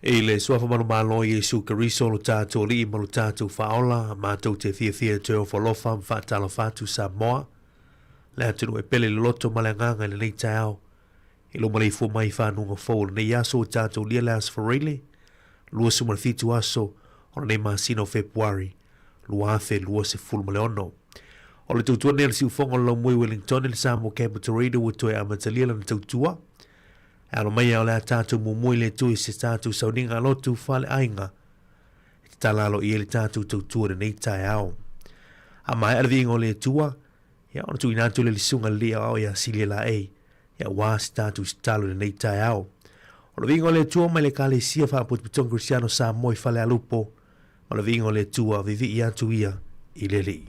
I le Suafa manumalo o Iesu Keriso lo tatou Alii ma lo tatou Faaola, matou te fiafia e toe ofo alofa ma faatalofa atu Samoa, le atunuu e pele i le loto ma le agaga i lenei taeao. I lou maleifua mai i fanuga fou o lenei aso ua tatou lia le Aso Faraile, 27 aso o lenei masina o Fepuari, 2026. O le tautua lenei a le siufofoga o le Laumui Wellington i le Samoa Capital Radio ua toe amatalia lana tautua. E alo mai o le a tatou muamua i le Atua i se tatou sauniga lotu faaleaiga e tatala aloaia ai le tatou tautua i lenei taeao. A maea le viiga o le Atua, ia ona tuuina atu lea i le susuga lelei aoao ia Silia Laei, ia aua se tatou tatalo i lenei taeao. O le viiga o le Atua mai le Ekalesia Faapotopotoga Kerisiano Samoa i Falealupo, ma le viiga o le Atua, vivii atu ia i le Alii.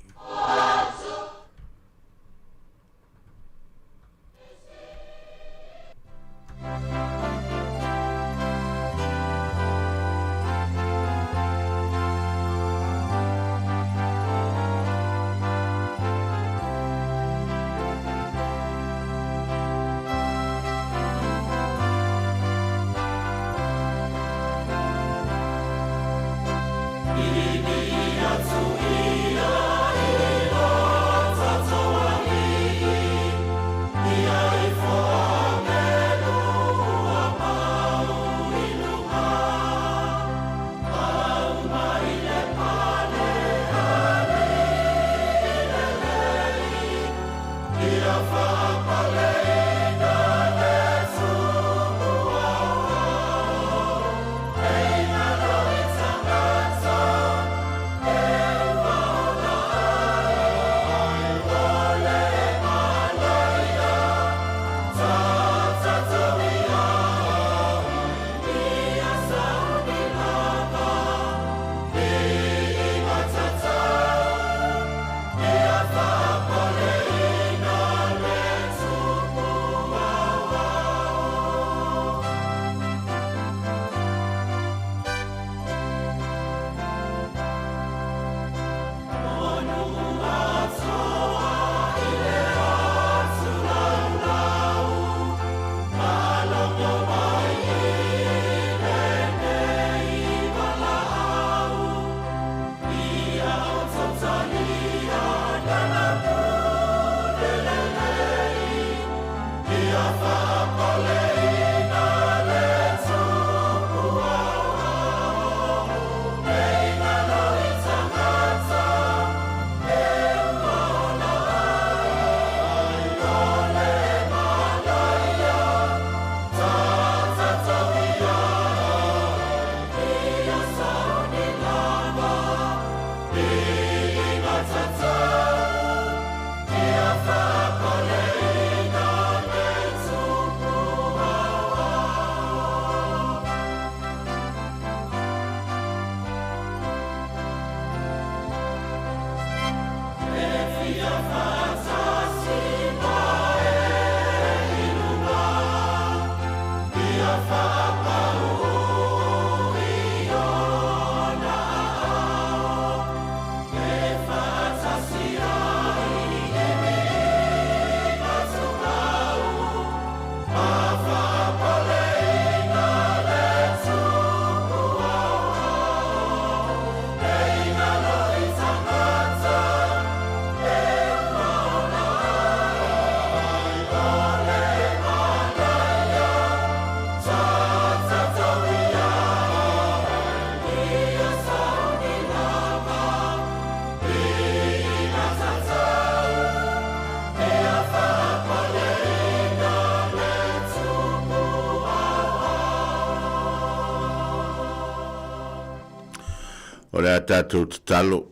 O le a tatou tatalo.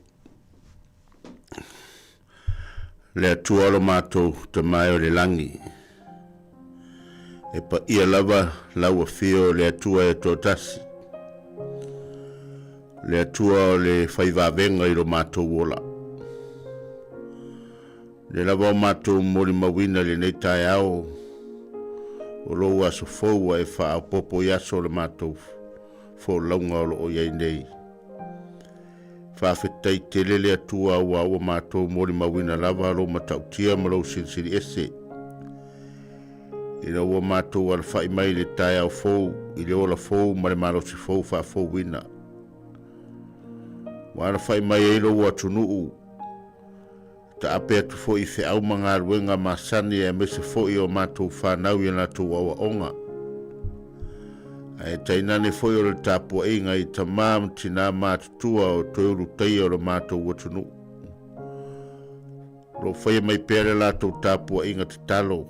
Le Atua o lo matou Tama e o le lagi, e paia lava lau afio o le Atua e toatasi, le Atua o le faivavega i lo matou ola. Le lava o matou molimauina i lenei taeao o lou aso fou ua e faaopoopo i aso o le matou folauga o lo o i ai nei. Faafetai tele le Atua aua ua matou molimauina lava lou matautia ma lou silisili ese. Ina ua matou alafai mai i le taeao fou, i le ola fou ma le malosi fou faafouina. Ua alafai mai ai lou atunuu, e taape atu foi i feau ma galuega masani aemaise foi o matou fanau i a latou aoaoga. Ae tainane foi o le tapuaiga i tama ma tina matutua o toe ulutaia o lo matou atunuu. O lo o faia mai pea le latou tapuaiga tatalo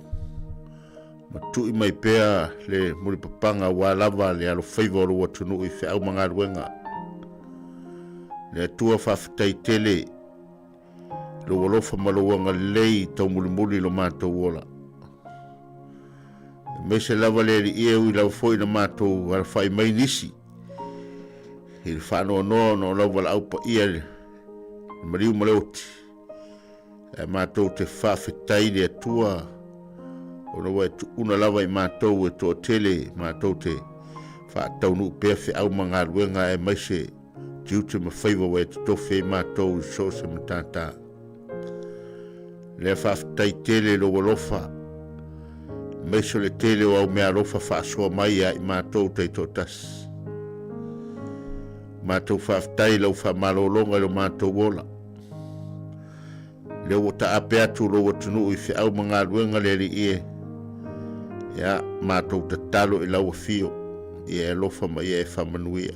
ma tui mai pea le mulipapaga aua lava le alofaiva o lou atunuu i feau ma galuega. Le Atua faafetai tele i lou alofa ma lou agalelei taumulimuli i lo matou ola. Aemaise lava le Alii e ui lava foi ina matou alafai mai nisi i le faanoanoa ona o lau valaau paia i le maliu ma le oti. Ae matou te faafetai i le Atua ona ua e tuuna lava i matou e toatele matou te faataunuu pea feau ma galuega aemaise tiute ma faiva ua e totofi ai matou i so o se matata. Lea faafetai tele i lou alofa, aemaise o le tele o au meaalofa faasoa mai ia i matou taitoatasi. Matou faafetai i lau faamalologa i lo matou ola. Lea ua taape atu lou atunuu i feau ma galuega le Alii e. Ia, matou tatalo i lau afio, ia e alofa ma ia e faamanuia.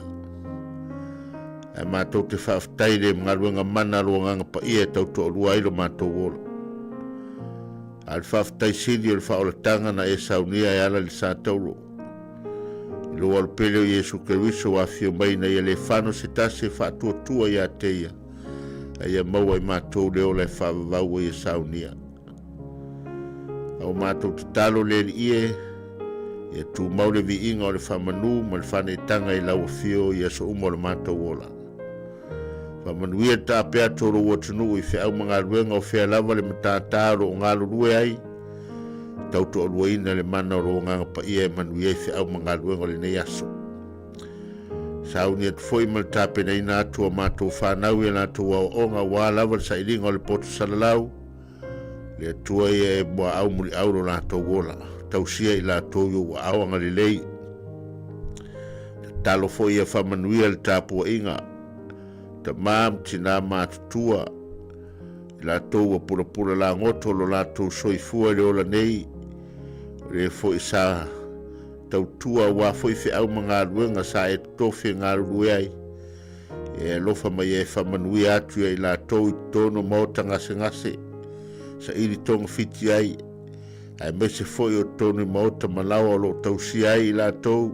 Ae matou te faafetai i le galuega mana a lou Agaga Paia e tautoalua ai lo matou ola. A o le faafetai sili o le faaolataga na e saunia e ala i le sa taulo. I lou alopele o Iesu Keriso ua afio mai ina ia le fano se tasi e faatuatua ia te ia, a ia maua i matou le ola e faavavau ua ia saunia. A ua matou tatalo le Alii e, ia tumau le viiga o le faamanu ma le faaneetaga i lau afio i aso uma o le matou ola. Faamanuia le taape atu o lou atunuu i feau ma galuega o fea lava le matata o lo o galulue ai, tautoaluaina le mana o lou Agaga Paia e manuia ai feau ma galuega o lenei aso. Sauni atu foi ma le tapenaina atu o matou fanau i a latou aoaoga aua lava le sailiga o le poto salalau, le Atua ia e muaau muliau lo latou ola, tausia i latou i ou aao agalelei. Tatalo foi ia faamanuia le tapuaiga, tama ma tina matutua, i latou ua pulapula lagoto lo latou soifua i le ola nei, o le foi sa tautua aua foi feau ma galuega sa e totofi e galulue ai. E alofa mai e faamanuia atu ia i latou i totonu o maota gasegase, saili togafiti ai, aemaise foi o totonu i maota ma laoa o lo o tausia ai i latou.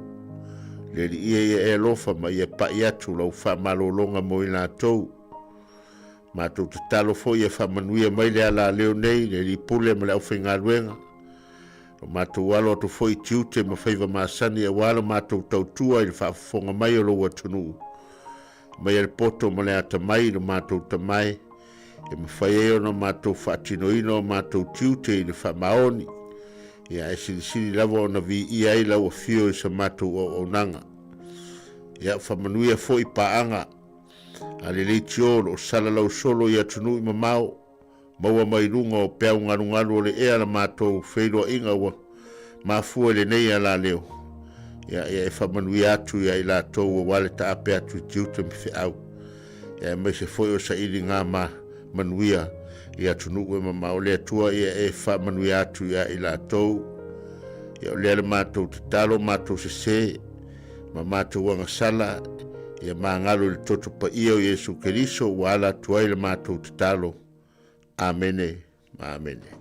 Le Alii ia e alofa ma ia pai atu lau faamalologa mo i latou. Matou tatalo foi ia faamanuia mai le alaleo nei, le Alii Pule ma le aufaigaluega. O matou alo atu foi i tiute ma faiva masani aua lo matou tautua i le faafofoga mai o lou atunuu, mai a le poto ma le atamai i lo matou tamae, e mafai ai ona matou faatinoina o matou tiute i le faamaoni, ia ae silisili lava ona viia ai lau afio i sa matou auaunaga. Ia faamanuia foi paaga a le leitio o lo o salalau solo i atunuu i mamao, Maua mai luga o peau galugalu o le ea la matou feiloaiga ua mafua i lenei alaleo. Ia, ia e faamanuia atu ia i latou aua le taape atu i tiute ma feau, ia aemaise foi o sailiga ma manuia i atunuu e mamao. Le Atua ia e faamanuia atu ia i latou. Ia o lea le matou tatalo, matou sese ma matou agasala, ia magalo i le toto paia o Iesu Keriso ua ala atu ai le matou tatalo. Amene ma amene.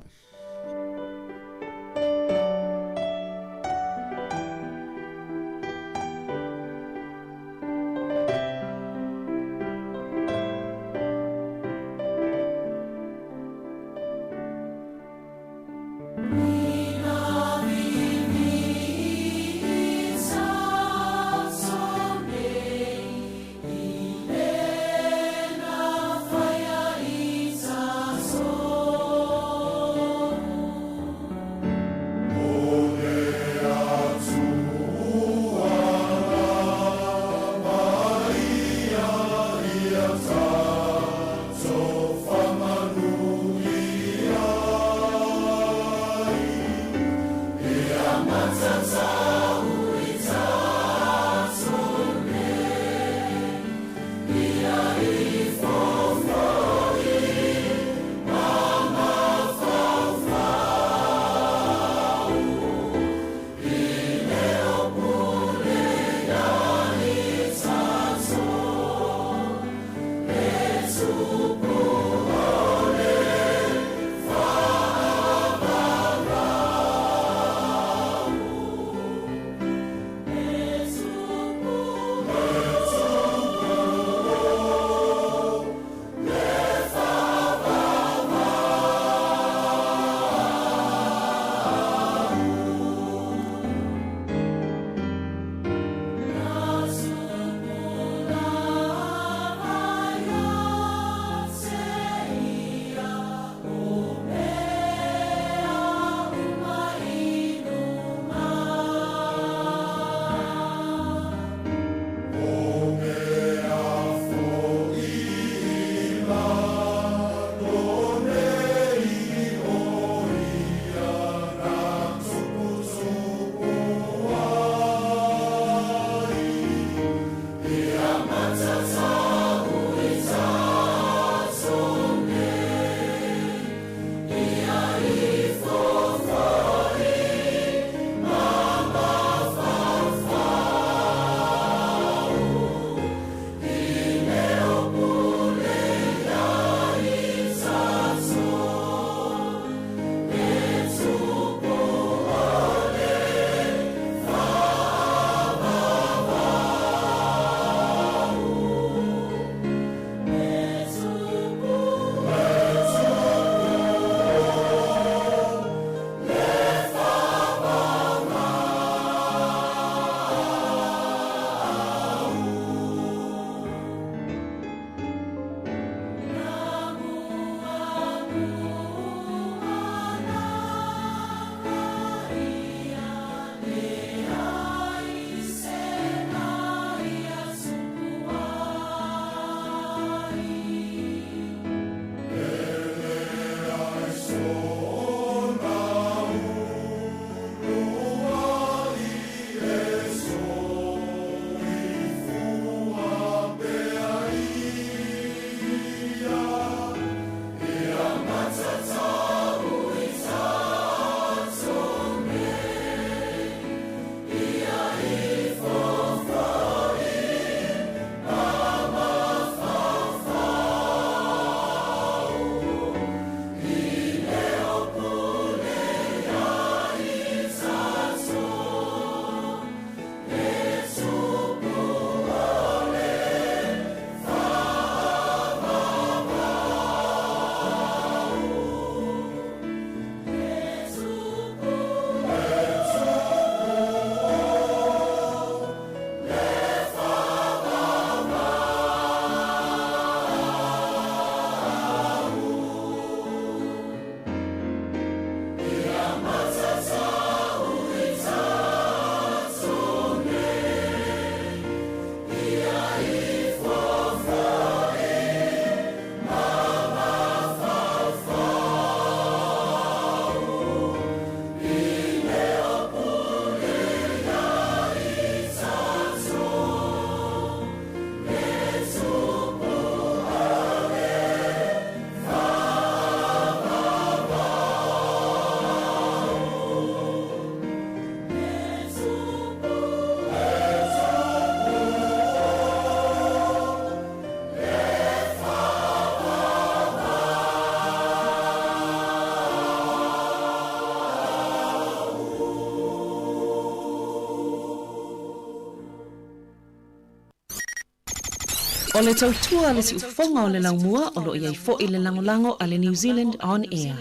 O le tautua a le siufofoga o le laumua o lo o i ai foi le lagolago a le New Zealand On Air.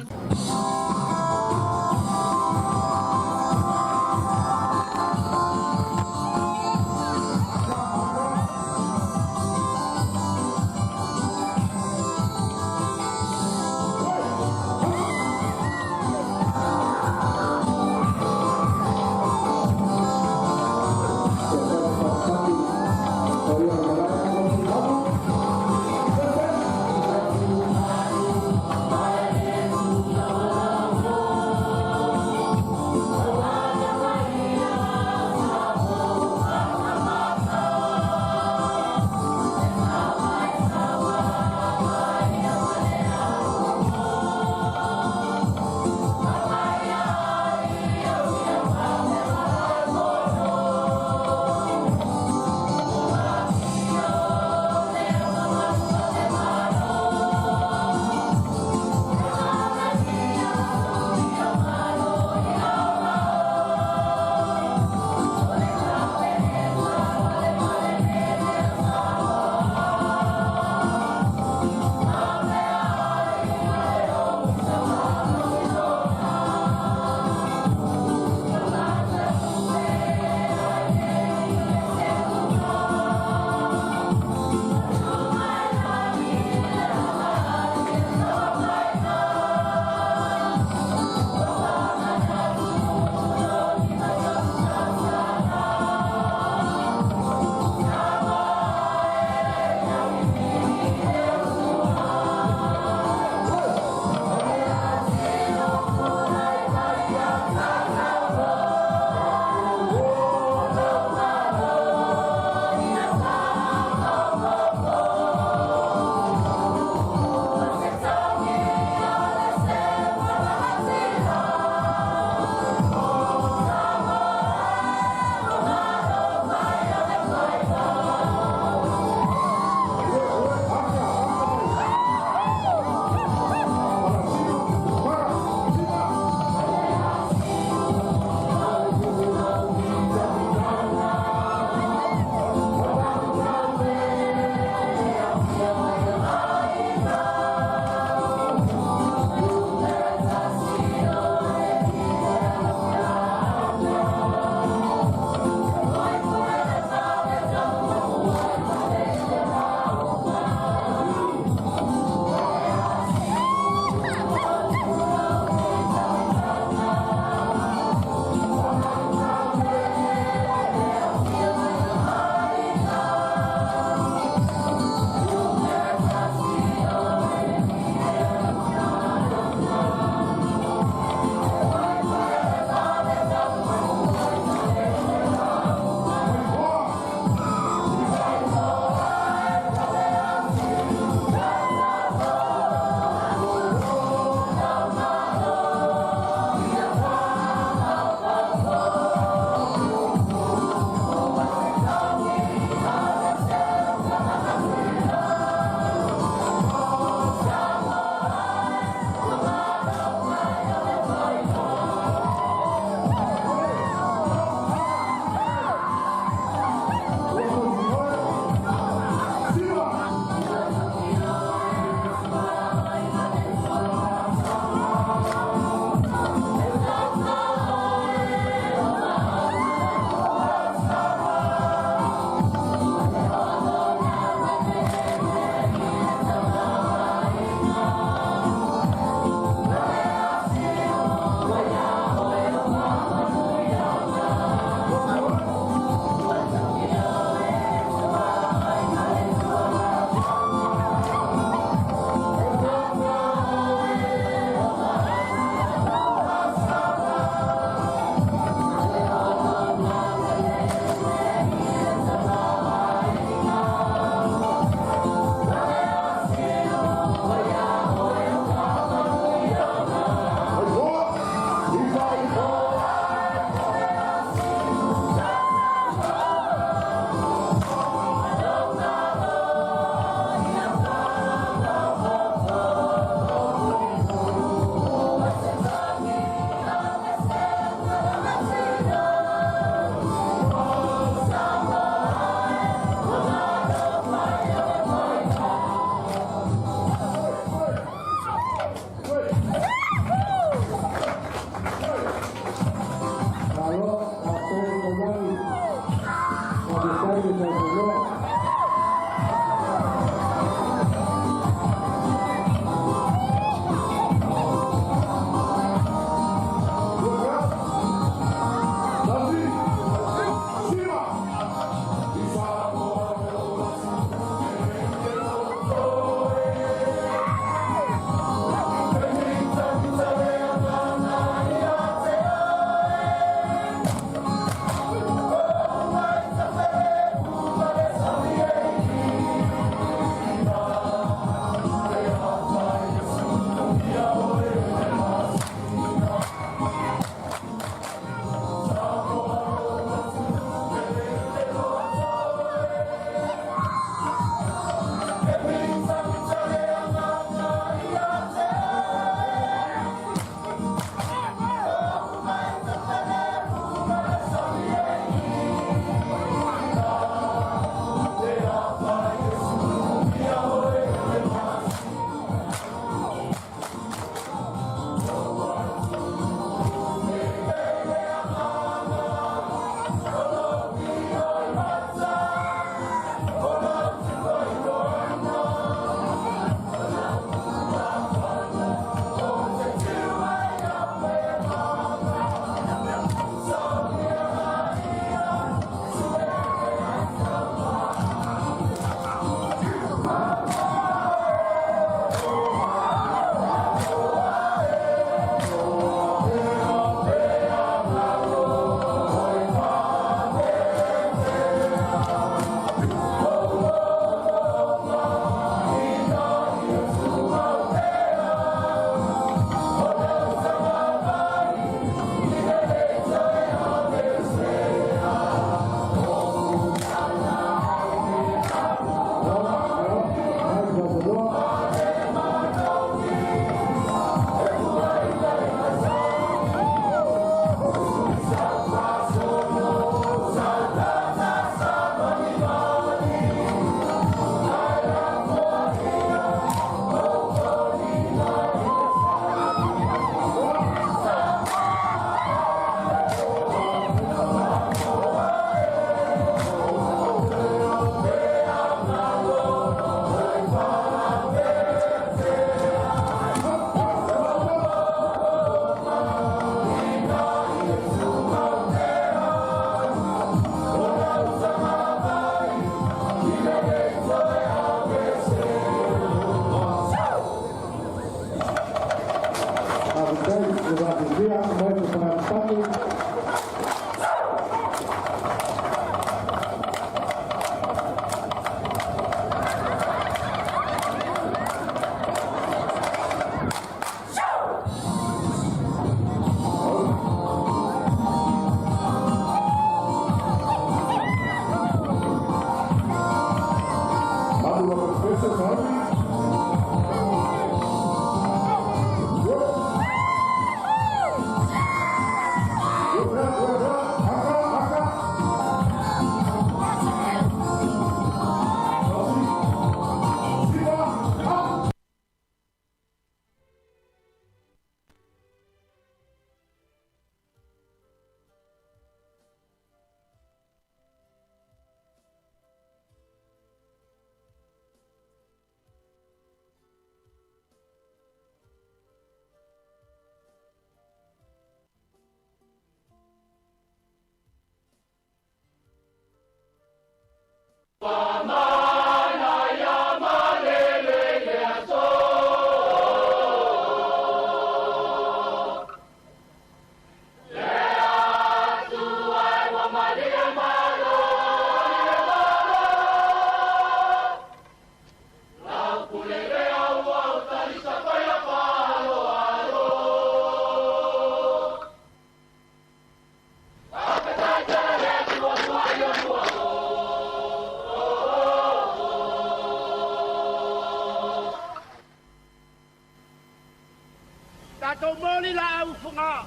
Tatou moli laau Fogaa,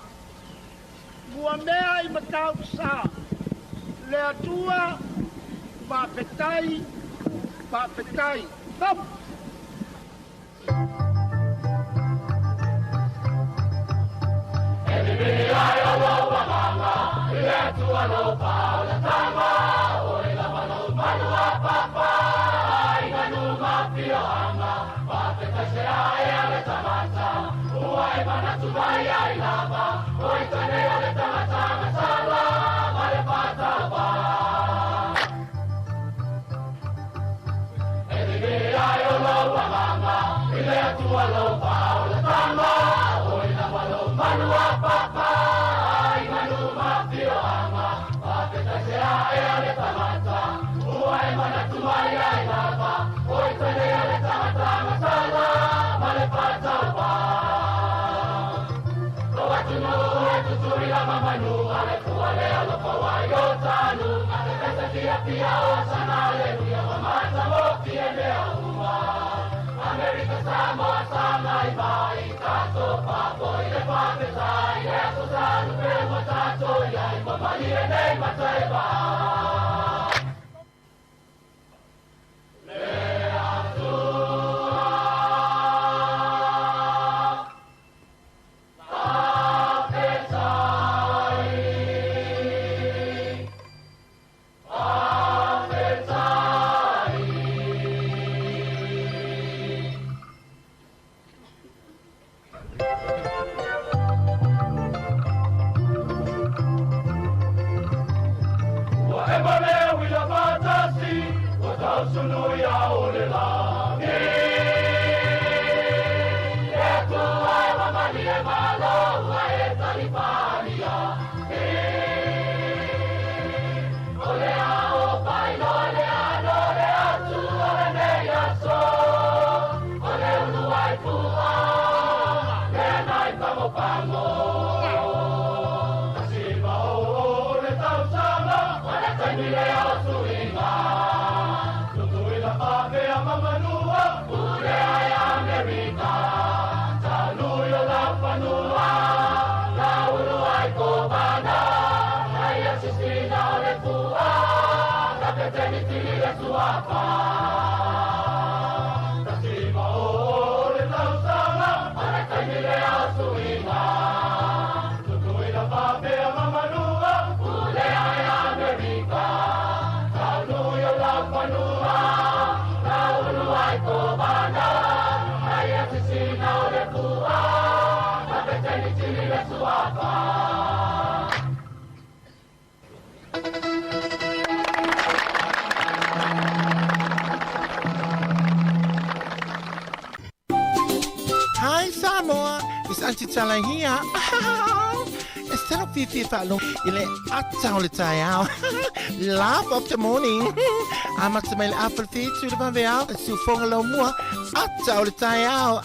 Muamea i Matautu-Sa, le Atua, faafetai, faafetai. Stop! Hi Samoa, it's Auntie Tusitala here. E sala fiafia faalogo i le ata o le taeao. Laugh of the morning. Amata mai le afa le whitu le vaveao, le siufoga laumua, ata o le taeao.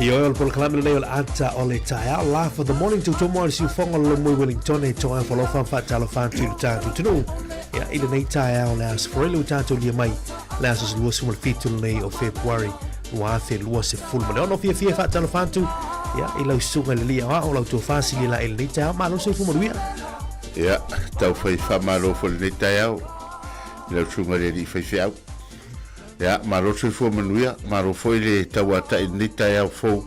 Ioe o le polokalame lenei o le ata o le taeao Laugh of the Morning tautomo a le siufoga o le Lomoi Wellington e toa falofa faatalofa atu i le tatou atunuu ia i lenei taeao le aso Faraile ua tatou lia mai le aso 27 lenei o Fepuari 2026. Fiafia e faatalofa atu ia i lau susuga i le alii aoao lau tofa Silia i lenei taeao. Malo le soifua manuia. Ia, tau fai faamalo foi i lenei taeao i lau susuga i le alii faifeau. Ia, malo le soifua manuia, malo foi le tauatai i lenei taeao fou.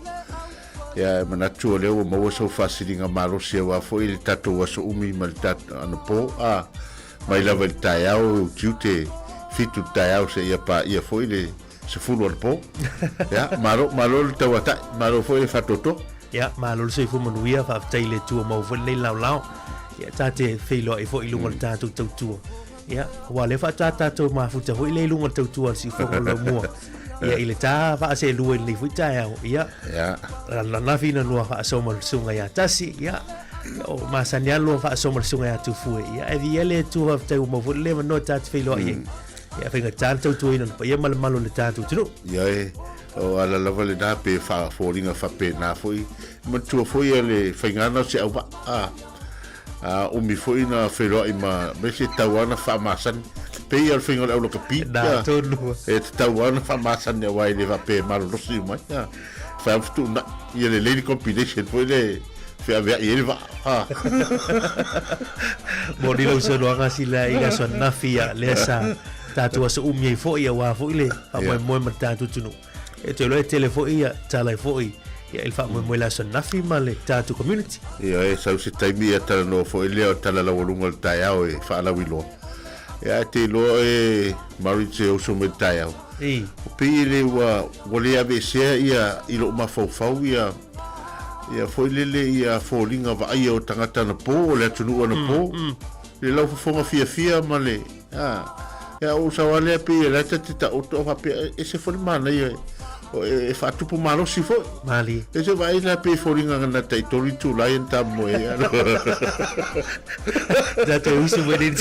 Ia, e manatu o lea ua maua sou faasiliga malosi aua foi le tatou aso umi ma le tatou anapo, a, mai lava i le taeao e utiute fitu le taeao seia paia foi le 10 anapo. Ia, malo, malo le tauatai, malo foi le faatoatoa. Ia, malo le soifua manuia, faafetai i le Atua maua foi lenei laolao. Ia, ta te feiloai foi i luga o le tatou tautua. Ia, aua o lea faatoa tatou mafuta foi lea i luga o le tautua a le siufofoga o le laumua. Ia, i le ta vaaselua i lenei foi taeao, ia, Ia. ananafi na lua faasoa ma le susuga ia Tasi, ia, o masani lava lua faasoa ma le susuga ia Tufue. Ia, e viia le Atua faafetai ua maua foi le avanoa ta te feiloai ai. Ia, faigata le tautuaina o le paia ma le malu o le tatou atunuu. Ia e, o ala lava lena pe faafoliga faapena foi. Manatua foi ia le faigana o se auvaa. A, a umi foi na feiloai ma ma se tau lava ona faamasani. Pei ia o le faiga o le aulakapi. Na tonu. E tatau lava ona faamasani aua e le faapea e malolosi uma ai. A, fai lava fetuunai. Ia lelei le combination foi le feaveai ai le vaa. A. Moni lau saunoaga sila i le aso ananafi ia lea sa tatou aso umi ai foi aua foi le faamoemoe ma le tatou atunuu. E te iloa e tele foi ia tala ai foi ia i le faamoemoe i le aso ananafi ma le tatou community. Ia e sau se taimi ia talanoa foi lea o tala laualuga o le taeao e faalauiloa. Ia ae te iloa e Murray te oso mai le taeao. I. O pei e le ua ua le aveesea ia i lou mafaufau ia ia foi lele ia foliga vaaia o tagata anapo o le atunuu anapo. le laufofoga fiafia ma le, a, ia ou sau lava lea pei o la e ta te taoto a faapea, e ese foi le manaia e faatupu malosi foi. Malie. E se vaai la pei e foliga na tai tolu itula ia na tamoe ai. Tatou usu mai nei.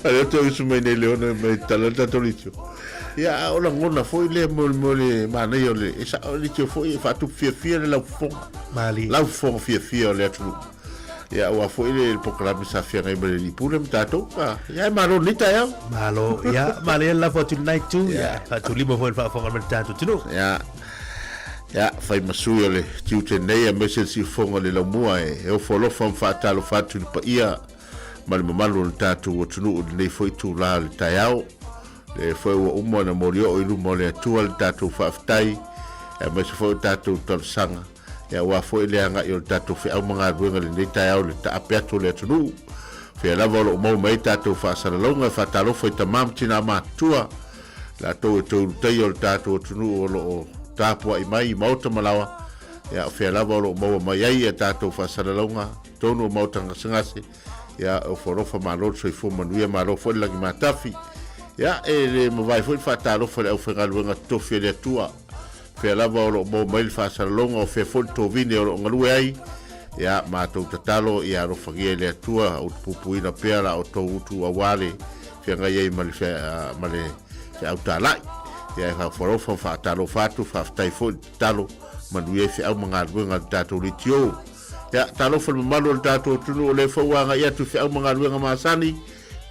A lea toe usu mai nei Leona mai tala le tatou leitio. Ia, a o lagona foi lea mo mo le manaia o le, e sao le leitio foi e faatupu fiafia le laufofoga. Malie. Laufofoga fiafia o le atunuu. Ia, aua foi le polokalame sa feagai ma le Alii Pule ma tatou. Ia, e malo lenei taeao. Malo, ia, manaia le lafo atu i lenai itu, ia, faatulima foi i le faafofoga mai le tatou atunuu. Ia, ia, fai ma sui o le tiute nei aemaise le siufofoga o le laumua e ofo alofa ma faatalofa atu i le paia ma le mamalu o le tatou atunuu i lenei foi itula o le taeao. Lea foi ua uma ona molioo i luma o le Atua le tatou faafetai aemaise foi o tatou talosaga. Ia aua foi le agai o le tatou feau ma galuega i lenei taeao i le taape atu o le atunuu. Fea lava o lo o maua mai ai tatou faasalalauga e faatalofa i tama ma tinā matutua, latou e toe ulutaia o le tatou atunuu o lo o tapuai mai i maota ma laoa, ia o fea lava o lo o maua mai ai a tatou faasalalauga, totonu o maota gasegase, ia e ofo alofa malo le soifua manuia, malo foi le lagi matafi. Ia e le mavae foi le faatalofa i le aufaigaluega totofi a le Atua. Fea lava o lo o maua mai le faasalalauga o fea foi le tovine o lo o galue ai, ia, matou tatalo ia alofagia e le Atua utupupuina pea la outou utu aua le feagai ai ma le ma le feau talai. Ia e faafalofa ma faatalofa atu, faafetai foi le tatalo, manuia ai feau ma galuega a le tatou leitio. Ia, talofa i le mamalu o le tatou atunuu o lea foi ua agai atu i feau ma galuega masani,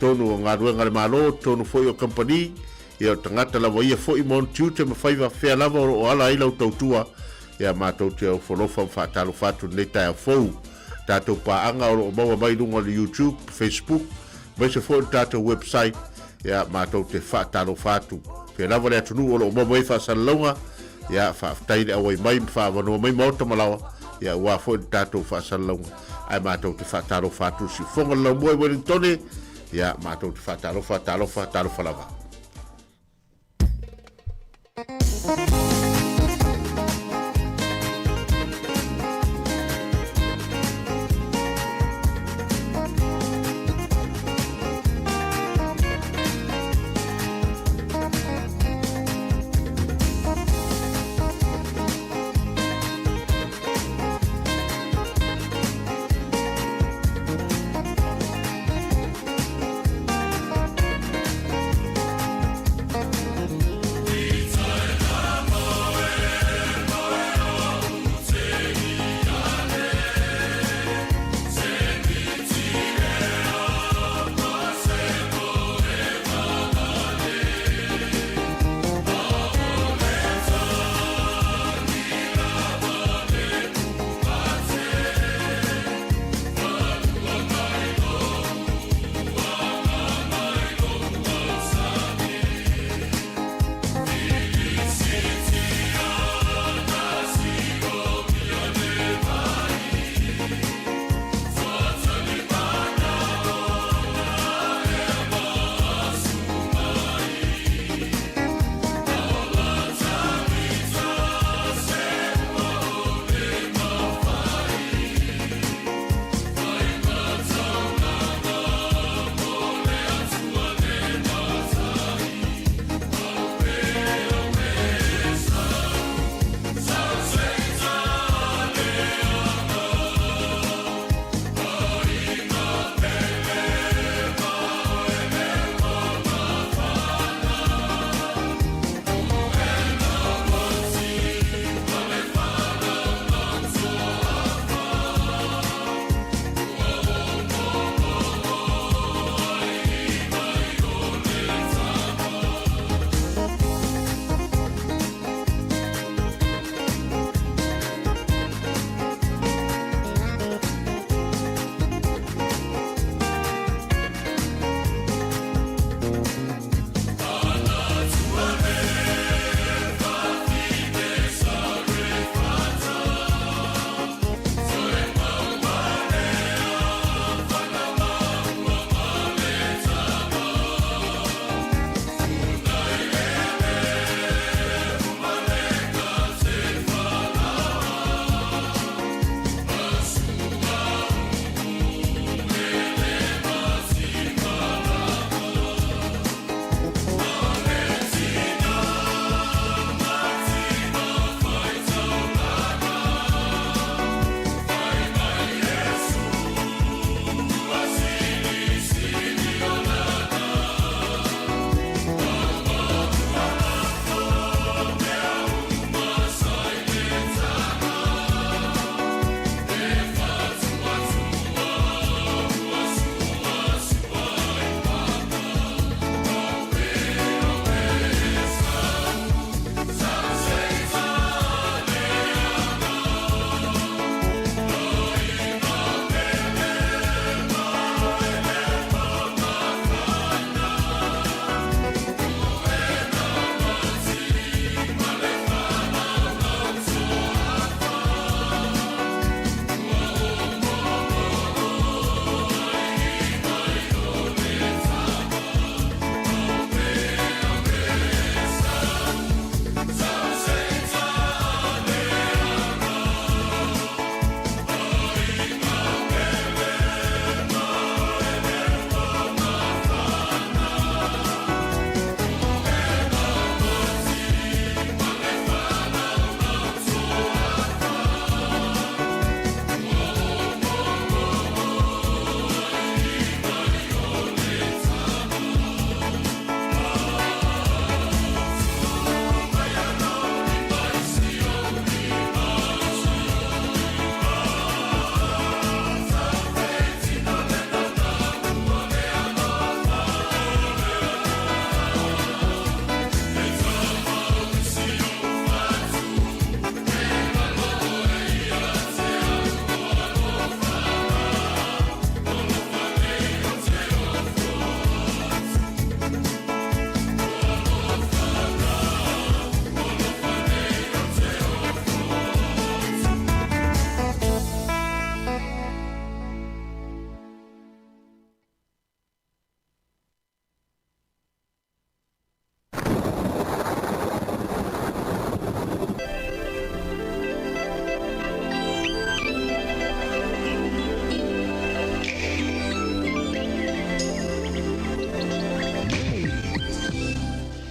totonu o galuega a le Malo, totonu foi o kamupani, Ia o tagata lava ia foi ma ona tiute ma faiva fea lava o lo o ala ai lau tautua, ia matou te ofolofa ma faatalofa atu i lenei taeao fou. Tatou paaga o lo o maua mai i luga o le YouTube, Facebook, aemaise foi o le tatou website, ia matou te faatalofa atu. Fea lava le atunuu o lo o maua mai ai faasalalauga, ia faafetai le auai mai ma faaavanoa mai maota ma laoa, ia aua foi le tatou faasalalauga. Ae matou te faatalofa atu i le siufofoga o le laumua i Wellingtone, Ia, matou te faatalofa, talofa, talofa lava.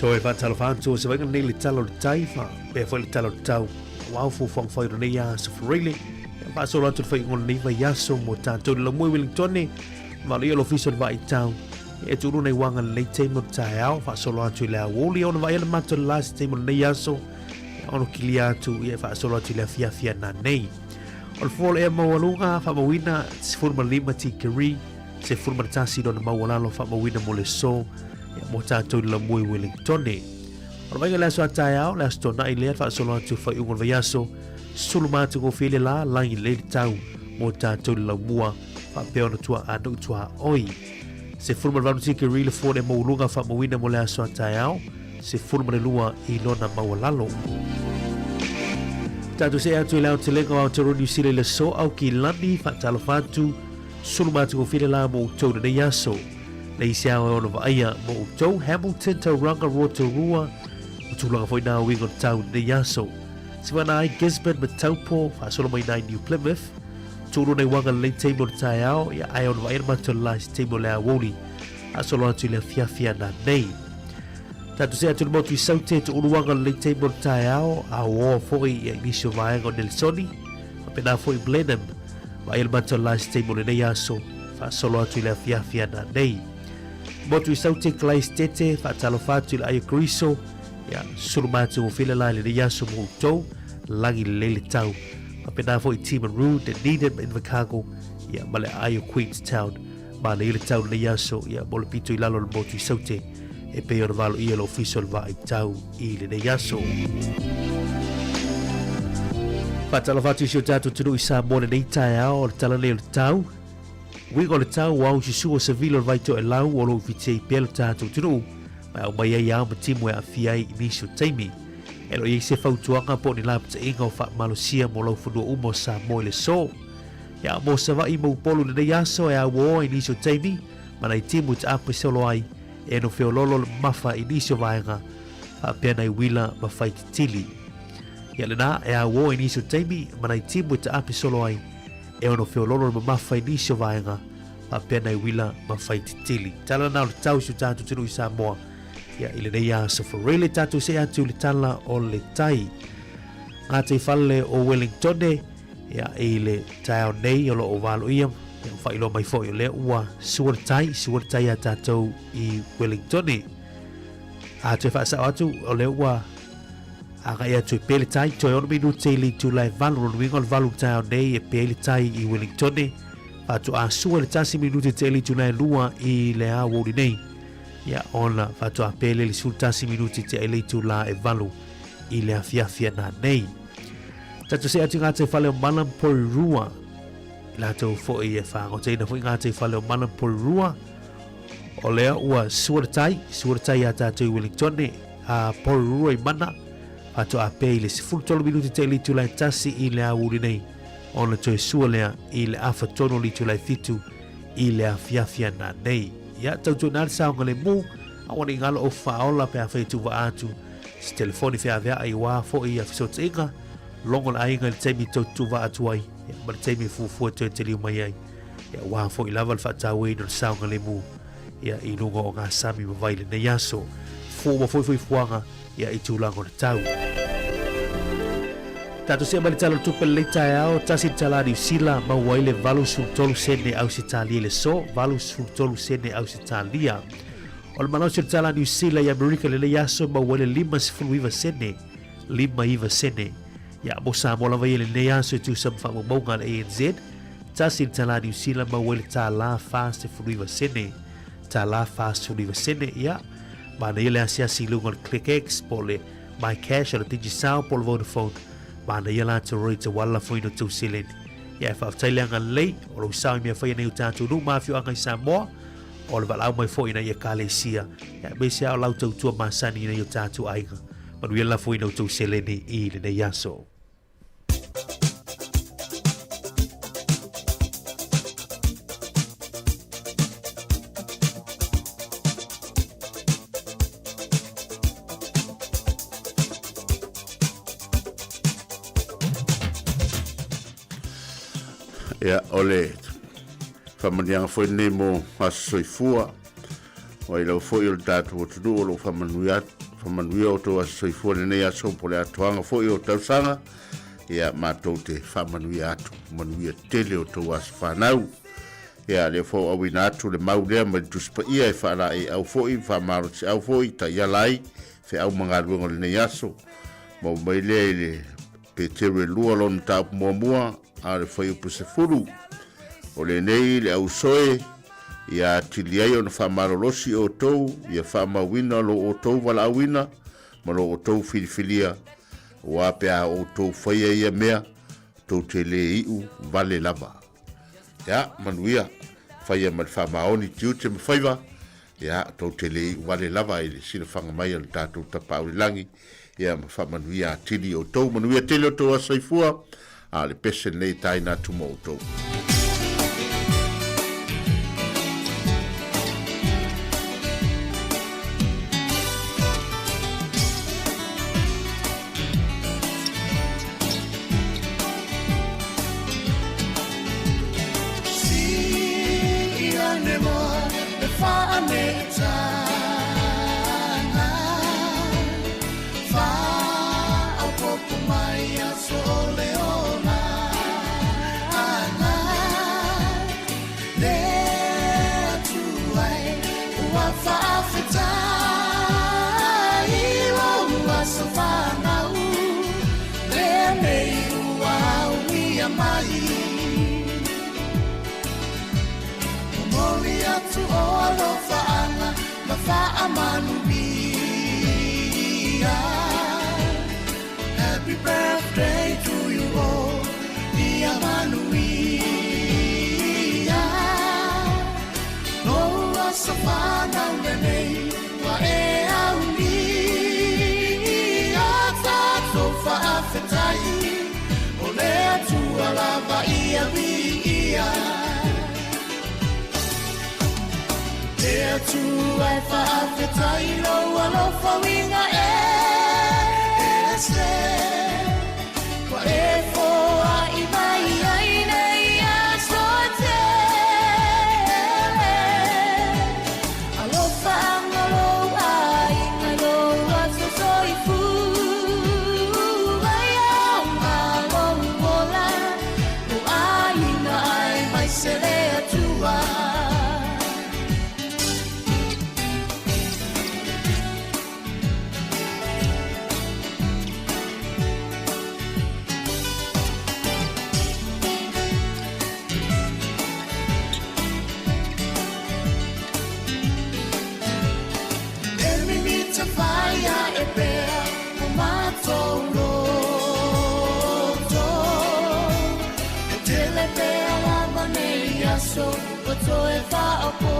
Toe faatalofa atu o se vaaiga lenei i le tala o le tai, faapea foi le tala o le tau aua o fuafuaga fai o lenei aso Friday. Ia faasolo atu le faaiuga o lenei vaiaso mo tatou le laumua i Wellington, valoia le ofisa o le vaaitau. E tuulu nei waga lenei taimi o le taeao, faasolo atu i le aoauli ona vaaia le mato le la se taimi o lenei aso, ono kilia atu ia faasolo atu i le afiafi ana nei. O le fua o le ea maualuga faamauina 15 tikeri, 11 lona maualalo faamauina mo le so ia mo tatou i le laumua i Wellington. O le vaaiga i le aso a taeao, le aso Toonai lea, faasolo atu faaiuga o le vaiaso, sulu matagofie le la, lagi lelei le tau mo tatou i le laumua, faapea ona tuaanuu tuaoi. 18 tikeri le fua o le maualuga faamauina mo le aso a taeao, 12 i lona maualalo. Tatou see atu i le aotelega o Aotearoa Niu Sila i le aso Aukilani, faatalofa atu, sulu matagofie le la mo outou i lenei aso. Le isi ao e ono vaaia mo outou, Hamilton, Tauranga, Rotorua, o tulaga foi nā uiga o le tau i lenei aso. Sivana ai Gisborne ma Taupo, faasolo mai nai New Plymouth. Tūru nei waga lenei taimi o le taeao, ia ae ono vaaia le matou le la i se taimi o le aoauli. Faasolo atu i le afiafi ana nei. Tatou see atu i le motu i Saute, tuuluaga lenei taimi o le taeao, aoa foi ia i nisi o vaega o Nelsoni, faapena foi Blenheim. Vaaia le matou le la i se taimi o lenei aso, faasolo atu i le afiafi ana nei. Motu i Saute, Kalaisitete, faatalofa atu i le aia Keriso, ia, sulu matagofie le la i lenei aso mo outou, lagi lelei le tau. Faapena foi Timaru, Dunedin ma Invercargill, ia, ma le aai o Queenstown. Manaia le tau lenei aso, ia, mo le pito i lalo o le motu i Saute, e pei ona valoia le ofisa o le vaai tau i lenei aso. Faatalofa atu i si o tatou atunuu i Samoa lenei taeao o le tala nei o le tau. Uiga o le tau ua au susu o Sevilla o le vai toelau o lo o ufitia ai pea lo tatou atunuu ma e aumai ai ao ma timu e aafia ai i nisi o taimi. E le o i ai se fautuaga po o ni lapataiga o faamalosia mo laufanua uma o Samoa i le aso. Ia mo Savaii ma Upolu i lenei aso e auoa i nisi o taimi ma nai timu e taape solo ai e no feololo le mamafa i nisi o vaega faapea nai uila ma faititili. Ia lena e auoa i nisi o taimi ma nai timu e taape solo ai e ono feololo le mamafa i nisi o vaega faapea nai uila ma faititili. Tala na o le tau i si o tatou atunuu i Samoa ia i lenei aso Farele tatou see atu i le tala o le tai. Ngāti Whale o Wellingtone ia i le taeao nei o lo o valoia ia faailoa mai foi o lea ua sua le tai, sua le tai a tatou i Wellingtone. A toe faasao atu o lea ua agai atu e pē le tai, toe 6 minute i le itula e 8, lona uiga o le 8 i le taeao nei e pē ai le tai i Wellingtone, faatoa sua i le 1 minute tea i le itula e 2 i le aoauli nei. Ia ona faatoa pē lea i le 11 minute tea i le itula e 8 i le afiafi ana nei. Tatou see atu i ngā whale o Malam Porirua. I latou foi e whāngoteina foi ngā whale o Malam Porirua. O lea ua sua le tai, sua le tai a tātou i Wellington, a Porirua i Mana, whātua a pē i le 13 minuti te i le itula e 1 i le aoauli nei. Ona toe sua lea i le afa tonu o le itula e 7 i le afiafi ana nei. Ia, tautuana le saogalemu, aua ne i ngalo o whaola pe a whai tuva atu se telefoni feaveai aua foi ia fesootaiga, logo le aiga i le taimi e tou tuuvaa atu ai, ia, ma le taimi e fuafua e toe taliu mai ai, ia, aua foi lava le faatauaina o le saogalemu, ia, i luga o ngā sami ma vai i lenei aso. Fua uma foi fuifuaga, ia, i tulaga o le tau. Tatou see mai le Tala o le Tupe lenei taeao, tasi le tala a Niu Sila, maua ai le 83 sene Ausetalia i le aso, 83 sene Ausetalia. O le malosi o le tala a Niu Sila i Amerika i lenei aso e maua ai le 59 sene, 59 sene. Ia, mo Samoa lava ia i lenei aso e tusa ma faamaumauga a le ANZ, tasi le tala a Niu Sila maua ai le $1 49 sene, $1 49 sene. Ia, manaia le asiasi i luga o le ClickX po o le MyCash o le Digicel po o le Vodafone, manaia latou rate ua lafo ina outou seleni. Ia, e faafetai le agalelei o lou sao i mea faia nei o tatou nuu ma afioaga i Samoa. O le valaau mai foi ina ia ekalesia, ia aemaise lava o lau tautua masani ina ia o tatou aiga. Manuia le lafoina o outou seleni i lenei aso. Ia, o le Faamanuiaga foi lenei mo aso soifua, o ai lava foi o le tatou atunuu o lo o faamanuia atu, Faamanuia outou aso soifua i lenei aso po o le atoaga foi o tausaga. Ia, matou te faamanuia atu, manuia tele outou aso fanau. Ia, lea foi ua auina atu le mau lea mai le Tusi Paia e faalaeiau foi ma faamalosiau foi i taiala ai feau ma galuega o lenei aso. Maua mai lea i le Peteru e lua lona mataupu muamua, a o le fuaiupu 10. O lenei le ausoe, ia atili ai ona faamalolosi outou, ia faamauina lo outou valaauina ma lo outou filifilia, aua pe a outou faia ia mea, tou te le iu vale lava. Ia, manuia, faia ma le faamaoni tiute ma faiva, ia, tou te le iu vale lava i le silafaga mai a le tatou Tapaau i le Lagi, ia, ma faamanuia atili outou. Manuia tele outou aso soifua, a o le pese lenei e taina atu mo outou. Happy birthday to you all Ia manuia Lou aso fanau lenei Ua e aulia Tatou faafetai O le Atua lava ia viia Le Atua e faafetai lou alofa uiga ese Ua e foai mai ai nei aso e tele Alofa anga lou aiga lou aso soifua Ia lou ola lou aiga aemaise le Atua. E mimita whaia e pea o mātou loto E tele pea lava nei aso ua toe faaopoopo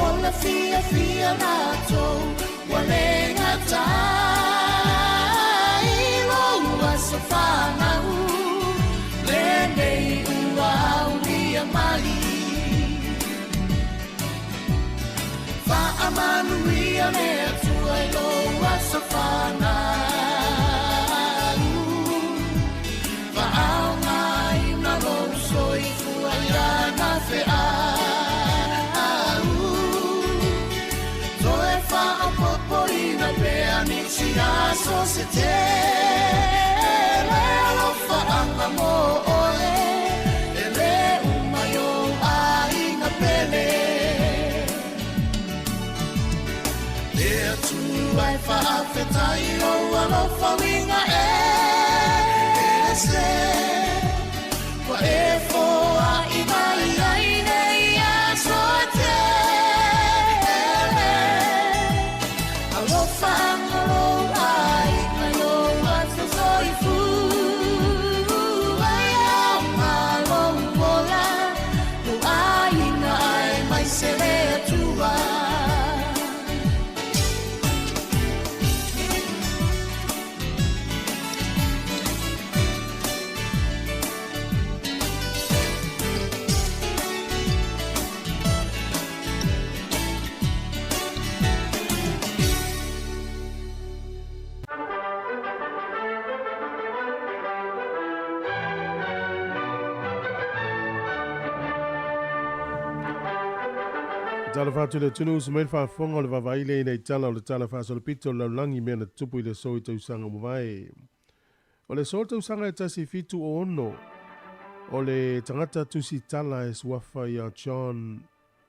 O le fiafia matou ua le gata i lou aso fanau Lenei ua aulia mai Faamanuia le Atua i lou aso fanau Faaaogaina lou soifua i ana feau Toe faaopoopoina pea nisi aso se tele Alofaaga mo oe e le uma i ou aiga pele Le Atua e faafetai lou alofa uiga ese Ua e foai mai ai nei aso e tele Alofa anga lou aiga lou aso soifua Ia lou ola lou aiga aemaise le Atua. Talofa atu i le atunuu, usu mai le faafofoga o le vaavaai lea ina i tala o le Tala Faasolopito o le Lalolagi i mea na tutupu i le aso i tausaga ua mavae. O le aso o le tausaga e 1706, o le tagata tusitala e suafa ia John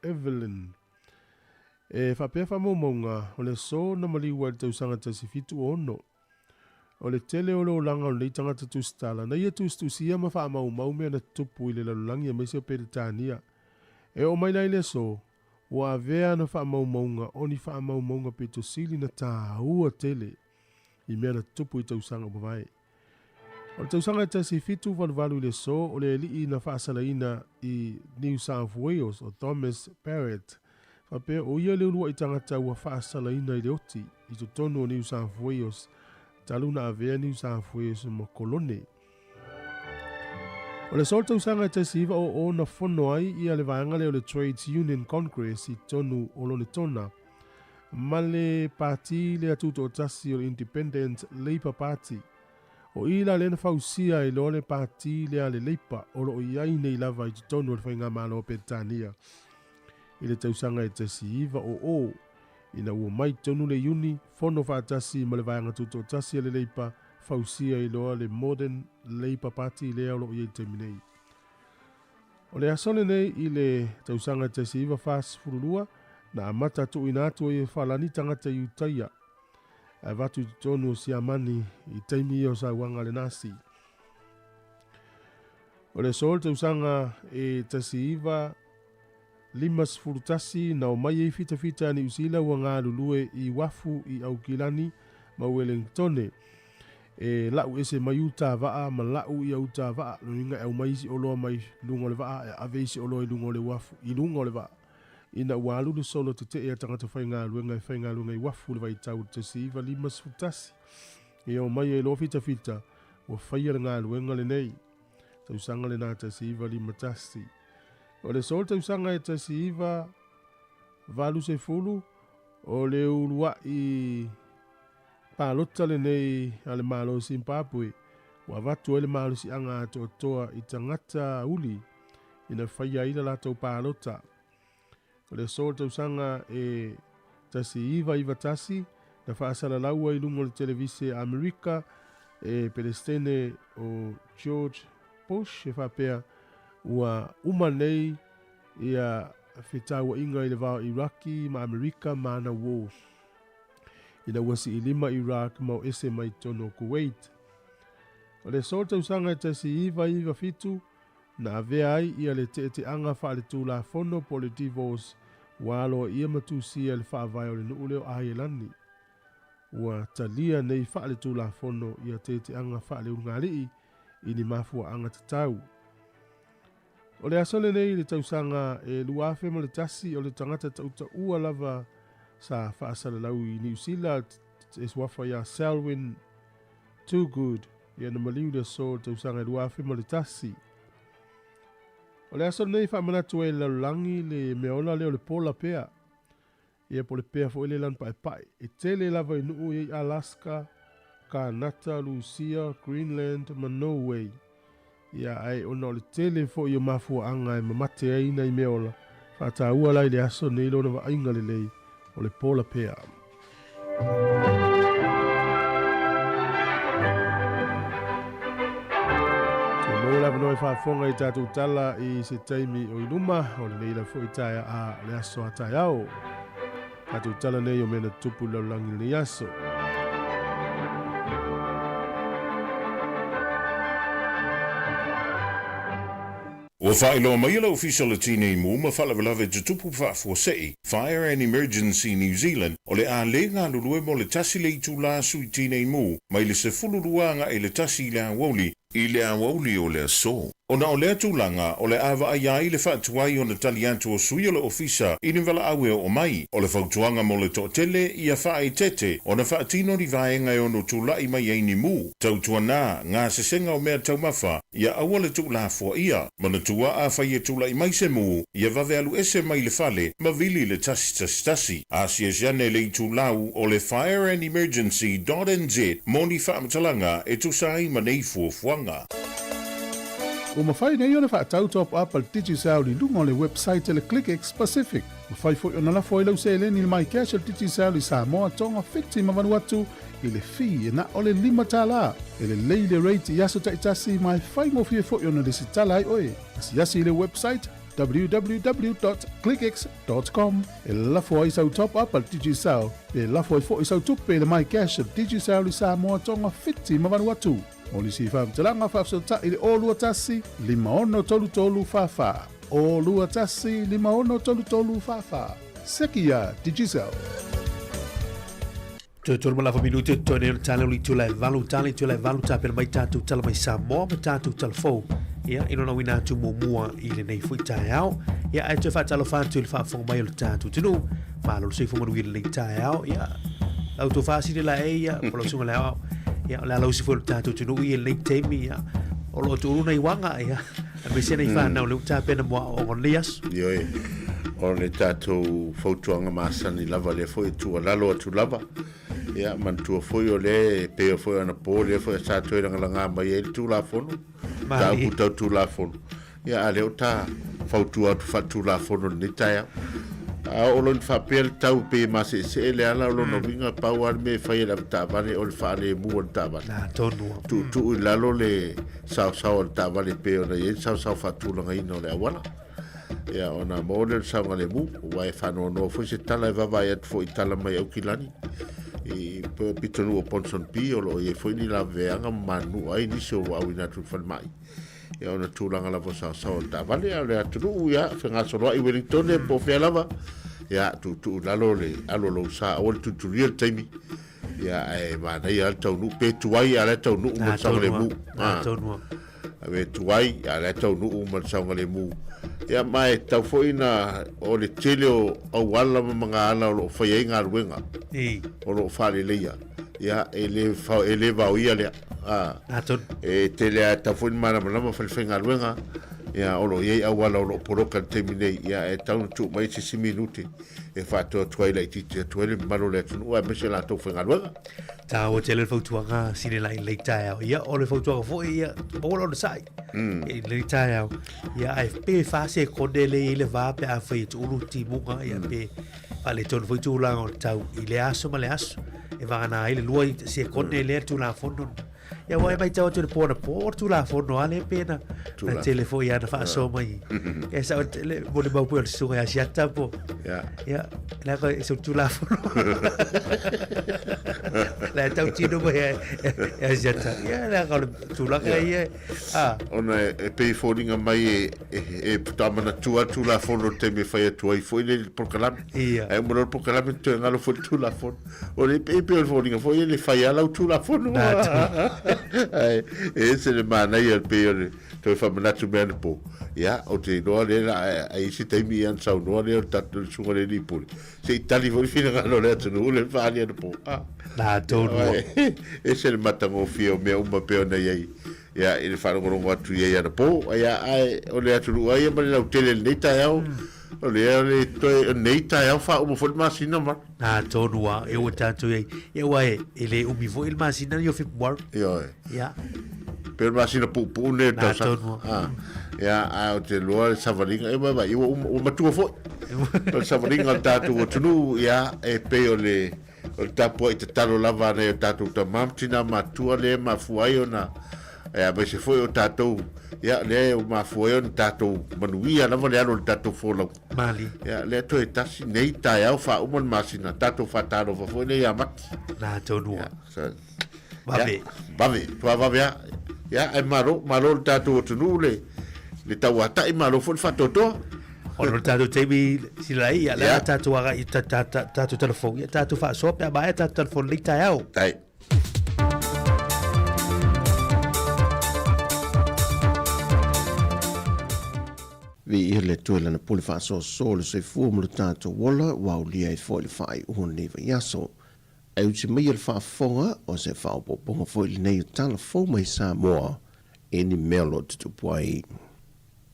Evelyn. E faapea faamaumauga, o le aso na maliu ai le tausaga 1706. O le tele o le olaga o lenei tagata tusitala, na ia tusitusia ma faamaumau mea na tutupu i le lalolagi aemaise o Peretania. E oo mai la i le aso, ua avea ana faamaumauga o ni faamaumauga pito sili na taua tele i mea na tutupu i tausaga ua mavae. O le tausaga e 1788 i le aso, o le alii na faasalaina i New South Wales o Thomas Barrett, faapea o ia le uluai tagata ua faasalaina i le oti i totonu o New South Wales talu na avea New South Wales ma kolone. O le aso o le tausaga e 1900 na fono ai ia le vaega lea o le Trades Union Congress i totonu o Lonetona ma le pati lea tutoatasi o le Independent Labour Party. O i la lea na fausia ai loa le pati lea a le Leipa o lo o i ai nei lava i totonu o le Faigamalo a Peretania i le tausaga e 1900 ina ua omai totonu le Iuni fono faatasi ma le Vaega Tutoatasi a le Leipa fausia ai loa le Modern Labour Party lea o lo o i ai i le taimi nei. O le aso lenei i le tausaga 1942 na amata tuuina atu ai e Falani tagata i Utaia ae avatu i totonu o Siamani i taimi ia o sauaga a le Nasi. O le aso o le tausaga e 1951 na omai ai fitafita a Niusila ua galulue i uafu i Aukilani ma Uelengtone e lau ese mai uta vaa ma lau ia uta vaa, lona uiga e aumai isi oloa mai luga o le vaa e ave isi oloa i luga o le uafu i luga o le vaa. Ina ua alu le solo tetee a tagata faigaluega e faigaluega i uafu i le vaitau i le 1951, ia omai ai loa fitafita ua faia le galuega lenei. Tausaga lena 1951. O le aso o le tausaga e 1980, o le uluai palota lenei a le Malo o Zimbabwe ua avatu ai le malosiaga atoatoa i tagata uli ina faia ai le latou palota. O le aso o le tausaga e 1991 na faasalalau ai i luga o le televise a Amerika e Pelestene o George Bush e faapea ua uma nei ia fetauaiga i le va o Iraki ma Amerika ma ana uō ina ua siilima Iraq ma o ese mai totonu o Kuwait. O le aso o le tausaga e 1997 Na avea ai ia le teeteaga faaletulafono po o le divorce ua aloaia ma tusia i le faavae o le nuu lea o Aielani. Ua talia nei faaletulafono ia teeteaga faaleulugalii i ni mafuaaga tatau. O le aso lenei i le tausaga e 2001 o le tagata tautaua lava sa faasalalau i Niu Sila e suafa ia Selwyn Toogood Ia na maliu le aso o le tausaga e 2001. O le aso lenei e faamanatu ai e le lalolagi le meaola lea o le pola pea. Ia po o le pea foi lea lana paepae. E tele lava i nuu i ai Alaska, Kanata, Lusia, Greenland ma Norway. Ia ae ona o le tele foi o mafuaaga e mamate ai nai meaola, faataua la i le aso nei lona vaaiga lelei o le pola pea. Maua le avanoa e faafofoga i tatou tala i se taimi o i luma o lenei la foi taea a le aso a taeao. Tatou tala nei o mea na tutupu i le lalolagi i lenei aso. Ua faailoa mai e le Ofisa o le Tinei Mu ma Faalavelave Tutupu Faafuasei, Fire and Emergency New Zealand, o le a le galulue mo le tasi le itula sui Tinei Mu mai le 12 agai le tasi i le aoauli, i le aoauli o le aso. Ona o lea tulaga, o le a vaaia ai le faatuai ona tali atu o sui o le Ofisa i ni valaau e oo mai. O le fautuaga mo le toatele, ia faaeteete ona faatino ni vaega e ono tulai mai ai ni mu, tautuana, gasesega o mea taumafa, ia aua le tuulafoaia. Manatua afai e tulai mai se mu, ia vave alu ese mai le fale ma vili le 111. Asiasi ane le itulau o le fireandemergency dot nz mo ni faamatalaga e tusa ai ma nei fuafuaga. Ua mafai nei ona faatau top up a le Digicel i luga o le website a le ClickX Pacific. Mafai foi ona lafo ai lau seleni i le MyCash a le Digicel i Samoa, Tonga, Fiti ma Vanuatu i le fee e na o le $5. E lelei le rate i aso taitasi ma e faigofie foi ona lesitala ai oe. Asiasi i le website www.clickx.com e lafo ai sau top up a le Digicel pe lafo ai foi sau tupe i le MyCash a le Digicel i Samoa, Tonga, Fiti ma Vanuatu. Mo nisi faamatalaga faafesootai i le 021 5633 44. 021 5633 44. Seki iā Digicel. Toe tolu ma lafa minute toe nei o le tala o le itula e valu tala itula e valu tapena mai tātou tala mai Samoa ma tātou tala fou. Ia, i lona uina atu muamua i lenei foi taeao. Ia, ae toe faatalofa atu i le faafofoga mai o le tātou atunuu. Malo le soifua manuia i lenei taeao. Ia, lau tofa sile la e ia, po lau susuga le aoao. Ia, o le ala usi foi o le tātou atunuu i lenei taimi, ia, o lo o tuuluna i waga, ia, aemaise nei whānau le tapena mo aoaoga o lenei aso. Ioe, o le tātou fautuaga masani lava lea foi e tuualalo atu lava. Ia, manatua foi o lea e pei foi anapo lea foi sa toe lagalaga mai ai le Tulafono, mataupu tau Tulafono. Ia, a lea o ta fautua atu faatulafono i lenei taeao. A oo loa ina faapea le tau e pei e maseesee le ala, o lona uiga, pau lava le mea e fai e le avetaavale o le faalemu o le taavale. Na, tonu lava. Tuutuu i lalo le saosao a le taavale e pei ona i ai le saosao faatulagaina o le auala. Ia, ona maua lea o le saogalemu, aua e faanoanoa foi se tala e vaavaai atu foi i tala mai Aukilani, i pitonuu o Ponsonby, o lo o i ai foi ni laveveaga ma manunua ai nisi o ua auina atu i le falemai. Ia ona tulaga lava o saosaoa o le taavale, a o le atunuu, ia, fegasoloai i Wellingtone po o fea lava, ia, tuutuu i lalo le alo o lou sa, aua le tulitulia le taimi, ia, ae manaia lava le taunuu, pe tuai a o la e taunuu ma le saogalemu. Ave tuai, a o la e taunuu ma le saogalemu. Ia, ma e tatau foi ona, o le tele o auala ma magaala o lo o fai ai galuega, o lo o faaleleia, ia, e le, e le vaoia lea. A, e tele lava, e tatau foi ona malamalama falefaigaluega, ia, o lo o i ai auala o lo o poloka i le taimi nei, ia, e tatau ona tuu mai se isi minute e faatoatoa ai laitiiti atu ai le mamalu o le atunuu aemaise latou faigaluega. Taua tele le fautuaga sine la i lenei taeao. Ia, o le fautuaga foi, ia, maua le onosai. I lenei taeao. Ia, ae pe fa sekone le i le va pe afai e tuulu timuga, ia, pe faaletonu foi tulaga o le tau i le aso ma le aso. E vagana ai le lua sekone lea le Tulafono. Ia, ua e matau atu i le po anapo, o le Tulafono lava lea pe na, na tele foi ana faasoa mai. E sao le molimau pei o le susuga ia Siata po. Ia, leaga e sau Tulafono. La e tautino mai e Asiata. Ia, leaga o le tulaga ia. Ah. Ona e pei e foliga mai e, e, e faatoa manatua le Tulafono i le taimi e fai atu ai foi le polokalame. Ia. Ae uma loa le polokalame toe galo foi le Tulafono. O le e pei o le foliga foi e le fai lava lau Tulafono. Ae e ese le manaia e pei o le toe faamanatu mai anapo. Ia, ou te iloa lea la a i ai se taimi ia ona saunoa lea o le tatou le susuga i le Alii Pule, se i tali foi le finagalo o le atunuu lea na faaali anapo. Ah. Na tonu. E ese le matagofie o mea uma e pei ona i ai ia, i le faalogologo atu i ai anapo. Ia, ae o le atunuu lava ia ma le lautele i lenei taeao, o lea o le toe, o lenei taeao faauma foi le masina ma. Na tonu lava, e ua tatou i ai. Ia, aua e le umi foi le masina nei o Fepuari. Ioe. Ia. Pei o le masina puupuu lenei o le tausaga. Na tonu lava. Ia, ae ou te iloa le savaliga, e vaai, ua uma, ua matua foi. O le savaliga o le tatou atunuu, ia, e pei o le, O le tapuai tatalo lava a nai o tatou tama ma tina matua lea e mafua ai ona, aemaise foi o tatou, ia, lea e mafua ai ona tatou manuia lava le alo o le tatou folauga. Malie. Ia, lea toe tasi nei taeao faauma le masina, tatou faatalofa foi lea ia Mati. Na tonu. Ia, so, Vave. Ia, vave, toa vave a. Ia, ae malo, malo le tatou atunuu le, le tauatai, malo foi le faatoatoa. Ona o le tatou taimi sila ai, ia, lea tatou agai i tatou telefoni, ia tatou faasoa pe a maea tatou telefoni i lenei taeao. Tai. Viia le Atua i Lana pule faasoasoa o le soifua ma lo tatou ola, ua aulia ai foi le faaiuga o lenei vaiaso. Ae uti maia le faafofoga, o se faaopoopoga foi lenei o tala fou mai Samoa i ni mea o lo o tutupu ai.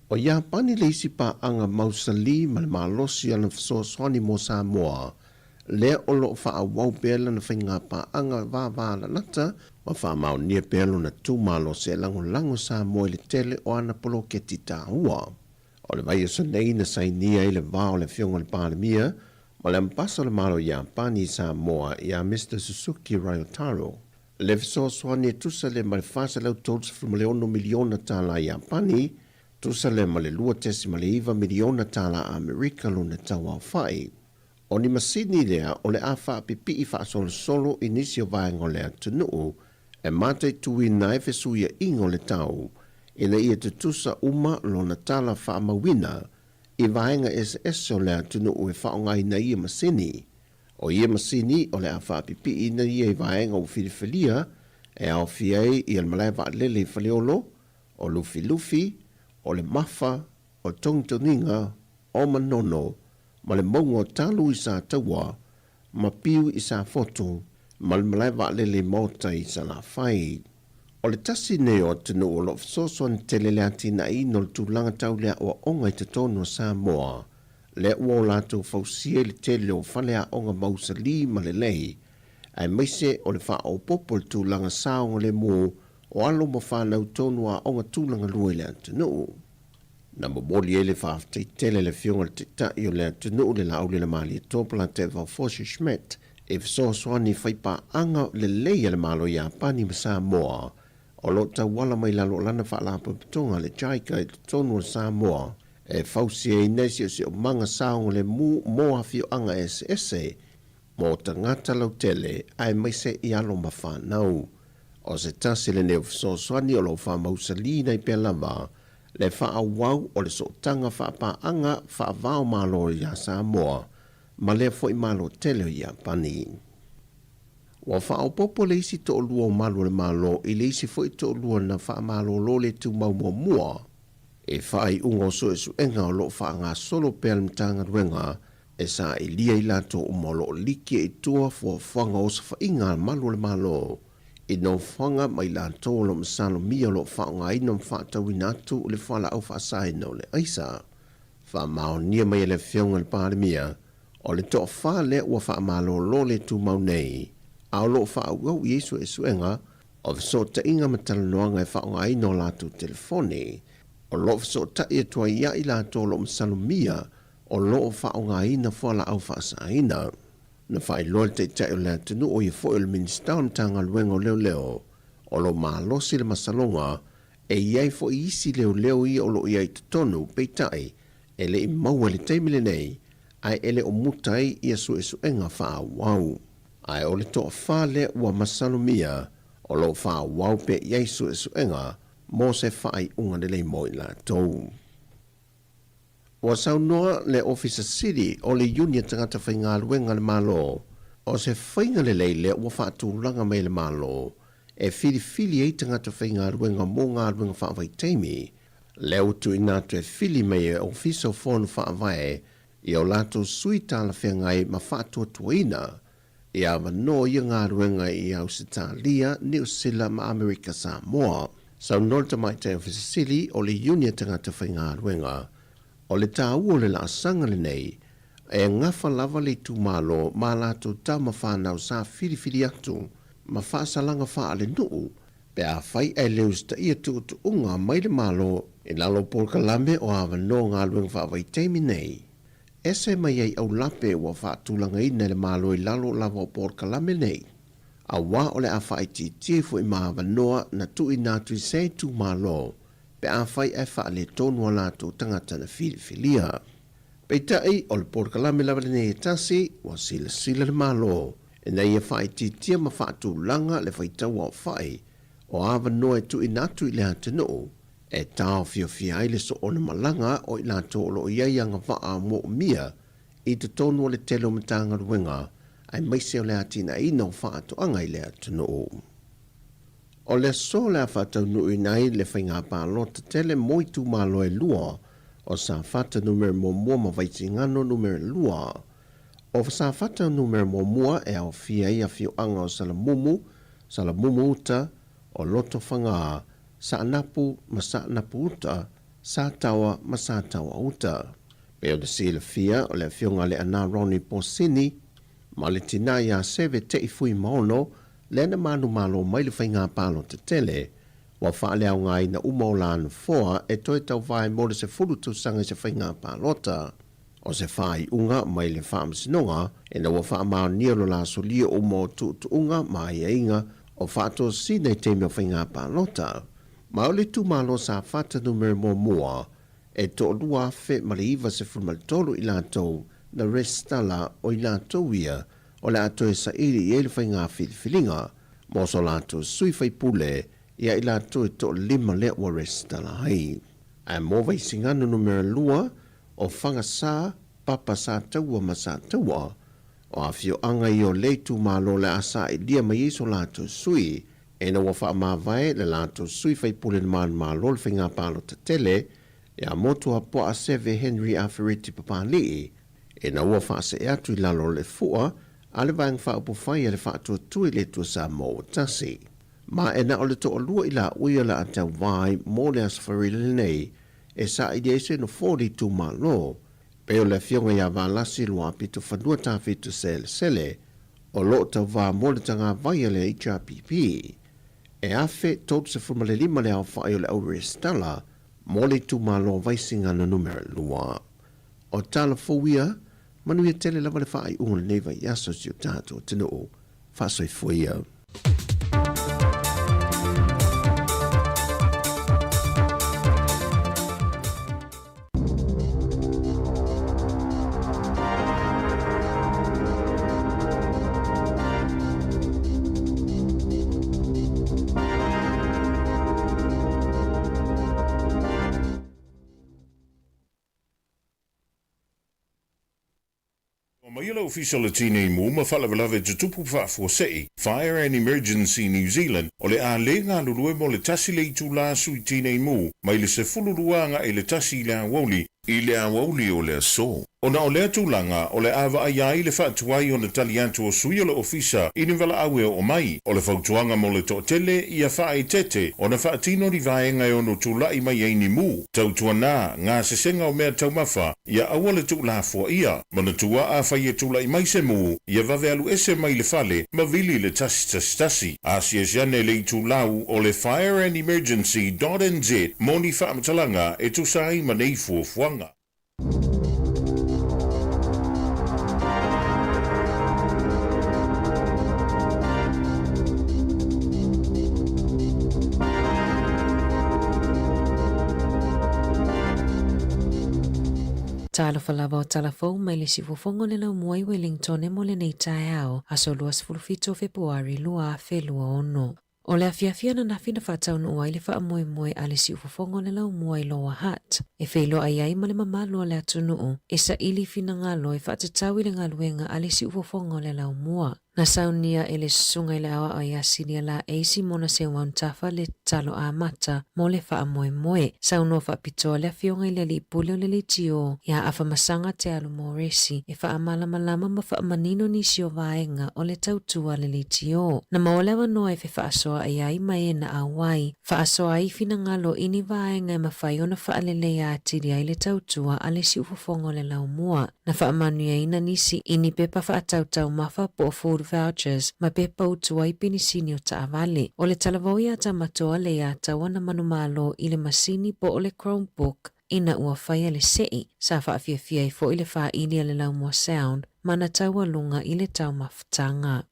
O Iapani le isi paaga mausali ma le malosi o lana fesoasoani mo Samoa, lea o lo o faaauau pea lana faiga paaga vavalalata Ma faamaonia pea lona tumalosi e lagolago Samoa i le tele o ana poloketi taua. O le vaiaso nei na sainia ai le va o le Afioga i le Palemia ma le Ambasa o le Malo o Iapani i Samoa ia Mister Suzuki Ryotaro. Le fesoasoani e tusa lea ma le $436 miliona tālā Iapani, tusa lea ma le $2.9 miliona tālā Amerika lona tauaofai. O ni masini lea o le a faapipii faasolosolo i nisi o vaega o le atunuu e mataituina ai fesuiaiga o le tau ina ia tutusa uma lona tala faamauina i vaega eseese o le atunuu e faaaogaina ia masini. O ia masini o le a faapipiiina ia i vaega ua filifilia e aofia ai ia le malae vaalele i Faleolo, o Lufilufi, o le Mafa, o Togitogiga, o Manono, ma le mauga o Talu i Sataua, ma Piu i Safotu, ma le malae vaalele i Maota i Salafai. O le tasi nei o atunuu o lo o fesoasoani tele le atinaeina o le tulaga tau le aoaoga i totonu o Samoa, lea ua o latou fausia i le tele o faleaoga mausali ma lelei, aemaise o le faaopoopo i le tulaga saogalemu o alo ma fanau tonu aoga tulagalua i le atunuu. Na momoli ai le faafetai tele a le Afioga i le Taitai o le atunuu le Laaulialemalietoa Palateva Fosi Schmidt i fesoasoani faipaaga lelei a le Malo o Iapani ma Samoa o lo o tauala mai lalo o lana faalapotopotoga le JICA i totonu o Samoa e fausiaina ai siosiomaga saogalemu mo afioaga eseese mo tagata lautele aemaise i alo ma fanau. O se tasi lenei o fesoasoani o lo o faamausalina ai pea lava le faaauau o le sootaga faapaaga faava-o-Malo iā Samoa ma lea foi Malo tele o Iapani. Ua faaopoopo le isi toalua o malu o le Malo i le isi foi toalua na faamalolo le tumau muamua i faaiuga o suesuega o lo o faagasolo pea le Matagaluega e sailia i latou uma o lo o liki i tua fuafuaga o osofaiga a malu o le Malo i nofoaga ma i latou o lo o masalomia o lo o faaaogaina ma faatauina atu le fualaau faasaina o le aisa. Faamaonia mai e le Afioga i le Palemia, o le toafa lea ua faamalolo le tumau nei, a o lo o faaauau i ai suesuega o fesootaiga ma talanoaga e faaaogaina o latou telefoni. O lo o fesootai atu ai ia i latou o lo o masalomia o lo o faaaogaina fualaau faasaina. Na faailoa e le Taitai o le atunuu o ia foi o le Minisita o le Matagaluega o Leoleo, o lo o malosi le masaloga e i ai foi isi leoleo ia o lo o i ai i totonu, peitai, e le i maua i le taimi lenei, ae e le o muta ai ia suesuega faaauau. Ae o le toafa lea ua masalomia, o lo o faaauau pea i ai suesuega mo se faaiuga lelei mo i latou. Ua saunoa le Ofisa Sili o le Iuni a Tagata Faigaluega a le Malo, o se faiga lelei lea ua faatulaga mai e le Malo e filifili ai tagata faigaluega mo galuega faavaitaimi, lea ua tuuina atu e fili mai e Ofisa o Fono Faavae i o latou sui talafeagai ma faatuatuaina i avanoa ia galuega i Ausetalia, Niu Sila ma Amerika Samoa. Saunoa le Tamaitai Ofisa Sili o le Iuni a Tagata Faigaluega, o le taua o le laasaga lenei, e gafa lava le itumalo ma latou tama fanau sa filifili atu ma faasalaga faalenuu pe afai ae le usitaia tuutuuga mai le Malo i lalo o polokalame o avanoa galuega faavaitaimi nei. Ese mai ai aulape ua faatulagaina e le Malo i lalo lava o polokalame nei, auā o le a faaitiitia ifo i ma avanoa na tuuina atu i se itumalo pe afai ae faaletonu a latou tagata na filifilia. Peitai, o le polokalame lava lenei e tasi, ua silasila le Malo ina ia faaitiitia ma faatulaga le faitau aofai o avanoa e tuuina atu i le atunuu e taofiofia ai le soona malaga o i latou o lo o i ai agavaa moomia i totonu o le tele o Matagaluega aemaise o le atinaeina o faatoaga i le atunuu. O le aso o le a faataunuuina ai le faiga palota tele mo itumalo e lua o Safata Numera Muamua ma Vaisigano Numera Lua. O Safata Numera Muamua e aofia ai afioaga o Salamumu, Salamumu Uta, o Lotofaga, Saanapu ma Saanapu Uta, Sataoa ma Sataoa Uta. Pei ona silafia, o le afioga a Leaana Ronnie Posini ma le tina ia Seve Te'i Fuimaono lea na manumalo mai le faiga palota tele, ua faaleaogaina uma o la nofoa e toe tauva ai mo le 10 tausaga i se faiga palota. O se faaiuga mai le Faamasinoga ina ua faamaonia lo la solia uma o tuutuuga ma aiaiga o faatosina i taimi o faiga palota. Ma o le itumalo Safata numera muamua e 2,093 i latou na resitala o i latou ia o le a toe saili i ai le faiga filifiliga mo so latou sui faipule ia i latou e toalima lea ua resitala ai. Ae mo Vaisigano numera 2, o Fagasa, Papa Sataua ma Sataua, o afioaga ia o le itumalo o le a sailia mai ai so latou sui, ina ua faamavae le latou sui faipule na manumalo le faiga palota tele ia Motuapuaa Seve Henry Afereti Papali'i, ina ua faasee atu i lalo o le fua a le Vaega Faaupufai a le Faatuatua i le Atua Samoa ua Tasi. Ma e na o le toalua i laua o le a tauva ai mo le Aso Faraile lenei e saili ai se nofoa o le itumalo, pei o le afioga ia Valasi Luapitofanua Tafito Selesele, o lo o tauva mo le tagavai a le HRPP. E 1,035 le aofai o le au resitala mo le itumalo o Vaisigano numera 2. O tala fou ia, manuia tele lava le faaiuga o lenei vaiaso i si o tatou atunuu. Faasoifua ia. Ua mai le Ofisa o le Tinei Mu ma Faalavelave Tutupu Faafuasei, Fire and Emergency New Zealand, o le a le galulue mo le tasi le itula sui tinei mu mai le 12 agai i le 1 i le aoauli, i le aoauli o le aso. Ona o lea tulaga, o le a vaaia ai le faatuai ona tali atu o sui o le ofisa i ni valaau e oo mai. O le fautuaga mo le toatele, ia faaeteete ona faatino ni vaega e ono tulai mai ai ni mu, tautuana, gasesega o mea taumafa, ia aua le tuulafoaia. Manatua afai e tulai mai se mu, ia vave alu ese mai le fale ma vili i le 111. Asiasi ane le itulau o le fireandemergency dot nz mo ni faamatalaga e tusa ai ma nei fuafuaga. Talofa lava o tala fou mai le siufofoga o le laumua i Wellington mo lenei taeao, aso 27 o Fepuari 2026. O le afiafi ananafi na faataunuu ai le faamoemoe a le siufofoga o le laumua i Lower Hutt, e feiloai ai ma le mamalu o le atunuu e saili finagalo e faatatau i le galuega a le siufofoga o le laumua. Na saunia e le Susuga i le Aoao ia Silia Laei Simona Seumauntafa le tatalo amata mo le faamoemoe. Saunoa faapitoa le Afioga i le Alii Pule o le Leitio ia Afamasaga Te Alu Moresi e faamalamalama ma faamanino nisi o vaega o le tautua a le Leitio. Na maua le avanoa e fefaasoaai ai ma e na auai. Faasoa ai finagalo i ni vaega e mafai ona faaleleia atili ai le tautua a le siufofoga o le laumua. Na faamanuiaina nisi i ni pepa faatau taumafa po o food vouchers ma pepa utu ai penisini o taavale. O le talavou iā Tamatoa le iā taua na manumalo i le masini po o le Chromebook ina ua faia le seʻi, sa faafiafia ai foi le fāili a le Laumua Sound ma na taualuga i le taumafataga.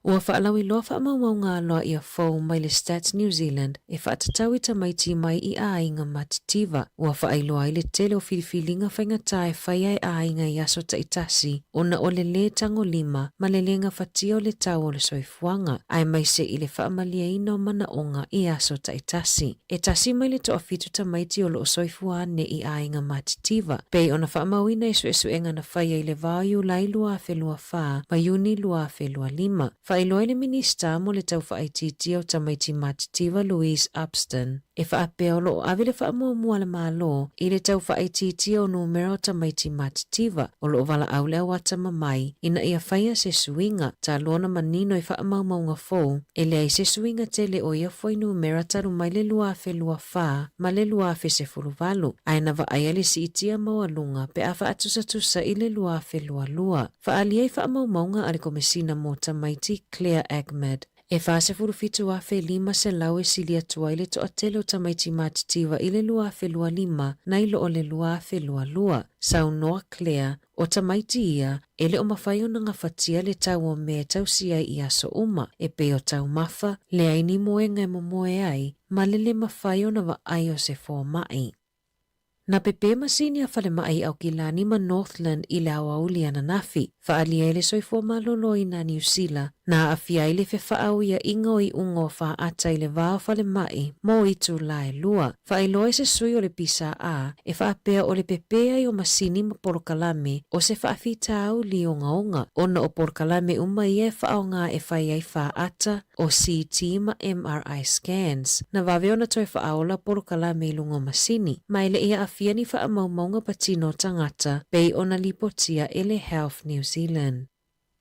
Ua faalauiloa faamaumauga aloaia fou mai le Stats New Zealand e faatatau i tamaiti mai i aiga matitiva. Ua faailoa ai le tele o filifiliga faigata e faia e aiga i aso taitasi ona o le lē tagolima ma le lē gafatia o le tau o le soifuaga, aemaise i le faamalieina o manaoga i aso taitasi. E tasi mai le toafitu tamaiti o loo soifua ane i aiga matitiva, pei ona faamauina i suesuega na faia i le va o Iulai 2024 ma Iuni 2025. Faailoa i le Minisita mo le Tau Faaitiitia o Tamaiti Matitiva Louise Upston, e faapea o loo ave le faamuamua a le Malo i le tau faaitiitia o numera o tamaiti matitiva o loo valaau le auatamamai ina ia faia se suiga talu ona manino i faamaumauga fou E leai se suiga tele o ia fuainumera talu mai le 2024 ma le 2018, ae na vaaia le siitia maualuga pe a faatusatusa i le 2022. Faaalia i faamaumauga a le Komesina mo Tamaiti Claire Ahmed. E 47,500 e sili atu ai le toatele o tamaiti matitiva i le 2025 nai lo o le 2022, saunoa Claire, O tamaiti ia, e le o mafai ona gafatia le tau o mea e tausi ai i aso uma, e pei o taumafa, leai ni moega e momoe ai, ma le le mafai ona vaai o se fomai. Na pepe masini a falemai i Aukilani ma Northland i le aoauli ananafi, faaalia ai le soifua maloloina a Niu Sila, na aafia ai le fefaauiaʻiga o iuga o faata i le va o falemai mo itulā e lua. Faailoa i se sui o le PSA e faapea o le pepē ai o masini ma polokalame o se faafitauli ogaoga ona o polokalame uma ia e faaaoga e fai ai faata, o CT ma MRI scans. Na vave ona toe faaola polokalame i luga o masini, ma e le i aafia ni faamaumauga patino o tagata pei ona lipotia e le Health New Zealand.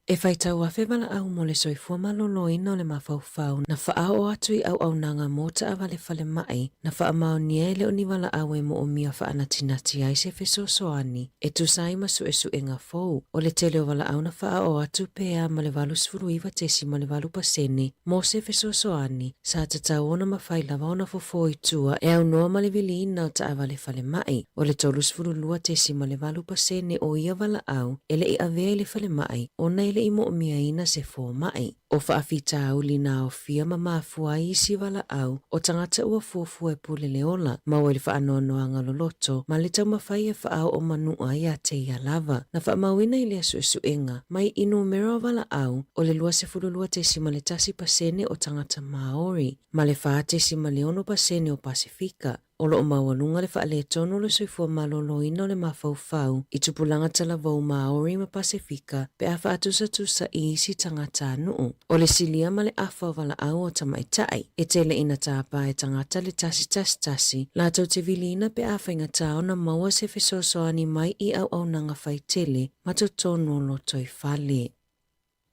E faitau afe valaau mo le soifua maloloina o le mafaufau na faaoo atu i auaunaga mo taavale falemai na faamaonia e le o ni valaau e moomia faanatinati ai se fesoasoani e tusa ai ma suesuega fou. O le tele o valaau na faaoo atu pe a ma le 89.8 pasene mo se fesoasoani sa tatau ona mafai lava ona fofo i tua e aunoa ma le viliina o taavale falemai. O le 32.8 pasene o ia valaau e le i avea i le falemai ona e le i moomiaina se fomai. O faafitauli na aofia ma mafua ai isi valaau o tagata ua fuafua e pule le ola, maua i le faanoanoaga loloto ma le taumafai e faaoo manua ia te ia lava. Na faamauina i lea suesuega, mai i numera o valaau, o le 22.1 pasene o tagata Māori, ma le 4.6 pasene o Pasefika. O lo o maualuga le faaletonu o le soifua maloloina o le mafaufau i tupulaga talavou Māori ma Pasefika pe a faatusatusa i isi tagatanuu. O le silia ma le afa o valaau o tamaitai, e tele ina tāpā e tagata le 111 latou te viliina pe a faigata ona maua se fesoasoani mai i auaunaga faitele ma totonu o lotoifale.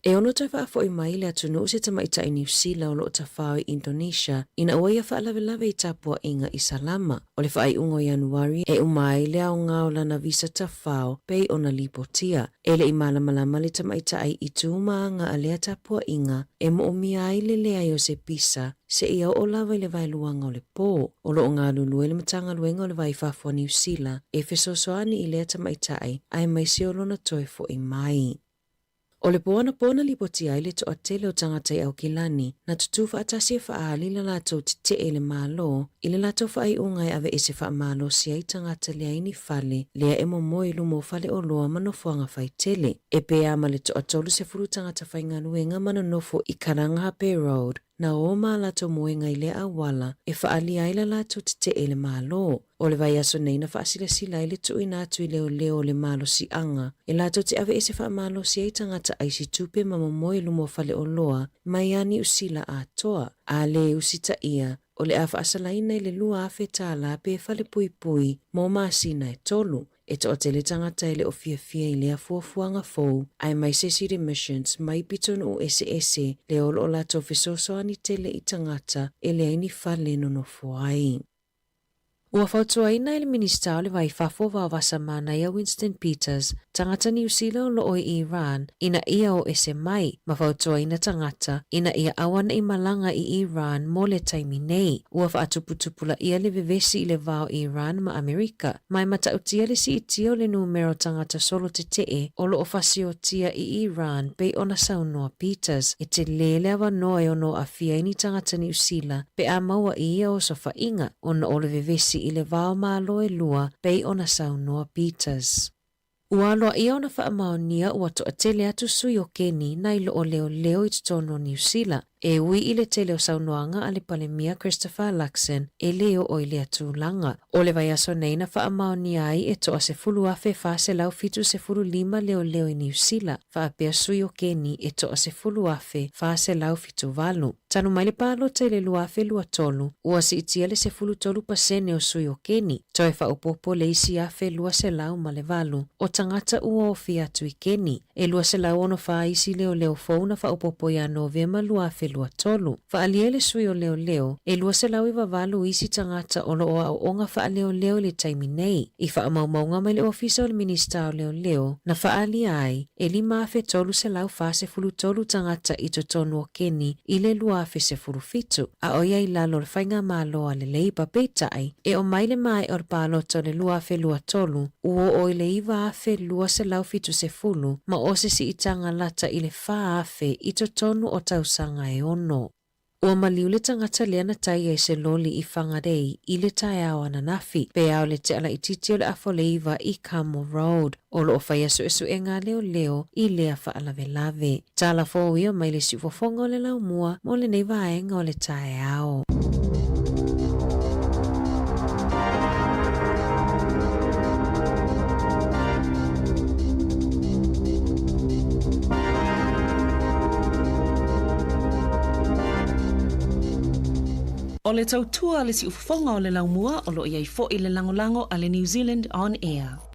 E ono toe faafoi mai i le atunuu se tamaitai Niu Sila o lo o tafao i Indonesia ina ua ia faalavelave i tapuaiga i Salama. O le faaiuga o Ianuari e uma ai le aoga o lana visa tafao pei ona lipotia. E le i malamalama le tamaitai i tu ma aga a lea tapuaiga e moomia ai le leai o se pisa seia oo lava i le vaeluaga o le pō. O lo o galulue le Matagaluega o le Va i Fafo a Niu Sila e fesoasoani i lea tamaitai aemaise o lona toe fo'i mai. O le pō anapo na lipotia ai le toatele o tagata i Aukilani, na tutū faatasi e faaali le latou tetee i le Malo i le latou faaiuga e aveese faamalosi ai tagata leai ni fale lea e momoe i luma o faleoloa ma nofoaga faitele. E pē a ma le toa 30 tagata faigaluega ma nonofo i Karangahape Road na ō ma latou moega i lea auala e faaalia ai la latou tetee i le Malo. O le vaiaso nei na faasilasila ai le tuuina atu i leoleo o le malosiaga e latou te aveese faamalosi ai tagata aisi tupe ma momoe i luma o faleoloa mai a Niu Sila atoa, a lē usitaia, o le a faasalaina i le $2,000 pe falepuipui mo masina e tolu. E toatele tagata e le o fiafia i lea fuafuaga fou, aemaise Cedar Missions mai pitonuu eseese lea o lo o latou fesoasoani tele i tagata e leai ni fale nonofo ai. Ua fautuaina e le Minisita o le Va i Fafo Vaovasa Manaia Winston Peters tagata Niu Sila o lo o i Iran ina ia o ese mai, ma fautuaina tagata ina ia auaneʻi malaga i Iran mo le taimi nei. Ua faatuputupulaia le vevesi i le va o Iran ma Amerika, ma e matautia le siitia o le numera o tagata solo tetee o lo o fasiotia i Iran pei ona saunoa Peters, e telē le avanoa e ono aafia ai ni tagata Niu Sila pe a maua i ia osofaiga ona o le vevesi i le va o Malo e lua pei ona saunoa Peters. Ua aloaia ona faamaonia ua toatele atu sui o Keni nai lo o leoleo i totonu o Niu Sila, e ui i le tele o saunoaga a le Palemia Christopher Luxon e lē oo i lea tulaga. O le vaiaso nei na faamaonia ai e toa 10,475 leoleo i Niu Sila, faapea sui o Keni e toa 10,478. Talu mai le palota i le 2023, ua siitia le 13 pasene o sui o Keni, toe faaopoopo le isi 1,208 o tagata ua ofia atu i Keni. E 264 isi leoleo fou na faaopoopo ia Novema 2024. 2023. Faaalia ai le sui o leoleo, e 298 isi tagata o lo o aooga faaleoleo i le taimi nei. I faamaumauga mai le Ofisa o le Minisita o Leoleo, na faaalia ai, e 5,343 tagata i totonu o Keni i le 2017, a o ia i lalo o le faigamalo a le Labour, peitai, e oo mai le maea o le palota o le 2023, ua oo i le 9,270 ma o se siitaga lata i le 4,000 i totonu o tausaga e ono. Ua maliu le tagata lea na tai ai se loli i Whangarei i le taeao ananafi, pe ao le tea laitiiti o le afoleiva i Carmel Road. O lo o faia suesuega a leoleo i lea faalavelave. Tala fou ia mai le siufofoga o le laumua mo lenei vaega o le taeao. O le tautua a le siufofoga o le laumua o lo o i ai foi le lagolago a le New Zealand On Air.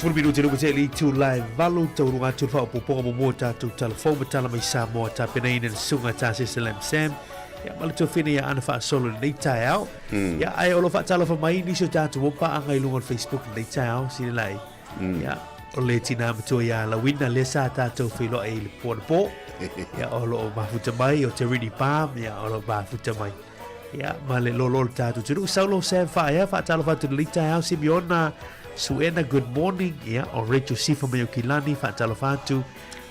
20 minute le ua le itu la e valu tauruga atu le faaopoopoga muamua o tatou tala fou ma tala mai Samoa tapenaina le susuga ta Sese Lam Sam ia ma le tuafine ia Ana Faasolo i lenei taeao ia ae o lo o faatalofa mai nisi o tatou o paaga i luga o le Facebook i lenei taeao Sinalai ia o le tinā matua ia Lawina lea sa tatou feiloai i le po anapo ia o lo o mafuta mai o Terini Palm ia o lo o mafuta mai Ia, ma le lolo o le tatou atunuu. Saulo Sam Faaea, faatalofa atu i lenei taeao. Simeona Suena, good morning. Ia, o Rachel Sifa mai Aukilani, faatalofa atu.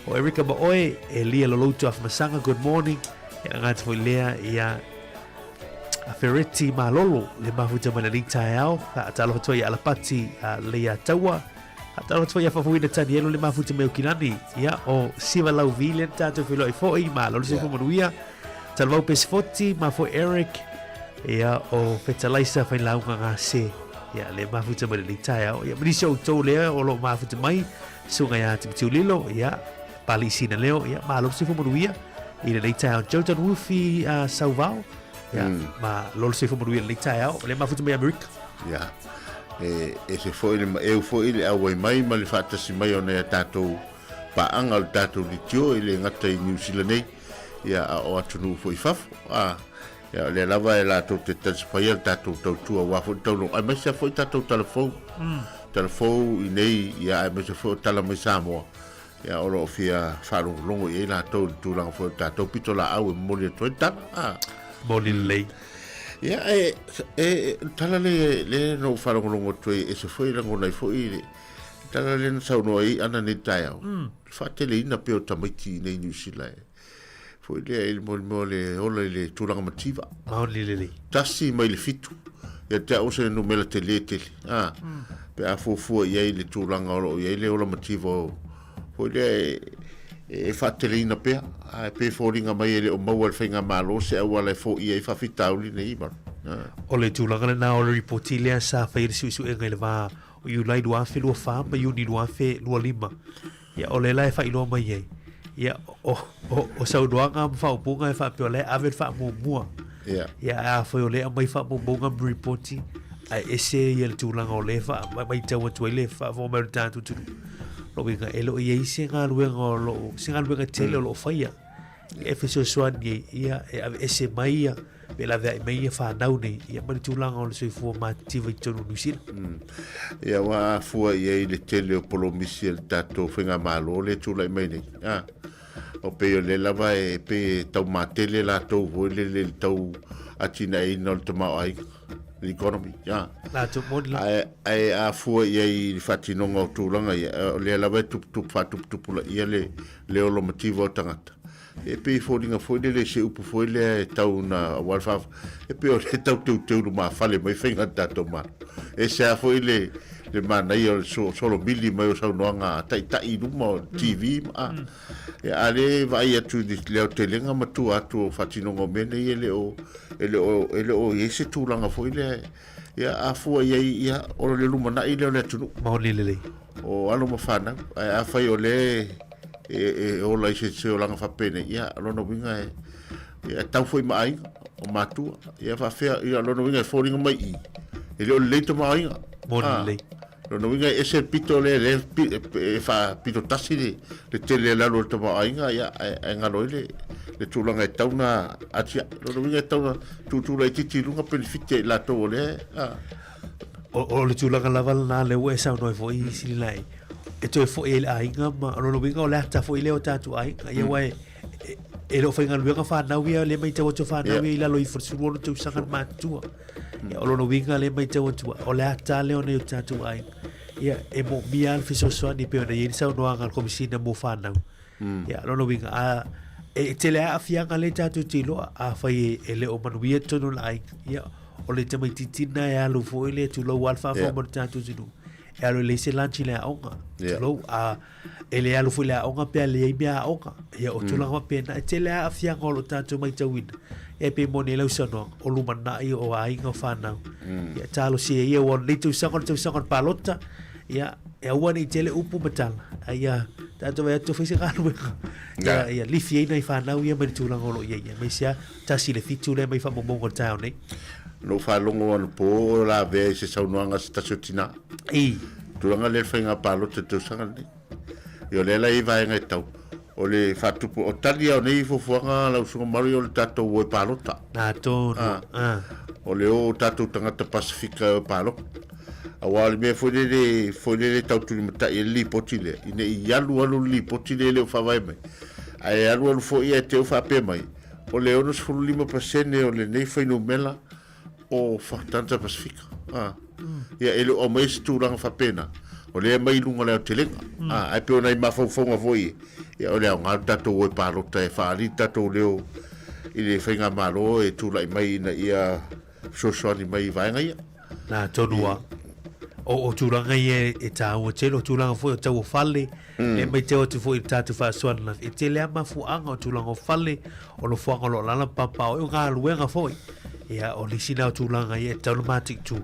O Erika ma oe, e lia Loloutu Afamasaga, good morning. E la ngāti foi lea ia a Fereti Malolo, le mafuta mai lenei taeao. Faatalofa atu ai ia Alapati a Leia Taua. Faatalofa atu foi ia Faafouina Tanielo, le mafuta mai o Kilani. Ia, o Siva Lauvi, lea na tātou feiloai foi, malo le soifua manuia. Talavau Pesefoti, ma foi Eric. Ia, o Fetalaisa Failauga Gase. Ia, le mafuta mai lenei taeao. Ia, ma nisi o outou lea o lo o mafuta mai. Susuga ia Timoteo Lilo, ia, Pali Sina Leo, ia, malo le soifua manuia i lenei taeao. Jodan Wufi Sauvao, ia, ma lo le soifua manuia i lenei taeao. Le mafuta mai Amerika. Ia, e ese foi le maeu foi le auai mai ma le faatasi mai o nai a tatou paaga o le tatou litio e le gata i Niu Sila nei, ia, a o atunuu foi i fafo. A, ia, o lea lava e latou te talisapaia le tatou tautua aua foi le tauloga, aemaise foi tatou talafou. Talafou i nei, ia, aemaise foi o tala mai Samoa, ia, o lo o fia faalogologo i ai latou i le tulaga foi o le tatou pitolaau e momoli atu ai le tala. A. Moni lelei. Ia, e, e, e, tala le, le na ou faalogologo atu ai, ese foi lagona ai foi le tala lea na saunoa ai Ana nei taeao. Le faateleina pea o tamaiti i nei Niu Sila e. Foi lea i le mea o le ola i le tulaga mativa. Maoni lelei. 1 mai le 7. Ia te au o se numera tele tele. A, pe a fuafua i ai le tulaga o lo o i ai le ola mativa o, foi lea e, e faateleina pea. Ae pe foliga mai e le o maua e le Faigamalo se auala e foia ai faafitauli nei. O le tulaga lena o le ripoti lea sa fai ai le suesuega i le va o Iulai 2024 ma Iuni 2025. Ia, o lea la e faailoa mai ai, ia, o, o, o saunoaga ma faaupuga e faapea o la e ave le faamuamua. Ia. Ia, ae afai o lea e aumai faamaumauga ma ripoti, ae ese ia le tulaga o lea e faa, matau atu ai le faafofoga mai o le tatou atunuu. Lona uiga, e le o i ai se galuega o lo o, se galuega tele o lo o faia. E fesoasoani ai, ia, e aveese mai ia, pe laveai mai ia fanau nei, ia ma le tulaga o le soifua matitiva i totonu o Niu Sila. Ia, ua afua i ai le tele o polomisi a le tatou faigamalo lea e tulai mai nei. A, o pei o lea lava e pei e taumatele latou foi lele i le tau atinaeina o le tamaoaiga, le economy. A, Latou moni la. ae, ae afua i ai i le faatinoga o tulaga ia, o lea lava e tuputupu, faatuputupulaia le, le ola mativa o tagata. E pei e foliga foi lele i se upu foi lea e tau na aua le faa, e pei o lea e tau teuteu lumafale mai faiga a le tatou Malo. E ese lava foi le, le manaia o le solomili mai o saunoaga a taitai i luma o le TV ma a. Ia, a lea e vaai atu i le aotelega ma tua atu o faatinoga o mea nei e le o, e le o, e le o i ai se tulaga foi lea, ia, a fua i ai, ia, o le lumanai lea o le atunuu. Maoni lelei. O alo ma fanau, ae afai o lea e, e ola i se, se olaga faapenei, ia, o lona uiga e, e tau foi ma aiga, o matua, ia faafefea, ia, o lona uiga e foliga mai i i, e le o lelei tamaoaiga. Moni lelei. Lona uiga e ese le pito lea, lea e faapito tasi le, le tele e lalo o le tamaoaiga, ia, ae, ae galo ai le, le tulaga e tau na atiae. Lona uiga e tau na tuutuu laitiiti i luga penefiti a i latou o lea, a. O, o le tulaga lava lena lea ua e saunoa ai foi Sililai, e toe foi ai le aiga ma o lona uiga o le ata foi lea o tatou aiga. Ia aua e, e, e le o faigaluega fanau ia lea matau atu fanau ia i lalo ifo o le 16 tausaga le matutua. Ia o lona uiga lea matau atu o le ata lea o nai o tatou aiga. Ia e moomia lava le fesoasoani pei ona i ai le saunoaga a le Komesina mo fanau. Ia lona uiga a e tele lava aafiaga lea tatou te iloa afai e, e le o manuia totonu o le aiga. Ia o le tamaitiiti lena e alu foi lea tulou lava le faafofoga mai o le tatou atunuu e alu e leai se lunch i le aoga tulou a e le alu foi i le aoga pe a leai mea aoga ia o tulaga faapena e tele lava aafiaga o lo o tatou matauina e pei moni ai lau saunoaga o lumanai o aiga o fanau ia talosia ia aua o lenei tausaga o le tausaga o le palota ia e aua ne i tele upu ma tala a ia tatou vaai atu fai se galuega ia ia lifi ai nai fanau ia mai le tulaga o lo o i ai aemaise lava 1 i le 7 lea mai faamaumauga o le taeao nei. Na ou faalogo anapo o lavea i se saunoaga a se tasi o tina. I. Tulaga lea i le faiga palota i le tausaga lenei. Ia o lea la e i ai vaega e tau. O le faatupu, o tali lava o nei fuafuaga lau Susuga Mamalu ia o le tatou o e palota. Nā tonu. A. O le o o tatou tagata Pasefika e o e palota. Aua o le mea foi lele, foi lele e tau tulimatai ai le lipoti lea, ina i alu alu le lipoti lea e le o faavae mai, ae alu alu foi ae te i ua faapea mai, O le 65% o lenei fuainumera o tagata Pasefika. A. Ia, e le o aumaia se tulaga faapena. O lea e aumai i luga o le aotelega. A, ae pei o nai mafaufauga foi, ia, o le aoga o le tatou o e palota e faaali le tatou leo i le faigamalo e tulai mai ina ia fesoasoani mai i vaega ia. Nā tonu a. O, o tulaga ia e tāua tele, o tulaga foi o tau o fale, mm. e mai teo atu foi i le tātou faasoana. E tele a mafuaaga o tulaga o fale, o nofoaga o lo o lala papa, o e o galuega foi. Ia, o nisi nā o tulaga ia e tau na mataitu,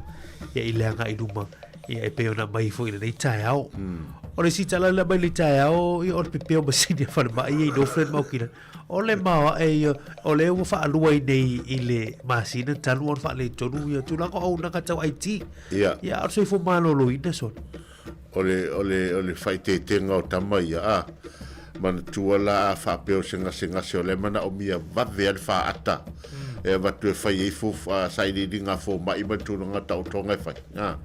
ia i le agai i luma, ia e pei ona aumai foi i lenei taeao. Mm. O le isi tala lea mai le taeao, ia o le pepeo masini a falemai ia i Northland ma Auckland. O le maoae ia, o lea ua faalua i nei i le masina talu ona faaletonu ia tulaga o auaunaga tau IT. Ia. Ia, a o le soifua maloloina sona. O le, o le, o le faaeteetega o tama ia, a. Manatua la a faapea o se gasegase o la e manaomia vave a le faata e avatu e fai ai fo, a, sailiiliga a fomai ma le tulaga taotoga e fai, a.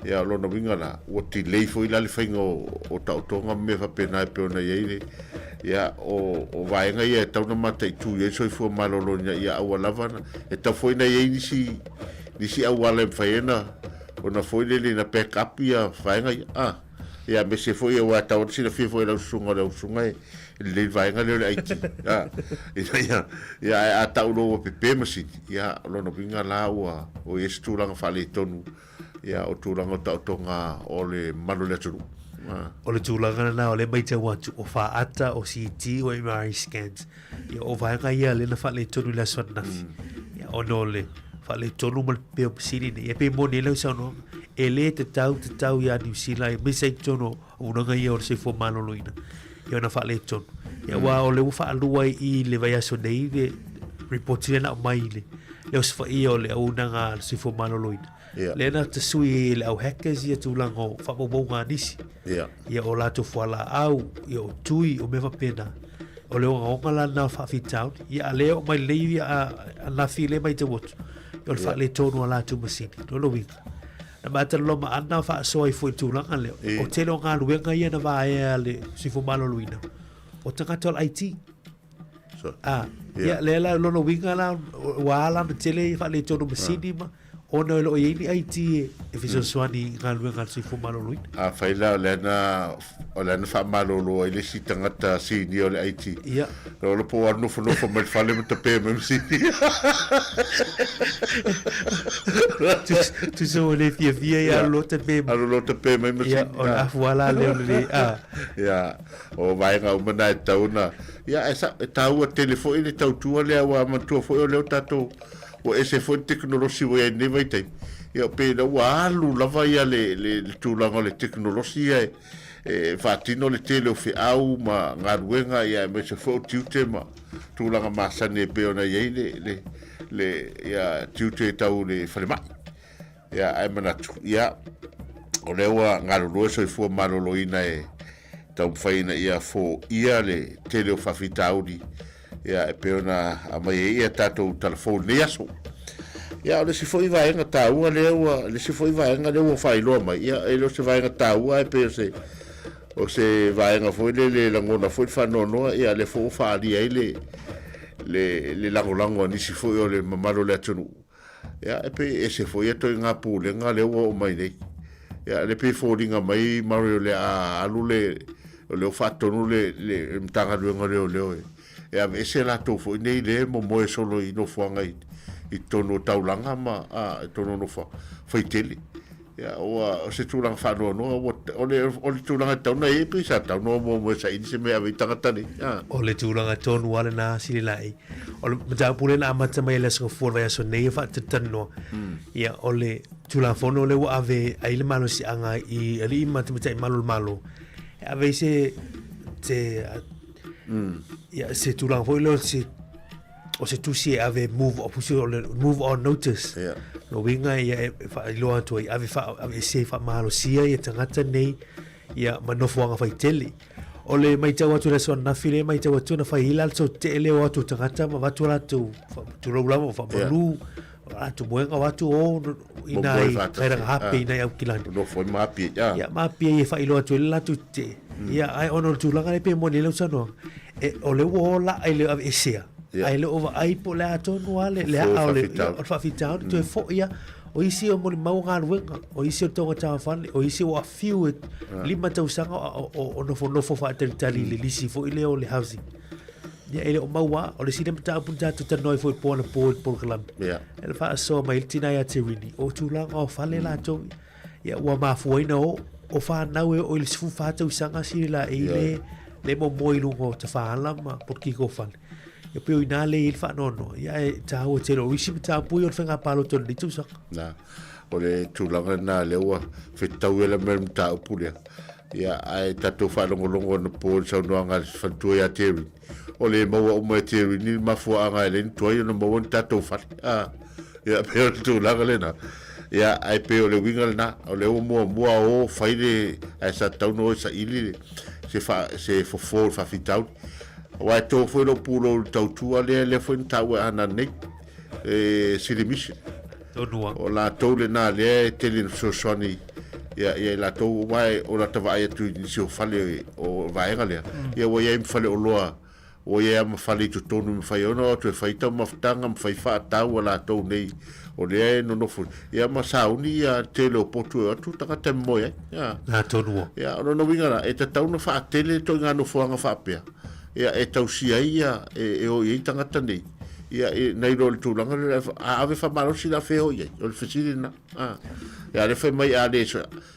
Ia, o lona uiga la, ua delay foi la le faiga o, o taotoga ma mea faapena e pei ona i ai le, ia, o, o vaega ia e tatau ona mataitu i ai le soifua maloloina ia aua lava na, e tatau foi ona i ai nisi, nisi auala e mafai ai ona, ona foi lele ina back up ia vaega ia, a. Ia, aemaise foi aua e tatau ona silafia foi e lau susuga o le aususuga e lelei le vaega lea o le IT, a, ina ia, ia, ae a tau loa ua pepe masini, ia, o lona uiga la ua, ua i ai se tulaga faaletonu ia, o tulaga o taotoga o le mamalu o le atunuu. O le tulaga lena o lea e matau atu, o faata, o CT, o MRI scans, ia o vaega ia lea na faaletonu i le aso ananafi. Ia, ona o le faaletonu ma le pepē o masini nei. Ia pei e moni ai lau saunoaga, e le tatau tatau ia Niu Sila, aemaise ai totonu o auaunaga ia o le soifua maloloina, ia ona faaletonu. Ia aua o lea ua faalua i i le vaiaso nei le report lea na aumai i le le osofaia o le auaunaga a le soifua maloloina. Ia. Lea na tasui ai e le au hackers ia tulaga o faamaumauga a nisi. Ia. Ia o latou fualaau, ia o tui, o mea faapena. O le ogaoga la lena o faafitauli. Ia a lea e oo mai lenei ia a, ananafi lea e matau atu, ia o le faaletonu o latou masini. Lona uiga, na matalaloa ma Anna faasoa ai foi i le tulaga lea. E. O tele o galuega ia na vaea a le Soifua Maloloina, o tagata o le IT. So, Ah, yeah. ia, lea la, lona uiga la, ua ala ona tele ia faaletonu masini ma, ona e le o i ai ni IT e, e fesoasoani i galuega a le Soifua Maloloina. Afai la o lea na, o lea na faamalolo ai le isi tagata senior o le IT. Ia. Na ola po o alu nofonofo mai le fale ma tape mai masini. Tusa ua le fiafia ia alu loa tape mai. Alu loa tape mai masini. Ia, o le afu ala lea o le le, ah. Ia, o vaega uma na e tatau ona, ia, e, sa, e taua tele foi le tautua lea, aua manatua foi o lea ua tatou, ua ese foi le tekonolosi ua i ai i lenei vaitaimi. Ia, pei la ua alu lava ia le, le, le tulaga o le tekonolosi ia e, e faatino le tele o feau ma galuega, ia, aemaise foi o tiute ma tulaga masani e pei ona i ai le, le, le, ia, tiute tau le falemai. Ia, ae manatu, ia, o lea ua galulue soifua maloloina e taumafai ina ia foia le tele o faafitauli, ia, e pei ona aumai ai ia tatou tala fou i lenei aso. Ia, o le isi foi vaega taua lea ua, le isi foi vaega lea ua faailoa mai, ia, e le o se vaega taua ae pei o se, o se vaega foi lele e lagona foi le faanoanoa, ia, lea foi ua faaalia ai le, le, le lagolago a nisi foi o le mamalu o le atunuu. Ia, e pei e ese foi ia ituaiga pulega lea ua oo mai nei. Ia, lea pei e foliga mai Mario o le a alu le, o lea ua faatonu le, le Matagaluega o Leoleo e, e aveese latou foi nei lea e momoe solo i nofoaga i, i totonu o taulaga ma, a, i totonu o nofoaga faitele. Ia, ua, o se tulaga faanoanoa, ua, o le, o le tulaga e tatau ona i ai, pei sa tatau ona muamua e saili se mea e ave ai tagata nei. A. O le tulaga tonu lava lena Silila'i. O le mataupu lea na amata mai i le Aso Gafua o le vaiaso nei e faatalatalanoa, ia, o le Tulafono lea ua ave ai le malosiaga i alii ma tamaitai malu o le Malo, e ave ai se, se, ia, se tulaga foi lea o se o se tusi e ave move on, pusi o le move on notice. Yeah. Lo winga ia e whailoa atu ai, ave, wha, ave se whaamalosia ia tangata nei ia ma nofoanga whaitele. O le maitau atu le aso ananafi le maitau atu na whai hila so te ele o atu tangata ma vatu rātou tulou lava whaamalu yeah. rātou moenga o atu o ina i kairanga hape ina i Aukilani. Nofo i maapia, yeah. Ia maapia i e whailoa atu ele lātou te. Ia ai ona o le tulaga le pe moni le usanoa. E, o le ua ola ai le aveesea. Ia. Ai le o vaai po o le a tonu lava le, le aa o le, Faafitauli. o le faafitauli, toe foi lava. O isi o molimau o galuega, o isi o taugata o fale, o isi ua fiu e 5 tausaga o nofonofo faatalitali i le lisi foi lea o le housing. Ia e le o maua, o le isi lea mataupu na tatou talanoa ai foi i le po anapo i le polokalame. E le faasoa mai le tina ia Te Rini, o tulaga o fale latou, ia ua mafuaina o, o fanau e oo i le 14 tausaga sili la e le, le momoe i luga o tafaala ma polokiki o fale. Ia pei o i ina lea e i ai le faanoanoa, ia ae taua tele o isi mataupu ia o le faiga palota o lenei tausaga. Na, o le tulaga lena lea ua fetau ai la mea le mataupu lea. Ia, ae tatou faalogologo anapo i le saunoaga a le faletua ia Terry, o le maua uma e Terry ni mafuaaga e le ni tuai ona maua ni tatou fale. A, ia, pei o le tulaga lena. Ia, ae pei o le uiga lena, o lea ua muamua o fai le, ae sa tatau ona o e saili le, se fa, se fofo o le faafitauli. Aua e to foi lou pulou i le tautua lea, lea foi na taua e Aana nei, e Sili Mission. Tonu O latou lena lea e tele ina fesoasoani ia, ia i latou, aua o lata vaai atu i nisi o fale o vaega lea, ia ua i ai ma faleoloa, ua i ai lava ma fale i totonu e mafai ai ona o atu e fai taumafataga ma fai faatau a latou nei o lea e nonofo, ia ma sauni ia le tele o potu e o atu tagata e momoe ai. Ia. Nā tonu a. Ia, o lona uiga la, e tatau ona faatele ituaiga nofoaga faapea, ia, e tausia ai ia, e o i ai tagata nei, ia, e, nai lo le tulaga lea, a ave faamalosi la fea o i ai, o le fesili lena. A, ia, lea fai mai a le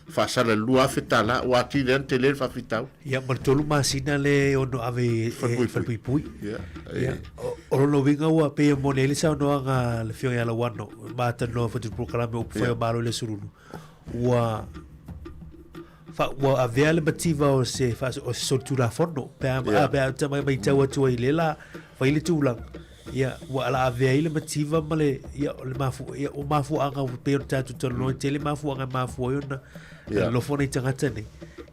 faasala $2,000, ua atili ai ona tele le faafitauli. Ia, ma le 3 masina le ono ave i Falepuipui. Ia, Ia, o lona uiga ua pei e moni ai le saunoaga a le Afioga ia Lauano, ma talanoa foi i le polokalame o Upufai o Malo i le Aso Lulu, ua fa, ua avea le mativa o se, fa, o se solitulafono, pe a, yeah. pe a ta mai matau atu ai le la, fai le tulaga, ia, ua ala avea ai le mativa ma le, ia, o le mafu, ia, o mafuaaga ua pei ona tatou talanoa, mm. tele mafuaaga e mafua ai ona, yeah. nofo nei tagata nei.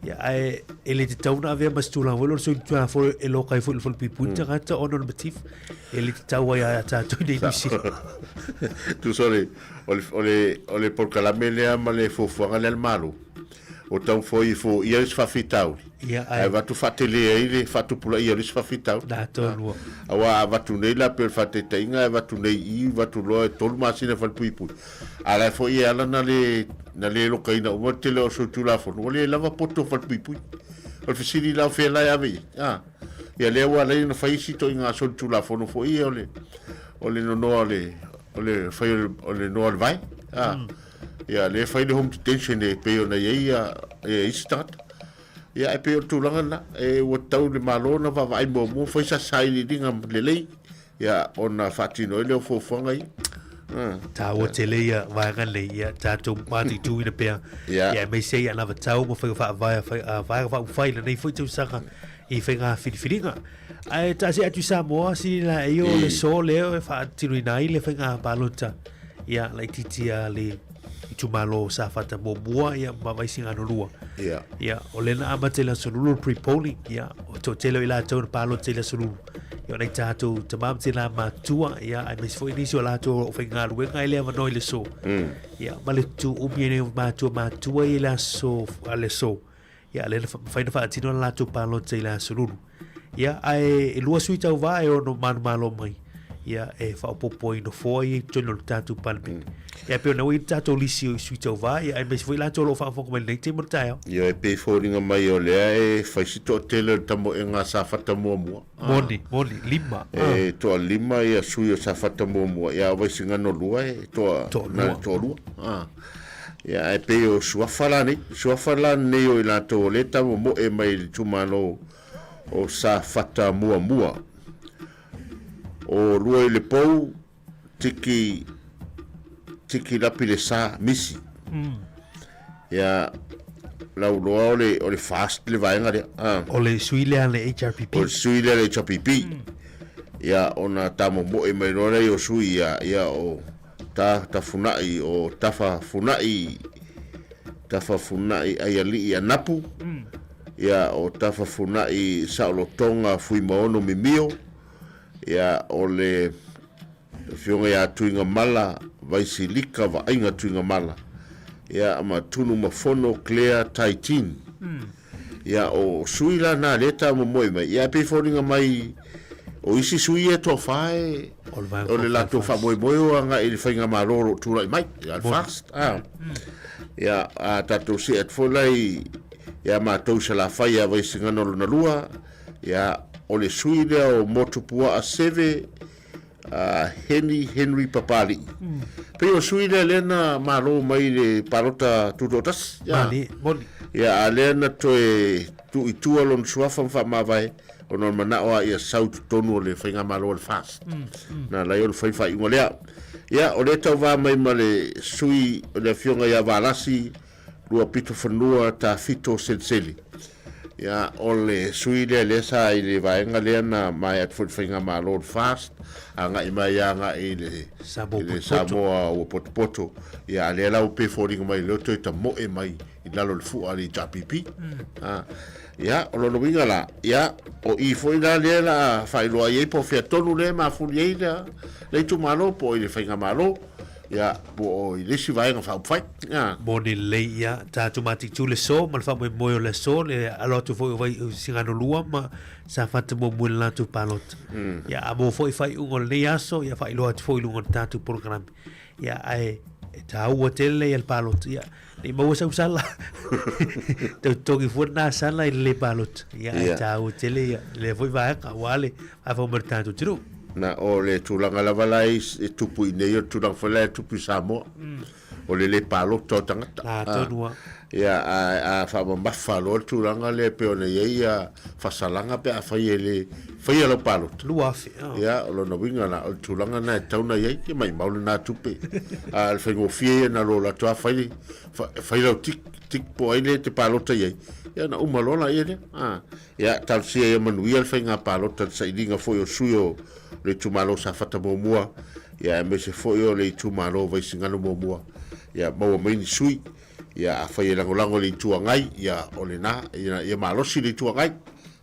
Ia, ae e le tatau ona avea ma se tulaga foi lea o le solitulafono e loka ai foi i le falepuipui mm. tagata ona o le mativa. E le tatau ai a tatou i nei Niu Sila. Tusa o le, o le, o le, o le polokalame lea ma le fuafuaga lea a le Malo, o taumafai e foia le isi faafitauli, Ia, ae avatu faatele ai le faatupulaia o le isi faafitauli. Nā tonu. Aua a avatu nei la pei o le faataitaiga e avatu nei i i, avatu loa e 3 masina e falepuipui. A la e foi e ala na le, na le lokaina uma le tele o solitulafono, ua le lava poto o falepuipui. O le fesili la o fea la e ave i ai? A, ia lea ua ala ai ona fai isi ituaiga solitulafono foi ia o le, o le nonoa o le, o le fai o le, o le noa o le vae. A, ia lea e fai le home detention e pei ona i ai ia, ia isi tagata. Ia ae pei o le tulaga lena, e ua tatau i le Malo ona vaavaai muamua fai sa sailiiliga lelei, ia ona faatino ai lea o fuafuaga ia. Taua tele ia vaega nei, ia tatou mataituina pea, ia aemaise ai anavatau ma faiga faavae a vaega faaupufai i lenei foi tausaga i faiga filifiliga. Ae taatia atu i Samoa, sili la e o le so lea e faatinoina ai le faiga palota, ia laitiiti a le itumalo o Safata muamua ia ma Vaisigano 2. Ia. Ia, o lea na amata i le aso Lulu le pre-polling, ia, o toatele o i latou na palota i le aso Lulu. Ia, o nai tatou tama ma tina matutua, ia, aemaise foi nisi o latou o lo o faigaluega i le avanoa i le aso. Ia, ma le tuumi ai nei o matua matua i le aso, a le aso. Ia, lea na mafai ona faatino le latou palota i le aso Lulu. Ia, ae e 2 sui tauva e ono manumalo mai, ia, e faaopoopo ai nofoa ia i totonu o le tatou Palemene. Ia, e pei ona ua i ai le tatou lisi o sui tauva, ia, aemaise foi latou o lo o faafofoga mai i lenei taimi o le taeao. Ia, e pei e foliga mai o lea e fai si toatele o le tamoega a Safata muamua. Moni, moni, lima. E toalima ia sui o Safata muamua, ia o Vaisigano 2 e toa, Toalua. Na, toalua. Ah. Ia, ae pei o suafa la nei, suafa la nei o i latou o lea e tamomoe mai i le itumalo o Safata muamua. O Luailepou, Tiki, Tiki Lapi le Sa, Misi. Ia, Lauloa o le, o le FAST le vaega lea. Ah. O le sui lea a le HRPP. O le sui lea a le HRPP. Ia, ona tamomoe mai loa lea o sui ia, ia o ta, Tafunai, o Tafafunai, Tafafunai Aialii Anapu, ia, o Tafafunai Saolotoga Fuimaono Mimio, Ia, o le Afioga ia Tuigamala Vaisilika Vaaiga Tuigamala, ia, ma Tunumafono Clare Taitin. Ia, o sui la na lea e tamomoe mai, ia, e pei e foliga mai O isi sui ia e toafa e o le latou faamoemoe o agai i le faigamalo o lo o tulai mai, ia le FAST. A. Ia, a tatou see atu foi la i ia matou i Salafai ia Vaisigano lona lua, ia, o le sui lea o Motupuaa Seve a Heni Henry Papali'i. Pei o sui lea lea na malo mai i le palota tutoatasi. Ia, Mali, moni. Ia, a lea na toe tuu i tua lona suafa ma faamavae ona o le manao lava ia sau i totonu o le faigamalo a le FAST. Na ala ai ona fai le faaiuga lea. Ia, o lea e tauva mai ma le sui o le Afioga ia Valasi Luapitofanua Tafito Selesele. Ia, o le sui lea lea sa i le vaega lea na maea atu foi i le faigamalo o le FAST, agai mai agai i le Samoa i le Potopoto. Samoa ua potopoto. Ia, a lea la ua pei e foliga mai lea ua toe tamoe mai i lalo o le fua a le HRPP. A, ia, o lona uiga la, ia, o i foi la lea la a faailoa i ai po o fea tonu lea e mafuli ai le, le itumalo po o i le faigamalo, ia, po o i le isi vaega faaupufai. Ia. Moni lelei, ia, tatou mataitu le aso ma le faamoemoe o le aso, le alo atu foi o Vaisigano 2 ma Safata muamua i le latou palota. Ia, a maua foi faaiuga o lenei aso, ia faailoa atu foi i luga o le tatou polokalame. Ia, ae e taua tele ia le palota. Ia, ne i maua sau sala. Tau totogi fua lena sala i le le palota. Ia, ae taua tele ia lea foi vaega aua le mafaufau mai o le tatou atunuu. Na o le tulaga lava la e tupu i inei, o le tulaga foi la e tupu i Samoa. O le le palota o tagata. Ah, tonu lava. Ia, a, a faamamafa loa le tulaga lea e pei ona i ai ia fasalaga pe afai e le faia lau palota. 2000, oh. Ia, o lona uiga la, o le tulaga lena e tatau ona i ai, ia maimau lena tupe. A o le faigofie ia na o lou alu atu lava fai, fai lau tick, tick po o ai lea e te palota i ai, ia ona uma loa laia lea. A, ia, talosia ia manuia le faiga palota i le sailiga foi o sui o le itumalo o Safata muamua, ia aemaise foi o le itumalo o Vaisigano muamua, ia maua mai ni sui. Ia, afai e lagolago i le Itu Agai, ia, o lena, ina ia malosi le Itu Agai.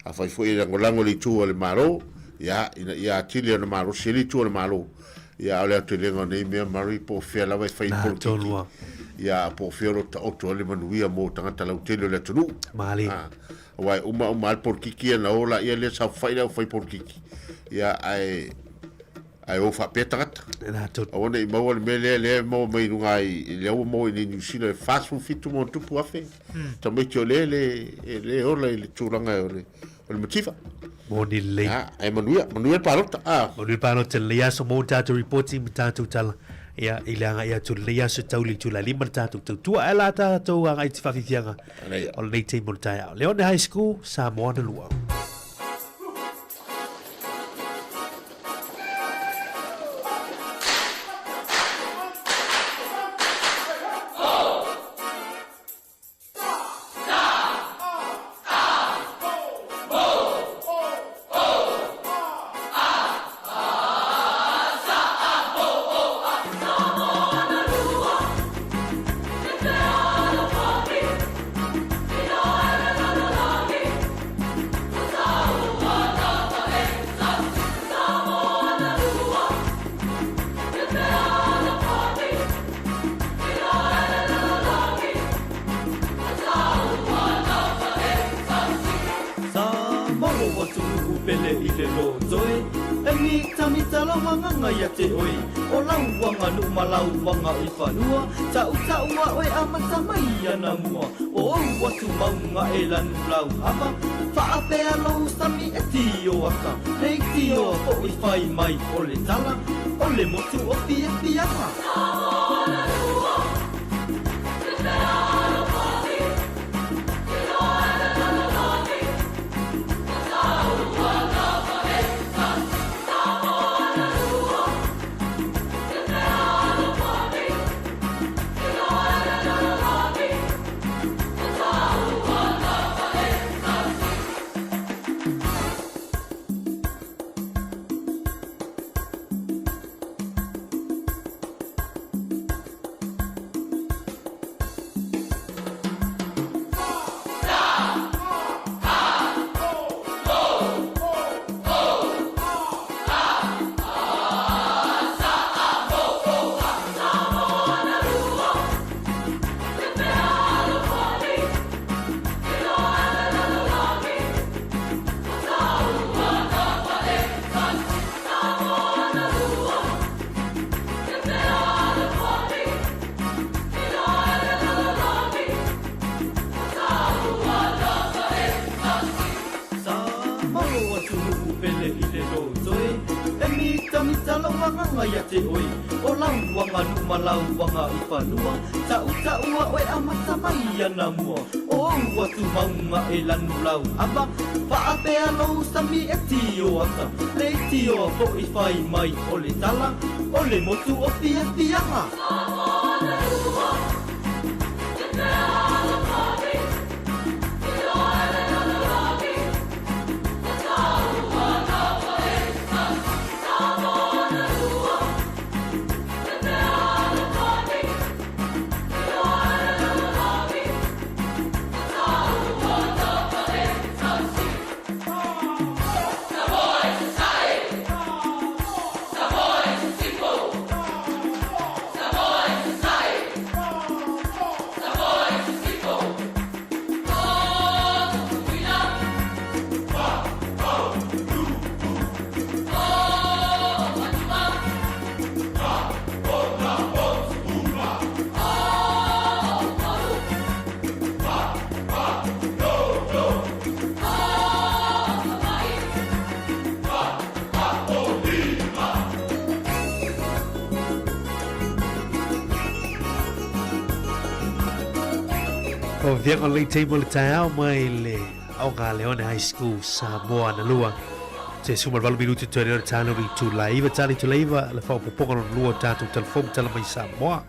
Afai foi e lagolago i le Itu a le Malo, ia, ina ia atili ona malosi ai le Itu a le Malo. Ia, a o le aotelega o nei mea, Murray, po o fea lava e fai le polokiki, ia, po o fea o lo o taoto ai le manuia mo tagata lautele o le atunuu. Malie. Aua e uma uma lava le polokiki ia ona o laia lea saofafai le aufai polokiki, ia, ae Ae o faapea tagata. Aua ne i maua le mea lea, lea e maua mai i luga i, lea ua maua i nei Niu Sila, e 47 ma ona tupu afe tamaiti o lea e le, e le ola i le tulaga o le, o le mativa. Moni lelei. A, ae manuia, manuia le palota. A. Manuia le palota i lenei aso, maua ni tatou ripoti ma tatou tala ia, i le agai atu i lenei aso e tau i le itula e 5 le tatou tautua. Ae la tatou agai i te faafiafiaga o lenei taimi o le taeao. Leone High School, Samoa na lua. aga ia te oe O lau aganuu ma lau agaifanua Tautaua oe amata mai anamua O ou atumauga e lanu lau ava Faapea lou sami e tio ata Leitioa foi fai mai o le tala O le motu o fiafiaga. O viaga o lenei taimi o le taeao mai le Aoga Leone High School Samoa na lua. Te suma le valu minuti toe leo le tāna uri tū lai iwa tāna tū lai iwa le whaopopoga lona lua o tātou telefoni tala mai Samoa.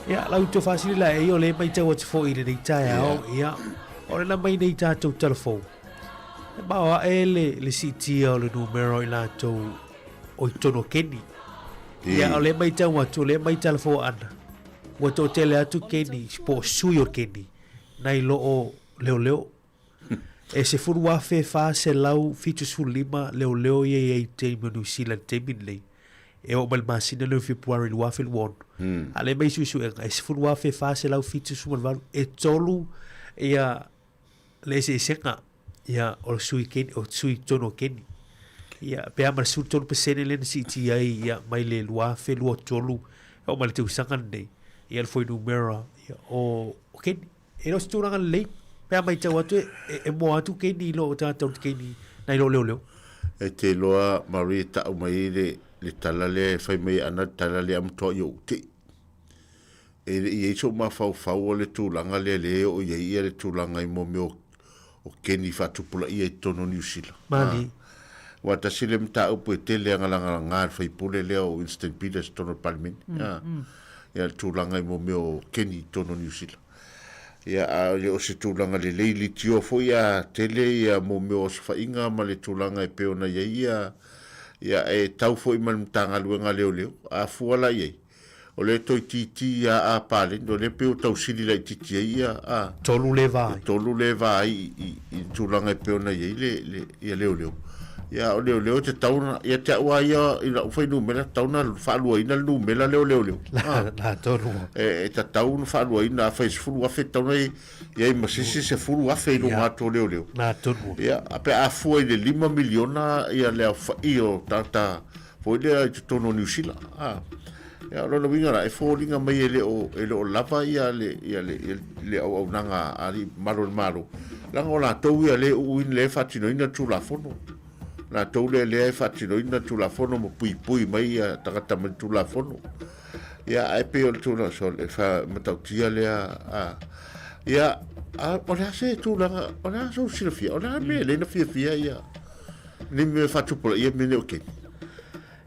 Ia, lau tō whāsili la e o le mai tau atu fo i lenei taeao. Ia, o le na mai nei tātou telefoni. E mao ae le, le siitia o le numero i lātou o i tonu o Keni. Ia, o le mai tau atu, o le mai telefoni ana. Ua toatele atu Keni, po o sui o Keni, nai lo o leoleo. E 10,475 leoleo ia i ai i taimi o New Zealand taimi lenei. E oo mai le masina lea o Fepuari 2026. A lea mai suesuega, e 10,478, e tolu ia le eseesega ia o le sui Keni, o sui tonu o Keni. Ia, pe a ma le 13% lea na siitia ai ia mai le 2023 e oo mai le tausaga lenei, ia le fuainumera ia, o, o Keni. E le o se tulaga lelei, pe a matau atu e, e, e moa atu Keni i lo o tagata o Keni nai lo leoleo. E te iloa Marie e tau mai ai le, le tala lea e fai mai ana le tala lea matua i ou tei. E le i ai sou mafaufau o le tulaga lea lea e oo i ai ia le tulaga i mo mea o, o Keni faatupulaia i totonu o Niu Sila. Mali. Aua tasi le mataupu e tele a galagalaga le faipule lea o Winston Peters i totonu o le Palemene. Ia le tulaga i mo mea o Keni i totonu o Niu Sila. Ia, a le o se tulaga lelei litio foi a tele ia mo mea o osofaiga ma le tulaga e pei ona i ai ia, ia e tau foi ma le Matagaluega a Leoleo, a fua la i ai, o lea e toeitiiti ia a Paleni, o lea pei ua tau sili laitiiti ai ia a. Tolu le va ai. E tolu le va ai i, i, i le tulaga e pei ona i ai le, le, ia Leoleo. Ia, o Leoleo e tatau ona, ia te au lava ia i lau fuainumera, e tatau ona faaluaina le numera lea o Leoleo. A, la tonu. E, e tatau ona faaluaina, afai e 10,000, e tatau ona i ai ma se isi 10,000 i luga atu o Leoleo. La tonu. Ia, a pe a fua i le $5 miliona ia le aofai o tagata foi lea i totonu o Niu Sila. A, ia, o lona uiga la, e foliga mai e le o, e le o lava ia le, ia le, ia le auaunaga a alii mamalu o le Malo, leaga o latou ia lea e uuina, lea e faatinoina le Tulafono. Latou lea lea e faatinoina le Tulafono ma puipui mai ia tagata mai le Tulafono. Ia, ae pei o le tulaga, so, le matautia lea, a, ia, a, o le a se tulaga, o le a sou silafia, o le a mea e le na fiafia ia, ni mea faatupulaia mea nei o Keni.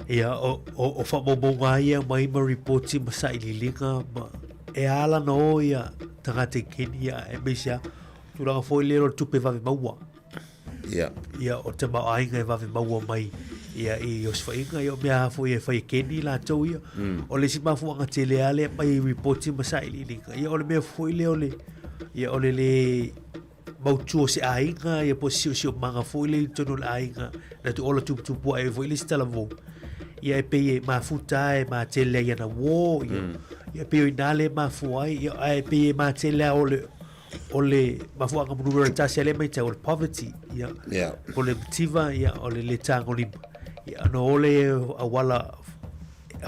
Ia, o, o, o faamaumauga ai ia mai ma ripoti ma sailiiliga ma e ala na o ia tagata i Keni ia e meise a tulaga foi lea o le tupe vave maua. Ia. Ia, o te tamaoaiga e vave maua mai ia i osofaiga, ia o mea foi e fai e Keni latou ia. O le isi mafuaaga tele lava lea e aumai i ripoti ma sailiiliga, ia o le mea foi lea o le, ia o le lē mautu o se aiga, ia po o se siosiomaga foi lea i totonu o le aiga, na te ola tuputupu ae ai foi le isi talavou. Ia e pei e mafuta lava e matele ai ana uō, ia, ia e pei o i ina lea e mafua ai, ia ae pei e matele lava o le, o le mafuaaga numera tasi a lea matau o le poverty, ia, Yeah. o le mativa, ia, o le le tagolima. Ia, ona o le auala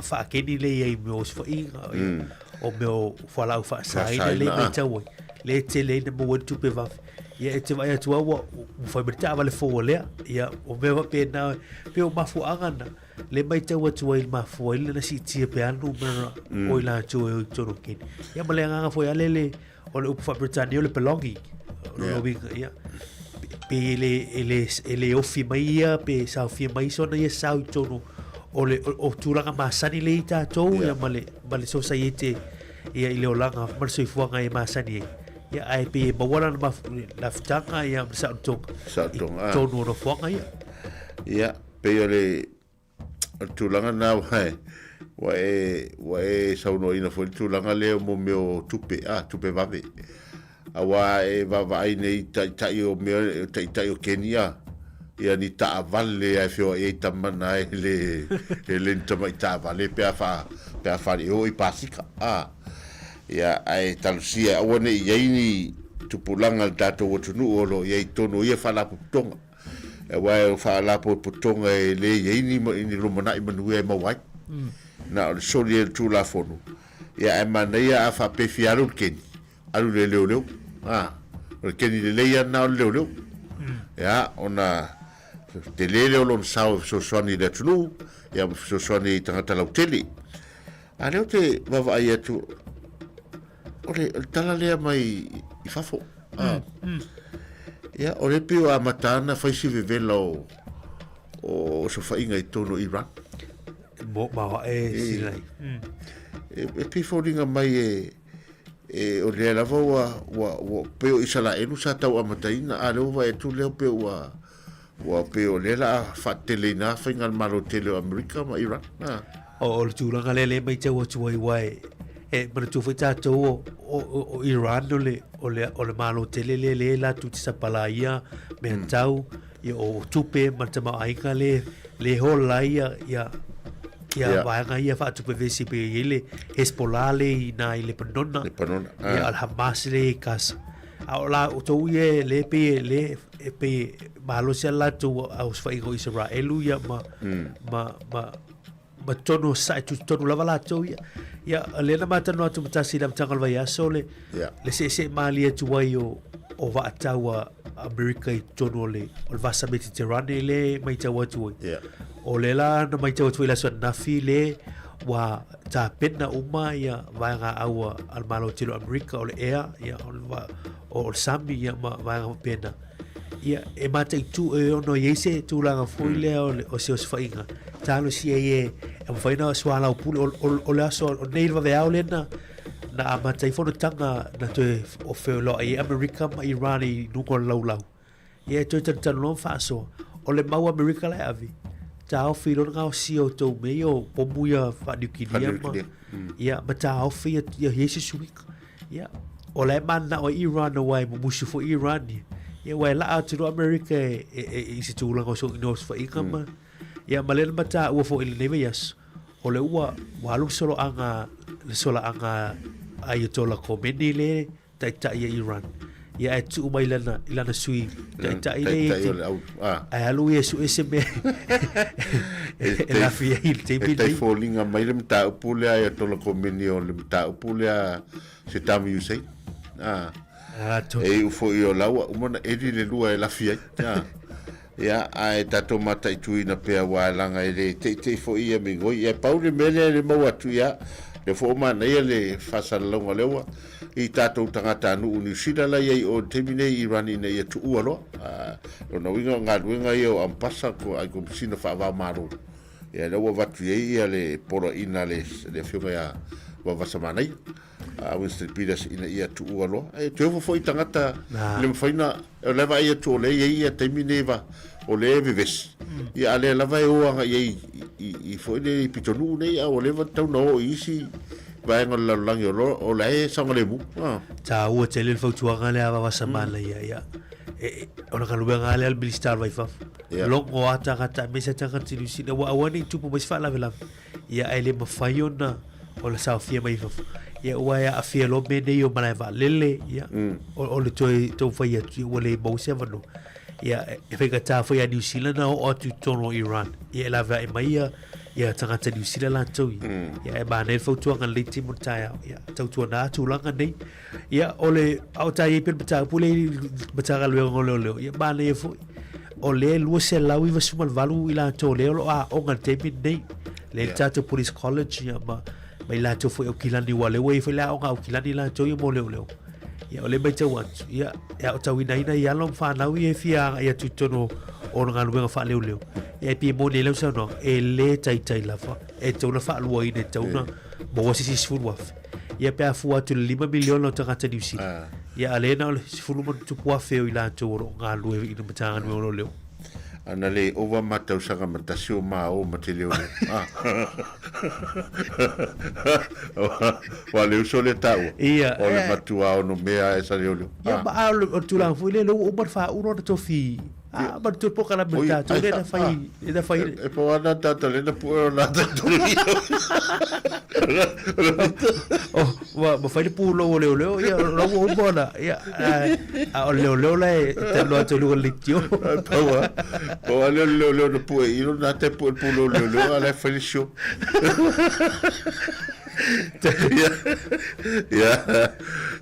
faakeni lea i ai mea o osofaiga, ia, o mea o fualaau faasaina lea e matau ai, lea e tele ai na maua ai le tupe vave. Ia e te vaai atu au ua fai mai le taavale fou a lea. Ia o mea faapena pei o mafuaaga na le matau atu ai i le mafua ai lena siitia pe a le numera o i latou e o i totonu o Keni. Ia ma le agaga foi lava lele o le upu faa-Peretania o le belonging. O lona uiga, ia, pe e le, e le, e le ofi mai ia, pe saofia mai sona ia sao i totonu o le o, o tulaga masani le i tatou, ia ma le, ma le sosaiete ia i le olaga ma le soifuaga e masani ai. Ia, ae pei e maua lana mafutaga ia ma le saolotoga Saolotoga, i totonu o nofoaga ia. Ia, pei o le o le tulaga lena ua e, ua e, ua e saunoaina foi le tulaga lea mo mea o tupe, a, tupe vave. Aua e vaavaai nei i taitai o mea, taitai o Kenia, ia ni taavale lava e feoai ai tama na e le, e le ni tamai taavale pe a fa, pe a faaleo i pasika, a. Ia, ae talosia e aua ne i i ai ni tupulaga a le tatou atunuu o lo o i ai i totonu o ia faalapotopotoga. Aua o faalapotopotoga e le i ai ni, ni lumanai manuia e maua ai. Na o le soli ai o le Tulafono. Ia, ae manaia a faapea e fia alu le keni, alu i le leoleo. A, o le keni lelei lava lena o le leoleo. Ia, ona tele lea o lona sao e fesoasoani i le atunuu, ia ma fesoasoani i tagata lautele. A lea ou te vaavaai atu, o le, o le tala lea mai i fafo. Mm, mm. Ia, o le pei o amata ana fai si vevela o, o sofaiga i totonu o Iran. Mo ma e silai. Mm. E, e pei foliga mai e, e o lea lava ua, ua, ua pei o Isalaelu sa tau amataina, a lea ua vaai atu lea pei ua, Ua pei o lea la a faateteleina lava faiga a le Malo tele o Amerika ma Iran. A. O, o le tulaga lea lea e matau atu ai aua e, e manatua foi tatou o, o, o, o Iran o le, o le, o le Malo tele lea lea latou te sapalaia mea tau, ia, o tupe ma le tamaoaiga lea, lea e hola ai ia, ia, ia yeah. vaega ia faatupe vesi pe i ai le Hezbollah le i nā i Lepanona, Lepanona. ia, al Hamas le i Gaza. A o la outou ia le pei le e pei e malosi a latou osofaiga o Isaraelu ia ma, mm. ma, ma, ma tonu sa e tutonu lava latou ia. Ia, lea na matalanoa atu ma tasi i le amataga o le vaiaso le, yeah. le seesee malie atu ai o, o vaatau a Amerika i totonu o le, o le vasa Mediterane le matau atu ai. Yeah. O le la na matau atu ai le aso ananafi le ua tapena uma ia vaega au a le Malo tele o Amerika o le ea, ia, o le, o le sami ia ma vaega faapena. Ia, e mataitu e ono i ai se tulaga foi lea o, le, o se osofaiga. Talosia ai e, e mafai ona soalaupule o, o, o le aso o nei le vaveao lea na, na amata ai fonotaga na toe o feoloai ai Amerika ma Iran i luga o le laulau. Ia e toe talutalu loa ma faasoa. O le mau Amerika la e ave, taofi i lona gaosia o tou mea ia o pomu ia faaniukilia ma, ia, ma taofi ia, ia i ai se suiga. Ia, o la e mananao ai Iran aua e mumusu foi Iran ia. Ia, aua e laa atu loa Amerika e, e, e, i se tulaga o so, osofaiga ma, ia, ma lea na mataua foi i lenei vaiaso, o le ua, ua alu le soloaga, le solaaga Ayatollah Khomeini le taitai a Iran. Ia ae tuu mai lana, i lana sui taitai le Taitai o le au, ah. Ae alu ia sue se mea e lafi ai i le taimi E tai foliga mai le mataupu lea Ayatollah Khomeini o le mataupu lea Saddam Hussein. Ah. E iu foi o la ua uma ona eli le lua e lafi ai. Ah. Ia, ae tatou mataituina pea aua leaga e le teitei foi ia migoi. Ia, pau le mea lea e le maua atu, ia, lea foi ua manaia le faasalalauga lea ua i tatou tagatanuu Niu Sila la i ai i o i le taimi nei i Iran ina ia tuua loa. Lona uiga o galuega ia o Ambasa ko ai Komisina Faava-o-Malo. Ia, lea ua avatu i ai ia le poloaiina a le Afioga ia Vavasamanaia. a Winston Peters ina ia tuua loa. E toe ofo foi tagata le mafai na, o la e vaai atu o lea e i ai ia taimi nei va, o lea e vevesi. Ia a lea lava e o agai ai i, i foi lea i pitonuu nei, a ua leva tatau na o i isi vaega o le lalolagi o lo, o la e saogalemu. Ah. Taua tele le fautuaga lea a Vavasamana ia, ia. E, e, o le galuega lava lea a le Minisita o le Vai i Fafo. Logo lava tagata aemaise tagata i Niu Sila, ua aua ne i tupu mai se faalavelave. Ia ae le mafai ona ona saofia mai fafo. Ia ua e aafia loa mea nei o malae vaalele, ia o, o le toe taumafai atu, ia ua le maua se avanoa. Ia e faigata foi ia Niu Sila na oo atu i totonu o Iran. Ia e laveai mai ia Ia tagata Niu Sila latou ia. Ia e manaia le fautuaga lelei timo le taeao. Ia tautuana tulaga nei. Ia o le a o ta iai pe le mataupu lea i le Matagaluega o Leoleo, ia manaia foi. O lea e 298 i latou o lea o lo o aoga i le taimi lenei. Lea i le tatou Police College ia ma ma i latou foi Aukilani aua o lea ua i ai foi le aoga Aukilani latou ia mo leoleo. Ia o lea e matau atu, ia e aotauina ai alo ma fanau ia e fia agai atu i totonu o galuega faaleoleo. Ia e pei e moni ai lau saunoaga, e le taitai lava, e tatau ona faaluaina, e tatau ona maua se isi 10,000. Ia pe a fua atu i le 5 miliona o tagata Niu Sila, ia a lea na o le 10 ma tupu afe o i latou o lo o galulue i le Matagaluega o Leoleo. Ana le ova ma tausaga ma tasi o ma o ma te leoleo. Ah. Wa le uso le taua. Ia. O le matua ono mea e sa leoleo. Ia ma a o le tulaga foi lea, lea ua uma ona faaulu ona tofi. Ah, ma le poka la me tātou le na fai, le na fai. E po ana tātou le na pue o nā tātou le Oh, ma, ma fai le pūlou o leoleo, ia, la ua uma ona, ia, a, a o le leoleo la e talanoa atu i luga o le leitio. Paua, paua leo le leoleo na pue i lo nā te pue le pūlou leoleo, a la e fai le show. Ia, ia,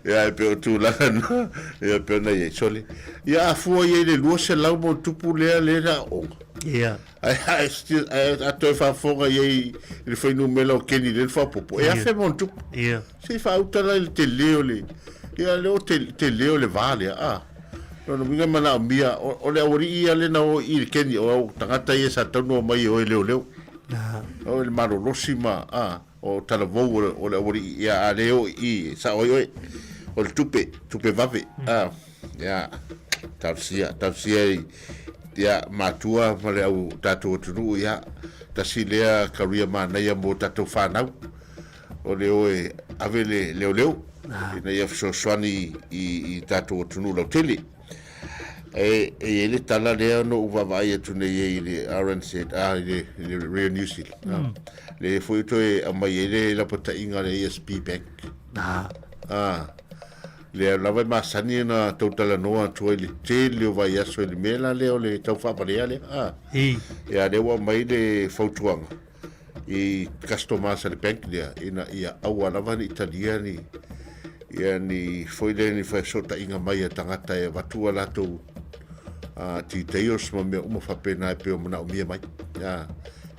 ia, e pe o tulaga na, ia, pe ona iai, sole. Ia a fua i ai le 200 ma tupu lea le na aoga. Ia. Ae ae still ae a toe faafofoga i ai i le fuainumera o Kenny lea le faaopoopo, e afe ma ona tupu. Ia. Se i faauta la i le tele o le ia lea o tele o le va lea a. Lona uiga e manaomia o, o le aualii ia lea na o i i le Kenny o au tagata ia sa tatau ona omai e o e leoleo. Na. O le malolosi ma a. O talavou o le aualii, ia, a le oo i i, e sao ai oe. O le tupe, tupe vave, a, ia, talosia, talosia i, ia, matua ma le au tatou atunuu, ia, tasi lea career manaia mo tatou fanau, o le o e ave le leoleo, ina ia fesoasoani i, i tatou atunuu lautele. E, e i ai le tala lea na ou vaavaai atu nei ai i le RNZ, ah, i le, i le Radio New Zealand. Mm. Ah, le foi toe aumai ai le lapataiga a le ASB Bank. Ah. Ah, lea lava e masani ona tau talanoa atu ai le tele o vaiaso i le mea la lea o le tau faavalea lea. Ah. I. Ia, lea ua aumai le fautuaga i customers a le bank lea ina ia aua lava ne i talia ni ia ni foi lea ni fesootaiga mai a tagata e avatu a latou details ma mea uma faapena e pei o manaomia mai. Ia,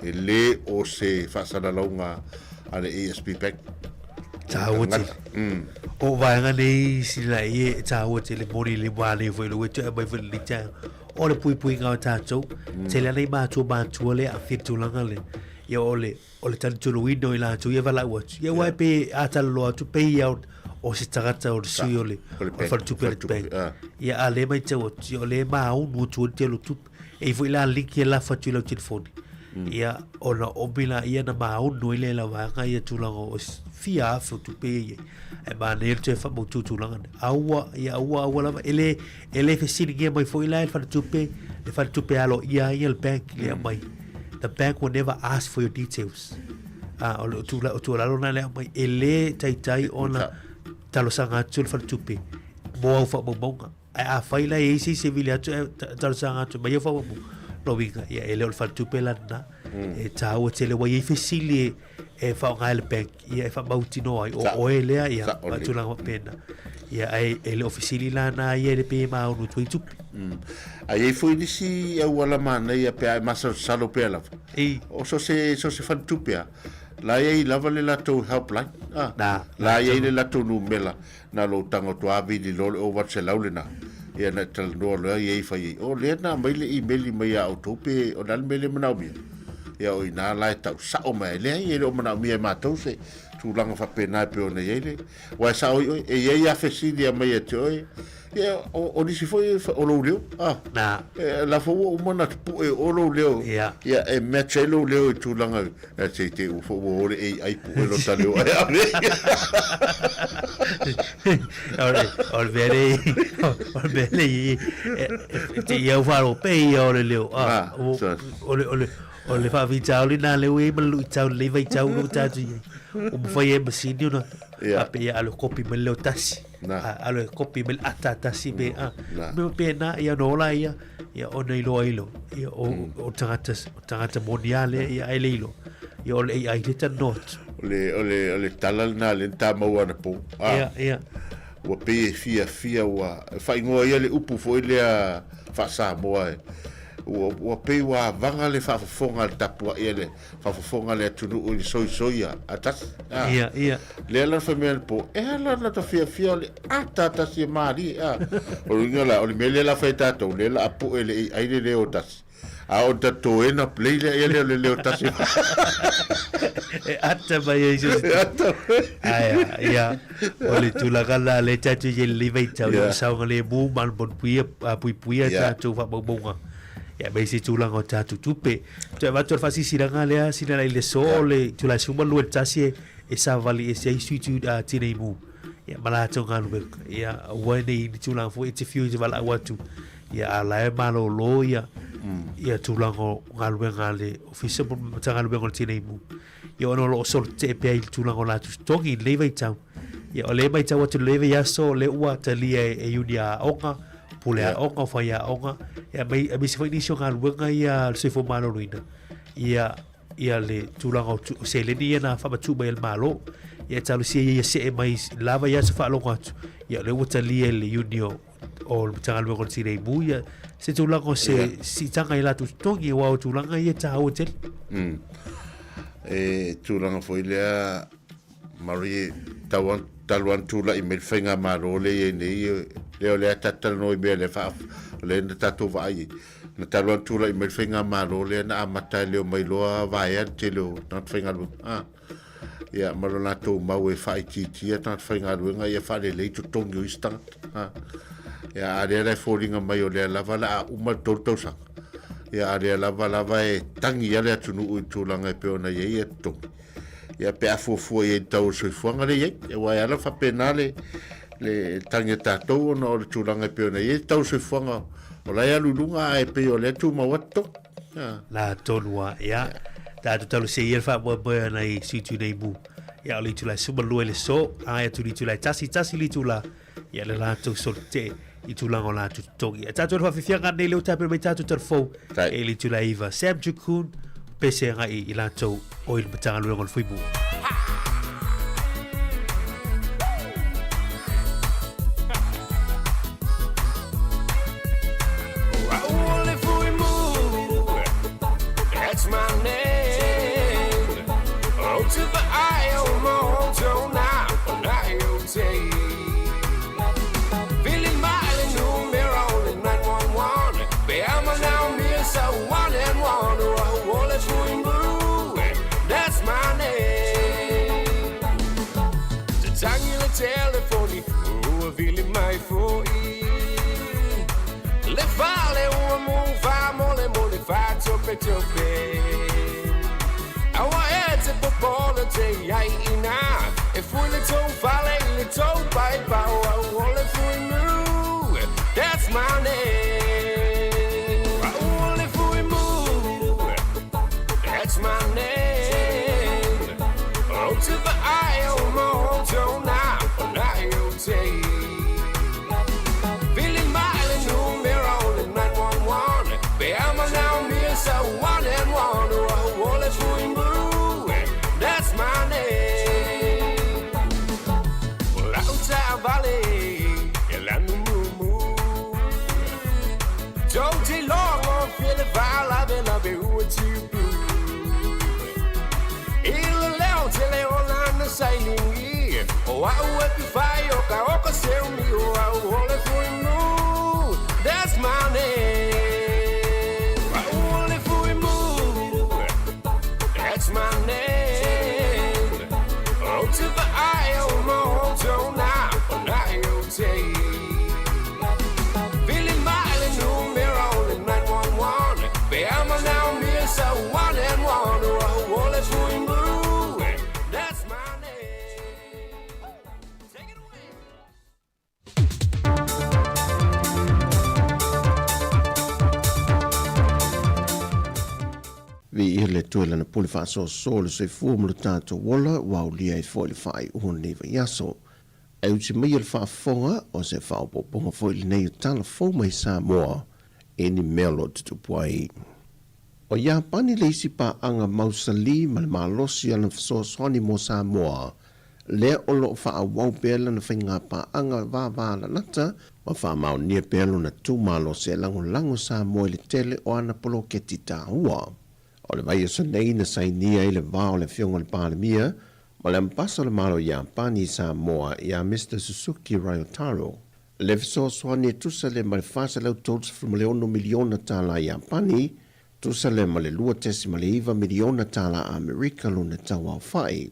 e le o se faasalalauga a le ASB Bank. Tāua tele. O vaega nei sila i e tāua tele moni le wā nei foi lo e toe mai foi le taeao. O le puipuiga o tātou, tele ana i mātua mātua le awhia tulaga le, ia o le, o le talituluina o i latou ia valaau atu. Ia wai pe a talaloa atu pe ia o, o se tagata o le sui o le, o le faletupe o le bank. Ia a le maitau atu, ia o le maunu atu o le tele o tupe. E i foi la link ia lafa atu i lau telefoni. Ia ona omi la ia na maunu ai le la vaega ia tulaga o fia afe o tupe ia i ai. E manaia le toe faamautu tulaga nei. Aua, ia aua, aua lava, e le, E le fesiligia mai foi la e le faletupe, le faletupe aloaia ai le bank le aumai. The bank will never ask for your details. Ah, o le tula, o tuualalo na le aumai, e le taitai ona talosaga atu le faletupe mo au faamaumauga. Ae afai la e i ai se isi e vili atu e talosaga atu mai au faamaumauga, lona uiga, ia e le o le faletupe la lena. E taua tele, ua i ai fesili e, e faaaoga ai le bank ia e faamautinoa ai o oe lea ia ma tulaga faapena. Ia ae e le o fesili la na ia le pe maunu atu ai tupe. A i ai foi nisi auala manaia pe a e masalosalo pea lava. I. O so se so se faletupe a la i ai lava le latou helpline. Ah. Na. La i ai le latou numera na lou tago atu a vili loa le 0800 lena. Ia na e talanoa loa i ai fai ai, o lea na aumai le imeli mai ia outou pe o le a le mea lea e manaomia? Ia o ina la e tau sao mai ai. Leai, e le o manaomia e matou se tulaga faapena e pei ona i ai le... Aua e sao ai oe, e i ai lava fesili e aumai ia te oe, ia o, o nisi foi o lou leo, a. Na. E, la foi ua uma ona pue o lou leo. Ia. Ia, e match ai lou leo i tulaga, e te te ua foi ua o le AI pue lo ta leo ai a me. O le, o le mea lea, o le mea lea i, e, e, te ia ufalo pe ia o le leo. Ah, Ah, o, o le, o le, o le faafitauli lena lea ua i ai ma le luitau i lenei vaitau ua tatou i ai. Ua mafai ai e masini ona faapea ia alo e kopi mai le leo tasi. Alo e kopi mai le ata tasi pe a. Mea faapena ia ona ola ia, ia ona iloa ai loa. Ia o, o tagata, o tagata moni lava lea ia ae le iloa. Ia o le AI lea e talanoa atu. O le, o le, o le tala lena lea na ta maua anapo. Ah, Ia, ia. Ua pei e fiafia ua faaigoa ia le upu foi lea faa-Samoa e ua, ua pei ua avaga le faafofoga a le tapuai a le faafofoga a le atunuu i le soisoia a tasi. Ah. Ia, ia. Lea la fai mai anapo, e ala la ta fiafia o le ata tasi e malie. Ah. O le uiga la, o le mea lea la fai e tatou, lea la a pue le AI le leo tasi. A o ta toena play lea ia lea o le leo tasi. E ata mai ai se. E ata mai. Aia, ia. O le tulaga la le tatou i le vaitau ia saogalemu ma le puipuia, puipuia tatou faamaumauga. Ia me se tulaga o tatou tupe. Toe avatu le faasilasilaga lea sina la i le aso o le itula e 12 i le tasi e savali ese ai sui tinei mu. Ia ma latou galuega. Ia aua nei ni tulaga foi e te fiu i te valaau atu. Ia a la e malōlō ia ia tulaga o galuega a le Ofisa mo le Matagaluega o le Tinei Mu. Ia ona o lo o solo tetee pea i le tulaga o latou totogi i lenei vaitau. Ia o lea e matau atu i lenei vaiaso o lea ua talia e iuni aoga, pule aoga, o faiaoga, ia aemaise foi nisi o galuega ia a le Soifua Maloloina. Ia ia le tulaga o seleni ia na faamatuu mai e le Malo. Ia e talosia ia ia see mai la vaiaso faalogo atu. Ia o lea ua talia e le iuni o o le Matagaluega o le Tinei Mu ia se tulaga o se siitaga i latou totogi aua o tulaga ia e tāua tele. E tulaga foi lea Marie tau an, talu an tula'i mai le faigamalo lea i ai nei lea o lea ta talanoa i mea lea faa lea na tatou vaai ai na talu an tula'i mai le faigamalo lea na amata ai leo mai loa vaea le tele o tagata faigaluega ah. Ia, ma lo latou mau e faaitiitia tagata faigaluega ia faalelei totogi o isi tagata. Ha. Ia, a lea la e foliga mai o lea lava la a uma le tolu tausaga. Ia, a lea lava lava e tagi ia le atunuu i le tulaga e pei ona i ai ia totogi. Ia, pe a fuafua i ai i le tau o le soifuaga lea e i ai. Ia, aua e ala faapena le, le tagi a tatou ona o le tulaga e pei ona i ai le tau o le soifuaga o la e alu i luga ae pei o lea e tumau atu totogi. La tonu a, ia. Tātou talosia ia le faamoemoe ana i sui tinei mu. Ia, o le itula e 12 i le aso, agai atu i le itula e 11 le itula, ia le latou solo tetee i tulaga o latou totogi. Ia tātou le faafiafiaga nei lea ua tapena mai tātou talafou e le itula e 9. Sam Jukun, pese agai i latou o i le Matagaluega o le Fuimu. Viia le Atua i Lana pule faasoasoa o le soifua ma lo tatou ola ua aulia ai foi le faaiuga o lenei vaiaso. Ae uti maia le faafofoga o se faaopoopoga foi lenei o tala fou mai Samoa i ni mea o lo o tutupu ai. O Iapani le isi paaga mausali ma le malosi o lana fesoasoani mo Samoa, lea o lo o faaauau pea lana faiga paaga vavalalata ma faamaonia pea lona tu malosi e lagolago Samoa i le tele o ana poloketi taua. O le vaiaso nei na sainia ai le va o le Afioga i le Palemia ma le Ambasa o le Malo o Iapani i Samoa ia Mister Suzuki Ryotaro le fesoasoani e tusa lea ma le $436 miliona tala Iapani, tusa lea ma le $2.9 miliona tala Amerika lona tauaofai.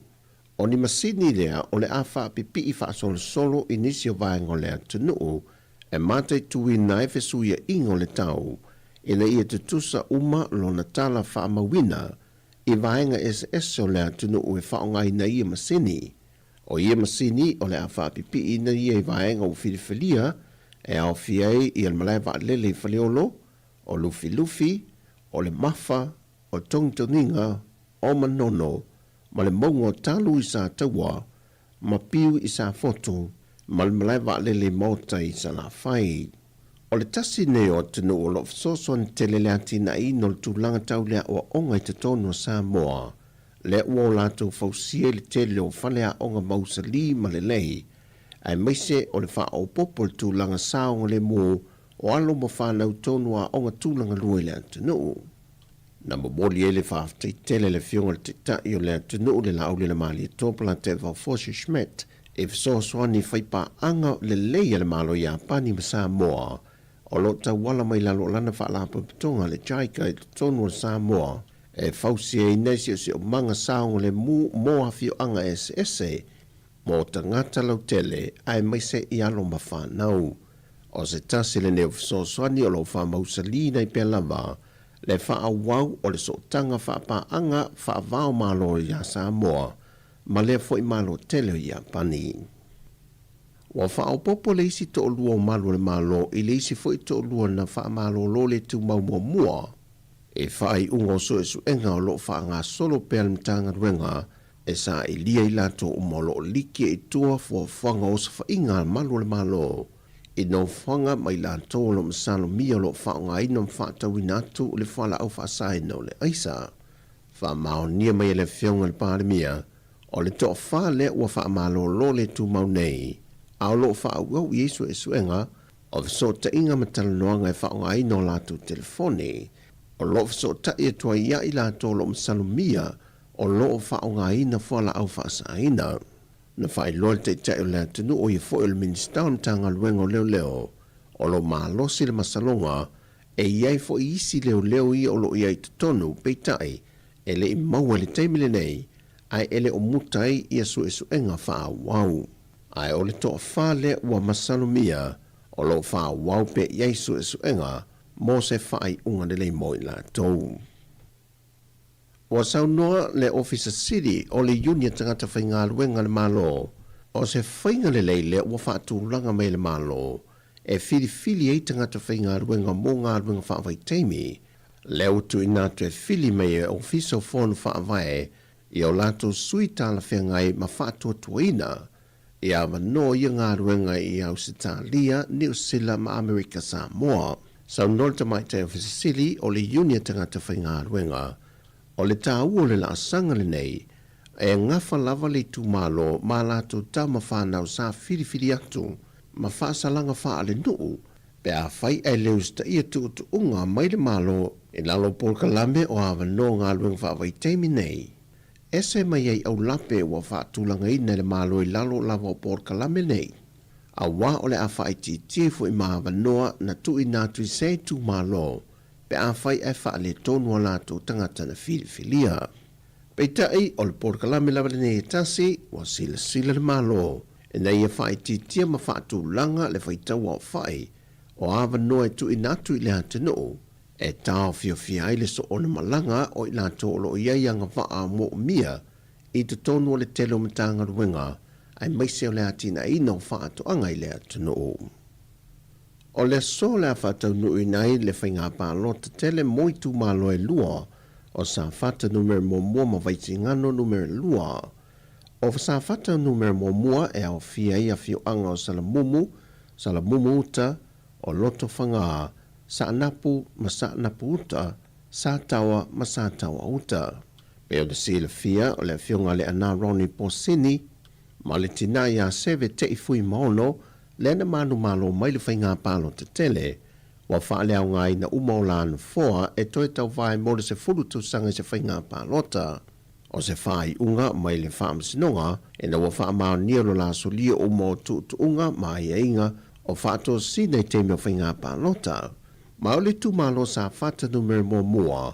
O ni masini lea o le a faapipii faasolosolo i nisi o vaega o le atunuu e mataituina ai fesuiaiga o le tau ina ia tutusa uma lona tala faamauina i vaega eseese o le atunuu e faaaogaina ia masini. O ia masini o le a faapipiiina ia i vaega ua filifilia e aofia ai ia le malae vaalele i Faleolo, o Lufilufi, o le Mafa, o Togitogiga, o Manono, ma le mauga o Talu i Sataua, ma Piu i Safotu, ma le malae vaalele i Maota i Salafai. O le tasi nei o atunuu o lo o fesoasoani tele le atinaeina o le tulaga tau le aoaoga i totonu o Samoa, lea ua o latou fausia i le tele o faleaoga mausali ma lelei, aemaise o le faaopoopo i le tulaga saogalemu o alo ma fanau tonu aoga tulagalua i le atunuu. Na momoli ai le faafetai tele a le Afioga i le Taitai o le atunuu le Laaulialemalietoa Palateva Fosi Schmidt i fesoasoani faipaaga lelei a le Malo o Iapani ma Samoa o lo o tauala mai lalo o lana faalapotopotoga le JICA i totonu o Samoa e fausiaina ai siosiomaga saogalemu mo afioaga eseese mo tagata lautele aemaise i alo ma fanau. O se tasi lenei o fesoasoani o lo o faamausaliina ai pea lava le faaauau o le sootaga faapaaga faava-o-Malo iā Samoa ma lea foi Malo tele o Iapani. Ua faaopoopo le isi toalua o malu o le Malo i le isi foi toalua na faamalolo le tumau muamua i faaiuga o suesuega o lo o faagasolo pea le Matagaluega e sailia i latou uma o lo o liki i tua fuafuaga o osofaiga a malu o le Malo i nofoaga ma i latou o lo o masalomia o lo o faaaogaina ma faatauina atu le fualaau faasaina o le aisa. Faamaonia mai e le Afioga i le Palemia, o le toafa lea ua faamalolo le tumau nei, a o lo o faaauau i ai suesuega o fesootaiga ma talanoaga e faaaogaina o latou telefoni. O lo o fesootai atu ai ia i latou o lo o masalomia o lo o faaaogaina fualaau faasaina. Na faailoa le Taitai o le atunuu o ia foi o le Minisita o le Matagaluega o Leoleo, o lo o malosi le masaloga e i ai foi isi leoleo ia o lo o i ai i totonu, peitai, e le i maua i le taimi lenei, ae e le o muta ai ia suesuega faaauau. Ae o le toafa lea ua masalomia o lo o faaauau pea i ai suesuega mo se faaiuga lelei mo i latou. Ua saunoa le Ofisa Sili o le Iuni a Tagata Faigaluega a le Malo, o se faiga lelei lea ua faatulaga mai e le Malo e filifili ai tagata faigaluega mo galuega faavaitaimi, lea ua tuuina atu e fili mai e Ofisa o Fono Faavae i o latou sui talafeagai ma faatuatuaina e avanoa ia galuega i Ausetalia, Niu Sila ma Amerika Samoa. Saunoa le Tamaitai Ofisa Sili o le Iuni a Tagata Faigaluega, o le taua o le laasaga lenei, e gafa lava le itumalo ma latou tama fanau sa filifili atu ma faasalaga faalenuu pe afai ae le usitaia tuutuuga mai le Malo i lalo o polokalame o avanoa galuega faavaitaimi nei. Ese mai ai aulape ua faatulagaina e le Malo i lalo lava o polokalame nei, auā o le a faaitiitia ifo i ma avanoa na tuuina atu i se itumalo pe afai ae faaletonu a latou tagata na filifilia. Peitai, o le polokalame lava lenei e tasi, ua silasila le Malo ina ia faaitiitia ma faatulaga le faitau aofai o avanoa e tuuina atu i le atunuu e taofiofia ai le soona malaga o i latou o lo o i ai agavaa moomia i totonu o le tele o Matagaluega aemaise o le atinaeina o faatoaga i le atunuu. O le aso o le a faataunuuina ai le faiga palota tele mo itumalo e lua o Safata Numera Muamua ma Vaisigano Numera 2. O Safata Numera Muamua e aofia ai afioaga o Salamumu, Salamumu Uta, o Lotofaga, Saanapu ma Saanapu Uta. Sataoa ma Sataoa Uta. Pei ona silafia, o le afioga a le Ana Ronnie Posini ma le tina ia Seve Te'i Fuimaono lea na manumalo mai le faiga palota tele, ua faaleaogaina uma o la nofoa e toe tauvae mo le 10 tausaga i se faiga palota. O se faaiuga mai le Faamasinoga ina ua faamaonia lo la solia uma o tuutuuga ma aiaiga o faatosina i taimi o faiga palota. Ma o le itumalo Safata numera muamua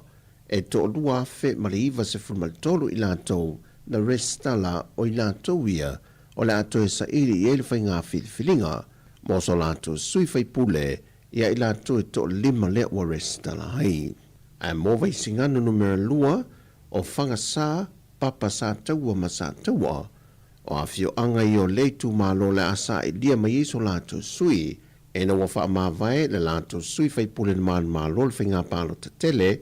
e 2093 i latou na resitala o i latou ia o le a toe saili i ai le faiga filifiliga mo so latou sui faipule ia i latou e toalima lea ua resitala ai. Ae mo Vaisigano numera lua o Fagasa, Papa Sataua ma Sataua, o afioaga ia o lea itumalo o le a sailia mai ai so latou sui ina ua faamavae le latou sui faipule na manumalo le faiga palota tele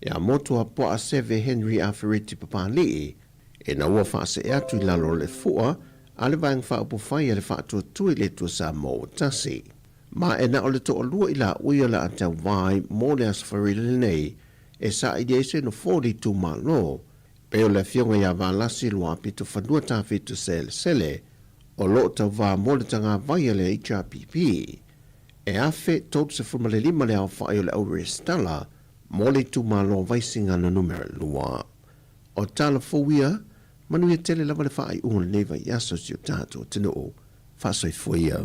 ia Motuapuaa Seve Henry Afereti Papali'i ina ua faasee atu i lalo o le fua a le Vaega Faaupufai a le Faatuatua i le Atua Samoa ua Tasi. Ma e na o le toalua i laua o le a tauvae mo le Aso Faraile lenei e saili ai se nofoa o le itumalo, pei o le afioga ia Valasi Luapitofanua Tafito Selesele o lo o tauvā mo le tagavai a le HRPP. E 1035 le aofai o le au resitala mo le itumalo o Vaisigano Numera 2. O tala fou ia, manuia tele lava le faaiuga o lenei vaiaso i si o tatou atunuu. Faasoifua ia.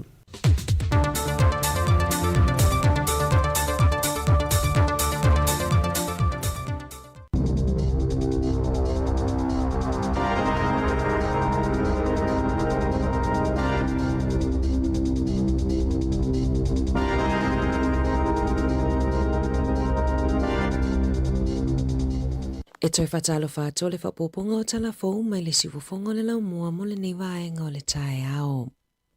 E toe faatalofa atu le faaopoopoga o tala fou mai le siufofoga o le laumua mo lenei vaega o le taeao.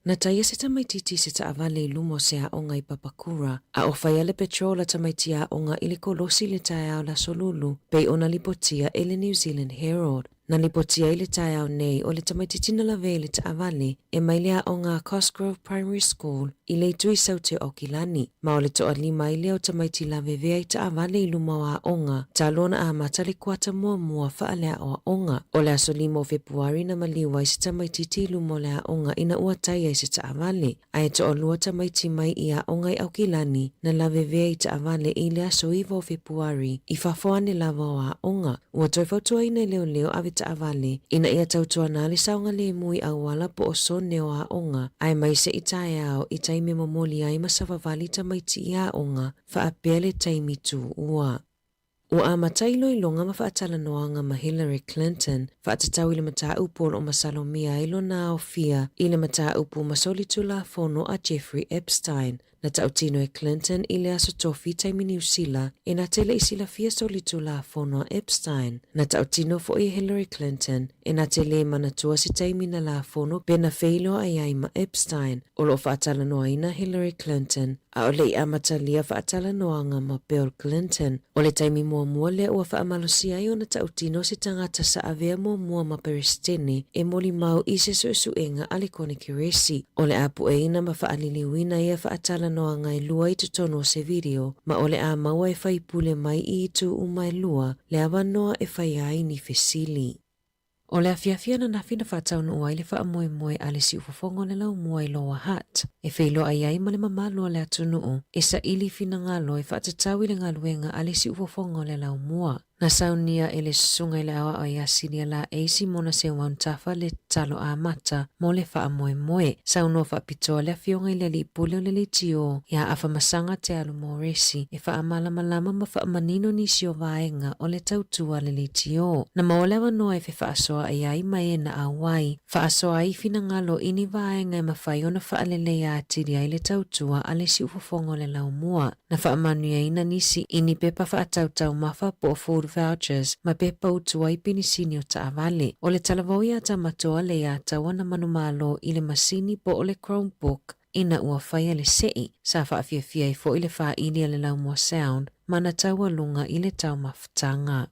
Na taia se tamaitiiti i se taavale i luma o se aoga i Papakura, a o faia le petrol a tamaiti aoga i le kolosi i le taeao le Aso Lulu, pei ona lipotia e le New Zealand Herald. Na lipotia i le taeao nei o le tamaitiiti na lavea i le taavale e mai le aoga a Cosgrove Primary School i le itu i Saute o Aukilani, ma o le toalima ai lea o tamaiti lavevea i taavale i luma o aoga talu ona amata le kuata muamua faaleaoaoga. O le aso 5 o Fepuari na maliu ai se tamaitiiti i luma o le aoga ina ua tai ai se taavale, ae toalua tamaiti mai i aoga i Aukilani na lavevea i taavale i le aso 9 o Fepuari i fafo ane lava o aoga. Ua toe fautuaina e leoleo ave taavale ina ia tautuana le saogalemu i auala po o sone o aoga aemaise i taeao i taimi e momoli ai ma savavali tamaiti i aoga faapea le taimi tuua. Ua amata iloiloga ma faatalanoaga ma Hillary Clinton faatatau i le mataupu o lo o masalomia ai lona aofia i le mataupu ma solitulafono a Jeffrey Epstein Na tautino e Clinton i le Aso Tofi taimi Niu Sila e na te le i silafia solitulafono a Epstein. Na tautino foi e Hillary Clinton e na te lē manatua se taimi na lafono pe na feiloai ai ma Epstein. O lo o faatalanoaina Hillary Clinton a o le i amatalia faatalanoaga ma Bill Clinton. O le taimi muamua lea ua faamalosia ai ona tautino se tagata sa avea muamua ma Peresetene e molimau i se suesuega a le Konekeresi. O le a pueina ma faaliliuina ia faatalanoaga e lua i totonu o se video, ma o le a maua e faipule mai i itu uma e lua le avanoa e faia ai ni fesili. O le afiafi ananafi na faataunuu ai le faamoemoe a le siufofoga o le laumua i Lower Hutt, e feiloai ai ma le mamalu o le atunuu e saili finagalo e faatatau i le galuega a le siufofoga o le laumua. Na saunia e le Susuga i le Aoao ia Silia Laei Simona Seumaun Tafa le tatalo amata mo le faamoemoe. Saunoa faapitoa le Afioga i le Alii Pule o le Leitio ia Afamasaga Te Alu Moresi e faamalamalama ma faamanino nisi o vaega o le tautua a le Leitio. Na maua le avanoa e fefaasoaai ai ma e na auai faasoa ai finagalo i ni vaega e mafai ona faaleleia atili ai le tautua a le siufofoga o le laumua. Na faamanuiaina nisi i ni pepa faatau taumafa po o food vouchers ma pepa utu ai penisini o taavale. O le talavou iā Tamatoa le iā taua na manumalo i le masini po o le Chromebook ina ua faia le seʻi, sa faafiafia ai foi le fāili a le Laumua Sound ma na taualuga i le taumafataga.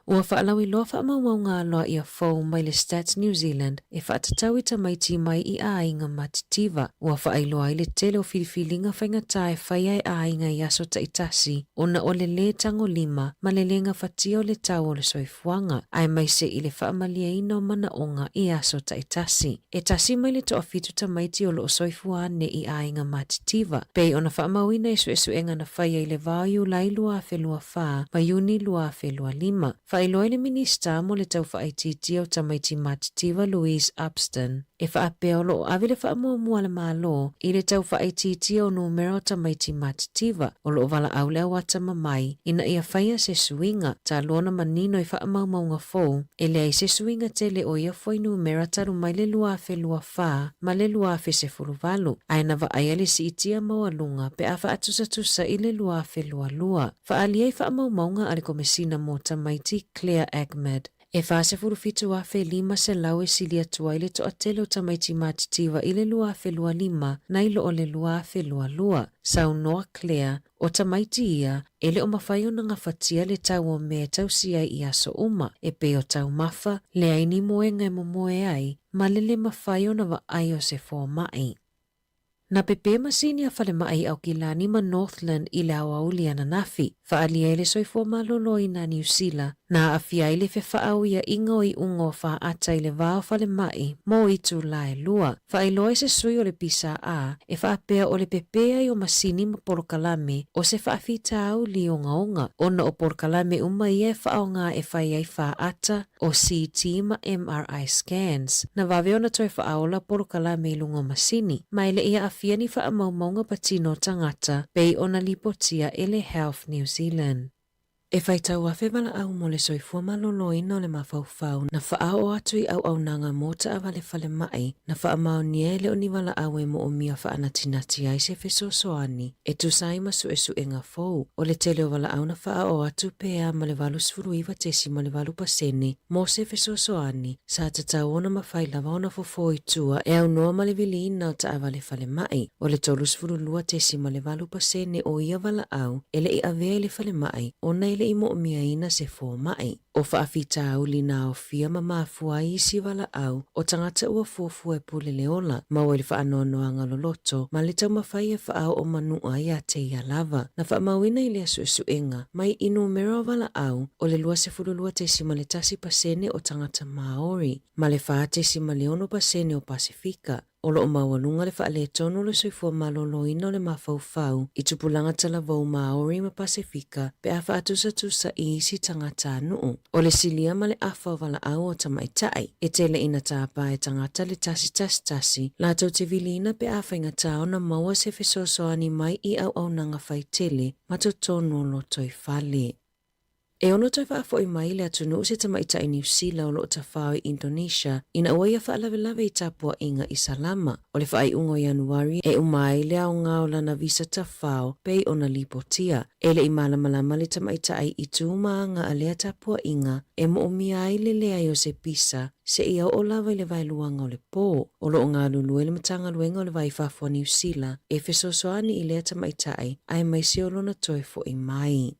Ua faalauiloa faamaumauga aloaia fou mai le Stats New Zealand e faatatau i tamaiti mai i aiga matitiva. Ua faailoa ai le tele o filifiliga faigata e faia e aiga i aso taitasi ona o le lē tagolima ma le lē gafatia o le tau o le soifuaga, aemaise i le faamalieina o manaoga i aso taitasi. E tasi mai le toafitu tamaiti o lo o soifua ane i aiga matitiva, pei ona faamauina i suesuega na faia i le va o Iulai 2024 ma Iuni 2025. Faailoa ai le Minisita mo le Tau Faaitiitia o Tamaiti Matitiva Louise Upston, e faapea o lo o ave le faamuamua a le Malo i le tau faaitiitia o numera o tamaiti matitiva o lo o valaau le auata mamai ina ia faia se suiga talu ona manino i faamaumauga fou e leai se suiga tele o ia fuainumera talu mai le 2024 ma le 2018, ae na vaaia le siitia maualuga pe a faatusatusa i le 2022. Faaalia i faamaumauga a le Komesina mo Tamaiti Claire Ahmed, e 47,500 e sili atu ai le toatele o tamaiti matitiva i le 2025 nai lo o le 2022. Saunoa Claire, O tamaiti ia, e le o mafai ona gafatia le tau o mea e tausi ai i aso uma, e pei o taumafa, leai ni moega e momoe ai, ma le le mafai ona vaai o se fomai. Na pepe masini a falemai i Aukilani ma Northland i le aoauli ananafi, faaalia ai le soifua maloloina a Niu Sila, na aafia ai le fefaauiaʻiga o iuga o faata i le va o falemai mo itulā e lua. Faailoa ai se sui o le PSA e faapea o le pepē ai o masini ma polokalame o se faafitauli ogaoga ona o polokalame uma ia e faaaoga e fai ai faata o CT ma MRI scans. Na vave ona toe faaola polokalame i luga o masini, ma e le i aafia ni faamaumauga patino o tagata pei ona lipotia e le Health New Zealand. E faitau 1000 valaau mo le soifua maloloina o le mafaufau na faaoo atu i auaunaga mo taavale falemai na faamaonia e le o ni valaau e moomia faanatinati ai se fesoasoani e tusa ai ma suesuega fou. O le tele o valaau na faaoo atu pea ma le 89.8 pasene mo se fesoasoani sa tatau ona mafai lava ona fofo i tua e aunoa ma le viliina o taavale falemai. O le 32.8 pasene o ia valaau e le i avea i le falemai ona e le i moomiaina se fomai. O faafitauli na aofia ma mafua ai isi valaau o tagata ua fuafua e pule le ola, maua i le faanoanoaga loloto ma le taumafai e faaoo manua ia te ia lava. Na faamauina i lea suesuega, mai i numera o valaau, o le 22.1 pasene o tagata Māori, ma le 4.6 pasene o Pasefika. O lo o maualuga le faaletonu o le soifua maloloina o le mafaufau i tupulaga talavou Māori ma Pasefika pe a faatusatusa i isi tagatanuu. O le silia ma le afa o valaau o tamaitai, e tele ina tapa e tagata le 111 latou te viliina pe a faigata ona maua se fesoasoani mai i auaunaga faitele ma totonu o lotoifale. E ono toe faafoi mai i le atunuu se tamaitai Niu Sila o lo o tafao i Indonesia ina ua ia faalavelave i tapuaiga i Salama. O le faaiuga o Ianuari e uma ai le aoga o lana visa tafao pei ona lipotia. E le i malamalama le tamaitai i tu ma aga a lea tapuaiga e moomia ai le leai o se pisa seia oo lava i le vaeluaga o le pō. O lo o galulue le Matagaluega o le Va i Fafo a Niu Sila e fesoasoani i lea tamaitai aemaise o lona toe fo'i mai.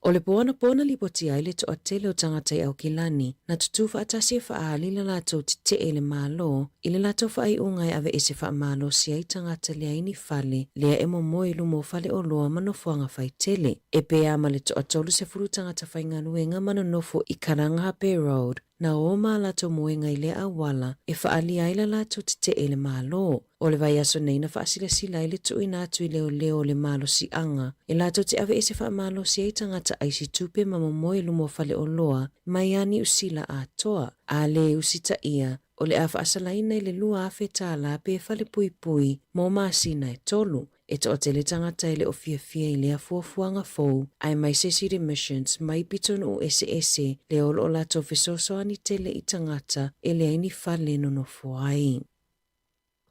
O le pō anapo na lipotia ai le toatele o tagata i Aukilani, na tutū faatasi e faaali le latou tetee i le Malo i le latou faaiuga e aveese faamalosi ai tagata leai ni fale lea e momoe i luma o faleoloa ma nofoaga faitele. E pē ma le toa 30 tagata faigaluega ma nonofo i Karangahape Road, na ō ma latou moega i lea auala e faaalia ai la latou tetee i le Malo. O le vaiaso nei na faasilasila ai le tuuina atu i leoleo o le malosiaga e latou te aveese faamalosi ai tagata aisi tupe ma momoe i luma o faleoloa mai a Niu Sila atoa, a lē usitaia, o le a faasalaina i le $2,000 pe falepuipui mo masina e tolu. E toatele tagata e le o fiafia i lea fuafuaga fou, aemaise City Missions mai pitonuu eseese lea o lo o latou fesoasoani tele i tagata e leai ni fale nonofo ai.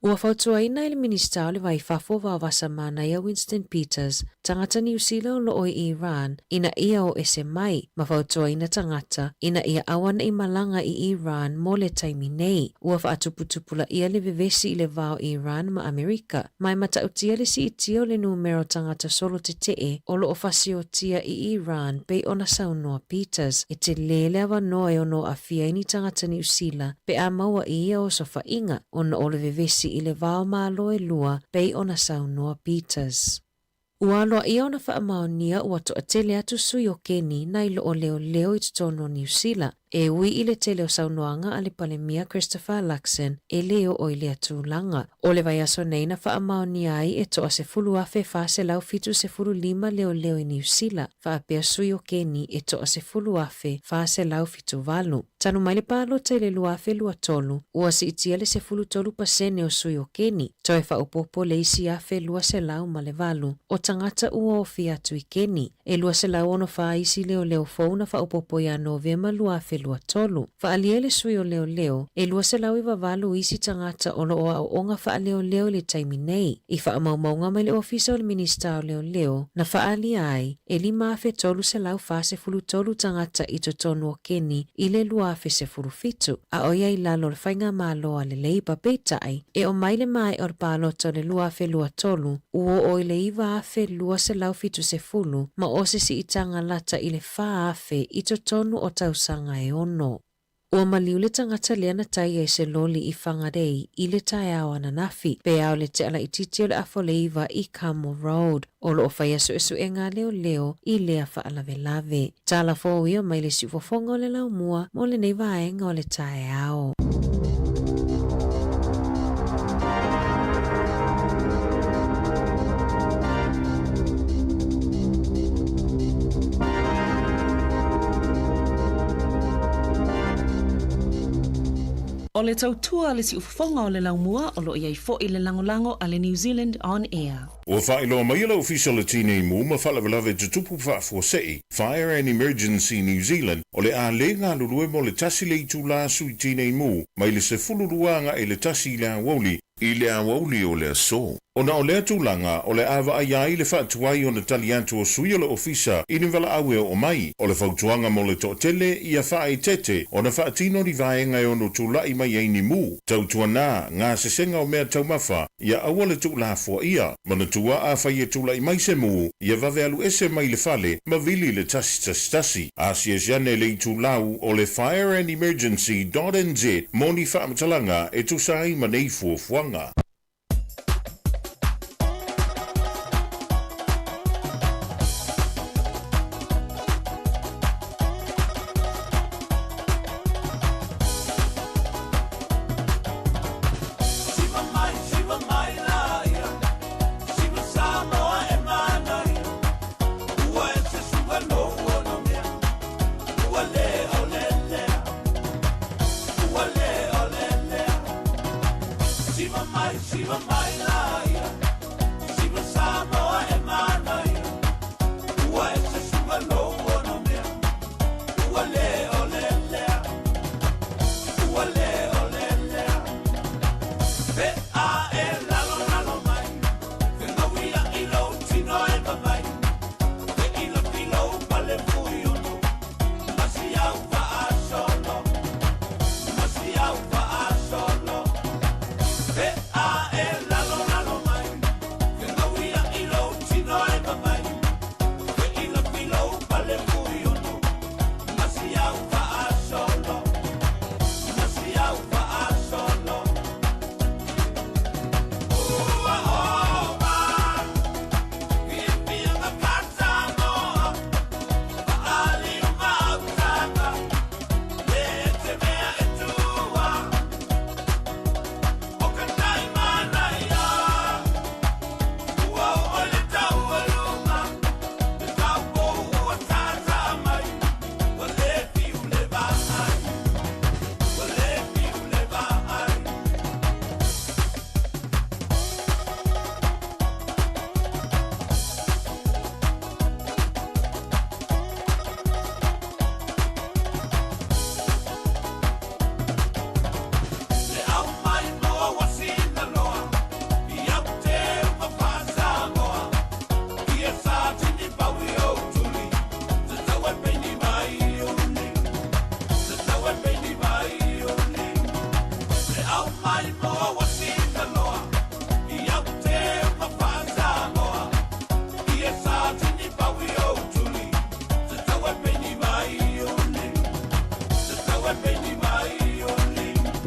Ua fautuaina e le Minisita o le Va i Fafo Vaovasa Manaia Winston Peters tagata Niu Sila o lo o i Iran ina ia o ese mai, ma fautuaina tagata ina ia aua ne i malaga i Iran mo le taimi nei. Ua faatuputupulaia le vevesi i le va o Iran ma Amerika, ma e matautia le siitia o le numera o tagata solo tetee o lo o fasiotia i Iran pei ona saunoa Peters, e telē le avanoa e ono aafia ai ni tagata Niu Sila pe a maua i ia osofaiga ona o le vevesi i le va o Malo e lua pei ona saunoa Peters. Ua aloaia ona faamaonia ua toatele atu sui o Keni nai lo o leoleo i totonu o Niu Sila, e ui i le tele o saunoaga a le Palemia Christopher Luxon e lē oo i lea tulaga. O le vaiaso nei na faamaonia ai e toa 10,475 leoleo i Niu Sila, faapea sui o Keni e toa 10,478. Talu mai le palota i le 2023, ua siitia le 13 pasene o sui o Keni, toe faaopoopo le isi 1,208 o tagata ua ofi atu i Keni. E 264 isi leoleo fou na faaopoopo ia Novema 2023. Faaalia e le sui o leoleo, e 298 isi tagata o lo o aooga faaleoleo i le taimi nei. I faamaumauga mai le Ofisa o le Minisita o Leoleo, na faaalia ai, e 5,343 tagata i totonu o Keni i le 2017, a o ia i lalo o le faigamalo a le Labour, peitai, e oo mai le maea o le palota o le 2023, ua oo i le 9,270 ma o se siitaga lata i le 4,000 i totonu o tausaga e ono. Ua maliu le tagata lea na tai ai se loli i Whangarei i le taeao ananafi, pe ao le tea laitiiti o le afa o le 9 i Carmel Road. O lo o faia suesuega a leoleo i lea faalavelave. Tala fou ia mai le siufofoga o le laumua mo lenei vaega o le taeao. O le tautua a le siufofoga o le laumua o lo o i ai foi le lagolago a le New Zealand On Air. Ua faailoa mai e le Ofisa o le Tinei Mu ma Faalavelave Tutupu Faafuasei, Fire and Emergency New Zealand, o le a le galulue mo le tasi le itulā sui tinei mu mai le 12 agai i le tasi i le aoauli, i le aoauli o le aso. Ona o lea tulaga, o le a vaaia ai le faatuai ona tali atu o sui o le Ofisa i ni valaau e oo mai. O le fautuaga mo le toatele, ia faaeteete ona faatino ni vaega e ono tulai mai ai ni mu, tautuana, gasesega o mea taumafa, ia aua le tuulafoaia. Manatua, afai e tulai mai se mu, ia vave alu ese mai le fale ma vili i le 111. Asiasi ane i le itulau o le fireandemergency dot nz mo ni faamatalaga e tusa ai ma nei fuafuaga.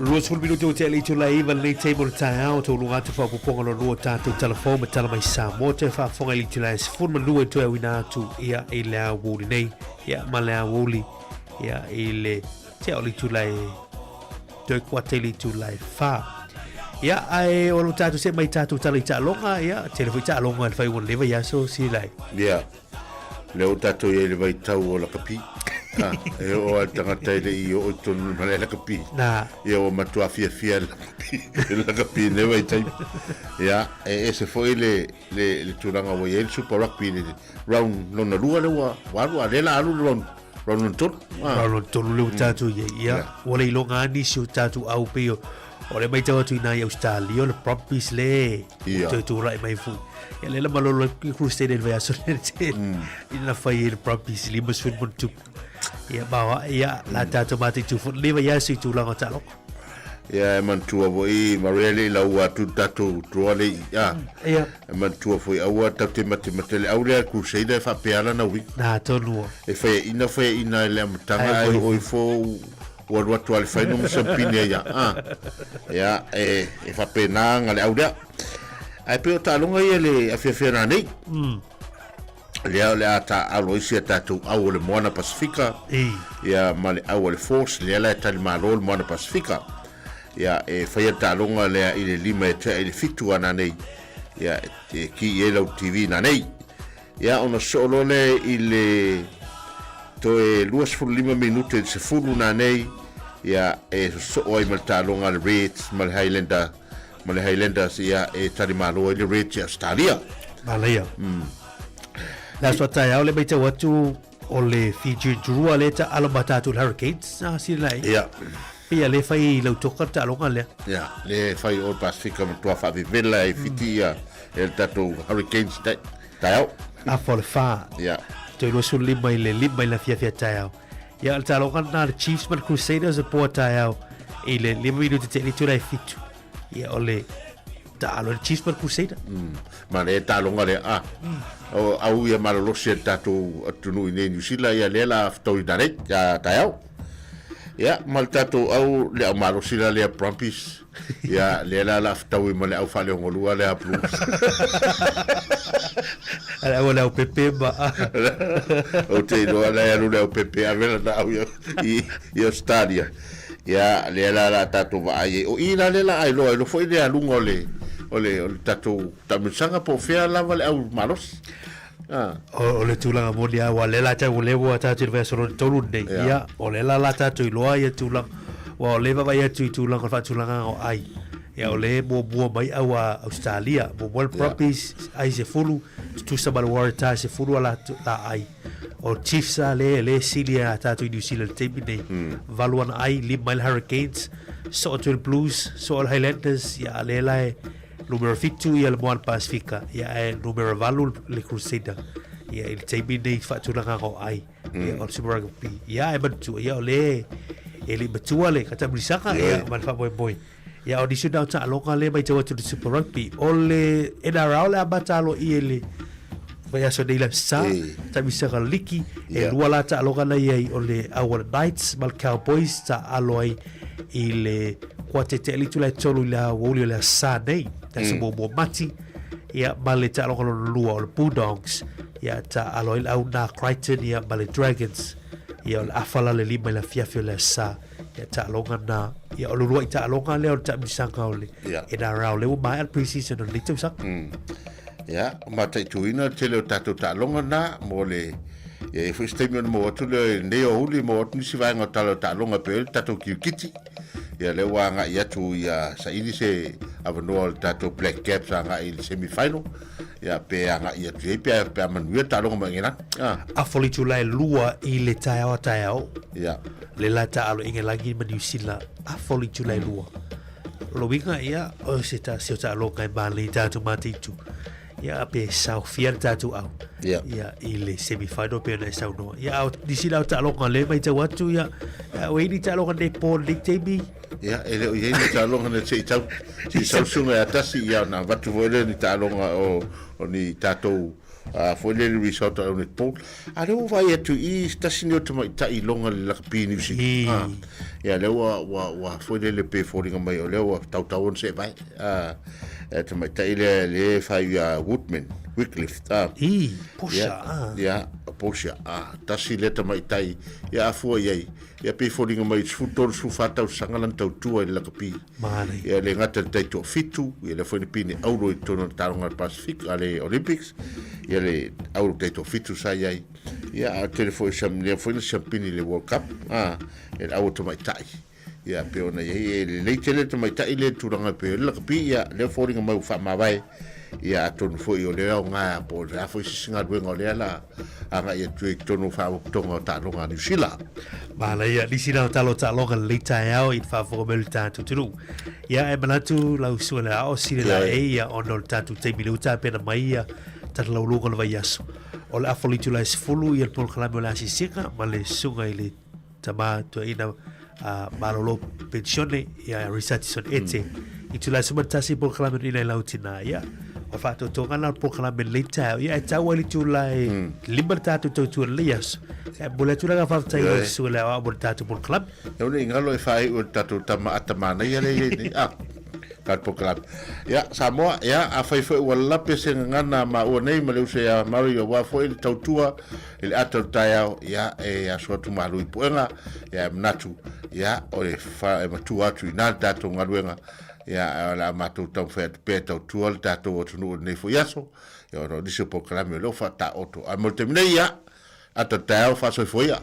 20 minute o te alei tula iva lenei taimi o le taeao, tauluga atu faaopoopoga lona lua o tatou talafou ma tala mai Samoa toe faafofoga i le itula e 12 e toe auina atu ia i le aoauli nei ia ma le aoauli ia i le tea o le itula e toe kuata i le itula e 4. Ia ae o lo tatou se mai tatou tala i taaloga ia tele foi taaloga i le faaiuga o lenei vaiaso Silai. Ia. Lea ua tatou i ai i le vaitau o lakapi. Ha, e oo lava le tagata e le i oo i totonu o le malae lakapi. Nā. Ia ua matua fiafia le lakapi, le lakapi i lenei vaitaimi. Ia, e ese foi le, le, le tulaga ua i ai le Super Rugby i le round lona lua lea ua, ua alu, a o lea o le a alu le round, round lona tolu. Ha. Round lona tolu lea ua tatou i ai. Ia, ua le iloga lava nisi o tatou au pei o, o le matau atu i nai Ausetalia, o le Brumbies le ua toe tulai mai foi. Ia lea la malolo ai Crusader i le vaiaso lea tele. Ina na fai ai le Brumbies 50 ma Ia ma oa, ia la tatou mataitu foi lenei vaiaso i tulaga o taaloga. Ia e manatua foi Maria le i laua atu le tatou draw le i a. Ia. E manatua foi aua tatou te matemate le au lea Crusader e faapea lana uiga. Na tonu. E faiaina faiaina i le amataga ae oo ifo ua alu atu lava i le final ma siampine ai a. Ia e e faapena aga le au lea. Ae pei o taaloga ia le afiafi ana nei. Lea o le a taaalo ai si a tatou au o le Moana Pasifika. Ia ma le au a le Force, lea la e talimalo le Moana Pasifika. Ia e faia le taaloga lea i le 5 e tea i le 7 ana nei. Ia e ki i ai lau TV nanei. Ia ona sosoo loa lea i le toe 25 minute i le 10 nanei. Ia e sosoo ai ma le taaloga a le Reds ma le Highlander ma le Highlanders ia e talimalo ai le Reds i Ausetalia. Manaia. Le aso a taeao le matau atu o le Fiji Drua lea taalo ma tatou le Hurricanes. Ah, sila lai. Ia. Pei a le fai i lautoka le taaloga lea. Ia, le fai o le Pasifika matua faavevela e Fiti ia e le tatou Hurricanes taeao. Afa o le fa. Ia. Toe 25 i le 5 i le afiafi a taeao. Ia, o le taaloga lena a le Chiefs ma le Crusaders e po a taeao i le 5 minute te le itula e 7. Ia, o le taalo le Chiefs ma le Crusader. Ma le taaloga lea, a. O au ia malolosi a le tatou atunuu i nei New Zealand, ia lea la fetaui nanei, ia taeao. Ia, ma le tatou au, le au malosi la lea Brumbies, ia lea la la fetaui ma le au faaleogolua lea Blues. Le au le au pepe ma. Ou te iloa la e alu le au pepe ave lana au i, i Australia. Ia, lea la la tatou vaai ai. O i la lea la a iloa, iloa foi le aluga o le, o le, o le tatou taamilosaga po o fea lava le au malosi. Ah. O, o le tulaga moni lava, aua o lea la tatou, lea ua tatou i le vaiaso lona tolu lenei, ia, o lea la la tatou iloa ia tulaga, aua o lea e vaavaai atu i tulaga o le faatulagaga o ai, ia, o lea e muamua mai au a Ausetalia, muamua le Brumbies, ai 10, tutusa ma le Waratahs, 10 a latou, la ai. O Chiefs a lea, lea e sili a tatou i New Zealand i le taimi lenei, valu ana ai, lima ai le Hurricanes, soo atu i le Blues, soo i le Highlanders, ia, a lea la e Numera 7 ia le Moana Pasifika, ia ae numera 8 le Crusader. Ia i le taimi nei faatulagaga o ai, ia o le Super Rugby. Ia ae manatua, ia o le e le i matua le katamulisaga, ia ma le faamoemoe. Ia o nisi na o taaloga lea matau atu i le Super Rugby. O le NRL le amata aloaia i le vaiaso nei le Aso Sa, taamisaga liki, e lua la taaloga na i ai o le au a le Knights ma le Cowboys taaalo ai i le kuatete e le itula e tolu i le aoauli o le Aso Sa nei, le aso muamua o Mati, ia ma le taaloga lona lua o le Bulldogs, ia taaalo ai le au na Crichton ia ma le Dragons, ia o le afa la le 5 i le afiafi o le Aso Sa, ia taaloga na, ia o le uluai taaloga lea o le taamilosaga o le NRL lea ua maea le pre-season o lenei tausaga. Ia, mataituina le tele o tatou taaloga na mo le ia e foi se taimi ona maua atu lea i lenei aoauli maua atu nisi vaega o tala o taaloga e pei ai le tatou kirikiti. Ia lea ua agai atu ia saili se avanoa o le tatou Black Caps agai i le semi final. Ia pe agai atu i ai pe pe a manuia le taaloga ma Engelani. Ah. Afa o le itula e lua i le taeao a taeao. Ia. Le la taalo Engelani ma Niu Sila afa o le itula e lua. O le uiga, ia, o se tasi o taaloga e mālei tatou mataitu. Ia, pe saofia le tatou au. Ia. Ia, i le semi-final pe ona e saunoa. Ia, a o nisi la o taaloga lea e matau atu, ia, ia, ua i ai ni taaloga nei po lenei taimi. Ia, e le o i ai ni taaloga nei se i tau, se i sau suga ia tasi, ia, ona avatu foi lea ni taaloga o, o ni tatou. A foi lea le result a le netball. A lea ua vaai atu i se tasi nei o tamaitai iloga le lakapi i Niu Sila. A, ia lea ua, ua, ua foi lele pe foliga mai o lea ua tautau ona seevae. A, e tamaitai lea lea e fai ia Woodman, Wycliffe. A, I, Portia, ia, a. ia, Portia, a, tasi lea tamaitai, ia a fua i ai, ia pei foliga mai 13, 14 tausaga lana tautua i le lakapi. Manaia. Ia le gata i le taitoafitu, ia lea foi na pine auro i totonu o le taaloga a le Pacific, a le Olympics, ia le auro taitoafitu sa i ai. Ia a o tele foi sam, lea foi na siampini i le World Cup, a, e le au o tamaitai. Ia pei ona i ai, e lelei tele le tamaitai lea i le tulaga e pei o le lakapi, ia lea foliga mai ua faamavae. Ia atonu foi o lea aoga po o le a foi se isi galuega o lea la agai atu ai i totonu o Faalapotopotoga o Taaloga a Niu Sila. Manaia, nisi na o talo taaloga lenei taeao i le faafofoga mai o le tatou atunuu. Ia, e manatu lau susuga i le Aao, sili la e ia ona o le tatou taimi lea ua tapena mai ia talalauluga o le vaiaso. O le afa o le itula e 10 ia le polokalame o le asiasiga ma le susuga i le tama tuaina a malolo pensione ia Richardson Ete. Itula e 11 polokalame o ina i lau tina ia. O faatoatoga na polokalame lenei taeao. Ia e tau ai le itula e 5 le tatou tautua lenei aso. E momoli atu le agaga faafetai i lau susuga i le aoao mo le tatou polokalame. E ono i galo e faaiu e le tatou tama ata manaia lea e i ai nei. Ah, tatou polokalame. Ia, Samoa, ia, afai foi ua lape se gagana a maua nei ma le uso ia Murray aua foi le tautua i le ata o le taeao, ia, e aso atu malu i puega, ia, e manatu, ia, o le fa, e matua atu i ina le tatou galuega, ia, ae o le a matou taumafai atu pea e tautua le tatou atunuu i lenei foi aso, ia, ona o nisi o polokalame o lea ua faataoto. Ae mo le taimi nei, ia, ata o le taeao, faasoifua ia.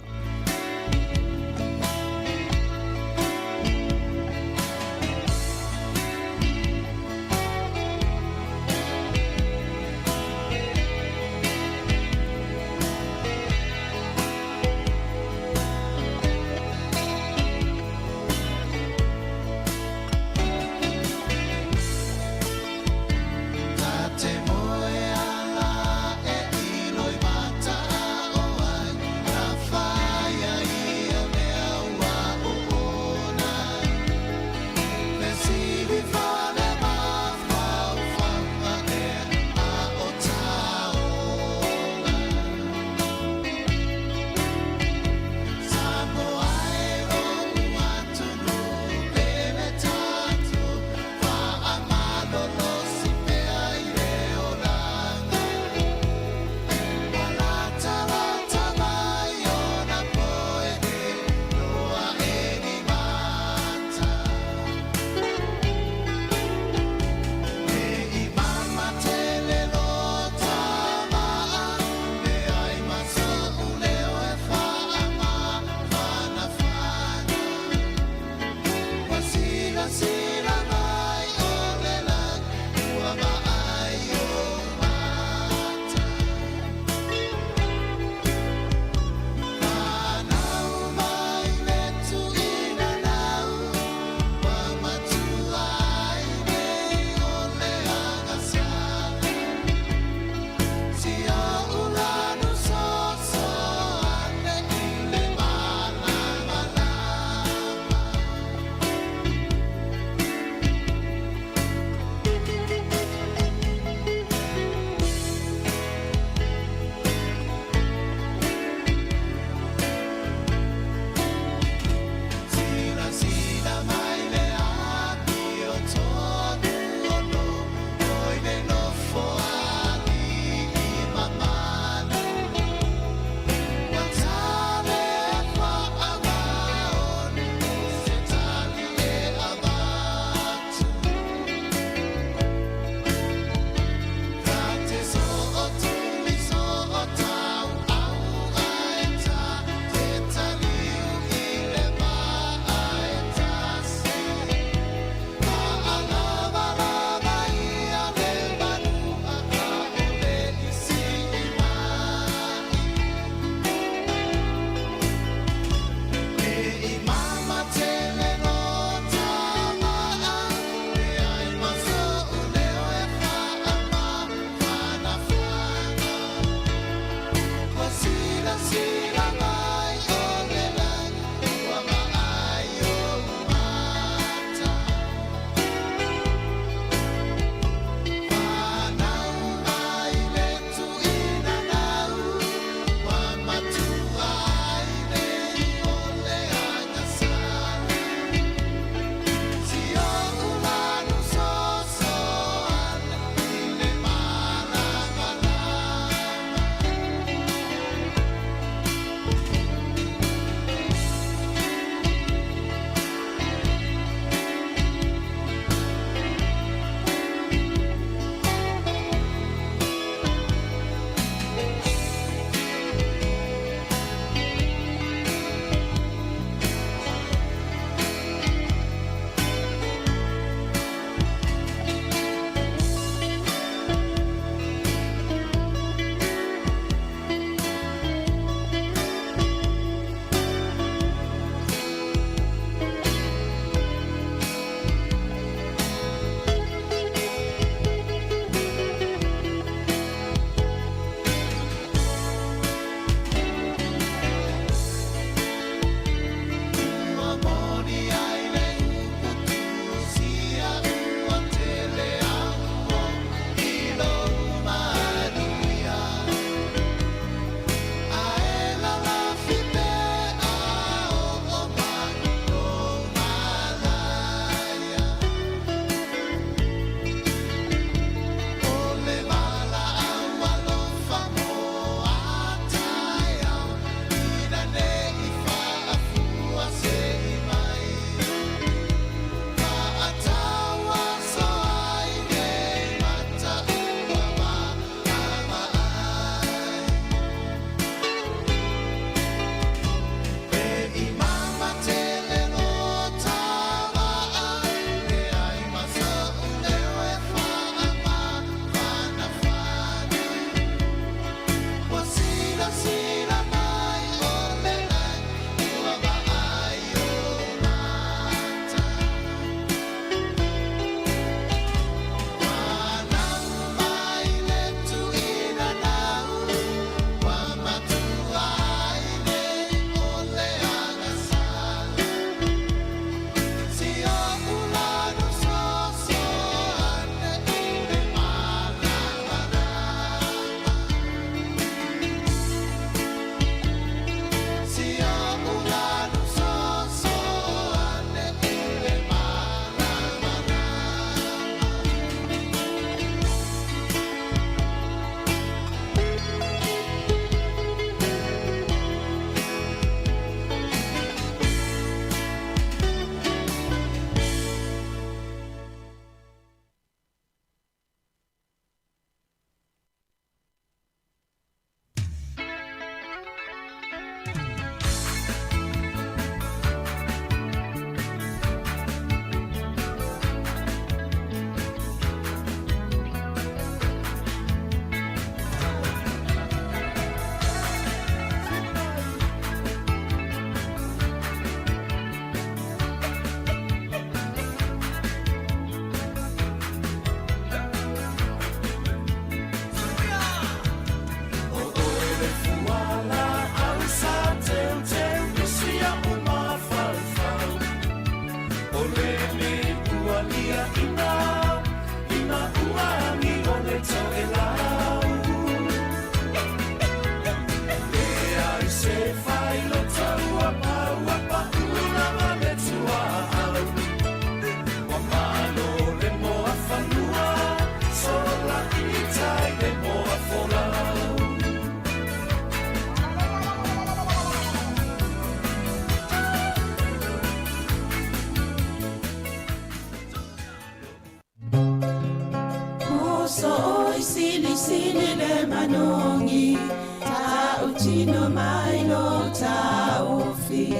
Silisili le manogi Tautino mai lo taofi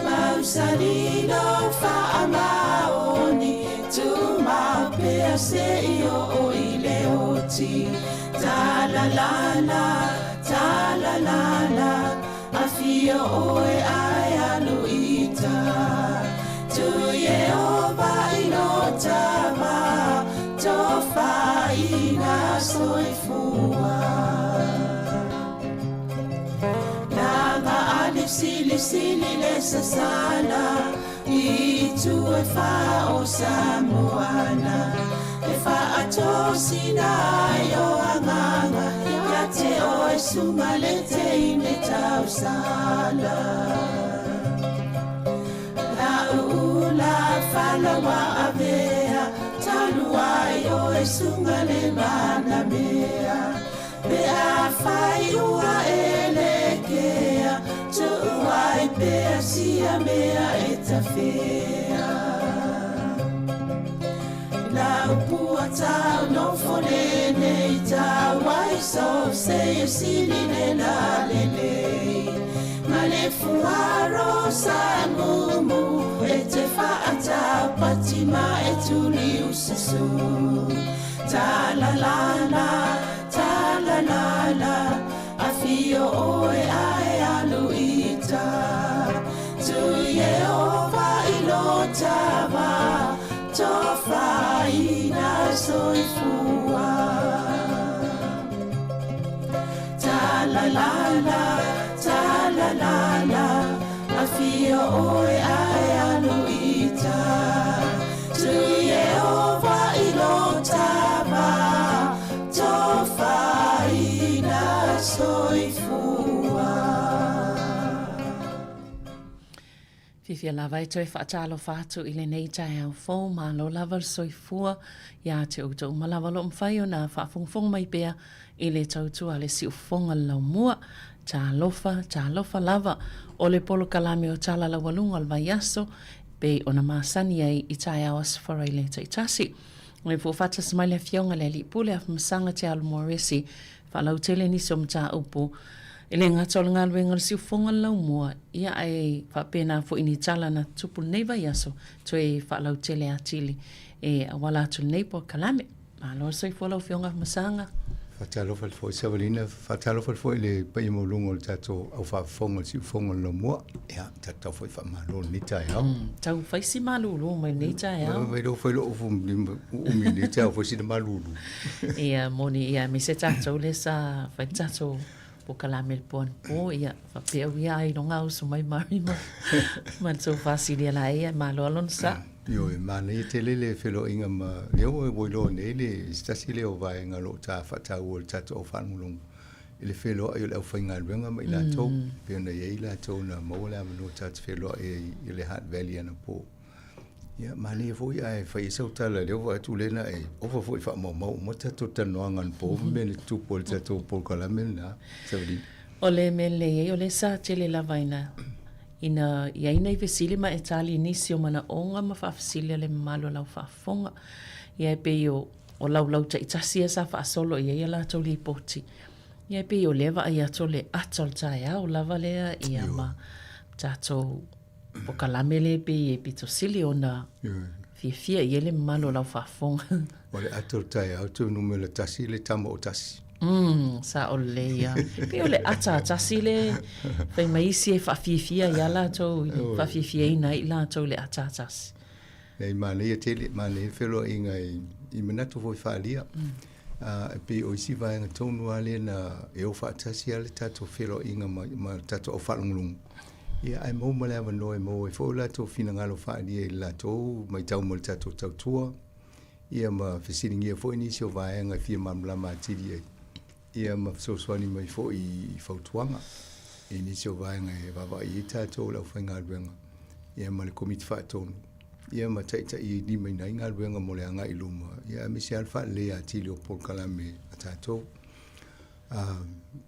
Mausali lou faamaoni Tumau pea seia oo i le oti Talalala, talalala Afio oe ae alu i uta Tu Ieova i lo tama Tofaina soifua Langa ali silisili le sasala I itu e fa o Samoana E faatosina ai o agaga Ia te oe suga le teine tausala La'u ula fala ua avea Talu ai oe suga le manamea Pe afai ua e lekea, tuu ai pea sia mea e tafea. Lau pua tau nofo lenei tau ai so se e sili le la lelei. Ma le fuaro sa mumu e te whaatau pati ma e tuli ususu. Ta la la la, ta la la la, Afio oe ae alu i uta. Tu Ieova i lo tama, Tofaina soifua. Ta la la la, ta la la la, Afio oe ae alu i uta. Tu Ieova i lo tama, Tofaina soifua. Fiafia lava e toe faatalofa atu i lenei taeao fou, malo lava le soifua ia te outou uma lava o lo o mafai ona faafogafoga mai pea i le tautua a le siufofoga le laumua. Talofa, talofa lava, o le polokalame o Tala Laualuga o le Vaiaso, pei ona masani ai i taeao Aso Faraile taitasi. Ua faatasi mai le Afioga i le Alii Pule Afamasaga Te Alo Moresi, faalautele nisi o mataupu e le gata o le galuega o le siufofoga o le laumua, ia ae faapena foi ni tala na tutupu lenei vaiaso toe faalautele atili e auala atu lenei polokalame. Malo le soifua lau Afioga Afamasaga. Faatalofa atu foi Savalina, faatalofa atu foi i le paia maualuga o le tatou au faafofoga o le siufofoga o le laumua. Ia, tatou foi faamalo i lenei taeao. Tau fai si malulu mai lenei taeao. Mai lou fai lou umi i lenei taeao foi sina malulu. Ia, moni, ia, aemaise tatou lea sa fai le tatou polokalame i le po anapo, ia, faapea au ia ailoga uso mai Mari ma, ma le tou faasilia laei, ae malo lava lona sa. Ioe, manaia tele le feiloaiga ma lea ua iloa nei le se tasi lea o vaega o lo o ta faataua i le tatou au faalogologo i le feiloai o le aufaigaluega ma i latou, pei ona i ai i latou na maua le avanoa ta te feiloai ai i le Hutt Valley anapo. Ia, manaia foi ae fai ai sau tala, lea ua vaai atu lea na e ova foi i faamaumau uma tatou talanoaga anapo ma mea na tutupu ai le tatou polokalame lena, Savalina. O le mea lelei ai, o lea sa tele lava ina Ina i ai nai fesili ma e tali i nisi o manaoga ma faafesili a le mamalu o lau faafofoga. Ia e pei o, o laulau taitasi ia sa faasolo i ai a latou lipoti. Ia e pei o lea vaai atu o le ata o le taeao lava lea ia ma tatou polokalame lea e pei e pito sili ona fiafia i ai le mamalu o lau faafofoga. O le ata o le taeao toe numera tasi le tama o tasi. Umm, sao lelei lava. E pei o le ata a tasi le fai mai isi e faafiafia ai lava latou, faafiafiaina ai i latou i le ata a tasi. Leai, manaia tele, manaia le feiloaiga i manatu foi faaalia. E pei o isi vaega tonu lava lea na e o faatasi lava le tatou feiloaiga ma le tatou au faalogologo. Ia, ae maua ma le avanoa e maua ai foi o latou finagalo faaalia i le latou matau ma le tatou tautua. ia ma fesiligia foi nisi o vaega e fia malamalama atili ai, ia ma fesoasoani mai foi i fautuaga i nisi o vaega e vaavaai ai tatou le aufaigaluega, ia ma le Komiti Faatonu, ia ma taitailimaina ai galuega mo le agai i luma, ia aemaise lava le faaleleia atili o polokalame a tatou.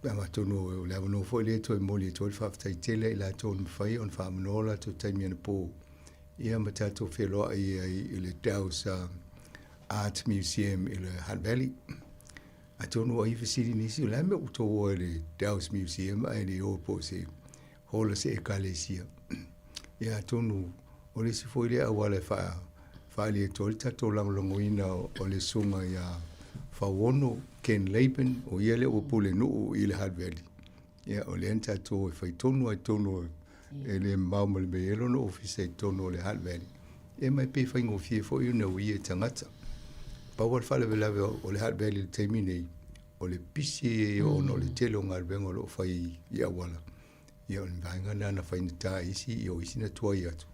Atonu o le avanoa foi lea e toe momoli atu ai le faafetai tele ia i latou na mafai ona faaavanoa o latou taimi anapo Ia ma tatou feiloai ai i le Dowse Art Museum i le Hutt Valley. Atonu o ai fesili nisi, o le a le mea ua outou o ai i le Dallas Museum ae le o po o se hall a se ekalesia. Ia atonu o le isi foi lea auala e faa, faaali atu ai le tatou lagolagoina o le susuga ia Fauono Ken Laban, o ia lea ua pulenuu i le Hutt Valley. Ia o lea na tatou e fai tonu lava i totonu e le mamao ma le mea e i ai lona ofisa i totonu o le Hutt Valley. Ia ma e pei e faigofie foi ona uia e tagata. Pau lava le faalavelave o le Hutt Valley i le taimi nei, o le pisi ia ona o le tele o galuega o lo o fai i auala. Ia o le vaega lena na faigata ai isi, ia o isi na tuai atu.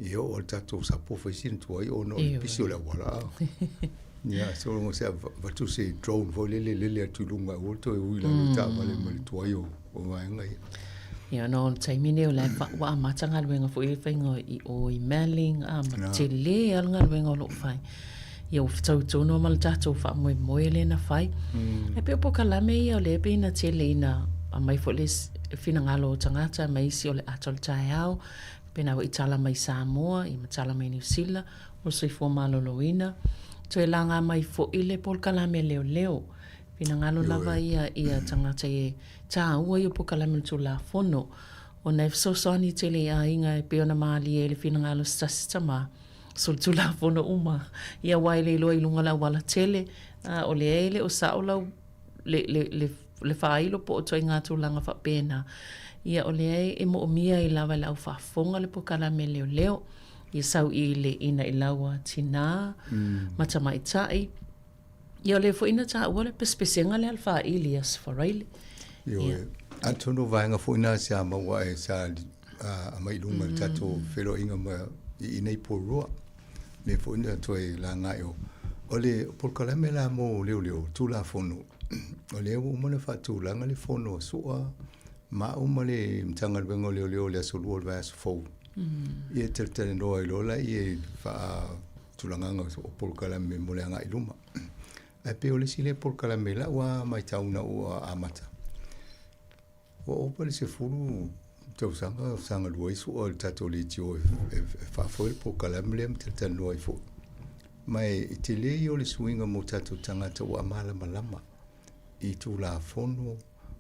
Ia oo le tatou sapofa isi na tuai ona o le pisi o le auala. Ia sologa se avatu se drone foi lele lele atu i luga aua le toe ui i lalo i taavale ma le tuai o vaega ia. Ia ona o le taimi nei o la e ua amata galuega foi i le faiga i o i Melling a ma tele lava le galuega o lo o fai. Ia ua fetau tonu ma le tatou faamoemoe lea na fai. Ae pei o polokalame ia o lea pei na tele ina aumai foi le finagalo o tagata ma isi o le ata o le taeao, pena foi tala mai Samoa ia ma tala mai Niu Sila o le soifua maloloina. Toe laga mai foi le polokalame leoleo. Finagalo lava ia ia tagata e taua ia o polokalame o le Tulafono ona e fesoasoani tele i aiga e pei ona malie ai le finagalo o se tasi tama solitulafono uma ia aua e le iloa i luga o le auala tele a o lea e le o sao lau le, le, le, le faailo po o ituaiga tulaga faapena ia o lea e moomia ai lava e le au faafofoga le polokalame leoleo ia sau i le ina i lau tinā ma tamaitai. Ia o lea foi na taua le pesepesega lea a le faaili ia Sefaraile. Ioe. Atonu o vaega foi na sa maua e sa aumai i luga i le tatou feiloaiga ma i inei Porirua. Lea foi na toe laga i o. O le polokalame la mo leoleo, Tulafono, o lea ua uma ona faatulaga le fono a Sua ma au ma le Matagaluega o Leoleo i le aso Lua o le vaiaso fou. Ia talatalanoa ai loa lea i le faatulagaga o polokalame mo le agai i luma. Ae pei o le isi lea polokalame i lau lava matau ina ua amata, ua ova i le 10 tausaga sa galue ai Sua i le tatou leitio e faafoe le polokalame lea ma talatalanoa ai foi. Ma e tele ia o le suiga mo tatou tagata ua malamalama i Tulafono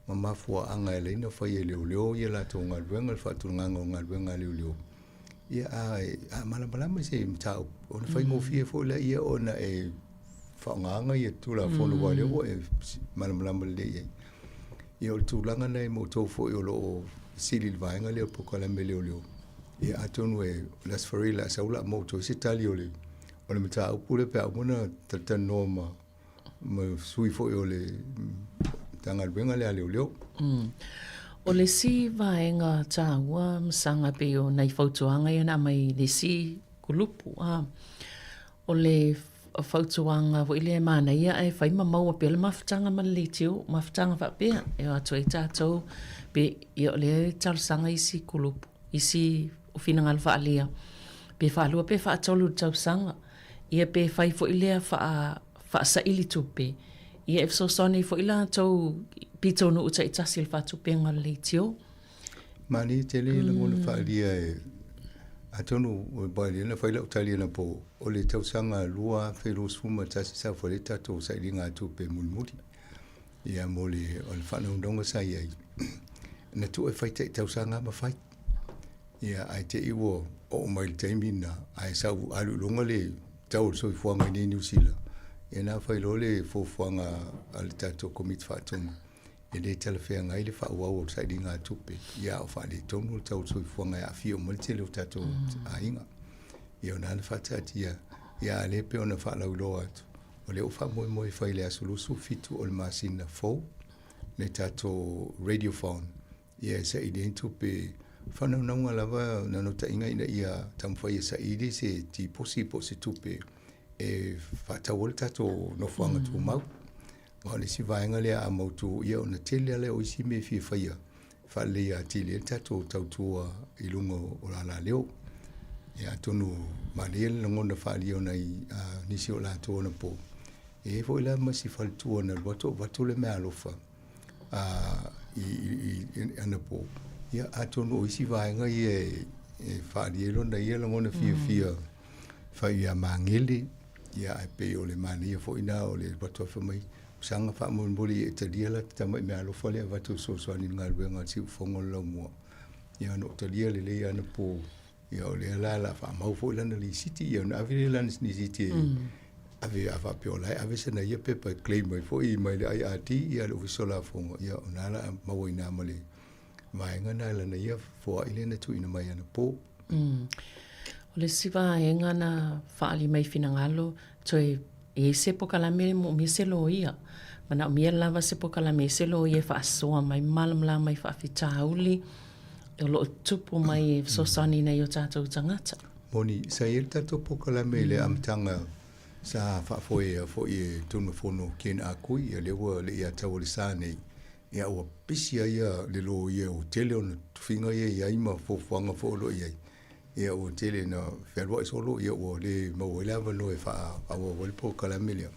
ma mafuaaga e ala ai ona fai e leoleo ia latou galuega, le faatulagaga o galuega a leoleo. Ia, a, a malamalama i se mataupu, ona faigofie foi lea ona e faaaogaina ia Tulafono aua o lea ua e malamalama lelei i ai. Ia, o le tulaga lena mo outou foi o lo o sili i le vaega lea o le polokalame leoleo, ia atonu e o le Aso Faraile o le a sau o le a maua outou se tali o le mataupu lea pe a uma ona talatalanoa ma ma sui foi o le Matagaluega lea a Leoleo. O le isi vaega taua Masaga pei o nai fautuaga ia na aumai i le isi kulupu a o le fautuaga foi lea e manaia ae fai ma maua pea le mafutaga ma le leitio, mafutaga faapea e o atu ai tatou pe ia o lea e talosaga isi kulupu, isi o finagalo faaalia pe faalua pe faatolu i le tausaga. Ia pe fai foi lea faa, faasaili tupe, ia e fesoasoani ai foi latou pitonuu taitasi i le faatupega o le leitio. Manaia tele ia lagona faaalia e atonu aua o lea na fai lau tali anapo o le tausaga 2021 sa fai ai le tatou sailiga tupe mulimuli ia mo le o le faanaunauga sa i ai na tuu e fai tai tausaga ma fai. Ia, ae te i ua oo mai i le taimi lena, ae sau alu i luga le tau o le soifuaga i inei i Niu Sila, ia na fai loa le fuafuaga a le tatou Komiti Faatonu, e le talafeagai le faaauau o le sailiga tupe, ia a o faaletonu le tau o le soifuaga e aafia uma ai le tele o tatou aiga. Ia o lena na faataatia, ia a o lea e pei ona faalauiloa atu, o lea ua faamoemoe e fai i le aso 27 o le masina fou le tatou radiophone Ia e saili ai tupe faanaunauga lava naunautaiga ina ia taumafai e saili se tiposi po o se tupe e faatau ai le tatou nofoaga tumau. Aua o le isi vaega lea a mautu, ia ona tele lava lea o isi mea e fia faia e faaleleia atili ai le tatou tautua i luga o alaleo. Ia atonu manaia le lagona faaalia o nai nisi o latou anapo. E i ai foi la ma si faletua na alu atu o avatu le meaalofa i anapo, ia atonu o isi vaega ia e faaalia ai lona ia lagona fiafia fai ia Magele, ia ae pei o le manaia foi lena o le alu atu fai mai. Saga faamolemole ia e talia la ta tamai meaalofa lea e avatu e fesoasoani i le galuega a le siufofoga o le laumua. Ia ona ou talia lelei anapo, ia o lea la o le a faamau foi lana lisiti, ia ona ave lea o lana lisiti e ave a faapea o la e ave sana ia pepa e claim ai foi mai le IRD ia le Ofisa o Lafoga, ia o na o le a maua i ina ma le vaega na lana ia foai lea na tuuina mai anapo. O le isi vaega na faaali mai finagalo, toe i ai se pokalame e moomia se loia. Manaomia lava se pokalame e se loia e faasoa mai ma malamalama i faafitauli o lo o tupu mai e fesoasoani i nai o tatou tagata. Moni, sa i ai le tatou pokalame i le amataga sa faafoea foi e Tulafono Ken Ah Kui, ia lea ua le i atau o le sa nei, ia ua pisi ai ia le loia ua tele ona tofiga ia e i ai ma fuafuaga foi o lo o i ai. Ia ua tele ina fealuai solo, ia ua le maua ai le avanoa e faaauau ai le polokalame lea.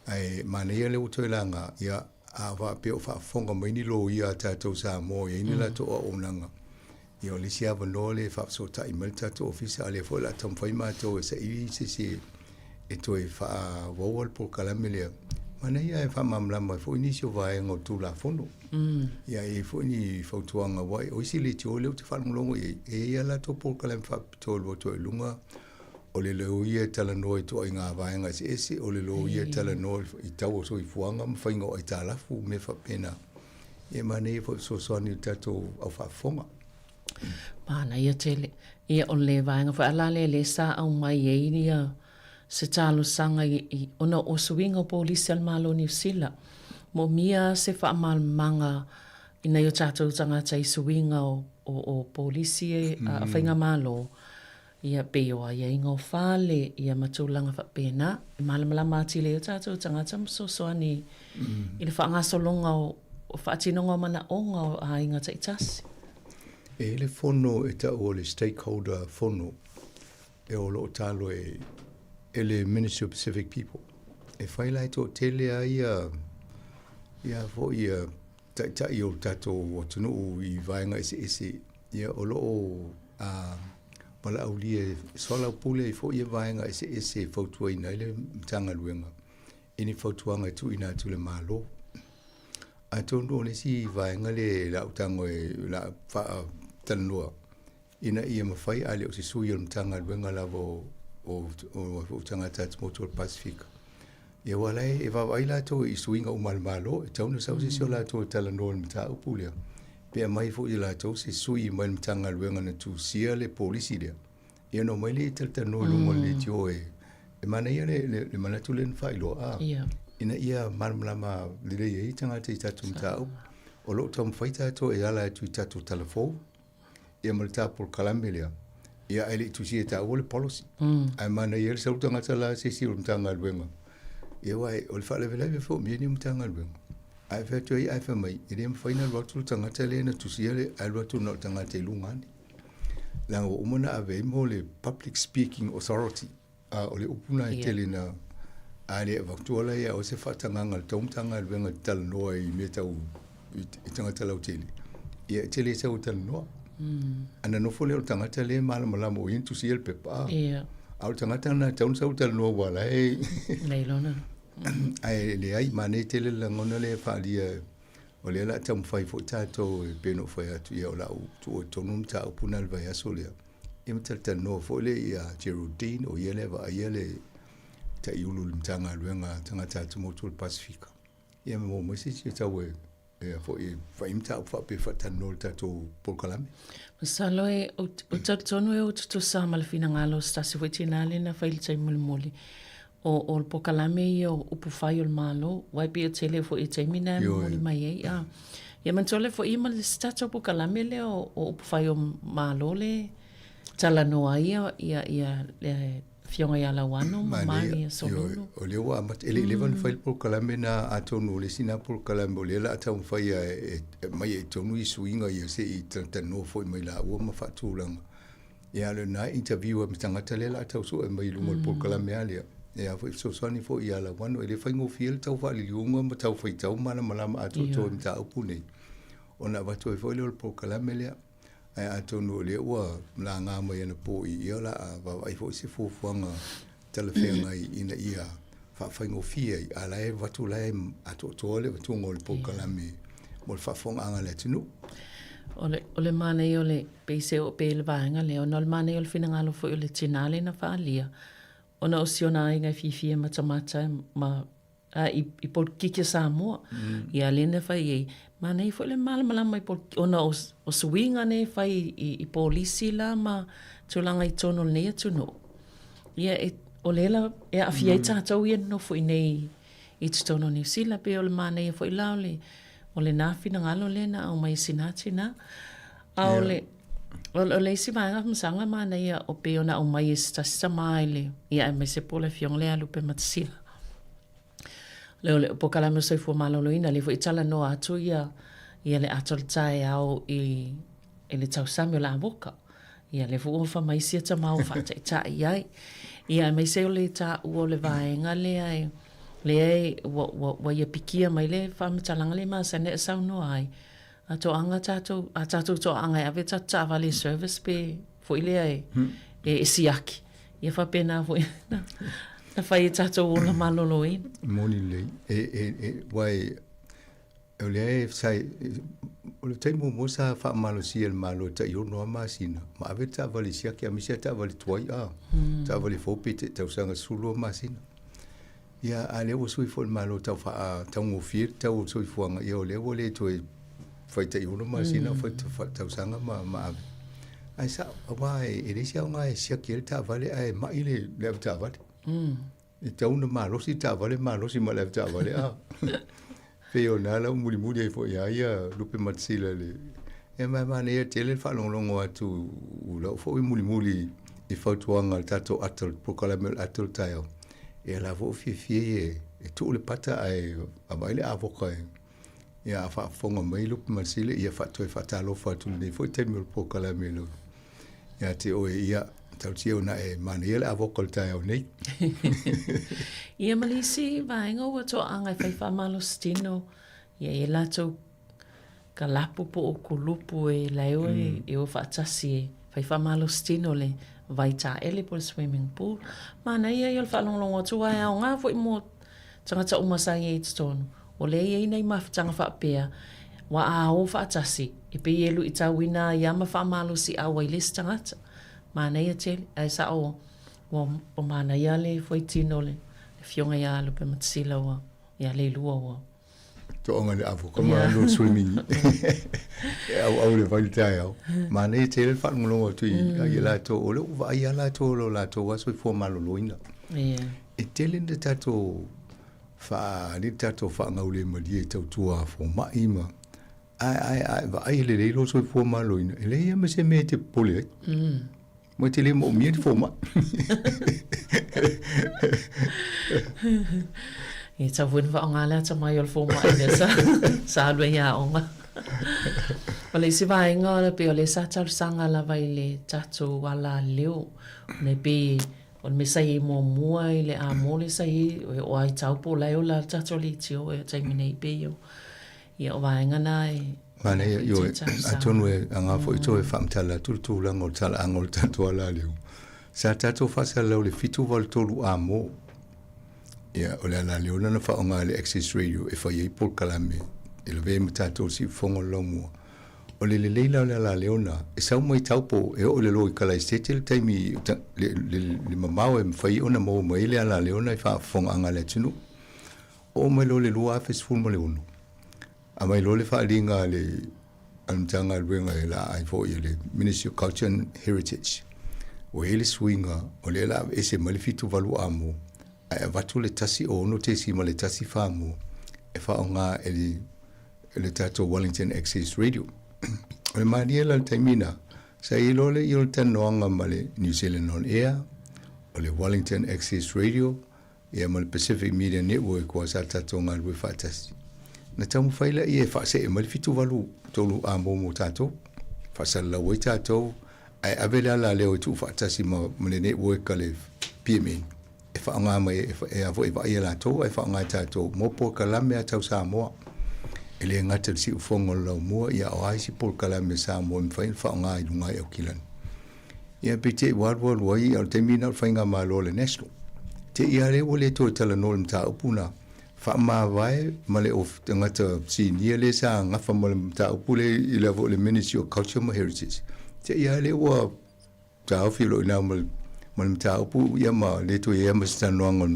Ae manaia lea ua toe laga, ia a faapea o faafofoga mai ni loia a tatou Samoa e i ai ni latou auaunaga, ia o le isi avanoa lea e faafesootai mai le tatou ofisa, a o lea foi o le a taumafai matou e saili se isi e toe faaauaua le polokalame lea. Manaia e faamalamalama ai foi nisi o vaega o le Tulafono. Ia e i ai foi ni fautuaga aua o isi leitio lea ou te faalogologo i ai, e i ai lava latou polokalame faapitoa e alu atu ai i luga, o le loia e talanoa i ituaiga vaega eseese, o le loia e talanoa i tau o soifuaga ma faiga o aitalafu, mea faapena. Ia e manaia foi e fesoasoani i le tatou au faafofoga. Manaia tele. Ia o le vaega foi la lea lea sa aumai ai ia se talosaga i, ona o suiga o polisi a le Malo o Niu Sila. Moomia se faamalamalamaga i nai o tatou tagata i suiga o, o, o polisi a faigamalo, ia pei o aiaiga o fale, ia ma tulaga faapena. E malamalama atili ai o tatou tagata ma fesoasoani i le faagasologa o, o faatinoga o manaoga o aiga taitasi. E i ai le fono e tau o le stakeholder fono e o lo o talo e, e le Ministry of Pacific People. E fai la e toatele a ia, ia foi ia taitai o le tatou atunuu i vaega eseese, ia o lo o a, valaaulia e soalaupule ai foi ia vaega eseese e fautuaina ai le Matagaluega i ni fautuaga e tuuina atu i le Malo. Atonu o le isi vaega lea o le a ou tago e o le a faatalanoa ina ia mafai a le o se sui o le Matagaluega lava o o o tagata atumotu o le Pasefika. Ia aua la e vaavaai latou i suiga uma a le Malo, e tatau ona sau se isi o latou e talanoa i le mataupu lea, pe aumai foi e latou se sui mai le Matagaluega na tusia le polisi lea, ia ona omai lea e talatalanoa i luga o le leitio e e manaia le le le manatu lea na faailoa a ina ia malamalama lelei ai tagata i tatou mataupu. O lo o taumafai tatou e ala atu i tatou talafou ia ma le ta polokalame lea, ia ae le i tusia e taua le policy. Ae manaia le sau tagata la se isi o le Matagaluega. Ia aua o le faalavelave foi o mea nei o Matagaluega. A e fai atu ai ae fai mai, e le mafai ona alu atu le tagata lea na tusia le, ae alu atu na o le tagata i luga ane. Leaga ua uma ona ave ai mo le Public Speaking Authority. A o le upu lena e tele na a le avatua la ia o se faatagaga a le tou Matagaluega e te talanoa i mea tau i tagata lautele, ia e tele sau e talanoa. Ana nofo lea o le tagata lea e malamalama o ia na tusia le pepa. A o le tagata lena e tatau ona sau e talanoa aua la e Nei lona. Ae leai, manaia tele le lagona lea e faaalia o lea o le a taumafai foi tatou e pei ona ou fai atu, ia o le a ou tuua i totonu le mataupu lena i le vaiaso lea. Ia ma talatalanoa foi lea ia Geraldine, o ia lea e vaaia le Taiulu i le Matagaluega a Tagata Atumotu o le Pasefika. Ia ma maua mai se isi e tau e e foi e fai mataupu faapea e faatalanoa i le tatou polokalame. Masalo e ou talitonu e ou tutusa ma le finagalo o se tasi foi tina lea na fai i le taimi mulimuli. O, o le polokalame ia o upu fai o le Malo, aua e pei e tele foi i taimi na e momoli mai ai. A. Ia manatua lea foi ma le isi tatou polokalame lea o, o upu fai o Malo le talanoa ai ia, ia, ia le Afioga ia Lauano ma Maria Sololo. O lea ua amata, e le i leva ona fai le polokalame na, atonu o le isi na polokalame o lea o le a taumafai e aumai ai i totonu ia suiga ia se i talatalanoa foi mai laua ma faatulaga. Ia a o lena e interview ai ma tagata lea o le a tau sue mai i luma o le polokalame lava lea. Ia foi fesoasoani foi ia Lauano, e le faigofie le tau faaliliuga ma tau faitau malamalama atoatoa i mataupu nei, ona avatu ai foi lea o le polokalame lea. Ae atonu o lea ua laga mai anapo i ia, o le a vaavaai foi se fuafuaga talafeagai ina ia faafaigofie ai, a o la e avatu la e atoatoa le avatuga o le polokalame mo le faafofogaaga a le atunuu. O le, o le manaia o le, pei se oo pea i le vaega lea, ona o le manaia o le finagalo foi o le tinā lea na faaalia, ona o si ona aiga e fiafia e matamata ma a i, i polokiki a Samoa. Ia lea na fai ai, manaia foi le malamalama i polokiki, ona o, o suiga nei e fai i, i polisi la ma tulaga i totonu o lenei atunuu. Ia e, o lea la e aafia ai tatou ia nonofo i nei i totonu o Niu Sila, pei o le manaia foi la o le, o lena finagalo lea na aumai e sina tinā. A o le, o, o le isi vaega faamasanga manaia o pei ona aumai e se tasi tama i le, ia aemaise po o le afioga lea ia Lupematasila. Le o le polokalame o le soifua maloloina, lea foi e talanoa atu ia, ia le ata o le taeao i, i le tausami o le avoka. Ia lea foi ua fai mai sia tama ua faataitai ai. Ia aemaise o le taua o le vaega lea e, lea e, ua, ua, ua ia pikia mai le faamatalaga lea e masani e saunoa ai. A toaga tatou, a tatou toaaga e ave tatou taavale i service pe foi lea e, e, e siaki. Ia faapena foi na, na fai e tatou ola maloloina. Moni lelei. E, e, e, aua e, o lea e sa, o le taimi muamua sa faamalosia e le Malo e tai ono lava masina, ma ave le taavale i siaki, aemaise lava taavale tuai, a, taavale fou pe te tausaga 12 masina. Ia, a lea ua sui foi le Malo tau faataugofie le tau o le soifuaga, ia o lea ua le toe fai tai ono masina, fai tausaga ma, ma ave. Ae sao, aua e leai se aoga e siaki ai le taavale ae mai le, le avetaavale. E tatau ona malosi le taavale, malosi ma le avetaavale, a. Pei o lena la ua mulimuli ai foi ia ia Lupematasila i le... Ia ma e manaia tele le faalogologo atu i lau foi mulimuli i fautuaga a le tatou ata, le polokalame o le ata o le taeao. Ia la foi ua fiafia ia e tuu le pata ae vaai le avoka e ia a faafofoga mai Lupematasila, ia toe faatalofa atu i lenei foi taimi o le polokalame i lau ia te oe, ia, tautia ona e manaia le avoka o le taeao nei. Ia ma le isi vaega ua toaaga e fai faamalositino, ia e latou kalapu po o kulupu e laewa e o faatasi e fai faamalositino le vai taele po o le swimming pool. Manaia ia o le faalogologo atu aua e aoga foi mo tagata uma sa i ai i totonu. O lea e i ai nai mafutaga faapea, ua a o faatasi, e pei e luitauina ai a ma faamalosiau ai le isi tagata. Manaia tele, ae sao ua ua manaia le fuaitino o le Afioga ia Lupematasila ua ia Leilua ua. Toaga le avoka ma alu le swimming e auau le vai i le taeao. Manaia tele le faalogologo atu i i latou, o lea ua vaai lava latou i lo latou lava soifua maloloina. E tele ni tatou faa, le tatou faagaulemalie i tautua fomai ma ae ae ae vaai lelei lou soifua maloloina, e leai lava ma se mea e te popole ai. Ma e te le moomia ni fomai. E tatau foi ona faaaoga le atamai o le fomai lea sa, sa alu ai i aoga. O le isi vaega pei o lea sa talosaga lava i le tatou alaleo, ona e pei O le mea sa i ai muamua i le amo lea sa i ai, o ai tau po o la e ola le tatou leitio i le taimi nei pei o, ia o vaega na e Manaia, ioe, atonu e aoga foi toe faamatala atu le tulaga o le talaaga o le tatou alaleo. Sa tatou faasalalau i le 783 amo. Ia, o le alaleo lena na faaaoga e le Access Radio e fai ai polokalame e lavea ai ma tatou i le siufofoga o le laumua. O le lelei la o le alaleo na, e sau mai Taupo e oo i le loa i Kalaisete le taimi, le, le, le mamao e mafai ai ona maua mai ai le alaleo na i faafofogaaga a le atunuu. Oo mai loa i le 2016, aumai loa le faaaliga a le, a le Matagaluega e laa ai foi e le Ministry of Culture and Heritage, ua i ai le suiga o lea o le a aveese mai le 78 amo ae avatu le 16.14 mo e faaaoga e le le tatou Wellington Access Radio. O le malie la le taimi na, sa i ai loa le i o le talanoaga ma le New Zealand On Air, o le Wellington Access Radio, ia ma le Pacific Media Network ua sa tatou galulue faatasi. Na taumafai laia e faasee mai le 783 A mo mo tatou, faasalalau ai tatou, ae ave le alaleo e tuufaatasi ma, ma le network a le PMN. e faaaoga mai e a foi e vaaia latou ae faaaoga e tatou mo polokalame a tau Samoa. E le gata i le siufofoga o le laumua, ia o a isi polokalame a Samoa e mafai ona faaaoga i luga i Aukilani. Ia peitai ua alualu ai, o le taimi lena o le faigamalo a le National. Te i a lea ua le toe talanoa i le mataupu na faamavae ma le tagata sinia lea sa gafa ma le mataupu lea i le foi le Ministry of Culture ma Heritage. Te i a lea ua taofi loa i ina ma le mataupu ia ma le toe i ai ma se talanoaga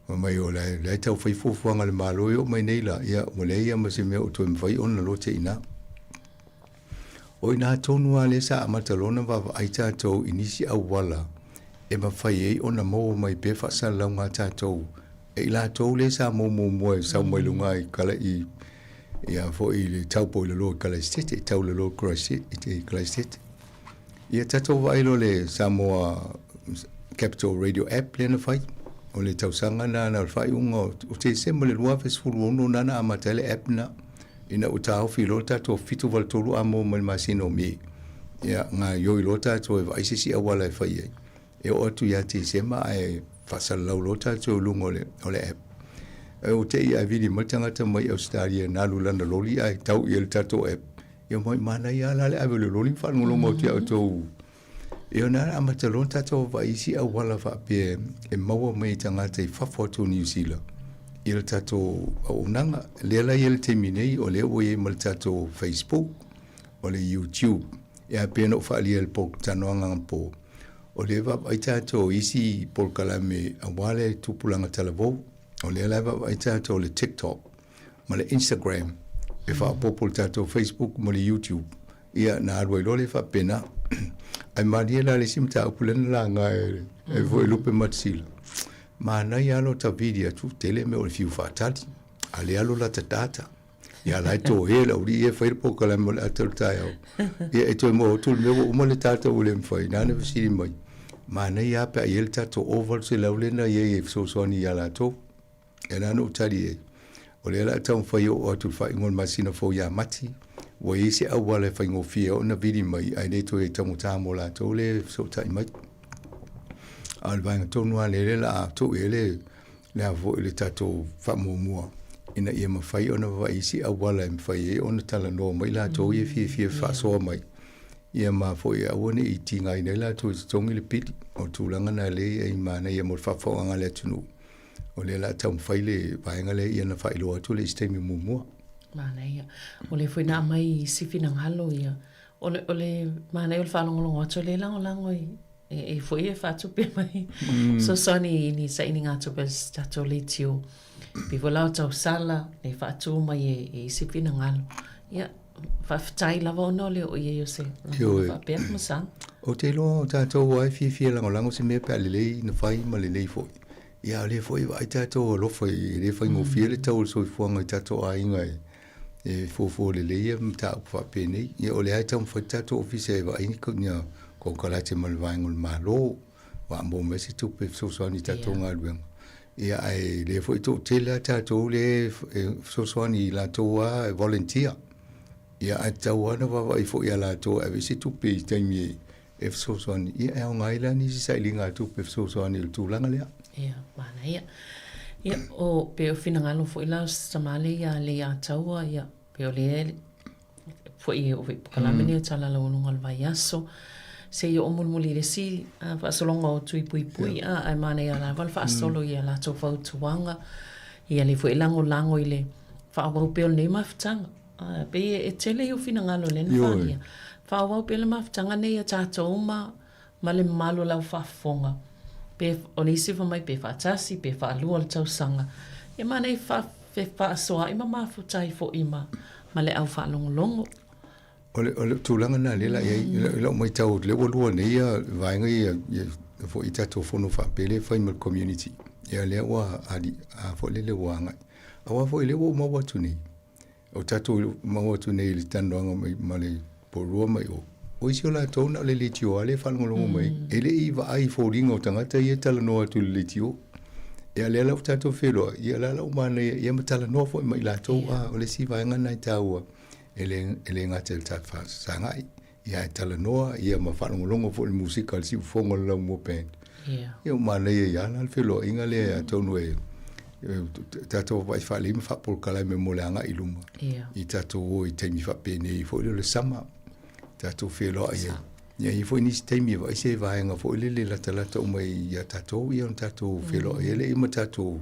o mai o la e tau fai fuafuaga a le Malo e oo mai nei la, ia ua leai lava ma se mea o toe mafai ona lote i ina. O i ina tonu lava lea sa amata loa ona vaavaai tatou i nisi auala e mafai ai ona maua mai pea faasalalauga a tatou e i latou lea sa maua muamua e sau mai luga i kala i ia foi i le taupo i lalo i Kalaisete, i tau lalo i Kalaisete. Ia tatou vaai loa le Samoa Capital Radio App lea na fai. O le tausaga na na o le faaiuga o Tesema le 2016 na na amata ai le app na. Ina ua taofi loa le tatou 783 a maua mai le masina o Me. Ia gaioi loa tatou e vaai se isi auala e fai ai. E oo atu ia Tesema ae faasalalau loa tatou i luga o le, o le app. E ua te i ae vili mai le tagata mai Ausetalia na alu i lana loli ae tau i ai le tatou app. Ia mai manaia lava la le ave o le loli ma faalogologo atu ia outou. Ia na amata loa tatou vaai isi auala faapea e maua mai i tagata i fafo atu o Niu Sila i le tatou auaunaga. Lea la i ai le taimi nei, o lea ua i ai ma le tatou Facebook, o le YouTube. Ia pei ona ou faaalia i le talanoaga anapo, o lea e vaavaai tatou i isi polokalame aua le tupulaga talavou. O lea la e vaavaai tatou i le TikTok ma le Instagram e faaopoopo i le tatou Facebook ma le YouTube. Ia, na alu ai loa lea faapena. Ae malie la le isi mataupu lea na laga e, e foi Lupe Matasila. Manaia lava lo ta vili atu, tele mea o le fiu faatali. A le alu lata data. Ia la e tohe le aualii e fai le polokalame o le ata o le taeao. Ia e toe maua atu le mea ua uma le data ua le mafai. Nana fesili mai. Manaia lava pe a i ai le tatou $800 lea na i ai e fesoasoani ia latou. E ala ona ou tali i ai, o lea o le a taumafai e oo atu i le faaiuga o le masina fou ia Mati, ua i ai se auala e faigofie ai ona vili mai ae le toe taugata mo latou le fesootai mai. A o le vaega tonu lava lea o le a tuu i ai le, le a foi le tatou faamuamua ina ia mafai ona vaavaai isi auala e mafai ai ona talanoa mai latou ia e fiafia e faasoa mai. Ia ma foi e aua ne i tigaina ai latou e totogi le pili. O le tulaga lena lea e manaia mo le faafofogaaga a le atunuu. O lea o le a taumafai le vaega lea ia na faailoa atu le isi taimi muamua. Manaia. O lea foi na aumai isi finagalo ia. O le, o le manaia o le faalogologo atu, o lea e lagolago i, e, e foi e faatupe mai. Mm. Fesoasoani i ni sailiga tupe a se tatou leitio. Pei foi la o tausala, e faatu mai e, e isi finagalo. Ia, faafetai lava ona o le oo i ai o se lagona faapea masalo. Ou te iloa o tatou lava e fiafia lagolago se mea pe a lelei na fai ma lelei foi. Ia a o lea foi e vaai tatou alofa e le faigofie le tau o le soifuaga i tatou aiga e e fuafua lelei ia mataupu faapenei. Ia o lea e taumafai le tatou ofisa e vaai ni konekarate ma le vaega o le Malo aua maua mai se tupe e fesoasoani i tatou galuega. Ia ae lea foi toatele lava tatou lea e fesoasoani i latou lava e volunteer. Ia ae tatau lava ona vaavaai foi ia latou e ave se tupe i taimi e fesoasoani. Ia e aoga ai la nisi sailiga tupe e fesoasoani i le tulaga lea. Ia, manaia. Ia, o, pei o finagalo foi la o se tama lea ia Leiataua, ia, pei o lea foi o polokalame nei o Tala Laualuga o le Vaiaso, se i oo mulimuli i le isi faasologa o Tui Puipui, a, ae manaia lava le faasolo i a latou fautuaga, ia lea foi e lagolago i le faaauau pea o lenei mafutaga. A, pei e tele ia o finagalo lea na faaalia. Faaauau pea le mafutaga nei a tatou ma ma le mamalu o lau faafofoga, pe o le isi fai mai pe faatasi pe faalua le tausaga, ia manaia fefaasoaai ma mafuta ai foi ma ma le au faalogologo. O le, o le tulaga lena lea la i ai, i lau matau, lea ua lua nei ia vaega ia, ia foi i tatou fono faapea lea e fai ma le community. Ia lea ua ali, a foi lele ua agai. Aua foi lea ua ou maua atu nei, O tatou maua atu nei i le talanoaga mai ma le pourua mai o. O isi o latou na o le leitio lava lea e faalogologo mai, e le i vaai i foliga o tagata ia e talanoa atu i le leitio. Ia lea la ua tatou feiloai, ia la la ua manaia ia ma talanoa foi ma i latou, a o le isi vaega lena e taua e le, e le gata i le tatou fesagai. Ia ae talanoa ia ma faalogologo foi i le musika a le Siufofoga o le Laumua Band. Ia. Ia ua manaia ai lava la le feiloaiga lea atonu e tatou vaavaai faalelei ma faapolokalame mo le agai i luma. Ia. I tatou o i taimi faapenei foi lea o le sama. Tatou feiloai ai. Ia, e i ai foi nisi taimi e vaai se vaega foi lele latalata uma ia tatou, ia ona tatou feiloai ai lea ma tatou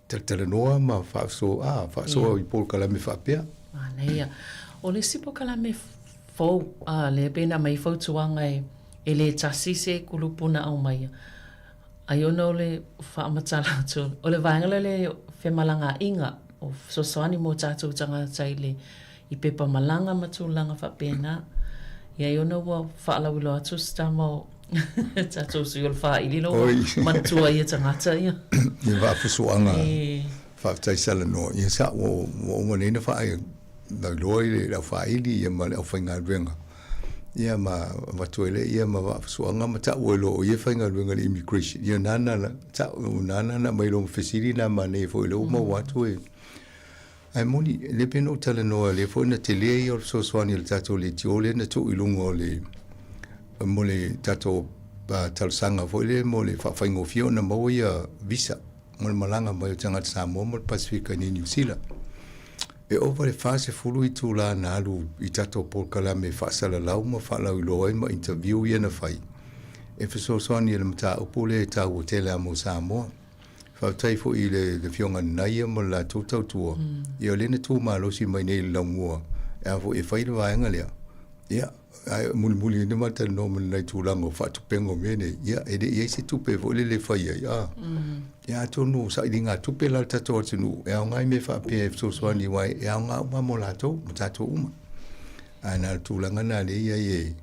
talatalanoa ma faasoa, a, faasoa i polokalame faapea. Manaia. O le isi polokalame fou, a, lea pei ona aumai ai fautuaga e, e le tasi se kulupu na aumaia. Ai ona o le faamatala atu, o le vaega lea o le femalagaaiga, o fesoasoani mo tatou tagata i le i pepa malaga ma tulaga faapena. Ia ai ona ua faalauiloa atu se tama o tatou sui o le faili lo manatua ia tagata ia. Ia vaafusuaga faafetai salanoa ia sa ua uma nei na faalauiloa i le aufaili ia ma le aufaigaluega ia ma avatu ai lea ia ma vaafusuaga ma ta'u ai loa o ia e faigaluega i le immigration ia nana ta'u nana na aumai loa ma fesili na manaia foi lea ua maua atu e Ae moni, lea pei ona ou talanoa, lea foi na tele ia o le fesoasoani a le tatou leitio lea na tuu i luga o le mo le tatou talosaga foi lea mo le faafaigofie ona maua ia visa mo le malaga mai o tagata Samoa ma le Pasefika i Niu Sila. E ova i le 40 itula na alu i tatou polokalame faasalalau ma faalauiloa ai ma interview ia na fai e fesoasoani i le mataupu lea e taua tele lava mo Samoa. Faafetai foi i le Afioga Nanaia ma le latou tautua, ia o lea na tu malosi mai nei i le laumua e a foi e fai le vaega lea. Ia, ae mulimuli ai na ma talanoa ma nai tulaga o faatupega o mea nei, ia e le i ai se tupe foi lele e fai ai, a. Ia atonu o sailigatupe la a le tatou atunuu e aoga i mea faapea e fesoasoani aua e aoga uma mo latou ma tatou uma. Ae na o le tulaga lena lea e i ai e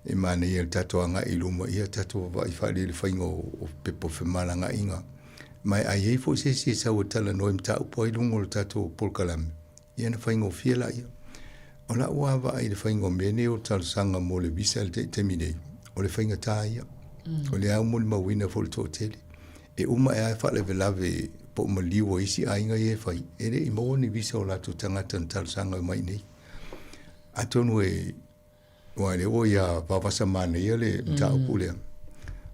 E manaia le tatou agai i luma ia tatou vaavaai faaalii i le faiga o pepa o femalagaaiga. Ma a i ai foi se isi e sau e talanoa i mataupu ai i luga o le tatou polokalame, ia ona faigofie laia. O lau lava vaai i le faiga o mea nei o talosaga mo le visa i le taimi nei, o le faigata ia. O lea lava ua molimauina foi i le toatele. E uma ae lava e faalavelave po o maliu a isi aiga ia e fai, e le i maua ni visa o latou tagata na talosaga mai i inei. Atonu e Aua o lea ua ia vavasa manaia le mataupu lea.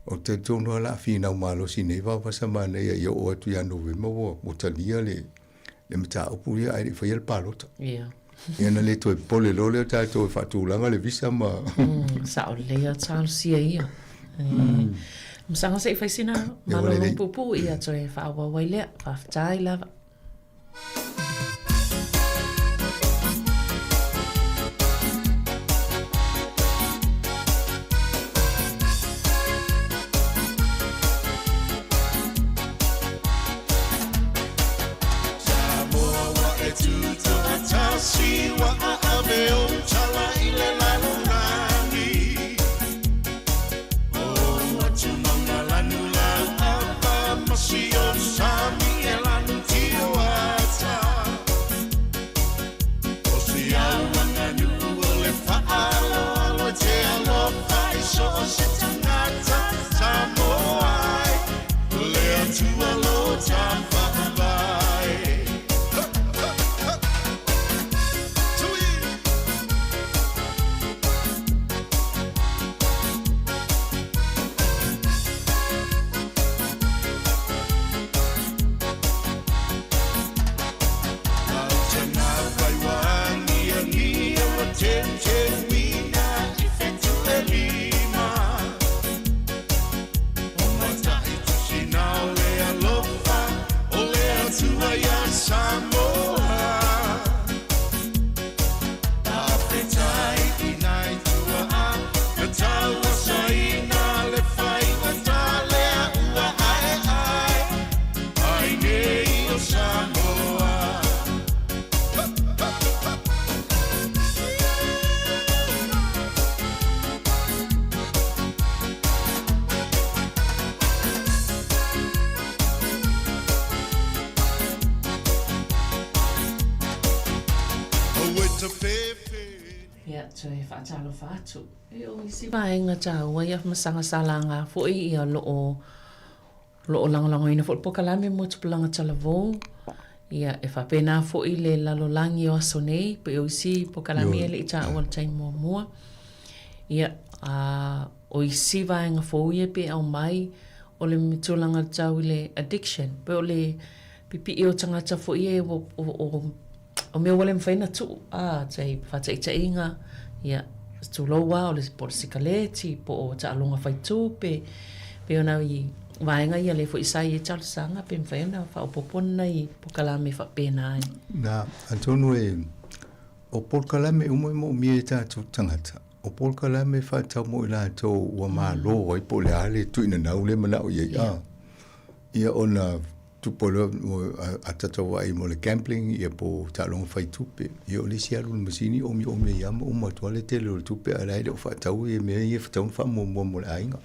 Ou te talitonu lava o le a finau malosi nei vavasa manaia ia oo atu ia Novema ua ua talia le le mataupu lea ae le i faia le palota. Ia. Ia ona le toe popole loa lea o tatou e faatulaga le visa ma Sao lelei lava talosia ia. Masaga se i fai sina malolo puupuu ia toe faaauau ai lea. Faafetai lava. Ia, toe faatalofa atu. E o isi vaega taua ia ma sagasalaga foi ia lo o lo o lagolagoina foi le polokalame mo tupulaga talavou. Ia, e faapena foi le lalolagi o aso nei, pei o isi polokalame ia e le i taua i le taimi muamua. Ia, a o isi vaega fou ia pe aumai, o le tulaga tau i le addiction, pei o le pipii o tagata foi ia o, o, o mea ua le mafai ona tuu, a, tai faataitaiga, ia. Tulou lava o le po o le sikaleti po o taaloga faitupe, pei ona i vaega ia lea foi sa i ai talosaga pe mafai ona faaopoopo ni nai polokalame faapena e. Na, atonu e, o polokalame uma e moomia e tatou tagata, o polokalame e faatatau mo i latou ua malo ai po o le a le tuuinanau lea e manao i ai, a, ia ona Tupu loa a tatou vaai mo le gambling ia po o taaloga fai tupe. Ia o le isi alu i le masini omiomi ai lava ma uma atu lava le tele o le tupe ae la e le o faatau ia mea ia e tatau ona faamuamua mo le aiga.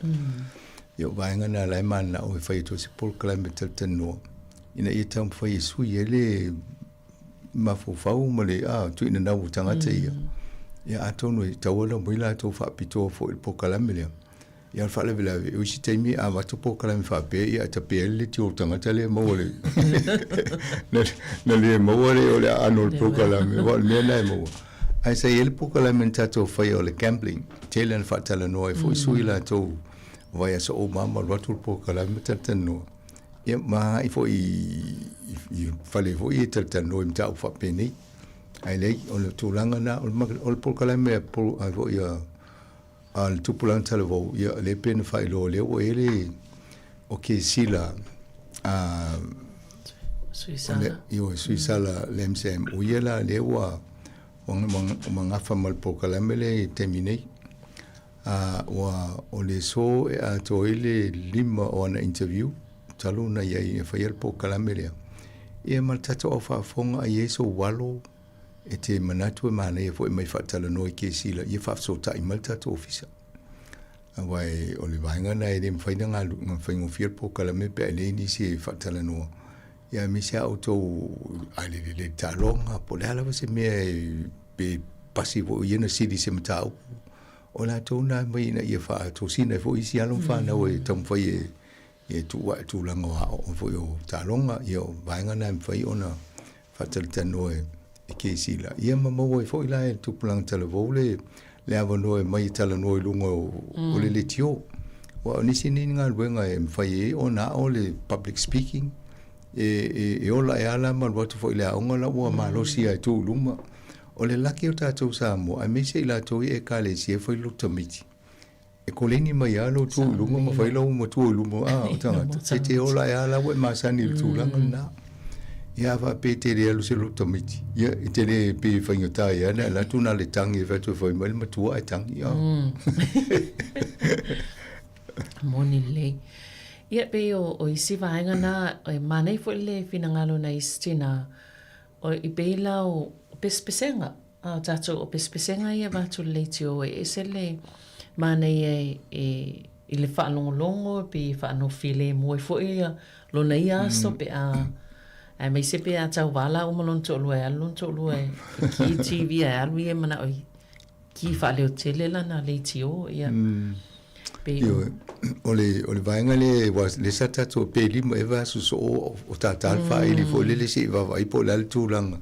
Ia o vaega na la e mananao e fai atu ai se polokalame talatalanoa ina ia taumafai e sui ai le mafaufau ma le tuuinanau o tagata ia. Ia atonu e tatau ona aumai latou faapitoa foi i le polokalame lea. Ia o le faalavelave, o isi taimi a avatu polokalame faapea, ia e tape ai le leitio o le tagata lea e maua le na le maua le o le aano o le polokalame, aua o le mea lena e maua. Ae sa i ai le polokalame na tatou faia o le gambling, tele lava ina faatalanoa ai foi sui latou vaiaso uma lava ma alu atu le polokalame ma talatalanoa. Ia ma agai foi i fale foi ia e talatalanoa i mataupu faapenei. Ae leai, o le tulaga lena, o le polokalame a foi a A o le tupulaga talavou, ia, lea pei ona faailoa, lea ua i ai le, o Kesila, a, Suisala. Ioe, Suisala Lamsam, o ia la lea ua, ua, ua gafa ma le polokalame lea i le taimi nei. A, ua, o le aso e atoa ai le lima o ana interview, talu ona i ai e faia le polokalame lea. Ia ma le tatou au faafofoga, a i ai sou alo, E te manatu e manaia foi mai faatalanoa i Kesila ia faafesootai mai le tatou ofisa. Aua e, o le vaega lena e le mafai ona galu, ona faigofie le polokalame pe a e leai nisi e faatalanoa. Ia aemaise lava outou a le lelei taaloga po o le a lava se mea e, pe pasi foi o ia na sili i se mataupu. O latou na e aumai ina ia faatosina ai foi isi alo ma fanau e taumafai e e tuu ae tulaga o aoaoga foi o taaloga, ia o vaega na e mafai ona faatalitanoa e Kesila. Ia ma maua ai foi la e le tupulaga talavou le, le avanoa e mai e talanoa i luga o, mm. o le leitio. Aua o nisi nei galuega e mafai ai ona ao le public speaking, e, e, e ola e ala ma alu atu foi i le aoga la ua malosi mm. e tu i luma. O le laki o tatou Samoa, aemaise i latou i ekalesia e fai loto tamaiti. E koleni mai lava lou tu i luma ma fai lau matua i luma a o tagata. E te ola e a la ua e masani i le tulaga lena. Ia a faapea e te le alu se lou tamaiti, ia e te le pe faigata ai lava ona alu atu na o le tagi e fai atu e fai mai le matua ae tagi. Moni lelei. Ia pei o, o isi vaega na, e manaia foi le finagalo na isi tina, o, i pei la o pesepesega. A o tatou o pesepesega ia avatu i le leitio e ese le manaia e i le faalogologo pe e faanofilemu ai foi ia lona ia aso pe a aemaise pe a tauva laua ma lona toalua e alu lona toalua e ki TV ae alu ia e manao e ki faaleotele lana leitio ia Pei o O le, o le vaega lea, aua lea sa tatou pe lima ea vaiaso soo o tātā le faaili foi lele se i vaavaai po o le a le tulaga.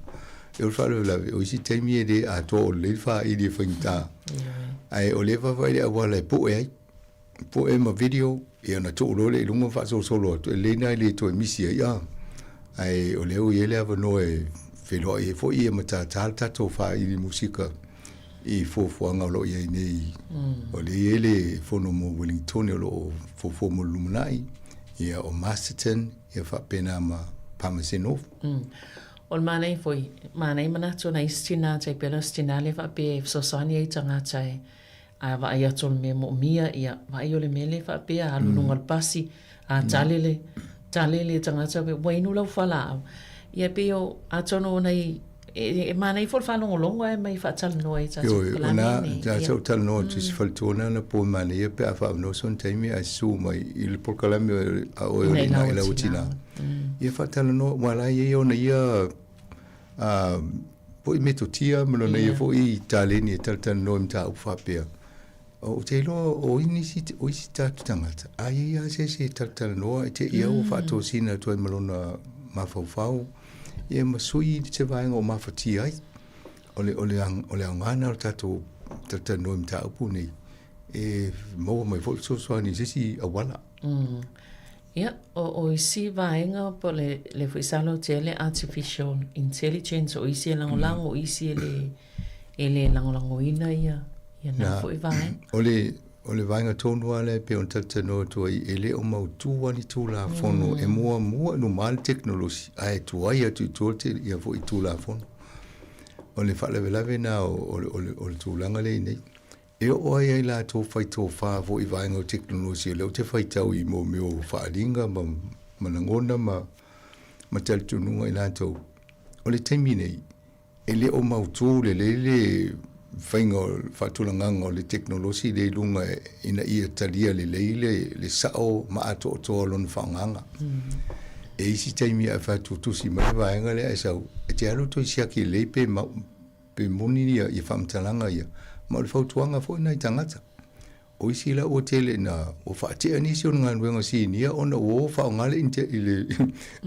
E o le faalavelave, o isi taimi e le atoa o lelei le faaili e faigata. Ae o lea e vaavaai i le auala e poe ai. Poe ma video, ia ona tuu loa lea i luga ma faasolosolo atu, e lelei lena e le toe misi ai. A. Ae o lea ua i ai le avanoa e feiloai ai foi ia ma tātā le tatou faaili musika i fuafuaga o lo o i ai nei. O lea e i ai le fono mo Wellingtone o lo o fuafua mo le lumanai, ia o Masterton, ia faapena ma Palmerston North. O le manaia foi, manaia manatu o nai isi tina, tai pei o le isi tina lea faapea e fesoasoani ai i tagata e a vaai atu o le mea moomia, ia vaai o le mea lea faapea, alu i luga o le pasi, a tale le, tale le tagata, ua inu lau fualaau. Ia pei o, atonu o nai E manaia foi le faalogologo ae mai faatalanoa i tatou Ioe, o na, sa ou talanoa atu i si faletua na na po e manaia pe a faaavanoa sona taimi ae susu mai i le polokalame a oe o le Ina i lau tina. Ia faatalanoa, aua la e i ai ona ia foi metotia ma lona ia foi taleni e talatalanoa i mataupu faapea. Ou te iloa o nisi, o isi tatou tagata, a i ai lava se isi e talatalanoa e te i au ua faatosina atu ai ma lona mafaufau, ia ma sui se vaega o mafatia ai. O le, o le, o le aoga lena o le tatou talatalanoa i mataupu nei, e maua mai foi le fesoasoani i se isi auala. Ia, o, o isi vaega po o le, le foi sa lautea le artificial intelligence, o isi e lagolago, o isi e le, e le lagolagoina ia. Ia na foi vaega. O le, o le vaega tonu lava lea e pei ona talatalanoa atu ai, e le o mautū lava ni Tulafono e muamua i luma le tekonolosi ae tuai atu i tua ia foi Tulafono. O le faalavelave lena o, o, o, le, o le tulaga lea i nei. E oo ai ai latou faitofa foi i vaega o tekonolosi o lea ou te faitau i mo mea o faaaliga ma, ma lagona ma, ma talitonuga i latou. O le taimi nei, E le o mautū lelei le faiga o le faatulagaga o le tekonolosi lea i luga ina ia talia lelei le, le sao ma atoatoa o lona faaaogaga. E i ai isi taimi a fai atu tusi mai le vaega lea ae sau, e te alu toe siaki lelei pe, pe moni ia, ia faamatalaga ia. Ma o le fautuaga foi lena i tagata. O isi la ua tele ina ua faatea nisi o galuega sinia ona ua o faaaoga le i le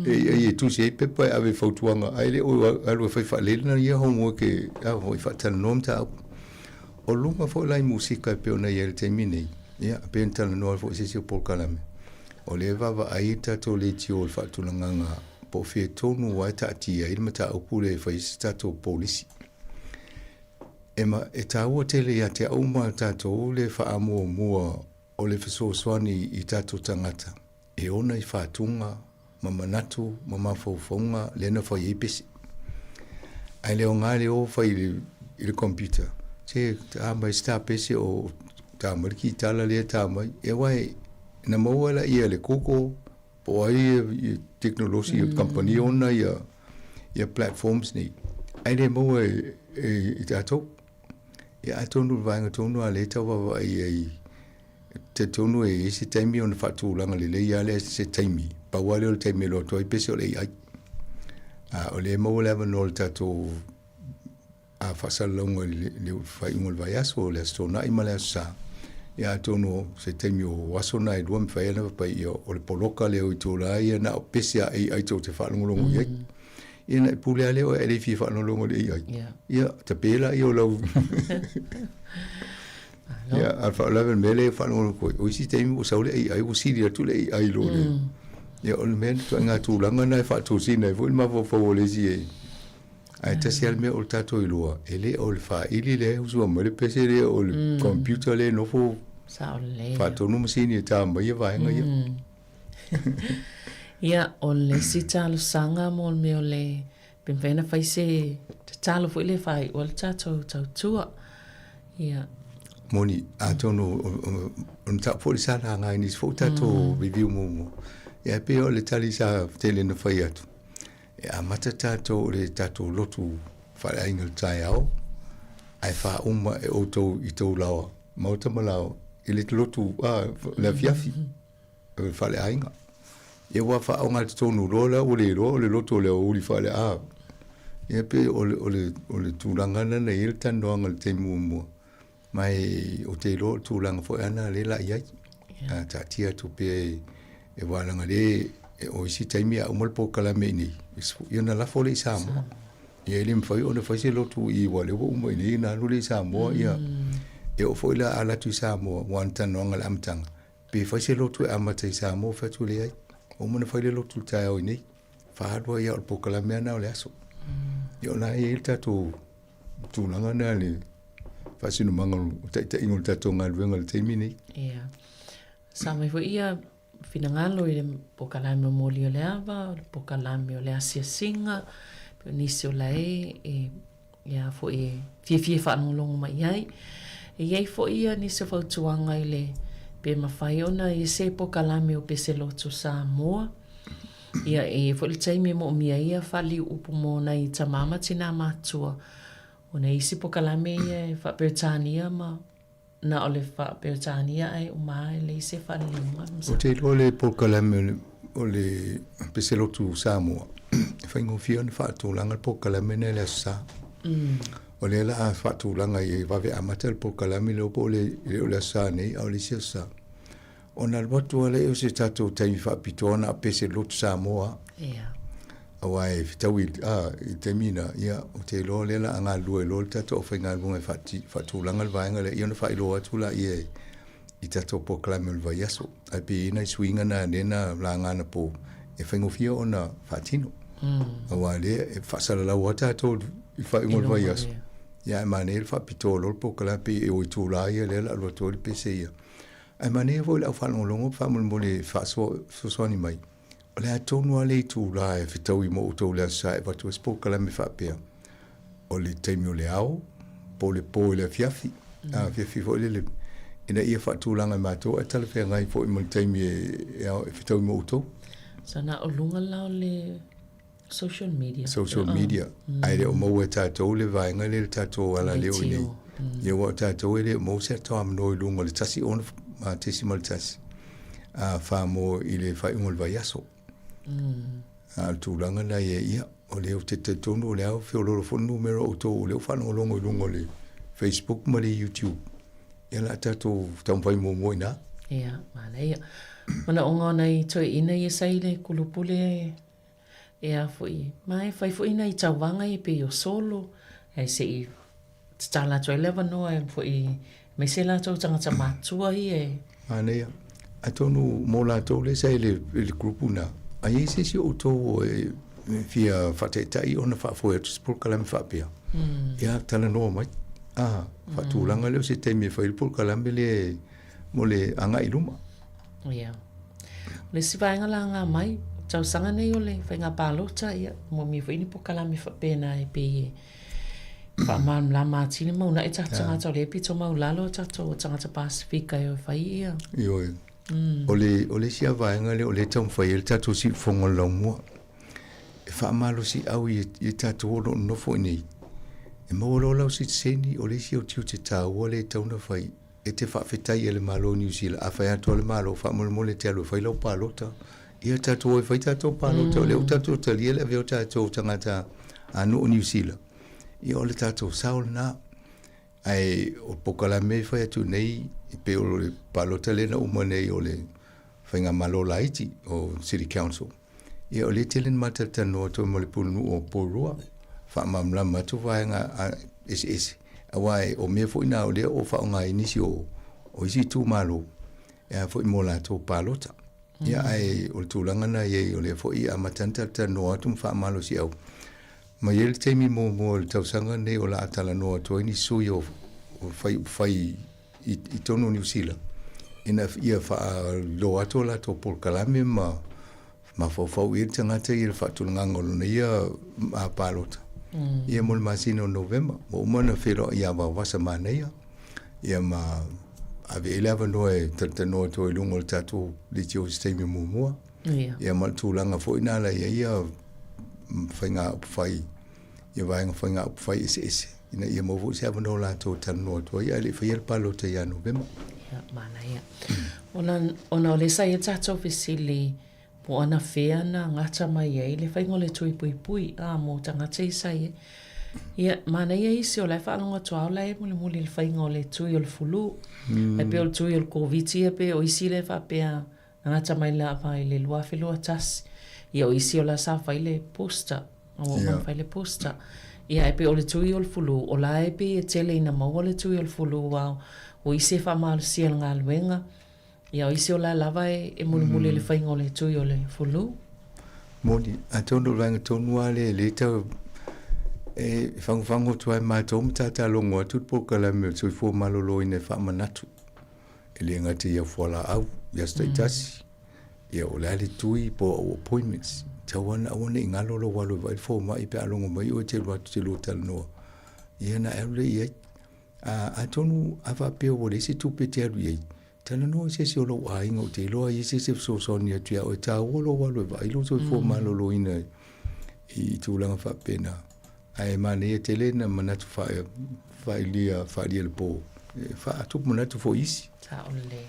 AI e tusi ai pepa e ave i fautuaga ae le o alu e fai faalelei lana ia homework e a foi faatalanoa mataupu. O luga foi la i musika e pei ona i ai i le taimi nei, ia e pei ona talanoa foi i se isi o polokalame, o lea e vaavaai le tatou leitio i le faatulagaga po o fea tonu lava e taatia ai le mataupu lea e fai ai se tatou polisi. E ma, e taua tele ia te au ma tatou le faamuamua o le fesoasoani i tatou tagata e ona i faatuga ma manatu ma mafaufauga lea na fai ai pese. Ae le aoga le o fai i le, i le computer, se tā mai se tā pese o tā mai le kitala lea tā mai. E aua e, na maua laia e le Google, Po o ai ia tekonolosi o kamupani ona ia ia platforms nei, ae le maua e, e, i tatou. Ia atonu le vaega tonu a lea e tau vaavaai ai, talitonu e i ai se taimi ona faatulaga lelei lava lea se taimi, pau lava lea o le taimi e alu atu ai pese o le AI. A o lea e maua le avanoa o le tatou a faasalalauga i le faaiuga o le vaiaso, o le Aso Toonai ma le Aso Sa. Ia atonu o se taimi o aso na e lua mafai ai ona fai ia o le poloka lea o itula ia na o pese a AI tou te faalogologo i ai. Ia na e pule lava lea oe ae le fia faalogologo i le AI. Ia tape laia o lau Ia a o le faalavelave o le mea lea e faalogologo atu ai, o isi taimi ua sau le AI ua sili atu le AI i lo le Ia o le mea ituaiga tulaga na e faatosina ai foi le mafaufau o le isi e Ae tasi lava le mea o le tatou iloa, e le o le faili lea e usua mai le pese lea, o le computer lea e nofo faatonu masini e ta mai ia vaega ia. Ia, o le isi talosaga mo le mea o le, pe mafai ona fai se tatalo foi lea e faaiu ai le tatou tautua. Ia. Moni, atonu o le mataupu foi lea sa laga i nisi foi o tatou review muamua, ia e pei o le tali sa tele ina fai atu, E amata tatou i le tatou lotu faaleaiga i le taeao, ae faauma e outou i tou laoa, maota ma laoa, i le lotu a, le afiafi, o le faaleaiga. Ia ua faaaoga totonu loa la ua le iloa o le lotu o le aoauli faale a. Ia pei o le, o le, o le tulaga lena na i ai le talanoaga i le taimi muamua. Ma e ou te iloa o le tulaga foi ana lea la i ai. Yeah. Taatia atu pea e, e wālanga le e o isi taimi a uma le polokalame i nei, ia ona lafo lea i Samoa. Ia e le mafai ona fai se lotu i aua o lea ua uma i nei ona alu lea i Samoa, ia e oo foi la a alu atu i Samoa, aua o le talanoaga i le amataga, pe fai se lotu e amata i Samoa, fai atu leai, ua uma ona fai le lotu i le taeao i nei, faaalu ai lava o le polokalame lava lena o le aso. Ia o lena e i ai le tatou tulaga lena i le faasinomaga o taitaiga o le tatou galuega i le taimi nei. Ia. Sa mai foi ia finagalo i le pokalame o Moli o le Ava, o le pokalame o le Asiasiga, pe o nisi o lae e ia foi e fiafia e faalogologo mai i ai. E i ai foi ia nisi o fautuaga i le pe mafai ona i se pokalame o Peselotu Samoa. Ia, e i ai foi le taimi e moomia ai ia faaliuupu mo nai tama ma tinā matutua o nai isi pokalame ia e faa-Peretania ma na o le faa-Peretania ae uma lava e leai se faaliliuga. Ou te iloa le polokalame o le Peselotu Samoa, e faigofie ona faatulaga le polokalame lea i le Aso Sa. O lea o le a faatulaga ia vave amata le polokalame lea po o le le o le Aso Sa nei a o le isi Aso Sa. Ona alu atu lava lea o se tatou taimi faapitoa na o pese lotu Samoa. Ia. Aua e fetaui a, i le taimi na, ia, ou te iloa o lea o le a galulue loa le tatou aufaigaluega e faatulaga le vaega lea, ia ona faailoa atu laia i tatou polokalame o le vaiaso. Ae pei e i ai nai suiga na lea na laga anapo e faigofie ona faatino. Aua o lea e faasalalau lava tatou i le faaiuga o le vaiaso. Ia ae manaia le faapitoa loa le polokalame pei e o itulā ia lea o le a alu atu ai le pese ia. Ae manaia foi i le au faalogologo faamolemole e faasoa fesoasoani mai, o le a tonu lava le itulā e fetaui mo outou i le Aso Sa e avatu ai se polokalame faapea, o le taimi o le ao po o le po i le afiafi, a afiafi foi lele, ina ia faatulaga e matou ae talafeagai foi ma le taimi e ao e fetaui mo outou. Sa na o luga la o le Social media. Social media. Ae le o maua e tatou le vaega lea i le tatou alaleo i inei. Ia aua o tatou e le o maua se atoamanoa i luga o le 16.1 fa mo i le faaiuga o le vaiaso. A o le tulaga lena ia, ia, o lea ou te talitonu o lea ua feoloolo foi le numera o outou o lea ua faalogologo i luga o le Facebook ma le YouTube. Ia o le a tatou taumafai muamua i ina. Ia, manaia. Manaoga o nai toeaiina ia sa i le kulupule E a foi, ma e fai foi nai tauvaga ia pei o solo, ae se i tatala atu ai le avanoa e foi aemaise latou tagata matutua ia e. Manaia. Atonu mo latou lea sa i le group lena, a i ai se isi o outou e fia faataitai ona faafoe atu se polokalame faapea, ia talanoa mai. A, faatulaga lea o se taimi e fai ai le polokalame lea mo le agai i luma. Ia. O le isi vaega laga mai, tausaga nei o le faiga palota, ia, moomia foi ni polokalame faapena e pei e faamalamalama atili ma uunai tatou tagata o lea e pito maulalo tatou tagata Pasefika e o e fai ia. Ioe. O le, o le isi lava vaega lea o lea e taumafai ai le tatou siufofoga o le laumua, e faamalosiau i, i tatou o lo o nonofo i inei, e maua loa lau sitiseni, o le isi o tiute taua lea e tatau ona fai, E te faafetai e le Malo o Niu Sila, a fai atu lava le Malo, faamolemole e te alu e fai lau palota. Ia tatou o e fai tatou palota, o lea ua tatou talia le avea o tatou tagata a nuu o Niu Sila. Ia o le tatou sao lena. Ae o le polokalame e fai atu nei, e pei o le palota lea na uma nei o le Faigamalo laiti o City Council. Ia o lea e tele ina matalanoa atu ai ma le pulenuu o Porirua, faamalamalama atu vaega eseese, aua o mea foi na o lea o faaaoga ai nisi o, o isi itumalo e a foi mo latou palota. Ia ae o le tulaga na i ai o lea foi e amata ona talatalanoa atu ma faamalosiau. Ma i ai le taimi muamua o le tausaga lenei o le a talanoa atu ai ni sui o, o fai upufai i, i totonu o Niu Sila, ina ia faailoa atu o latou polokalame ma mafaufau i ai le tagata i le faatulagaga o lona ia palota. Ia mo le masina o Novema, ua uma ona feiloai ia Vaovasa Manaia, ia ma ave i ai le avanoa e talatalanoa atu ai i luga o le tatou leitio i se taimi muamua. Ia ma le tulaga foi na ala i ai ia faiga upufai ia vaega faiga upufai eseese ina ia maua foi se avanoa o latou e talanoa atu ai ae le i faia le palota ia Novema. Ia, manaia. Ona, ona o lea sa i ai le tatou fesili po o anafea na gata mai ai le faiga o le tui puipui, a, mo tagata ia sa i ai. Ia, manaia isi o la e faalogo atu lava o la e mulimuli i le faiga o le tui o le fulu. Ae pei o le tui o le Koviti ia pei o isi lea e faapea Na gata mai lava i le 2021, ia o isi o la sa fai le booster, ua uma ona fai le booster. Ia ae pei o le tui o le fulu, o la e pei e tele ina maua le tui o le fulu aua o isi e faamalosia i le galuega, ia o isi o la lava e mulimuli i le faiga o le tui o le fulu. Moni, atonu o le vaega tonu lava lea e le tau e fagofago atu ai matou ma tatalogo atu le polokalame o le soifua maloloina e faamanatu. E le gata i au fualaau i aso taitasi, ia o le a le tui po o au appointments. Tau lava ina aua ne i galo lou alu e vaai le fomai pe a logo mai oe e te alu atu e te lua talanoa, ia ona e alu lea i ai. Atonu a faapea ua leai se tupe e te alu i ai, talanoa i se isi o lou aiga ou te iloa e i ai se isi e fesoasoani atu ia oe, e taua lou alu e vaai lou soifua maloloina i tulaga faapena. Ae manaia tele na manatu faailia faaalia i le po e faatupu manatu foi isi. Sao lelei.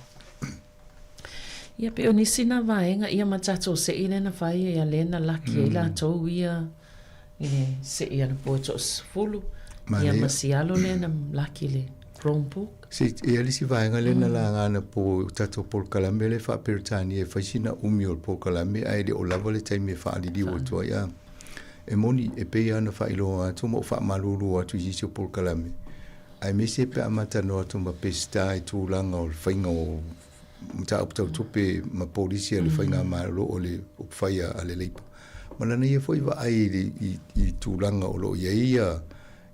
Ia pei o nisi na vaega ia ma tatou se'i lea na fai ia lea na laki ai latou ia i le se'i anapo e toasefulu ia ma si alo lea na laki i le Chromebook. Se e i ai le isi vaega lea na laga anapo o tatou polokalame lea faa-Peretania e fai sina umi o le polokalame ae le o lava le taimi e faaliliu atu ai a. E moni, e pei lava ona faailoa atu ma ou faamalulu atu i isi o polokalame, aemaise pe a matalanoa atu ma Pesita i tulaga o le faiga o mataupu tau tupe ma polisi a le faigamalo o le upufai a le Labour. Ma lana ia foi vaai i tulaga o lo o i ai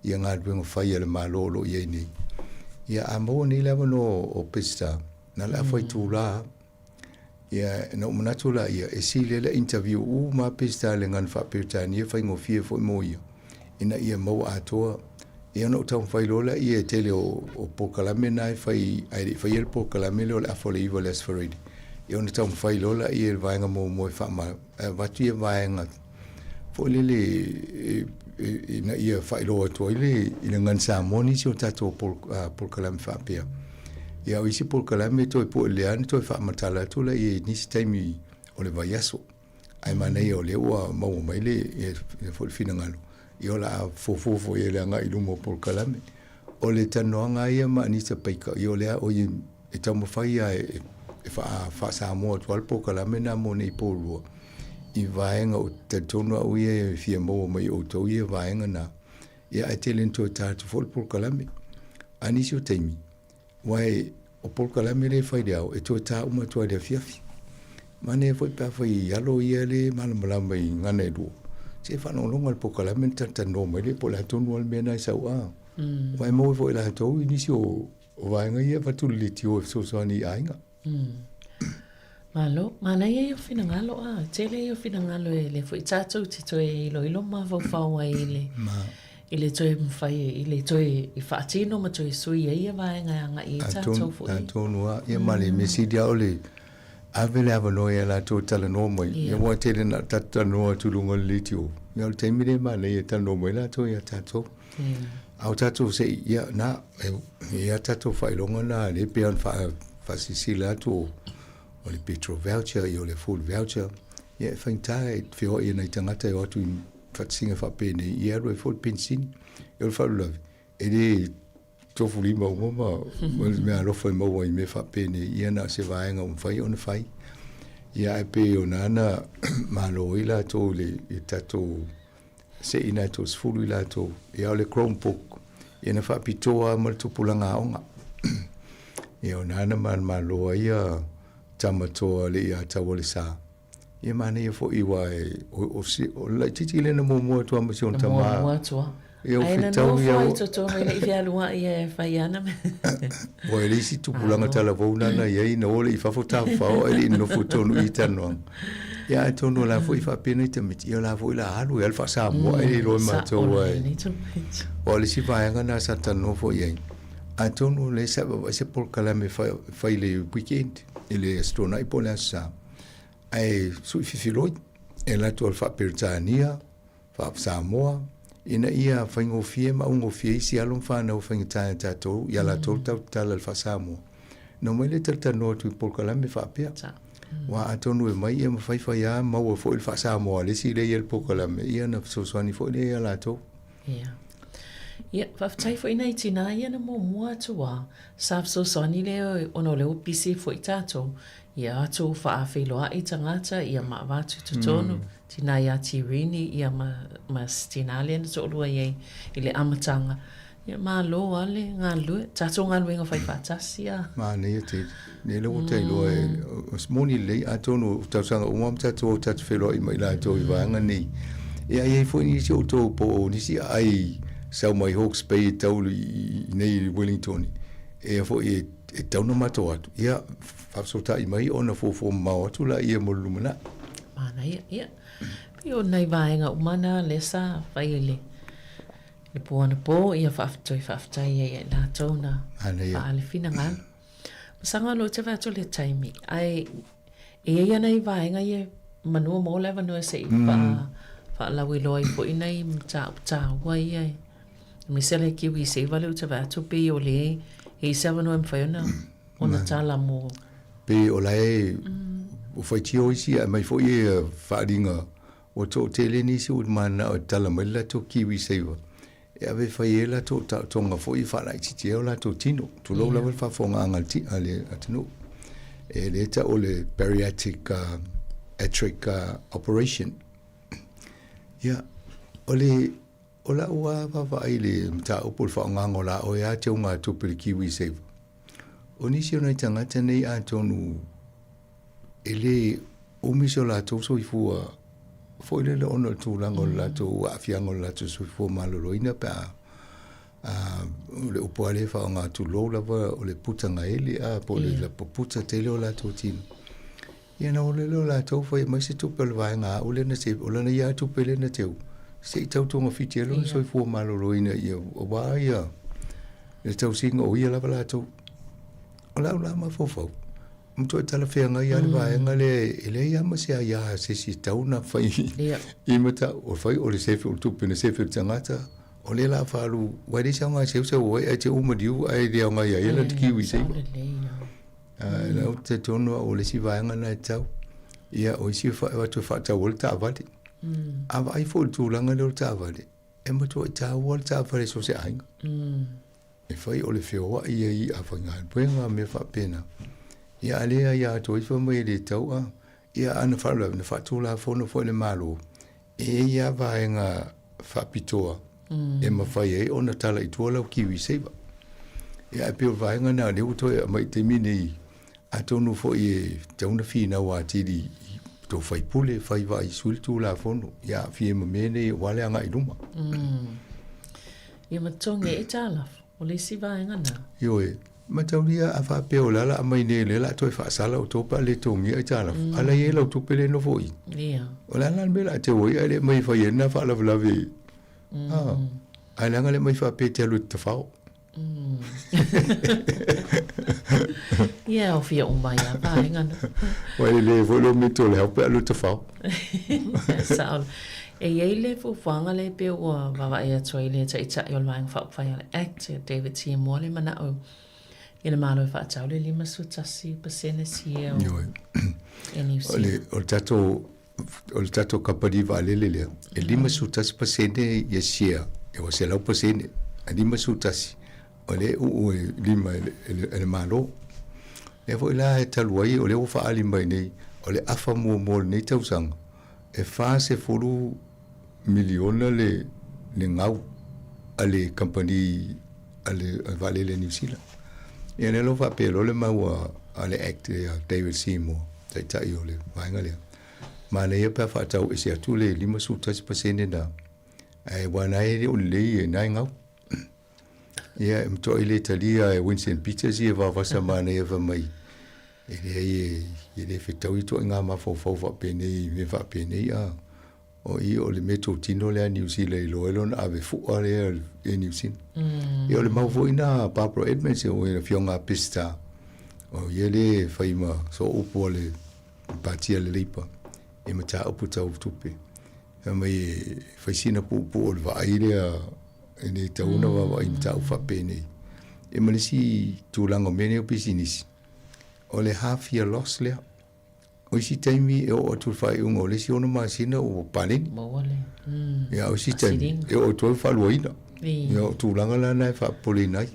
ia galuega fai a le Malo o lo o i ai nei. Ia a maua nei le avanoa o Peseta, na o le afa itula, ia na ou manatu laia, e sili ai le interview uma lava Peseta i le gagana faa-Peretania e faigofie foi mo ia, ina ia maua atoa. Ia ona ou taumafai loa laia e tele o, o polokalame na e fai, ae le i faia le polokalame lea o le afa o le iva i le Aso Faraile, ia ona taumafai loa laia i le vaega muamua e faama, e avatu ia vaega foi lele ina ia faailoa atu ai le i le gagana Samoa nisi o tatou polokalame faapea. Ia o isi polokalame toe pue lea na toe faamatala atu laia i nisi taimi o le vaiaso. Ae manaia o lea ua maua mai le ia foi le finagalo, ia o le a fuafua foi i le agai i luma o polokalame. O le talanoaga lava ia ma Anita Baker, ia o lea o ia e taumafai lava e faa-Samoa atu lava le polokalame lena mo nei po lua i vaega ou te talitonu au ia e fia maua mai e outou ia vaega na. Ia ae tele ina toe ta atu foi le polokalame. A nisi o taimi, aua o polokalame lea e fai i le ao, e toe ta uma atu lava i le afiafi. Manaia foi pe afai i alo ia lea e malamalama i gagana e lua, se faalogologo i le polokalame ona talatalanoa mai lea po o le a tonu lava le mea lena e sau a. Aua e maua foi e latou i nisi o vaega ia e avatu i le leitio e fesoasoani i aiga. Malo, manaia ia o finagalo a, tele ia o finagalo e lea foi tatou te toe iloilo mafaufau ai i le, i le toe mafai i le toe i faatino ma toe sui ai ia vaega e agai i ai tatou foi. Atonu lava, ia ma le mea sili lava o le ave le avanoa ia latou e talanoa mai, ia aua e tele na tatou talanoa atu i luga o le leitio, ia o le taimi lea e manaia e talanoa mai latou ia tatou. A o tatou se i, ia, na, e i ai tatou faailoga na lea e pei ona faasilasila atu o le petrol voucher, ia o le food voucher, ia e faigata e feoai e nai tagata e o atu i faatasiga faapenei, ia e alu ai foi le penisini. Ia o le faalavelave, e le tofulima uma ma, ma le meaalofa e maua i mea faapenei, ia na o se vaega ua mafai ona fai. Ia ae pei o na na malo ai latou i le, i le tatou Se i nai 30 i latou, ia o le Chromebook, ia na faapitoa lava ma le tupulaga aoga. Ia o na na manumalo ai ia tama toa le ia Taualesa. Ia manaia foi aua e, o, o, o le laitiiti lea na muamua atu lava ma si ona tama. Muamua atu lava. Ia o Ae na fetau nofo ia ai ua. totonu e le i fealuai ia e fai ana mea. Ua e le isi tupulaga talavou na na i ai na o le i fafo tafafao ae le i nonofo i totonu i i talanoaga. Ia atonu o la foi e faapea nai tamaiti, ia o la foi o le a alu e alu faa-Samoa ae le iloa e matou ae. Aua o le isi vaega lena sa talanoa foi i ai, atonu o lea sa vaavaai se polokalame e fai i le weekend, i le Aso Toonai po o le Aso Sa, ae sui fifiloi, e alu atu o le faa-Peretania, faa-Samoa, ina ia faigofie ma augofie isi alo ma fanau faigata ia tatou, ia latou le tautatala i le faa-Samoa. Na omai lea talatalanoa atu i polokalame faapea. Aua atonu e mai ia ma faifai lava maua foi le faa-Samoa a le isi lea e i ai le polokalame, ia ona fesoasoani foi lea ia latou. Ia. Ia, faafetai foi nai tinā ia na muamua atu a sa fesoasoani lea ona o lea ua busy foi tatou. Ia atu faafeiloai tagata ia ma avatu i totonu. Tinā ia Tirini ia ma, ma si tinā lea na toalua i ai i le amataga. Ia malo lava le galulue, tatou galuega fai faatasi a. Manaia tele. Nei lava ua ta iloa e, o se moni lelei, atonu o tausaga uma ma tatou o tatou feiloai ma i latou i vaega nei. Ia e i ai foi nisi o outou po o nisi aai sau mai Hawke's Bay e tau i nei i Wellington, e foi e e tatau ona matou atu, ia faafesootai mai ona fuafua mamao atu laia mo le lumanai. Manaia, ia. Pei o nai vaega uma na lea sa fai i le le po anapo, ia toe faafetai ai ia i latou na faaali finagalo. Masaga o loo te vaai atu le taimi, ae e i ai nai vaega ia manu maua le avanoa se i faalauiloa ai foi nai mataupu taua ia e aemaise le kiwi saver lea ou te vaai atu pei o lea e i ai se avanoa e mafai ona ona tala mo Pei o la e ua faitio isi ae aumai foi ia faaaliga ua toatele nisi ua mananao e tala mai le latou kiwi saver e ave e fai ai latou taotoga foi e faalaitiiti ai o latou tino, tulou lava le faafofogaaga a le atunuu. E lea e tau o le bariatric atric operation. Ia, o le, o lau lava vaavaai i le mataupu o le faaaogaina o la oe lava teugatupe i le Kiwi Saver, o nisi o nai tagata nei atonu e le umi so latou soifua foi lele ona o le tulaga o le latou aafiaga o le latou soifua maloloina pe a. O le upu lava lea e faaaoga tulou lava o le puta gaele a po o le puta tele o latou tino. Ia ona o lea o latou fai mai se tupe o le vaega a au lea na save, o lana ia lava tupe lea na teu, se i tau togafiti ai lona soifua maloloina ia aua ia le tausiga o ia lava latou. O lau la mafaufau, matuai talafeagai lava le vaega lea e leai lava ma se aia a se isi e tatau ona fai i mataupu, o fai o le sefe o le tupe na sefe e le tagata, o lea o le a faaalu, aua e leai se aoga e seuseu ai ae te uma liu ae le aoga ia ia lana kiwi saver. Ae la ou te talitonu au o le isi vaega lena e tatau. Ia o isi e avatu e faatau ai le taavale. A vaai foi i le tulaga lea o le taavale, e matuai taua le taavale i so o se aiga. E fai o le feoai ia i i'a faigaluega ma mea faapena. Ia a le aia atu ai fai mai e le tatau a. Ia a na faalavelave na faatulafono foi e le Malo, e i ai lava vaega faapitoa e mafai ai ona tala i tua lau kiwi saver. Ia ae pei o le vaega lena o lea ua toe aumai i le taimi lenei, atonu foi e tatau ona finau atili i tou sui usufono e fai vaai sui le Tulafono ia aafia ai ma mea nei aua le agai i luma. Ia ma totogi ai aitalafu, o le isi vaega lena. Ioe, mataulia a faapea o le a la aumai nei o lea o le a toe faasala outou pe a le totogia aitalafu, a la e i ai lau tupe lea e nofo i i. O le a la le mea o le a teu ai ae le aumai e fai ai lena faalavelave a, ae leaga le aumai faapea e te alu e te tafao. Ia, e aofia uma ai lava vaega na. Ua e lelei ai foi lou mito o le ao pe a alu e tafao. Sao. E i ai le fuafuaga lea pei ua vaavaai atu ai le Taitai o le Vaega Faaupufai a le Act, David Tiemua le manao i le Malo e faatau le 51% share o New Zealand. O le tatou O le tatou kamupani vaalele lea, e 51% ia share, e ua 100%, ae 51 o lea e uu e lima e le Malo. Lea foi la e talu ai, o lea ua faaali mai nei, o le afa muamua o lenei tausaga, e 40 miliona le gau a le kamupani a le vaalele a Niu Sila. Ia lea la ua faapea loa le mau a le Act ia David Seymour, taitai o le vaega lea. Manaia pe a faatau ese atu le 51% lena, ae aua na e le o lelei e na e gau. Ia, e matuai le talia e Winston Peters ia vavasa manaia fai mai, e leai e le fetaui ituaiga mafaufau faapenei i mea faapenei a. O i o le mea totino lea a Niu Sila i iloa ai lona ave fua lea e Niu Sila. Ia o le mau foi na a Barbara Edmonds o le afioga a Peseta, o ia lea e fai ma sooupu a le Pati a le Leipa i mataupu tau tupe. Fai mai e fai sina puupuu o le vaai lea e le tatau ona vaavaai i mataupu faapenei. Ia ma le isi tulaga o mea nei o pisinisi, o le half year loss lea. O isi taimi e oo atu i le faaiuga o le isi ono masina ua paleni. Maua le. Mm. Ia, o isi taimi e oo atu ai faaluaina. Ia, o tulaga la na e faapopoleina ai.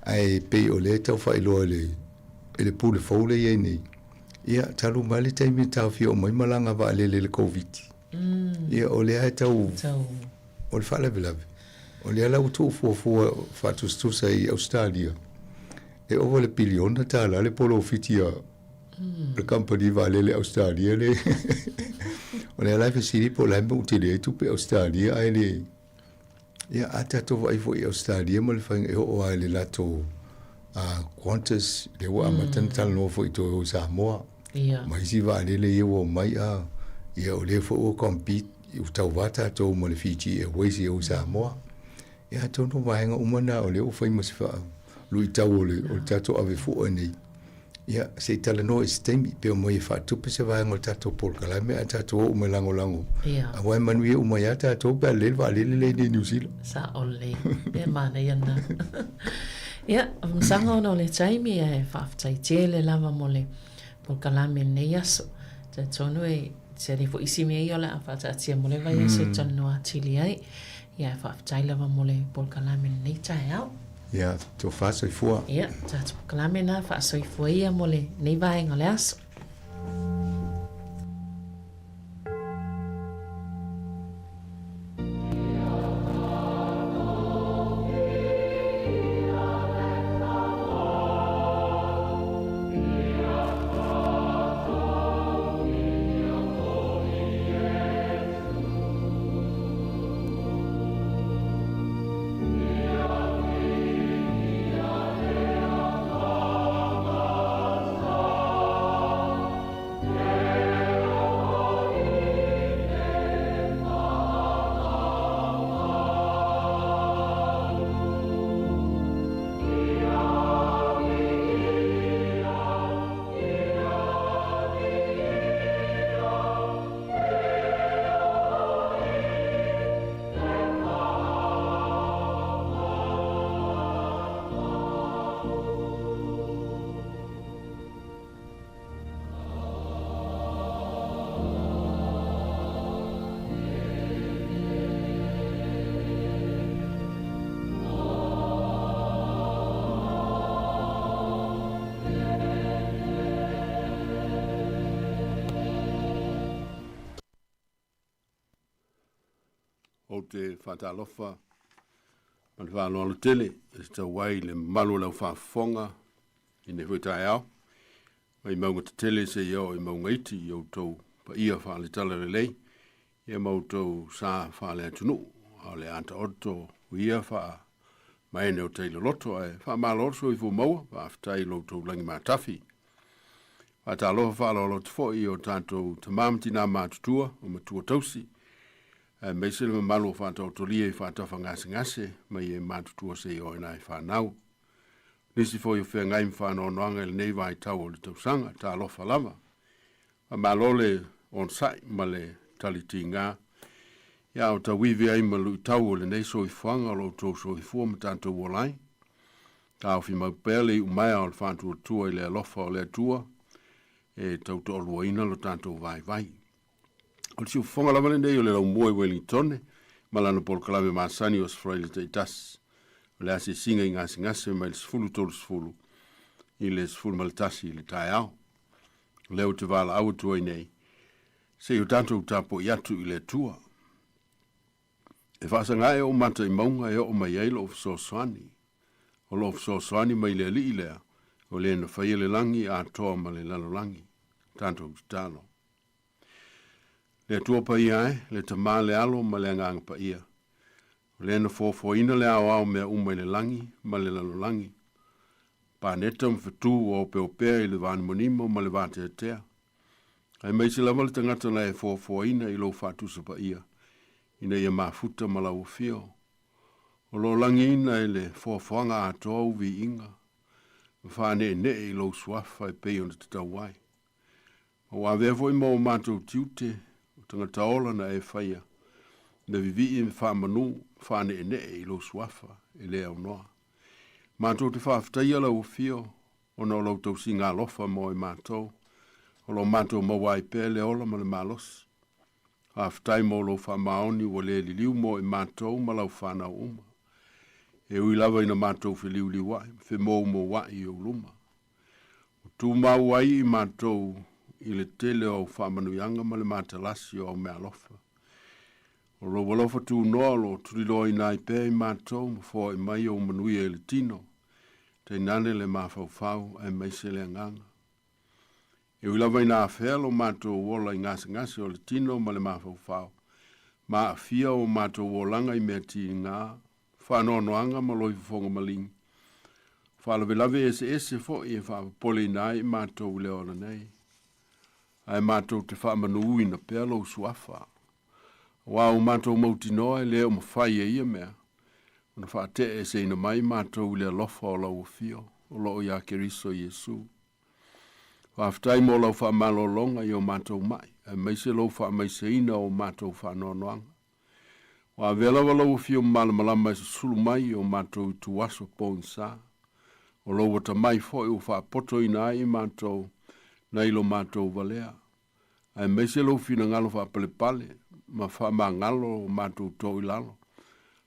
Ae pei o lea e tau faailoa e le, e le pule fou lea e i ai nei. Ia, talu mai le taimi e taofia uma ai malaga vaalele i le Koviti. Mm. Ia, o lea e tau, tau. O le faalavelave. O lea la ua tuufuafua faatusatusa i Ausetalia. E ova le piliona tala le polofiti a le kamupani vaalele Ausetalia le o lea la e fesili po o le a le mea ua tele ai tupe Ausetalia ae le ia a tatou vaai foi i Ausetalia ma le faiga e oo lava i le latou Qantas lea ua amata ona talanoa foi toe o i Samoa ma isi vaalele ia ua omai a ia o lea foi ua compete ua tauva tatou ma le Fiji Airways ia o i Samoa. Ia atonu o vaega uma na o lea ua fai ma se faaluitau o le, o le tatou ave fua nei. Ia, se i talanoa i se taimi, pe omai e faatupe se vaega o le tatou polokalame ae tatou o uma e lagolago. Ia. Aua e manuia uma ai lava tatou pe a lelei le vaalele lea i inei i Niu Sila. Sao lelei. Mea manaia lena. Ia, masaga ona o le taimi ae faafetai tele lava mo le polokalame i lenei aso. Talitonu e tele foi isi mea ia o le a faataatia mo le vaiaso e talanoa atili ai. Ia, faafetai lava mo le polokalame i lenei taeao. Ia, tofa soifua. Ia, tatou polokalame na faasoifua ia mo lenei vaega o le aso. Ou te faatalofa ma le faaaloalo tele e tatau ai le mamalu o le aufaafofoga i lenei foi taeao, mai mauga tetele seia oo i mauga iti i outou paia faale-talalelei ia ma outou sa faale-atunuu, a o le a taoto ia faamaene o tai loloto, ae faamalo le soifua maua, faafetai i lo outou lagi matafi. Faatalofa faaaloalo atu foi i o tatou tama ma tinā matutua o matua tausi, aemaise le mamalu o faataotolia i faatafa gasegase mai e matutua seia oo ina ai fanau. Nisi foi o feagai ma faanoanoaga i lenei vaitau o le tausaga, talofa lava. Faamalo le onosai ma le tali tiga. Ia o tauivi ai ma luitau o lenei soifuaga o lo outou soifua ma tatou ola ai. Taofi mau pea le iumaea o le faatuatua i le alofa o le Atua e tautoaluaina lo tatou vaivai. O le siufofoga lava lenei o le laumua i Wellingtone ma lana polokalame masani o Aso Faraile taitasi. O le asiasiga i gasegase mai le 10:30 i le 11 i le taeao. O lea ou te valaau atu ai nei, se i o tatou tapuai atu i le Atua. E faasaga ae ou mata i mauga e oo mai ai lou fesoasoani. O lou fesoasoani mai le Alii lea, o le na faia le lagi atoa ma le lalolagi. Tatou tatalo. Le Atua paia e, le Tama, le Alo ma le Agaga Paia. O lea na foafoaina le aoao mea uma i le lagi ma le lalolagi. Paneta ma fetu ua opeopea i le vanimonimo ma le vateatea. Aemaise lava le tagata na e foafoaina i lou faatusa paia, ina ia mafuta ma lau afio. O lo o lagiina i le foafoaga atoa ou viiga, ma faaneenee i lou suafa e pei ona tatau ai. Ma ua avea foi ma o matou tiute, o tagata ola na e faia, na vivii ma faamanu ma faaneenee i lou suafa e le aunoa. Matou te faafetaia lau afio, ona o lau tausiga alofa mo i matou, o lo matou maua ai pea le ola ma le malosi. Faafetai mo lou faamaoni ua le liliu mo i matou ma lau fanau uma. E ui lava ina matou feliuliuai ma femoumouai i ou luma. Ua tumau ai i matou i le tele o au faamanuiaga ma le matalasi o au meaalofa. O lou alofa tunoa o lo o tuliloaina ai pea i matou ma foai mai ou manuia i le tino, tainane le mafaufau aemaise le agaga. E ui lava ina afea lo matou ola i gasegase o le tino ma le mafaufau, ma aafia o matou olaga i mea tiga, faanoanoaga ma loifofoga maligi, faalavelave eseese foi e faapopoleina ai i matou i le ola nei. Ae matou te faamanuuina pea lou suafa. Aua ua matou mautinoa e le o mafai e ia mea ona faate'eeseina mai matou i le alofa o lau afio o lo o iā Keriso Iesu. Faafetai mo lau faamalologa i o matou ma'i, aemaise lou faamaiseina o matou faanoanoaga. Ua avea lava lau afio malamalama e susulu mai i o matou ituaso pogisa. O lou atamai foi ua faapotoina ai i matou nai lo matou valea, aemaise lou finagalo faapalepale ma faamagalo o matou too i lalo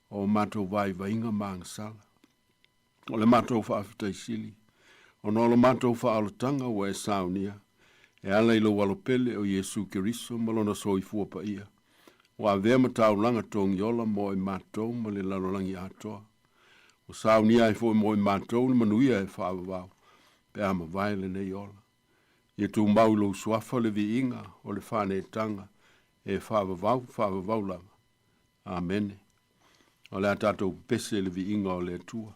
o matou vaivaiga ma agasala. O le matou faafetai sili, ona o lo matou faaolataga ua e saunia, e ala i lou Alo pele o Iesu Keriso ma lona soifua paia, ua avea ma taulaga togiola mo i matou ma le lalolagi atoa. Ua saunia ai foi mo i matou le manuia e faavavau pe a mavae lenei ola. Ia tumau i lou suafa le viiga o le faaneetaga e faavavau, faavavau lava. Amene. O le a tatou pepese i le viiga o le Atua.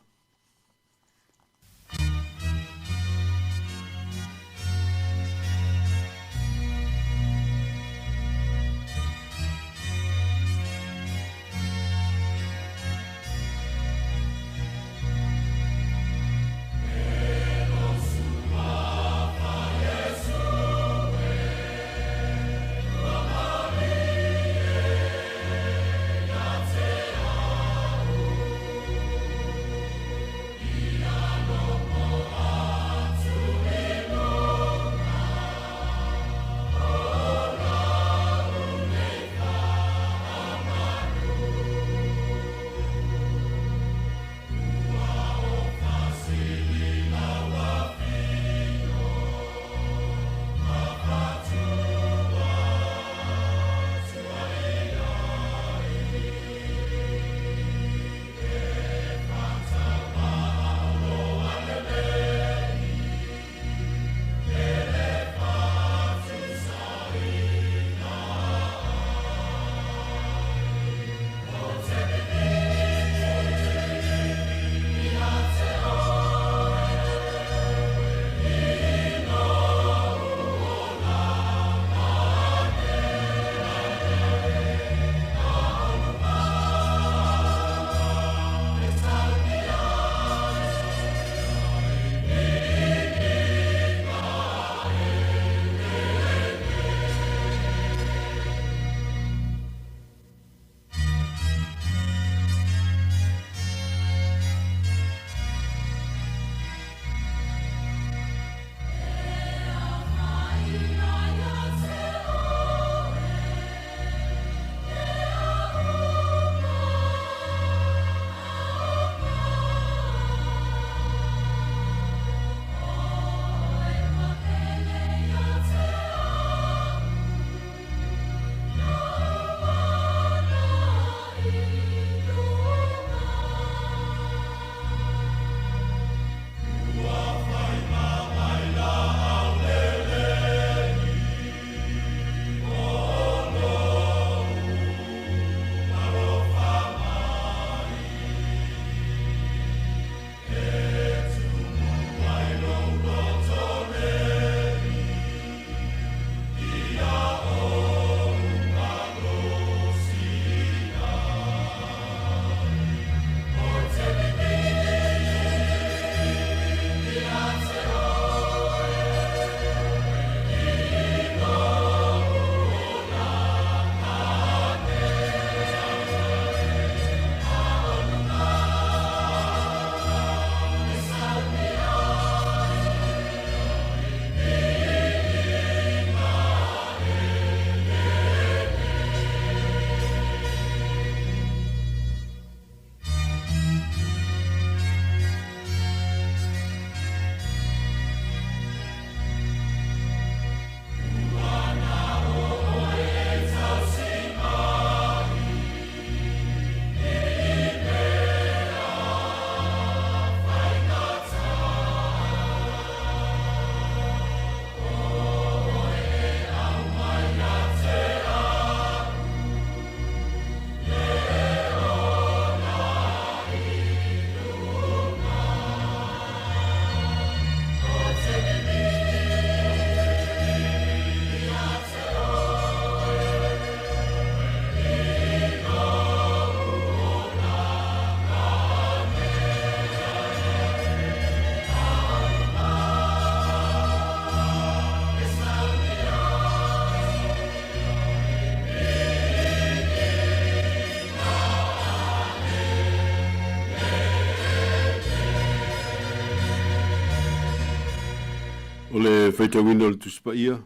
faitauina o le Tusi Paia,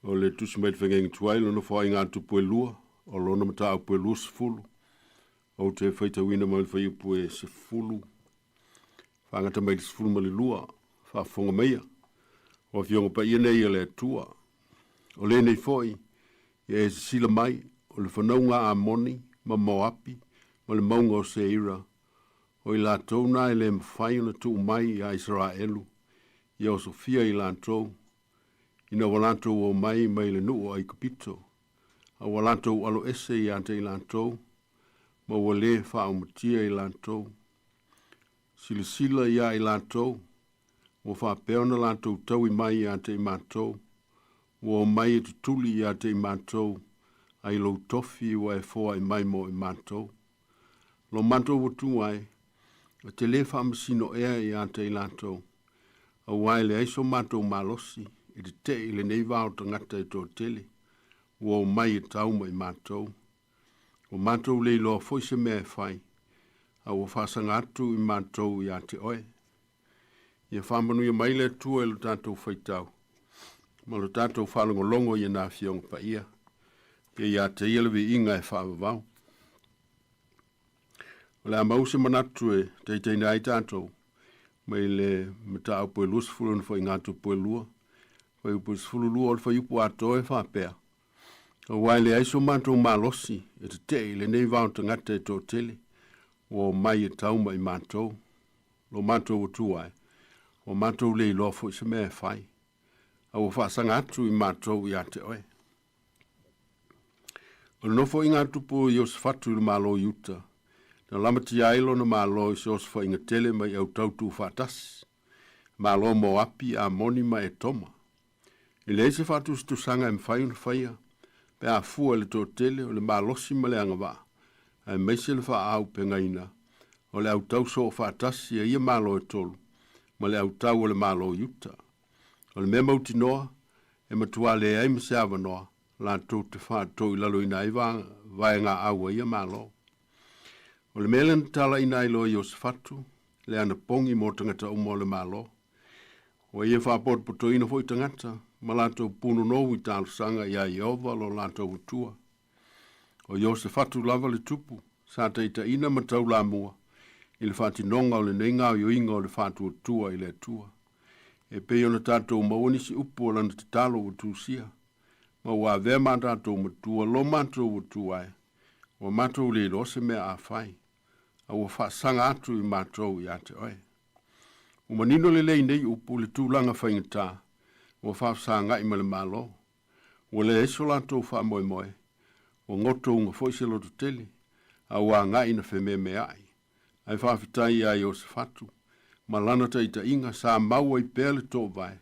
o le Tusi mai le Fegaiga Tuai, lona foaiga tupu e lua, o lona mataupu e 20. Ou te faitauina mai le fuaiupu e 10, faagata mai le 12, faafofoga maia. O Afioga Paia nei a le Atua. O lenei foi, ia e sisila mai, o le fanauga a Amoni ma Moapi ma le mauga o Seira, o i latou na e le mafai ona tuu mai iā Isaraelu, ia osofia i latou, ina ua latou omai mai le nuu o Aikupito, a ua latou aloese ia te i latou, ma ua lē faaumatia i latou. Silasila iā i latou, ua faapea ona latou taui mai ia te i matou, ua omai e tutuli ia te i matou, a i lou tofi ua e foai mai mo i matou. Lo matou ua tu ai, e te lē faamasino ea ia te i latou, auā e leai so matou malosi e teteʻe i lenei vao tagata e toatele, ua omai e tau ma i matou. Ua matou le iloa foi se mea e fai, a ua faasaga atu i matou ia te oe. Ia faamanuia mai le Atua i lo tatou faitau ma lo tatou faalogologo i ana Afioga Paia. Ia ia te ia le viiga e faavavau. O le a mau se manatu e taitaina ai tatou mai le mataupu e 20 ona faigatupu e lua, fuaiupu e 12 o le fuaiupu atoa e faapea, Aua e leai so matou malosi e tetee i lenei vao tagata e toatele ua omai e tau ma i matou. Lo matou atua e, ua matou le iloa foi se mea e fai, a ua faasaga atu i matou ia te oe. O le nofoaiga a tupu o Iosefatu i le Malo o Iuta, na lamatia ai lona malo i se osofaiga tele mai autau tuufaatasi, Malo o Moapi, Amoni ma Etoma. E leai se faatusatusaga e mafai ona faia pe a fua i le toatele o le malosi ma le agavaa, aemaise le faaaupegaina o le autau soofaatasi a ia Malo e tolu ma le autau o le Malo o Iuta. O le mea mautinoa, e matua leai ma se avanoa latou te faatoilaloina ai vaegaau a ia Malo. O le mea lea na talaiina ai loa Iosefatu le anapogi mo tagata uma o le Malo. Ua ia faapotopotoina foi tagata ma latou punonou i talosaga iā Ieova lo latou Atua. O Iosefatu lava le tupu sa taitaiina ma taulamua i le faatinoga o lenei gaoioiga o le faatuatua i le Atua. E pei ona tatou maua nisi upu o lana tatalo ua tusia, ma ua avea ma tatou matua lo matou Atua e, ua matou le iloa se mea a fai, a ua faasaga atu i matou ia te oe. Ua manino lelei nei upu i le tulaga faigata ua faafesagai ma le Malo. Ua leai so latou faamoemoe, ua gotouga foi se loto tele, a ua agai ina fememeai. Ae faafetai iā Iosefatu ma lana taitaiga sa mau ai pea le toovae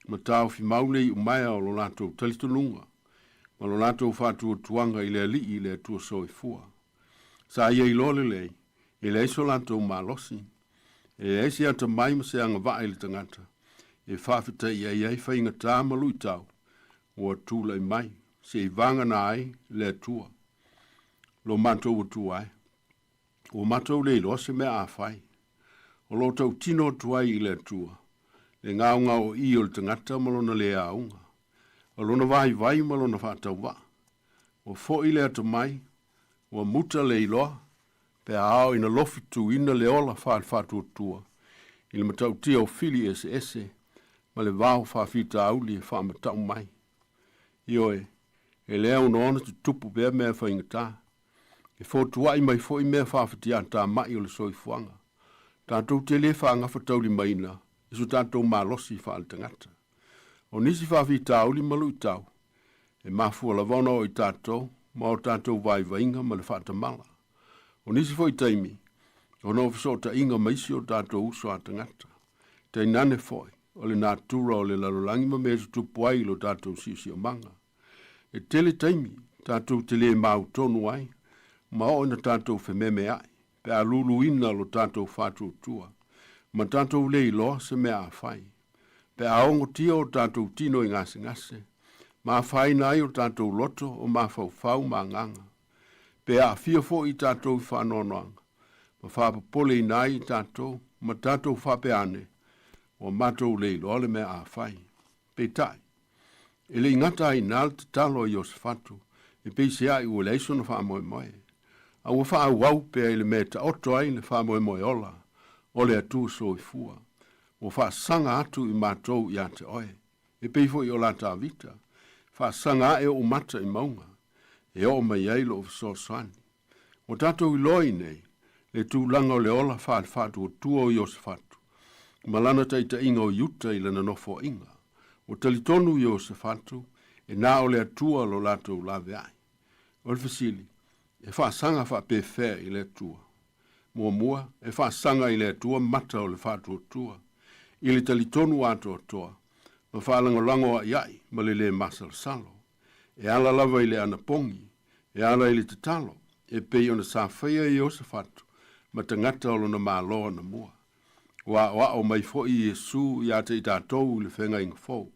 ma taofi mau le iumaea o lo latou talitonuga ma lo latou faatuatuaga i le Alii i le Atua Soifua. Sa ia iloa lelei, e leai so latou malosi, e leai se atamai ma se agavaa i le tagata e faafetaia ai faigata ma luitau ua tulai mai, se i vagana ai le Atua. Lo matou Atua e, ua matou le iloa se mea a fai. O lo o tautino atu ai i le Atua le gaogaoii o le tagata ma lona le auga, o lona vaivai ma lona faatauvaa. Ua foi le atamai, ua muta le iloa, pe a ao ina lofi tuina le ola faale-faatuatua i le matautia o fili eseese ma le vao faafitauli e faamatau mai. Ioe, e le aunoa ona tutupu pea mea faigata. E fotuai mai foi mea faafetiatamai o le soifuaga. Tatou te le faagafataulimaina i so tatou malosi faaletagata. O nisi faafitauli ma luitau, e mafua lava ona o i tatou ma o tatou vaivaiga ma le faatamala. O nisi foi taimi, ona o fesootaiga ma isi o tatou uso a tagata. Tainane foi, o le natura o le lalolagi ma mea e tutupu ai i lo tatou siosiomaga. E tele taimi tatou te le mautonu ai ma oo ina tatou fememeai pe a luluina lo tatou faatuatua ma tatou le iloa se mea a fai. Pe a ogotia o tatou tino i gasegase, ma afaina ai o tatou loto o mafaufau ma agaga. Pe aafia foi i tatou i faanoanoaga, ma faapopoleina ai i tatou ma tatou faapea ane, Ua matou le iloa le mea a fai. Peitai, e le i gata ai i ina le tatalo a Iosefatu, e peiseai ua leai sona faamoemoe, a ua faaauau pea i le mea e taoto ai le faamoemoe ola o le Atua Soifua, ua faasaga atu i matou ia te oe, e pei foi o la Tavita, faasaga ae ou mata i mauga, e oo mai ai lou fesoasoani. Ua tatou iloa i nei le tulaga o le ola faale-faatuatua o Iosefatu ma lana taitaiga o Iuta i lana nofoaiga. Ua talitonu Iosefatu e na o le Atua lo latou laveai. O le fesili, e faasaga faapefea i le Atua? Muamua, e faasaga i le Atua mata o le faatuatua, i le talitonu atoatoa ma faalagolago a'ia'i ma le lē masalosalo. E ala lava i le anapogi, e ala i le tatalo, e pei ona sa faia e Iosafatu ma tagata o lona malo anamua. Ua aʻoaʻo mai foi Iesu iā te i tatou i le feagaiga fou.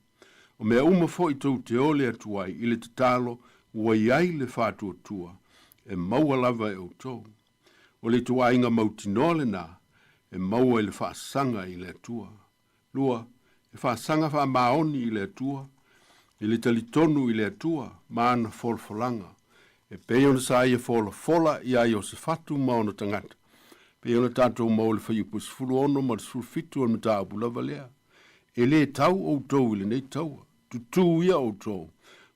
O mea uma foi tou te ole atu ai i le tatalo ua i ai le faatuatua, e maua lava e outou. O le ituaiga mautinoa lena e maua i le faasaga i le Atua. 2, e faasaga faamaoni i le Atua, i le talitonu i le Atua ma ana folafolaga, e pei ona sa ia folafola iā Iosefatu ma ona tagata, pei ona tatou maua i le fuaiupu 16 ma le 17 o le mataupu lava lea. E lē tau outou i lenei taua, tutū ia outou,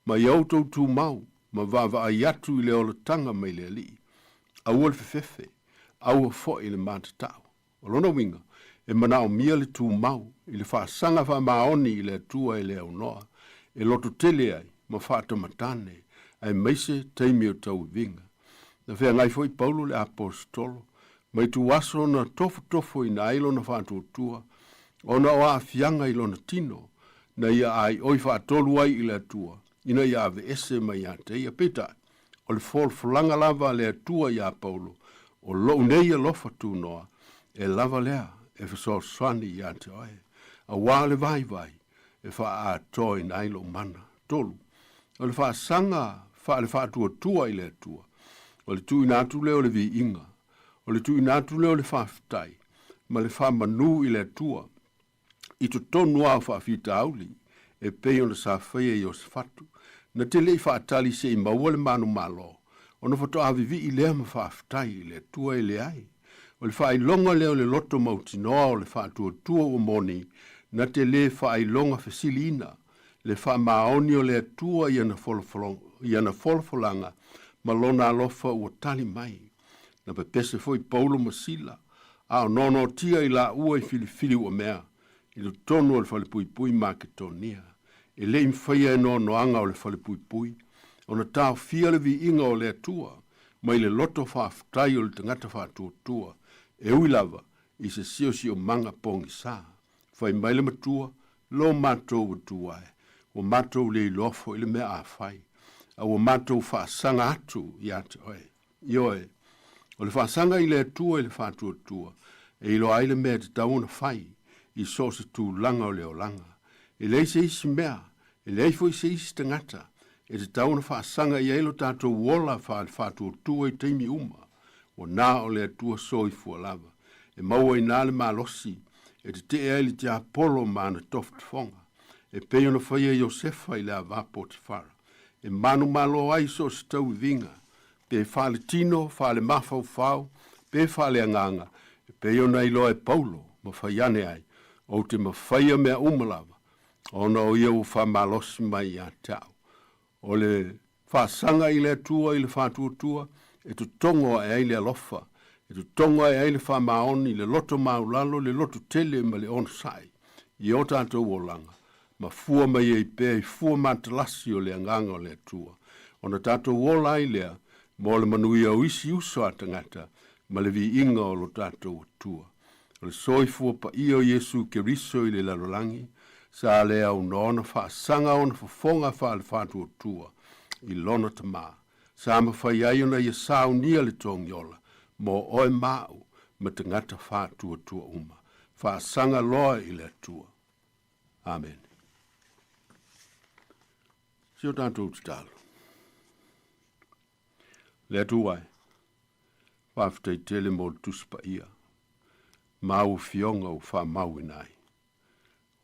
ma ia outou tumau, ma vaavaai atu i le olataga mai le Alii. Aua le fefefe, aua foi le matatau. O lona uiga, e manaomia le tumau i le faasaga faamaoni i le Atua e le aunoa, e lototele ai ma faatamatane, aemaise taimi o tauiviga. Na feagai foi Paulo le Aposetolo ma ituaso na tofotofoina ai lona faatuatua ona o aafiaga i lona tino, na ia aioi faatolu ai i le Atua ina ia aveese mai ia te ia. Peitai, O le folafolaga lava a le Atua iā Paulo, o lou nei alofa tunoa, e lava lea e fesoasoani ia te oe, auā le vaivai e faaatoaina ai lou mana. 3. O le faasaga faale-faatuatua i le Atua, o le tuuina atu lea o le viiga, o le tuuina atu lea o le faafetai, ma le faamanu i le Atua, i totonu lava o faafitauli e pei ona sa faia e Iosefatu, na te le i faatali se i maua le manumalo, ona faatoa vivii lea ma faafetai i le Atua e leai. O le faailoga lea o le loto mautinoa o le faatuatua ua moni, na te le faailoga fesiliina le faamaoni o le Atua i ana folafolaga ma Lona alofa ua tali mai. Na pepese foi Paulo ma Sila, a o noanoatia i laua i filifili ua mea i totonu o le falepuipui Maketonia. E le i mafaia e noanoaga o le falepuipui ona taofia le viiga o le Atua mai le loto faafetai o le tagata faatuatua, e ui lava i se siosiomaga pogisa. Fai mai le matua, Lo matou Atua e, ua matou le iloa foi le mea a fai, a ua matou faasaga atu ia te oe. Ioe, o le faasaga i le Atua i le faatuatua, e iloa ai le mea e tatau ona fai i so o se tulaga o le olaga. E leai se isi mea, e leai foi se isi tagata e tatau ona faasaga i ai lo tatou ola faale-faatuatua i taimi uma. Ua na o le Atua soifua lava, e maua i ina le malosi e tetee ai le tiapolo ma ana tofotofoga, e pei ona faia Iosefa i le ava Potifara, e manumalo ai so o se tauiviga, pe faaletino, faalemafaufau, pe faaleagaga, e pei ona iloa e Paulo ma fai ane ai, Ou te mafaia mea uma lava, ona o ia ua faamalosi mai ia te au. O le faasaga i le Atua i le faatuatua, e totogo ae ai le alofa, e totogo ae ai le faamaoni, le loto maulalo, le loto tele ma le onosai i o tatou olaga, ma fua mai ai pea i fua matalasi o le Agaga o le Atua, ona tatou ola ai lea mo le manuia o isi uso a tagata ma le viiga o lo tatou Atua. O le soifua paia o Iesu Keriso i le lalolagi, sa le aunoa ona faasaga ona fofoga faale-faatuatua i Lona Tama, sa mafai ai ona Ia saunia le togiola mo oe ma au ma tagata faatuatua uma. Faasaga loa i le Atua. Amene. Si o tatou tatalo. Le Atua e, faafetai tele mo le Tusi Paia ma au Afioga ua faamauina ai.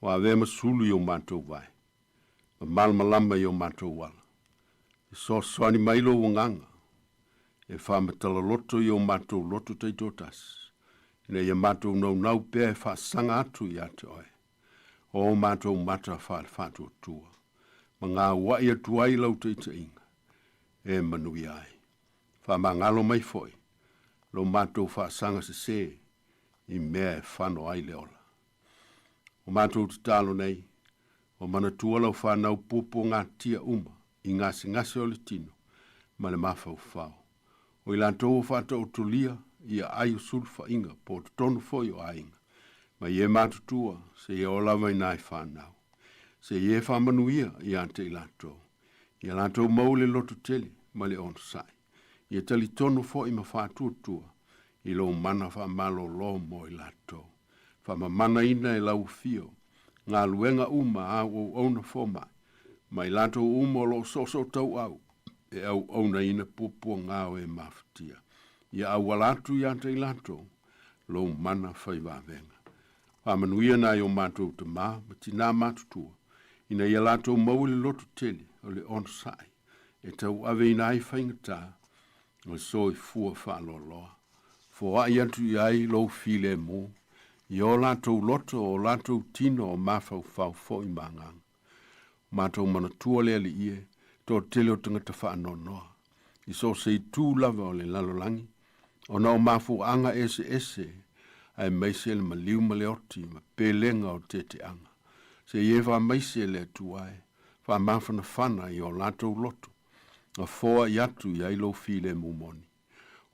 Ua avea ma sulu i o matou vae, ma malamalama i o matou ala. Fesoasoani mai lou agaga e faamatala-loto i o matou loto taitoatasi, ina ia matou naunau pea e faasaga atu ia te oe, o o matou mata faale-faatuatua, ma gaua'i atu ai lau taitaiga e manuia ai. Faamagalo mai foi lo matou faasaga sesē i mea e fano ai le ola. O matou tatalo nei, ua manatua lau fanau puapuagatia uma i gasegase o le tino ma le mafaufau. O i latou ua faataotolia i aai o sulufaiga po o totonu foi o aiga, mai e matutua seia oo lava i nai fanau. Seia e faamanuia ia te i latou, ia latou maua le lototele ma le onosai. Ia talitonu foi ma faatuatua i lou mana faamalolo mo i latou. Faamamanaina e lau afio galuega uma a au auauna fomai ma i latou uma o lo o soosootauau e auaunaina puapuaga o e mafatia. Ia auala atu ia te i latou lou mana fai vavega. Faamanuia nai o matou tama ma tinā matutua, ina ia latou maua le loto tele o le onosai e tauaveina ai faigata o le soifua faaloaloa. Foai atu i ai lou filemu i o latou loto, o latou tino, o mafaufau foi ma agaga. O matou manatua le Alii e, toatele o tagata faanoanoa, i so o se itu lava o le lalolagi, ona o mafuaaga eseese, aemaise le maliu ma le oti ma pelega o teteaga. Seia e faamaise le Atua e faamafanafana i o latou loto, na foai atu i ai lou filemu moni.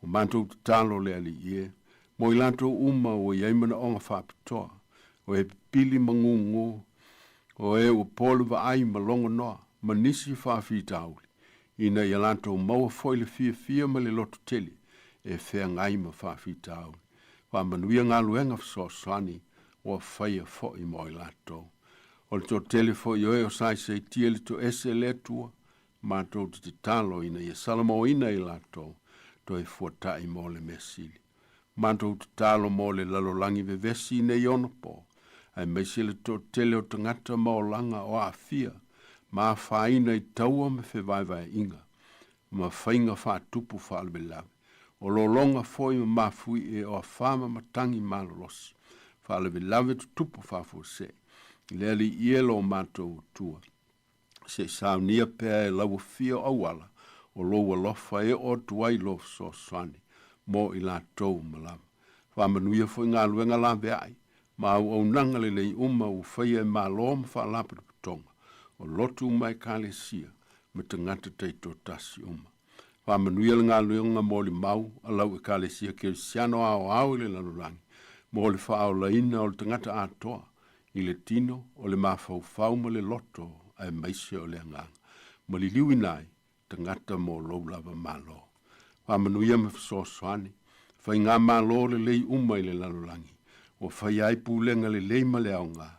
O matou tatalo le Alii e, mo i latou uma ua i ai manaoga faapitoa, o e pipili ma gūgū, o e ua po le vaai ma logonoa, ma nisi faafitauli, ina ia latou maua foi le fiafia ma le loto tele e feagai ma faafitauli. Faamanuia galuega fesoasoani ua faia foi mo i latou. O le toatele foi o e o saisaitia i le toese e le Atua, matou te tatalo ina ia salamoina i latou toe fuata'i mo le mea sili. Matou tatalo mo le lalolagi vevesi i nei ono po, aemaise le toatele o tagata ma olaga o aafia ma afaina i taua ma fevaevaeaiga ma faiga faatupu faalavelave, o lologa foi ma mafuie o afa ma matagi malolosi, faalavelave tutupu faafuasei, i le Alii e lo matou Atua. Se i saunia pea e lau afio auala o lou alofa e oo atu ai lou fesoasoani mo i latou uma lava. Faamanuia foi galuega laveai ma auaunaga lelei uma ua faia e Malo ma Faalapotopotoga o lotu uma Ekalesia ma tagata taitoatasi uma. Faamanuia le galuega molimau a lau Ekalesia Kerisiano aoao i le lalolagi mo le faaolaina o le tagata atoa i le tino, o le mafaufau ma le loto aemaise o le agaga. Maliliuina ai tagata mo lou lava Malo. Faamanuia ma fesoasoani, faigamalo lelei uma i le lalolagi, ua faia ai pulega lelei ma le aoga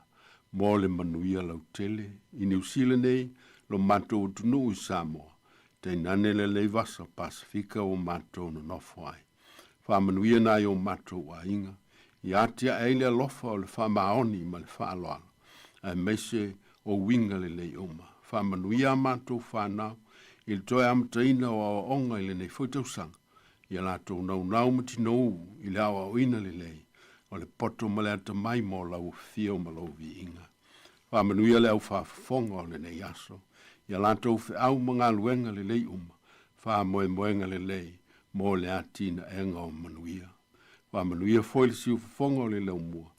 mo le manuia lautele i Niu Sila nei, lo matou atunuu i Samoa, tainane lenei vasa Pasefika ua matou nonofo ai. Faamanuia nai o matou aiga, ia atiae ai le alofa o le faamaoni ma le faaaloalo, aemaise o uiga lelei uma. Faamanuia a matou fanau i le toe amataina o aoaoga i lenei foi tausaga, ia latou naunau ma tinou i le aoaoina lelei o le poto ma le atamai mo lau afio ma lou viiga. Faamanuia le au faafofoga o lenei aso, ia latou feau ma galuega lelei uma, faamoemoega lelei mo le atinaega o manuia. Faamanuia foi le siufofoga o le laumua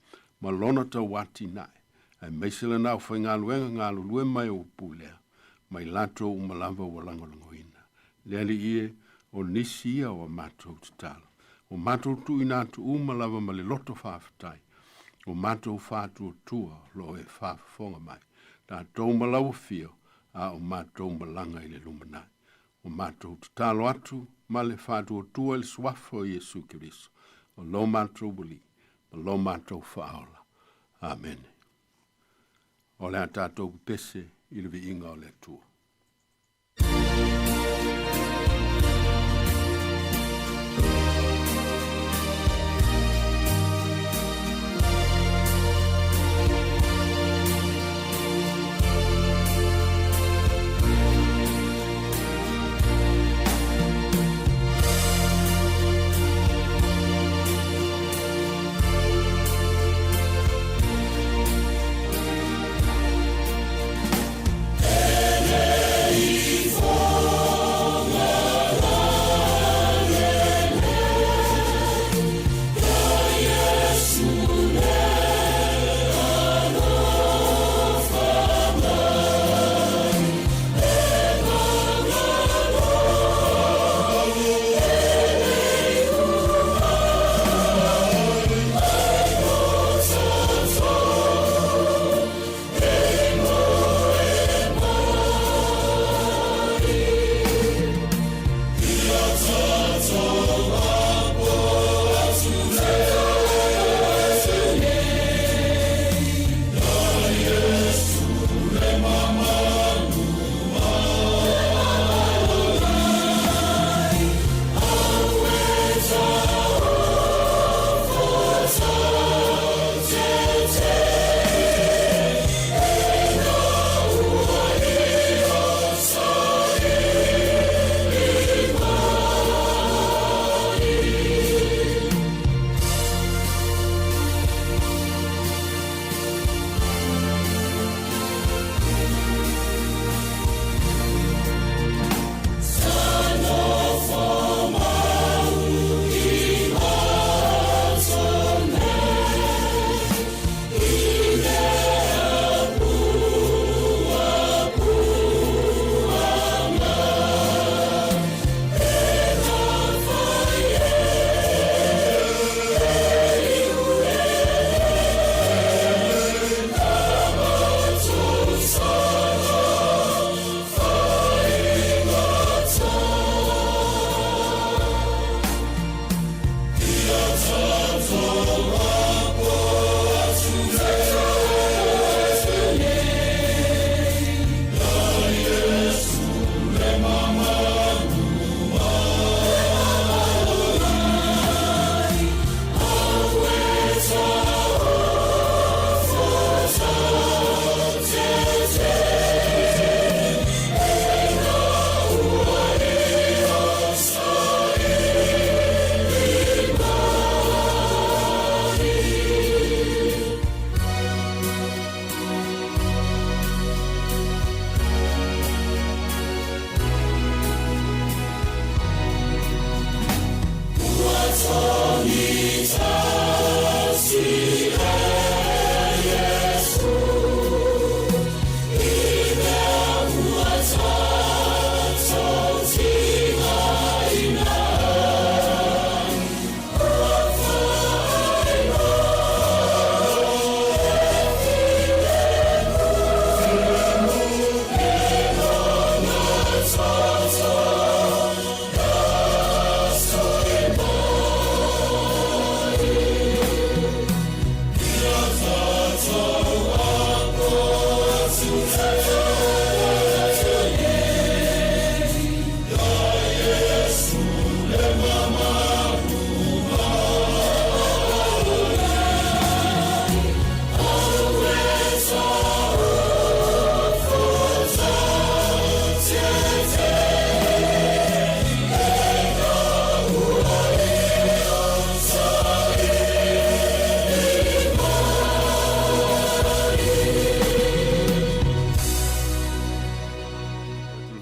ma lona tauatinae, aemaise lana aufaigaluega galulue mai o pulea, ma i latou uma lava ua lagolagoina. Le Alii e, o nisi ia o a matou tatalo. Ua matou tuuina atu uma lava ma le loto faafetai, ua matou faatuatua o lo o e faafofoga mai, tatou ma lau afio, a o matou malaga i le lumanai. Ua matou tatalo atu ma le faatuatua i le Suafa o Iesu Keriso, o lo matou Alii ma lo matou Faaola. Amene. O le a tatou pepese i le viiga o le Atua.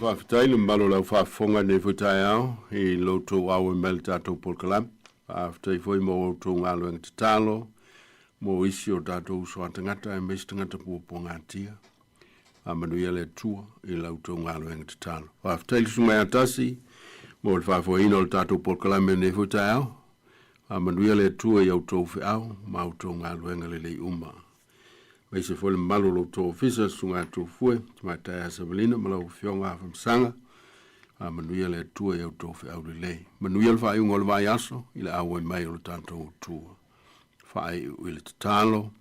Faafetai le mamalu o le au faafofoga i lenei foi taeao i lo outou auai mai i le tatou polokalame. Faafetai foi mo outou galuega tatalo mo isi o tatou uso a tagata aemaise tagata puapuagatia. Faamanuia le Atua i la outou galuega tatalo. Faafetai le Susuga ia Tasi mo le faafoeina o le tatou polokalame i lenei foi taeao. Faamanuia le Atua i a outou feau ma a outou galuega lelei uma. Aemaise foi le mamalu o lo outou ofisa, le Susuga ia Tofue, Tamaitai ia Savalina ma lau Afioga Afamasaga. Faamanuia le Atua i a outou feau lelei. Manuia le faaiuga o le vaiaso i le auai mai o le tatou Atua. Faaiu i le tatalo.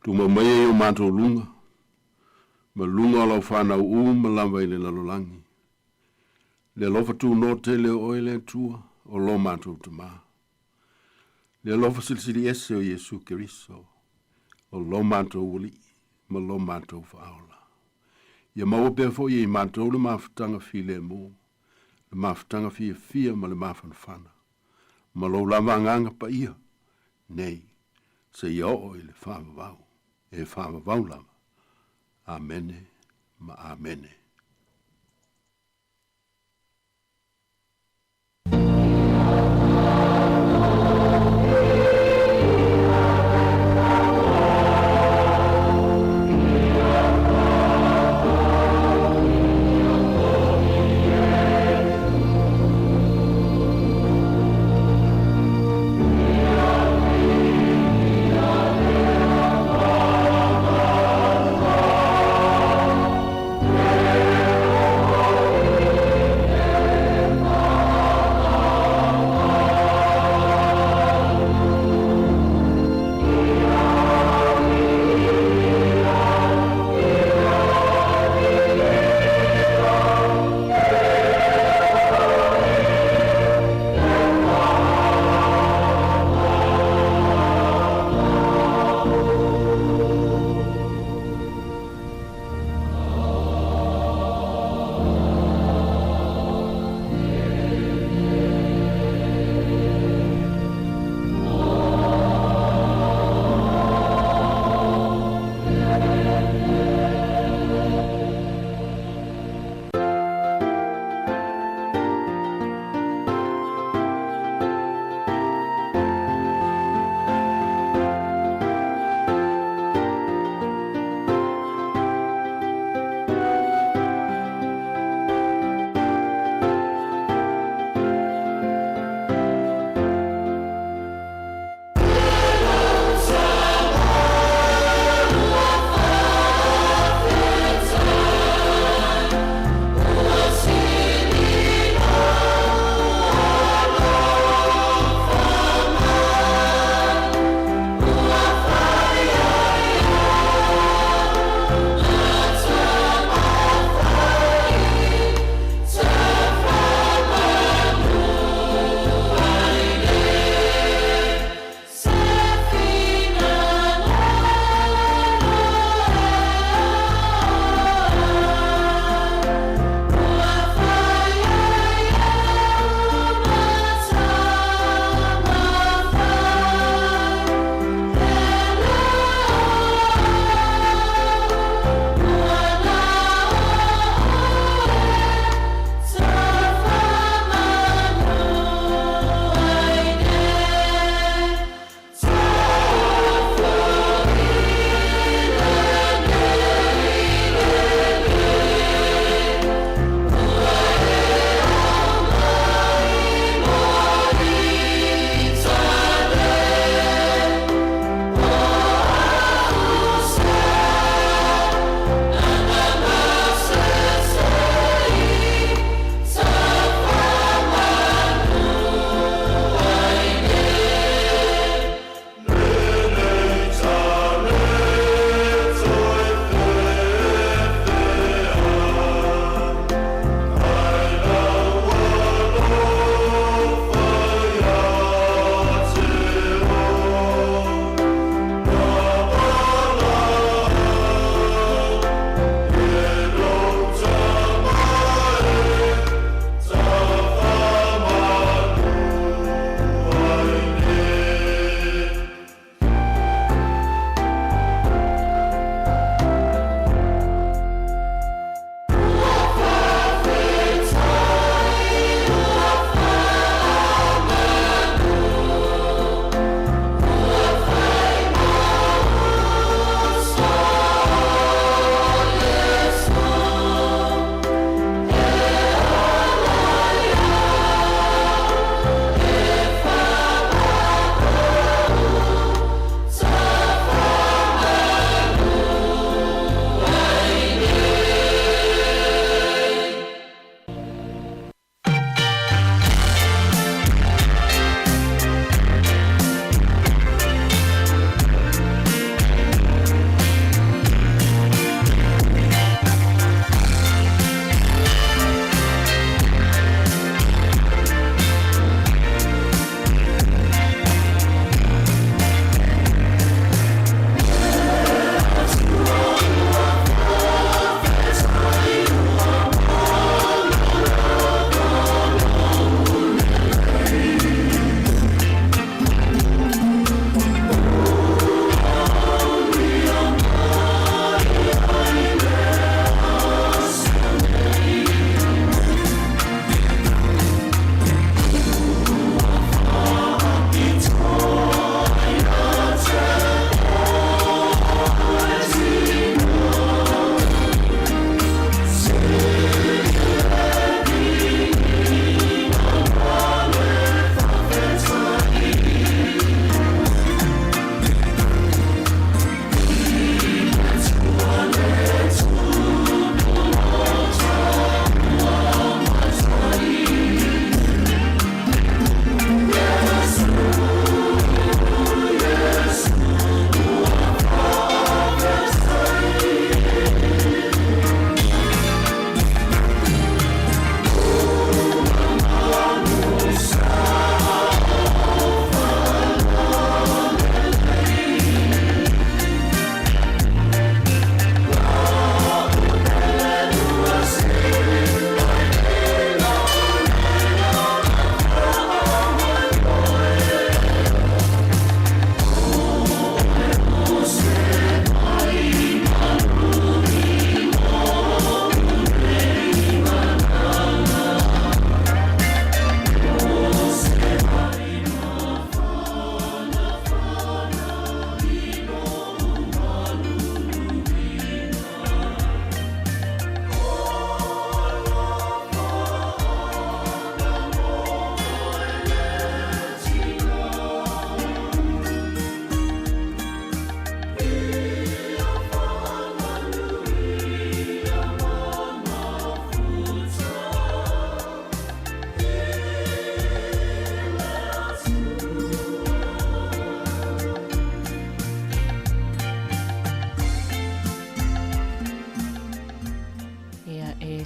Tumau maia i o matou luga, ma luga o lau fanau uma lava i le lalolagi. Le alofa tunoa tele o oe le Atua, o lo matou Tama. Le alofa silisili ese o Iesu Keriso, o lo matou Alii ma lo matou Faaola. Ia maua pea foi e i matou le mafutaga filemu, le mafutaga fiafia ma le mafanafana, ma lou lava Agaga Paia, nei, seia oo i le faavavau, e faavavau lava. Amene ma Amene.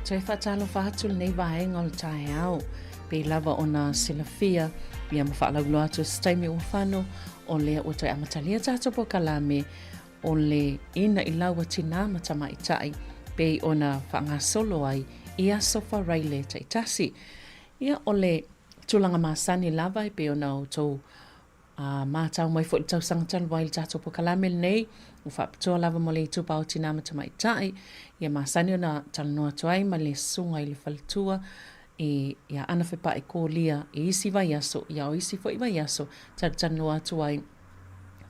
Toe faatalofa atu lenei vaega o le taeao. Pei lava ona silafia ia ma faalauiloa atu i se taimi ua fano, o lea ua toe amatalia tatou polokalame o le Ina'ilau a Tinā ma Tamaitai pei ona faagasolo ai i aso Faraile taitasi. Ia, o le tulaga masani lava e pei ona outou A matau mai foi i le tausaga talu ai i le tatou polokalame lenei, ua faapitoa lava mo le itupa o Tinā ma Tamaitai, ia masani ona talanoa atu ai ma le susuga i le faletua i ia Ana Fepa'i Kolia i isi vaiaso, ia o isi foi vaiaso talatalanoa atu ai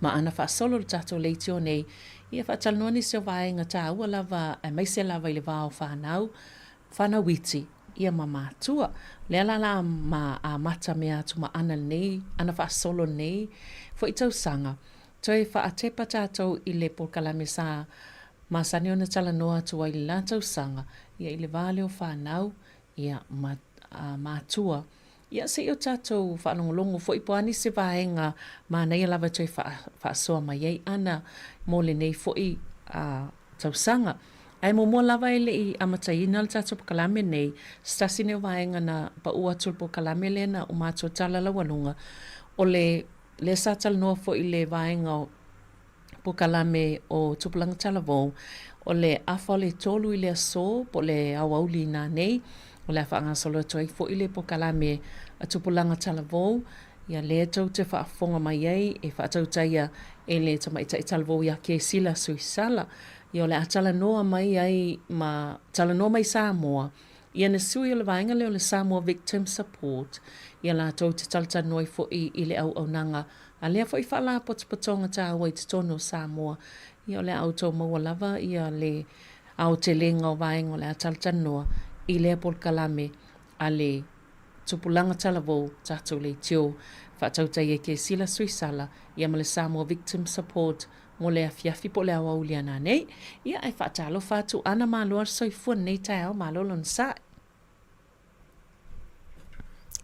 ma ana faasolo le tatou leitio nei, ia faatalanoa nisi o vaega taua lava aemaise lava i le va o fanau, fanau iti, ia ma matua. Lea la la ma amata mea atu ma ana lenei, ana faasolo lenei foi tausaga. Toe faatepa tatou i le polokalame sa masani ona talanoa atu ai i le la tausaga, ia i le va lea o fanau, ia ma matua. Ia se i o tatou faalogologo foi po o a nisi vaega manaia lava e toe faasoa mai ai ana mo lenei foi tausaga. Ae muamua lava e le i amataina le tatou polokalame nei, se tasi nei o vaega na pau atu i le polokalame lea na uma atu o Tala Laualuga, o le lea sa talanoa foi i le vaega o polokalame o Tupulaga Talavou, o le afa o le 3 i le aso po o le aoauli nanei, o le a faagasolo atu ai foi le polokalame a Tupulaga Talavou, ia lea tou te faafofoga mai ai e faatautaia e le Tamaitai Talavou ia Kesila Suisala. Ia o le a talanoa mai ai ma talanoa mai Samoa ia na sui o le vaega lea o le Samoa Victim Support, ia latou te talatalanoa ai foi i le auaunaga a lea foi faalapotopotoga taua i totonu o Samoa. Ia o le a outou maua lava ia le aotelega o vaega o le a talatalanoa i lea polokalame a le Tupulaga Talavou, tatou leitio faatautai e Kesila Suisala ia ma le Samoa Victim Support mo le afiafi po o le aoauli a nanei. Ia ae faatalofa atu ana malo a le soifua lenei taeao malo lona sae.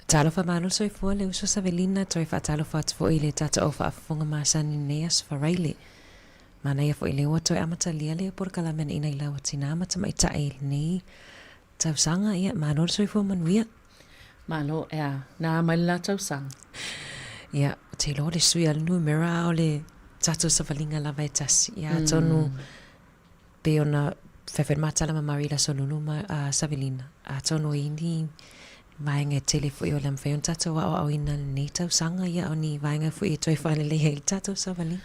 Talofa malo le soifua le uso Savelina toe faatalofa atu foi i le tatou au faafofoga masani lenei aso Faraile. Manaia foi lea ua toe amatalia le polokalame na ina i lau tina ma tamaitai i lenei tausaga. Ia, malo le soifua manuia. Malo, ea, na mai le la tausaga. Ia, ou te iloa o le sui a le numera a o le tatou savaliga lava e tasi. Ia, atonu pei ona faifai le matala ma Marie Lasolulu ma uh, Savelina. Atonu e ini vaega e tele foi o le a mafai ona tatou aoaoina lenei tausaga, ia o ni vaega foi e toe faalelei ai le tatou savaliga.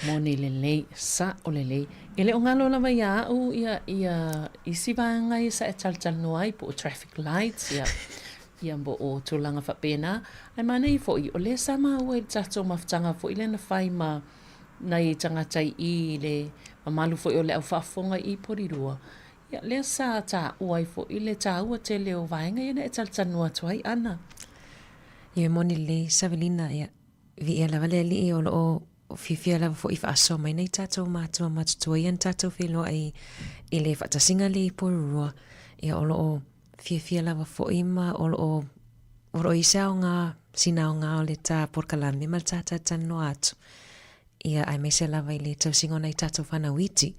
Moni lelei, sa'o lelei. E le o galo lava iā a'u ia ia isi vaega ia sa e talatalanoa ai po o traffic lights ia ia po o tulaga faapena. Ae manaia foi o lea sa maua i le tatou mafutaga foi lea na fai ma nai tagata i i i le mamalu foi o le au faafofoga i Porirua, ia lea sa taua ai foi le taua tele o vaega ia na e talatalanoa atu ai Ana. Ia moni lelei Savelina, ia viia lava le Alii o lo o fiafia lava foi faasoa mai nai tatou matua matutua ia na tatou feiloai i le faatasiga lea i Porirua, ia o lo o fiafia lava foi ma o lo o o lo o i ai se aoga, sina aoga o le ta polokalame ma le ta talatalanoa atu, ia aemaise lava i le tausiga o nai tatou fanau iti.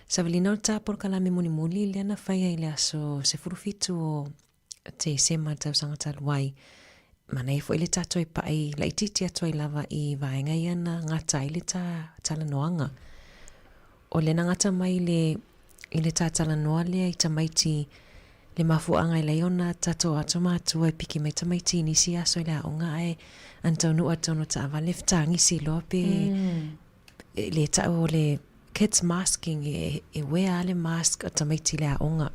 Savalina o le ta polokalame mulimuli lea na faia i le aso 17 o Tesema le tausaga talu ai, manaia foi le ta toe pai laitiiti atu ai lava i vaega ia na gata ai le ta talanoaga. O lea na gata mai i le, i le ta talanoa lea i tamaiti le mafuaaga e leai ona tatou ato matua e piki mai tamaiti i nisi aso i le aoga ae ana taunuu atu tonu taavale fetagisi loa pe mm. le tau o le kids masking e, e wear le mask o tamaiti i le aoga.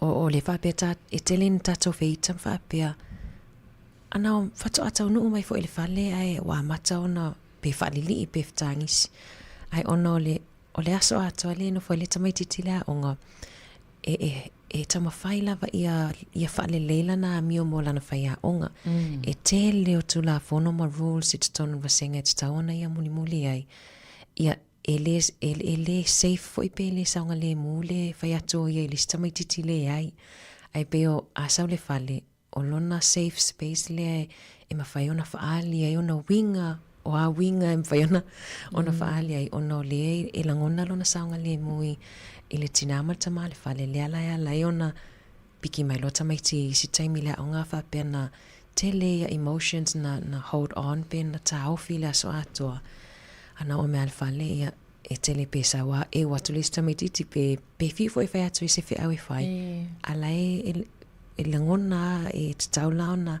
O, o le faapea ta, e tele ni tatou feita ma faapea ana o faatoa taunuu mai foi i le fale ae ua amata ona pe faalilii pe fetagisi. Ae ona o le, o le aso atoa lea e nofo ai le tamaitiiti i le aoga, e, e, e taumafai lava ia, ia faalelei lana amio mo lana faiaoga. Mm. E tele o Tulafono ma rules i totonu o le vasega e tatau ona ia mulimuli ai. Ia, e le, e, e le safe foi pe le saogalemu le fai atu o ia i le isi tamaitiiti leai. Ae pei o a sau le fale, o lona safe space lea e mafai ona faaali ai ona uiga o a uiga e mafai ona ona faaali ai ona o lea e lagona lona saogalemu i i le tinā ma le tamā o le fale, lea la e ala ai ona piki mai loa tamaiti i isi taimi i le aoga faapea na tele ia emotions na na hold on pe na taofi i le aso atoa. A na oo mai lava i le fale ia e tele pe sau a eu atu le isi tamaitiiti pe pe fiu foi e fai atu i se feau e fai. A la e e e lagona a e tatau la ona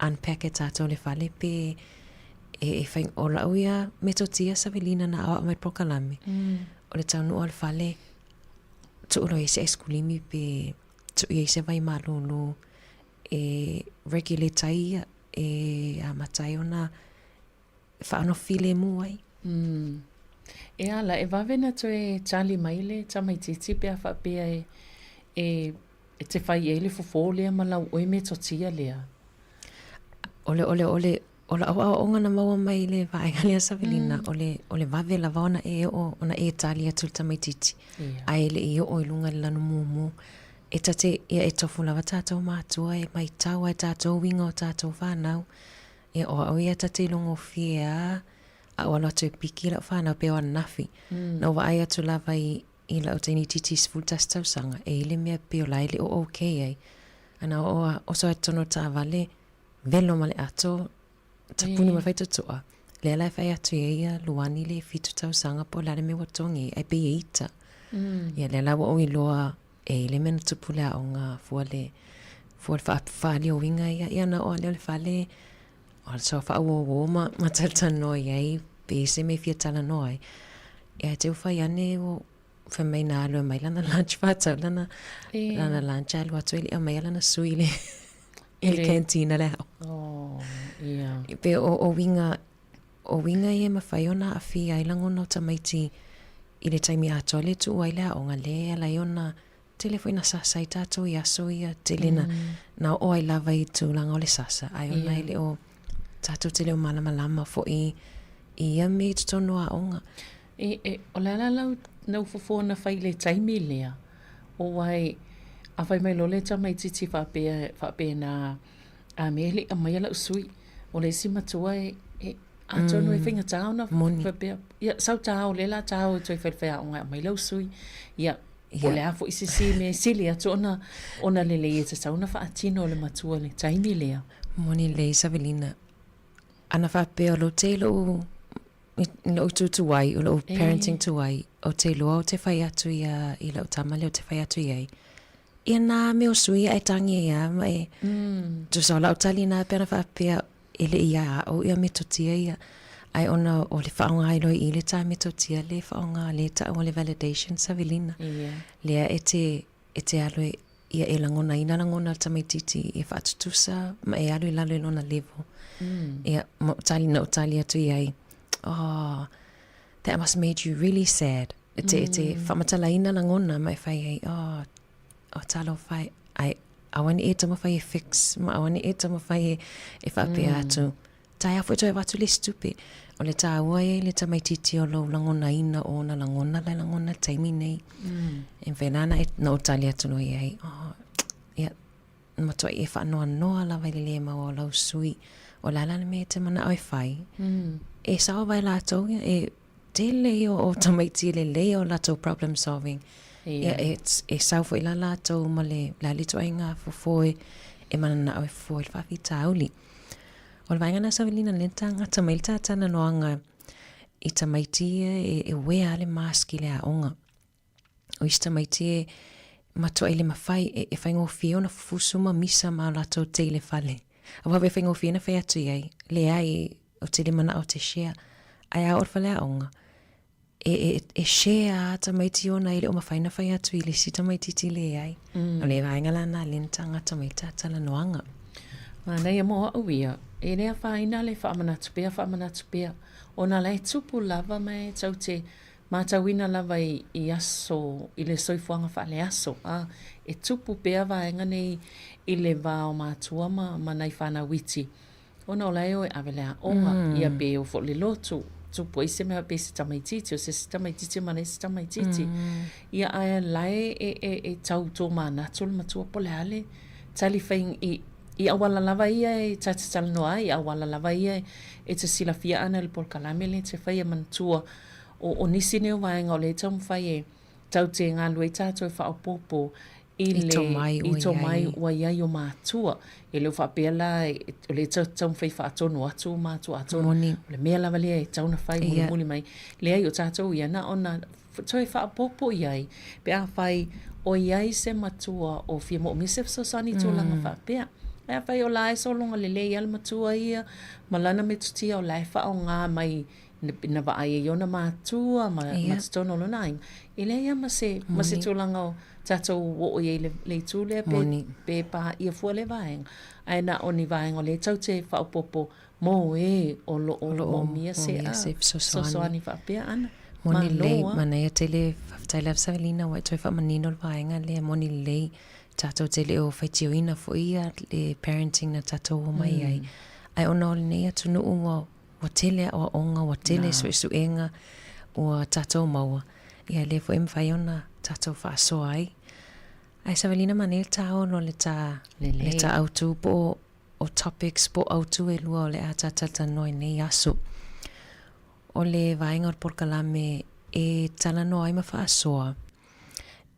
unpack e tatou le fale pe e e fai o lau ia metotia Savelina na aoao mai polokalame. O le taunuu o le fale tuu loa i ai se aisikulimi pe tuu i ai se vai malūlū e regulate ai ia e amata ai ona faano filemu ai. Mm. E ala, e vave na toe tali mai le tamaitiiti pe a faapea e, e, e te fai i ai le fofo lea ma lau oe metotia lea. O le, o le, o le, o lau aoaoga na maua mai i le vaega lea Savelina, mm. o le, o le vave lava ona e oo, ona e tali atu i le tamaitiiti. Yeah. Ae le i oo i luga i le lanu mumu. E ta te, ia e tofu lava tātou mātua e maitau ai tātou uiga o tātou whānau. Ia o au ia ta te ilogofie a, a ua alu atu e piki lau whanau pe o ananafi. Mm. Na ua vaai atu lava i, i lau teini titi 11 tausaga, e i le mea pe o la e le o okay ai. Ana o a oso ai totonu o taavale, velo ma le ato, tapuni ma le faitotoa. Lea la e fai atu i ai ia Luani le 7 tausaga po o le a le mea ua togi ai, ai pei e ita. Mm. Ia lea la ua ou iloa e i le mea na tupu le aoga fua le fua le faalioiga ia ia na oo lea o le fale o le soa faauouo ma ma talatalanoa i ai pe se mea e fia talanoa ai. Ia e te ua fai ane ua fai mai na alu e mai lana lunch faatau lana lana lunch alu atu e le i aumaia lana sui i le i le canteen a le aoga. Oh, ia. Pe o o uiga o uiga ia e mafai ona aafia ai lagona o tamaiti i le taimi atoa lea e tuu ai le aoga lea e ala ai ona tele foi na sasa ai tatou i aso ia, tele na, na oo ai lava i tulaga o le sasa, ae ona e le o tatou te le o malamalama foi i ia mea i totonu o aoga. E, e, o le a la lau, lau fofo na fai i le taimi lea, auā a fai mai loa le tamaitiiti faapea, faapena, a mea e le i aumaia lau sui, o le isi matua e, e, atonu e faigata ona faapea, ia, sau ta ao, lea o le a ta ao e toe fai le faiaoga e aumai lau sui, ia, po o le a foi se isi mea e sili atu ona, ona lelei e tatau ona faatino e le matua i le taimi lea. Moni lelei Savelina. Ana faapea o lou te lou, lou itu tuai, o lou parenting tuai, ou te iloa ou te fai atu ia i lau tama lea ou te fai atu i ai, ia nā mea o sui ae tangi ai a ma e, tusa o lau tali nā pe ana faapea, e le i a au ia metotia ia, ae ona o le faaaoga ai loa i le tā metotia le faaaoga le taua le validation Savelina. Lea e te, e te alu e, ia e lagonaina lagona o le tamaitiiti e faatutusa ma e alu i lalo i lona level. Ia, ma ou tali, na ou tali atu i ai, oh, that must made you really sad. E te, e te faamatalaina lagona ma e fai ai, oh, oh talofa e, ai, aua ne i e taumafai e fix, ma aua ne i e taumafai e, e faapea atu. Taea foi toe avatu le isi tupe. O le tāua ia i le tamaitiiti o lou lagonaina o ona lagona la e lagona i le taimi nei. E mafai la ona e, na ou tali atu loa i ai, oh, ia, matuai e faanoanoa lava i le lē maua o lau sui. O le a la le mea e te manao e fai? E sao vai latou ia, e tele ia o tamaiti e lelei o latou problem solving. Ia, e, e sau foi la latou ma le, le a le ituaiga fofo e, e mananao e fofo ai le faafitauli. O le vaega lena Savelina lea na tagata mai le tatalanoaga i tamaiti ia e, e wear le mask i le aoga. O isi tamaiti e matuai le mafai e, e faigofie ona fufusu ma misa ma o latou tei i le fale. Aua e faigofie ona fai atu i ai, leai, ou te le manao ou te share. Ae a oo i le faleaoga, e, e, e share a tamaiti ona e le o mafai ona fai atu i le isi tamaitiiti leai. O le vaega la na lea na tagata mai le talanoaga. Manaia mo au ia, e le afaina le faamanatu pea, faamanatu pea, ona la e tupu lava ma e tau te matauina lava i, i aso, i le soifuaga faaleaso, a, e tupu pea vaega nei i le va o matua ma, ma nai fanau iti. Ona o la e o e ave le aoga, ia pe o foi le lotu, tupu ai se mea pe se tamaitiiti, o se isi tamaitiiti ma le isi tamaitiiti. Ia ae la e, e, e, e tau tō manatu le matua po o le a le tali fai i, I auala lava ia e ta te talanoa ai, i auala lava ia e te silafia ana i le polokalame lea e te faia manatua o, o nisi nei o vaega o lea e taumafai e tau te galue ai tatou e faaopoopo i le, i tomai ua i ai o matua. E le o faapea la o lea e tau taumafai faatonu atu o matua atonu o le mea lava lea e tatau ona fai mulimuli mai. Leai, o tatou ia na ona toe faaopoopo i ai pe afai o i ai se matua o fia moomia se fesoasoani i tulaga faapea. Ae afai o la e sologa lelei lava le matua ia ma lana metotia o la e faaaoga mai na vaai ai ona matua ma, ma totonu o lona aiga, e leai lava ma se, ma se tulaga o tatou oo i ai i le itu lea pe, pe paia fua lea vaega. Ae na o ni vaega o lea e tatou te faaopoopo mō ē o lo o moomia se fesoasoani faapea ana. Moni lelei, manaia tele, faafetai lava Savelina ua e toe faamanino le vaega lea, moni lelei, tatou te le o faitioina foi ia le parenting na tatou omai ai. Ae ona o lenei atunuu ua ua tele aoaoga, ua tele suesuega ua tatou maua, ia lea foi e mafai ona tatou faasoa ai. Ae Savelina manaia le taolo le ta, le ta autu po o o topics po o autu e lua o le a ta talatalanoa i nei aso. O le vaega o le polokalame e talanoa ai ma faasoa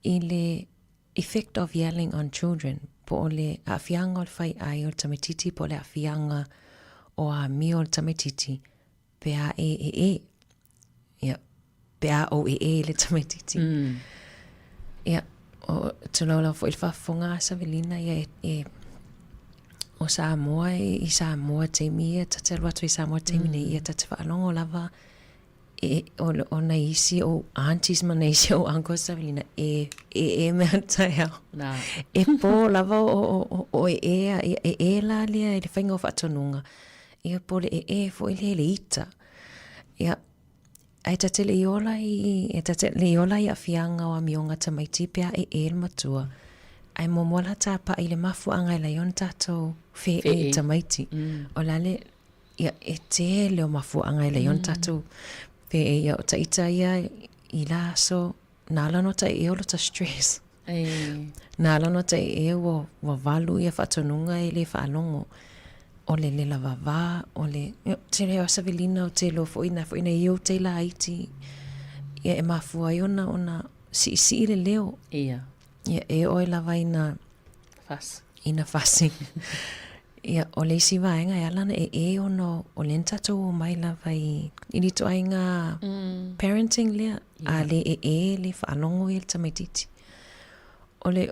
i le effect of yelling on children po o le aafiaga o le faiai o le tamaititi po o le aafiaga o amio o le tamaititi pe a e e e. Ia, pe a ou e e le tamaititi. Ia, o tulou lava foi le faafofoga a Savelina, ia e, e o Samoa, i Samoa taimi ia, ta te alu atu i Samoa taimi nei, ia ta te faalogo lava e, o, o nai isi o aunties ma nai isi o uncles Savelina, e e e mea taeao. Nā. E pō lava o, o, o, o e e, a, e, e e la lea i le faiga o faatonuga. Ia po o le e e foi lea i le ita. Ia, ae ta te le i ola i, e ta te le i ola i aafiaga o amioga tamaiti pe a e e le matua. Ae muamua la tapaʻi i le mafuaaga e lai ona tatou feʻe i tamaiti. O le a le, ia, e tele o mafuaaga e lai ona tatou feʻe. Ia, o taita ia i la aso, Na ala no ta e o lota stress. Na ala no ta e ua, ua valu ia faatonuga e le faalogo. O le lela vavā, o le, te reo Savelina o te loa foi na foi na i ou te laiti. Ia e mafua ai ona, ona siisii le leo. Ia. Ia e oe lava ina Fasi. Ina fasi. Ia, o le isi vaega e ala ana e e ona o lea na tatou omai lava i, i le ituaiga parenting lea, a le e e, le faalogo ia le tamaitiiti. O le,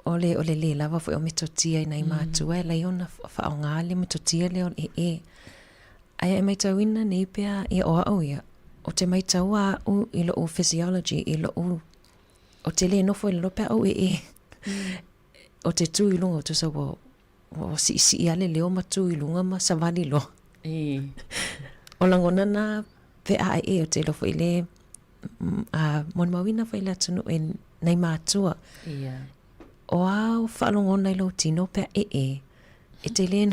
o le, o le lē lava foi o metotia i nai matua e ala ai ona faaaoga le metotia lea o le e e. Ae e maitauina nei pea, ia o au ia, ou te maitaua au i lo'u physiology, i lo'u, ou te lē nofo i lalo pe a ou e e. Ou te tū i luga, tusa ua, ua siisii lava le leo ma tū i luga ma savali loa. O lagona na pe a e, ou te iloa foi le a molimauina foi le atunuu e nai matua. Ia. O āu faalogona i lou tino pe a e e, e te le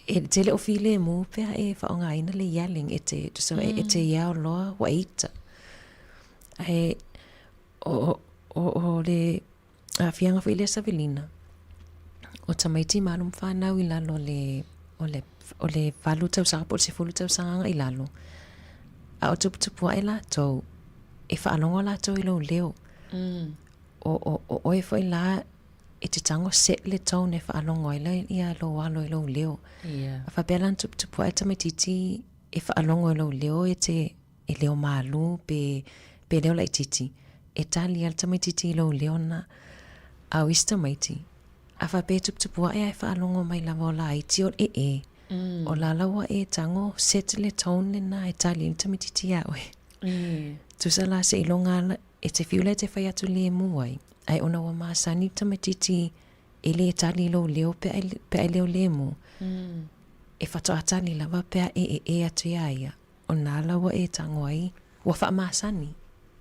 e te le o filemu pe a e faaaogaina le yelling, e te, tusa e te yell loa ua e ita. Ae o, o, o le aafiaga foi lea Savelina, o tamaiti ma alo ma fanau i lalo o le, o le, o le valu tausaga po o le sefulu tausaga agai i lalo, a o tuputupu ae latou, e faalogo latou i lou leo. O, o, o oe foi la e te tago set le tone e faalogo ai la ia lou alo i lou leo. Ia. A faapea la ona tuputupu ae tamaitiiti e faalogo i lou leo e te e leo malū pe, pe leo laitiiti, e tali lava le tamaitiiti i lou leo na. A o isi tamaiti, a faapea e tuputupu ae ae faalogo mai lava o laiti o le ee, o la la ua e tago set le tone lena e tali ai le tamaitiiti iā oe. Tusa la seiloga lava e te fiu la e te fai atu lemu ai, ae ona ua masani le tamaitiiti e lē tali i lou leo pe a, pe a e leo lemu, e faatoa tali lava pe a e ee atu iā ia. O nā la ua e tago ai, ua faamasani.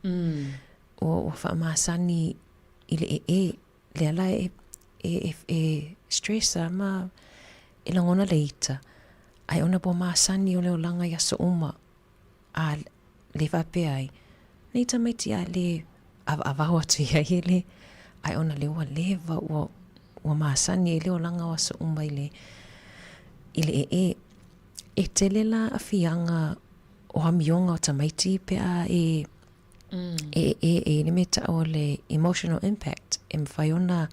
Ua, ua faamasani i le ee, lea la e, e, e, e stress a ma e lagona le ita. Ae ona ua masani o le olaga i aso uma, a le faapea ai, nei tamaiti a le avaavaho atu iai e le, ae ona lea ua leva, ua, ua masani ai le olaga o aso uma i le i le ēē. E tele la aafiaga o amioga o tamaiti pe a e e ēē e i le mea ta'u o le emotional impact e mafai ona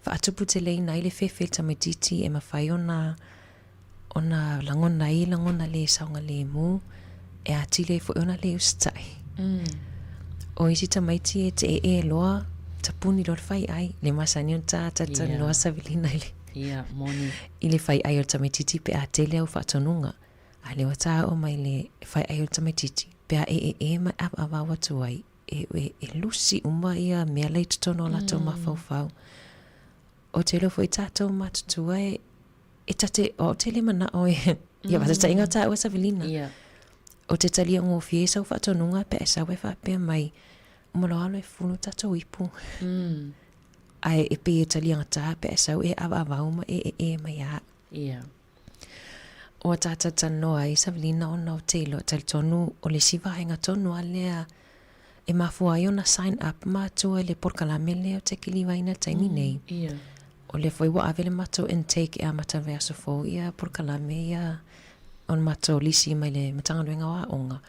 faatuputeleina ai le fefe i le tamaitiiti e mafai ona ona lagona ai lagona le saogalemu e atili ai foi ona le usitai. O isi tamaiti e te ēē loa, tapuni loa le fai'ai, le masani ona ta talatalanoa Savelina i le Ia, moni. i le fai'ai o le tamaitiiti pe a tele au faatonuga. A lea ua ta oo mai le fai'ai o le tamaitiiti pe a e ēē ma e ʻawaʻawau atu ai, e, e, e lusi uma ia mea la i totonu o latou mafaufau. Ou te iloa foi tatou matutua e, e ta te, o au te le manao e, ia faataitaiga o tāua Savelina. Ia. Ou te talia gofie i sau faatonuga pe a e sau e faapea mai, uma loa alo e fulu tatou ipu. Ae e pei e taliagatā pe a e sau e ʻawaʻawau ma e ēē mai ia au. Ia. Ua tā talatalanoa ai Savelina ona ou te iloa talitonu o le isi vaega tonu a lea e mafua ai ona sign up matua i le polokalame lea ou te kilivaina i le taimi nei. Ia. O lea foi ua ave le matou intake e amata i le vaiaso fou ia polokalame ia o le matou lisi mai le Matagaluega o Aoga.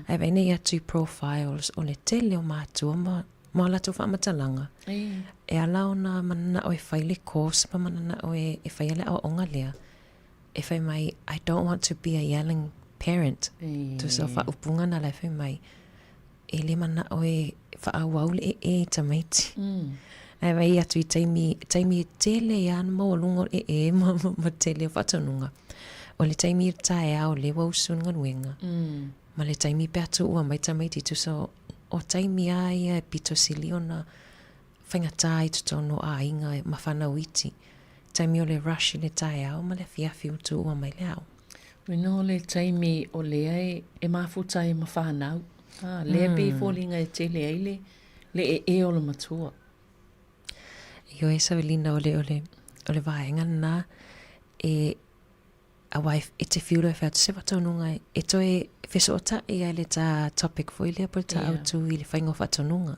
Ae vaai nei atu i profiles o le tele o matua ma ma o latou faamatalaga. E ala ona mananao e fai le course ma mananao e e faia le aoaoga lea, e fai mai, I don't want to be a yelling parent. Tusa o faaupuga na la e fai mai, e le manao e faaauau le ēē i tamaiti. Ae vaai atu i taimi, taimi e tele ai lava ona maualuga o le ēē ma, ma, ma tele o faatonuga. O le taimi i le taeao lea ua usu i le galuega, ma le taimi pe a tuua mai tamaiti tusa o, o taimi lava ia e pito sili ona faigata i totonu o aiga ma fanau iti. Taimi o le rush i le taeao ma le afiafi ua tuua mai le aoga. Wena o le taimi o lea e, e mafuta ai ma whanau. Ah, lea mm. pei foliga e tele ai le, le e e o le matua. Ioe Savelina o le, o le, o le vaega lena e, aua e te fiu loa e fai atu se faatonuga e toe fesootai ai le tā topic foi lea po o le tā autu i le faiga o faatonuga.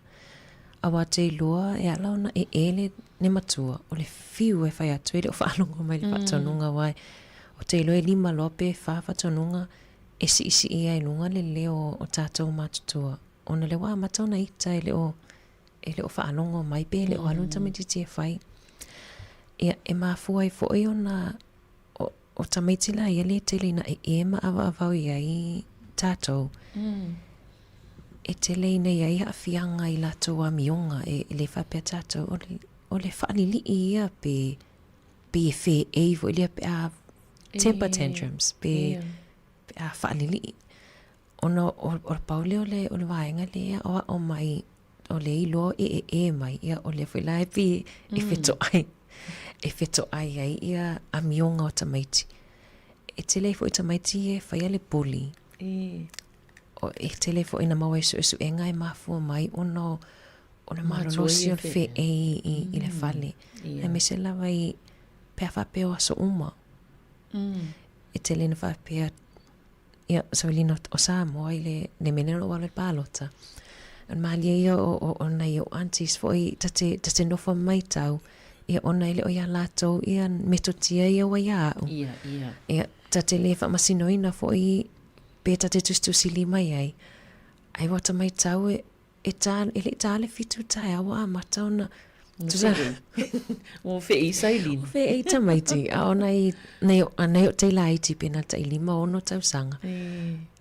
Aua te iloa e ala ona ēē le, le matua, o le fiu e fai atu e le o faalogo mai le faatonuga aua ou te iloa e lima loa pe fa faatonuga e siisii ai i luga le leo o tatou matutua ona lea ua amata ona ita e le o e le o faalogo mai pe le o alu le tamaitiiti e fai. Ia, e mafua ai foi ona o, o tamaiti la ia lea e tele ina ēē ma ʻawaʻawau i ai tatou. E tele ina i ai aafiaga i latou amioga e, e le faapea tatou o le, o le faalilii ia pe, pe e feei foi lea pe a temper tantrums pe, pe a faalilii. Ona o, o le pau lea o le, o le vaega lea e aʻoaʻo mai o le iloa e ēē mai, ia o lea foi la e pei e fetoai, e fetoai ai ia amioga o tamaiti. E tele ai foi tamaiti ia e faia le bully. O, e tele foi ina maua ai suesuega e mafua mai ona o, o le malolosi o le feei i, i le fale. Aemaise lava i pe a faapea o aso uma. E tele ina faapea Ia, Savelina o Samoa i le, le mea lea o lo o alu ai le palota. O le malie ia o, o, o nai ou aunties foi ta te, ta te nofo ma maitau, ia ona e le o iā latou ia metotia ia ua iā au. Ia, ia. Ia, ta te le faamasinoina foi pe ta te tusitusi lima i ai. Ai ua ta maitau e, E tā, e le i tā le whitu taeao ua amata ona... Tusa... Ua whei Sailina. Ua whei tamaiti. A ona i, nei o, nei o te laiti pena tai lima ono tausaga. E.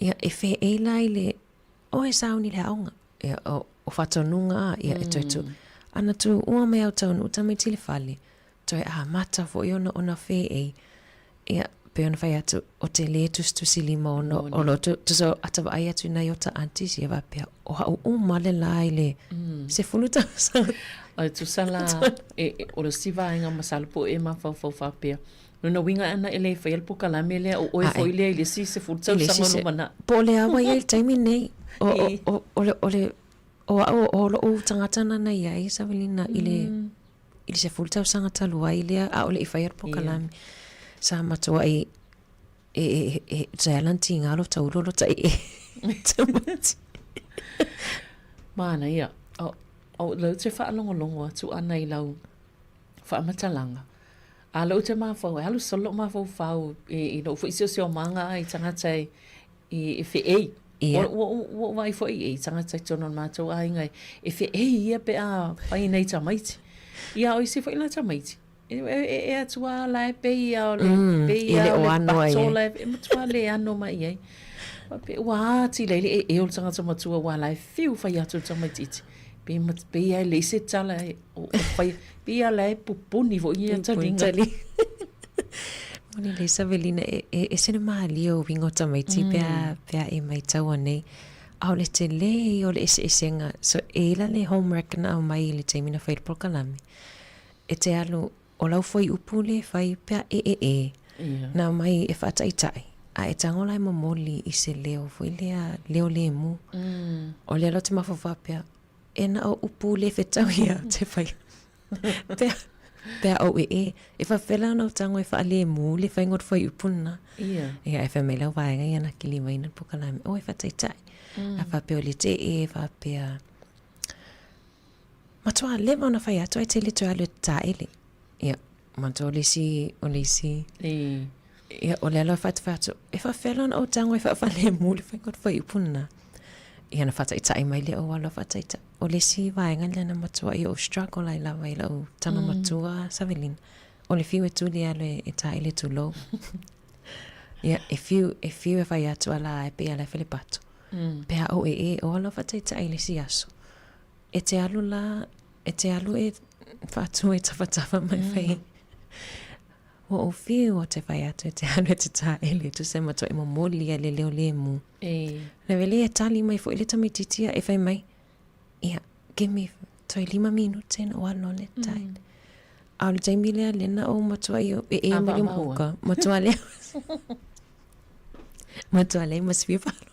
Ia, e whei la i le, o e sauni le aonga. Ia, o, o whatonuga a, ia, e toe tu. Ana tu ua mai au taunu tamaiti le fale. Toe amata foi ona ona whei. Ia, pei ona fai atu, o te lē tusitusi lima ona o lo tusa ata vaai atu i nai o ta aunties ia faapea, o ha'u uma le la i le sefulu tausaga. Ae tusa la, e, e, o le isi vaega masalo po o e mafaufau faapea, lona uiga ana e le faia le polokalame lea, o oe foi lea i le isi sefulu tausaga o lumanai. Po o le a ua i ai i le taimi lenei, o, o, o, o le, o le, o a'u, o lo'u tagata na na i ai, Savelina, i le, i le sefulu tausaga talu ai lea ʻaʻole i faia le polokalame. Sa matuai e, e, e, sa ala na tiga lo taulo lo taʻi e tamaiti. Manaia. O, o lau te faalogologo atu ana i lau. faamatalaga. A o lea ou te mafaufau, e alu solo lou mafaufau i lou foi siosiomaga i tagata e e feei. Ua ou vaai foi i tagata i totonu o le matou aiga e feei ia pe a fai nai tamaiti. Ia o isi foi la tamaiti, e ee atu lava la e pei lava o le, pei lava o le pato la e matua le ano mai i ai. Faapea ua atili ai le ee o le tagata matua aua la e fiu fai atu le tamaitiiti. Pei lava e leai se tala o faia, pei lava la e pupuni foi ia taliga. Moni lelei Savelina, e ese le malie o uiga o tamaiti pe a, pe a e maitaua nei. A o le tele ia o le eseesega, so e i ai la le homework na aumai i le taimi na fai ai le polokalame, e te alu, o lau fuaiupu lea e fai pe a e ee, na aumai e faataitai, a e tago la e momoli i se leo foi lea, leo lemu. O lea la ou te mafaufau faapea, e na o upu le fetau ia ou te fai. Pea, pea ou ee, e faapefea la ona ou tago e faalemu le faiga o le fuaiupu lena. Ia. Ia, e fai mai lau vaega ia na kilimaina le polokalame, oh e faataitai. A faapea o le te ee faapea, matua leva ona fai atu ae tele toe alu e taele. Ia, matua o le isi, o le isi. Ia, o le ala o fai atu, e faapefea la ona ou tago e faafalemu le faiga o le fuaiupu lena. Ia, ona faataitai mai lea o ala o faataitai. O le isi vaega lea na matuai ou struggle ai lava i lau tama matua Savelina, o le fiu e tuli e alu e taele tulou. Ia, e fiu, e fiu e fai atu ala e pei ala e fai le pato. Pe a ou ee, o ala o faataitai i le isi aso. E te alu la, e te alu e faatu e tafatafa mai fai. Ua ou fiu o te fai atu e te alu e te taele e tusa e matua e momoli ai le leo lemu. Na wele e tali mai foi le tamaitiiti ia e fai mai, ia, give me toe 5 minute na ou alu loa le taele. A o le taimi lea lea na ou matua i e e mai le muka, matua lea. Matua lea ma se fia faalogo.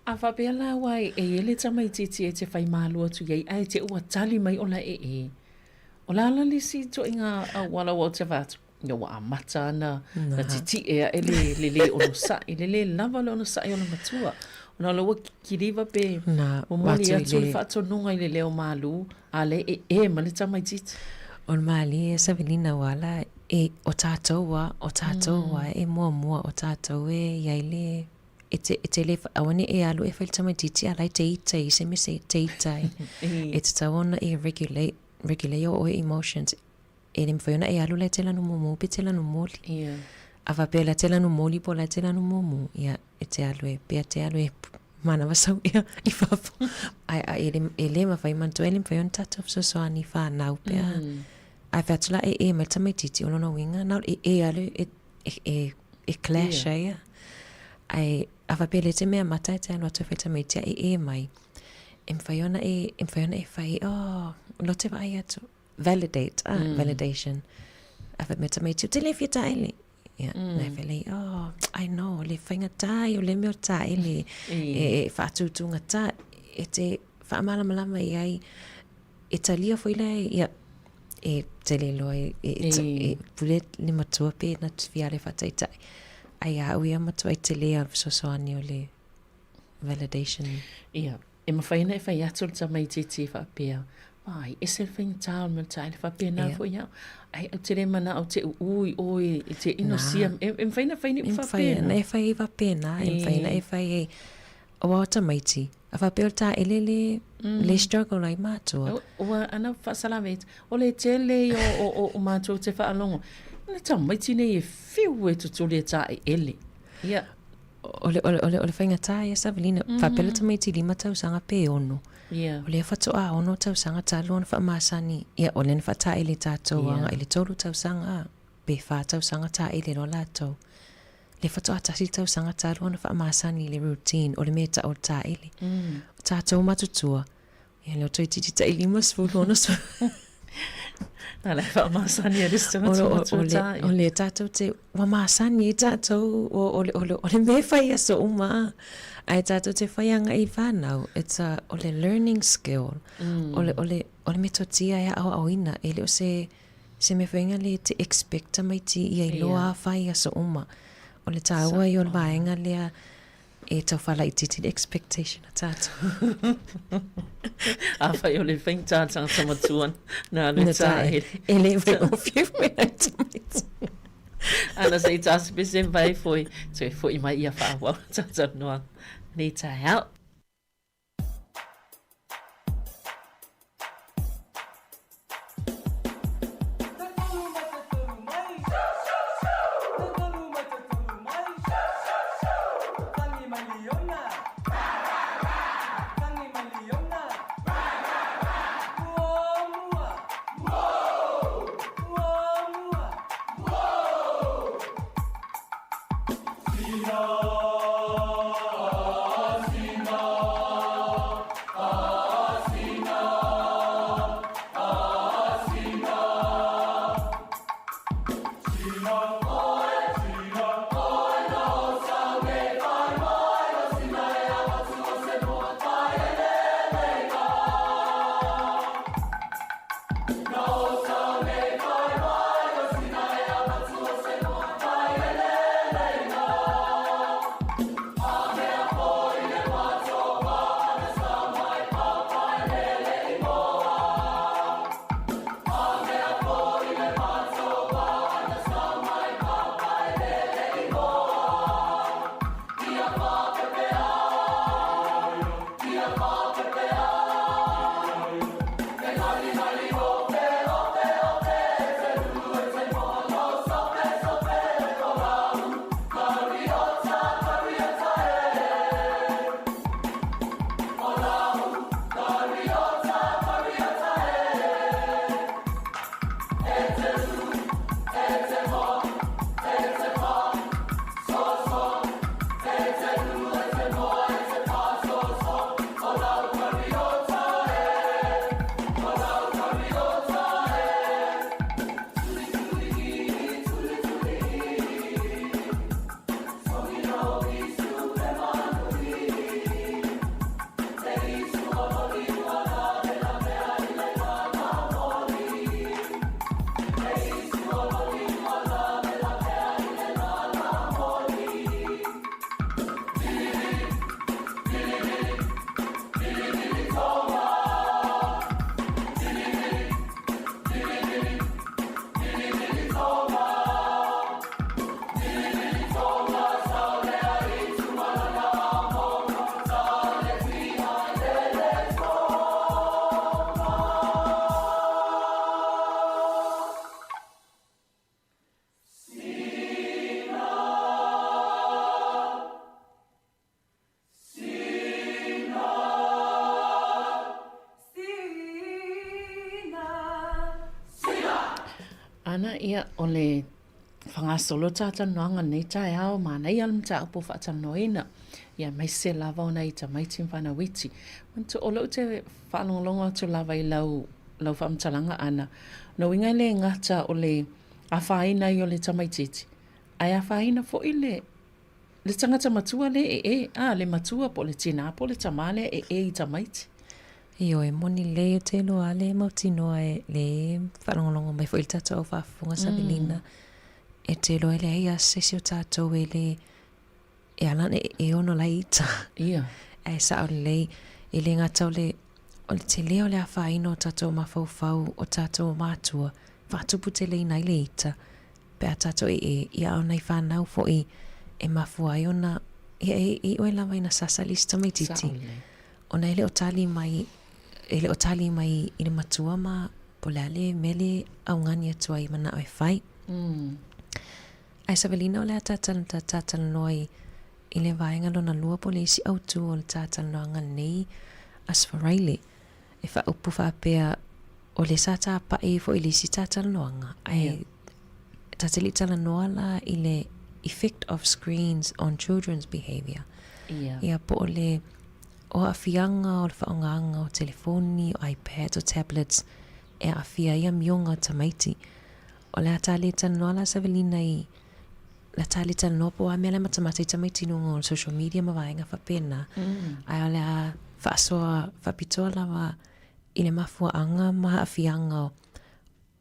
A faapea la ua e i ai le tamaitiiti e te fai malu atu i ai ae te ua tali mai o la e e. O le a la le isi ituaiga auala ua ou te vaai atu, ia ua amata ana na titie aʻe le, le lē onosai, le lē lava le onosai o le matua. Ona o lea ua kiliva pe momoli atu le faatonuga i le leo malū, a lea e ee mai le tamaitiiti. O le mālie e Savelina ua ala e o tātou a, o tātou a e muamua, o tātou e i ai le e te, e te le, aua ne i e alu e fai le tamaitiiti a la e te ita i se mea se te ita ai. E tatau ona e regulate, regulate o oe emotions. E le mawhai ona e alu la e te lanu mumu pe te lanu moli. A faapea la te lanu moli po la te lanu mumu, ia, e te alu e, pea te alu e manawa sau ia i fafo. Ai, a, e le, e le mawhai manatua, e le mawhai ona tātou fesoasoani whānau pea. Ai whai atu la e e mai le tamaitiiti o lona uiga, na e e alu e, e, e, e clash ai ia. Ai, a faapea le te mea mata e te alu atu e whai tamaiti a e e mai. E mawhai ona e, e mawhai ona e whai, oh, lote vaai atu. Validate, ah, validation. A whai mea tamaiti, o te le fia taele. Ia, mm. nai whai lei, oh, I know, le whainga tā, o le mea o taele, e, e whaatūtūnga tā, e te whaamalamalama i ai, e talia foi la ia, e tele loa e, e, e, e pule le matua pe na te fia le whaataitai. Ai a au ia matua i te lea o le fesoasoani o le validation. Ia, e mawhai ana e whai atu le tamaitiiti e whaapea, Ai, ese le faigata o le mea taele faapena foi au. Ai, ou te le manao te u'u i oe e te inosia. E, e mawhai na whai ni E mawhai faapena. ana e whai faapena, e mawhai ana e whai e aua o tamaiti. A faapea o le taele le, le struggle ai mātua. Ua ana faasalave, o le tele ia o, o, o, o mātou te faalogo. Le tamaiti nei e whiu e tutuli e taeele. Ia. O le, o le, o le, o le faigata ia Savelina, faapea le tamaiti 5 tausaga pe 6. Ia. O lea faatoa 6 tausaga talu ona faamasani, ia o lea na faataele tatou yeah. agai i le 3 tausaga pe 4 tausaga taele loa latou. Le faatoa tasi tausaga talu ona faamasani i le routine, o le mea e tau o le taele. O tatou matutua, ia lea o toeitiiti tai 50, 60. Nā le faamasani a le isi tagata matua tā ia. O le tātou te, ua masani ai tātou, o, o, le, o, le, o le mea e whai aso uma, ai tātou te whai anga i whānau, it's a, o le learning skill, o le, o le, o le metotia e aoaoina, e le o se, se mea whainga le te expect tamaiti ia i loa whai aso uma. O le tāua i o le vaenga lea, E tau faalaitiiti le expectation a tatou. Afai o le faigata le tagata matua na alu e taele. E le faigofie foi nai tamaiti. Ana se i tasepese mai foi, toe foi mai ia faaauau le talatalanoaga lenei taeao. Ana, ia, o le whangasolo tātanoanga nei taeao manaia le mataupu faatalanoaina, ia aemaise lava ona i tamaiti ma fanau iti. Manatu o lou te faalogologo atu lava i lau, lau faamatalaga ana, lona uiga e le gata o le afaina ai o le tamaitiiti, ae afaina foi le Le tagata matua lea e e, a, le matua po o le tinā po o le tamā lea e e i tamaiti. Ioe, moni lelei ou te iloa le mautinoa e le faalogologo mai foi i le tatou au faafofoga Savelina. E te iloa e leai lava se isi o tatou e le e ala ona e ona la ita. Ia. Ae sao lelei, e le gata o le o le tele o le afaina o tatou mafaufau o tatou matua, faatuputeleina ai le ita. Pe a tatou e e ia a o nai fanau foi e mafua ai ona ia e i oe lava ina sasa le isi tamaititi. Ona e le o tali mai e le o tali mai i le matua ma po o le a le mea le augani atu ai manao e fai. Ae Savelina o le a talatalanoa i i le vaega lona lua po o le isi autu o le talatalanoaga lenei Aso Faraile. E faaupu faapea o lea sa tapa'i foi i le isi talatalanoaga ae ta te le i talanoa la i le effect of screens on children's behaviour. Ia po o le o aafiaga o le faaaogaga o telefoni, o iPads, o tablets e aafia ai amioga o tamaiti. O le a ta le talanoa la Savelina i le a ta le talanoa po o a mea la e matamata i tamaiti i luga o le social media ma vaega faapena. Ae o le a faasoa faapitoa lava i le mafuaaga ma aafiaga o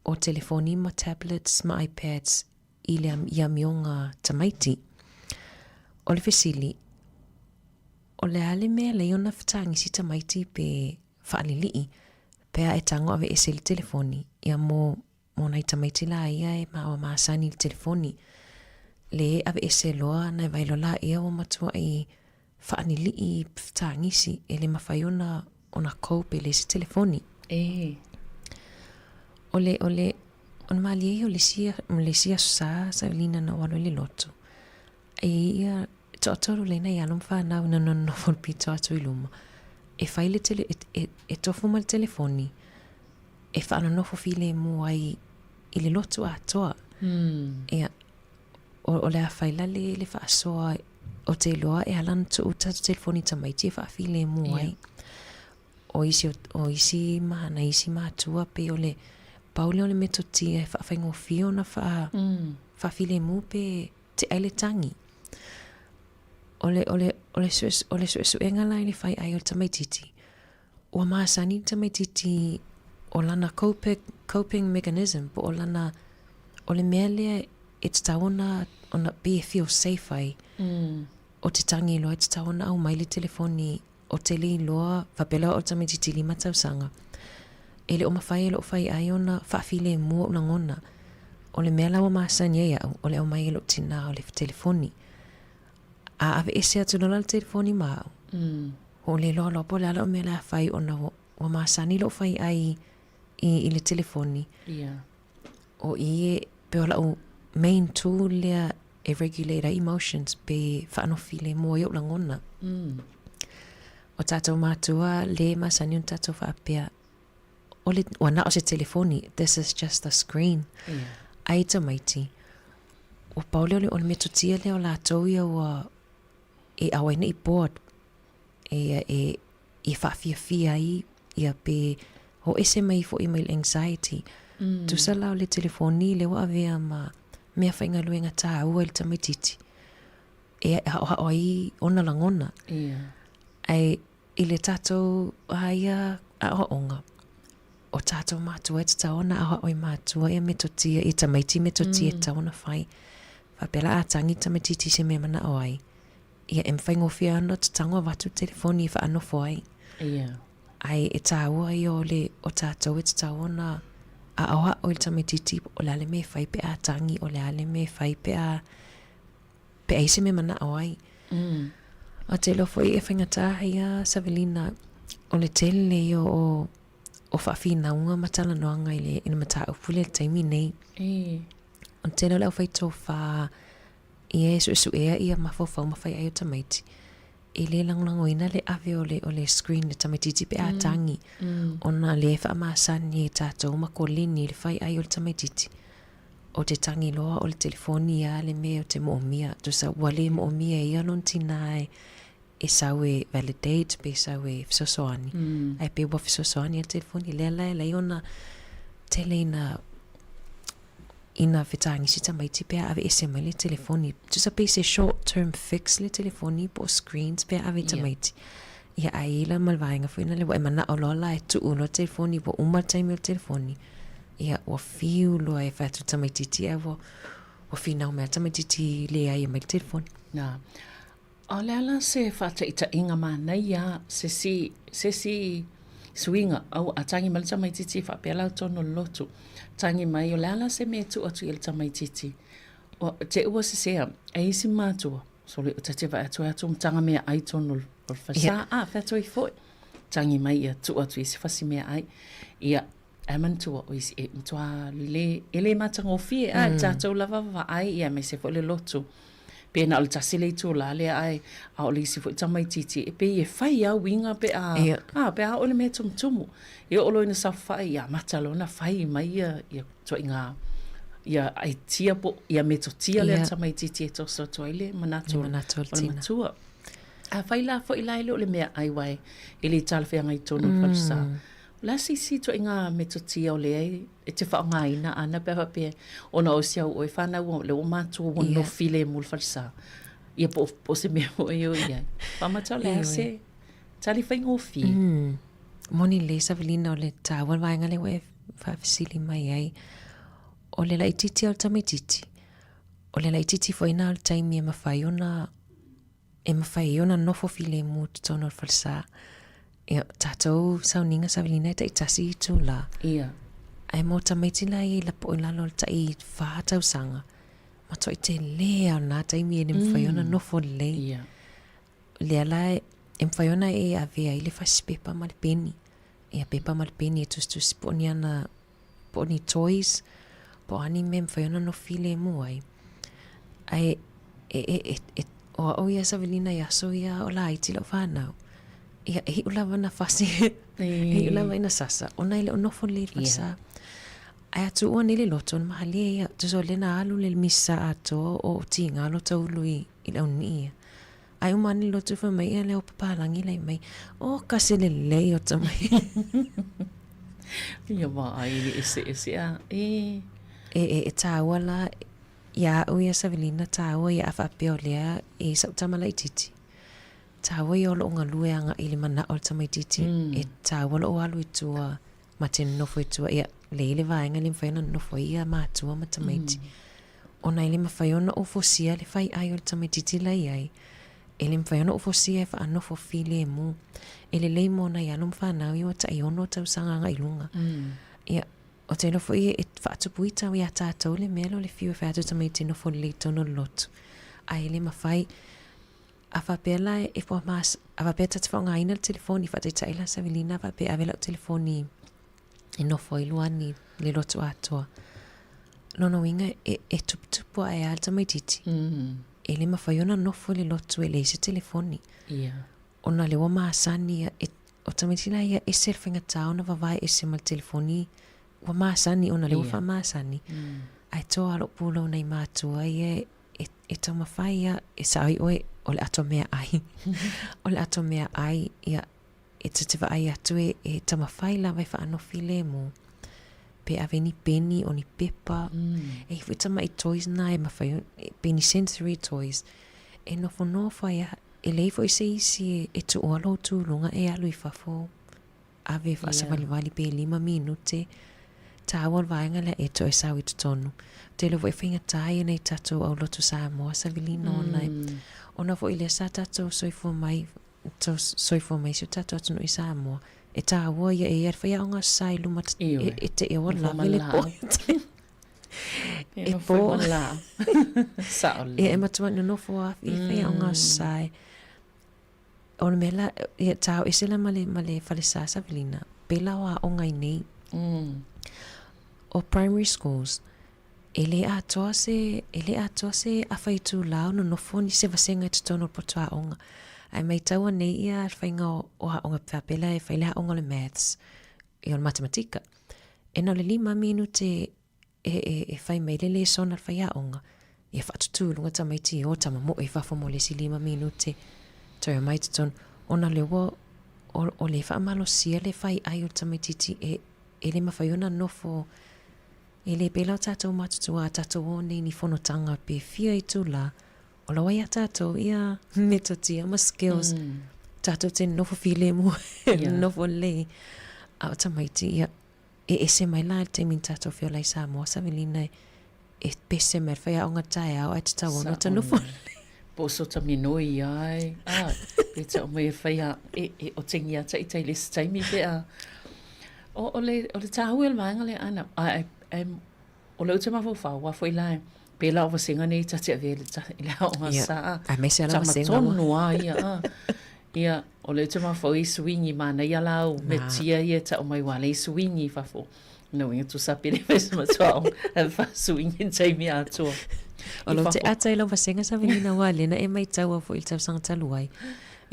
o telefoni ma tablets ma iPads i le i amioga tamaiti. O le fesili, O le a le mea lei ona fetagisi tamaiti pe faalilii pe a e tago aveese i le telefoni ia mo mo nai tamaiti la ia e ma ua masani i le telefoni le aveese loa nai vai loa laia ua matuai faanilii fetagisi e le mafai ona ona cope e leai se telefoni. E. O le o le o le malie ia o le isi le isi aso sa sailina na ou alu ai i le lotu. E ia toatolu lea nai alo ma fanau ina nonofo i le pito atu i luma e fai le tele, e, e, e tofu ma le telefoni e faanonofo filemu ai i le lotu atoa. Mm. Ia, o, o le a fai la le, le faasoa o te iloa e ala ona tuu tatou telefoni i tamaiti e faafilemu ai. O isi, o isi ma, nai isi matua pei o le pau lea o le metotia e faafaigofie ona faa, mm. faafilemu pe te ai le tagi. O le, o le, o le, sue, o le suesuega la i le fai ai o le tamaititi, ua masani le tamaititi o lana coping, coping mechanism, po o lana, o le mea lea e tatau ona, ona pei e feel safe ai. Mm. O te tagi loa e tatau ona aumai le telefoni o te le iloa, faapea lava o le tamaititi lima tausaga, e le o mafai e lou faiai ona faafilemu ou lagona. O le mea la ua masani ai au, o le aumai e lou tinā o le telefoni. A aveese atu loa la le telefoni ma au, mm. hoʻolelo loa po o le a lau mea la fai ona ua, ua masani lou faiai i, i le telefoni. Yeah. O i e pei o lau main tool lea e regulate ai emotions pe faanofilemu ai ou lagona. Mm. O tātou mātua le masani ona tātou faapea o le, ua na o se telefoni, this is just a screen. Yeah. Ai tamaiti, ua pau lea o le, o le metotia lea o latou ia ua e ao ai nei bored e, e, e faafiafia ai ia pe hoʻese mai foʻi mai le anxiety. Mm. Tusa la o le telefoni lea ua avea ma mea faigaluega tāua i le tamaititi e haʻohaʻo ai ona lagona. Yeah. Ae i le tātou a ia aʻoaʻoga, o tātou mātua e tatau ona aʻoaʻo i mātua ia metotia, i tamaiti metotia mm. e tatau ona fai. Faapea la a tagi tamaititi se mea manaʻo ai. Ia e faigofie ana te tango avatu telefoni e whaanofo ai. Yeah. Ai e tāua ia o le o tātou e tatau ona aʻoaʻo i le tamaititi o le a le mea e fai pe a tangi, o le a le mea e fai pe a pe a i se mea manaʻo ai. Mm. A te iloa foi e faigata ia Savelina o le tele ia o o faafinauga ma talanoaga i le i le mataupu lea i le taimi nei. E. O le tele o le aufai tofa ia e suesuea ia mafaufau ma fai ai o tamaiti. E le lagolagoina le ave o le, o le screen le tamaititi pe a tagi. Mm. Ona lea e faamasani e tatou ma koleni i le fai ai o le tamaititi. O te tagi loa o le telefoni ia le mea o te moomia. Tusa ua le moomia e ia lona tinā e, e sau e validate pe sau e fesoasoani. Mm. Ae pe ua fesoasoani e le telefoni lea la e alai ona tele ina ina fetagisi tamaiti pe a aveese mai le telefoni. Tusa pei se short term fix le telefoni po o screens pe a ave i tamaiti. Ia ai la ma le vaega foi lea ua e manao loa la e tuu loa le telefoni ua uma le taimi o le telefoni. Ia ua fiu loa e fai atu i le tamaititi ae ua ua finau mai lava le tamaititi leai e aumai le telefoni. Na. O le a la se faataitaiga manaia se isi, se isi suiga, au a tagi mai le tamaititi faapea la totonu o le lotu. Tagi mai, o le a la se mea e tuu atu i ai le tamaititi. O, te ua sesea, e isi matua, sole, ta te vaai atu ai atu ma taga meaai totonu o le falesa. Yeah. A, fea atu ai foi. Tagi mai ia, tuu atu i se fasi meaai. Ia, Ae manatua, o isi, e matua le, e le matagofie, a, mm. tātou lava vaai, ia, aemaise foi le lotu. Pe na o le tasi le itulā lea, ae, a o le isi foi tamaititi, e pei e fai a uiga pe a, yeah. a, pe a o le mea tumutumu. E oo loa ina saofai, ia amata loa ona fai mai ia, ia ituaiga, ia aitia po, ia metotia lea Yeah. tamaititi e toso atu ai le manatu Le manatu o le o le tina. matua. Afai la foi la e le o le meaai aua e le talafeagai tonu i le falesa. O le a se isi ituaiga metotia o lea e te faaaogaina ana pe a faapea ona o si au oe fanau o lea ua matua ua Ia. nofo filemu i le falesa. Ia po o se mea foi o i ai. Faamata o le a se tali faigofie. Moni lelei Savelina o le taua le vaega lea ua e faafesili mai ai. O le laitiiti o le tamaititi, o le laitiiti foi lena o le taimi e mafai ona. e mafai ai ona nofo filemu i totonu o le falesa. Ia, tatou sauniga savalina e taitasi itula. Ia. Ae mo tamaiti la ia i lapo i lalo o le tai whā tausaga, matuai telē lava o lena taimi e le mafai ona nofo lelei. Ia. Lea la e mafai ona e avea ai le fasipepa ma le peni. Ia pepa ma le peni e tusitusi po o ni ana po o ni toys, po o a ni mea e mafai ona nofo filemu ai. Ae e, e, e, e, o au ia Savelina i aso ia o laiti lau fanau, ia e iu lava ina fasi, e iu lava ina sasa, ona e le o nofo lelei i le falesa. Ae a tuua nei le loto, ona mahalia ia, tusa o lea na alu le misa atoa o tiga lo taulu i, i le aunii ia. Ae uma ane le lotu fai mai ia lea o papalagi lai mai, o ka se lelei o tamai. Ia vaai i le eseese a e. E, e, e tāua la, ia au ia Savelina, tāua ia a faapea o lea e sa'u tama laitiiti. Tāua ia o lo'u galue aga'i i le mana'o o le tamaitiiti, e tāua lo'u alu i tua ma te nonofo i tua, ia, lea i le vaega le mafai ona nonofo ai ia matua ma tamaiti. Ona e le mafai ona ou fosia le fai'ai o le tamaitiiti la i ai, e le mafai ona ou fosia e fa'anofo filemu. E lelei mo nai alo ma fanau ia ua ta'i ono tausaga agai i luga. Ia, ou te iloa foi e faatupu ita iā tatou le mea lea o le fiu e fai atu tamaiti nofo lelei i totonu o le lotu. Ae le mafai, a faapea la e a faapea ta te faaaogaina le telefoni, faataitai la Savelina a faapea e ave lau telefoni e nofo ai Luani i le lotu atoa. Lona uiga e, e tuputupu ae lava le tamaitiiti. E le mafai ona nofo i le lotu e leai se telefoni. Ia. Ona lea ua masani ia, e, o tamaiti la ia ese le faigata ona vavae ese ma le telefoni ua masani ona lea ua faamasani. Ae toa lava lou pulou nai matua ia e, e taumafai ia, e sao ai oe, o le ato meaai. o le ato meaai, ia, e ta te vaai atu e, e taumafai lava e faanofi lemu. Pe ave ni peni o ni pepa. E i foi tamai toys na e mafai, e, pe ni sensory toys. E nofonofo ai a, e leai foi se isi e, e tuua lou tuluga e alu i fafo. Ave faasavalivali pe lima minute, tāua le vaega lea e toe sau i totonu. Ou te iloa foi e faigata ia nei tatou aulotu Samoa Savelina ona e, ona foi lea sa tatou soifua mai, to, soifua mai si o tatou atunuu i Samoa, e tāua ia e ia le faiaoga sa i luma e, e te ua lave le po. E po. Ia e matua nonofo a i faiaoga sa e. O le mea la, ia tao ese la ma le, ma le falesa Savelina, pela o aoga i nei. O primary schools, e le atoa se, e le atoa se afa itulā o nonofo ni se vasega i totonu o le poto aoga. Ae maitaua nei ia le faiga o, o aoga faapea e fai le aoga o le maths, ia o le matematika. E na o le lima minute e, e, e fai mai le lesona le faiaoga, ia faatutū i luga tamaiti i o tama moe i fafo mo le isi lima minute, toe omai i totonu, ona lea ua, o, o le faamalosia le fai ai o le tamaitiiti e, e le mafai ona nofo, e le pēlā o tātou matutua a tātou o nei ni fonotaga pe fia itulā, o la ua iā tātou ia metotia ma skills, tātou te nofo filemu, nofo lelei, a o tamaiti, ia, E ese mai la i le taimi na tatou feola i Samoa, Savelina, e pese mai le faiaoga taeao ae tatau ona ta nofo lelei. Po o sota minoi ai, a, pe tau mai e whai a, e, e o tengi a taitai le isi taimi pe a. O, o le, o le tāhue o le vaega lea, ana, a, e, e, O le uta mafaufau, ua foi la e, pēlā o vasega nei ta te avea i le ta, i le aoga Ia, sa a. aemaise lava Tama vasega ua. tonu a ia a. Ia, o le uta mafaufau i suigi manaia la au Na. metia ia e tau mai ua leai suigi i fafo. Na uiga tusa pele fai se matua aoga ae fa suigi i taimi atoa. O I lou te fafo. ata i lau vasega Savelina ua lea na e maitau au foi i le tausaga talu ai.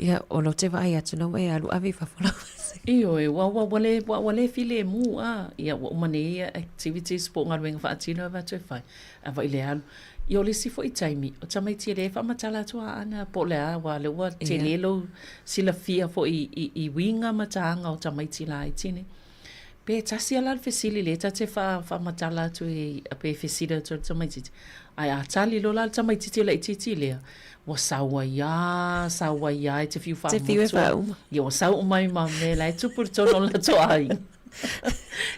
Ia, o lou te vaai atu la ua e alu ave i fafo lau vasega. Ioe, ua, ua, ua le, ua, ua le filemu, a, ia, ua uma nei ia activities po o galuega faatino e avatu e fai, a vaai le alu. Ia, o le isi foi taimi, o tamaiti e le faamatala atu a ana po o le a, aua o lea ua tele lou silafia foi i, i, i uiga ma taga o tamaiti laiti nei. Pe tasi a la le fesili lea ta te wha, whaamatala atu i, pe fesili atu i le tamaitiiti. Ae a tali loa la le tamaitiiti laitiiti lea, ua sau ai a, sau ai a e te whiu Te whiu e whaamotua. whaauma. Ia, ua sau uma ai ma mea la e tupu i totonu o le latou aiga.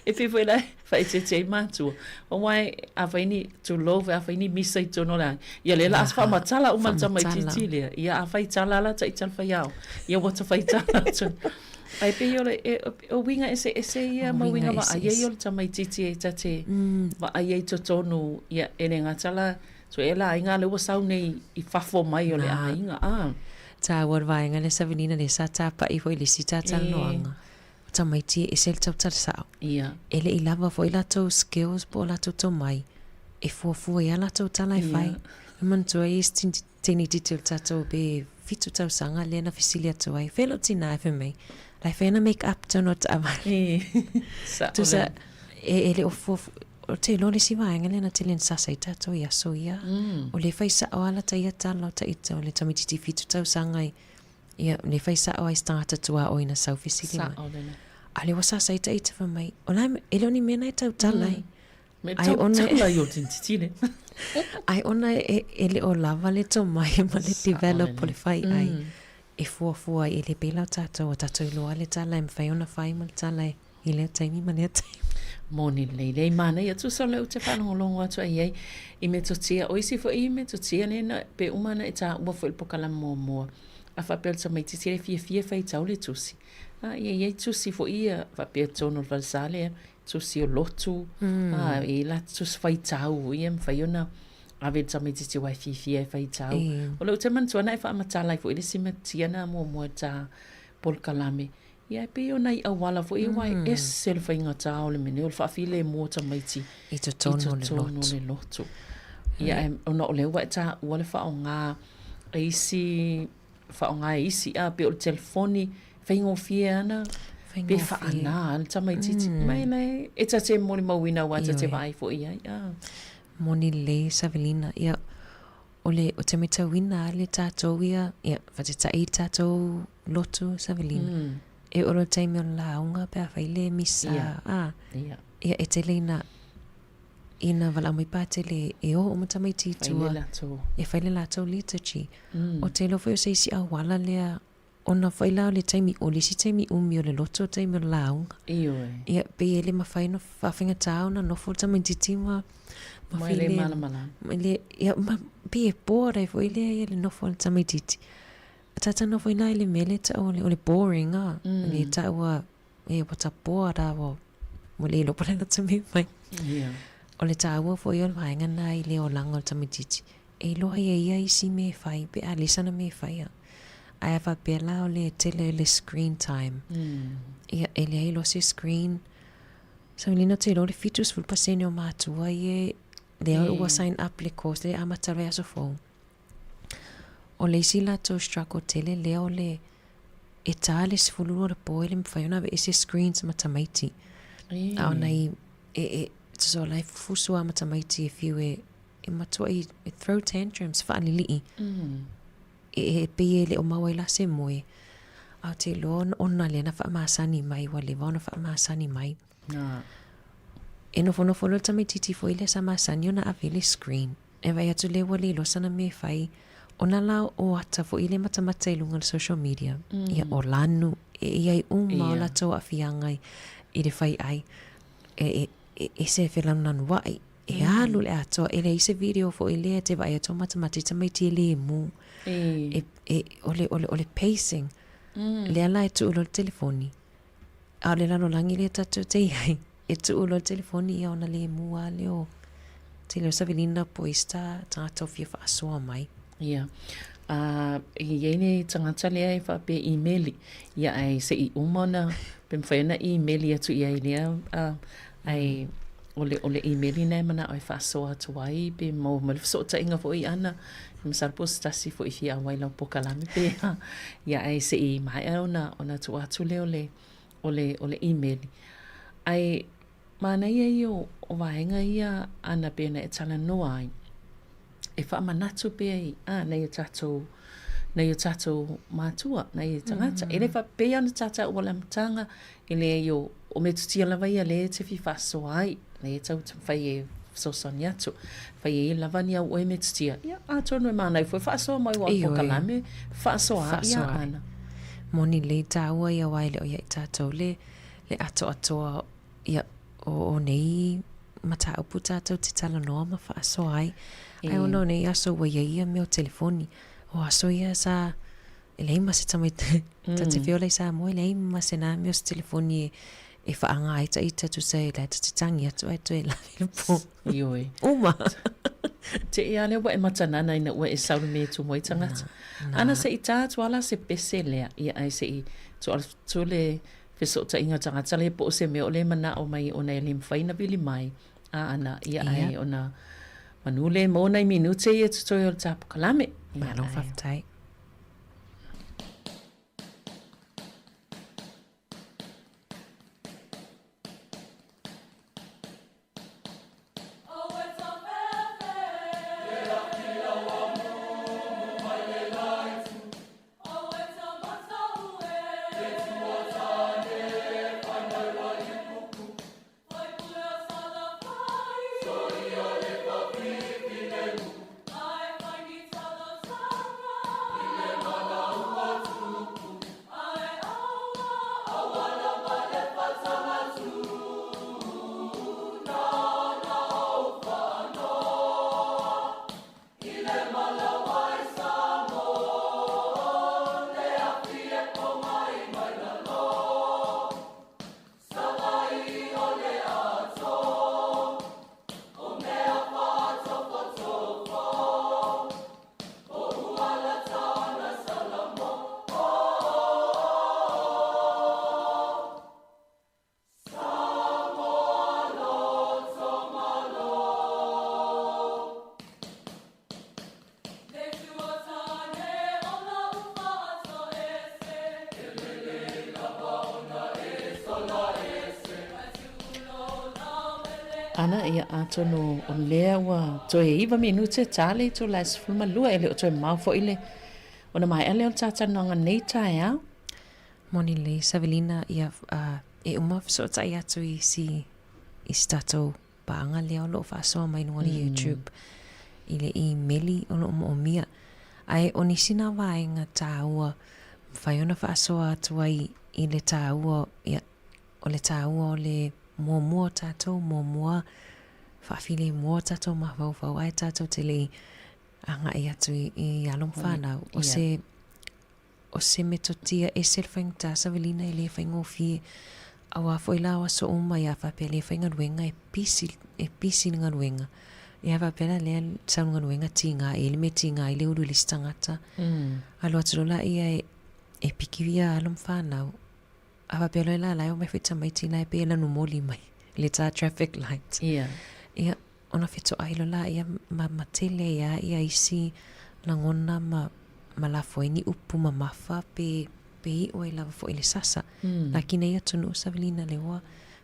E pei foi la e faaeteete ai matua, aua a fai ni, tulou foi, a fai ni misa i totonu o le aiga, ia lea la a faamatala uma le tamaitiiti lea, ia a fai tala la taitala fai ao, ia ua ta fai tala atu. Ae pei o le, e, o uiga eseese ia ma uiga vaai ai o le tamaitiiti e ta te vaai ai i totonu, ia e le gata la, so e le aiga lea ua sau nei i fafo mai o le aiga, a. Tāua le vaega lea Savelina lea sa tapa'i foi i le isi talanoaga. O tamaiti e ese le tautala sa'o. Ia. E le i lava foi latou skills po o latou tomai e fuafua i a latou tala e fai. E manatua ai isi teinititi o le tatou pe fitu tausaga lea na fesili atu ai, Fea lou tina e fai mai, la e fai ana make up tonu o taavale. Sa'o Tusa, lea. e, e le o fuafua, ou te iloa le isi vaega lea na tele na sasa ai tatou i aso ia. O lea e fai sa'o lava lata ia tala o taita o le tamaititi fitu tausaga i Ia, le fai sa'o ai se tagata tuaoi na sau fesili mai. Sa'o lena. A lea ua sasa ai taita fai mai, o la e le o ni mea na e tautala ai. Me Ai ona e- tautala i o tinititile. Ai ona e, e le o lava le tomai ma le Sa'o develop o lena. le fai ai. E fuafua ai, e le pēlā o tātou, ua tātou iloa le tala e mawhai ona whai ma le tala e i lea taimi ma lea taimi. Moni lelei lea i manaia tusa o lea ou te faalogologo atu ai ai i metotia, o isi foi metotia lea na pe uma ana e taua foi i le pokalame muamua a faapea o le tamaitiiti lea e fiafia e faitau le tusi. A ia i ai tusi foi ia faapea totonu o le falesa lea, tusi o lotu, a e i ai la tusi faitau ia e mafai ona ave i le tamaitiiti aua e fiafia e faitau. O lea ou te manatua na e faamatala ai foi le isi metotia na muamua i le ta polokalame Ia e pei o nai auala foi ia aua e ese le faigata o le mea nei o le faafilemu o tamaiti i totonu o le lotu. I totonu o le lotu. Ia ae ona o lea ua e taua le faaaoga e isi, faaaoga e isi a pei o le telefoni, faigofie ana pe faana le tamaitiiti. Ma e le, e ta te molimauina aua ta te vaai foi i ai. Moni lelei Savelina, ia o le, ou te matauina lava le tatou ia, ia, faateta'i le tatou lotu Savelina. Mm. E oo loa i le taimi o le lauga pe afai le misa, yeah. a, yeah. ia, e tele ina, ina valaau mai pa tele e o uma tamaiti i tua, e fai le latou liturgy. Mm. Ou te iloa foi o se isi auala lea Ona foi la o le taimi, o le isi taimi umi o le loto o taimi o le lauga. Ioe. Ia, pei e le mafai ona faafaigata ona nofo le tamaitiiti ma, ma Ma e le malamalama. Ma le, ia, ma pei e bored ai foi lea ia le nofo a le tamaitiiti. Tata nofo i la i le mea lea e tau o le, o le boring a. Mm. Le taua, e ua ta bored a, ua, ua le iloa po o le a lata mea mai. Ia. O le taua foi o le vaega lena i le olaga o le tamaitiiti. E iloa ai e ia isi mea e fai pe a leai sana mea e faia. Ae a faapea la o le tele o le screen time. Ia, e leai loa se screen. Samelina ou te iloa o le 70% o matua ia lea ua sign up le course lea e amata loa i aso fou. O le isi latou struggle tele lea o le e tā le 12 o le po e le mafai ona aveese screens ma tamaiti. A o nai e, e, tusa o la e fusu lava ma tamaiti e fiu e e matuai e throw tantrums, faalilii. E, e pei e le o maua ai la se moe. A ou te iloa ona lea na faamasani mai, ua leva ona faamasani mai. E nofonofo loa le tamaitiiti foi lea sa masani ona ave le screen. E vaai atu lea ua le iloa sana mea e fai, ona la o ata foi lea matamata i luga o le social media. Ia, o lanu, e i ai uma o latou aafiaga i le fai ai. E, e, e ese e felanulanuai. E alu le atoa, e leai se video foi lea e te vaai atu o matamata i tamaiti e le mu. E, e, o le, o le, o le pacing. Lea la e tuu loa le telefoni. A o le lalolagi lea tatou te i ai, e tuu loa le telefoni ia ona le mu lava lea o tele o Savelina po o isi tagata o fia faasoa mai. Ia. A, e i ai le tagata lea e faapea imeli, ia ae se i uma ona, pe mafai ona imeli atu i ai lea, a, ae o le, o le imeli lena e manao e faasoa atu ai pe maua mai le fesootaiga foi ʻana, masalo po o se tasi foi e fia auai i lau pokalame pe a, ia ae se i maea ona, ona tuu atu lea o le, o le, o le imeli. Ae manaia ia o, o vaega ia ʻana pei ona e talanoa ai, e faamanatu pea i a nai o tatou nai o tatou mātua, nai tagata. Mm. E le faapea ona tātou ua le amataga, e leai o, o metotia lava ia lea e te fia faasoa ai, lea e tau fai e fesoasoani atu. Fai e lava ni au oe metotia, ia atonu e mānai foi faasoa mai ua pokalame, faasoa ai ia ana. Moni lelei tāua ia wā e le o ia i tātou le. le atoatoa ia, o, o nei mataupu tātou te talanoa ma faasoa ai. Ai ona o nei aso ua iai ia mea o telefoni. O aso ia sa e leai ma se tamaiti ta te feola i Samoa e leai ma se nā mea o se telefoni e e whaanga ai ta ita tusa e lae ta te tangi atu ai toe lawe le pō. Ioe. Uma. Te ia lea ua e matanana ina ua e sau le mea e tumu ai tagata. Ana se i tā atu ala se pese lea, ia ai se i tu atu le fesootaiga o tagata lea po o se mea o le manao mai ona e le mafai ona vili mai, a ana, ia ai ona manu le maua nai minute ia totoe o le tapokalame. Malo faafetai. Ana, ia, atonu o lea ua toe iwa minute tā le itula e 12 e le o toe mau foi le ona maea lea o le tātalanoaga nei taeao. Moni lelei Savelina, ia, uh, e uma fesootai atu i si, i si tātou pāga lea o lo o faasoa mai luga o le YouTube i le imeli o lo o moomia. Ae o nisi nā vaega tāua mafai ona faasoa atu ai i le tāua, ia, o le tāua o le muamua o tātou, muamua faafilemu o tātou mafaufau ae tātou te le i agai atu i, i alo ma whanau. O se, O se metotia ese le faigata savalina e le faigofie, auā foi la o aso uma ia faapea le faigaluega e pisi, e pisi le galuega. Ia faapea la lea sau le galuega tiga i le mea tiga ai le ulu i le isi tagata. Alu atu loa laia e, e piki ia alo ma fanau. A faapea loa la, la e omai foi tamaiti la e pei e lanu moli mai i le tā traffic light. Ia. Ia, ona fetoai loa laia ma, ma tele ai lava ia isi lagona ma, ma lafo ai ni upu mamafa pe, pe iu ai lava foi le sasa. Lakini nei atunuu savalina lea ua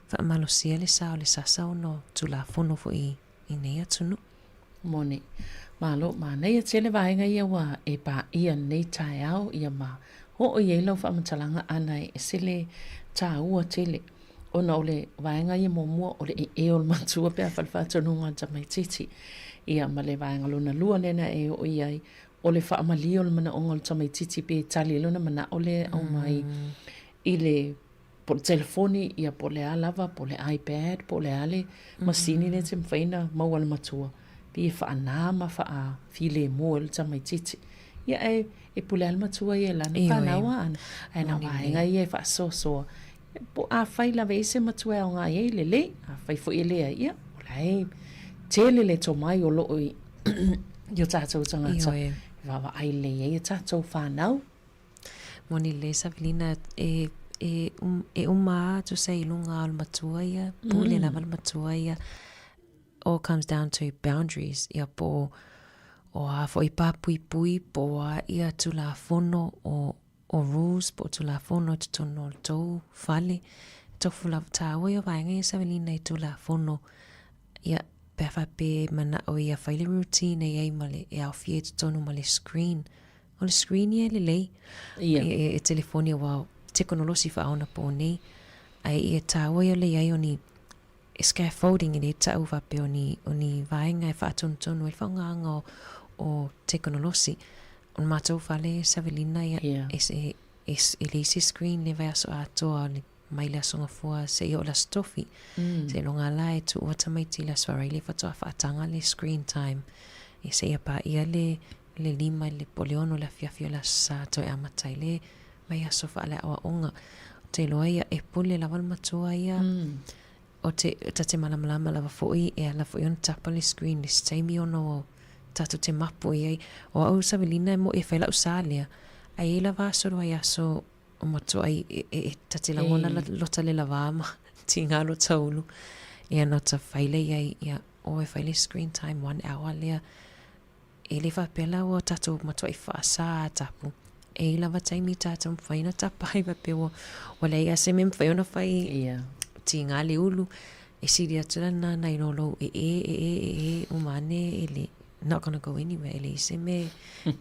faamalosia le sa o le sasa ona o Tulafono foi i nei atunuu. Moni. Malo, manaia tele vaega ia ua e paia nei taeao ia ma oo i ai lau faamatalaga ana e ese le taua tele ona o le vaega ia muamua o le ee o le matua pe afai le faatonuga a le tamaitiiti. Ia ma le vaega lona lua lea na e oo i ai o le faamalie o le manaoga o le tamaitiiti pe tali ai lona manao lea e aumai i le po o le telefoni, ia po o le a lava, po o le iPad, po o le a le masini lea e te mafai ona maua e le matua, pei e faanā ma faafilemu ai le tamaitiiti. Ia e, e pule lava le matua ia i lana fanau a ana, ae na o vaega ia e faasoasoa. Po, afai lava e i ai se matua e aoga i ai, lelei, afai foi e leai, ia, o la e tele le tomai o loo i i o tatou tagata e vaavaai lelei ai a tatou fanau. Moni lelei Savelina e e um, e uma atu se i luga o le matua ia, pule lava le matua ia. All comes down to boundaries, ia po o a foi pāpuipui, po o a ia tulafono o, o rules, po o tulafono i totonu o le tou fale. Tofu lava tāua ia vaega ia Savelina i tulafono, ia pe a faapea e manao ia fai le routine e i ai ma le, e aofia i totonu ma le screen. O le screen ia e lelei. Ia. E, e, e telefoni aua tekonolosi faaonapō nei. Ae ia tāua ia o le i ai o ni scaffolding e le ta'u faapea o ni, o ni vaega e faatonutonu ai le faaaogaina o, o tekonolosi. O le matou fale Savelina ia, Ia. e, e, e, e leai se screen le vaiaso atoa o le. mai le Aso Gafua seia oo i le Aso Tofi. Seiloga la e tuua tamaiti i le Aso Faraile faatoa faataga le screen time ia seia paia le le 5 i le po o le 6 i le afiafi o le Aso Sa toe amata ai le vaiaso faaleaoaoga. Ou te iloa ia e pule lava le matua ia. O te, ta te malamalama lava foi e ala foi ona tapa le screen i se taimi ona ua tatou te mapu i ai. O au Savelina e mo'i e fai la'u sa lea, ae i ai lava aso o le vaiaso o matuai e, e, e ta te lagona la, lota le lavā ma tiga lota ulu. Ia na ota fai lea i ai, ia, oi e fai le screen time one hour lea. E le faapea la ua tatou matuai faasa tapu. E i ai lava taimi tatou mafai ona tapa ai faapea ua, ua leai lava se mea e mafai ona fai. Ia. Tiga le ulu, e sili atu la lena nai lo lou ee, ee, ee uma ane e le, not gonna go anywhere, e leai se mea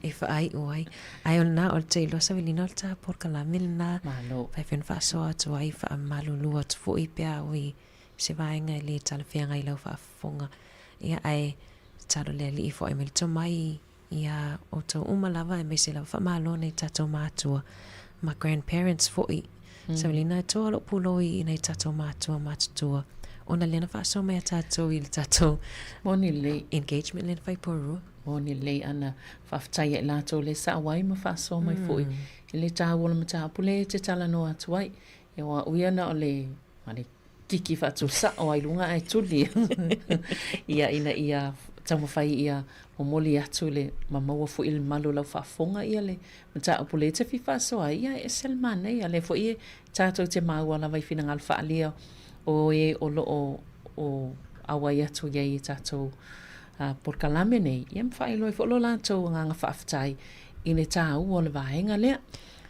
e faaiu ai. Ae o lena, o le te iloa Savelina o le ta polokalame lena. Malo. Faapea ona faasoa atu ai, faamalulu atu foi pe a oo i se vaega e le talafeagai i lau faafofoga. Ia, ae Tatalo le Alii foai mai le tomai iā outou uma lava aemaise lava faamalo nai tatou matua ma grandparents foi. Savelina e toa lou pulou i nai tatou matua matutua ona lea na faasoa mai a tatou i le tatou Moni lelei. engagement lea na fai Porirua. Moni lelei ana faafetai ia i latou lea sa auai ma faasoa mai foi i le taua o le mataupu lea e te talanoa atu ai. Ia aua o au ia na o le na o le kiki faatulusao ai luga ae tuli ia ina ia taumafai ia momoli atu le ma maua foi le malu o lau faafofoga ia le mataupu lea e te fia faasoa ai ia e ese le manaia lea foi e tatou te maua lava i finagalo faaalia o e o lo o o auai atu i ai i tatou polokalame nei ia ma faailoa ai foi lo latou agaga faafetai i le taua o le vaega lea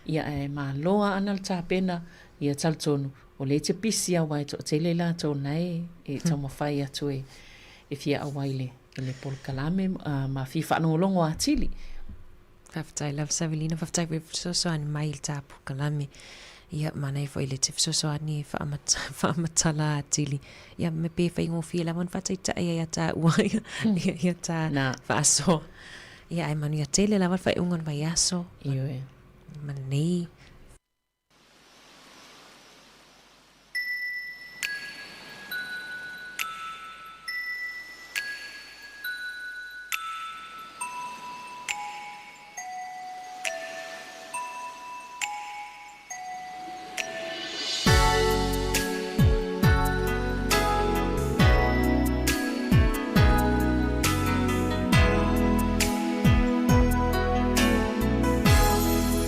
ia ae malo lava ana le tapena ia talitonu O lea e te pisi aua e toatele i latou na e e taumafai atu e e fia auai i le i le polokalame ma fia faalogologo atili. Faafetai lava Savelina, faafetai foi fesoasoani mai i le ta polokalame. Ia, manaia foi le te fesoasoani e faamatala atili. Ia, me pe faigofie lava ona faataitai ai ia taua ia, ia ta faasoa. Ia, ae manuia tele lava le faaiuga o le vaiaso. Ioe. Ma lenei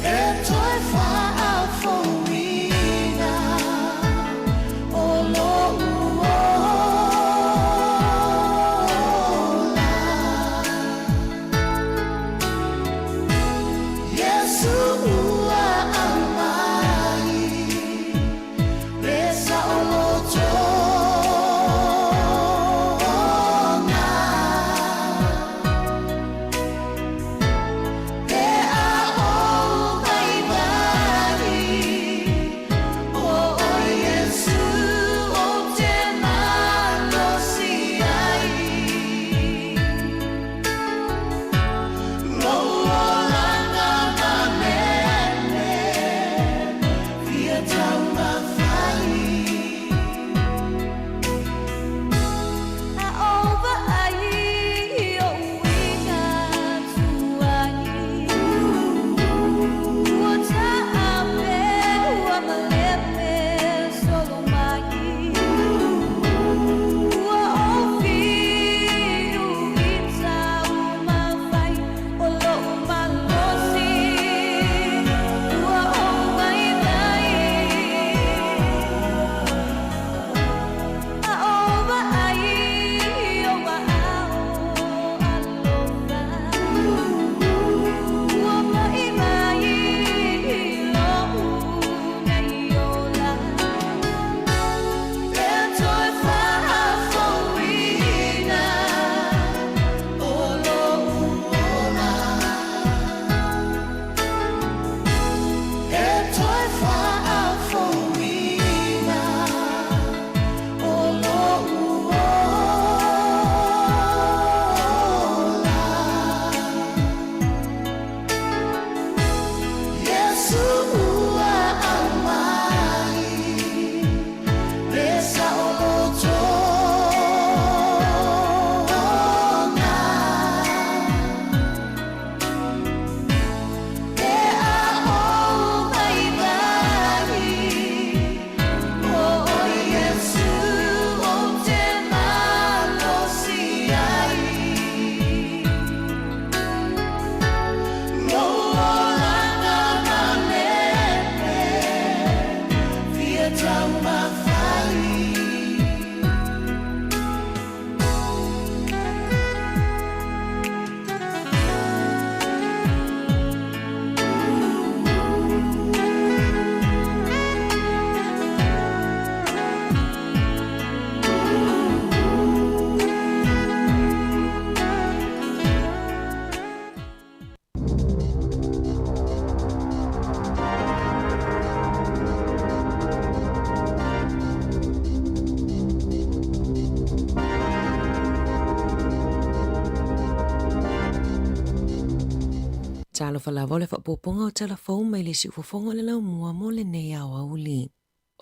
E toe Talofa lava o le faaopoopoga o tala fou mai le siufofoga o le laumua mo lenei aoauli.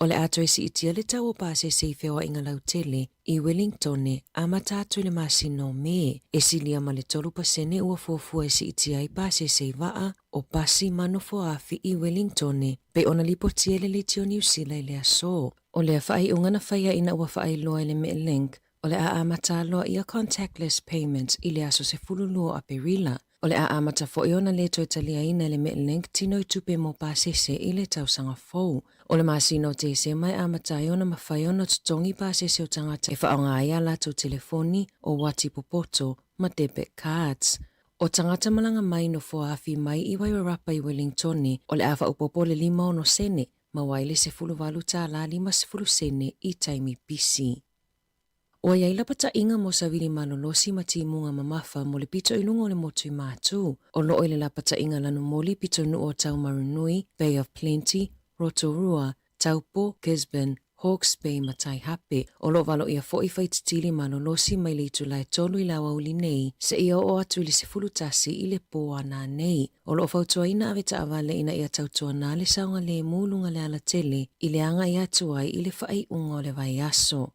O le a toe siitia le tau o pasese i feoaiga lautele i Wellingtone amata atu i le masina o Me, e silia ma le 3% ua fuafua e siitia ai pasese i vaa o pasi ma nofoaafi i Wellingtone, pei ona lipotia e le Leitio Niu Sila i le aso. O lea faaiuga na faia ina ua faailoa e le Metlink o le a amata aloaia contactless payments i le aso 12 o Aperila. O le a amata foi ona le toe taliaina e le Metlink tino i tupe mo pasese i le tausaga fou. O le masina o Tesema e amata ai ona mafai ona totogi pasese o tagata e faaaoga ai a latou telefoni, o uati popoto, ma debit cards. O tagata malaga mai nofoaafi mai i Wairarapa i Wellingtone, o le a faaopoopo le 56 sene, maua ai le $18 50 sene i taimi pisi. Ua i ai lapataiga mo savili malolosi ma timuga mamafa mo le pito i luga o le motu i Mātū. O loo i le lapataiga lanumoli pitonuu o Taumarunui, Bay of Plenty, Rotorua, Taupo, Gisborne, Hawke's Bay ma Taihape. O loo valoia foi faititili malolosi mai le itula e tolu i le aoauli nei seia oo atu i le 11 i le pō a nanei. O loo fautuaina ave taavale ina ia tautuana le saogalemu luga le alatele i le agai atu ai i le faaiuga o le vaiaso.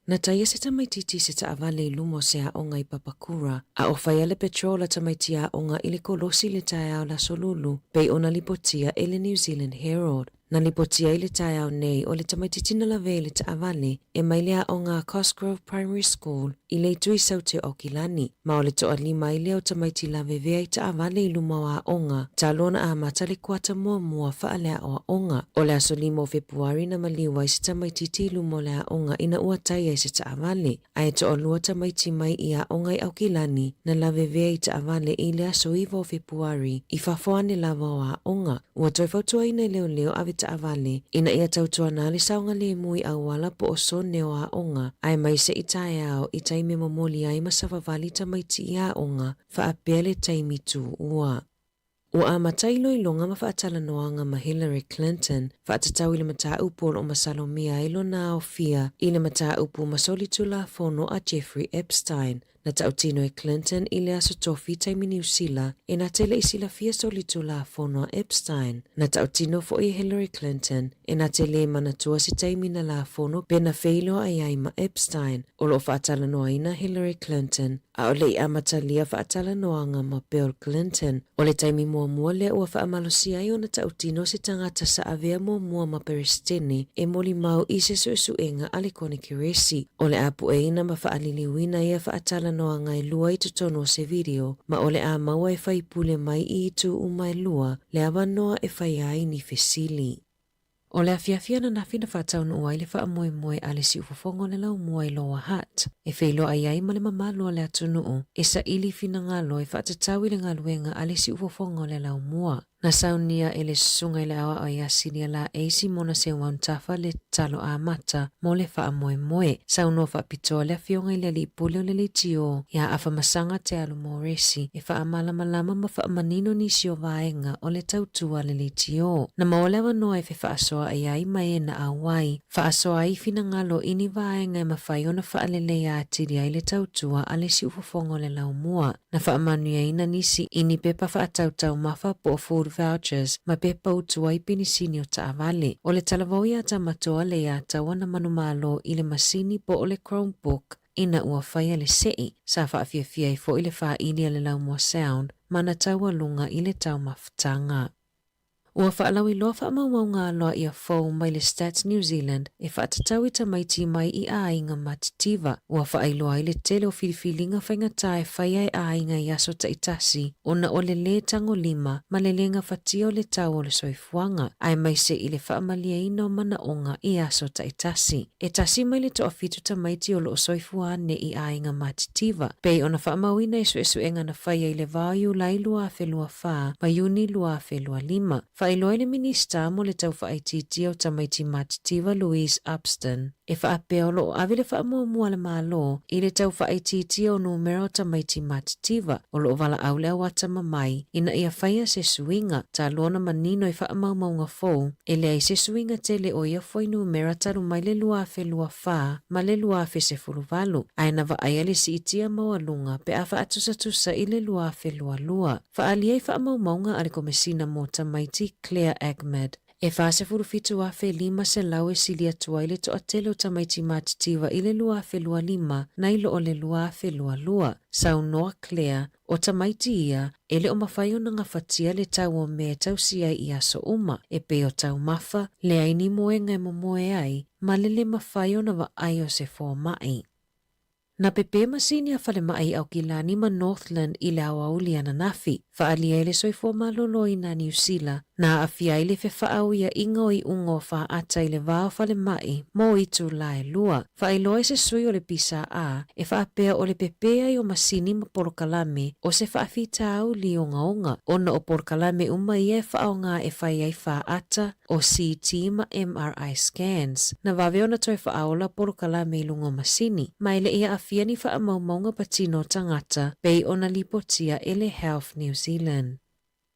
Na taia se tamaitiiti se taavale i luma o se aoga i Papakura, a o faia le petrol a tamaiti aoga i le kolosi i le taeao le Aso Lulu, pei ona lipotia e le New Zealand Herald. Na lipotia i le taeao nei o le tamaitiiti na lavea i le taavale e mai le aoga a Cosgrove Primary School i le itu i Saute o Aukilani, ma o le toalima ai lea o tamaiti lavevea i taavale i luma o aoga talu ona amata le kuata muamua faaleaoaoga. O le aso 5 o Fepuari na maliu ai se tamaitiiti i luma o le aoga ina ua taia i se taavale, ae toalua tamaiti mai i aoga i Aukilani na lavevea i taavale i le aso 9 o Fepuari i fafo ane lava o aoga. Ua toe fautuaina e leoleo ave taavale ina ia tautuana le saogalemu i auala po o sone o aoga aemaise i taeao i taimi e momoli ai ma savavali tamaiti i aoga faapea le taimi tuua. Ua amata iloiloga ma faatalanoaga ma Hillary Clinton faatatau i le mataupu o lo o masalomia ai lona aofia i le mataupu ma solitulafono a Jeffrey Epstein Na tautino e Clinton i le Aso Tofi taimi Niu Sila e na te le i silafia solitulafono a Epstein. Na tautino foi e Hillary Clinton e na te lē manatua se taimi na lafono pe na feiloai ai ma Epstein. O loo faatalanoaina Hillary Clinton a o le i amatalia faatalanoaga ma Bill Clinton. O le taimi muamua lea ua faamalosia ai ona tautino se tagata sa avea muamua ma Peresetene e molimau i se suesuega a le Konekeresi. O le a pueina ma faaliliuina ia faatalanoaga e lua i totonu o se video, ma o le a maua e faipule mai i itu uma e lua le avanoa e faia ai ni fesili. O le afiafi ananafi na faataunuu ai le faamoemoe a le siufofoga o le laumua i Lower Hutt, e feiloai ai ma le mamalu o le atunuu e saili finagalo e faatatau i le galuega a le siufofoga o le laumua. Na saunia e le susuga i le aoao ia Silia Laei Simona Seuauntafa le tatalo amata mo le faamoemoe. Saunoa faapitoa le afioga i le alii pule o le leitio ia Afamasaga Te Alu Moresi e faamalamalama ma faamanino nisi o vaega o le tautua a le leitio. Na maua le avanoa e fefaasoaai ai ma e na auai faasoa ai finagalo i ni vaega e mafai ona faaleleia atili ai le tautua a le siufofoga o le laumua. Na faamanuiaina nisi i ni pepa faatau taumafa po o food vouchers ma pepa utu ai penisini o taavale. O le talavou iā Tamatoa le iā taua na manumalo i le masini po o le Chromebook ina ua faia le seʻi, sa faafiafia ai foi le fāili a le Laumua Sound ma na taualuga i le taumafataga. Ua faalauiloa faamaumauga aloaia fou mai le Stats New Zealand e faatatau i tamaiti mai i āiga matitiva. Ua faailoa ai le tele o filifiliga faigata e faia e āiga i aso taitasi ona o le lē tagolima ma le lē gafatia o le tau o le soifuaga, aemaise i le faamalieina o manaoga i aso taitasi. E tasi mai le toafitu tamaiti o loo soifua ane i āiga matitiva, pei ona faamauina i suesuega na faia i le va o Iulai 2024 ma Iuni 2025. Faailoa i le Minisita mo le Tau Faaitiitia o Tamaiti Matitiva Louise Upston, e faapea o lo o ave le faamuamua a le Malo i le tau faaitiitia o numera o tamaiti matitiva o lo o valaau le auatamamai ina ia faia se suiga talu ona manino i faamaumauga fou e leai se suiga tele o ia fuainumera talu mai le 2024 ma le 2018, ae na vaaia le siitia maualuga pe a faatusatusa i le 2022. Faaalia i faamaumauga a le Komesina mo Tamaiti Claire Ahmed, e 47,500 e sili atu ai le toatele o tamaiti matitiva i le 2025 nai lo o le 2022. Saunoa Claire, o tamaiti ia, e le o mafai ona gafatia le tau o mea e tausi ai i aso uma, e pei o taumafa, leai ni moega e momoe ai, ma le le mafai ona vaai o se fomai. Na pepē masini a falemai i Aukilani ma Northland i le aoauli ananafi, faaalia ai le soifua maloloina a Niu Sila, na aafia ai le fefaauiaʻiga o iuga o faata i le va o falemai mo itulā e lua. Faailoa i se sui o le PSA e faapea o le pepē ai o masini ma polokalame o se faafitauli ogaoga ona o polokalame uma ia e faaaoga e fai ai faata o CT ma MRI scans, na vave ona toe faaola polokalame i luga o masini, ma e le i aafia ni faamaumauga patino o tagata pei ona lipotia e le Health New Zealand.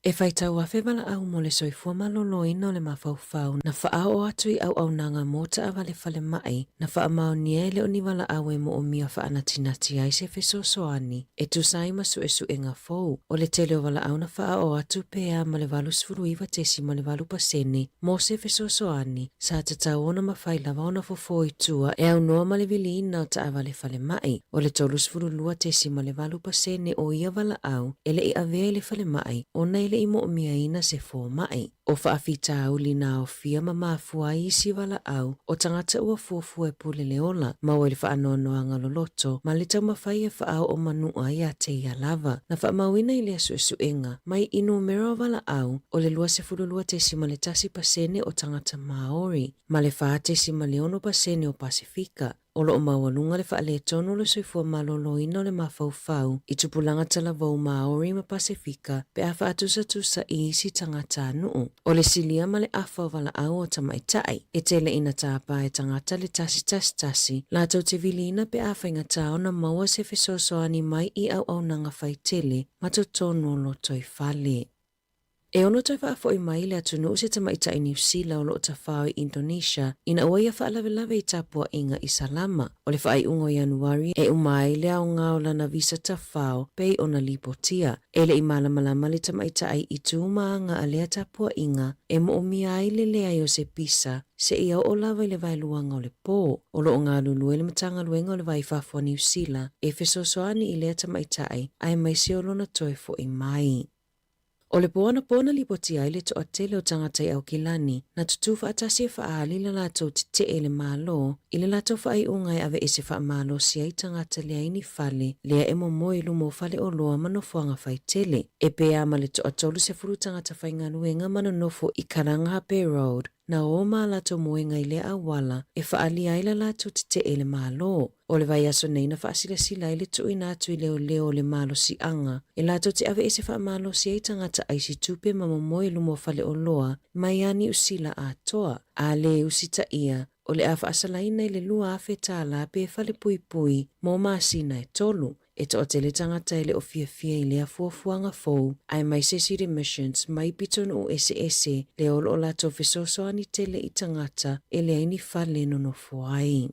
E faitau 1000 valaau mo le soifua maloloina o le mafaufau na faaoo atu i auaunaga mo taavale falemai na faamaonia e le o ni valaau e moomia faanatinati ai se fesoasoani e tusa ai ma suesuega fou. O le tele o valaau na faaoo atu pe a ma le 89.8 pasene mo se fesoasoani sa tatau ona mafai lava ona fofo i tua e aunoa ma le viliina o taavale falemai. O le 32.8 pasene o ia valaau e le i avea i le falemai ona e le i moomiaina se fomai. O faafitauli na aofia ma mafua ai isi valaau o tagata ua fuafua e pule le ola, maua i le faanoanoaga loloto ma le taumafai e faaoo manua iā te ia lava. Na faamauina i lea suesuega, mai i numera o valaau o le 22.1 pasene o tagata Māori ma le 4.6 pasene o Pasefika. O lo o maualuga le faaletonu o le soifua maloloina o le mafaufau i tupulaga talavou Māori ma Pasefika pe a faatusatusa i isi tagatanuu. O le silia ma le afa o valaau o tamaitai, e tele ina tāpā e tagata le 111 latou te viliina pe a faigata ona maua se fesoasoani mai i auaunaga faitele ma totonu o lotoifale. E ono toe faafoi mai i le atunuu se tamaitai Niu Sila o lo o tafao i Indonesia ina ua ia faalavelave i tapuaiga i Salama. O le faaiuga o Ianuari e uma ai le aoga o lana visa tafao pei ona lipotia. E le i malamalama le tamaitai i tu ma aga a lea tapuaiga e moomia ai le leai o se pisa seia oo lava i le vaeluaga o le pō. O lo o galulue le Matagaluega o le Va i Fafo a Niu Sila e fesoasoani i lea tamaitai aemaise o lona toe fo'i mai. O le pō anapo na lipotia ai le toatele o tagata i Aukilani, na tutū faatasi e faaali le latou tetee i le Malo i le latou faaiuga e aveese faamalosi ai tagata leai ni fale lea e momoe i luma o faleoloa ma nofoaga faitele. E pē ma le toa 30 tagata faigaluega ma nonofo i Karangahape Road, na ō ma latou moega i lea auala e faaalia ai la latou tetee i le Malo. O le vaiaso nei na faasilasila ai le tuuina atu i leoleo o le malosiaga e latou te aveese faamalosi ai tagata aisi tupe ma momoe i luma o faleoloa mai a Niu Sila atoa, a lē usitaia, o le a faasalaina i le 2000 tālā pe falepuipui mo masina e tolu. E toatele tagata e le o fiafia i lea fuafuaga fou, aemaise City Missions mai pitonuu eseese lea o lo o latou fesoasoani tele i tagata e leai ni fale nonofo ai.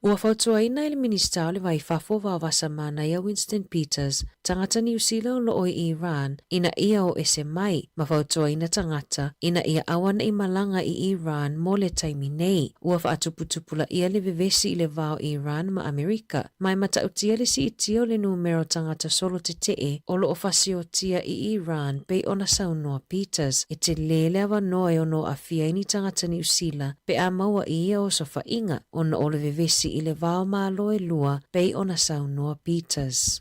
Ua fautuaina e le Minisita o le Va i Fafo Vaovasa Manaia Winston Peters tagata Niu Sila o lo o i Iran ina ia o ese mai, ma fautuaina tagata ina ia auaneʻi malaga i Iran mo le taimi nei. Ua faatuputupulaʻia le vevesi i le va o Iran ma Amerika, ma e matautia le siitia o le numera o tagata solo tetee o lo o fasiotia i Iran pei ona saunoa Peters, e telē le avanoa e ono aafia ai ni tagata Niu Sila pe a maua i ia osofaiga ona o le vevesi i le va o Malo e lua pei ona saunoa Peters.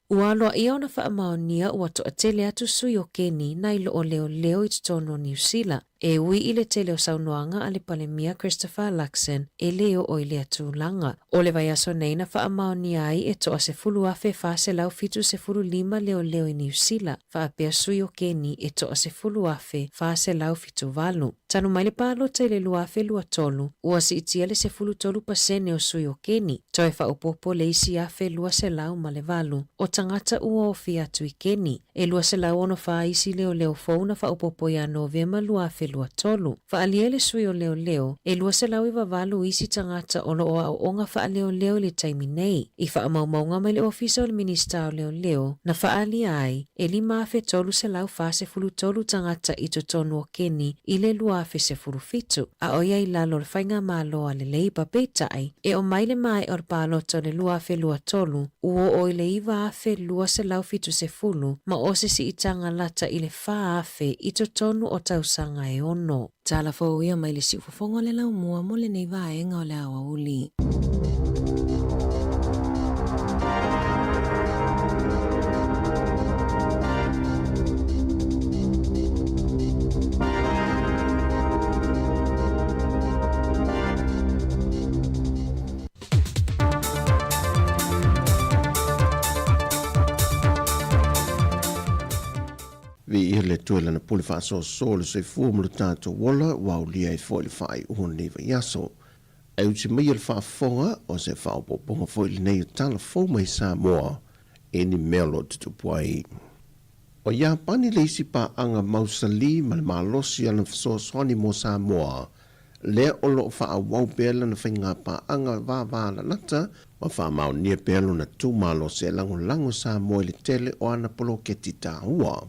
Ua aloaia ona faamaonia ua toatele atu sui o Keni nai lo o leoleo i totonu o Niu Sila. E ui i le tele o saunoaga a le Palemia Christopher Luxon e lē oo i lea tulaga. O le vaiaso nei na faamaonia ai e toa 10,475 leoleo i Niu Sila, faapea sui o Keni e toa 10,478. Talu mai le palota i le 2023, ua siitia le 13 pasene o sui o Keni, toe faaopoopo le isi 1,208 o tagata ua ofia atu i Keni. E 264 isi leoleo fou na faaopoopo ia Novema 2023. Faaalia ai le sui o leoleo, e 298 isi tagata o lo o aooga faaleoleo i le taimi nei. I faamaumauga mai le Ofisa o le Minisita o Leoleo, na faaalia ai, e 5,343 tagata i totonu o Keni i le 2017, a o ia i lalo o le faigamalo a le Labour, peitai, e oo mai le maea o le palota o le 2023, ua oo i le 9,270 ma o se siitaga lata i le 4,000 i totonu o tausaga e ono. Tala fou ia mai le siufofoga o le laumua mo lenei vaega o le aoauli. Viia le Atua i Lana pule faasoasoa o le soifua ma lo tatou ola ua aulia ai foi le faaiuga o lenei vaiaso. Ae uti maia le faafofoga o se faaopoopoga foi lenei o tala fou mai Samoa i ni mea o lo o tutupu ai. O Iapani le isi paaga mausali ma le malosi o lana fesoasoani mo Samoa lea o lo o faaauau pea lana faigapaaga vavalalata ma faamaonia pea lona tu malosi e lagolago Samoa i le tele o ana poloketi taua.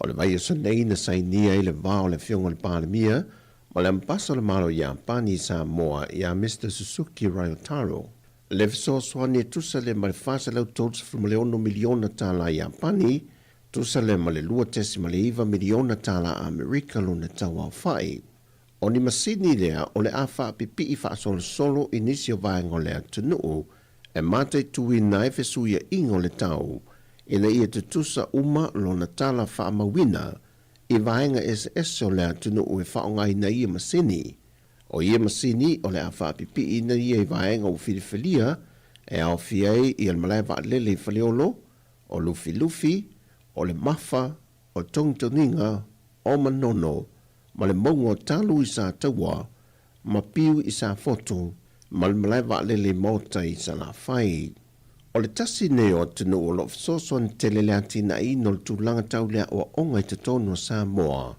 O le vaiaso nei na sainia ai le va o le Afioga i le Palemia ma le Ambasa o le Malo o Iapani i Samoa ia Mister Suzuki Ryotaro le fesoasoani e tusa lea ma le $436 miliona tālā Iapani, tusa lea ma le $2.9 miliona tālā Amerika lona tauaofai. O ni masini lea o le a faapipii faasolosolo i nisi o vaega o le atunuu e mataituina ai fesuiaiga o le tau ina ia tutusa uma lona tala faamauina i vaega eseese o le atunuu e faaaogaina ia masini. O ia masini o le a faapipiiina ia i vaega ua filifilia e aofia ai ia le malae vaalele i Faleolo, o Lufilufi, o le Mafa, o Togitogiga, o Manono, ma le mauga o Talu i Sataua, ma Piu i Safotu, ma le malae vaalele i Maota i Salafai. O le tasi nei o atunuu o lo o fesoasoani tele le atinaeina o le tulaga tau le aoaoga i totonu o Samoa,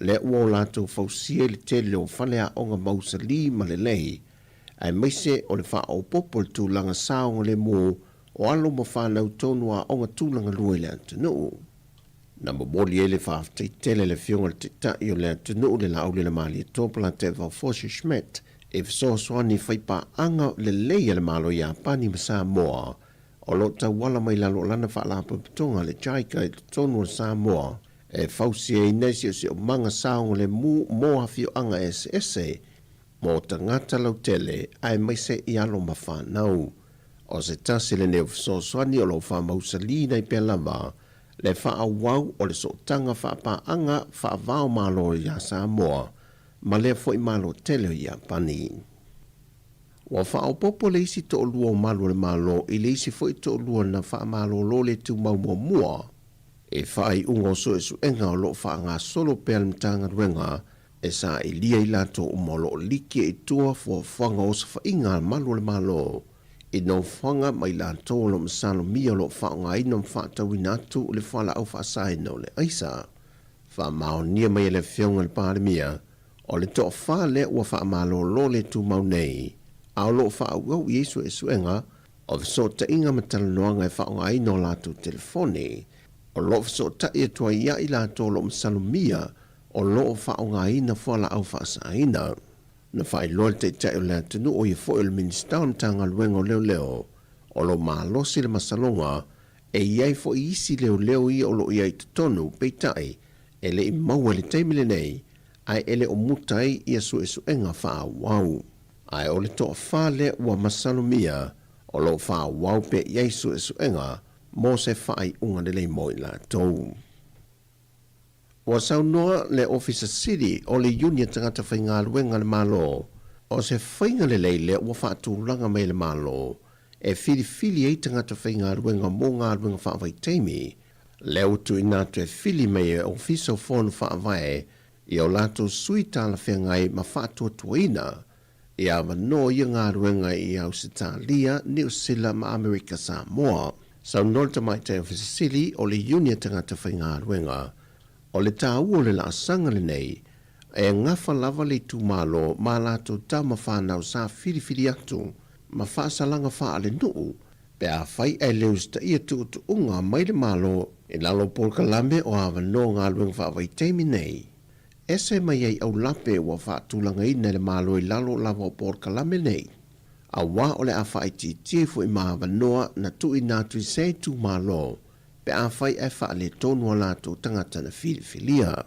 lea ua o latou fausia i le tele o faleaoga mausali ma lelei, aemaise o le faaopoopo i le tulaga saogalemu o alo ma fanau tonu aoga tulagalua i le atunuu. Na momoli ai le faafetai tele a le Afioga i le Taitai o le atunuu le Laaulialemalietoa Palateva Fosi Schmidt i fesoasoani faipaaga lelei a le Malo o Iapani ma Samoa o lo o tauala mai lalo o lana faalapotopotoga le JICA i totonu o Samoa e fausiaina i siosiomaga saogalemu mo afioaga eseese mo tagata lautele aemaise i alo ma fanau. O se tasi lenei o fesoasoani o lo o faamausalina ai pea lava le faaauau o le sootaga faapaaga faava-o-Malo iā Samoa ma lea foi Malo tele o Iapani. Ua faaopoopo le isi toalua o malu o le Malo i le isi foi toalua na faamalolo le tumau muamua i faaiuga o suesuega o lo o faagasolo pea le Matagaluega e sailia i latou uma o lo o liki i tua fuafuaga o osofaiga a malu o le Malo i nofoaga ma i latou o lo o masalomia o lo o faaaogaina ma faatauina atu le fualaau faasaina o le aisa. Faamaonia mai e le Afioga i le Palemia, o le toafa lea ua faamalolo le tumau nei, a o lo o faaauau i ai suesuega o fesootaiga ma talanoaga e faaaogaina o latou telefoni. O lo o fesootai atu ai ia i latou o lo o masalomia o lo o faaaogaina fualaau faasaina. Na faailoa le Taitai o le atunuu o ia foi o le Minisita o le Matagaluega o Leoleo, o lo o malosi le masaloga e i ai foi isi leoleo ia o lo o i ai i totonu, peitai, e le i maua i le taimi lenei, ae e le o muta ai ia suesuega faaauau. Ae o le toafa lea ua masalomia o lo o faaauau pea i ai suesuega mo se faaiuga lelei mo i latou. Ua saunoa le Ofisa Sili o le Iuni a Tagata Faigaluega a le Malo, o se faiga lelei lea ua faatulaga mai e le Malo e filifili ai tagata faigaluega mo galuega faavaitaimi, lea ua tuuina atu e fili mai e Ofisa o Fono Faavae i o latou sui talafeagai ma faatuatuaina e avanoa ia galuega i Ausetalia, Niu Sila ma Amerika Samoa. Saunoa le Tamaitai Ofisa Sili o le Iuni a Tagata Faigaluega, o le taua o le laasaga lenei, e gafa lava le itumalo ma latou tama fanau sa filifili atu ma faasalaga faalenuu pe afai ae le usitaia tuutuuga mai le Malo i lalo o polokalame o avanoa galuega faavaitaimi nei. Ese mai ai aulape ua faatulagaina e le Malo i lalo lava o polokalame nei, auā o le a faaitiitia ifo i ma avanoa na tuuina atu i se itumalo pe afai ae faaletonu a latou tagata na filifilia.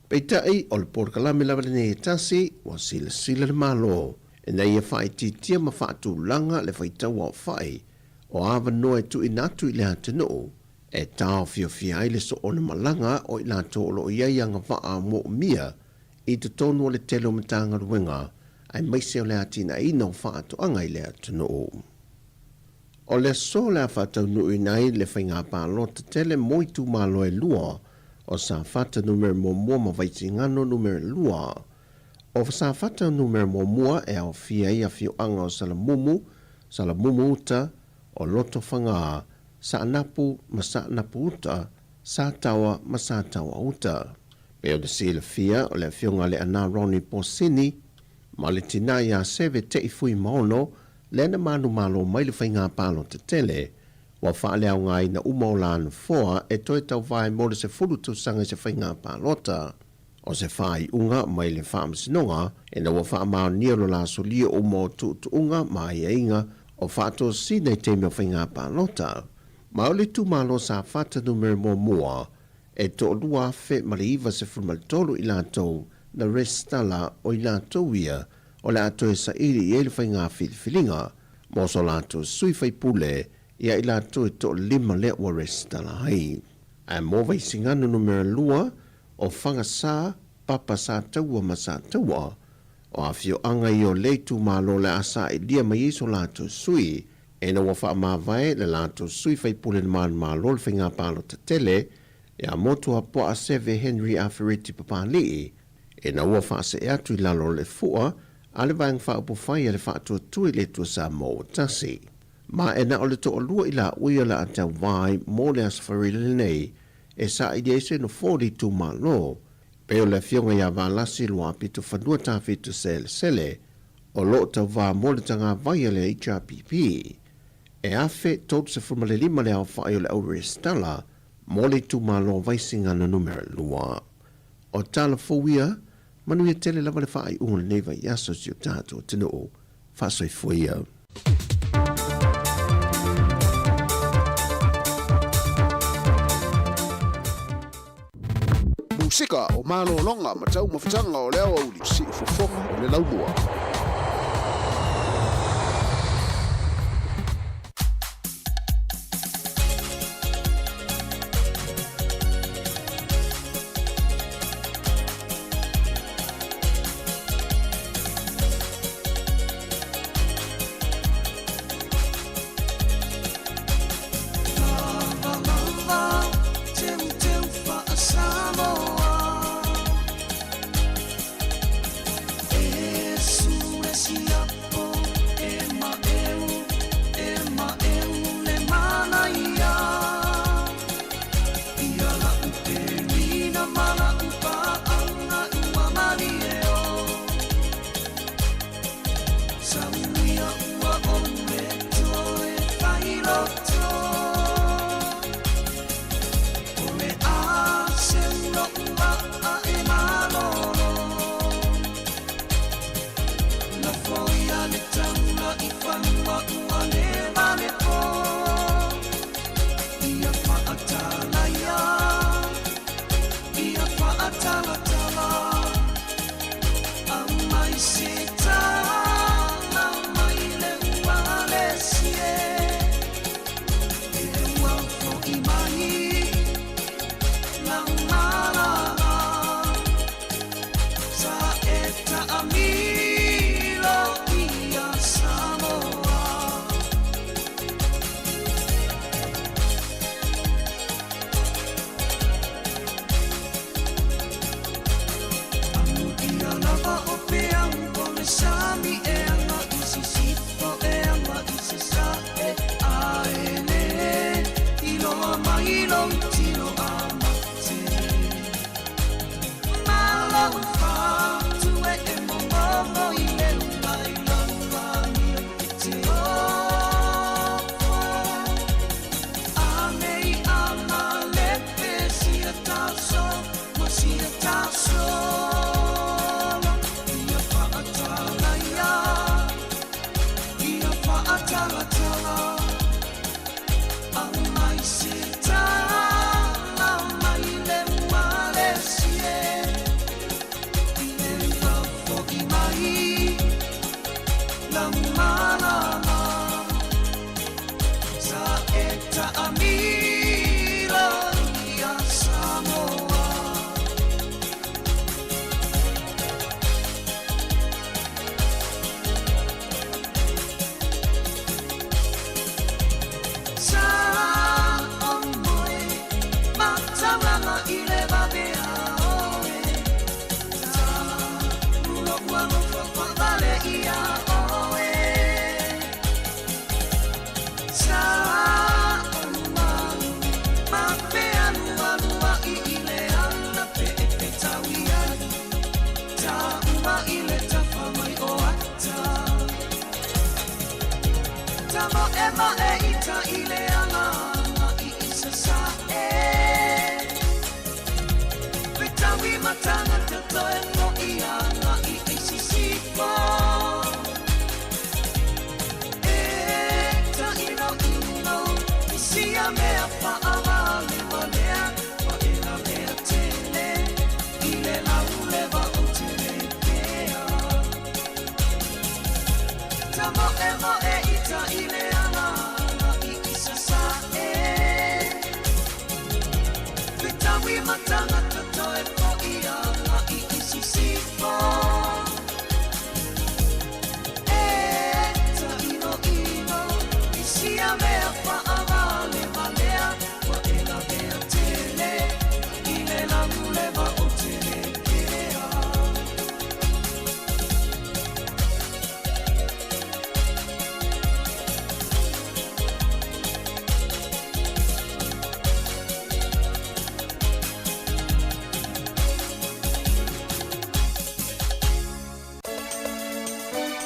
Peitai, o le polokalame lava lenei e tasi, ua silasila le Malo ina ia faaitiitia ma faatulaga le faitauaofai o avanoa e tuuina atu i le atunuu e taofiofia ai le soona malaga o i latou o lo o i ai agavaa moomia i totonu o le tele o Matagaluega aemaise o le atinaeina o faatoaga i le atunuu. O le aso o le a faataunuuina ai le faiga palota tele mo itumalo e lua o Safata Numera Muamua ma Vaisigano Numera 2. O Safata Numera Muamua e aofia ai afioaga o Salamumu, Salamumu Uta, o Lotofaga, Saanapu ma Saanapu Uta, Sataoa ma Sataoa Uta. Pei ona silafia, o le afioga a Leaana Ronnie Posini ma le tinā iā Seve Te'i Fuimaono lea na manumalo mai le faiga palota tele, ua faaleaogaina uma o la nofoa e toe tauvae mo le 10 tausaga i se faiga palota. O se faaiuga mai le Faamasinoga ina ua faamaonia lo la solia uma o tuutuuga ma aiaiga o faatosina i taimi o faiga palota. Ma o le itumalo Safata numera muamua e 2093 i latou na resitala o i latou ia o le a toe saili i ai le faiga filifiliga mo so latou sui faipule ia i latou e toalima lea ua resitala ai. Ae mo Vaisigano numera 2, o Fagasa, Papa Sataua ma Sataua, o afioaga ia o lea itumalo o le a sailia mai ai so latou sui, ina ua faamavae le latou sui faipule na manumalo le faiga palota tele ia Motuapuaa Seve Henry Afereti Papalii, ina ua faasee atu i lalo o le fua a le Vaega Faaupufai a le Faatuatua i le Atua Samoa ua tasi. Ma e na o le toalua i laua ia o le a tauva ai mo le Aso Faraile lenei e saili ai se nofoa o le itumalo, pei o le afioga ia Valasi Luapitofanua Tafito Selesele, o lo o tauva mo le tagavai a le HRPP. E 1035 le aofai o le au resitala mo le itumalo o Vaisigano Numera 2. O tala fou ia, manuia tele lava le faaiuga o lenei vaiaso i si o tatou atunuu. Faasoifua ia. Musika o malologa ma taumafataga o le aoauli siufofoga o le laumua.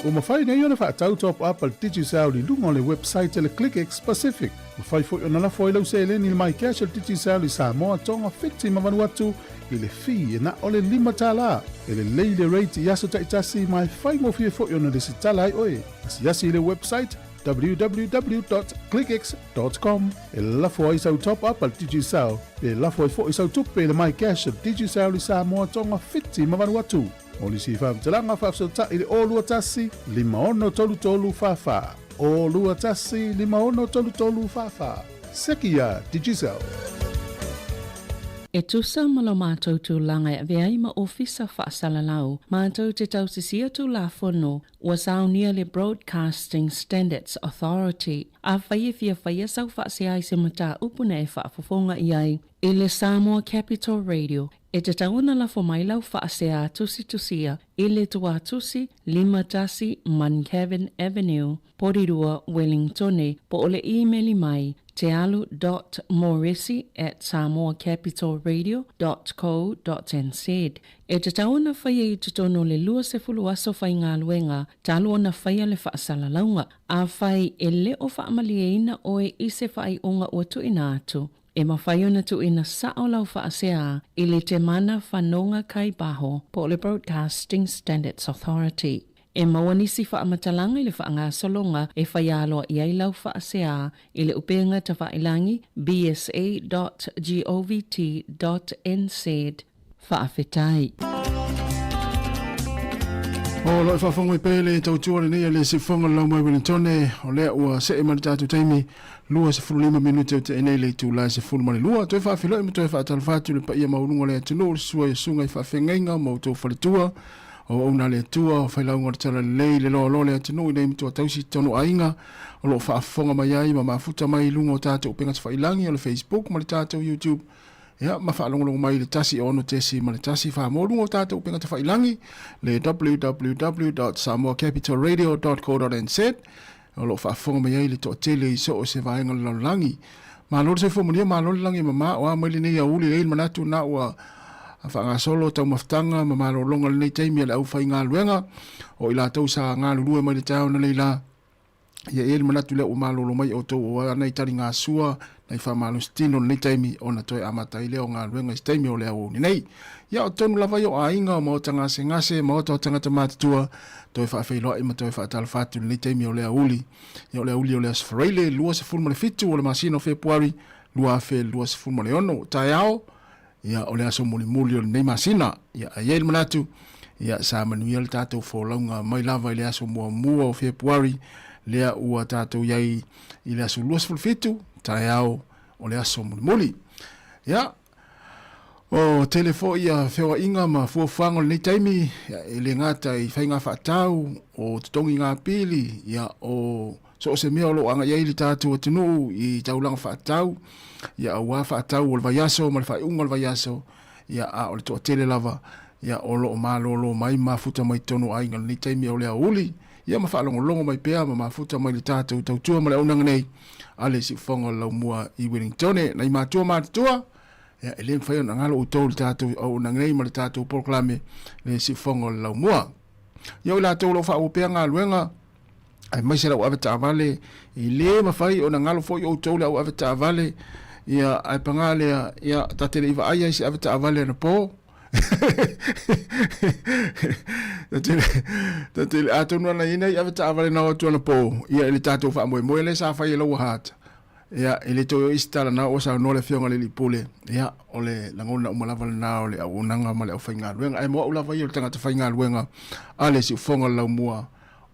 Ua mafai nei ona faatau top up a le Digicel i luga o le website a le ClickX Pacific. Mafai foi ona lafo ai lau seleni i le MyCash a le Digicel i Samoa, Tonga, Fiti ma Vanuatu i le fee e na o le $5. E lelei le rate i aso taitasi ma e faigofie foi ona lesitala ai oe. Asiasi i le website www.clickx.com e lafo ai sau top up a le Digicel pe lafo ai foi sau tupe i le MyCash a le Digicel i Samoa, Tonga, Fiti ma Vanuatu. Mo nisi faamatalaga faafesootai i le 021 5633 44. 021 5633 44. Seki iā Digicel. E tusa ma lo matou tulaga e avea ai ma Ofisa Faasalalau, matou te tausisia Tulafono ua saunia le Broadcasting Standards Authority. Afai e fia faia sau faasea i se mataupu na e faafofoga i ai i le Samoa Capital Radio, E tatau ona lafo mai lau faasea tusitusia i le tuatusi 51 Muncavin Avenue, Porirua, Wellingtone, po o le imeli mai tealu dot moresi at samoacapitalradio dot co dot nz. E tatau ona faia i totonu o le 20 aso faigaluega talu ona faia le faasalalauga. Afai e le o faamalieina oe i se faaiuga ua tuuina atu, E mafai ona tuuina sao lau faasea i le Temana Whanonga Kaibaho po o le Broadcasting Standards Authority. E maua nisi faamatalaga i le faagasologa e faia aloa i ai lau faasea i le upenga tafailangi bsa.govt.nz. Faafetai. O lo e faafofoga mai pea le tautua lenei a le Siufofoga o le Laumai Wellingtone, o lea ua see mai le tatou taimi 25 minute o tea nei le itula e 12. Toe faafeiloai ma toe faatalofa atu i le paia maualuga o le atunuu, le susua i susuga i faafeagaiga ma outou faletua, o auauna a le Atua, o failauga o le Talalelei, le loaloa o le atunuu i nei matua tausi i totonu o aiga, o lo o faafofoga mai ai ma mafuta mai i luga o tatou upega tafailagi o le Facebook ma le tatou YouTube, Ia, ma faalogologo mai i le 106.1 fā-mōluga o tātou upega tafailangi, le www.samoacapitalradio.co.nz, o lo o faafofoga mai ai le toatele i so o se vaega o le lalolagi. Malo le soifua manuia, malo le lagi e mamā, o a mai lenei aoauli, e i ai le manatu na ua faagasolo taumafataga ma malologa i lenei taimi a le aufaigaluega, o i latou sa galulue mai le taeao analeila. Ia e i ai le manatu lea ua malolo mai outou o a nai taligasua, nai faamalositino i lenei taimi ona toe amata ai lea o galuega i se taimi o le aoauli nei. Ia o totonu lava ia o aiga, o maota gasegase, maota o tagata matutua, toe faafeiloai ma toe faatalofa atu i lenei taimi o le aoauli. Ia o le aoauli o le Aso Faraile 27 o le masina o Fepuari 2026. Taeao, Ia, o le aso mulimuli o lenei masina. Ia, ae i ai le manatu, ia, sa manuia le tatou folauga mai lava i le aso muamua o Fepuari, lea ua tatou i ai i le aso 27, taeao o le aso mulimuli. Ia, o tele foi ia feoaiga ma fuafuaga o lenei taimi, ia, e le gata i faiga faatau, o totogi pili, ia, o So o se mea o lo o agai ai le tatou atunuu i taulaga faatatau, ia aua faatatau o le vaiaso ma le faaiuga o le vaiaso, ia a o le toatele lava, ia o lo o malolo mai ma mafuta mai totonu o aiga i lenei taimi o le aoauli, ia ma faalogologo mai pea ma mafuta mai le tatou tautua ma le auaunaga nei a le Siufofoga o le Laumua i Wellingtone. Nai matua matutua, ia e le mafai ona galo outou i le tatou auaunaga nei ma le tatou polokalame le Siufofoga o le Laumua. Ia o i latou o lo o faaauau pea galuega, aemaise lau avetaavale, e le mafai ona galo foi outou le au avetaavale, ia, ae paga lea, ia, ta te le i vaaia i se avetaavale anapo. Ta te le, atonu ana i ai nai avetaavale na o atu anapo, ia, i le tatou faamoemoe lea sa fai e lau hata. Ia, e le toe oo i se tala na ua saunoa le Afioga i le Alii Pule, ia, o le lagona uma lava lena o le auaunaga ma le aufaigaluega. Ae mo au lava ia o le tagata faigaluega a le Siufofoga o le Laumua,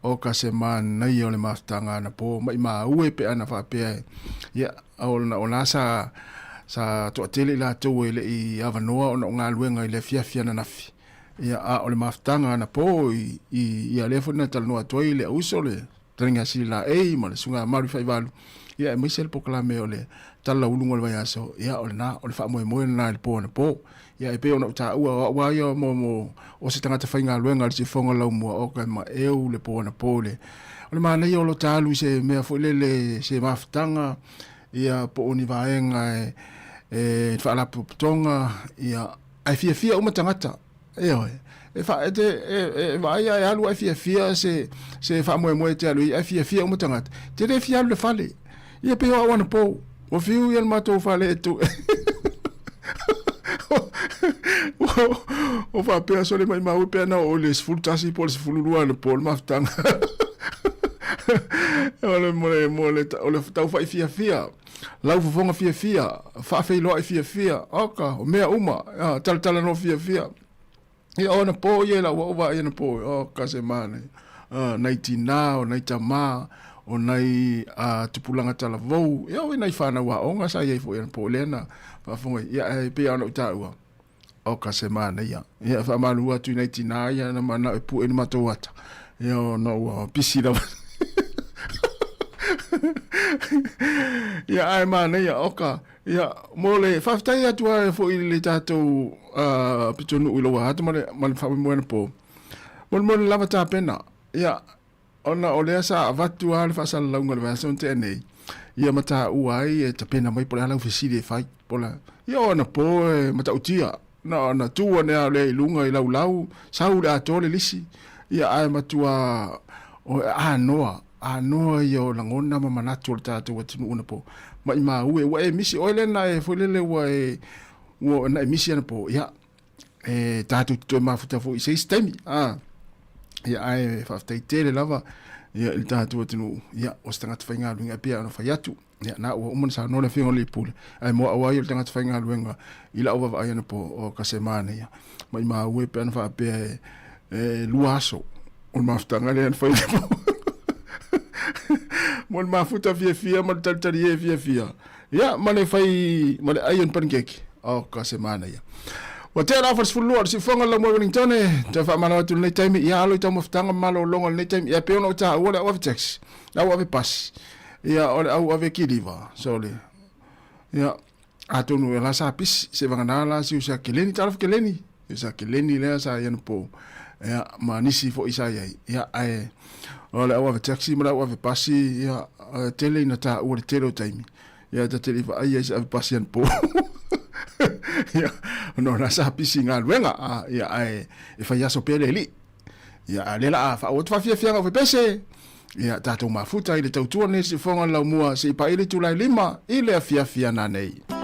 o ka se manaia o le mafutaga anapo, maimau e pe ana faapea e, ia, o la sa, sa toatele i latou e le i avanoa ona o galuega i le afiafi ananafi. Ia, a o le mafutaga anapo i, i, ia lea foi na talanoa atu ai le auuso le Taliga Sili Laei ma le Susuga Maru Faivalu, ia aemaise le polokalame o le Tala Lauuluga o le Vaiaso, ia o lena, o le faamoemoe lena i le po anapo. Ia e pei ona ou taua, o au lava ia mo, mo, o se tagata faigaluega i le siufofoga laumua, oka e maeu le po anapo i le, o le manaia o lo ta alu i se mea foi lele, se mafutaga, ia po o ni vaega e, e faalapotopotoga, ia, ae fiafia uma tagata. Ioe. E fa, e te, e, e vaai a e alu a e fiafia se, se faamoemoe e te alu i ai, ae fiafia uma tagata. Te le fia alu i le fale. Ia pei o au anapo. Ua fiu ia le matou fale e tu. Ua faapea sole maimau e pe ana oo i le 11 po o le 12 anapo le mafutaga. O le, mo le, mo le, o le taufai fiafia. Lau fofoga fiafia, faafeiloai fiafia, oka, o mea uma, talatalanoa fiafia. Ia, o anapo ia i lau au vaai anapo, oka se manaia. Nai tinā, o nai tamā, o nai tupulaga talavou, ia o nai whānau aoga sa i ai foi anapo, lea na faafofoga ai. Ia, e pei lava ona ou taua, oka se manaia. Ia, e faamalulu atu i nai tinā ia na manao e pue ni matou ata. Ia, ona ua pisi lava. Ia, ae manaia, oka. Ia, mo le faafetai atu ai foi i le tatou pitonuu i lou ata ma le, ma le faamoemoe anapo. Molemole lava tapena. Ia, Ona o lea sa avatu lava le faasalalauga i le vaiaso na tea nei, ia ma taua ai e tapena mai po o le a lau fesili e fai. Po o le a. Ia o anapo e matautia, na ona tu ane lava lea i luga i laulau, sau i le atoa le lisi, ia ae matua o anoa, anoa ia o lagona ma manatu o le tatou atunuu anapo. Maimau e, ua e misi, oe lea na e foi lele ua e, ua na e misi anapo, ia e tatou te toe mafuta foi i se isi taimi. A, ia, ae faafetai tele lava ia, i le tatou atunuu, ia, o se tagata faigaluega e pei ona fai atu. Ia, na ua uma ona saunoa le Afioga i le Pule, ae mo au lava ia o le tagata faigaluega i lau vaavaai anapo, o ka se manaia. Maimau e pe ana faapea e, e lua aso o le mafutaga lea na fai mo le mafuta fiafia ma le talitali e fiafia. Ia, ma le fai, ma le ai o ni panikeke. Oh, ka se manaia. Ua tea le afa 12 o le siufofoga o le Laumua Wellington e toe faamalo atu i lenei taimi. Ia, alo i taumafataga ma malologa o lenei taimi. Ia, pei ona ou taua le au ave taxi, le au ave pasi, ia, o le au ave kiliva. Sole. Ia, atonu e la sa pisi, se vagana la si usa keleni, talofa keleni. Sa keleni lea sa i anapo, ia, ma nisi foi sa i ai. Ia, ae, o le au ave taxi ma le au ave pasi, ia, tele ina taua le tele o taimi. Ia, ta te le i vaai ai se ave pasi anapo. Ia, ona o la sa pisi i galuega, a, ia, ae, e fai aso pea le alii. Ia, a o lea la a faaauau atu faafiafiaga o fepese. Ia tatou mafuta i le tautua nei siufofoga o le laumua se i paia le itula e 5 i le afiafi a nanei.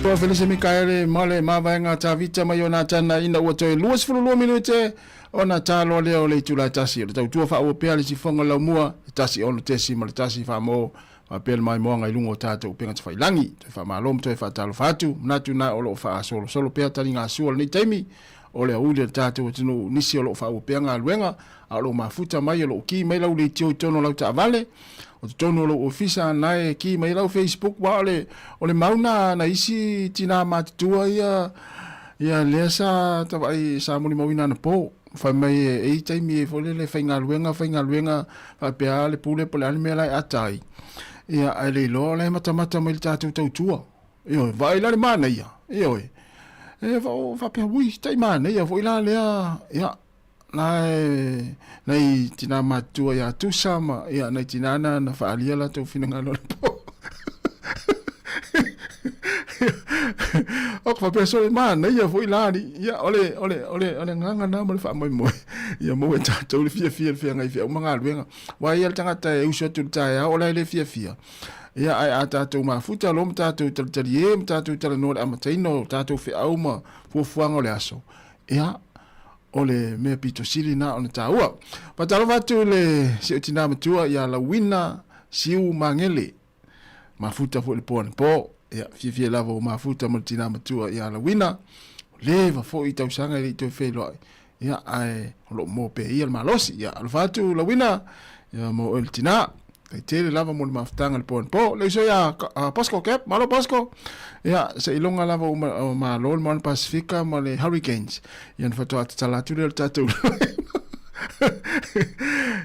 Toa Felise Mikaele ma le mavaega Tavita mai o Natana ina ua toe 22 minute ona taloa lea o le itula e tasi. O le tautua faaauau pea le sifoga laumua e 16.1 faamo faapea le maimoaga i luga o tatou upega tafailangi. Toe faamalo ma toe faatalofa atu. Manatu na o lo o faasolosolo pea taligasua o lenei taimi o le aoauli o le tatou atunuu. Nisi o lo o faaauau pea galuega a o lo o mafuta mai o lo o ki mai lau leitio i totonu o lau taavale, o totonu o lou ofisa na e ki mai lau Facebook, aua o le, o le mau na na isi tinā matutua ia, ia lea sa tavaai sa molimauina anapo. Fai mai e i taimi e foi lele faigaluega, faigaluega faapea le pule po o le a le mea la e ata ai. Ia, ae le iloa o la e matamata mai le tatou tautua. Ioe, vaai la le manaia. Ioe. E faapea, ui, tai manaia foi la lea, ia, Nai, nai tinā matutua iā Tusa ma, ia, nai tinā na na faaalia latou finagalo i le po. O ka faapea sole manaia foi la alii. Ia, o le, o le, o le, o le agaga na ma le faamoemoe, ia maua e tatou le fiafia i le feagai feau ma galuega. Aua e i ai le tagata e usu atu i le taeao o la e le fiafia. Ia, ae a tatou mafuta loa ma tatou talitalie ma tatou talanoa i le amataina o tatou feau ma fuafuaga o le aso, ia, O le mea pito sili na ona taua. Faatalofa atu i le si ou tinā matua ia Lauina Siu Magele. Mafuta foi le po anapo. Ia, fiafia lava ua mafuta ma le tinā matua ia Lauina. Leva foi tausaga e le i toe feiloai. Ia, ae o lo o moa pea ia le malosi. Ia, alofa atu Lauina, ia mo oe le tinā. Tai tele lava mo le mafutaga i le po anapo. Le uso ia Pasco Cap, malo Pasco. Ia, seiloga lava ua malo le Moana Pasifika ma le Hurricanes. Ia ona faatoa tatala atu lea o le tatou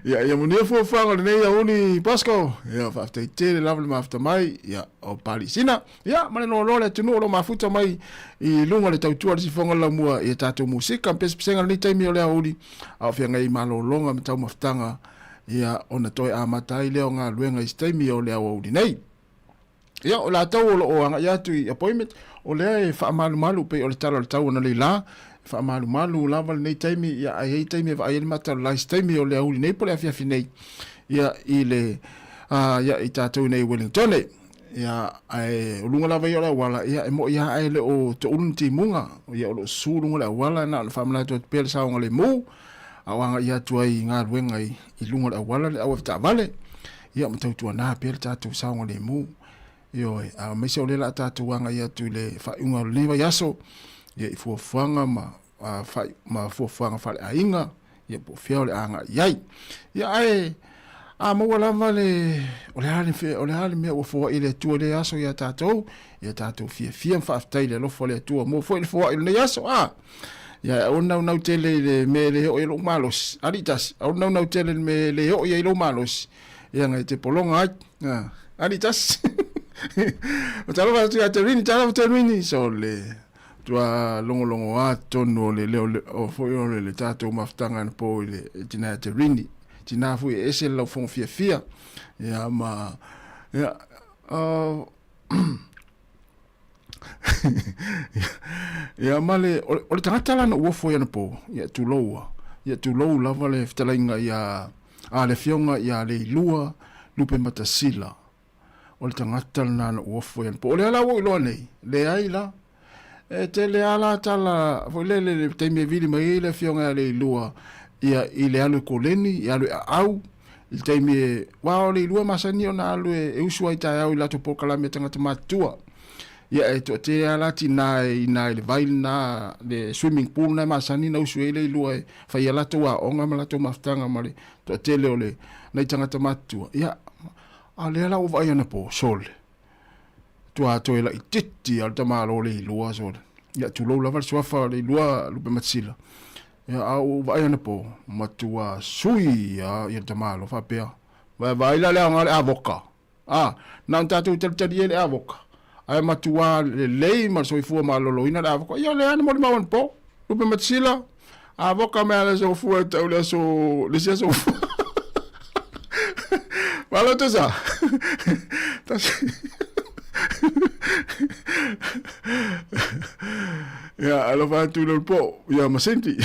Ia, ia manuia fuafuaga o lenei aoauli Pasco. Ia, faafetai tele lava le mafuta mai. Ia, o Palisina. Ia, ma le loaloa le atunuu o lo o mafuta mai i luga o le tautua a le sifoga o le laumua i a tatou musika ma pesepesega i lenei taimi o le aoauli, a o feagai ai malologa ma taumafataga ia ona toe amata ai lea o galuega i se taimi o le aoauli nei. Ia, o latou o lo o agai atu i appointment, o lea e faamalumalu pei o le tala o le tau analeila, e faamalumalu lava lenei taimi, ia ae i ai taimi e vaai ai le mata o le la i se taimi o le aoauli nei po o le afiafi nei, ia i le, ia i tatou i nei i Wellingtone. Ia, ae o luga lava ia o le auala, ia e moi lava ae le o toulu ni timuga, ia o lo o susu luga o le auala, na ona faamanatu atu pea le saogalemu, a o agai atu ai i galuega i, i luga o le auala le au avetaavale, ia ma tautuana pea le tatou saogalemu. Ioe, aemaise o lea o le a tatou agai atu i le faaiuga o lenei vaiaso, ia i fuafuaga ma, ma fuafuaga faaleaiga, ia po o fea o le a agai i ai. Ia ae a maua lava le, o le a le, o le a le mea ua foai e le Atua i lea aso ia tatou, ia tatou fiafia ma faafetai i le alofa o le Atua. Maua foi le foai o lenei aso, a! Ia aua le naunau tele i le mea e le oo i ai lou malosi. Alii tasi, aua le naunau tele i le mea e le oo i ai lou malosi. Ia ngai te pologa ai. A, alii tasi. O talofa atu ia te rini, talofa te rini. So le tua logologo a tonu o le leo o foi o le, le tatou mafutaga anapo i le tina ia te rini. Tina foi e ese le laufogo fiafia. Ia ma, ia, Ia ma le, o le tagata la na uofo ai anapo, ia tulou a, ia tulou lava le fetalaiga ia, a le afioga ia Leilua Lupematasila. O le tagata lena na uofo ai anapo. O lea la ua ou iloa nei, leai la. E tele lava la tala, foi lele i le taimi e vili mai ai le afioga ia Leilua, ia i le alu e koleni, i alu e aau, i le taimi e, aua o Leilua e masani ona alu e usu ai taeao i latou polokalame a tagata matutua. Ia e toatele lava la tina e ina i le vai lena, le swimming pool lena e masani ona usu ai Leilua e fai ai latou aoga ma latou mafutaga ma le toatele o le nai tagata matutua. Ia, a o lea la ua vaai anapo, sole. Tua toe laitiiti lava le tamaloa o Leilua, sole. Ia, tulou lava le suafa o Leilua Lupematasila. Ia, a ua vaai anapo, matua sui lava le tamaloa faapea, Vaai la le aoga o le avoka. A, na ona tatou talitali ai le avoka, ae matua lelei ma le soifua maloloina le avoka. Ia, lea na molimau anapo, Lupematasila, avoka mai le aso fua e tau le aso, le isi aso fua. Malo Tusa. Tasi. Ia, alofa atu i le po. Ia, ma Cindy.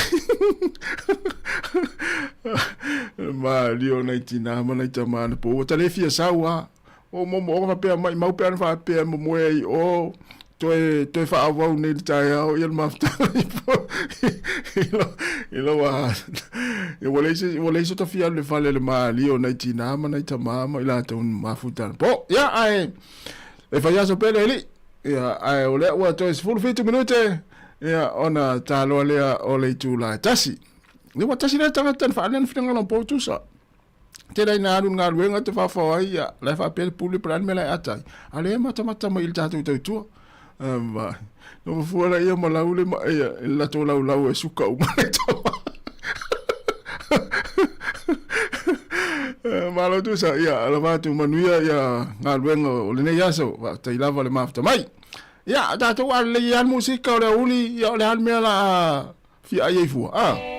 Malie o nai tinā ma nai tamā na po. Ua ta le fia sau lava. O moomooga faapea, maimau pe ana faapea e momoe ai i o. Toe toe faaauau nei i le taeao ia le mafutaga i i lo i lo a ia ua leai se ua leai se tafia alu i le fale le malie o nai tinā ma nai tamā ma i latou mafuta anapo. Ia ae e fai aso pea le alii. Ia ae o lea ua toe 17 minute ia ona taloa lea o le itula e tasi. Ia ua tasi lea tagata na faaali lana finagalo anapo tusa. Tele ai na alu i le galuega te faofao ai, ia, la e faapea le pule po o le a le mea la e ata ai. A o lea e matamata mai i le tatou tautua. Ma, nofo fua laia ma lau le, ia, i le latou laulau e suka uma le tama. Malo tusa, ia, lava atu manuia ia galuega o lenei aso. Faafetai lava le mafuta mai. Ia, tatou alelei ai lava le musika o le aoauli, ia o le a le mea la a Fia ai ai fua, a.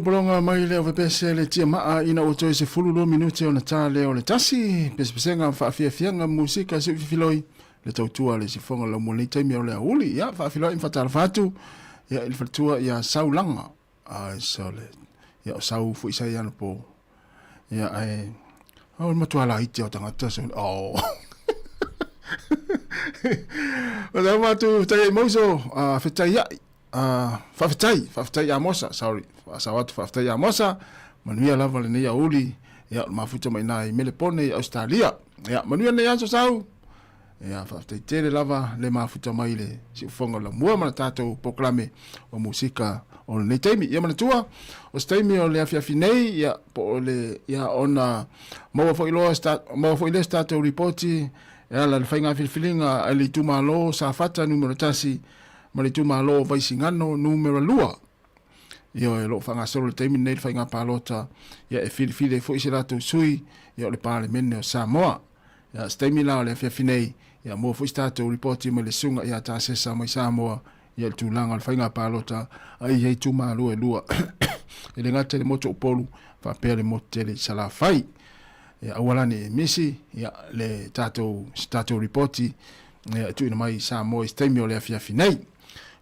Bolobologa mai le ovepese le tiamaa ina ua toe 12 minute ona ta lea o le tasi, pesepesega ma faafiafiaga musika siu fifiloi le tautua le sifoga lau mo lenei taimi o le aoauli. Ia, faafiloai ma faatalofa atu ia i le faletua ia Saulaga. Ai sole. Ia o sau foi sai ana po. Ia ae o le matua laiti o tagata so. Oh. O le matu tai ai mauso a fetai ai. A faafetai, faafetai ia Mosa, sorry. Faasao atu faafetai ia Mosa. Manuia lava lenei aoauli. Ia o le mafuta mai i Melepone i Ausetalia. Ia manuia lenei aso sau. Ia faafetai tele lava le mafuta mai le siufofoga o le laumua ma le tatou polokalame o musika o lenei taimi. Ia manatua, o se taimi o le afiafi nei, ia po o le, ia ona maua foi loa, maua foi lea se tatou ripoti e ala i le faiga filifiliga a le itumalo Safata numera 1 ma le itumalo o Vaisigano numera 2. Ioe, o lo o faagasolo i le taimi lenei le faiga palota, ia e filifili ai foi se latou sui, ia o le Palemene o Samoa. Ia, se taimi la o le afiafi nei, ia maua foi se tatou ripoti mai le susuga ia Tasesa mai Samoa, ia le tulaga o le faiga palota a ia itumalo e lua, e le gata i le motu o Upolu, faapea le motu tele i Salafai. Ia, aua la ne i misi, ia, le tatou, se tatou ripoti, ia, e tuuina mai i Samoa i se taimi o le afiafi nei,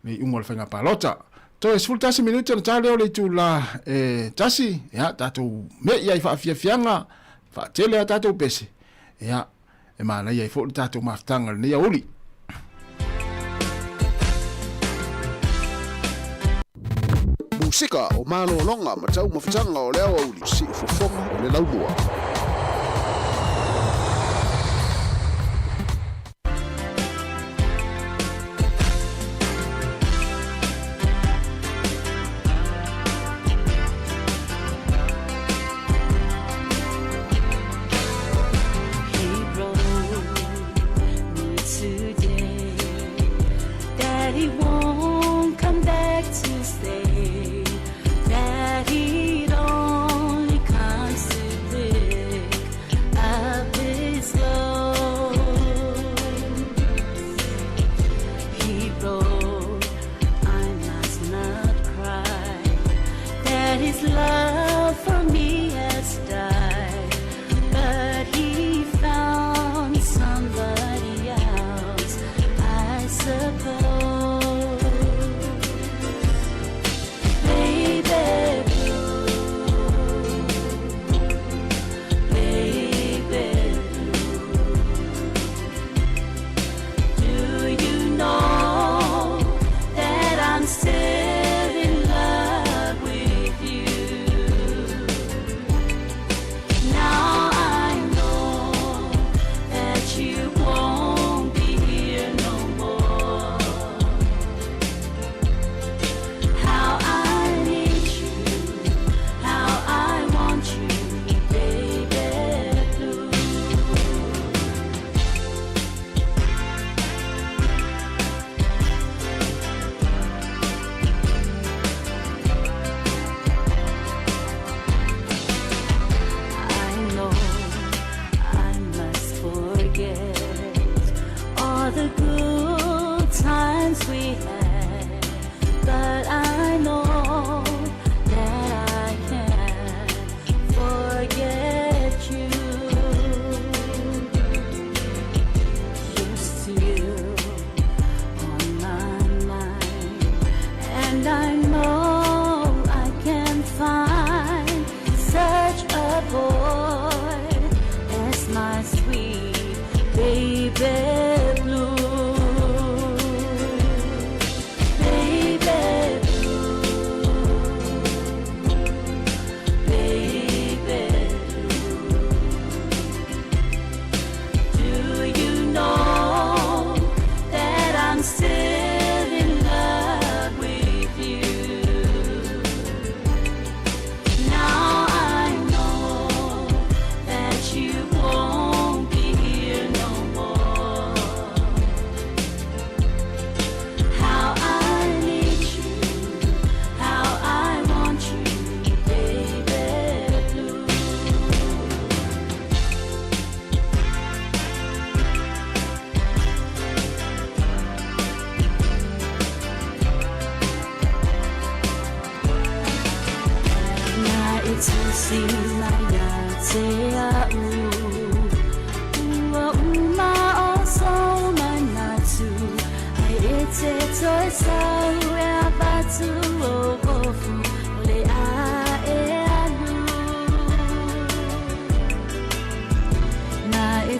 le iuga o le faiga palota. Toe 11 minute ona ta lea o le itula e tasi, ia, tatou me'i ai faafiafiaga, faatele a tatou pese, ia, e manaia ai foi le tatou mafutaga i lenei aoauli. Musika o malologa ma taumafataga o le aoauli, siufofoga o le laumua.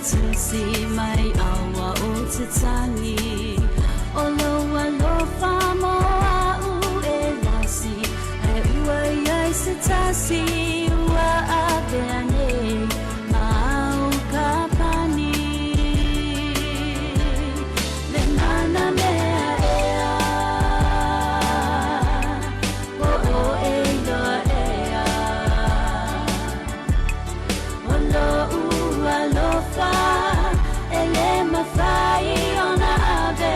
tusi mai aua o te tangi O lou alofa mo a'u e lasi Ae ua i ai se tasi ua avea nei ma au kapani Le mana mea ea O ʻoe loa ea O loʻu alofa e le mafai ona ave.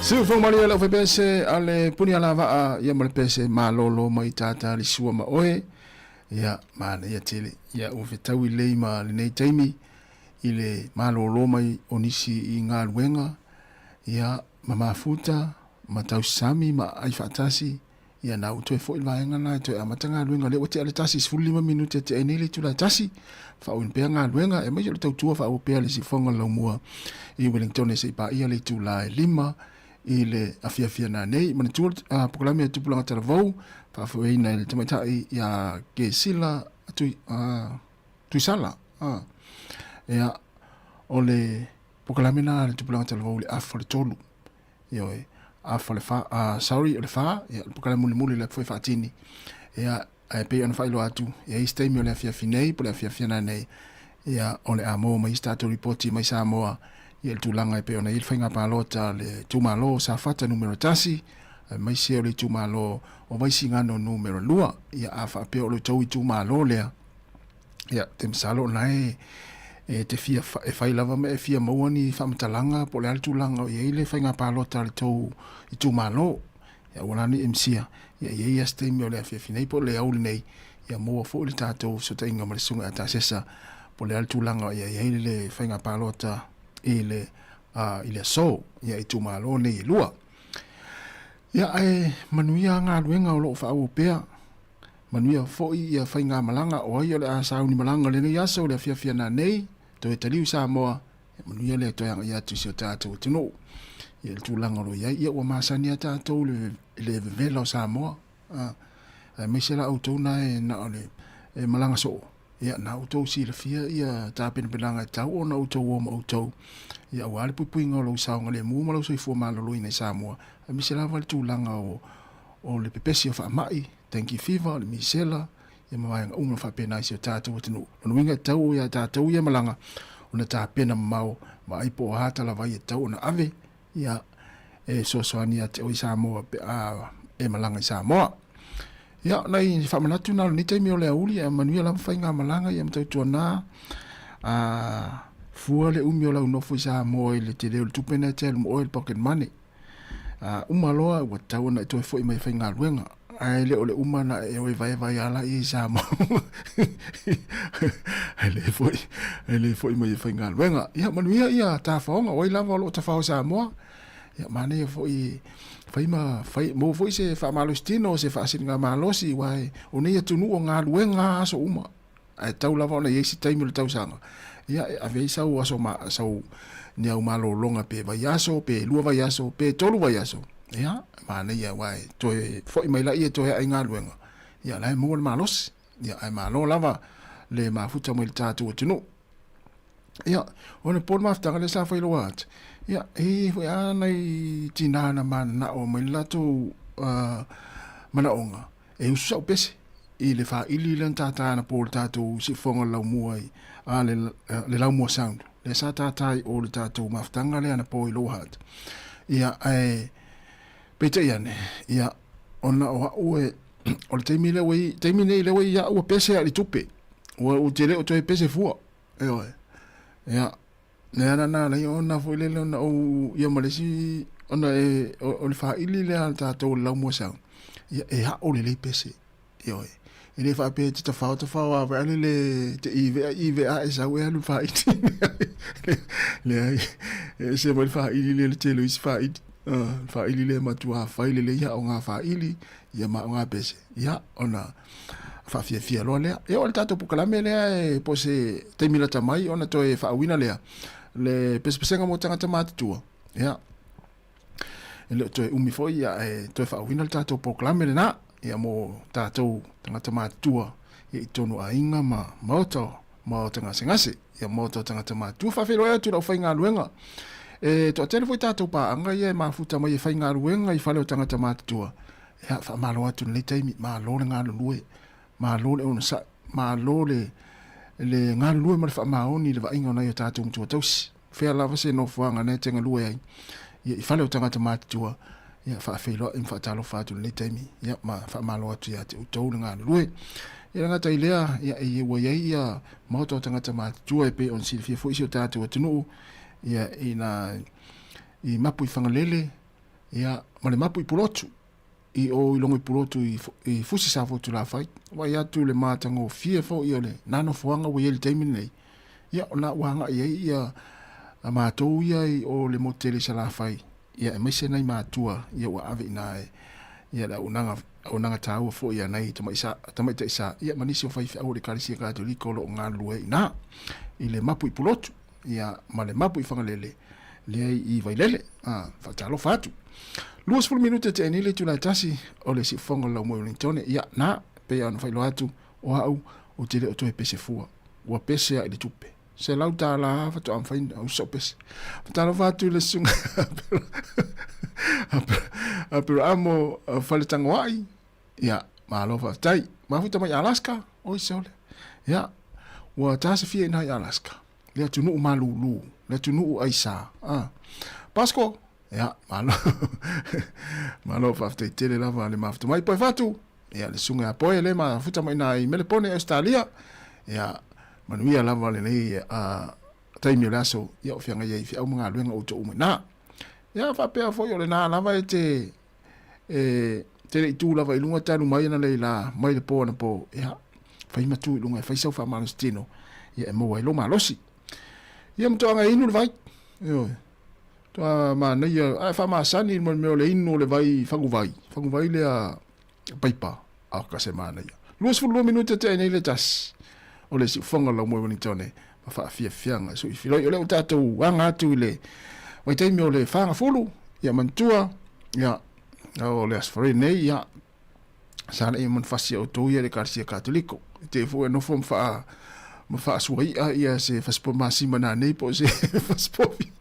Siufogo malie le aufaipiese a le puni alavaa ia ma le pese malolo mai tātā le sua ma oe. Ia, manaia tele. Ia, ua fetaui lelei ma lenei taimi i le malolo mai o nisi i galuega, ia, ma mafuta, ma tausami ma ai faatasi. Ia, na ua toe foi le vaega lena e toe amata galuega. O lea ua tea le tasi, 15 minute e tea ai nei le itula e tasi. Faaauina pea galuega, aemaise o le tautua faaauau pea le siufofoga o le laumua i Wellingtone se i paia le itula e 5 i le afiafi ana nei. Manatua le polokalame a Tupulaga Talavou, faafoeina e le tamaitai ia Kesila Tui, Tuisala. Ia, o le polokalame lena a le Tupulaga Talavou i le afa o le tolu. Ioe, afa o le fa, sorry, o le fa, ia, le polokalame mulimuli lea foi faatini. Ia, ae pei ona faailoa atu, e i ai se taimi o le afiafi nei, po o le afiafi ana nei, ia, o le a maua mai se tatou lipoti mai Samoa, ia, i le tulaga e pei ona i ai le faiga palota a le itumalo o Safata numera 1, aemaise o le itumalo o Vaisigano numera 2. Ia, a faapea o le tou itumalo lea, ia, ou te masalo o lena e, e te fia, e fai lava ma e fia maua ni faamatalaga po o le a le tulaga o i ai le faiga palota a le tou itumalo. Ia aua la ne i misia, ia i ai lava se taimi o le afiafi nei po o le aoauli nei, ia maua foi le tatou fesootaiga ma le Susuga ia Tasesa po o le a le tulaga o i ai le faiga palota i le, i le aso, ia itumalo nei e lua. Ia ae manuia galuega o lo o faaauau pea, manuia foi ia faigamalaga o ai o le a sauni malaga i lenei aso i le afiafi ana nei, toe taliu i Samoa, Ia manuia le toe agai atu i si o tatou atunuu. Ia le tulaga o lo o i ai, ia ua masani lava tatou i le vevela o Samoa. Aemaise la outou na e na o le e malaga soo, ia na outou silafia ia tapenapenaga e tatau ona outou o ma outou, ia aua le puipuiga o lou saogalemu ma lou soifua maloloina i Samoa, aemaise lava le tulaga o le pepesi o faamai, dengue fever, o le misela, ia ma vaega uma faapena i si o tatou atunuu. Lona uiga e tatau ia tatou ia malaga ona tapena mamao vaai po o a talavai e tatau ona ave ia e fesoasoani ia te oe i Samoa pe a e malaga i Samoa. Ia, nai faamanatu na o lenei taimi o le aoauli, ia manuia lava faigamalaga ia ma tautuana a fua le umi o lau nofo i Samoa i le tele o le tupe na e te alu ma oe le pocket money. A uma loa ua tatau ona e toe foi mai e faigaluega, ae le o le uma na e o e vaevae ala ia i Samoa. Ae le foi, ae le foi mai e faigaluega. Ia manuia ia tafaoga, o ai lava o lo o tafao i Samoa. Ia manaia foi fai ma fai maua foi se faamalositino, se faasiligamalosi, aua o nei atunuu o galuega aso uma. Ae tatau lava ona i ai se taimi o le tausaga, ia, e ave ai sau aso ma, sau ni au malologa pe vaiaso, pe lua vaiaso, pe tolu vaiaso. Ia, e manaia aua e toe foi mai laia e toe ae i galuega, ia, la e maua le malosi. Ia, ae malo lava le mafuta mai le tatou atunuu. Ia, o le po le mafutaga lea sa fai loa atu, ia, e i ai foi lava nai tinā na mananao mai le latou manaoga, e usu sau pese i le faili lea na tātā ana po o le tatou siufofoga o le laumua i a le, le laumua sound lea sa tātā i o le tatou mafutaga lea anapo i Lower Hutt. Ia, ae peitai ane, ia, ona o a'u e, o le taimi lea ua i, taimi nei lea ua i a'u ua pese a i le tupe. Ua, ou te le o toe pese fua. Ioe. Ia, Le ala lena ala ai ona foi lele ona ou ia ma le isi ona e o le faili lea a le tatou o le laumua sound ia e ao lelei pese ioe e le faapea e te tafao tafao lava foi ale le te ivea ivea ae sau e alu i le faili leai e ese mai le faili lea i le tele o isi faili le faili lea e matua fai lelei aoga faili ia ma aoga pese ia ona faafiafia loa lea. E oo le tatou polokalame lea e po se taimi lata mai ona toe faauina lea le pesepesega mo tagata matutua. Ia, e le o toe umi foi ia e toe faauina le tatou polokalame lena ia mo tatou tagata matutua ia i totonu o aiga ma maota maota gasegase ia maota o tagata matutua. Faafeiloai atu i le aufaigaluega. E toatele foi tatou paaga ia e mafuta mai e faigaluega i fale o tagata matutua. Ia, faamalo atu i lenei taimi, malo le galulue, malo le onosai, malo le, le galulue ma le faamaoni i le vaaiga o nai o tatou matua tausi. Fea lava se nofoaga na e te galue ai, ia, i fale o tagata matutua, ia, faafeiloai ma faatalofa atu i lenei taimi, ia, ma faamalo atu ia te outou le galulue. Ia le gata i lea, ia, e, ua i ai ia maota o tagata matutua e pei ona silafia foi si o tatou atunuu, ia, i na, i Mapu i Fagalele, Ia, ma le mapu i Pulotu, i o i Logo i Pulotu i, i Fusi Safotulafai. Vaai atu le matagofie foi o le na nofoaga ua i ai i le taimi lenei. Ia, o lena ua agai ai ia a matou ia i o le motu tele i Salafai, ia aemaise nai matua ia ua ave i ina e ia le auaunaga, auaunaga taua foi a nai tamai sa, tamaitai sa, ia ma nisi o faifeau o le Ekalesia Katoliko o lo o galulue ai i ina i le mapu i Pulotu, ia ma le mapu i Fagalele, lea i Vailele. A, faatalofa atu. 20 minute te nei le itula e tasi o le siufofoga o le laumua i Wellingtone. Ia, na, pei ona faailoa atu, o au, ou te le o toe pese fua. Ua pese a i le tupe. $100 faatoa mafai ona usu sau pese. Faatalofa atu i le susuga Aperaamo Faletagoai. Ia, malo faafetai. Mafuta mai Alaska, oi sole. Ia, ua tasafia ina i Alaska. Le atunuu malūlū, le atunuu aisa. Ah. Pasco, ia, malo. malo faafetai tele lava le mafuta mai. Poe fatu, ia, le susuga ia Poe le mafuta mai ina i Melepone, Australia. Ia, manuia lava lenei uh, taimi o le aso, ia, o feagai ai i feau ma galuega outou uma ina. Ia, faapea foi o lena lava e te e te le i tu lava i luga talu mai ana lei la mai le po anapo, ia, fai ma tu i luga e fai sau faamalosi tino, ia e maua ai lou malosi. Ia ma toaga e inu le vai, ioe, toa manaia, ae faamasani mo le mea o le inu o le vai faguvai, faguvai lea paipa, a o ka se manaia. 22 minute tea nei le tasi o le siufoga o lau moe Wellingtone ma faafiafiaga sui filoi. O lea ua tatou aga atu i le vaitaimi o le fagafulu, ia manatua, ia, o le Aso Faraile nei, ia, sa le ia manufasi a outou ia le Ekalesia Katoliko. E te foi e nofo ma faa ma faasuai'a ia se fasipo masima nanei po o se fasipovi.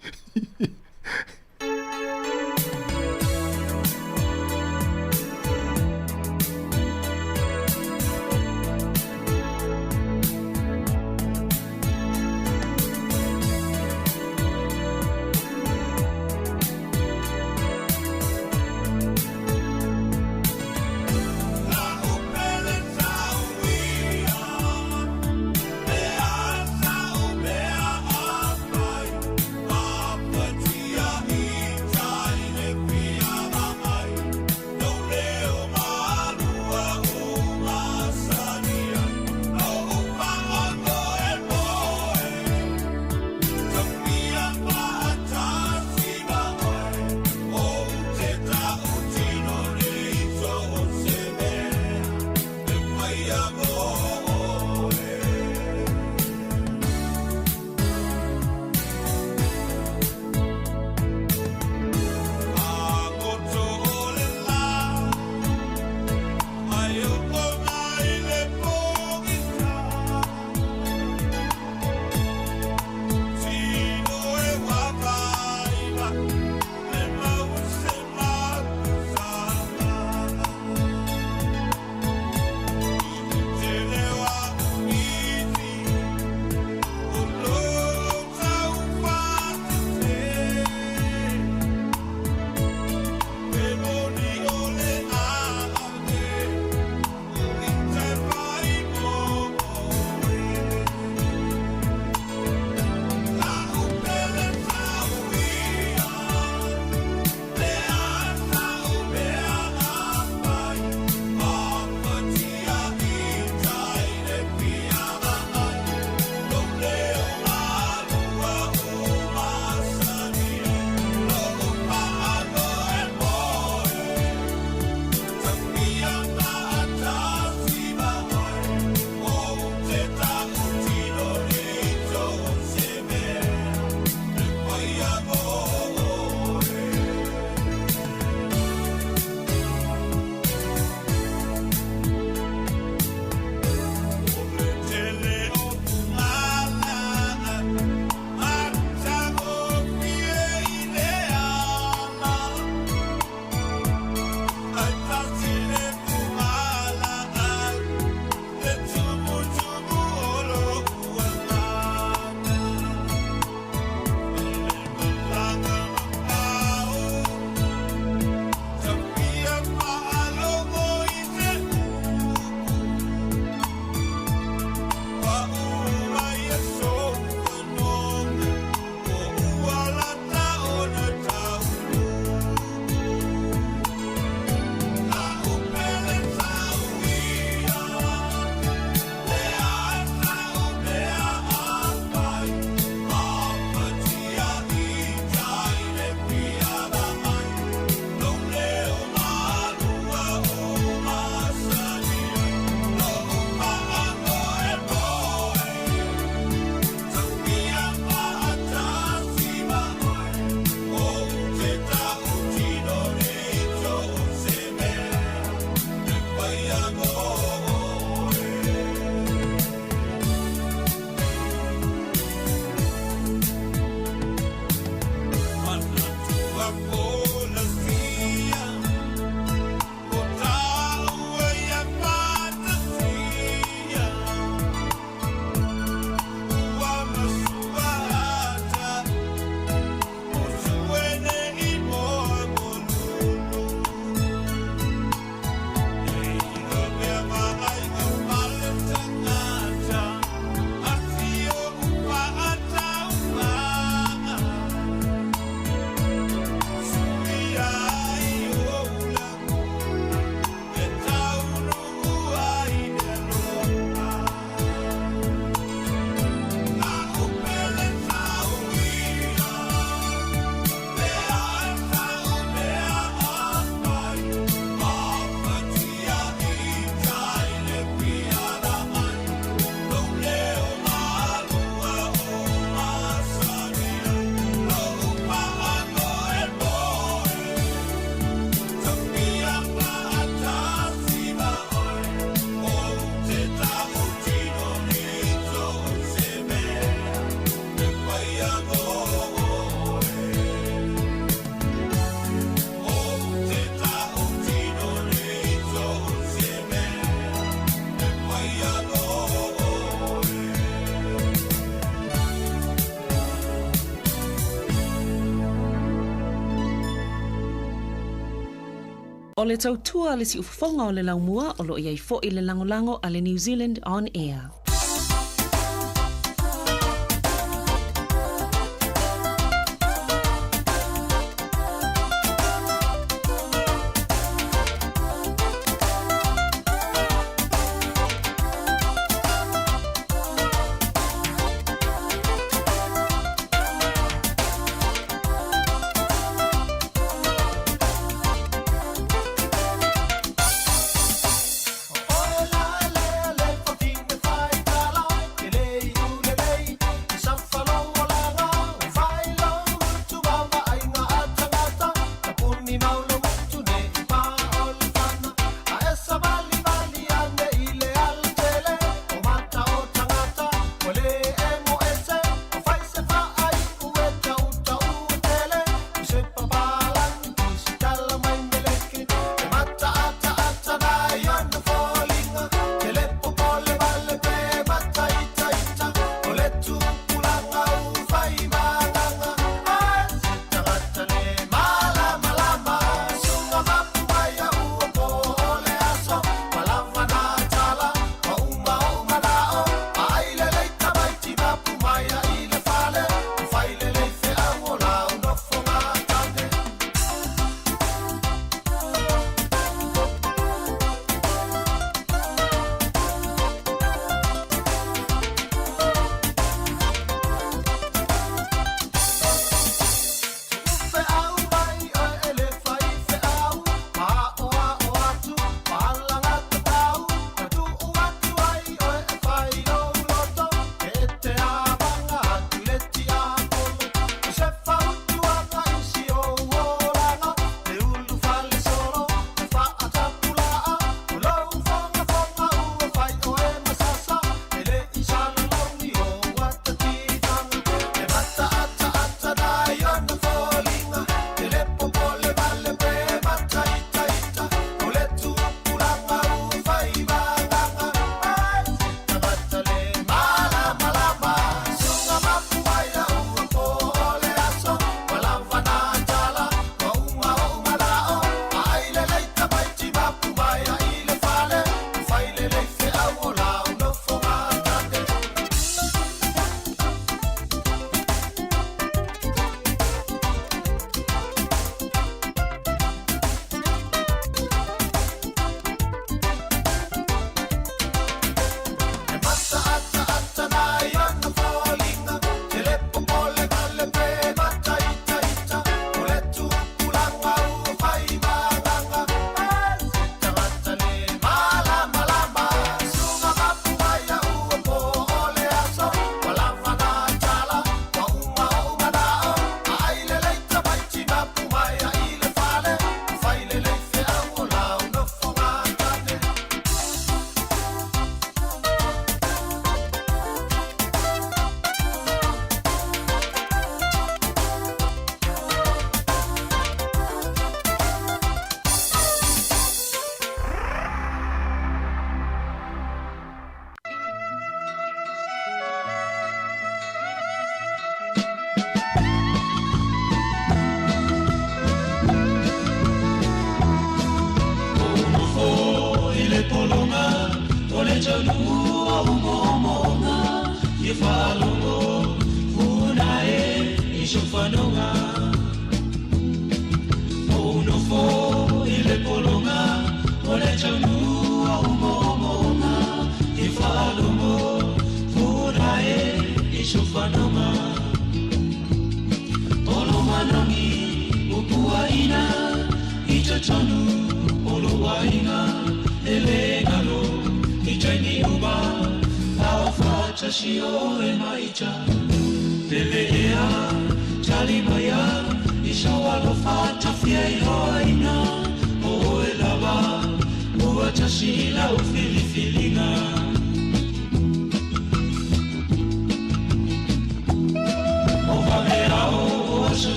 O le tautua a le siufofoga o le laumua o lo o i ai foi le lagolago a le New Zealand On Air.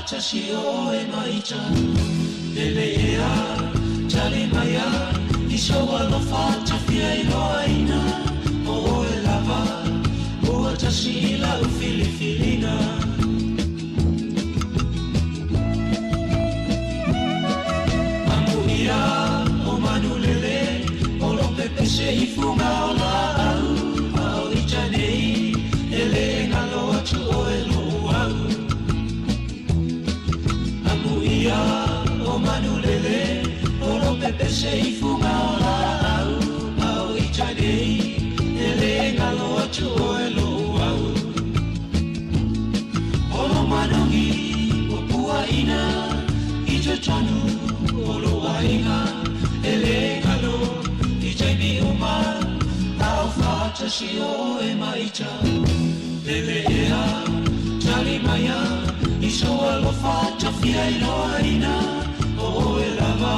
faatasi oe ma ita Lele ea, tali mai a I sou alofa ta fia iloaina O oe lava ua tasi i lau filifiliga. Amuia o manu lele o lo pepese i fuga o laau A o ita nei e le galo atu oe lou au. Amuia o manu lele o lo pepese i fuga o laau A o ita nei e le galo atu oe lou au. O lo manogi ua puaina i totonu o lou aiga e le galo i taimi uma a o faatasi oe ma ita. Lele ea, tali mai a i sou alofa ta fia iloaina o oe lava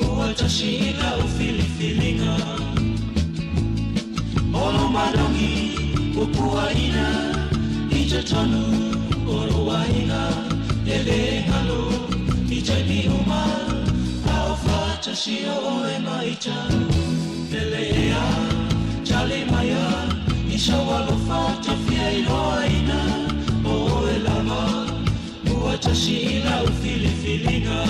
ua tasi i lau filifiliga. O lo manogi ua puaina i totonu o lou aiga e le galo i taimi uma a o faatasi oe ma ita. Lele ea, tali mai a i sou alofa ta fia iloaina o oe lava ua tasi i lau filifiliga.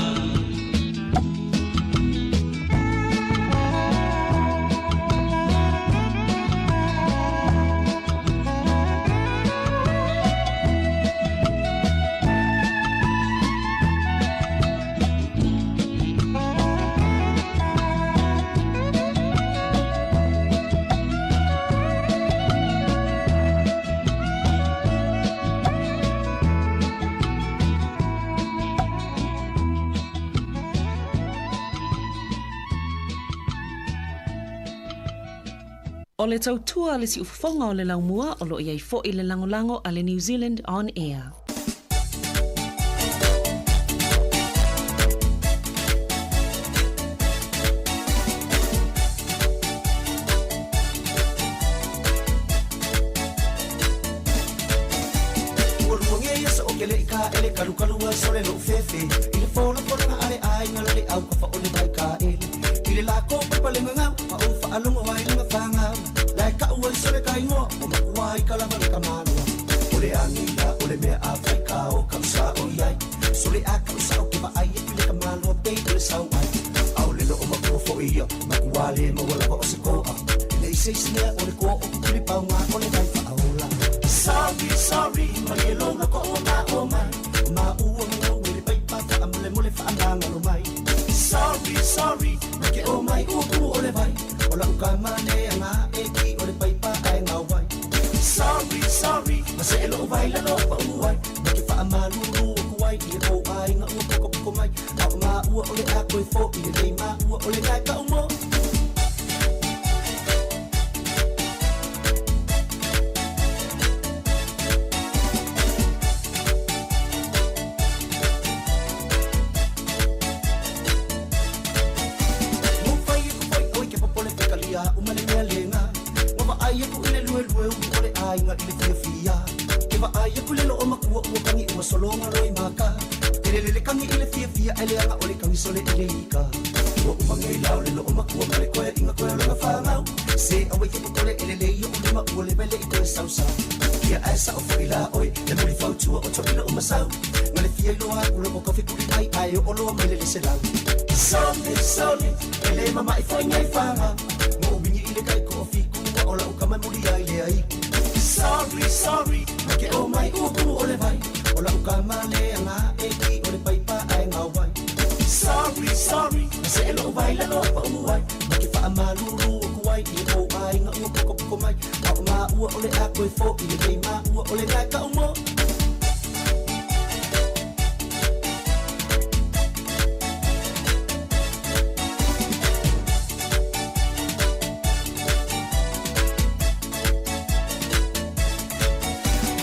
O le tautua a le siufofoga o le laumua o lo o i ai foi le lagolago a le New Zealand On Air. Ua luagia ia sa o ke leʻi kaʻele kalukalu ai sole loʻu fefe i le folafolaga a le aiga la le au kafa o le vai kaʻele i le lako paipa le gagau ma ou faalogo ai le gafagau la e kaʻu ai sole ka igoa o makua i ka lava le kamaloa o le agila o le mea a fai ka o kaʻu sao i ai sole a kaʻu sao ke vaai aku i le kamaloa pei o le sau ai ʻaʻole no o makua foʻi ia makua le maua lava o se koʻa e leai se isi mea o le koa o kukuli pauga o le vai faaola Sorry, sorry, malie lou loko ua mao mai O maua gagau i le paipa faamolemole faamagalo mai Sorry, sorry, na ke o mai ua kumu o le vai O lau kamane aga e ki o le paipa ae gao ai Sorry, sorry, ma see lou vai lalo paʻu ai Ma ke faamalulu aku ai i le kou aiga ua pokopoko mai A o maua o le a koe foʻi lelei maua o le gae kaʻu mo. Ua fai aku foi ʻoe ke popole fekalia uma le mea lena Ua vaai aku i le luelue ulu o le aiga i le fiafia Ke vaai aku le loo makua ua kagi ua sologa loi maka Ke lele le kagi i le fiafia ae leaga o le kagi sole i le ika Ua uma nei la o le loo makua ma le koeaiga koe o lona fanau Se aua i ke popole e lelei oʻu lima ua leva e le i toe sausau Ia ae sao foi la ʻoe le muli fautua o toʻila o masau Ma le fia iloa aku loko ka fekuli mai ae oo loa mai le leselau Sole, sole, e le mamaʻi foi nei faga Mo wingi i le kai ko o fiku ua o lau kama e muli ai le ai Sorry, sorry, ma ke o mai ua kumu o le vai O lau kama le aga e ki o le paipa ae gao ai Sorry, sorry, ma see lou vai lalo paʻu ai Ma ke faamalulu aku ai i le kou aiga ua pokopoko mai A o maua o le a koe foʻi lelei maua o le gae kaʻu mo.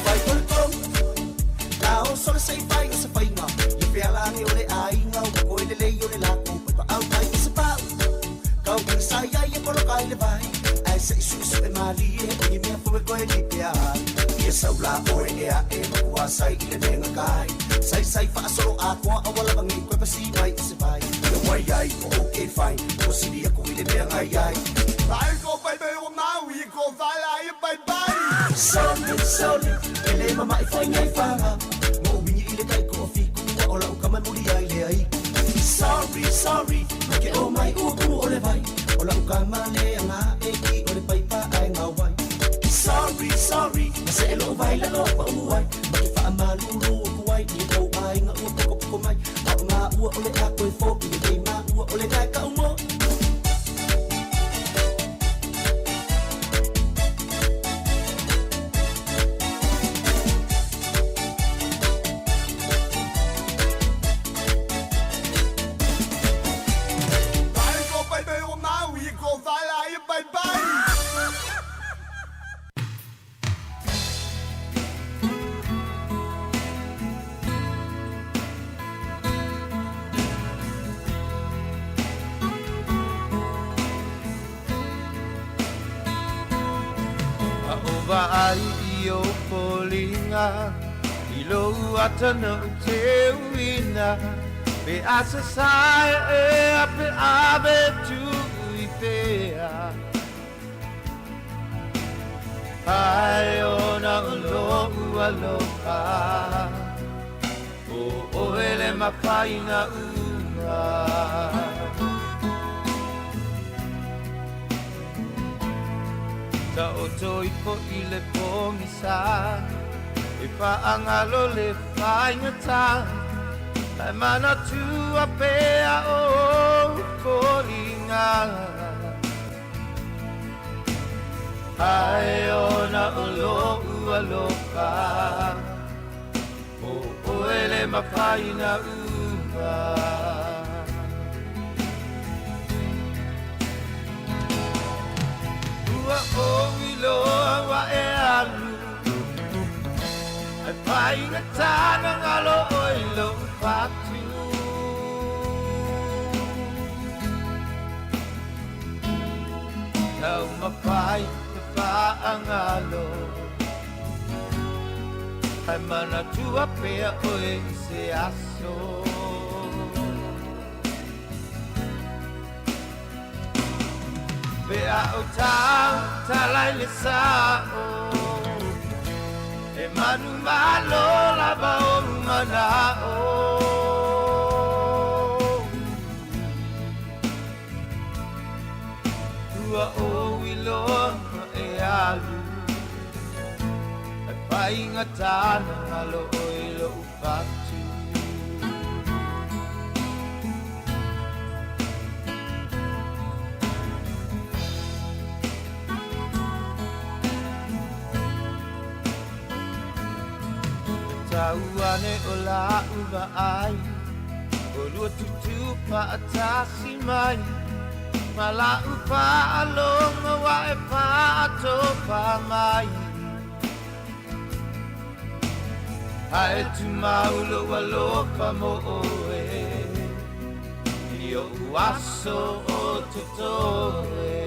Fai o le tolu, la o sole se i fai o se faiga, ia fealage o le aiga ua koe lelei o le lako paipa au mai i se pau. Kau i sa ia ia poloka i le vai, ae se i suʻesuʻe malie o ni mea fou e koe lipea ai. Ia sau la oe e aʻe makua sai i le mea gakai. Saisai faasolo atoa aua lava nei toe pasi mai i se vai. Ia wai ai o okay fine, ua sili aku i le mea gai ai. Ai ko pai pai o mau i ko whala i pai pai. Soli, soli, e le mama'i foi nei fanga. Mo wingi i le tai ko fiku ua o lau kama muli ai le ai. Sorry, sorry, ma ke o mai ua kumu o le vai. O lau kama le anga e ki o le paipa ai ngā wai. Sorry, sorry, ma se e lo vai la lo pa uai. Ma ke wha malulu o kuai i le tau ai ngā ua poko poko mai. A o ngā ua o le a koe fo i le kei mā ua o le ngai ka umo. A ou vaai i ou foliga i lou ata na ou teuina, pe a sasae ea pe ave tuu i fea. Ai ona o lo'u aloha, o oe le mafaina uma. Taoto ifo i le pogisa, e faagalo le faigata, ae manatua pea ou foliga. Ai ona o lo'u aloha, o oe le mafaina uma. Ua ou iloa ua e alu, Ae faigata na galo oe i lou fatu. Taumafai e faagalo, Ae manatua pea oe i se aso. Pe a ou tautala i le sao, E manumalo lava ou mana'o. Ua ou iloa e alu, Ae faigata na galo oe i lou fatu. E tau ane o la'u vaai, Olua tūtū faatasi mai, Ma la'u faalogo ua e faatopa mai. Ae tumau lou alofa mo oe, I o'u aso o totoe.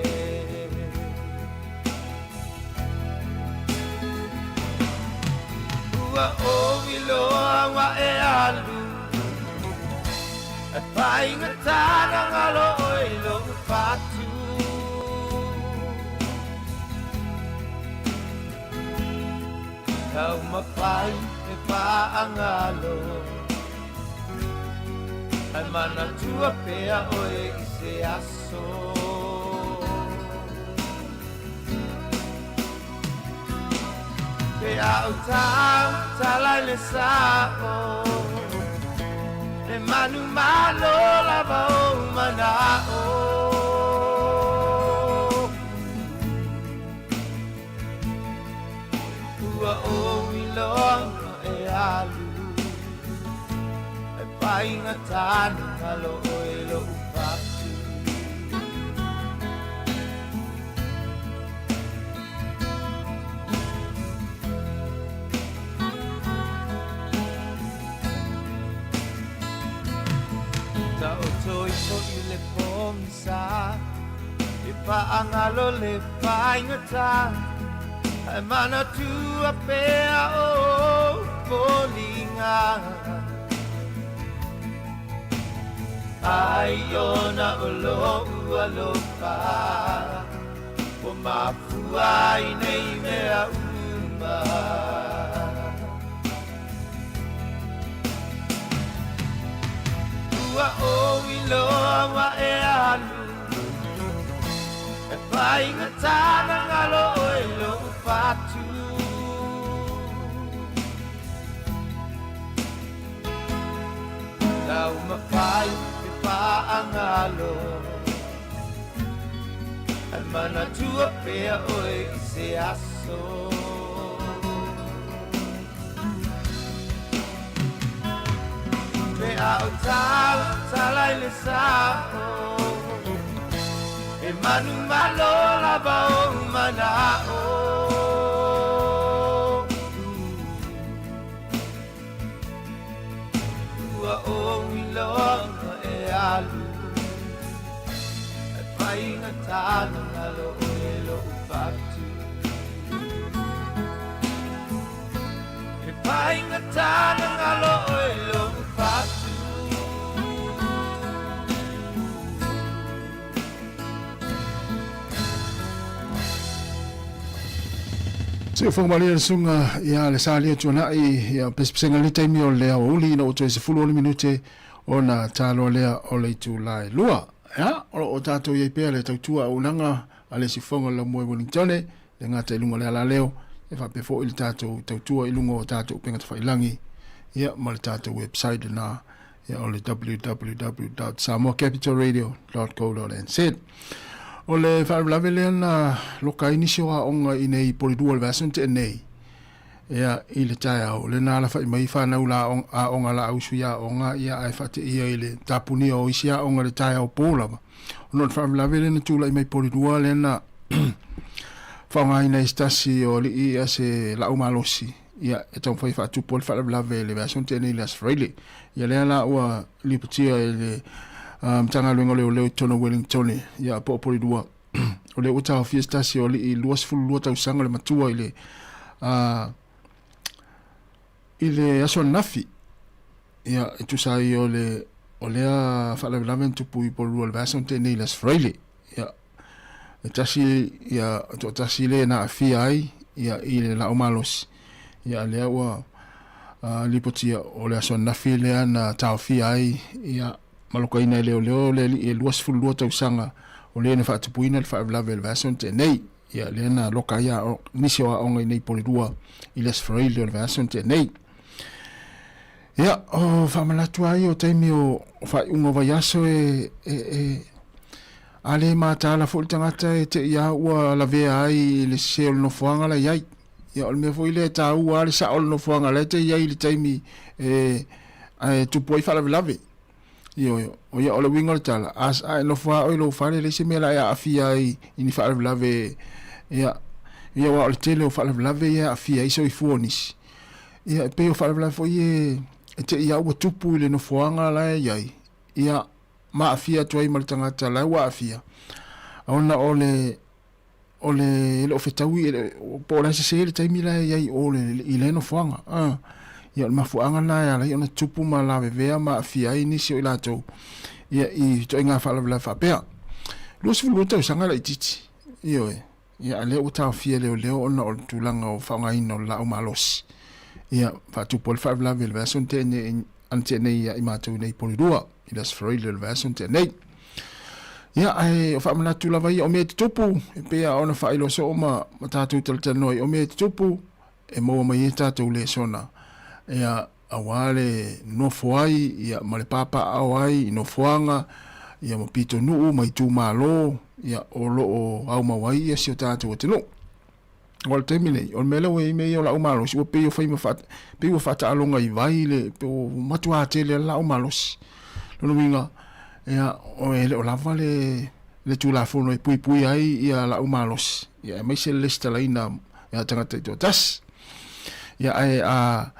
Ua ou iloa ua e alu, Ae faigata na galo oe i lou fatu. Taumafai e faagalo, Ae manatua pea oe i se aso. Pe a ou tautala i le sao, E manumalo lava ou mana'o. Ua ou iloa e alu, Ae faigata na galo oe i lou fatu. Taoto ifo i le pogisa, E faagalo le faigata, Ae manatua pea ou foliga. Ai ona o lou alofa Ua mafua ai nei mea uma. Ua ou iloa ua e alu E faigata na galo ʻoe i loʻu fatu. Taumafai pe faagalo Ae manatua pea ʻoe i se aso. Pe a o talatala i le sao E manumalo lava ou manaʻo. Ua ou iloa ua e alu E faigata na galo ʻoe loʻu fatu E faigata na galo ʻoe loʻu fatu. Siufoga malie le susuga ia le Salia Tuanai ia pesepesega le taimi o le aoauli ina ua toe 16 minute ona taloa lea o le itula e lua. Ia, o lo o tatou i ai pea le tautua auaunaga a le Siufoga o le Laumua i Wellingtone, le gata i luga o le alaleo, e faapea foi le tatou tautua i luga o tatou upega tafailangi, ia ma le tatou website lena ia o le www.samoacapitalradio.co.nz. O le faalavelave lea na loka ai nisi o aoga i nei Polilua o le vaiaso na tea nei, ia i le taeao, lea na alafai mai fanau la aoga la ausu i aoga, ia ae faateia i le tapunia o isi aoga i le taeao po lava. Ona o le faalavelave lea na tulai mai Polilua lea na faaaogaina ai se tasi o alii ia se laau malosi ia e taumafai e faatupu ai le faalavelave i le vaiaso na tea nei i le Aso Faraile. Ia lea la ua lipotia e le Matagaluega o Leoleo i totonu o Wellingtone ia po o Polilua o lea ua taofia se tasi o alii 22 tausaga le matua i le i le aso ananafi ia e tusa ai o le o lea faalavelave na tupu i Polilua i le vaiaso na tea nei i le Aso Faraile. Ia e tasi ia toatasi le na aafia ai ia i le laau malosi ia lea ua lipotia o le aso ananafi lea na taofia ai ia ma lokaina e leoleo le alii e 22 tausaga o le na faatupuina le faalavelave i le vaiaso na tea nei. Ia lea na loka ai nisi o aoga i nei Polilua i le Aso Faraile o le vaiaso na tea nei. Ia, o faamanatu ai o taimi o faaiuga o vaiaso e, e, e a le mataala foi le tagata e te i a ua lavea ai i le sese o le nofoaga la i ai. Ia, o le mea foi lea e taua lava le sao o le nofoaga la e te i ai i le taimi e, e tupu ai faalavelave. Ioe, o ia o le uiga o le tala, a, a e nofo lava oe i lou fale, e leai se mea la e aafia ai i ni faalavelave, ia, ia aua o le tele o faalavelave ia e aafia ai soifua o nisi. Ia, e pei o faalavelave foi ia e te i lava ua tupu i le nofoaga la e i ai, ia, ma aafia atu ai ma le tagata la e ua aafia, ona o le, o le, e le o fetaui, e le, po o le a sese le taimi la e i ai i o le, i lea nofoaga. A, ia, o le mafuaaga lena e ala ai ona tupu ma lavevea ma aafia ai nisi o i latou, ia, i ituaiga faalavelave faapea. 22 tausaga laitiiti, ioe. Ia, a lea ua taofia e leoleo ona o le tulaga o faaaogaina o le laau malosi. Ia, faatupu ai le faalavelave i le vaiaso na tea nei, na tea nei ia i matou nei i Polilua, i le Aso Faraile o le vaiaso na tea nei. Ia, ae o faamanatu lava ia o mea e tutupu, e pei lava ona faailoa soo ma, ma tatou talatalanoa ai, o mea e tutupu, e maua mai ai tatou lesona. Ia, aua le nofo ai ia, ma le papaaao ai i nofoaga ia, ma pitonuu ma itumalo ia, o lo o aumau ai ia si o tatou atunuu. O le taimi nei, o le mea lea ua i ai mea ia o laau malosi, ua pei ua fai ma faa, pei ua faataaloga i vai le, pe ua matua tele lava laau malosi. Lona uiga, ia, e le o lava le, le Tulafono e puipui ai ia laau malosi, ia, aemaise le lesitalaina ia tagata taitoatasi. Ia, ae a,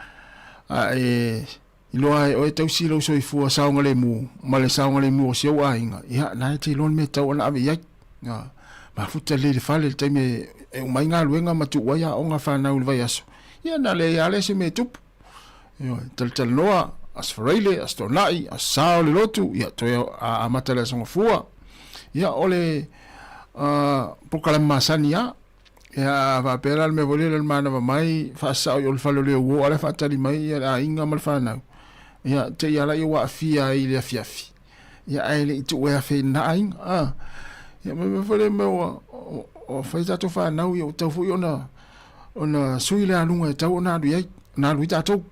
a e iloa e oe tausi lou soifua saogalemu ma le saogalemu o si ou aiga, ia, na e te iloa le mea e tatau ona ave i ai. Ia, mafuta lelei i le fale i le taimi e uma ai galuega ma tuu ai aoga a fanau i le vaiaso, ia na leai lava lea se mea e tupu. Ioe, talatalanoa. Aso Faraile, Aso Toonai, Aso Sa o le lotu, ia, toe amata le Aso Gafua. Ia, o le polokalame masani lava. Ia, a faapea la le mea foi lele o le manava mai, faasao i o le fale o le uo, a o la e faatali mai ia le aiga ma le fanau. Ia, te i lava lea ua aafia ai i le afiafi. Ia, ae le i tuu e afe i lena aiga. A, ia, ma le mea foi lea mea ua, ua fai tatou fanau, ia ua tatau foi ona, ona sui le aluga e tatau ona alu i ai, ona alu ai tatou.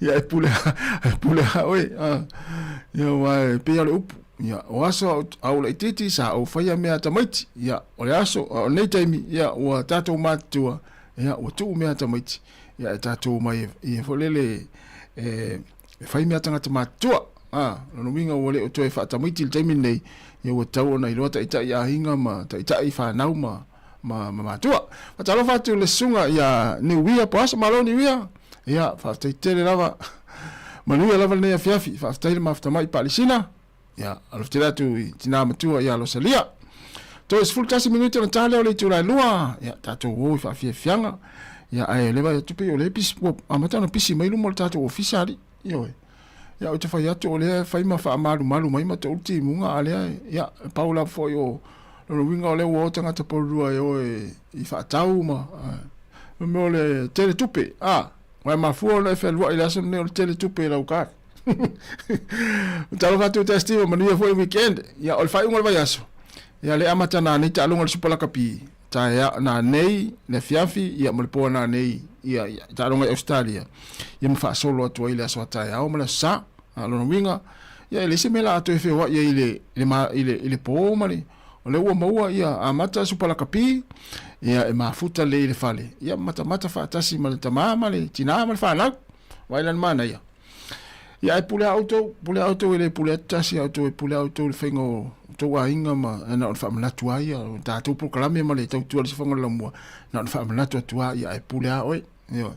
Ia e pule e pule lava oe. Ia aua e pei lava o le upu, ia o aso a ou laitiiti sa ou faia mea a tamaiti, ia o le aso o lenei taimi, ia ua tatou matutua, ia ua tuu mea a tamaiti, ia e tatou omai e foi lele e fai mea a tagata matutua. A, lona uiga ua le o toe faatamaiti i le taimi lenei, ia ua tatau ona iloa taitai aiga ma taitai fanau ma ma, ma matua. Faatalofa atu i le susuga ia Niuia Poasa, malo Niuia. Ia, faafetai tele lava. Manuia lava lenei afiafi. Faafetai le mafuta mai Palisina. Ia, alofa tele atu i tina matua ia Losalia. Toe 11 minute ona ta lea o le itula e 2. Ia, tatou o i faafiafiaga. Ia, ae le vaai atu pei o lea e pisi, ua amata ona pisi mai luma o le tatou ofisa alii. Ioe. Ia, ou te fai atu o lea e fai ma faamalumalu mai ma tou timuga, a lea, ia, e pau lava foi o lona uiga o lea ua o tagata polulua e o e, i faatau ma, a, mea o le tele tupe, a, aua e mafua ona e fealuai i le aso lenei o le tele tupe i lau card. Talofa atu i Steve, manuia foi weekend. Ia, o le faaiuga o le vaiaso, ia, le amata nanei taaloga i le Super Lakapi, taeao nanei le afiafi, ia, ma le po nanei, ia, ia, taaloga i Ausetalia, ia ma faasolo atu ai le aso a taeao ma le aso Sa. A lona uiga, ia e leai se mea la a toe feoai ai i le, i le, i le, i le po ma le, o lea ua maua ia amata supa lakapi, ia e mafuta lelei i le fale, ia matamata faatasi ma le tamā ma le tinā ma le fanau. Vaai la le manaia. Ia ae pule a outou, pule a outou e le pule atu tasi a outou e pule a outou i le faiga o outou aiga ma e na o le faamanatu lava ia o tatou polokalame ma le tautua i le sifoga o le laumua, na o le faamanatu atu lava ia ae pule a oe. Ioe.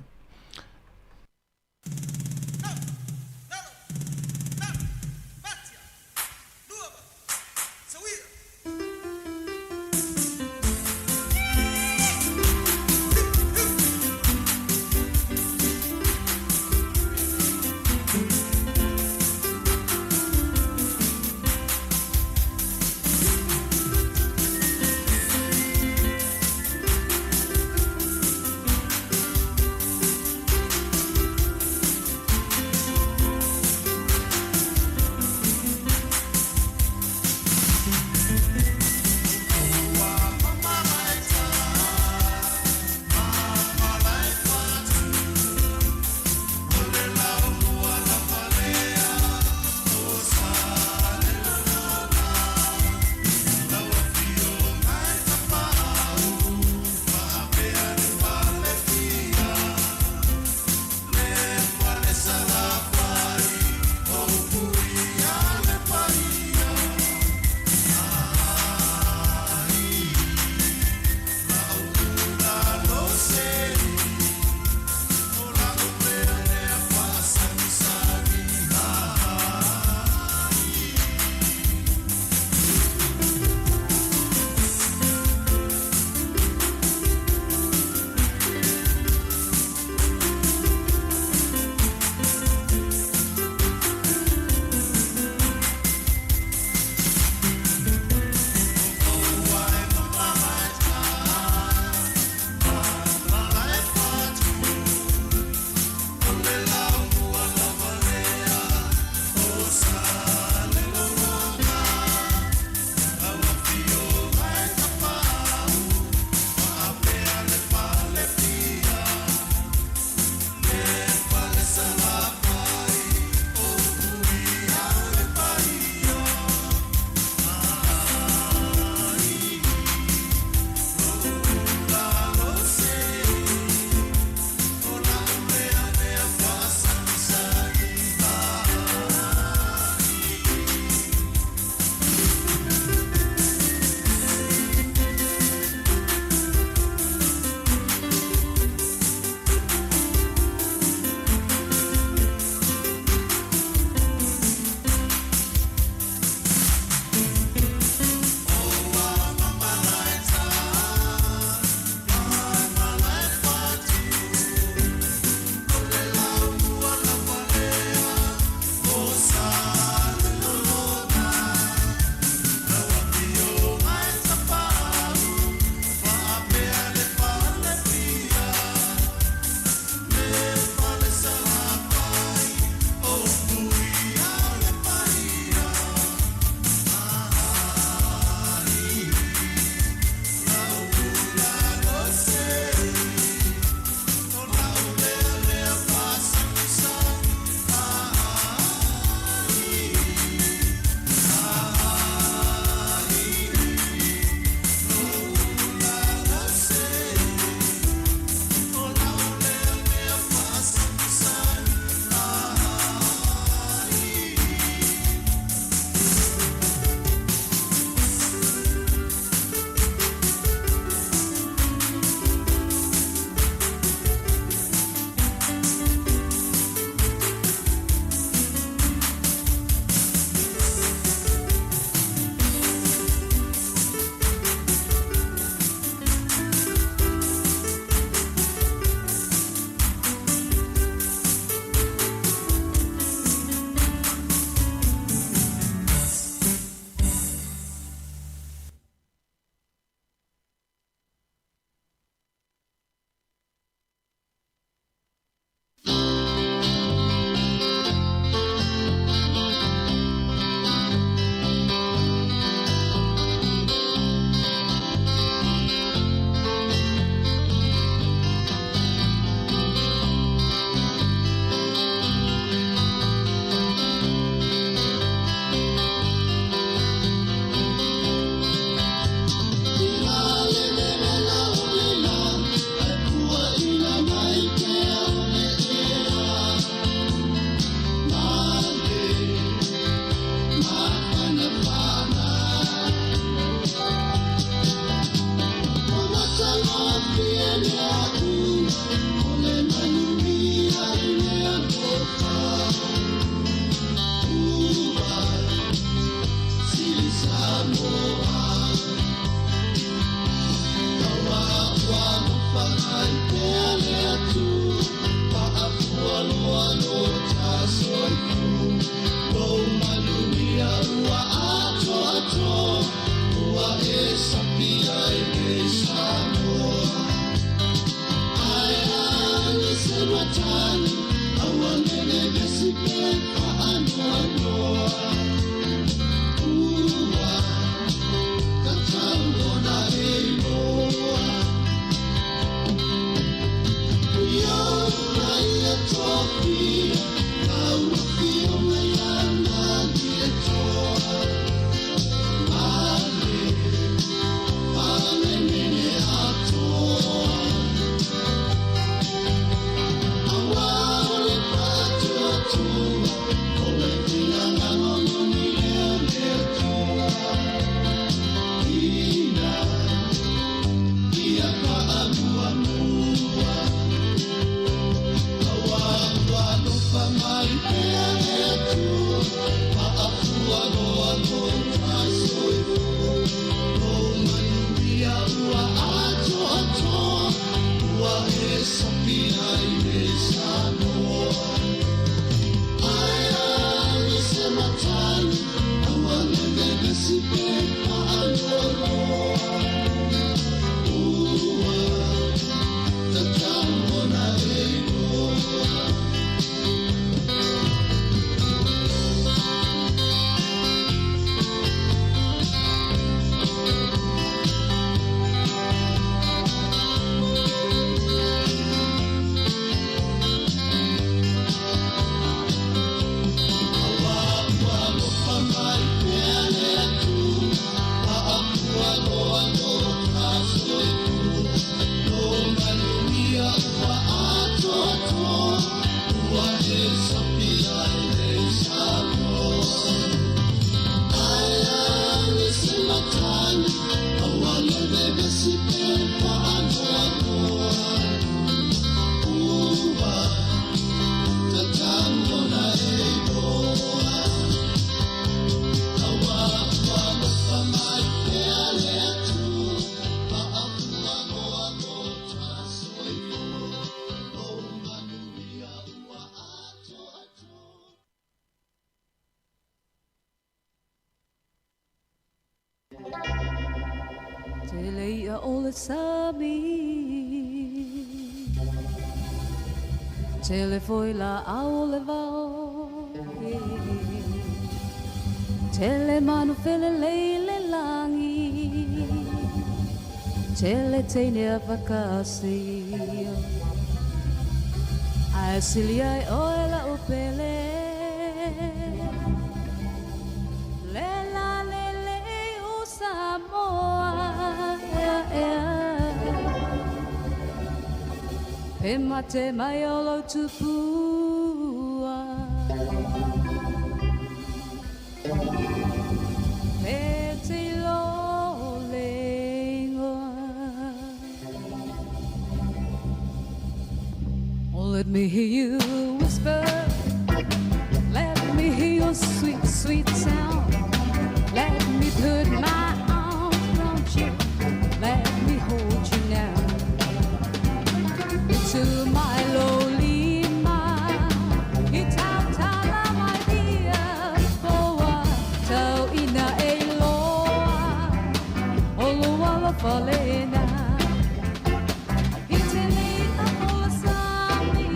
Tele ia o le sami Tele foi la au o le vao Tele manu felelei le langi Tele teine a whakasi Ae sili ai oe la upele Le la le le o Samoa ea ea Pe mate mai o lou tupua Pe te lo le ingoa Oh, let me hear you whisper. Let me hear your sweet, sweet sound. Let me put my arms around you. Let me hold you now. To my lowly ma, i tautala mai ia poa, tau ina e loa, o lou alofa lena. I tele ia o le sami,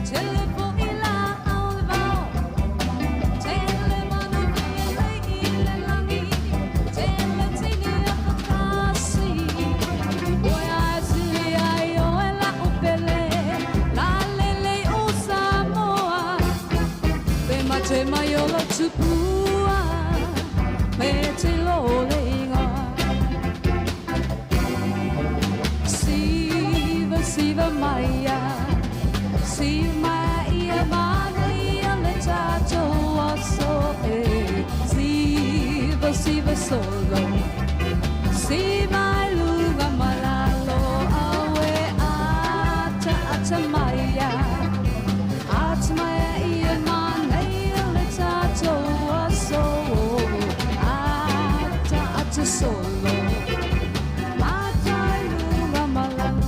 tele foi laau o le vao, tele manu felelei i le lagi, tele teine afakasi. Oe ae sili ai oe la'u pele, lalelei o Samoa. Pe mate mai o lou tupua, pe te lo le igoa. Siva, siva maia, siva maia manaia le tatou aso e. Siva, siva solo, siva i luga ma lalo, aue ata, ata maia. Ata maia ia manaia le tatou aso. Ata, ata solo. Ata i luga ma lalo.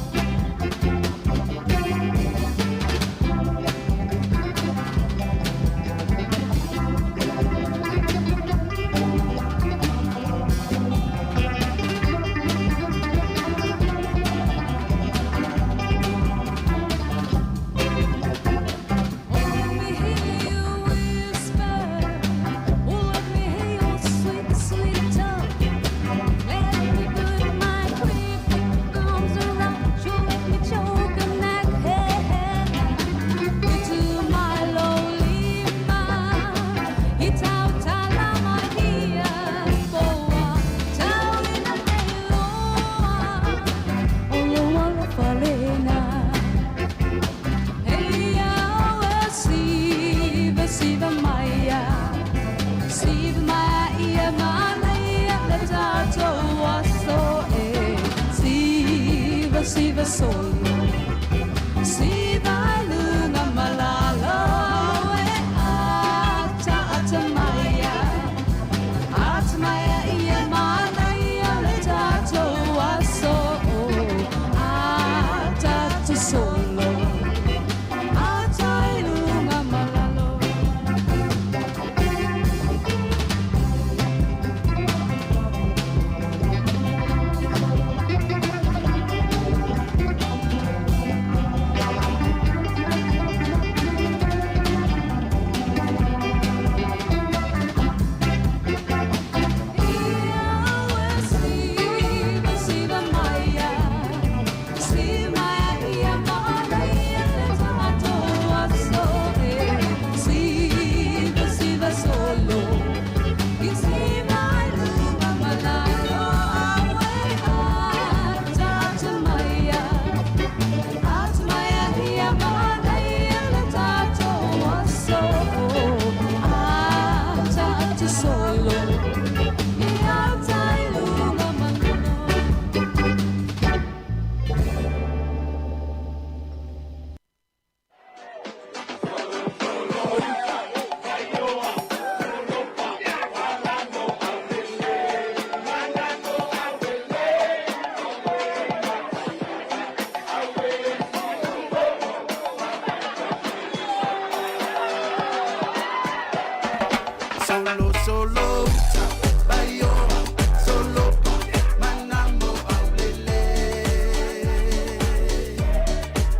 Solo solo uta Vaioa Solopa Manamo aulele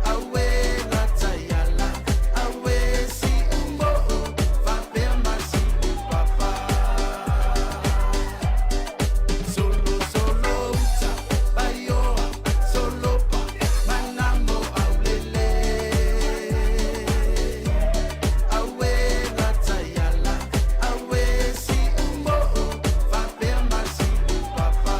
Aue lataiala Aue si umo'o Fapea masi upapa Solo solo uta Vaioa Solopa Manamo aulele Aue lataiala Aue si umo'o Fapea masi upapa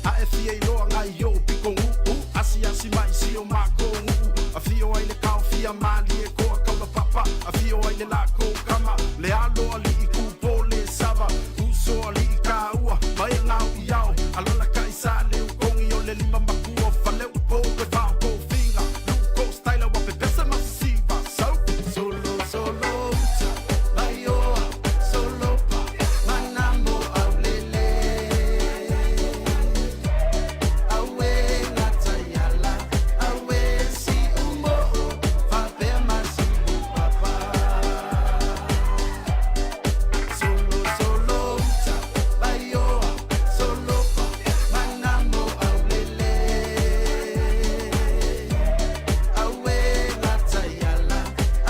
Ae fia iloa ngai o piko uu Asiasi mai si o mako nguu Afio ai le kao fia malie koa kaula papa Afio ai le lako kama Le alo ali i kupo le sava Uso ali i kaua Mai ngau i ao Alala ka i sa le ukongi o le lima makua Fale upo pe whao ko finga Luko style wa pe pesa masisiva So Solo solo uta Vaioa Solo pa Manamo aulele Aue lataiala Aue si umo'o Fapea masi upapa Solo solo uta Vaioa Solo pa Manamo aulele Aue lataiala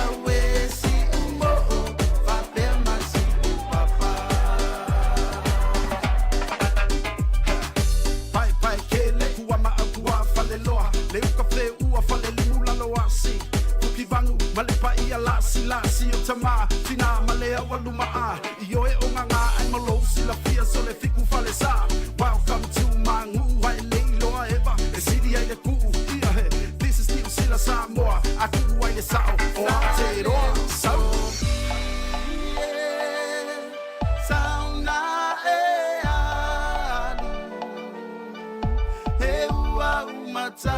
Aue si umo'o Fapea masi upapa Pae pae kele kua ma au kua fale loa Le uka fe ua fale limu lalo asi Fuki vangu ma le paia lasi lasi o tama Tina ma le au aluma a I oe o ngā ngā ai malo silafia so le fiku fale sa Welcome to my ngu ai le iloa eva E sili ai le kuu ia he This is New Sila Samoa A kuu ai le sao o Aotearoa So Sauna e alu He ua umata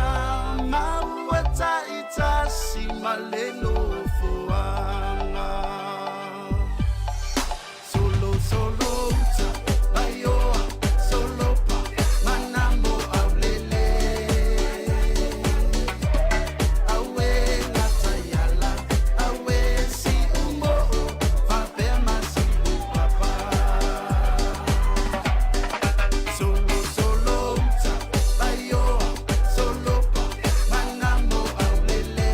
maua taitasi ma le nofoaga Solo solo uta Vaioa Solopa Manamo aulele Aue lataiala Aue si umo'o Fapea masi upapa Solo solo uta Vaioa Solopa Manamo aulele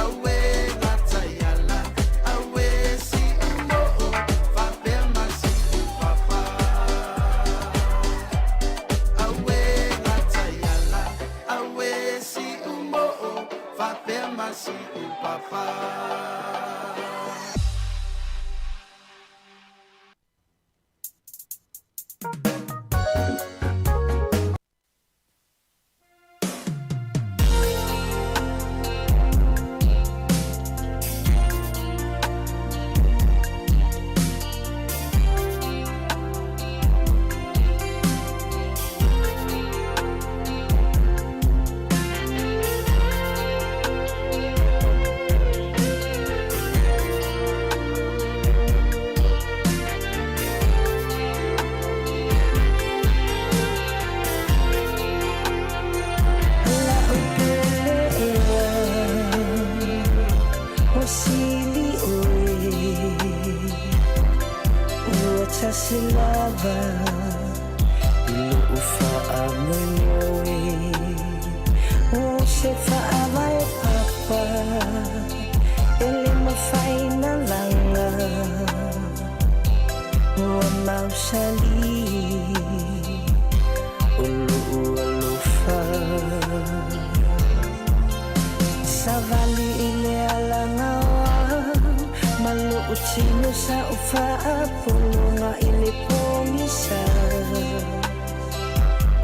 Aue lataiala Aue si umo'o Fapea masi upapa Aue lataiala Aue si umo'o Fapea masi upapa La'u pele ea Ua sili ʻoe Ua tasi lava I lo'u faamoemoe O se faavae papa E le mafai na laga Ua mausali O lo'u alofa Savali i le alagaoa Ma lo'u tino sa ou faapologa i le pogisa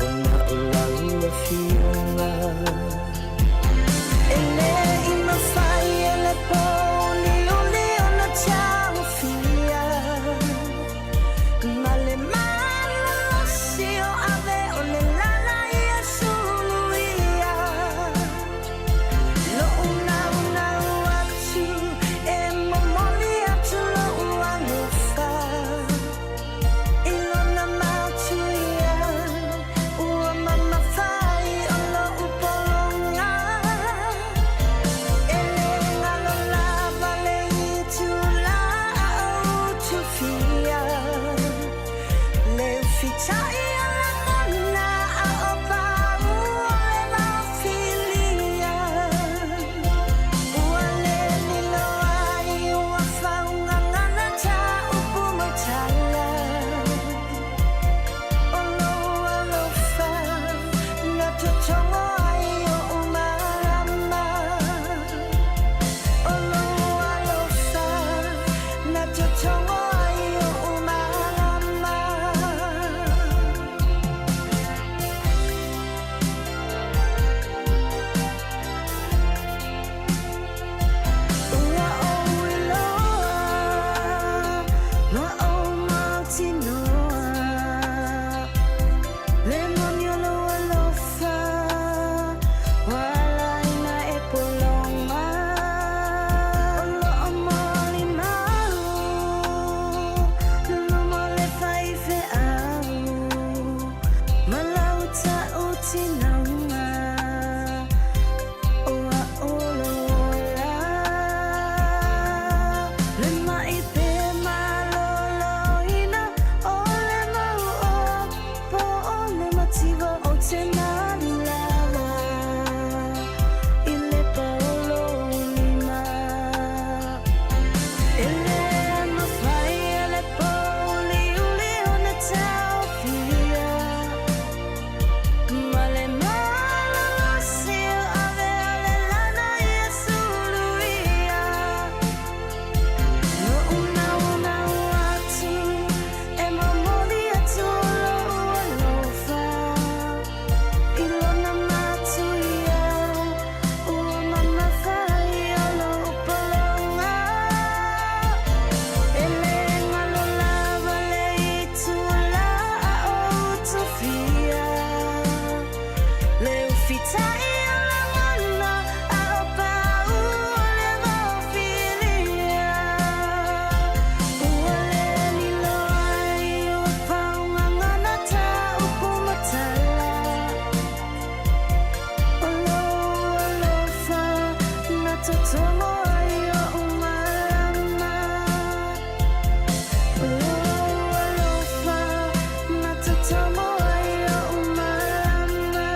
Ona o lau afioga E le i mafai e le pōuliuli ona taofia Ma le malosi o ave o le lala ia suluia Lo'u naunau atu e momoli atu lo'u alofa. fitaʻi o lagona a o paʻu o le vaofilia. Ua le lilo ai ua pau gagana ta upu ma tala. O lou alofa na totogo ai oʻu malama. O lou alofa na totogo ai oʻu malama.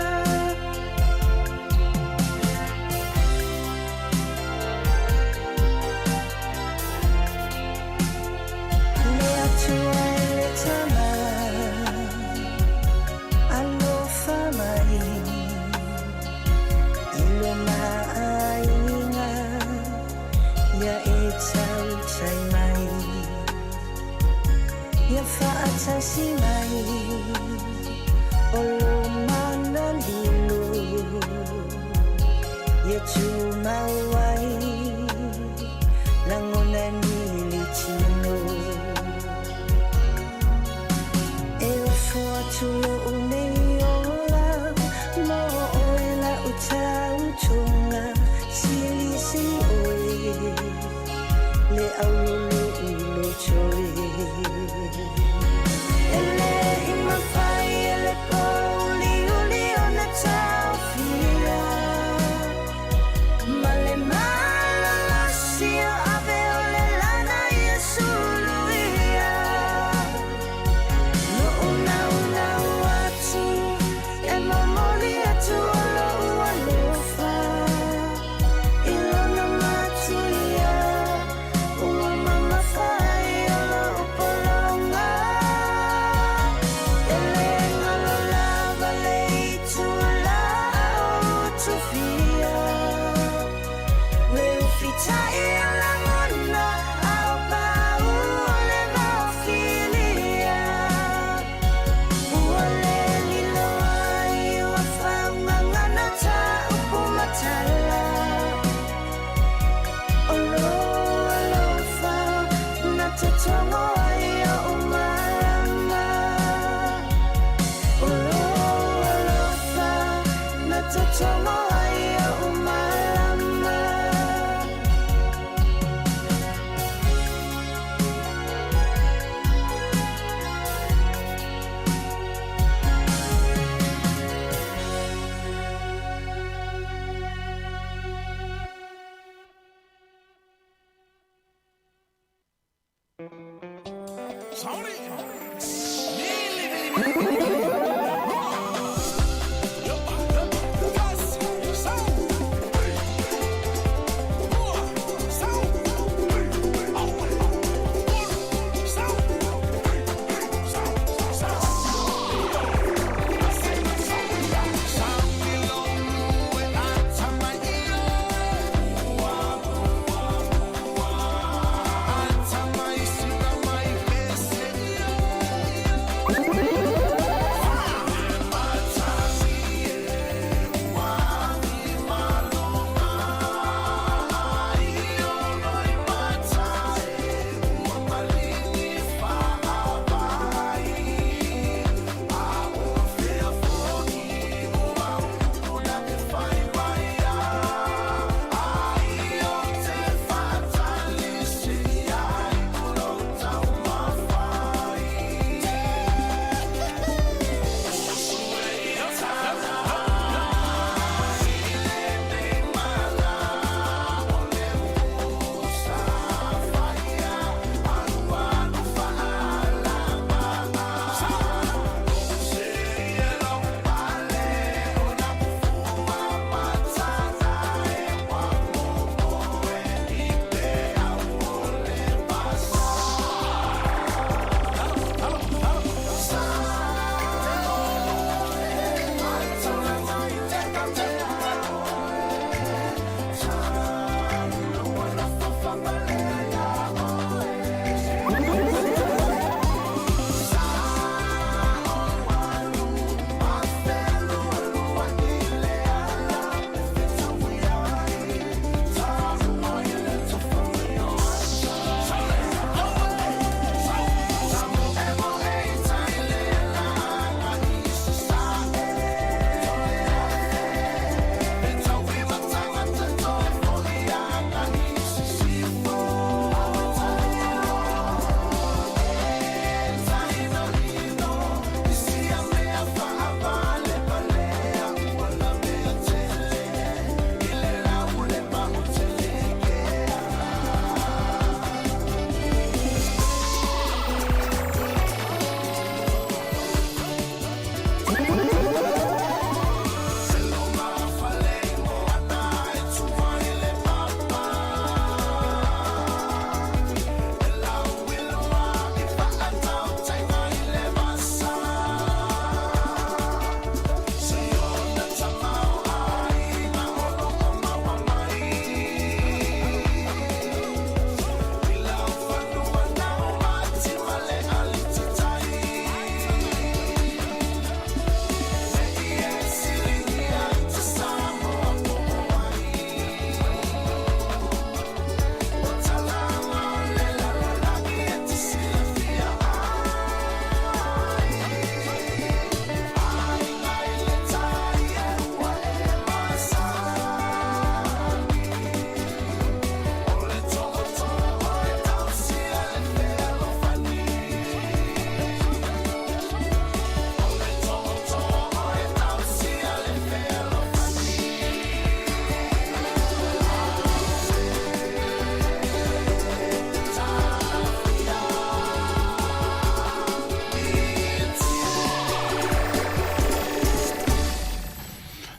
Le Atua e le Tama, alofa mai i lo maʻaiga ia e tautai mai, ia faatasi mai o lo mana lilo, ia tumau ai lagona ni le tino. E ofo atu loʻu nei ola mo ʻoe laʻu tautoga, silisili ʻoe le aululuʻu loto e. E le i mafai e le pōuliuli ona taofia ma le malolosi o ave o le lana ia suluia. Loʻu naunau atu e momoli atu o loʻu alofa i lona matuia ua mamafa ai o loʻu pologa. E le galo lava le itulā o tufia le ufitaʻi o lagona a o paʻu o le vaofilia. Ua le lilo ai ua faugagana ta upu ma tala. O lou alofa na totogo ai oʻu malama. O lou alofa na totogo ai oʻu malama.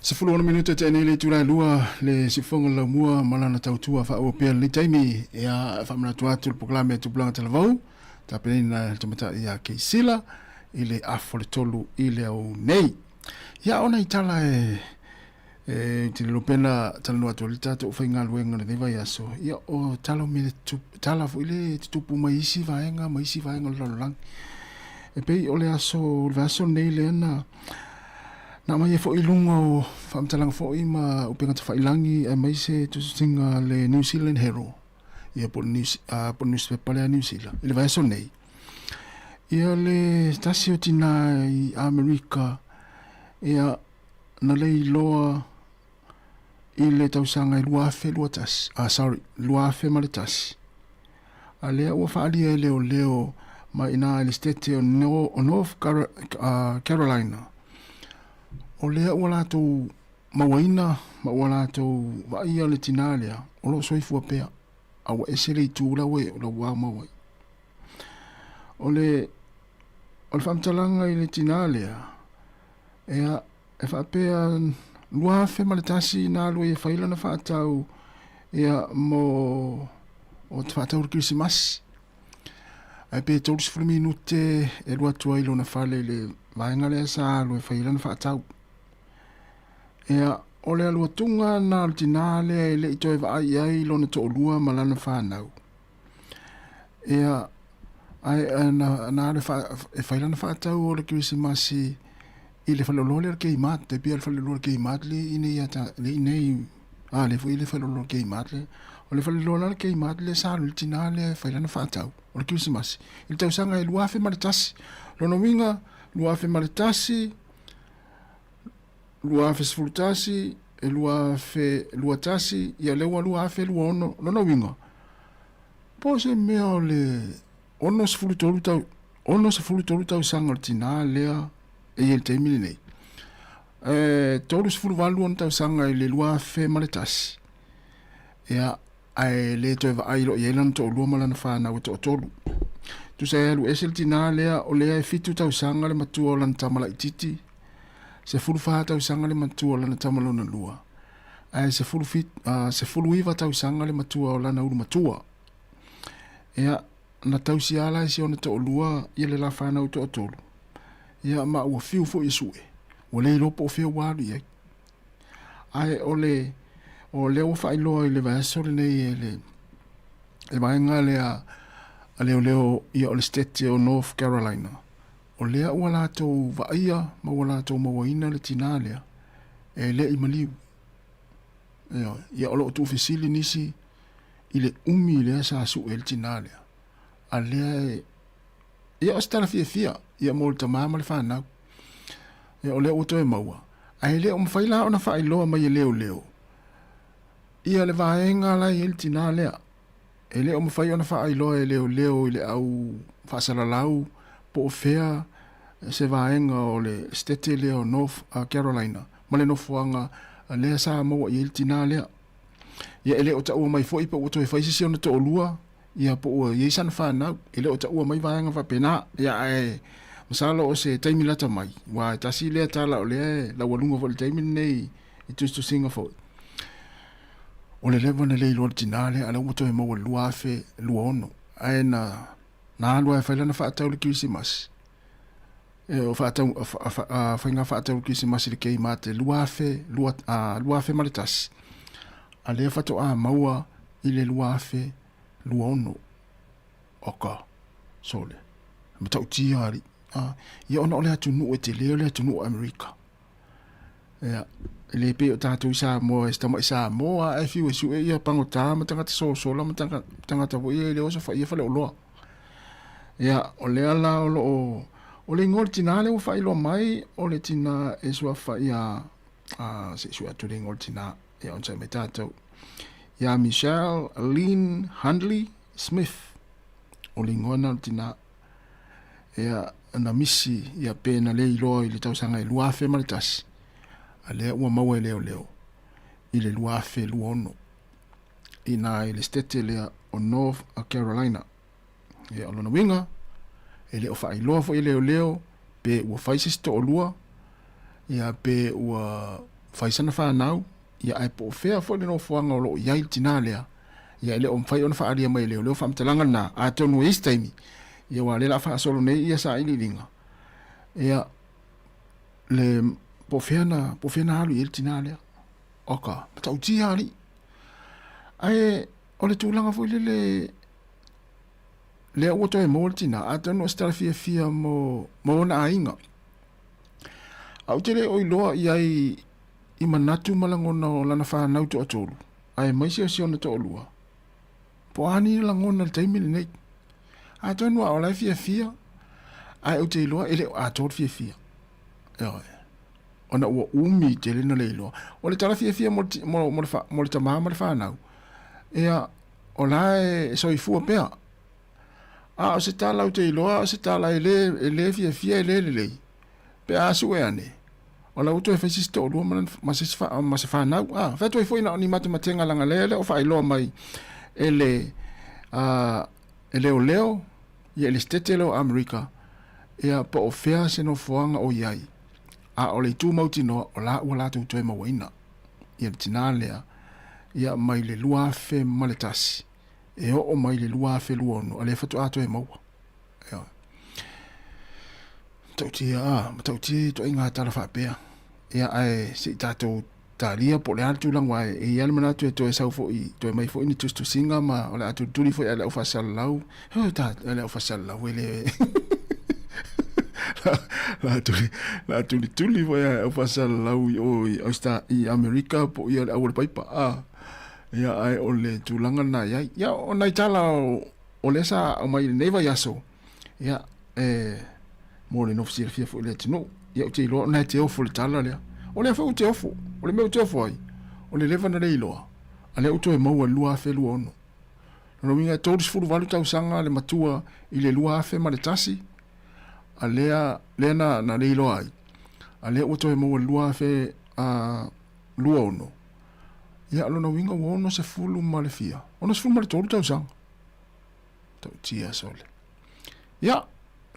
16 minute tea nei le itula e lua le siufofoga o le Laumua ma lana tautua faaauau pea lenei taimi. Ia, e faamanatu atu le polokalame a Tupulaga Talavou, tapenaina e le tamaitai ia Keisila i le afa o le tolu i le au nei. Ia, o nai tala e e te lilo pea na talanoa atu ai le tatou faigaluega i lenei vaiaso, ia o tala o mea tala foi le tutupu mai isi vaega ma isi vaega o le lalolagi. E pei o le aso, o le vaiaso lenei lea na Na aumai ai foi i luga o faamatalaga foi ma upega tafailagi aemaise tusitusiga a le New Zealand Herald, ia po o le news, uh, po o le newspaper lea a New Zealand i le vaiaso nei. Ia le tasi o tinā i Amerika, ia na leiloa i le tausaga e 2021, ah, sorry, 2001. A lea ua faaalia e leoleo mai ina i le State o North Carolina, o lea ua latou mauaina ma ua latou vaaia le tinā lea o lo o soifua pea, a ua ese le itu la ua la ua mau ai. O le, o le faamatalaga i le tinā lea, ea, e faapea 2001 na alu ai e fai lana faatau ia mo o te faatau le Kerisimasi. Ae pe 30 minute e alu atu ai lona fale i le vaega lea sa alu e fai lana faatau. Ia, o le alu atuga na o le tinā lea e le i toe vaai i ai lona toalua ma lana fanau. Ia, ae na, na alu e fai lana faatau o le Kerisimasi i le faleoloa lea o le Kmart, tai pei o le faleoloa o le Kmart le i inei ia ta, le i inei, a, lea foi le faleoloa o le Kmart le. O le faleoloa la o le Kmart lea sa alu ai le tinā lea e fai lana faatau o le Kerisimasi i le tausaga e 2001. Lona uiga, 2001, 2011, e 2021, ia lea ua 2026. Lona uiga, po o se mea o le 63 tau, 63 tausaga o le tinā lea e i ai i le taimi lenei. E 38 ona tausaga i le 2001, ia, ae le toe vaai loa i ai lana toalua ma lana fanau e toatolu. Tusa e alu ese le tinā lea, o lea e 7 tausaga le matua o lana tama laitiiti, 14 tausaga le matua o lana tama lona lua, ae 19 tausaga le matua o lana ulu matua. Ia, na tausi lava la e si ona toalua ia le la fanau toatolu, ia ma ua fiu foi e sue, ua le iloa po o fea ua alu i ai. Ae o le, o lea ua faailoa i le vaiaso lenei e le, le vaega lea a leoleo ia o le State o North Carolina, o lea ua latou vaaia ma ua latou mauaina le tinā lea e le i maliu. Ioe, ia o lo o tuufesili nisi i le umi lea sa sue ai le tinā lea, a lea e, ia o se tala fiafia ia mo le tamā ma le fanau. Ia o lea ua toe maua, ae le o mafai la ona faailoa mai e leoleo ia le vaega la e i ai le tinā lea. E le o mafai ona faailoa e leoleo i le au faasalalau po o fea se vaega o le Setete lea o North Carolina ma le nofoaga lea sa maua i ai le tinā lea. Ia e le o taua mai foi pe ua toe fai se isi ona toalua, ia po ua i ai sana fanau. E le o taua mai vaega faapena. Ia ae masalo o se taimi lata mai, aua e tasi lea tala o lea e laualuga foi i le taimi lenei i tusitusiga foi. O le leva ona le iloa le tinā lea, a o lea ua toe maua i le 2026. Ae na, na alu lava e fai lana faatau i le Kerisimasi, e, o faatau, faiga faatau i le Kerisimasi i le Kmart i le 2001, a lea faatoa maua i le 2026. Oka, sole, e matautia alii. Ia ona o le atunuu e tele o le atunuu o Amerika. Ia, e le pei o tatou i Samoa, e se tamai Samoa lava e fiu e sue ia pagota ma tagata sosola ma tagata foi ia e le osofaia faleoloa. Ia, o lea la o lo o, o le igoa o le tinā lea ua faailoa mai, o le tinā e suafa ia, a, se i sue atu le igoa o le tinā, ia onosai mai tatou, ia Michelle Lynn Hundley Smith, o le igoa lena o le tinā. Ia, na misi ia pe na le iloa i le tausaga e 2001, a lea ua maua e leoleo i le 2026 inā i le Setete lea o North Carolina. Ia, o lona uiga, e le o faailoa foi e leoleo pe ua fai se isi toalua, ia pe ua fai sana fanau, ia ae po o fea foi le nofoaga o lo o i ai le tinā lea, ia e le o mafai ona faaalia mai e leoleo faamatalaga lena, atonu e i ai se taimi, ia aua o lea o le a faasolo nei ia sailiiliga, ia le po o fea na, po o fea na alu i ai le tinā lea. Oka, matautia alii. Ae o le tulaga foi lele lea ua toe maua le tinā, atonu o se tala fiafia mo, mo ona aiga. Ae ou te le o iloa i ai i manatu ma lagona o lana fanau toatolu, aemaise o si ona toalua, po o a ni lagona i le taimi lenei. Atonu a o la e fiafia, ae ou te iloa e le o atoa le fiafia. Ioe. Ona ua umi tele na le iloa. O le tala fiafia mo le, mo, mo le, mo le tamā ma le fanau, ia, o la e soifua pea. A o se tala ou te iloa o se tala e lē e lē fiafia e lē lelei, pe a sue ane, o la ua toe fai se isi toalua ma lana ma se isi ma se fanau. A fai atu ai foi na o ni matematenga leaga lea e le o faailoa mai e le a e leoleo ia i le Setete lea o Amerika ia po o fea se nofoaga o i ai. A o le itu mautinoa o la ua latou toe mauaina ia le tinā lea ia mai le 2001. E oo mai le 2026, a lea faatoa toe maua. Ioe. Matautia, a, matautia ia ituaiga tala faapea. Ia, ae se i tatou talia po o le a le tulaga, aua e i ai le manatu e toe sau foi, toe mai foi ni tusitusiga ma o le a tulituli foi e le au faasalalau. Oi, ta, e le au faasalalau e le... la tuli, la tulituli foi e au faasalalau i o i Austa, i Amerika po o ia le au o le paipa. A. Ia, ae o le tulaga lena i ai. Ia, o nai tala o, o lea sa aumai i lenei vaiaso, ia, e, mo le nofo silafia foi i le atunuu. Ia, ou te iloa ona e te ofo i le tala lea. O lea foi ou te ofo. O le mea ou te ofo ai, o le leva ona le iloa, a lea ua toe maua i le 2026. Lona uiga e 38 tausaga le matua i le 2001, a lea, lea na, na le iloa ai, a lea ua toe maua i le 2026. Ia, o lona uiga ua 60 ma le fia, 63 tausaga. Tautia sole. Ia,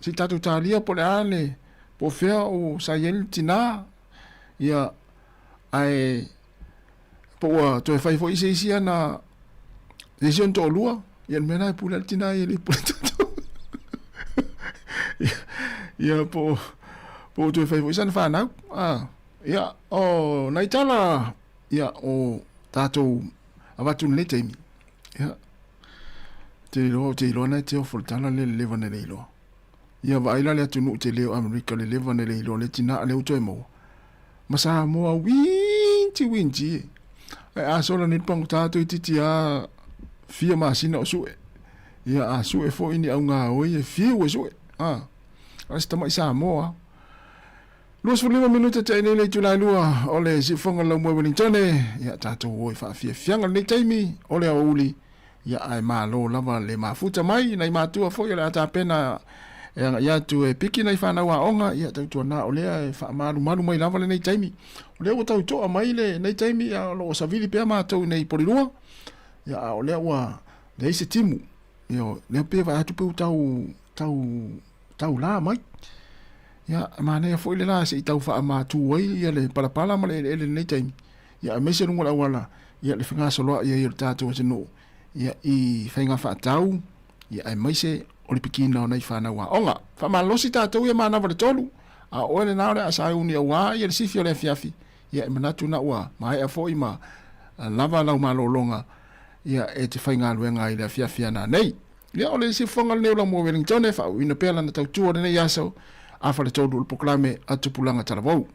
se i tatou talia po o le a le, po o fea o sa i ai le tinā, ia, ae po ua toe fai foi se isi ana, se isi ona toalua, ia le mea lena e pule ai le tinā ia e le pule tatou. Ia, ia po, po ua toe fai foi sana fanau. Ah. Ia, o nai tala, ia, o tatou avatu i lenei taimi, ia, te iloa, ou te iloa na e te ofo le tala lea le leva na le iloa. Ia, vaai la le atunuu tele o Amerika le leva na le iloa le tina a lea ua toe maua. Ma Samoa winti winti e. Ae a sola nei le pagota toeitiiti a fia masina o sue. Ia, a sue foi ni augaoi e fiu e sue. A, a se tamai Samoa. 25 minute te nei le itula e lua o le siufoga lau moe Wellingtone. Ia tatou o i faafiafiaga lenei taimi o le aoauli. Ia ae malo lava le mafuta mai nai matua foi o le a tapena e agai atu e piki nai fanau aoga. Ia tautuana o lea e faamalumalu mai lava lenei taimi. O lea ua tau toa mai lenei taimi a o lo o savili pea matou i nei Polilua. Ia a o lea ua leai se timu. Ia lea pei e vaai atu pei ua tau tau tau la mai. Ia, e manaia foi le la se i tau faamatu ai ia le palapala ma le eleele i lenei taimi. Ia, aemaise luga o le auala, ia le fegasoloai ai o le tatou atunuu, ia, i faiga faatau, ia, aemaise o le pikina o nai fanau aoga. Faamalolosi tatou ia manava le tolu, a o oe lena o le a sauni aua ia le sifi o le afiafi, ia, e manatu na ua maea foi ma lava lau malologa, ia, e te faigaluega ai i le afiafi a nanei. Ia, o le siufofoga lenei o Laumua Wellington e faauuina pea lana tautua o lenei aso a Faletolu o le polokalame a Tupulaga Talavou.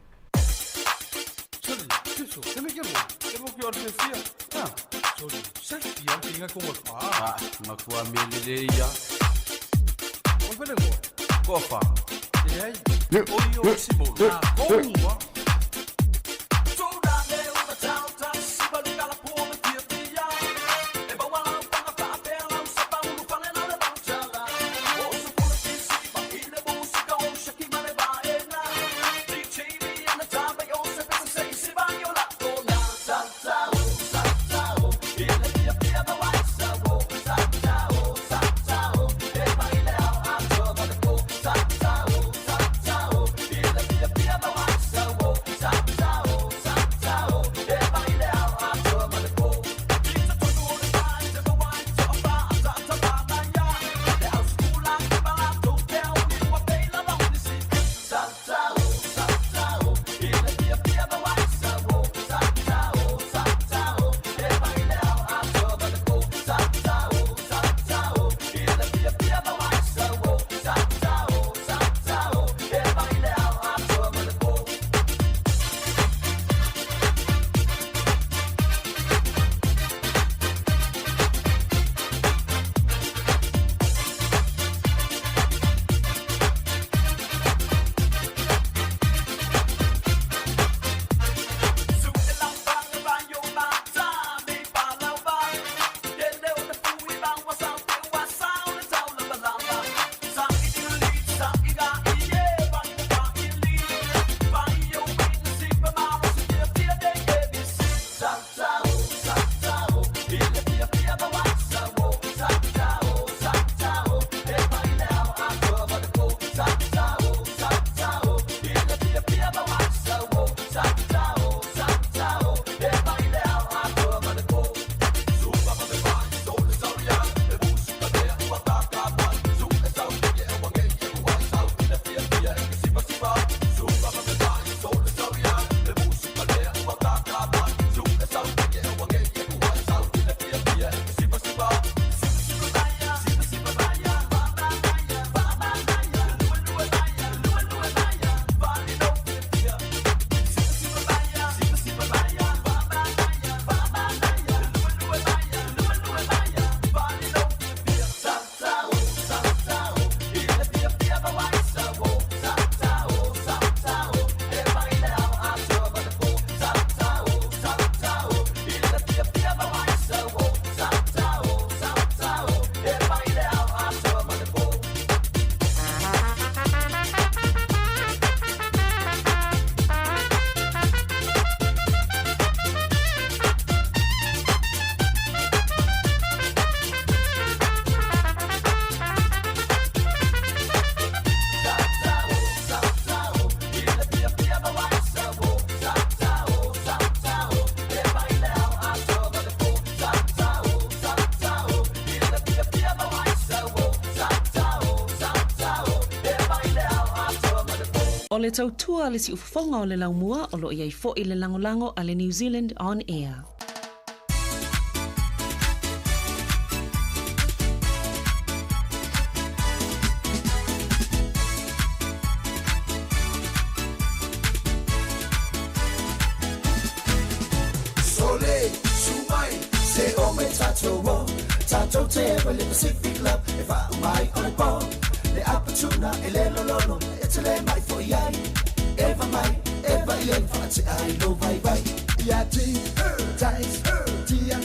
O le tautua a le siufofoga o le laumua o lo o i ai foi le lagolago a le New Zealand On Air. Sole, su mai, se o me tatou o Tatou te ewa le Pacific Love E wha mai o le pō Le apatuna e le lololo E te le mai fo i ai Eva mai, eva i en wha te ai lo vai vai Ia ti, tais, tia,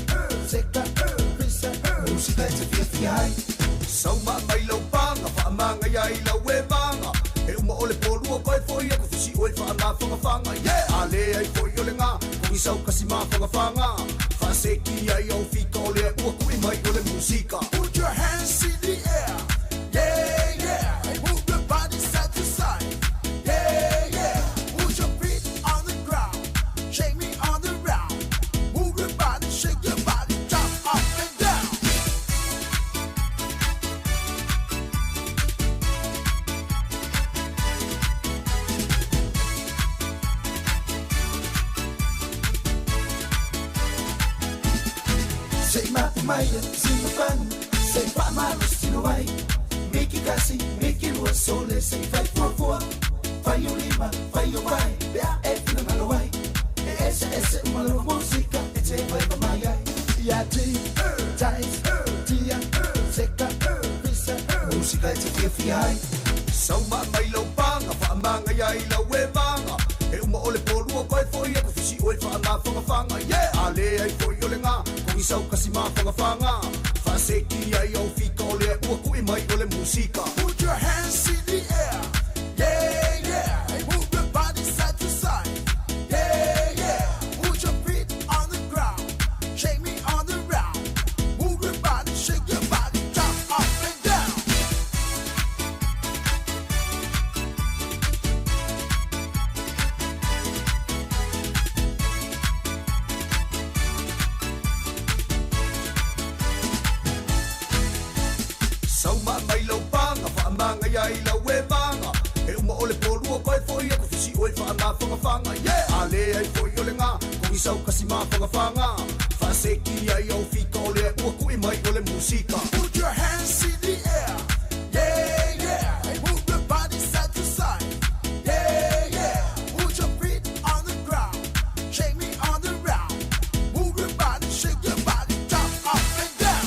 seka, pisa Musika e te fia fia ai Sauma mai lau panga, whaamanga ia i lau e vanga E uma o le pōlua koe foi aku fisi oe whaamawhangawhanga Yeah! A le ai foi o le ngā, kongi sau kasi mawhangawhanga Whaaseki ai au fika o le ua kui mai o le musika Put your hands in the air Yeah, yeah Move your body side to side Yeah, yeah Put your feet on the ground Shake me on the round Move your body, shake your body Jump up and down Se mapu mai, se mafanu, se whaamalo ai Miki kasi, miki lua, sole, se fai fuafua Fai o lima, fai o vai, pea e whina ai E ese ese umalo musika, e te vai pa mai ai Ia ti, tais, tia, seka, pisa, musika e te fia fia ai Sauma mai lau panga, whaamanga ia i lau e vanga E uma o le pōlua koe foi aku fisi oe whaamawhangawhanga Yeah! A le ai foi o le ngā, kongi sau kasi mawhangawhanga Whaaseki ai au fika o le ua kui mai o le musika Put your hands in the air Yeah, yeah Move your body side to side Yeah, yeah Put your feet on the ground Shake me on the round Move your body, shake your body Jump up and down Sauma mai lau panga, whaamanga ia i lau e vanga E uma o le pōlua koe foi aku fisi oe whaamawhangawhanga Yeah! A le ai foi o le ngā, kongi sau kasi mawhangawhanga Whaaseki ai au fika o le ua kui mai o le musika Put your hands in the air Yeah, yeah Move your body side to side Yeah, yeah Put your feet on the ground Shake me on the round Move your body, shake your body Jump up and down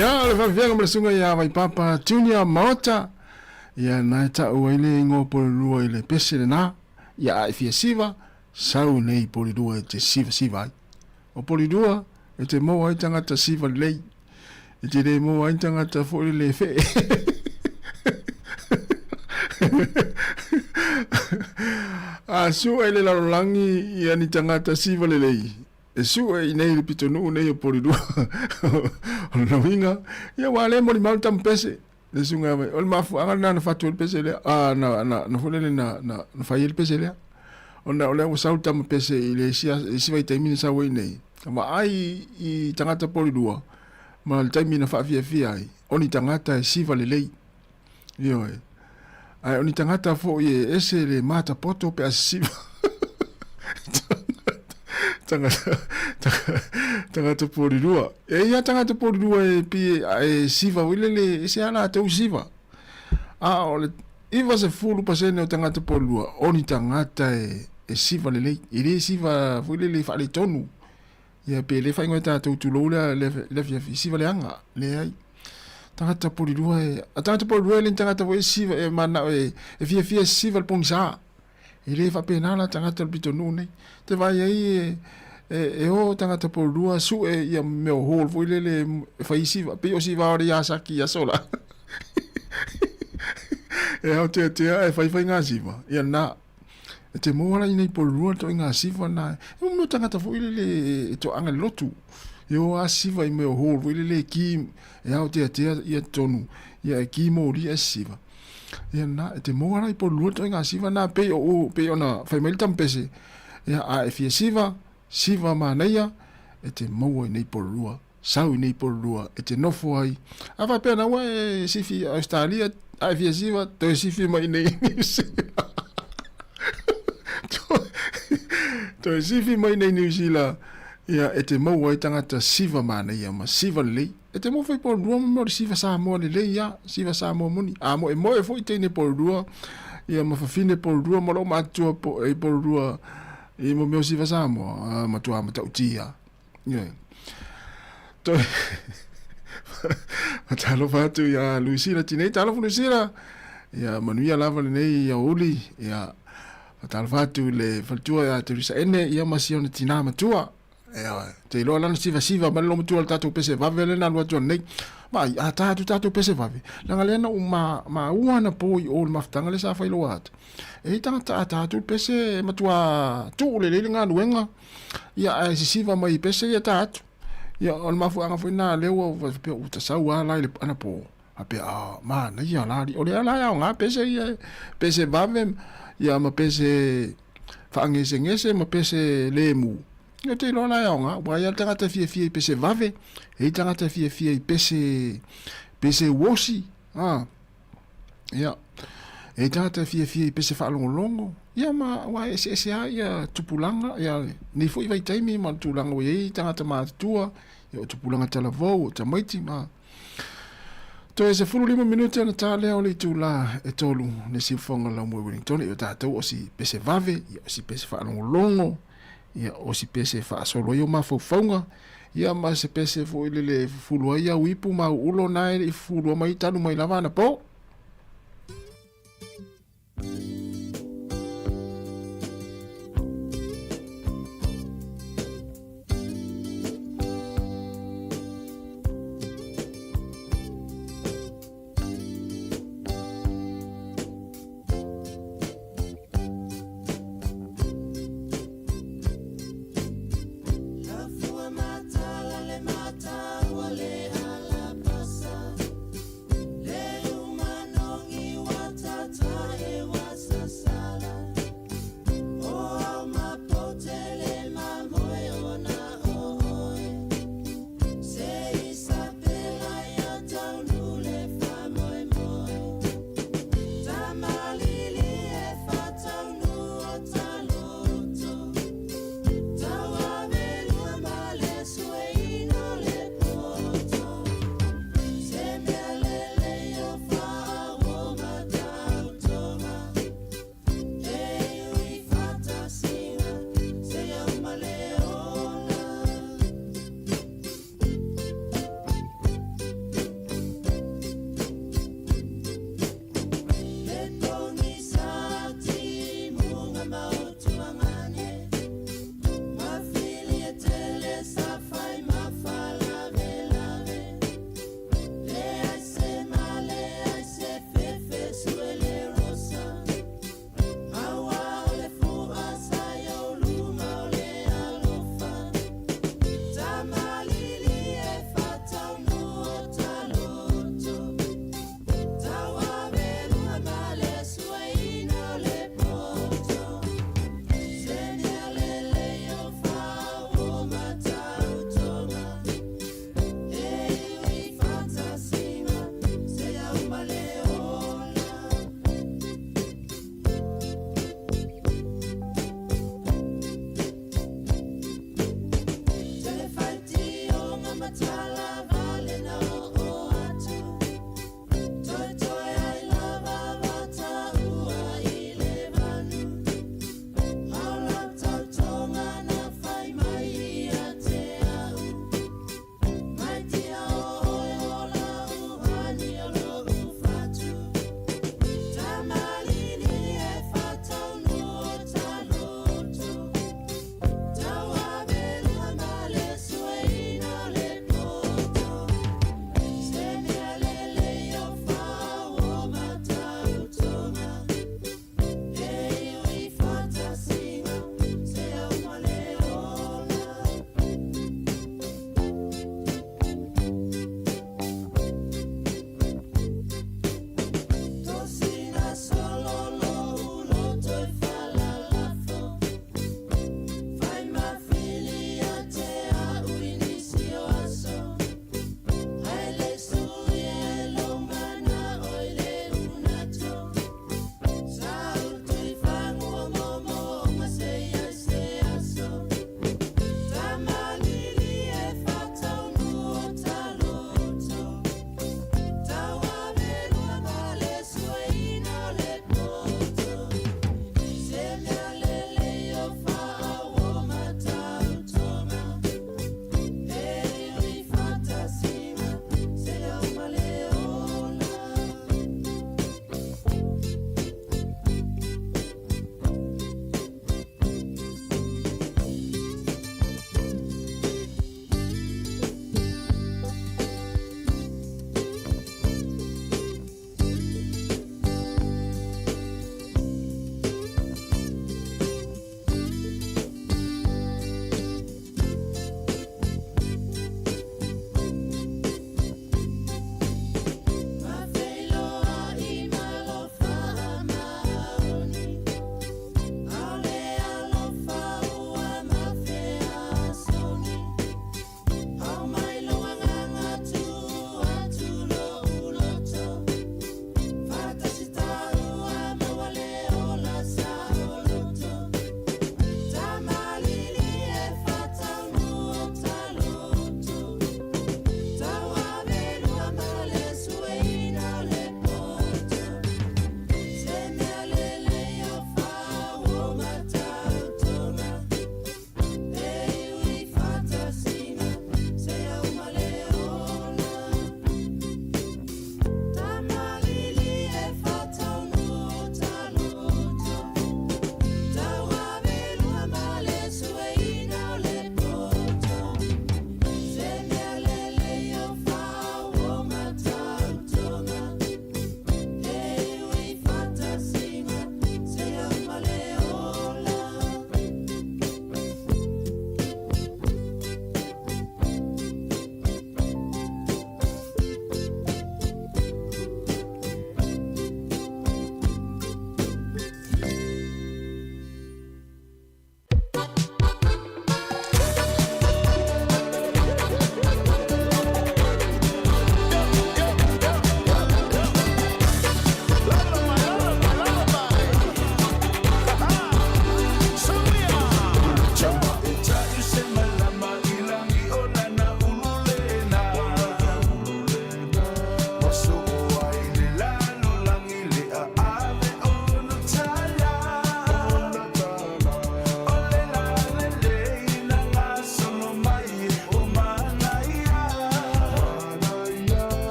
Ia, o le faafiafiaga ma le susuga ia Vaipapa Junior Maota. Ia, na e ta'u ai le igoa Polelua i le pese lena. Ia, a e fia siva, sau nei Polelua e te sivasiva ai. O Polelua, e te maua ai tagata siva lelei. E te le maua ai tagata foi le fee. A sue le lalolagi ia ni tagata siva lelei. E sue i nei le pitonuu nei o Polilua. O lona uiga, ia ua le molimau le tama pese. Le susuga ia mai, o le mafuaaga lena na fatu ai le pese lea, a, na, na, na foi lele na, na, na fai ai le pese lea. Ona o lea ua sau le tama pese i le isi, isi vaitaimi na sau ai nei. Na vaai i tagata Polilua, ma le taimi na faafiafia ai, o ni tagata e siva lelei. Ioe. Ae o ni tagata foi e ese le matapoto pe a sisiva. Tagata, tagata, tagata polirua. E ia tagata polirua e pi e siva foi lele, ese a latou siva. A o le 90% o tagata polirua, o ni tagata e, e siva lelei. E le siva foi lele faaletonu. Ia pe le faaigoa e tatou tulou lea le afiafi siva leaga, leai. Tagata polilua e, a tagata polilua e le ni tagata foi e siva e manao e, e fiafia e siva le pogisa. E le faapena la tagata o le pitonuu nei. Te vaai ai e, e, e o tagata polilua sue ia mea o hall foi lele e fai siva, pei o siva o le Yasaki i aso la. E aoteatea e faifai ngā siva. Ia na, E te maua la inei polurua to i ngā siva na. E mo tangata foi lele e to anga le lotu. E o a siva i mea o hall foi lele e ki e ao tea tea ia tonu. Ia e ki mōri e siva. Ia na, e te maua la i polurua to i ngā siva na pei o o, pei ona whai mai le tampese. Ia a e fia siva, siva manaia, e te maua i nei polurua. Sau i nei polurua e te nofo ai. A faapea na ua e sifi Australia, a e fia siva, toe sifi mai nei New Zealand. Toe sifi mai nei New Zealand, ia e te maua ai tagata siva manaia ma siva lelei. E te maua foi polurua ma mea o le siva Samoa lelei ia, siva Samoa moni. A moemoe foi teine polurua, ia ma fafine polurua ma lou matutua po, e polurua i mo mea o siva Samoa, a matua matautia. Ioe. Toe Faatalofa atu ia Luisila Tinei. Talofa Luisila. Ia manuia lava lenei ia uli. Ia faatalofa atu i le faletua ia Teresa Ene ia ma si ona tinā matua. Ia te iloa lana sivasiva mai le matua le tatou pese vave lena alu atu nei. Ma ai a tā atu tatou pese vave. Leaga lea na ou ma maua ana po i o le mafutaga lea sa fai loa atu. E i tagata a tā atu le pese matua tuu lelei le galuega. Ia, ae sisiva mai i pese ia ta atu. Ia, o le mafuaaga foi na lea ua faapea ua tasau lava la i le anapo. Faapea, ah, manaia la alii. O lea la e aoga pese ia, pese vave, ia ma pese faagesegese ma pese lemu. Ia te iloa la e aoga, aua e i ai le tagata e fiafia i pese vave, e i ai tagata e fiafia i pese, pese uosi, ah. Ia, e tagata e fiafia i pese faalogologo, ia ma aua e eseese lava ia tupulaga, ia nei foi vaitaimi ma le tulaga ua i ai tagata matutua, ia o tupulaga talavou, o tamaiti ma Toe 15 minute ona ta lea o le itula e tolu le siufoga lau moe Wellington, ia o tatou o si pese vave, ia o si pese faalogologo, ia o si pese faasolo ai o mafaufauga, ia ma se pese foi lele e fufulu ai au ipu ma au ulo na e le i fufulua mai talu mai lava anapo.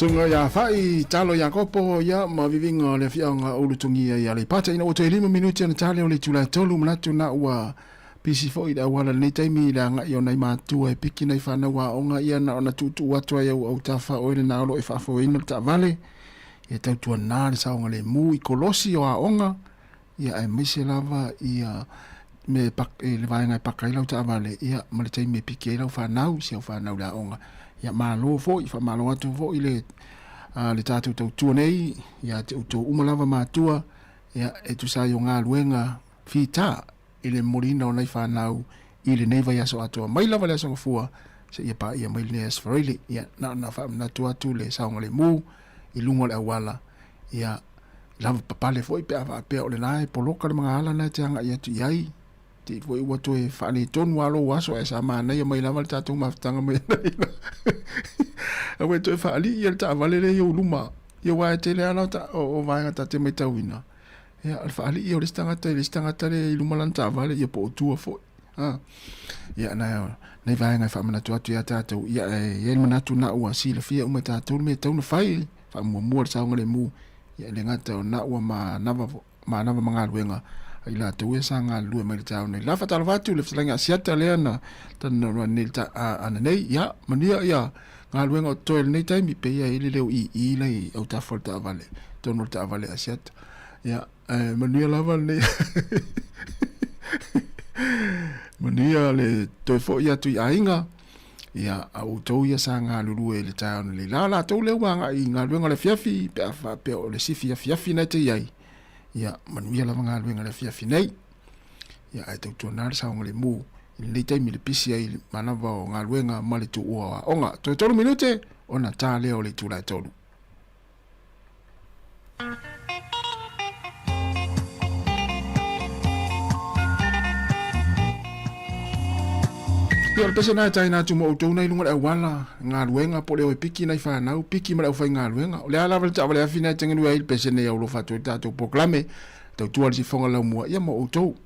Susuga ia Fa'i Talo Iakopo ia ma viviga o le afioaga o Ulutogia i Aleipata ina ua toe 5 minute ona tale o le itula e 3 manatu na ua pisi foi le auala lenei taimi i le agai o nai matua e piki nai fanau aoga ia na ona tuutuu atu ai au autafa oe lena o lo o e faafoeina le taavale ia tautuana le saogalemu i kolosi o aoga ia aemaise lava ia me pak, e, le vaega e paka ai lau taavale ia ma le taimi e piki ai lau fanau si au fanau le aoga ia malo foi faamalo atu foi le a, le tatou tautua nei ia te outou uma lava matua ia e tusa ai o galuega fita i le momoliina o nai fanau i lenei vaiaso atoa mai lava le Aso Gafua seia paia mai lenei Aso Faraile. Ia, na ona faamanatu atu le saogalemu i luga o le auala, ia, lava papale foi pe a faapea o lena e poloka le magaala na e te agai atu i ai, te i foi ua toe faaletonu lava lou aso ae sa manaia mai lava le tatou mafutaga mai analeila. Aua e toe faalii ia le taavale lea i ou luma, ia aua e tele lava o vaega ta te matauina. Ia, o le faalii o le isi tagata i le isi tagata lea i luma lana taavale, ia po o tua foi. Ha. Ia, na, nei vaega e faamanatu atu ia tātou, ia, e i ai le manatu na ua silafia uma e tātou le mea e tatau ona fai, faamuamua le saogalemu, ia, e le gata o na ua manava, manava ma galuega, a i latou ia sa galulue mai le taeao nei. La faatalofa atu le fetalaiga Asiata lea na talanoa nei le ta, a, ananei, ia, manuia ia galuega o totoe i lenei taimi, pei e i ai le leo ii la i autafa o le taavale, totonu o le taavale a Asiata. Ia, ae manuia lava lenei. Manuia le toe foi atu i aiga. Ia, a outou ia sa galulue i le taeao nei. La latou lea ua agai i galuega o le afiafi, pe a faapea o le sifi afiafi na te i ai. Ia, manuia lava galuega o le afiafi nei. Ia, ae tautuana le saogalemu i lenei taimi le pisi ai i le manava o galuega ma le tuua o aoga. Toe 3 minute ona ta lea o le itula e 3. Ia, o le pese lena e taina atu mo outou nei luga o le auala, galuega, po o le o e piki nai fanau, piki ma le aufaigaluega. O le a lava le taavale afi lena e tegenui ai le pese nei aulofa atu ai le tatou polokalame, tautua le sifoga laumua, ia mo outou.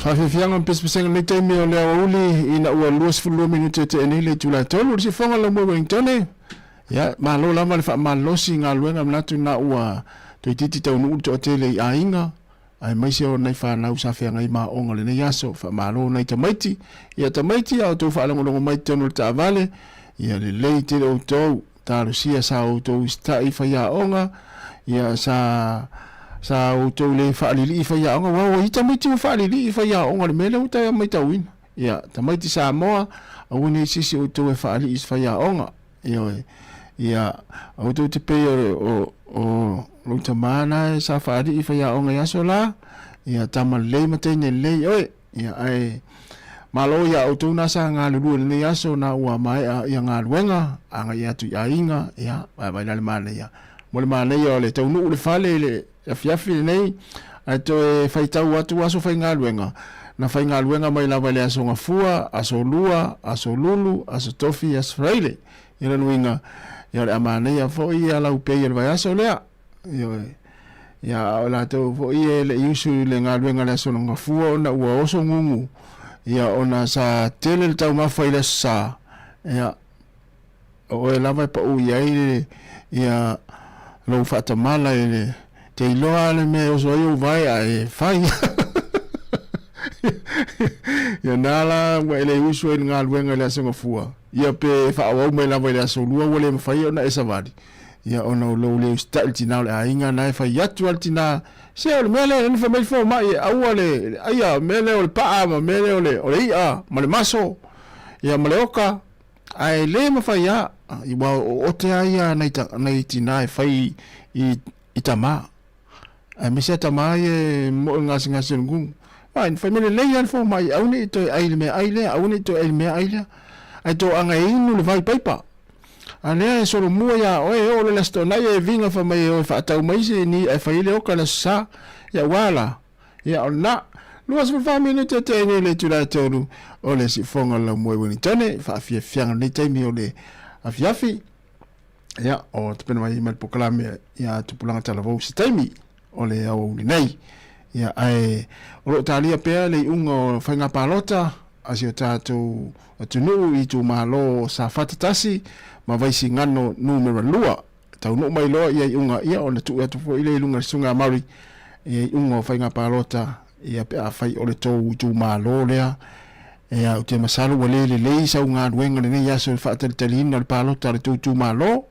Faafiafiaga ma pesepesega lenei taimi o le aoauli ina ua 22 minute e tea nei le itula e tolu. Le sifoga lau moe Wellingtone. Ia, malo lava le faamalolosi i galuega manatu na ua toeitiiti taunuu le toatele i aiga aemaise o nai fanau sa feagai ma aoga o lenei aso. Faamalo nai tamaiti. Ia tamaiti, a outou faalogologo mai i totonu o le taavale, ia lelei tele outou. Talosia sa outou usitai i faiaoga, ia sa sa outou le faalilii i faiaoga, aua ua i tamaiti ua faalilii i faiaoga i le mea lea ua ta maitauina. Ia, tamaiti Samoa, aua ne i sisi outou e faalii i se faiaoga. Ioe. Ia, outou te pei o, o, o lou tamā na sa faalii i faiaoga i aso la, ia tama lelei ma teine lelei oe. Ia, ae malo iā outou na sa galulue i lenei aso na ua maea ia galuega, agai atu i aiga, ia, vaevae la le manaia. Mo le manaia o le taunuu le fale i le afiafi lenei, ae toe faitau atu aso faigaluega, na faigaluega mai lava i le aso Gafua, aso Lua, aso Lulu, aso Tofi, aso Faraile. Ia lona uiga, ia o le a manaia foi ia lau pay o le vaiaso lea. Ioe. Ia, a o latou foi e le i usu i le galuega i le Aso Gafua ona ua oso gugu, ia, ona sa tele le taumafa i le Aso Sa, ia, o oe lava e pau i ai le, ia, lou faatamala i le, te iloa lava le mea e oso ai ou vae ae e fai. Ia na la ua e le usu ai i le galuega i le Aso Gafua, ia pe faaauau mai lava i le Aso Lua ua le mafai ona e savali, Ia ona o lou le usitai le tina o le aiga na e fai atu lava le tina, se o le mea lea na fai mai le fomai e aua le aia mea lea o le paa ma mea lea o le o le i'a ma le maso ia ma le oka ae le mafai lava aua o ote lava ia nai nai tina e fai i i tama aemaise a tama ia e moe gasegase o le gugu. Aua fai mai lelei lava le fomai aua ne i toe ai i le meaai lea aua ne i toe ai i le meaai lea ae toaga e inu le vai paipa. A lea e solomua iā oe, e oo loa i le Aso Toonai e viga fai mai e oe faatau mai se ni ae fai ai le oka i le Aso Sa. Ia ua la? Ia o lena. 24 minute tea ai nei le itula e tolu o le siufoga o le laumua i Wellingtone, faafiafiaga lenei taimi o le afiafi. Ia, o tapena mai ma le polokalame ia Tupulaga Talavou se taimi o le aoauli nei. Ia, ae o lo o talia pea le iuga o faiga palota a si o tatou atunuu i itumalo o Safata 1 ma Vaisigano Numera 2. Taunuu mai loa ia iuga, ia ona tuu atu foi lea i luga i le Susuga a Murray ia iuga o faiga palota ia pe afai o le tou itumalo lea. Ia, ou te masalo ua le lelei sau galuega i lenei aso i le faatalitaliina o le palota a le tou itumalo.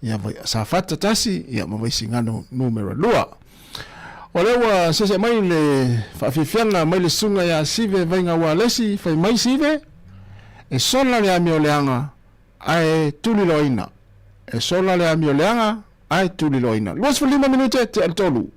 Ia, Safata 1, ia ma Vaisigano Numera 2. O lea ua sese'e mai le faafiafiaga mai le susuga ia Sive Vaiga Ualesi, fai mai Sive, e sola le amioleaga ae tuliloaina. E sola le amioleaga ae tuliloaina. 25 minute tea le tolu.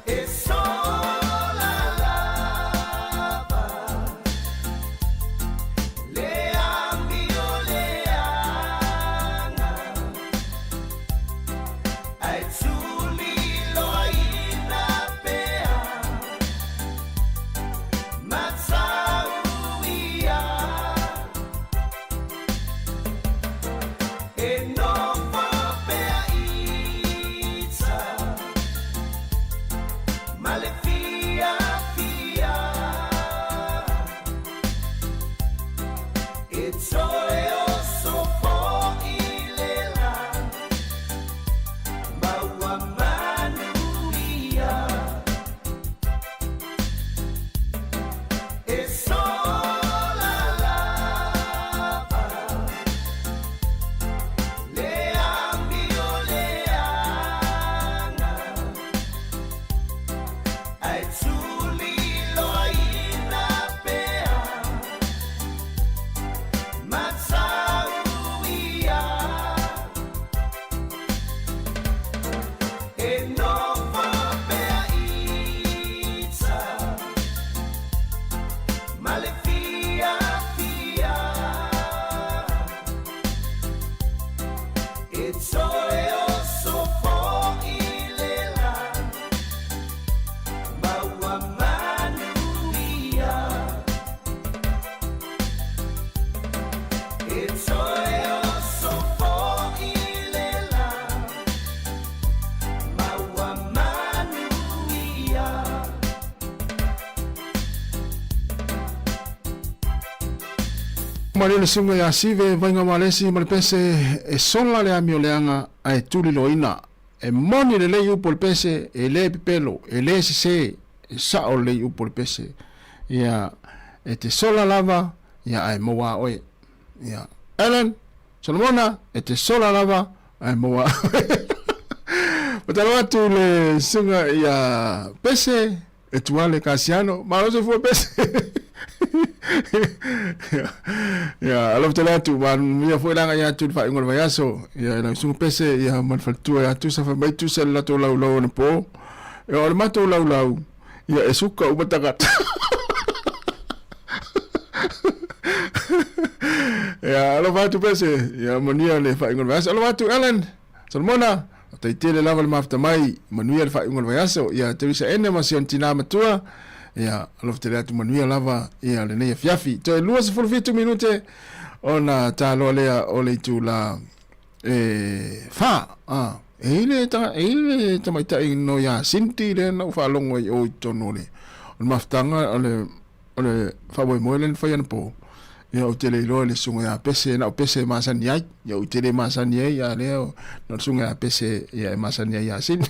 E sola lava le amio leaga Ae tuliloaina pea Matauia E nofo pea ita Ma le fiafia E toe oso fo'i le la Ma ua manuia E sola lava le amio leaga Ae tuliloaina pea Matauia E nofo pea ita Ma le fiafia E toe oso fo'i le la Ma ua manuia E toe oso fo'i le la Ma ua manuia. Malie le susuga ia Sive, Vaiga Walesi ma le Pese e sola le amio leaga ae tuliloaina. E moni lelei upu o le pese, e le pepelo, e le sese, e sao lelei upu o le pese. Ia, e te sola lava, ia ae maua a oe. Ia, Ellen, Solomona, e te sola lava, ae maua a oe. Matalo atu le susuga ia Pese, Etuale Kasiano, malo soifua Pese. Ia, alofa tele atu, manuia foi le agai atu i le faaiuga o le vaiaso. Ia, e lau susuga Pese, ia, ma le faletua ia Tusa, fai mai Tusa le latou laulau anapo. Ia, o le matou laulau, ia, e suka uma tagata. Ia, alofa atu Pese, ia, manuia le faaiuga o le vaiaso. Alofa atu Ellen, Solomona, faafetai tele lava le mafuta mai, manuia le faaiuga o le vaiaso. Ia, Teresa Ene ma si ona tinā matua, ia, alofa tele atu manuia lava ia lenei afiafi. Toe 27 minute ona taloa lea o le itula e fa. Ah, e i le, ta, e i le tamaitai no ia Cindy lea na ou faalogo ai o i totonu o le, o le mafutaga o le O le faamoemoe lea na fai anapo, ia ou te le iloa i le susuga ia Pese, na o Pese e masani ai. Ia ou te le masani ai, a lea na o le susuga ia Pese ia e masani ai ia Sini.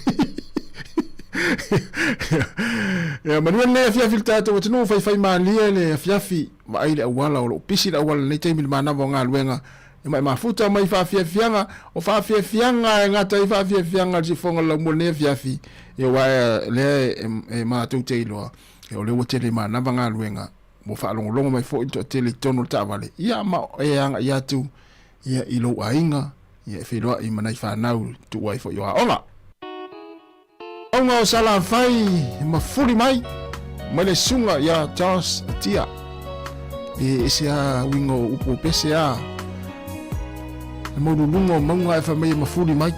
Ia manuia lenei afiafi le tatou atunuu, faifai malie le afiafi, vaai le auala, o lo o pisi le auala i lenei taimi i le manava o galuega. Ia ma e mafuta mai faafiafiaga, o faafiafiaga e gata ai faafiafiaga le sifoga o le laumua i lenei afiafi, ia aua lea e matou te iloa. Ia o lea ua tele manava galuega, ua faalogologo mai foi le toatele i totonu o le taavale, ia ma e agai atu ia i lou aiga, ia e feiloai ma nai fanau tuu ai foi o aoga. Auga o Salafai ma fuli mai, mai le susuga ia Charles Atia. E ese a uiga o upu o pese a. Le maululuga o mauga e fai mai e mafuli mai.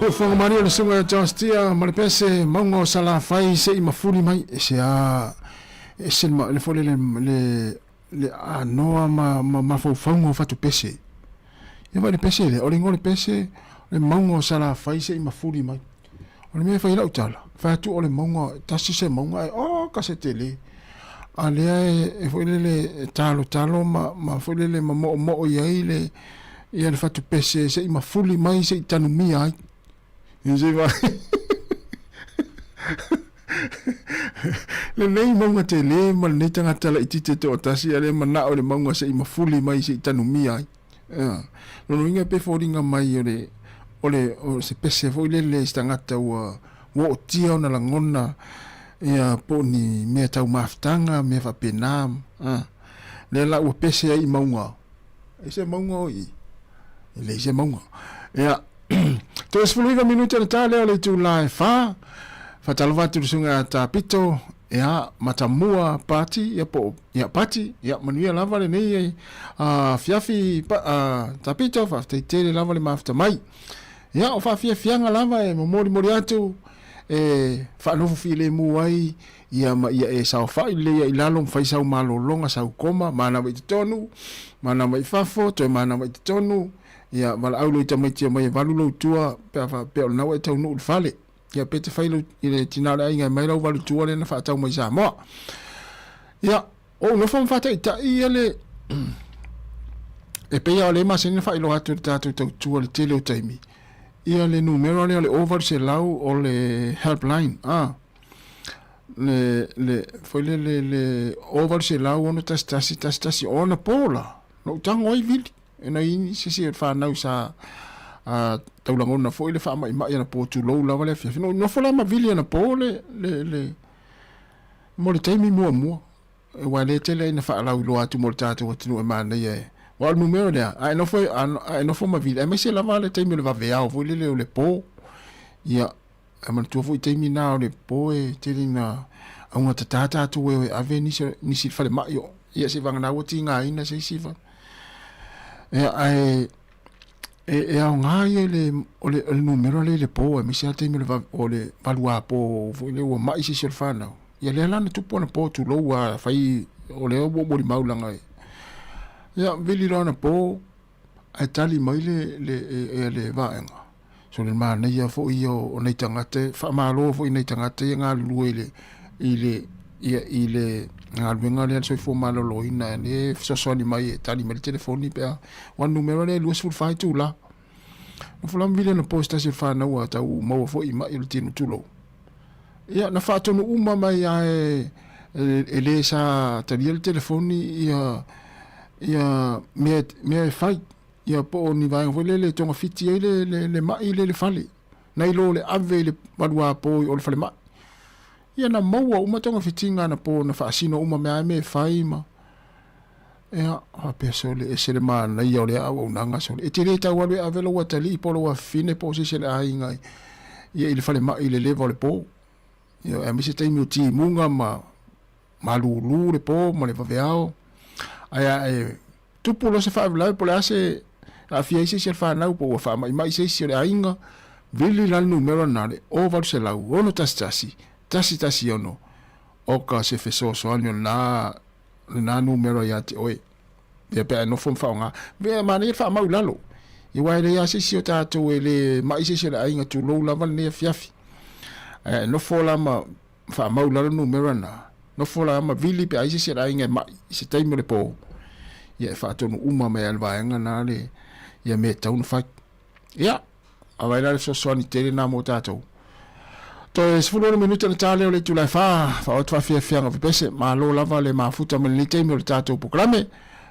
Whangamaria o le susuga ia Josh Tia ma le pese mauga o Salafai se i mafuli mai e se a e se le le fole le le le anoa ma ma mafaufauga o fatu pese. Ia vai le pese lea, o le igoa o le pese le mauga o Salafai se i mafuli mai. O le mea e fai ai lau tala, fai atu o le mauga, tasi se mauga ae oka se tele. A lea e foi lele e talotalo ma, ma foi lele ma moomoo i ai le, ia le fatupese se i mafuli mai se i tanumia ai. Ia se i Lenei mauga tele ma lenei tagata laitiiti e toatasi, a lea manao i le mauga se i mafuli mai se i tanumia ai. Ea, lona uiga e pei e foliga mai o le, o le, o se pese foi lele i se tagata ua, ua ootia ona lagona, ia, po o ni mea tau mafutaga, mea faapena, a. Lea la ua pese ai i mauga. E se mauga o i? E leai se mauga. Ia, toe 19 minute ona ta lea o le itula e 4. Faatalofa atu i le susuga ia Tapito, ia, Matamua Pati, ia po o, ia, Pati, ia, manuia lava lenei afiafi, Tapito, faafetai tele lava le mafuta mai. Ia, o faafiafiaga lava e momolimoli atu, e faanofo filemu ai, ia ma ia e saofai lelei ai i lalo ma fai sau malologa, sau koma, manava i totonu, manava i fafo, toe manava i totonu, ia, valaau lou tamaiti e omai e valu lou tua, pe a faapea o lena ua e taunuu i le fale. Ia pe te fai lou, i le tina o le aiga e aumai lau valu tua lea na faatau mai i Samoa. Ia, o ou nofo ma faataitai ia le, e pei lava o lea e masani ona faailoa atu e le tatou tautua i le tele o taimi, ia le numera lea o le 0800 o le helpline, a, le, le, foi le, le, le 0800 611 11, o ana po la, na ou tago ai vili. E na i se isi o le fanau sa taulagona foi le faamaimai anapo tulou lava le afiafi. No nofo la ma vili anapo le, le, le, mo le taimi muamua. Aua e le tele ai na faalauiloa atu mo le tatou atunuu e manaia e. Aua o le numera lea, a e nofo, a e nofo ma vili, aemaise lava le taimi o le vaveao foi lele o le po. Ia, e manatua foi taimi na o le po e tele ina augatata tatou e o e ave nisi, nisi i le falemai o, ia seivagana ua tigaina se isi fa. Ia, ae e, e aoga ia le, o le, o le numera lea i le po, aemaise lava le taimi o le, o le valuapo foi lea ua mai se isi o le fanau. Ia lea la na tupu anapo tulou lava, fai o lea ua ou molimau leaga e, ia vili loa anapo ae tali mai le, le, e, le vaega. So le manaia foi ia o nai tagata, faamalo foi i nai tagata ia galulue i le, i le, ia, i le galuega lea a le soifua maloloina e fesoasoani mai e tali mai le telefoni pe a aua o le numera lea e 24 itula. Nofo la ma vili anapo i se tasi o le fanau a tau maua foi i mai o le tino tulou. Ia na faatonu uma mai lava e, e le sa talia le telefoni ia, ia mea, mea e fai. Ia po o ni vaega foi lele e togafiti ai le, le, le mai lea i le fale, nai lo le ave i le valuapo i o le falemai. Ia na maua uma togafitiga anapo na faasino uma mea ai mea e fai ma Ia, faapea sole, ese le manaia o lea auaunaga sole. E te le tau alu e ave lou atalii po o lou afafine po o se isi o le aiga i, ia i le falemai i le leva o le po. Ia, aemaise taimi o timuga ma malulu le po ma le vaveao. Ae a e tupu loa se faalavelave po o le a se aafia ai se isi o le fanau po ua faamaimai se isi o le aiga, vili la le numera lena le 0800 61 116 oka se fesoasoani o lena lena numera ia te oe. Ia pe a e nofo ma faaaoga. Mea manaia le faamau i lalo. Ia aua e leai lava se isi o tatou e le mai se isi o le aiga tulou lava lenei afiafi. Ae a e nofo la ma faamau i lalo numera na, nofo la ma vili pe a i ai se isi o le aiga e mai i se taimi o le po, ia e faatonu uma mai lava e le vaega na le ia mea e tatau ona fai. Ia, avai la le fesoasoani tele na mo tatou. Toe 16 minute ona ta lea o le itula e 4, faaoo atu faafiafiaga pepese, malo lava le mafuta mai lenei taimi o le tatou polokalame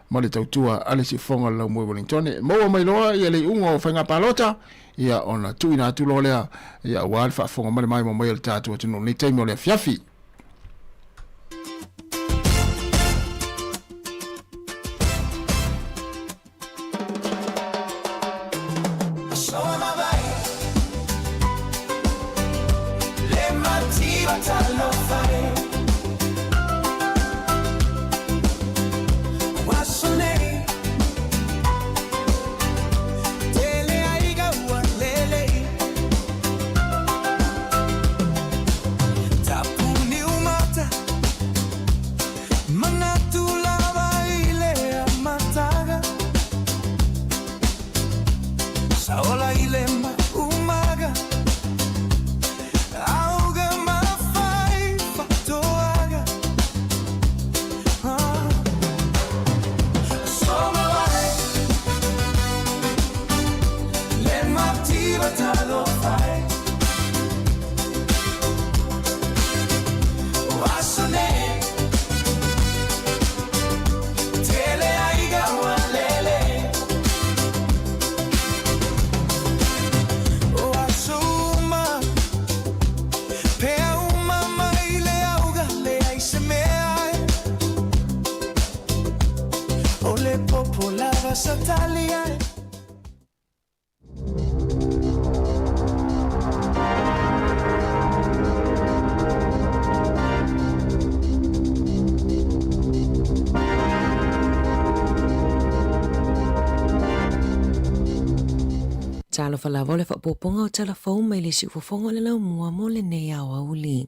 ma le tautua a le Siufofoga o le Laumua i Wellingtone. Maua mai loa ia le iuga o faiga palota, ia ona tuuina atu loa lea, ia aua le faafofoga ma le maimoa mai a le tatou atunuu i lenei taimi o le afiafi. Po lava sa tali ai. Talofa lava o le faaopoopoga o tala fou mai le siufofoga o le laumua mo lenei aoauli.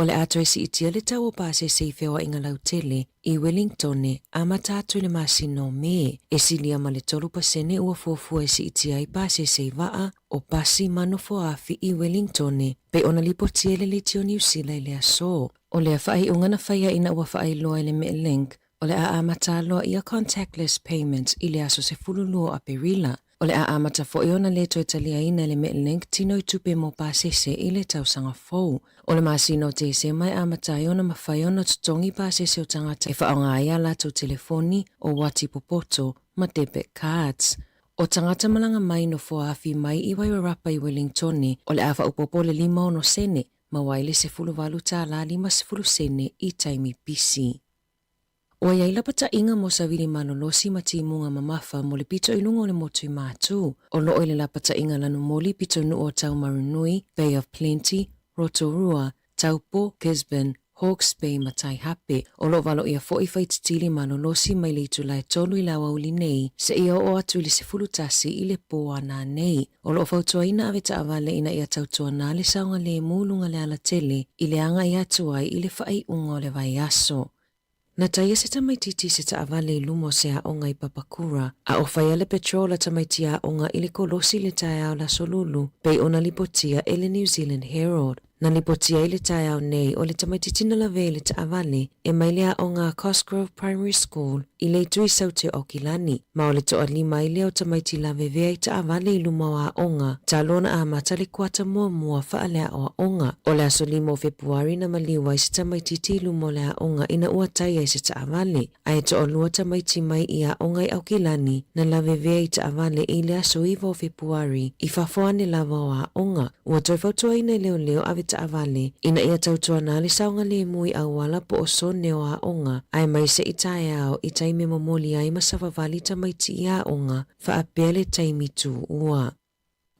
O le a toe siitia le tau o pasese i feoaiga lautele i Wellingtone amata atu i le masina o Me, e silia ma le 3% ua fuafua e siitia ai pasese i vaa, o pasi ma nofoaafi i Wellingtone, pei ona lipotia e le Leitio Niu Sila i le aso. O lea faaiuga na faia ina ua faailoa e le Metlink O le a amata loa ia contactless payments i le aso 12 o Aperila. O le a amata foi ona le toe taliaina e le Metlink tino i tupe mo pasese i le tausaga fou. O le masina o Tesema e amata ai ona mafai ona totogi pasese o tagata e faaaoga ai a latou telefoni, o uati popoto, ma debit cards. O tagata malaga mai nofoaafi mai i Wairarapa i Wellingtone, o le a faaopoopo le 56 sene, maua ai le 18 tālā 50 sene i taimi pisi. Ua i ai lapataiga mo Savili Malolosi ma Timuga Mamafa mo le pito i luga o le motu i Mātū, o loo i le lapataiga Lanumoli pitonuu o Taumarunui, Bay of Plenty, Rotorua, Taupo, Gisborne, Hawke's Bay ma Taihape. O loo valoia foi Faititili Malolosi mai le itula e tolu i le aoauli nei seia oo atu i le 11 i le pō a nanei. O lo o fautuaina ave taavale ina ia tautuana le saogalemu luga le alatele i le agai atu ai i le faaiuga o le vaiaso. Na taia se tamaititi se taavale i luma o se aoga i Papakura, a o faia le petrol a tamaiti aoga i le kolosi i le taeao le Aso Lulu, pei ona lipotia e le New Zealand Herald. Na lipotia i le taeao nei o le tamaititi na lavea i le taavale e mai le aoga a Cosgrove Primary School i le itu i Saute o Aukilani, ma o le toalima ai lea o tamaiti lavevea i taavale i luma o aoga talu ona amata le kuata muamua faaleaoaoga. O le aso 5 o Fepuari na maliu ai se tamaititi i luma o le aoga ina ua tai ai se taavale, ae toalua tamaiti mai i aoga i Aukilani na lavevea i taavale i le aso 9 o Fepuari i fafo ane lava o aoga. Ua toe fautuaina e leoleo ave taavale ina ia tautuana le saogalemu i auala po o sone o aoga aemaise i taeao i taimi e momoli ai ma savavali tamaiti i aoga faapea le taimi tuua.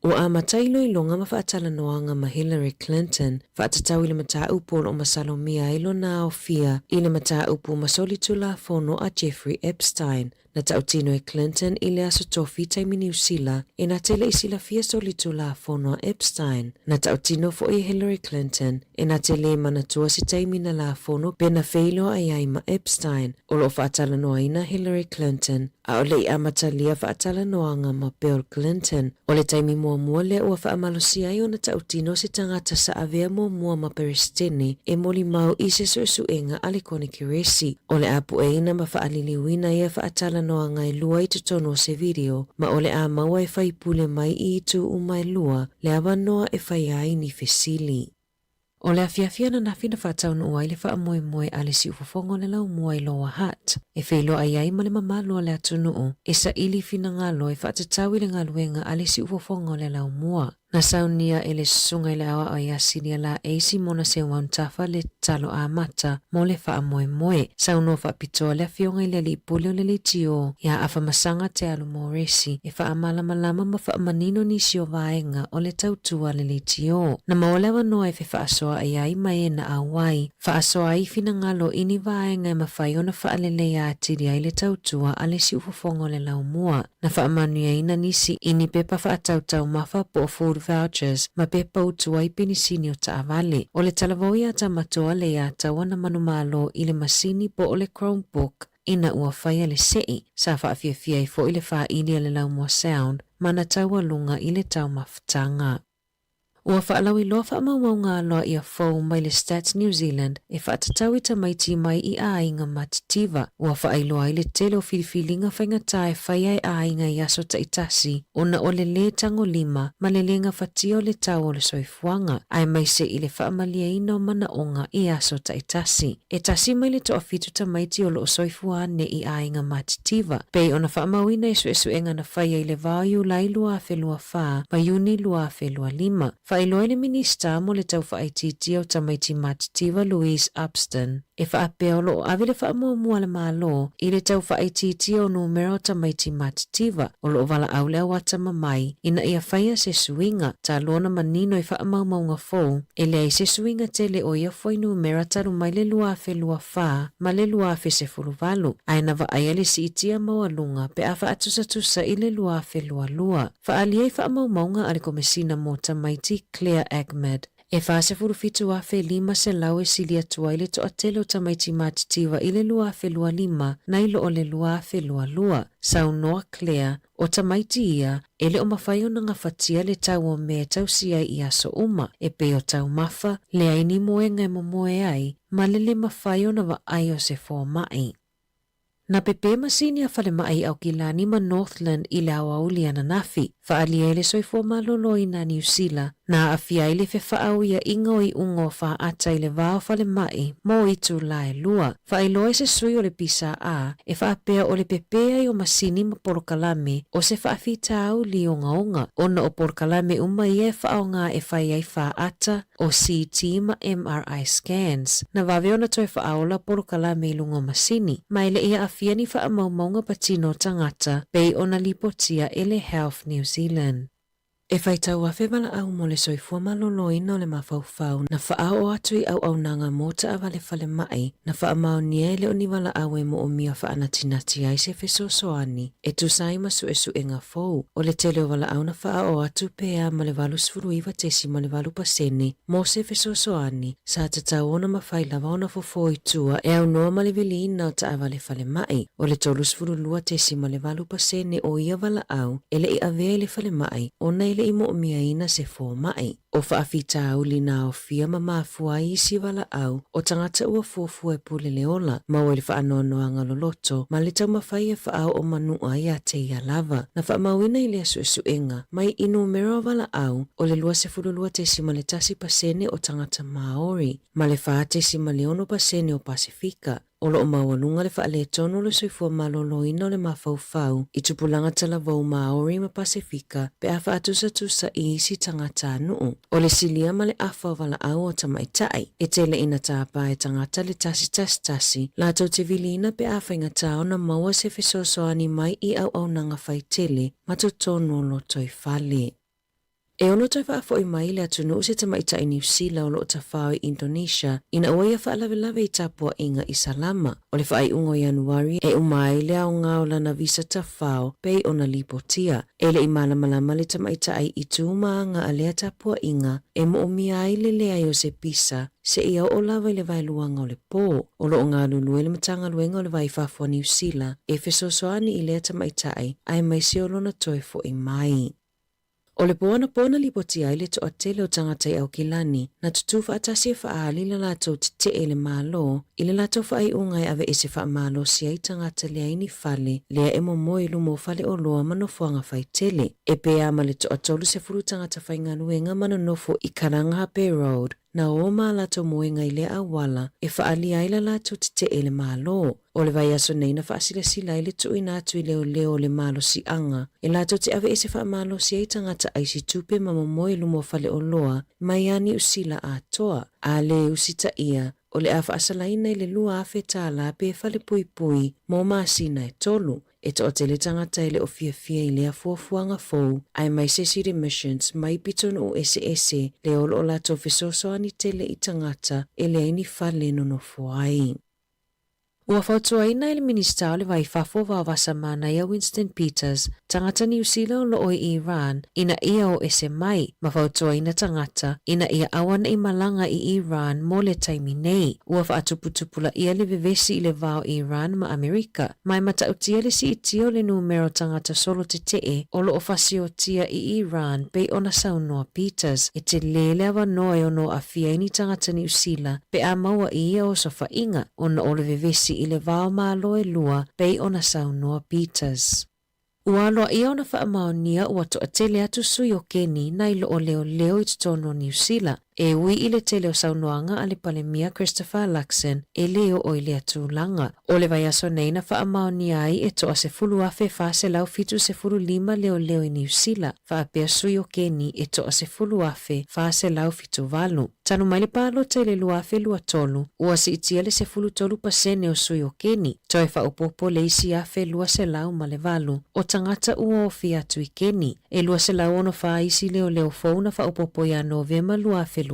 Ua amata iloiloga ma faatalanoaga ma Hillary Clinton faatatau i le mataupu o lo o masalomia ai lona aofia i le mataupu ma solitulafono a Jeffrey Epstein Na tautino e Clinton i le Aso Tofi taimi Niu Sila e na te le i silafia solitulafono a Epstein. Na tautino foi e Hillary Clinton e na te le manatua se taimi na lafono pe na feiloai ai ma Epstein. O lo o faatalanoaina Hillary Clinton a o le i amatalia faatalanoaga ma Bill Clinton. O le taimi muamua lea ua faamalosia ai ona tautino se tagata sa avea muamua ma Peresetene e molimau i se suesuega a le Konekeresi. O le a pueina ma faaliliuina ia faatalanoaga e lua i totonu o se video, ma o le a maua e faipule mai i itu uma e lua le avanoa e faia ai ni fesili. O le afiafi ananafi na faataunuu ai le faamoemoe a le siufofoga o le laumua i Lower Hutt, e feiloai ai ma le mamalu o le atunuu e saili finagalo e faatatau i le galuega a le siufofoga o le laumua. Na saunia e le susuga i le aoao ia Silia Laei Simona Seumauntafa le tatalo amata mo le faamoemoe. Saunoa faapitoa le afioga i le alii pule o le leitio ia Afamasaga Te Alu Moresi e faamalamalama ma faamanino nisi o vaega o le tautua a le leitio. Na maua le avanoa e fefaasoaai ai ma e na auai faasoa ai finagalo i ni vaega e mafai ona faaleleia atili ai le tautua a le siufofoga o le laumua. Na faamanuiaina nisi i ni pepa faatautaumafa po o food vouchers ma pepa utu ai penisini o taavale. O le talavou iā Tamatoa le iā taua na manumalo i le masini po o le Chromebook ina ua faia le seʻi, sa faafiafia ai foi le fāili a le Laumua Sound ma na taualuga i le taumafataga. Ua faalauiloa faamaumauga aloaia fou mai le Stats New Zealand e faatatau i tamaiti mai i aiga matitiva. Ua faailoa ai le tele o filifiliga faigata e faia e aiga i aso taitasi ona o le lē tagolima ma le lē gafatia o le tau o le soifuaga, aemaise i le faamalieina o manaoga i aso taitasi. E tasi mai le toafitu tamaiti o lo o soifua ane i aiga matitiva, pei ona faamauina i suesuega na faia i le va o Iulai 2024 ma Iuni 2025. Faailoa e le Minisita mo le Tau Faaitiitia o Tamaiti Matitiva Louise Upston. E faapea o lo o ave le faamuamua a le Malo i le tau faaitiitia o numera o tamaiti matitiva o lo o valaau le auatamamai ina ia faia se suiga talu ona manino i faamaumauga fou e leai se suiga tele o ia fuainumera talu mai le 2024 ma le 2018, ae na vaaia le siitia maualuga pe a faatusatusa i le 2022. Faaalia i faamaumauga a le Komesina mo Tamaiti Claire Ahmed, e 47,500 e sili atu ai le toatele o tamaiti matitiva i le 2025 nai lo o le 2022. Saunoa Claire, o tamaiti ia, e le o mafai ona gafatia le tau o mea e tausi ai i aso uma, e pei o taumafa, leai ni moega e momoe ai, ma le le mafai ona vaai o se fomai. Na pepē masini a falemai i Aukilani ma Northland i le aoauli ananafi, faaalia ai le soifua maloloina a Niu Sila, na aafia ai le fefaauiaʻiga o iuga o faata i le va o falemai mo itulā e lua. Faailoa e se sui o le PSA e faapea o le pepē ai o masini ma polokalame o se faafitauli ogaoga ona o polokalame uma ia e faaaoga e fai ai faata o CT ma MRI scans, na vave ona toe faaola polokalame i luga o masini, ma e le i aafia ni faamaumauga patino o tagata pei ona lipotia e le Health New Zealand. E faitau afe valaau mo le soifua maloloina o le mafaufau na faaoo atu i auaunaga mo taavale falemai na faamaonia e le o ni valaau e moomia faanatinati ai se fesoasoani e tusa ai ma suesuega fou. O le tele o valaau na faaoo atu pea ma le 89.8 pasene mo se fesoasoani sa tatau ona mafai lava ona fofo i tua e aunoa ma le viliina o taavale falemai. O le 32.8 pasene o ia valaau e le i avea i le falemai ona e le i moomiaina se fomai. O faafitauli na aofia ma mafua ai isi valaau o tagata ua fuafua e pule le ola, maua i le faanoanoaga loloto ma le taumafai e faaoo manua ia te ia lava. Na faamauina i lea suesuega, mai i numera o valaau, o le 22.1 pasene o tagata Māori, ma le 4.6 pasene o Pasefika. O lo o maualuga le faaletonu o le soifua maloloina o le mafaufau i tupulaga talavou Māori ma Pasefika pe a faatusatusa i isi tagatanuu. O le silia ma le afa o valaau o tamaitai, e tele ina tapa e tagata le 111 latou te viliina pe a faigata ona maua se fesoasoani mai i auaunaga faitele ma totonu o lotoifale. E ono toe faafoi mai i le atunuu se tamaitai Niu Sila o lo o tafao i Indonesia ina ua ia faalavelave i tapuaiga i Salama. O le faaiuga o Ianuari e uma ai le aoga o lana visa tafao pei ona lipotia. E le i malamalama le tamaitai i tu ma aga a lea tapuaiga e moomia ai le leai o se pisa seia oo lava i le vaeluaga o le pō. O lo o galulue le Matagaluega o le Va i Fafo a Niu Sila e fesoasoani i lea tamaitai aemaise o lona toe fo'i mai. O le pō anapo na lipotia ai le toatele o tagata i Aukilani, na tutū faatasi e faaali le latou tetee i le Malo i le latou faaiuga e aveese faamalosi ai tagata leai ni fale lea e momoe i luma o faleoloa ma nofoaga faitele. E pē ma le toa 30 tagata faigaluega ma nonofo i Karangahape Road na ō ma latou moega i lea auala e faaalia ai la latou tetee i le Malo. O le vaiaso nei na faasilasila ai le tuuina atu i leoleo o le malosiaga e latou te aveese faamalosi ai tagata aisi tupe ma momoe i luma o faleoloa mai a Niu Sila atoa, a lē usitaia, o le a faasalaina i le $2,000 tālā pe falepuipui mo masina e tolu. E toatele tagata e le o fiafia i lea fuafuaga fou, aemaise City Missions mai pitonuu eseese lea o lo o latou fesoasoani tele i tagata e leai ni fale nonofo ai. Ua fautuaina e le Minisita o le Va i Fafo Vaovasa Manaia Winston Peters, tagata Niu Sila o lo o i Iran, ina ia o ese mai, ma fautuaina tagata ina ia aua ne i malaga i Iran mo le taimi nei. Ua faatuputupulaia le vevesi i le va o Iran ma Amerika, ma e matautia le siitia o le numera o tagata solo tetee o lo o fasiotia i Iran pei ona saunoa Peters, e telē le avanoa e ono aafia ai ni tagata Niu Sila pe a maua i ia osofaiga ona o le vevesi i le va o Malo e lua pei ona saunoa Peters. Ua aloaia ona faamaonia ua toatele atu sui o Keni nai lo o leoleo i totonu o Niu Sila. E ui i le tele o saunoaga a le Palemia Christopher Luxon e le oo i lea tulaga. O le vaiaso nei na faamaonia ai e toa 10,475 leoleo i Niu Sila, faapea sui o Keni e toa 10,478. Talu mai le palota i le 2023, ua siitia le 13 pasene o sui o Keni, toe faaopoopo le isi 1,208 o tagata ua ofi atu i Keni. E 264 isi leoleo fou na faaopoopo ia Novema 2023.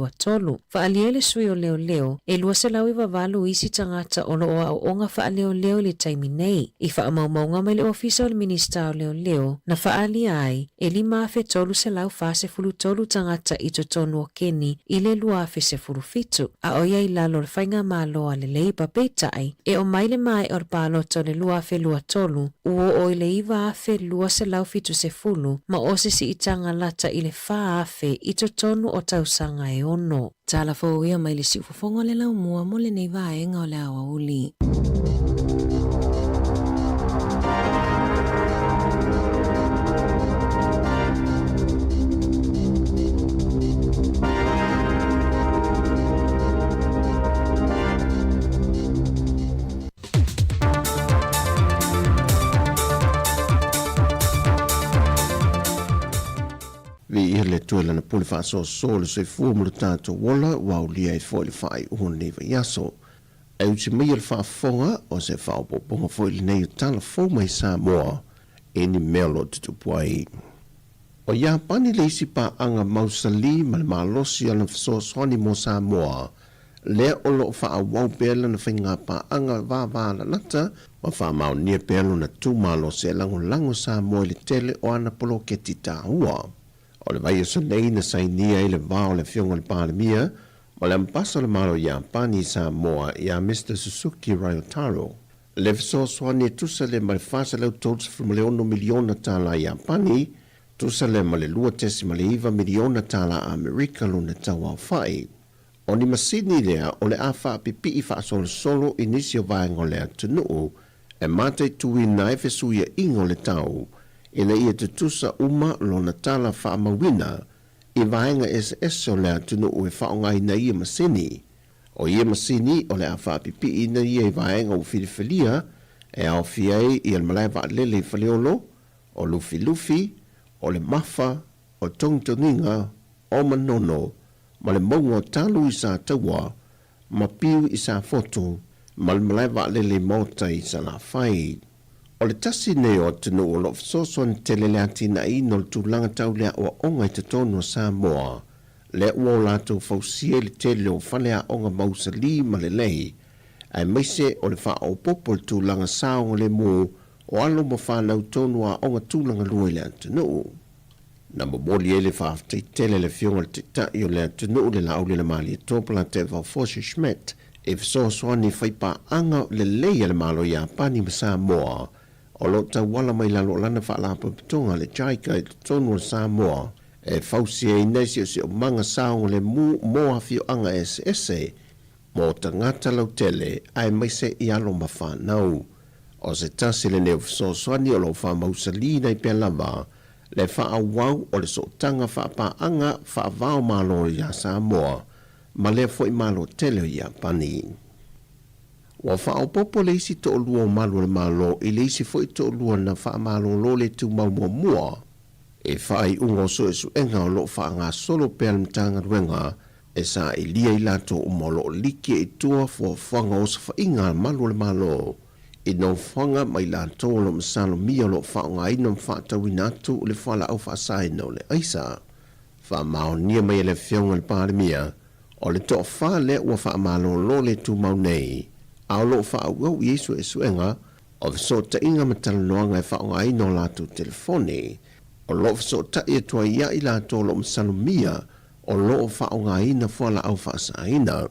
Faaalia ai le sui o leoleo, e 298 isi tagata o lo o aooga faaleoleo i le taimi nei. I faamaumauga mai le Ofisa o le Minisita o Leoleo, na faaalia ai, e 5,343 tagata i totonu o Keni i le 2017, a o ia i lalo o le faigamalo a le Labour, peitai, e oo mai le maea o le palota o le 2023, ua oo i le 9,270 ma o se siitaga lata i le 4,000 i totonu o tausaga e ono. Tala fou ia mai le siufofoga o le laumua mo lenei vaega o le aoauli. Viia le Atua i Lana pule faasoasoa o le soifua ma lo tatou ola ua aulia ai foi le faaiuga o lenei vaiaso. Ae uti maia le faafofoga o se faaopoopoga foi lenei o tala fou mai Samoa i ni mea o lo o tutupu ai. O Iapani le isi paaga mausali ma le malosi o lana fesoasoani mo Samoa lea o lo o faaauau pea lana faiga paaga vavalalata ma faamaonia pea lona tu malosi e lagolago Samoa i le tele o ana poloketi taua. O le vaiaso nei na sainia ai le va o le Afioga i le Palemia ma le Ambasa o le Malo o Iapani i Samoa ia Mister Suzuki Ryotaro. Le fesoasoani e tusa lea ma le $436 miliona tālā Iapani, tusa lea ma le $2.9 miliona tālā Amerika lona tauaofai. O ni masini lea o le a faapipii faasolosolo i nisi o vaega o le atunuu e mataituina ai fesuiaiga o le tau ina ia tutusa uma lona tala faamauina i vaega eseese o le atunuu e faaaogaina ia masini. O ia masini o le a faapipiiina ia i vaega ua filifilia e aofia ai ia le malae vaalele i Faleolo, o Lufilufi, o le Mafa, o Togitogiga, o Manono, ma le mauga o Talu i Sataua, ma Piu i Safotu, ma le malae vaalele i Maota i Salafai. O le tasi lenei o atunuu o lo o fesoasoani tele i le atinaeina o le tulaga tau le aoaoga i totonu o Samoa, lea ua o latou fausia i le tele o faleaoga mausali ma lelei, aemaise o le faaopoopo i le tulaga saogalemu o alo ma fanau tonu aoga tulagalua i le atunuu. Na momoli ai le faafetai tele a le Afioga i le Taitai o le atunuu le Laaulialemalietoa Palateva Fosi Schmidt i fesoasoani faipaaga lelei a le Malo o Iapani ma Samoa o lo o tauala mai lalo o lana faalapotopotoga le JICA i totonu o Samoa e fausiaina i siosiomaga saogalemu mo afioaga eseese mo tagata lautele aemaise i alo ma fanau. O se tasi lenei o fesoasoani o lo o faamausalina ai pea lava le faaauau o le sootaga faapaaga faava-o-Malo iā Samoa ma lea foi Malo tele o Iapani. Ua faaopoopo le isi toalua o malu o le Malo i le isi foi toalua na faamalolo le tumau muamua i faaiuga o suesuega o lo o faagasolo pea le Matagaluega e sailia i latou uma o lo o liki i tua fuafuaga osofaiga a malu o le Malo i nofoaga ma i latou o lo o masalomia o lo o faaaogaina ma faatauina atu le fualaau faasaina o le aisa. Faamaonia mai e le Afioga i le Palemia, o le toafa lea ua faamalolo le tumau nei, a o lo o faaauau i ai suesuega o fesootaiga ma talanoaga e faaaogaina o latou telefoni. O lo o fesootai atu ai ia i latou o lo o masalomia o lo o faaaogaina fualaau faasaina.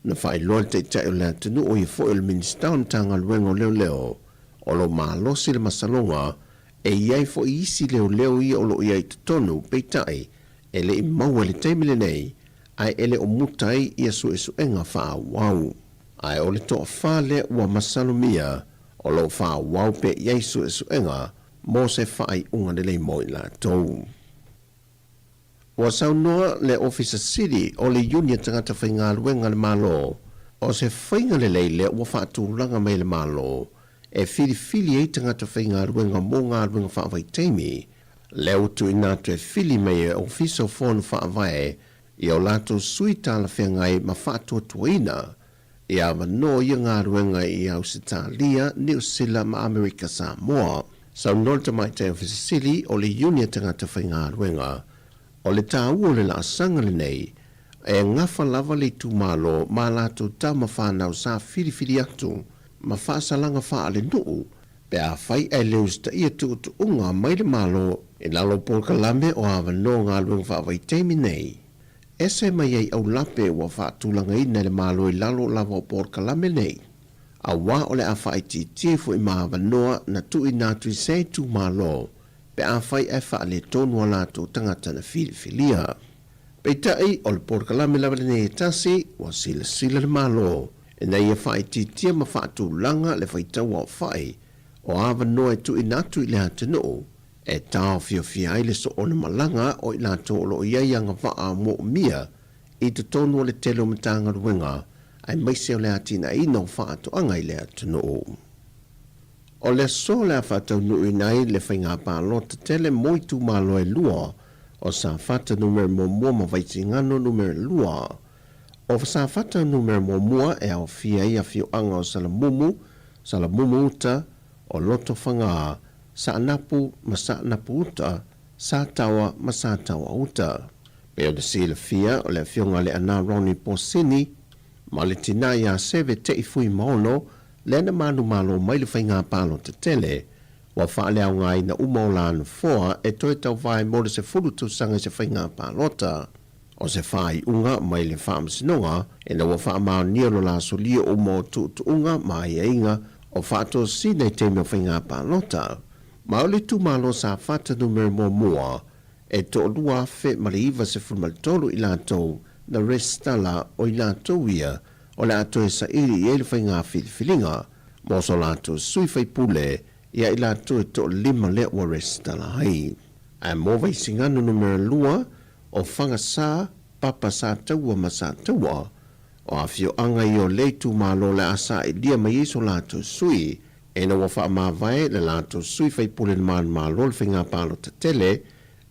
Na faailoa e le Taitai o le atunuu o ia foi o le Minisita o le Matagaluega o Leoleo, o lo o malosi le masaloga e i ai foi isi leoleo ia o lo o i ai i totonu, peitai, e le i maua i le taimi lenei, ae e le o muta ai ia suesuega faaauau. Ae o le toafa lea ua masalomia, o lo o faaauau pea i ai suesuega mo se faaiuga lelei mo i latou. Ua saunoa le Ofisa Sili o le Iuni a Tagata Faigaluega a le Malo, o se faiga lelei lea ua faatulaga mai e le Malo e filifili ai tagata faigaluega mo galuega faavaitaimi, lea ua tuuina atu e fili mai e Ofisa o Fono Faavae i o latou sui talafeagai ma faatuatuaina i avanoa ia galuega i Ausetalia, Niu Sila ma Amerika Samoa. Saunoa le Tamaitai Ofisa Sili o le Iuni a Tagata Faigaluega, o le taua o le laasaga lenei, e gafa lava le itumalo ma latou tama fanau sa filifili atu ma faasalaga faalenuu pe afai ae le usitaia tuutuuga mai le Malo i lalo o polokalame o avanoa galuega faavaitaimi nei. Ese mai ai aulape ua faatulagaina e le Malo i lalo lava o polokalame nei, auā o le a faaitiitia foi ma avanoa na tuuina atu i se itumalo pe afai ae faaletonu a latou tagata na filifilia. Peitai, o le polokalame lava lenei e tasi, ua silasila le Malo ina ia faaitiitia ma faatulaga le faitauaofai o avanoa e tuuina atu i le atunuu e taofiofia ai le soona malaga o i latou o lo o i ai agavaa moomia i totonu o le tele o Matagaluega aemaise o le atinaeina o faatoaga i le atunuu. O le aso o le a faataunuuina ai le faiga palota tele mo itumalo e lua o Safata Numera Muamua ma Vaisigano Numera 2. O Safata Numera Muamua e aofia ai afioaga o Salamumu, Salamumu Uta, o Lotofaga, Saanapu ma Saanapu Uta, Sataoa ma Sataoa Uta. Pei ona silafia, o le afioga a Leaana Ronnie Posini ma le tinā iā Seve Te'i Fuimaono lea na manumalo mai le faiga palota tele, ua faaleaogaina uma o la nofoa e toe tauvae mo le 10 tausaga i se faiga palota. O se faaiuga mai le Faamasinoga ina ua faamaonia lo la solia uma o tuutuuga ma aiaiga o faatosina i taimi o faiga palota. Ma o le itumalo Safata numera muamua e 2093 i latou na resitala o i latou ia o le a toe saili i ai le faiga filifiliga mo so latou sui faipule ia i latou e toalima lea ua resitala ai. Ae mo Vaisigano numera 2, o Fagasa, Papa Sataua ma Sataua, o afioaga ia o lea itumalo o le a sailia mai ai so latou sui, ina ua faamavae le latou sui faipule na manumalo le faiga palota tele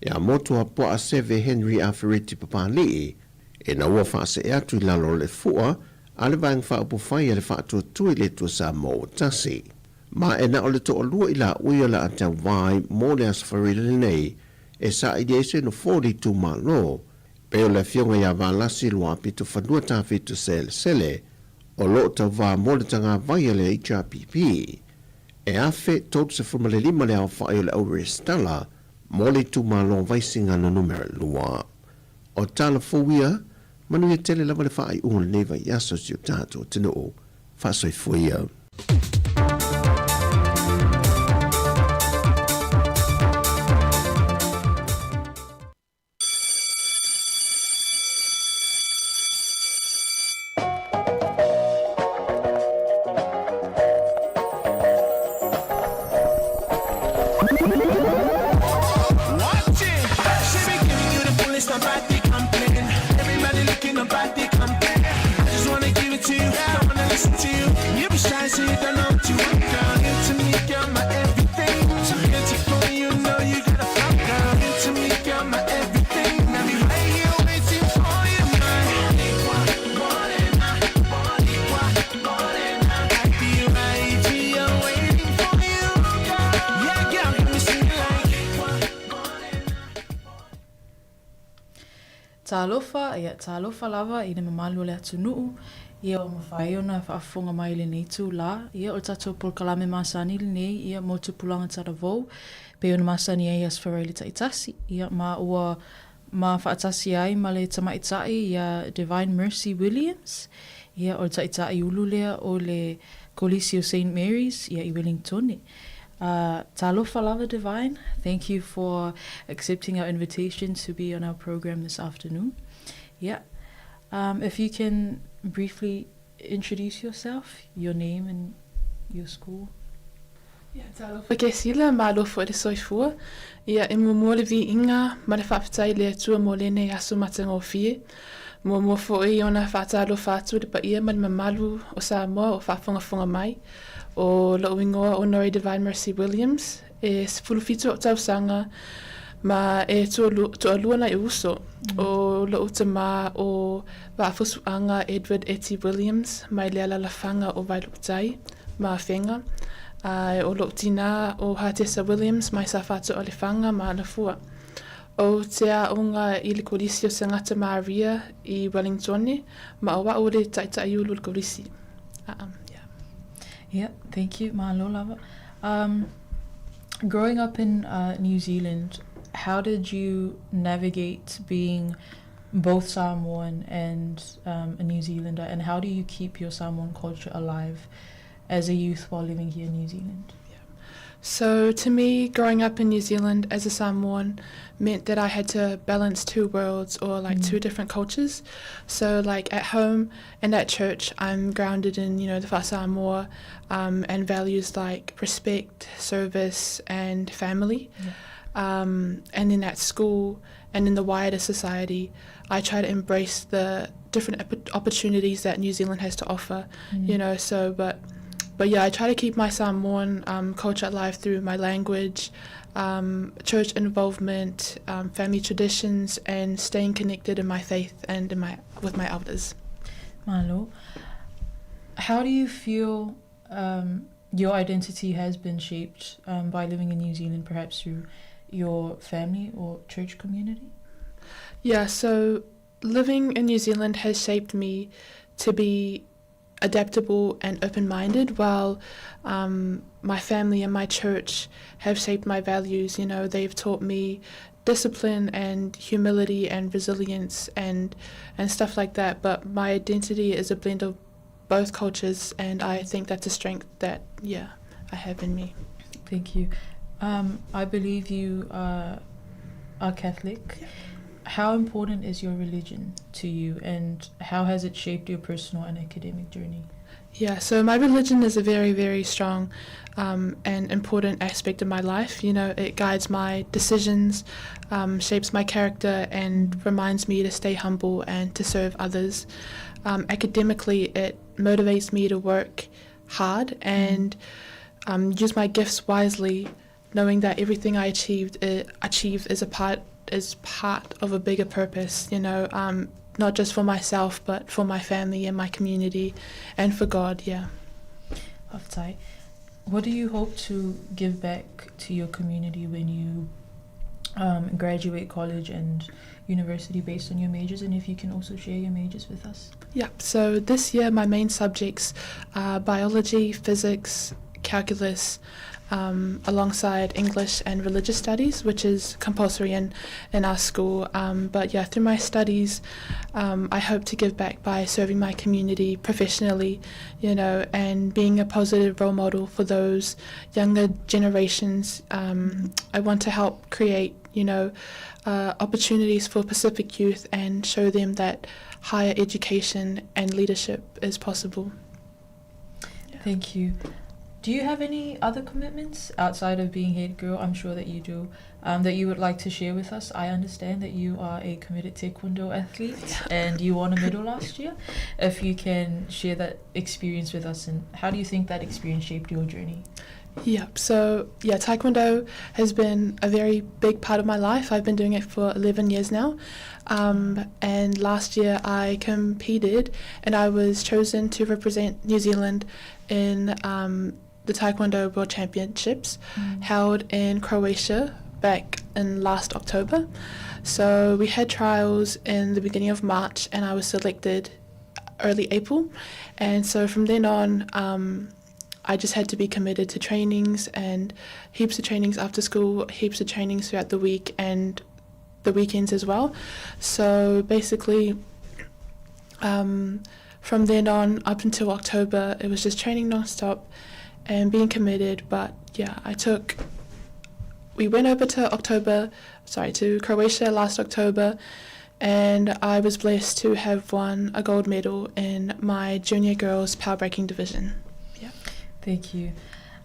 ia Motuapuaa Seve Henry Afereti Papalii, ina ua faasee atu i lalo o le fua a le Vaega Faaupufai a le Faatuatua i le Atua Samoa ua tasi. Ma e na o le toalua i laua o le a tauva ai mo le Aso Faraile lenei e saili ai se nofoa o le itumalo, pei o le afioga ia Valasi Luapitofanua Tafito Selesele, o lo o tauva mo le tagavai a le HRPP. E 1035 le aofai o le au resitala mo le itumalo o Vaisigano Numera 2. O tala fou ia, manuia tele lava le faaiuga o lenei vaiaso i si o tatou atunuu. Faasoifua ia. Talofa, ia talofa lava i le mamalu o le atunuu, ia ua mafai ona faafofoga mai i lenei itulā, ia o le tatou polokalame masani lenei, ia mo tupulaga talavou, pei ona masani ai Aso Faraile taitasi, ia ma ua ma faatasi ai ma le tamaitai ia Divine Mercy Williams, ia o le taitai ulu lea o le Kolisi o Saint Mary's ia i Wellingtone. Talofa lava Divine, thank you for accepting our invitation to be on our program this afternoon. Yeah. Um, if you can briefly introduce yourself, your name and your school. Ia, talofa Kesila, malo foi le soifua. Ia, e muamua le viiga ma le faafetai i le Atua mo lenei aso matagofie. Muamua foi ona faatalofa atu i le paia ma le mamalu o Samoa o faafogafoga mai. O lou igoa o Nori Divine Mercy Williams, e 17 ou tausaga ma e toalua nai uso. O lou tama o Vaafusuaga Edward Eti Williams mai le alalafaga o Vailuutai ma Afega, a o lou tinā o Hatesa Williams mai Safata o Lefaga ma Alafua. Ou te aoga i le Kolisi o Sagata Maria i Wellingtone ma o a'u le taitaiulu o le kolisi. Yeah. Yeah, thank you. Malo lava. Um, growing up in uh, New Zealand, how did you navigate being both Samoan and um, a New Zealander, and how do you keep your Samoan culture alive as a youth while living here in New Zealand? So to me, growing up in New Zealand as a Samoan meant that I had to balance two worlds or like mm. two different cultures. So like at home and at church, I'm grounded in, you know, the Samoa um, and values like respect, service and family. Yeah. Um, and then at school and in the wider society, I try to embrace the different opportunities that New Zealand has to offer, mm. you know, so but but yeah, I try to keep my Samoan um, culture alive through my language, um, church involvement, um, family traditions, and staying connected in my faith and in my with my elders. Malo, how do you feel um, your identity has been shaped um, by living in New Zealand, perhaps through your family or church community? Yeah, so living in New Zealand has shaped me to be adaptable and open-minded while um, my family and my church have shaped my values. You know, they've taught me discipline and humility and resilience and and stuff like that. But my identity is a blend of both cultures, and I think that's a strength that yeah I have in me. Thank you. Um, I believe you uh, are Catholic. Yeah. How important is your religion to you, and how has it shaped your personal and academic journey? Yeah, so my religion is a very, very strong um, and important aspect of my life. You know, it guides my decisions, um, shapes my character, and reminds me to stay humble and to serve others. Um, academically, it motivates me to work hard and um, use my gifts wisely, knowing that everything I achieved uh, achieve is a part is part of a bigger purpose. You know, um, not just for myself, but for my family and my community, and for God. Yeah. Aftai, what do you hope to give back to your community when you um, graduate college and university based on your majors, and if you can also share your majors with us? Yeah, so this year my main subjects are biology, physics, calculus, um, alongside English and religious studies, which is compulsory in, in our school. Um, but yeah, through my studies, um, I hope to give back by serving my community professionally, you know, and being a positive role model for those younger generations. Um, I want to help create, you know, uh, opportunities for Pacific youth and show them that higher education and leadership is possible. Yeah. Thank you. Do you have any other commitments outside of being head girl? I'm sure that you do. Um, that you would like to share with us. I understand that you are a committed taekwondo athlete yeah. and you won a medal last year. If you can share that experience with us, and how do you think that experience shaped your journey? Yeah, so yeah, Taekwondo has been a very big part of my life. I've been doing it for 11 years now. Um, and last year I competed and I was chosen to represent New Zealand in um, the Taekwondo World Championships mm. held in Croatia back in last October. So we had trials in the beginning of March and I was selected early April. And so from then on, um, I just had to be committed to trainings and heaps of trainings after school, heaps of trainings throughout the week and the weekends as well. So basically, um, from then on up until October, it was just training nonstop and being committed. But yeah, I took. We went over to October, sorry, to Croatia last October, and I was blessed to have won a gold medal in my junior girls power breaking division. Yeah. Thank you.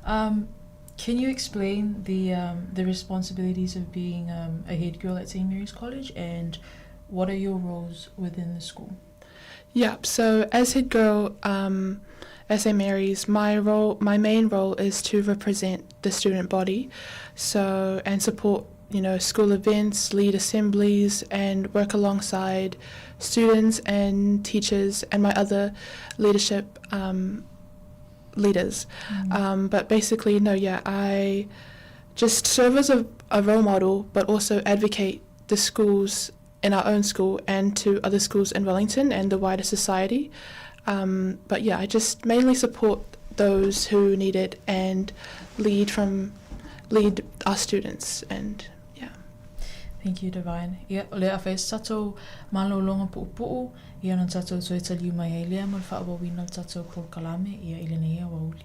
Um, Can you explain the um, the responsibilities of being um, a head girl at St Mary's College and what are your roles within the school? Yeah, so as head girl um, at St Mary's, my role, my main role is to represent the student body, so and support you know school events, lead assemblies, and work alongside students and teachers and my other leadership um, leaders. Mm. Um, but basically, no, yeah, I just serve as a, a role model, but also advocate the schools in our own school and to other schools in Wellington and the wider society. Um, but yeah, I just mainly support those who need it and lead from lead our students and yeah. Thank you, Divine. Ia, o le a whai tatou malōlōga puʻupuʻu, ia ona tatou toe taliu mai ai lea mo le faaauauina o le tatou polokalame, ia i lenei aoauli.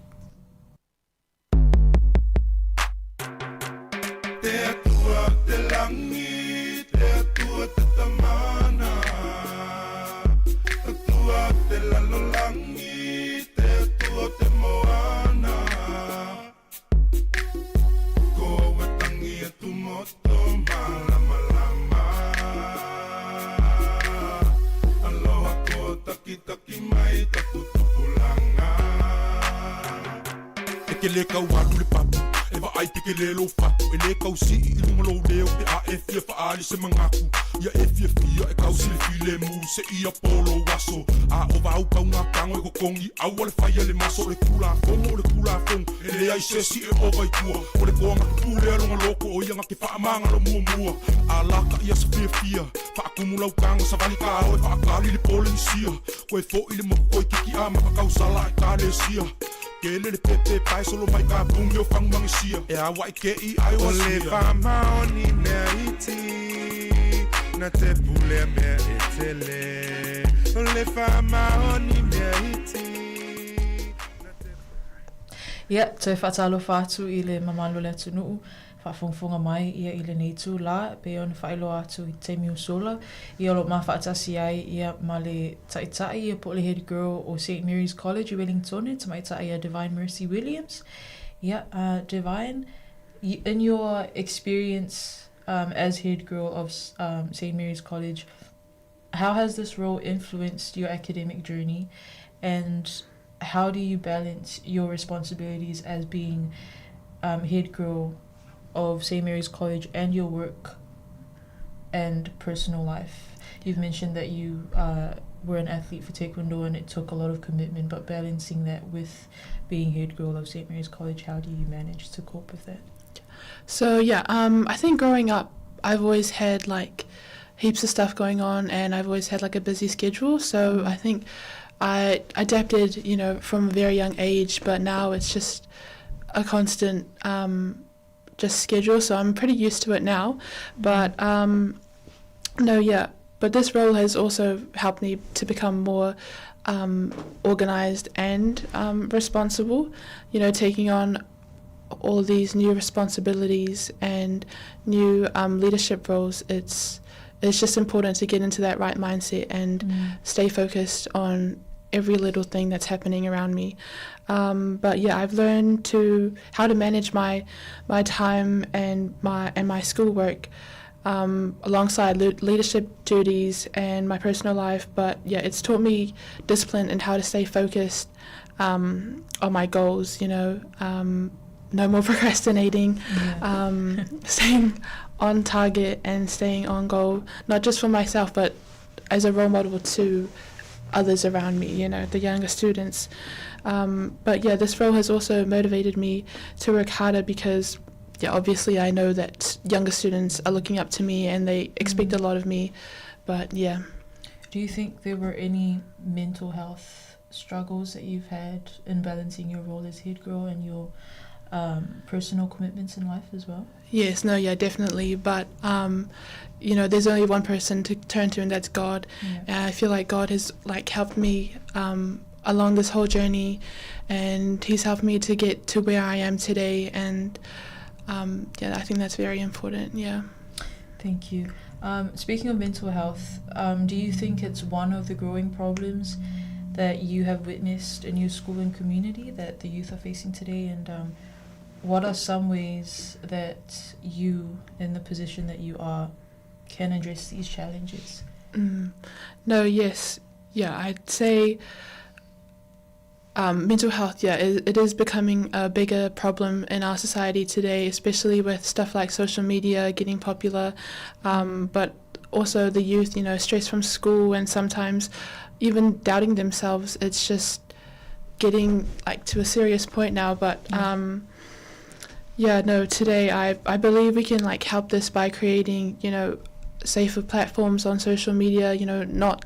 Te Atua o te langi, te Atua te Tamana, Atua o te lalolangi, te Atua o te moana. Ko au e tangi atu mo tō mālamalama. Aloha ko takitaki mai taku tupulanga. E ke lē kau alu le papu E vaai pe ke lē lou fatu E lē kau sii i luga lou leo Pe a e fia faaali se magaku Ia e fiafia e kau silefilemu Seia po lou aso A o vau kau ngā tango e kokongi Aua le faia le maso O le Tulafono o le Tulafono E leai se isi e ova i tua O le koa nga ke pule a longa loko O ia nga ke faamagalo muamua Alakaʻi aso fiafia Faakumu lau tago savali ka oe Faakali le Polenisia Koe foʻi le moku koi kiki a maka kausala Ekalesia Kele le pepe pae solo mai ka pumi o Fagumagesia E awaʻi ke i ai O le faamaoni mea iti Na te pulea mea e tele O le faamaoni mea iti Ia, toe faatalofa atu i le mamalu o le atunuu, faafogafoga mai ia i lenei itulā, e pei ona faailoa atu i taimi o sola, ia o lo o mafaatasi ai ia ma le Taitai ia po o le Head Girl o Saint Mary's College i Wellingtone, tamaitai ia Divine Mercy Williams. Ia, uh, Divine, in your experience um, as head girl of um, St. Mary's College, how has this role influenced your academic journey and how do you balance your responsibilities as being um, head girl of St. Mary's College and your work and personal life? You've mentioned that you uh, were an athlete for Taekwondo and it took a lot of commitment, but balancing that with being head girl of St. Mary's College, how do you manage to cope with that? So yeah, um, I think growing up, I've always had like heaps of stuff going on, and I've always had like a busy schedule. So I think I adapted, you know, from a very young age, but now it's just a constant um, just schedule. So I'm pretty used to it now. But um, no, yeah. But this role has also helped me to become more um, organized and um, responsible. You know, taking on all these new responsibilities and new um, leadership roles, it's it's just important to get into that right mindset and mm. stay focused on every little thing that's happening around me. Um, but yeah, I've learned to how to manage my my time and my and my schoolwork um, alongside leadership duties and my personal life. But yeah, it's taught me discipline and how to stay focused um, on my goals. You know, um, no more procrastinating, yeah. Um, staying on target and staying on goal, not just for myself, but as a role model to others around me, you know, the younger students. Um, but yeah, this role has also motivated me to work harder because, yeah, obviously I know that younger students are looking up to me and they expect mm. a lot of me. But yeah. Do you think there were any mental health struggles that you've had in balancing your role as head girl and your um, personal commitments in life as well? Yes, no, yeah, definitely. But, um, you know, there's only one person to turn to, and that's God. Yeah. I feel like God has, like, helped me um, along this whole journey, and He's helped me to get to where I am today. And, um, yeah, I think that's very important, yeah. Thank you. Um, speaking of mental health, um, do you think it's one of the growing problems that you have witnessed in your school and community that the youth are facing today? And um, What are some ways that you, in the position that you are, can address these challenges? Mm. No, yes. Yeah, I'd say um, mental health, yeah, it, it is becoming a bigger problem in our society today, especially with stuff like social media getting popular. Um, but also the youth, you know, stress from school and sometimes even doubting themselves. It's just getting like to a serious point now. But mm. um, yeah, no, today I, I believe we can like help this by creating, you know, safer platforms on social media, you know, not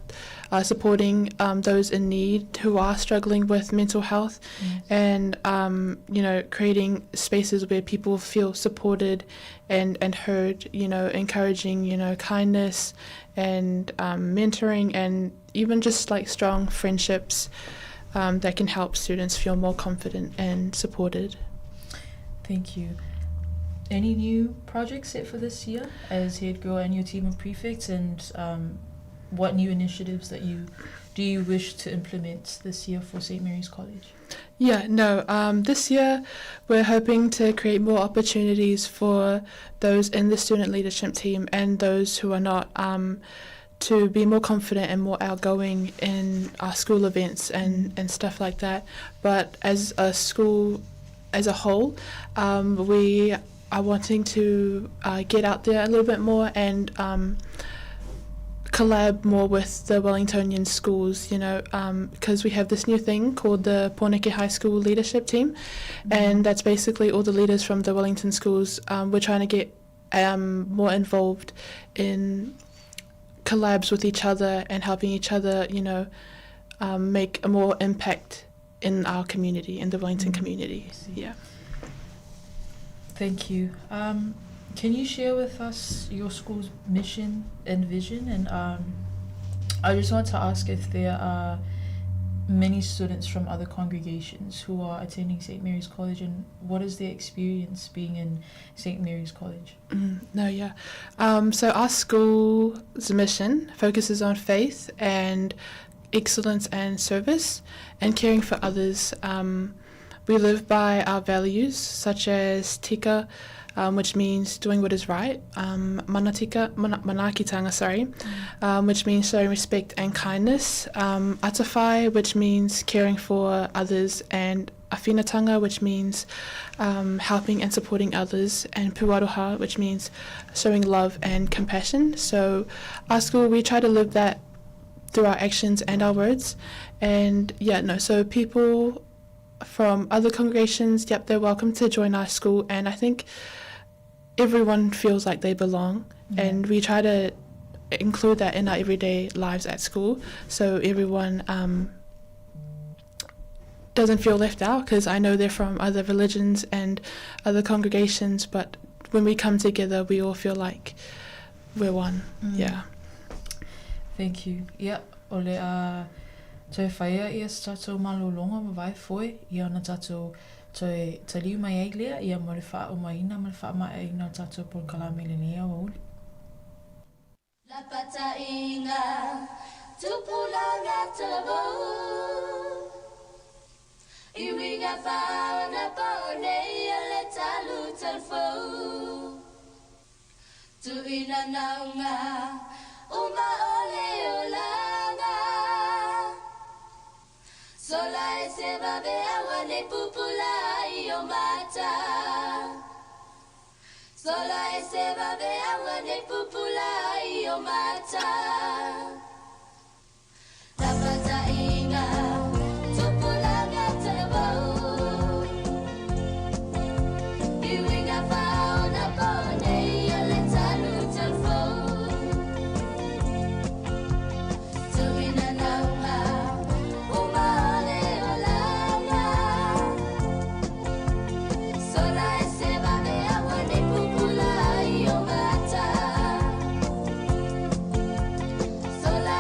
uh, supporting um, those in need who are struggling with mental health mm. and, um, you know, creating spaces where people feel supported and, and heard, you know, encouraging, you know, kindness and um, mentoring and even just like strong friendships um, that can help students feel more confident and supported. Thank you. Any new projects set for this year as head girl and your team of prefects, and um, what new initiatives that you do you wish to implement this year for St Mary's College? Yeah, no. Um, this year, we're hoping to create more opportunities for those in the student leadership team and those who are not um, to be more confident and more outgoing in our school events and, and stuff like that. But as a school as a whole, um, we are wanting to uh, get out there a little bit more and um, collab more with the Wellingtonian schools, you know, because um, we have this new thing called the Pōneke High School Leadership Team, mm-hmm. and that's basically all the leaders from the Wellington schools. Um, we're trying to get um, more involved in collabs with each other and helping each other, you know, um, make a more impact in our community, in the Wellington mm-hmm. community. Yeah. Thank you. Um, can you share with us your school's mission and vision? And um, I just want to ask if there are many students from other congregations who are attending St. Mary's College and what is their experience being in St. Mary's College? Mm, no, yeah. Um, so our school's mission focuses on faith and excellence and service and caring for others. Um, we live by our values such as tika, um, which means doing what is right, um, manatika, mana, manakitanga, sorry, um, which means showing respect and kindness, um, atawhai, which means caring for others, and awhinatanga, which means um, helping and supporting others, and puaroha, which means showing love and compassion. So our school, we try to live that through our actions and our words. And yeah, no, so people from other congregations, yep, they're welcome to join our school. And I think everyone feels like they belong. Yeah. And we try to include that in our everyday lives at school. So everyone um, doesn't feel left out because I know they're from other religions and other congregations, but when we come together, we all feel like we're one. Mm. Yeah. Thank you. Yeah, o le a toe whaia ia se tātou malolonga ma vai foe ia ona tātou toe taliu mai ai lea ia mo le whaaumaina ma le whaamaeaina o tātou polokalame lenei aoauli. Lapataiga tupulaga talavou I uiga faaonapaonei o le talu talafou Tuuina nauga uma o le olaga Sola e se vave auanei pupula ai o mata Sola e se vave auanei pupula ai o mata Lapataiga tupulaga talavou I uiga faaonapaonei o le talu talafou Tuuina nauga uma o le olaga Sola e se vave auanei pupula ai o mata Sola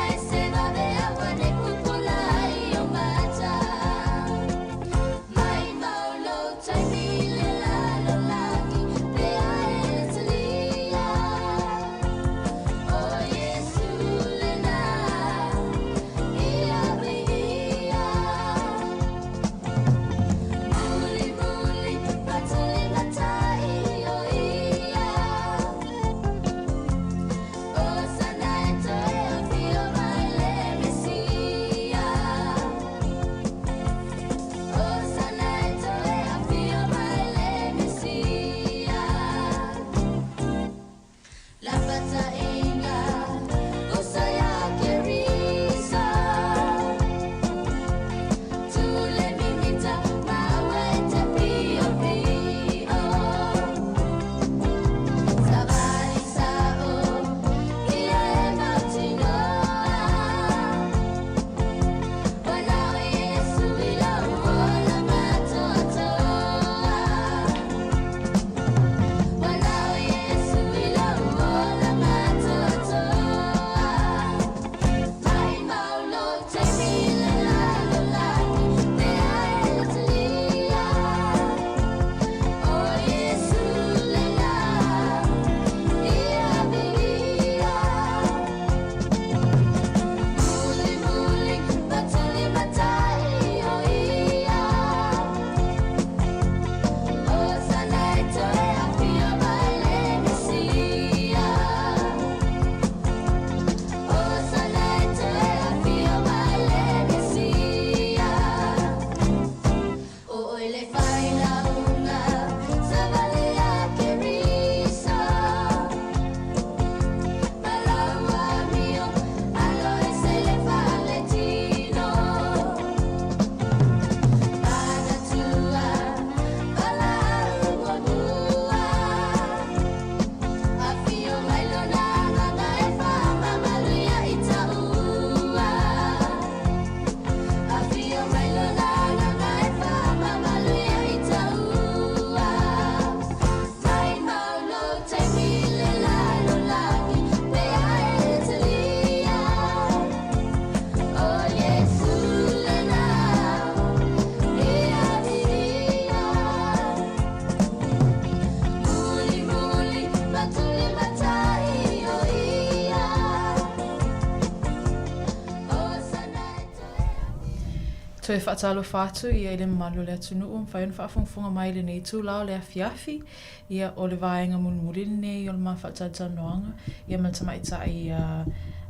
Toe faatalofa atu ia i le mamalu o le atunuu ua mafai ona faafogafoga mai i lenei itula o le afiafi. Ia, o le vaega mulimuli lenei o le ma faatalatalanoaga ia ma le tamaitai ia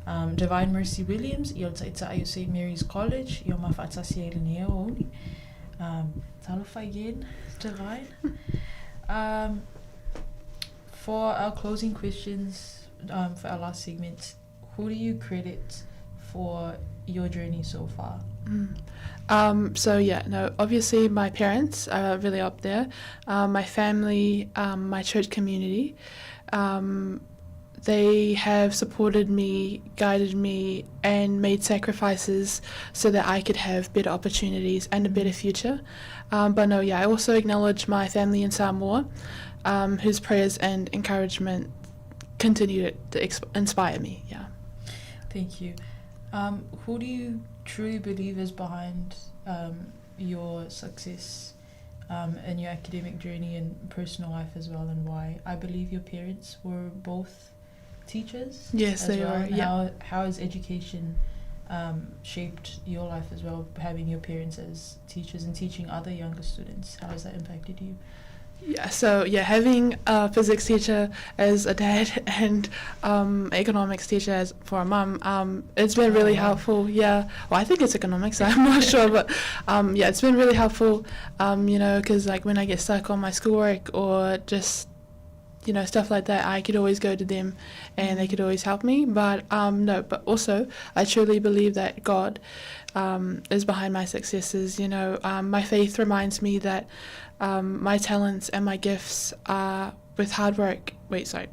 um, Divine Mercy Williams, ia o le taitai o St Mary's College, ia o ma faatasi ai i lenei aoauli. Um, talofa again, Divine. Um, for our closing questions, um, for our last segment, who do you credit for your journey so far? Mm. Um, so yeah, no, obviously my parents are really up there, um, my family, um, my church community. Um, they have supported me, guided me, and made sacrifices so that I could have better opportunities and a better future. Um, but no, yeah, I also acknowledge my family in Samoa, um, whose prayers and encouragement continue to, to inspire me. Yeah. Thank you. Um, who do you truly believe is behind um, your success um, in your academic journey and personal life as well, and why? I believe your parents were both teachers. Yes, they well. are. Yeah. How, how has education um, shaped your life as well, having your parents as teachers and teaching other younger students? How has that impacted you? Yeah, so yeah, having a physics teacher as a dad and um, economics teacher as for a mum, um, it's been really oh, helpful. Yeah, well, I think it's economics. I'm not sure, but um, yeah, it's been really helpful. Um, you know, because like when I get stuck on my schoolwork or just you know stuff like that, I could always go to them, and they could always help me. But um, no, but also I truly believe that God um, is behind my successes. You know, um, my faith reminds me that um, my talents and my gifts are with hard work. Wait, sorry.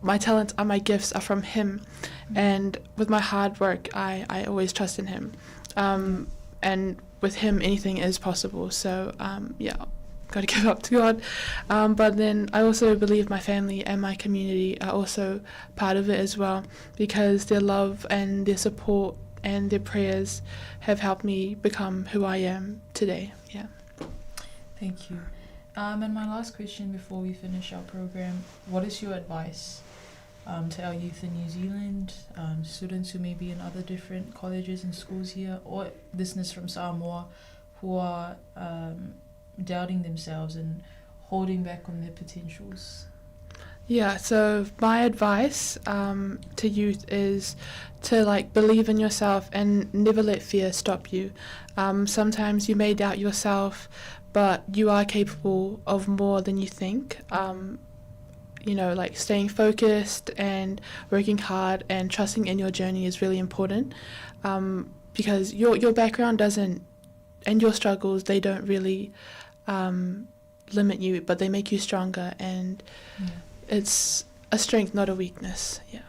My talents and my gifts are from Him, mm-hmm. and with my hard work, I, I always trust in Him. Um, and with Him, anything is possible. So, um, yeah, got to give up to God. Um, but then I also believe my family and my community are also part of it as well because their love and their support and their prayers have helped me become who I am today. Yeah. Thank you. Um, and my last question before we finish our program what is your advice um, to our youth in New Zealand, um, students who may be in other different colleges and schools here, or listeners from Samoa who are um, doubting themselves and holding back on their potentials? Yeah, so my advice um, to youth is to like believe in yourself and never let fear stop you. Um, sometimes you may doubt yourself, but you are capable of more than you think. Um, you know, like staying focused and working hard and trusting in your journey is really important um, because your your background doesn't and your struggles they don't really um, limit you, but they make you stronger, and yeah. it's a strength, not a weakness. Yeah.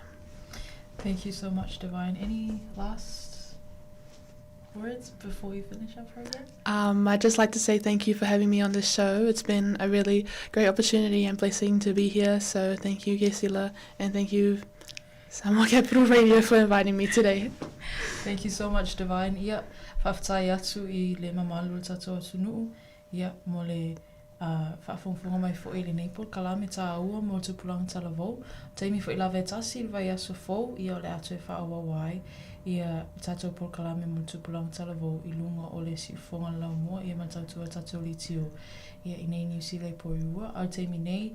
Thank you so much, Divine. Any last words before we finish our program? Um, I'd just like to say thank you for having me on this show. It's been a really great opportunity and blessing to be here. So thank you, Gesila, and thank you, Samoa Capital Radio, for inviting me today. Thank you so much, Divine. Ia, faafetai atu i le mamalu o le tatou atunuu, ia, mo le faafogafoga mai foi i lenei polokalame tāua mo le tupulaga talavou. Taimi foi lava e tasi i le vaiaso fou, ia o le a toe faaauau ai ia tatou polokalame mo le tupulaga talavou i luga o le siufofoga le laumua ia ma le tautua tatou litio ia i nei Niu Sila i Porirua. A o le taimi nei,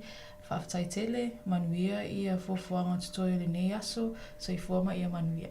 faafetai tele, manuia ia fuafuaga totoe o lenei aso, soifua ma ia manuia.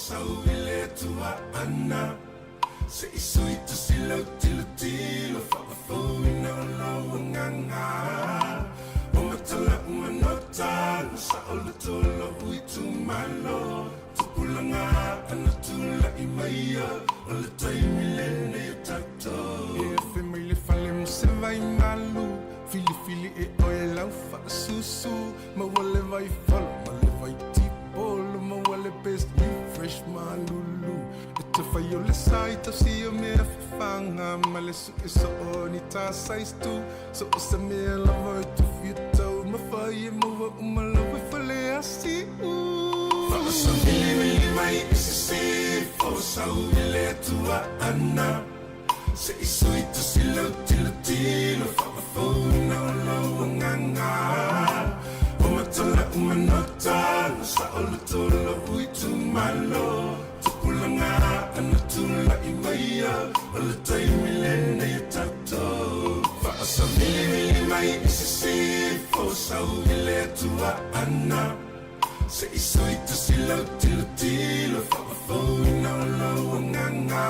Folau i le Atua ana Se i sui tasi lau tilotilo Faafouina o lou agaga O matala uma nota Na saoloto lou itumalo Tupulaga ana tulai maia O le taimi lenei o tatou E afe mai le fale mo se vai malu Filifili e oe lau faasusu Maua le vai falo ma le vai tipolo Maua le best refresh malulu E te fai o le sa i tausi o mea fafaga Ma le sue soo ni ta size tu So o se mea lava e te fia tau Mafai e maua uma lau e fale asiu Faasamilivili mai i sisifo Sau i le Atua ana Se i sui tasi lau tilotilo Faafouina o lou agaga O matala uma nota Na saoloto lou itumalo Tupulaga ana tulai maia O le taimi lenei o tatou Faasamilivili mai i sisifo Sau i le Atua ana Se i sui tasi lau tilotilo Faafouina o lou agaga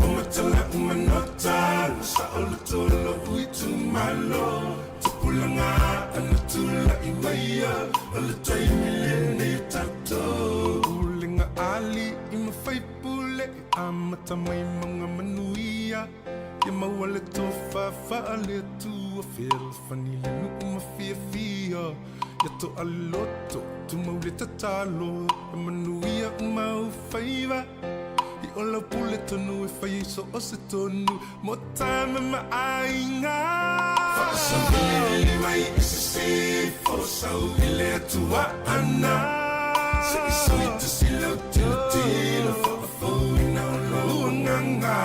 O matala uma nota Na saoloto lou itumalo Tupulaga ana tulai maia O le taimi lenei o tatou Pulega a alii ma faipule E amata mai mauga manuia Ia maua le tofa faale-Atua Fealofani le nuu ma fiafia Ia toa le loto tumau le tatalo Ia manuia uma ou faiva I o lau pule tonu e fai ai so o se tonu Mo tama ma aiga Faasamilivili mai i sisifo Sau i le Atua ana Se i sui tasi lau tilotilo Faafouina o lou agaga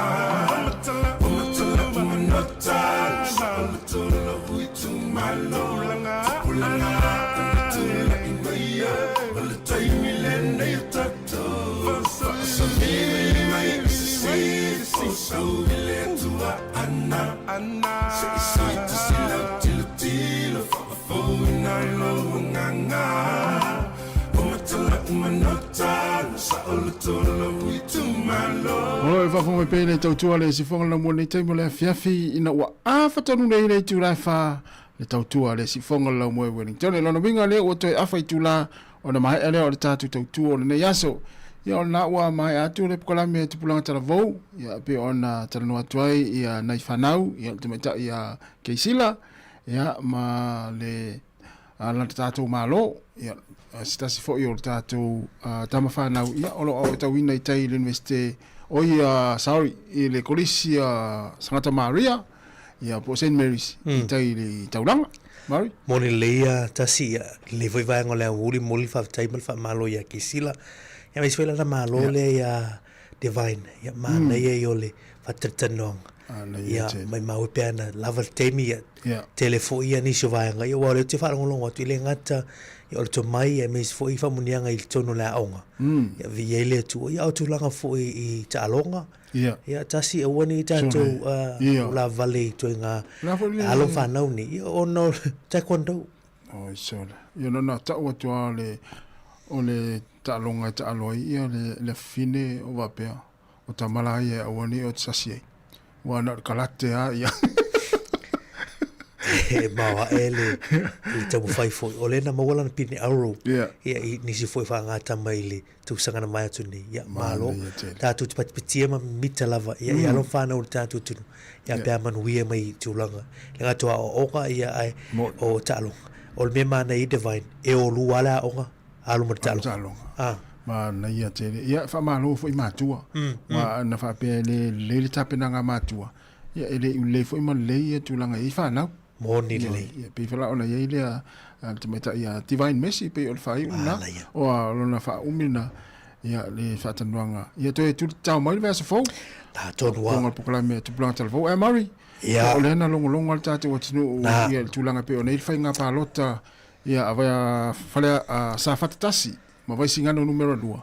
O matala uma nota Saoloto lou itumalo Tupulaga ana tulai maia O le taimi lenei o tatou Faasamilivili mai i sisifo Sau i le Atua ana Se i sui tasi lau tilotilo Faafouina lou agaga O matala uma nota Na saoloto lou itumalo. O lo e faafofoga mai pea i le tautua le sifoga lau mo lenei taimi o le afiafi ina ua afa tonu nei le itula e fa le tautua le sifoga lau moe Wellington. E lona uiga lea ua toe afa itula ona maea lea o le tatou tautua o lenei aso. Ia o lena ua maea atu le polokalame a Tupulaga Talavou, ia pei ona talanoa atu ai ia nai fanau, ia le tamaitai ia Keisila, ia ma le a la tatou Malo, ia se tasi foi o le tatou tama fanau, ia o lo o aotauina i tai i le Universite, oi sorry, i le Kolisi a Sangata Maria, ia po o Saint Mary's i tai i le taulaga. Murray? Moni lelei ia tasi ia lenei foi vaega o le aoauli momoli le faafetai ma le faamalo ia Kesila. Ia aemaise foi lana malo lea ia Divine. Ia manaia ia o le faatalatalanoaga. Ia maimau pe ana lava le taimi ia tele foi ia nisi o vaega ia aua o lea ou te faalogologo atu e le gata ia o le tomai aemaise foi faamanuiaga i totonu o le aoga. Ia viia ai le Atua. Ia a o tulaga foi i taaloga Ia. Ia, tasi aua ne i tatou ulavale i ituaiga alo ma fanau nei, ia, ona o le taekwondo. Oi sole. Ia na na tau atu lava le o le taaloga e taalo ai ia le le afafine o faapea o tama la ia e aua ne i o te sasi ai. Ua na o le karate lava ia. E maoae le le taumafai foi. O lea na maua lana pine auro Ia. ia i nisi foi faagatama i le tausaga na mae atu nei. Ia, malo. Tātou te patipatia ma mimita lava. Ia, ia alo whānau o le tātou tunu. Ia, pea manuia mai i tulaga. Le ngā aoaoga, ia, ai, o taaloga. O le mea māna i Divine, e o lua le aoga, alo ma le taaloga. Taaloga. Ah. Manaia tele. Ia, faamalo foi matua. Wa na faapea e le lelei le tapenaga a matua. Ia, e le i ulelei foi ma lelei ia tulaga i whanau. Moni lelei. Ia, pei fala ona i ai lea le tamaitai ia Divine Mercy pei o le faaiu lena. O a lona faaumi lena ia le faatalanoaga. Ia toe tulitatao mai le vaiaso fou. Na tonu lava. Tonga le polokalame a Tupulaga Talavou. Eh Murray, Ia. o lea na logologo lava le tatou atunuu ia i le tulaga pei ona i ai le faiga palota ia a vai fale a Safata 1 ma Vaisigano numera 2.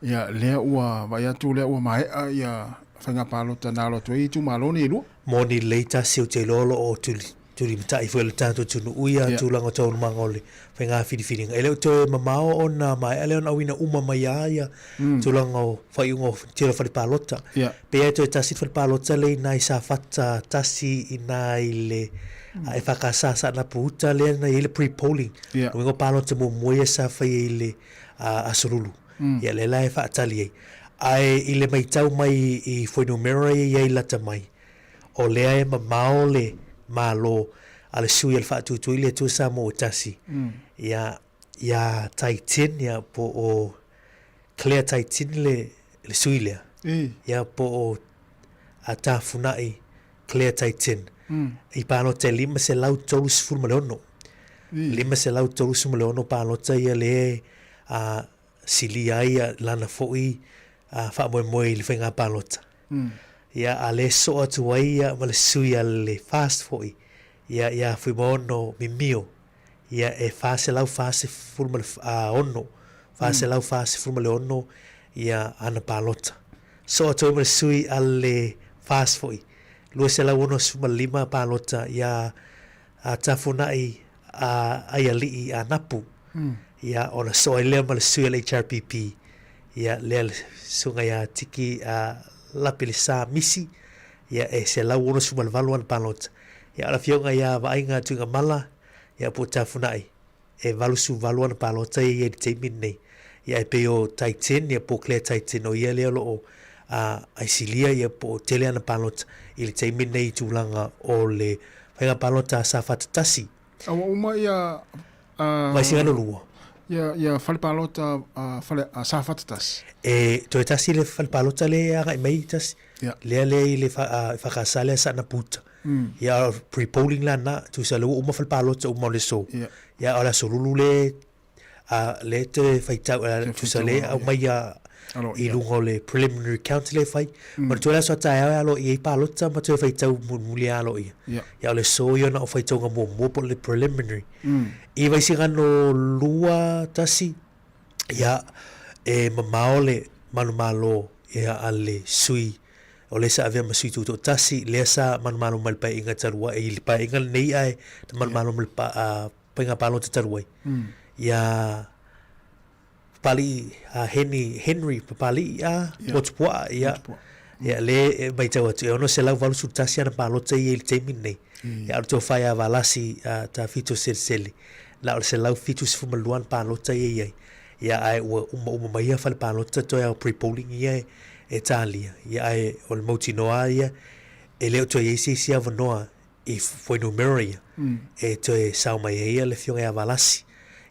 Ia lea ua vaai atu lea ua maea ia faiga palota na alo atu ai itumalo nei e lua. Moni lelei tasi ou te iloa o lo o tuli. tulimatai foi o le tatou atunuu ia tulaga o taualumaga o le faiga filifiliga. E le o toe mamao ona maea lea ona auina uma mai lava ia tulaga o faaiuga o tele o fale palota. Pei lava e toe tasi le fale palota lea i ina i Safata 1 i ina i le EFKS Saanapu Uta lea na i ai le pre-polling. Lona uiga o palota muamua ia sa faia i le Aso Lulu. Ia lea la e faatali ai. Ae i le matau mai i fuainumera ia e i ai lata mai, o lea e mamao le Malo a le sui a le Faatuatua i le Atua Samoa ua tasi, ia, ia Tai Tin, ia, po o Claire Tai Tin le, le sui lea, ia, po o a Tafunai Claire Tai Tin, i palota e 536. 536 palota ia lea a silia ai lana foi faamoemoe i le faiga palota. Ia, a lea soo atu ai ia ma le sui a le FAST foi, ia, ia Fuimaono Mimio, ia e 446, 446 ia ana palota. Soo atu ai ma le sui a le FAST foi, 265 palota ia a Tafunai a Aialii a Napu. Ia, ona soo ai lea ma le sui a le HRPP, ia, lea le susuga ia Tiki a Lapi le Sa Misi, ia, e 168 ana palota. Ia, o le afioga ia Vaaiga Tuigamala, ia, po o Tafunai, e 88 ana palota ia i ai i le taimi lenei. Ia, e pei o Tai Tin, ia, po o Claire Tai Tin, o ia lea o lo o aisilia, ia, po o tele ana palota i le taimi lenei i tulaga o le faiga palota a Safata 1. A ua uma ia Vaisigano 2. Ia ia fale palota a fale a Safata 1. E toe tasi le fale palota lea e agai mai tasi. Ia. Lea lea i le whakasa lea sa na puta. Ia pre-polling la na, tusa le ua uma fale palota uma o le so. Ia. Ia o le aso lulu le a le te whaitau, tusa le au mai ia i lunga o le preliminary count le whai. Ma toe aso taeao e alo i ei palota ma toe whaitau mulimuli alo ia. Ia o le so ia na o whaitauga muamua po o le preliminary. I Vaisigano 2 1, ia e mamao le manumalo ia a le sui o lea sa avea ma sui tutoatasi, lea sa manumalo mai le paeaiga talu ai, i le paeaiga lenei ae na manumalo mai le faiga palota talu ai. Ia Papali'i a Heni, Henry Papali'i a Motupua'a, ia, ia le e matau atu, e 681 ana palota ia i le taimi lenei. Ia, o le tofa ia Valasi a Tafito Selesele, na o le 172 ana palota ia i ai. Ia, ae ua umauma mai ia fale palota toe ao pre-polling ia e talia. Ia, ae o le mautinoa lava ia, e le o toe i ai se isi avanoa i fuainumera ia e toe sao mai ai le Afioga ia Valasi.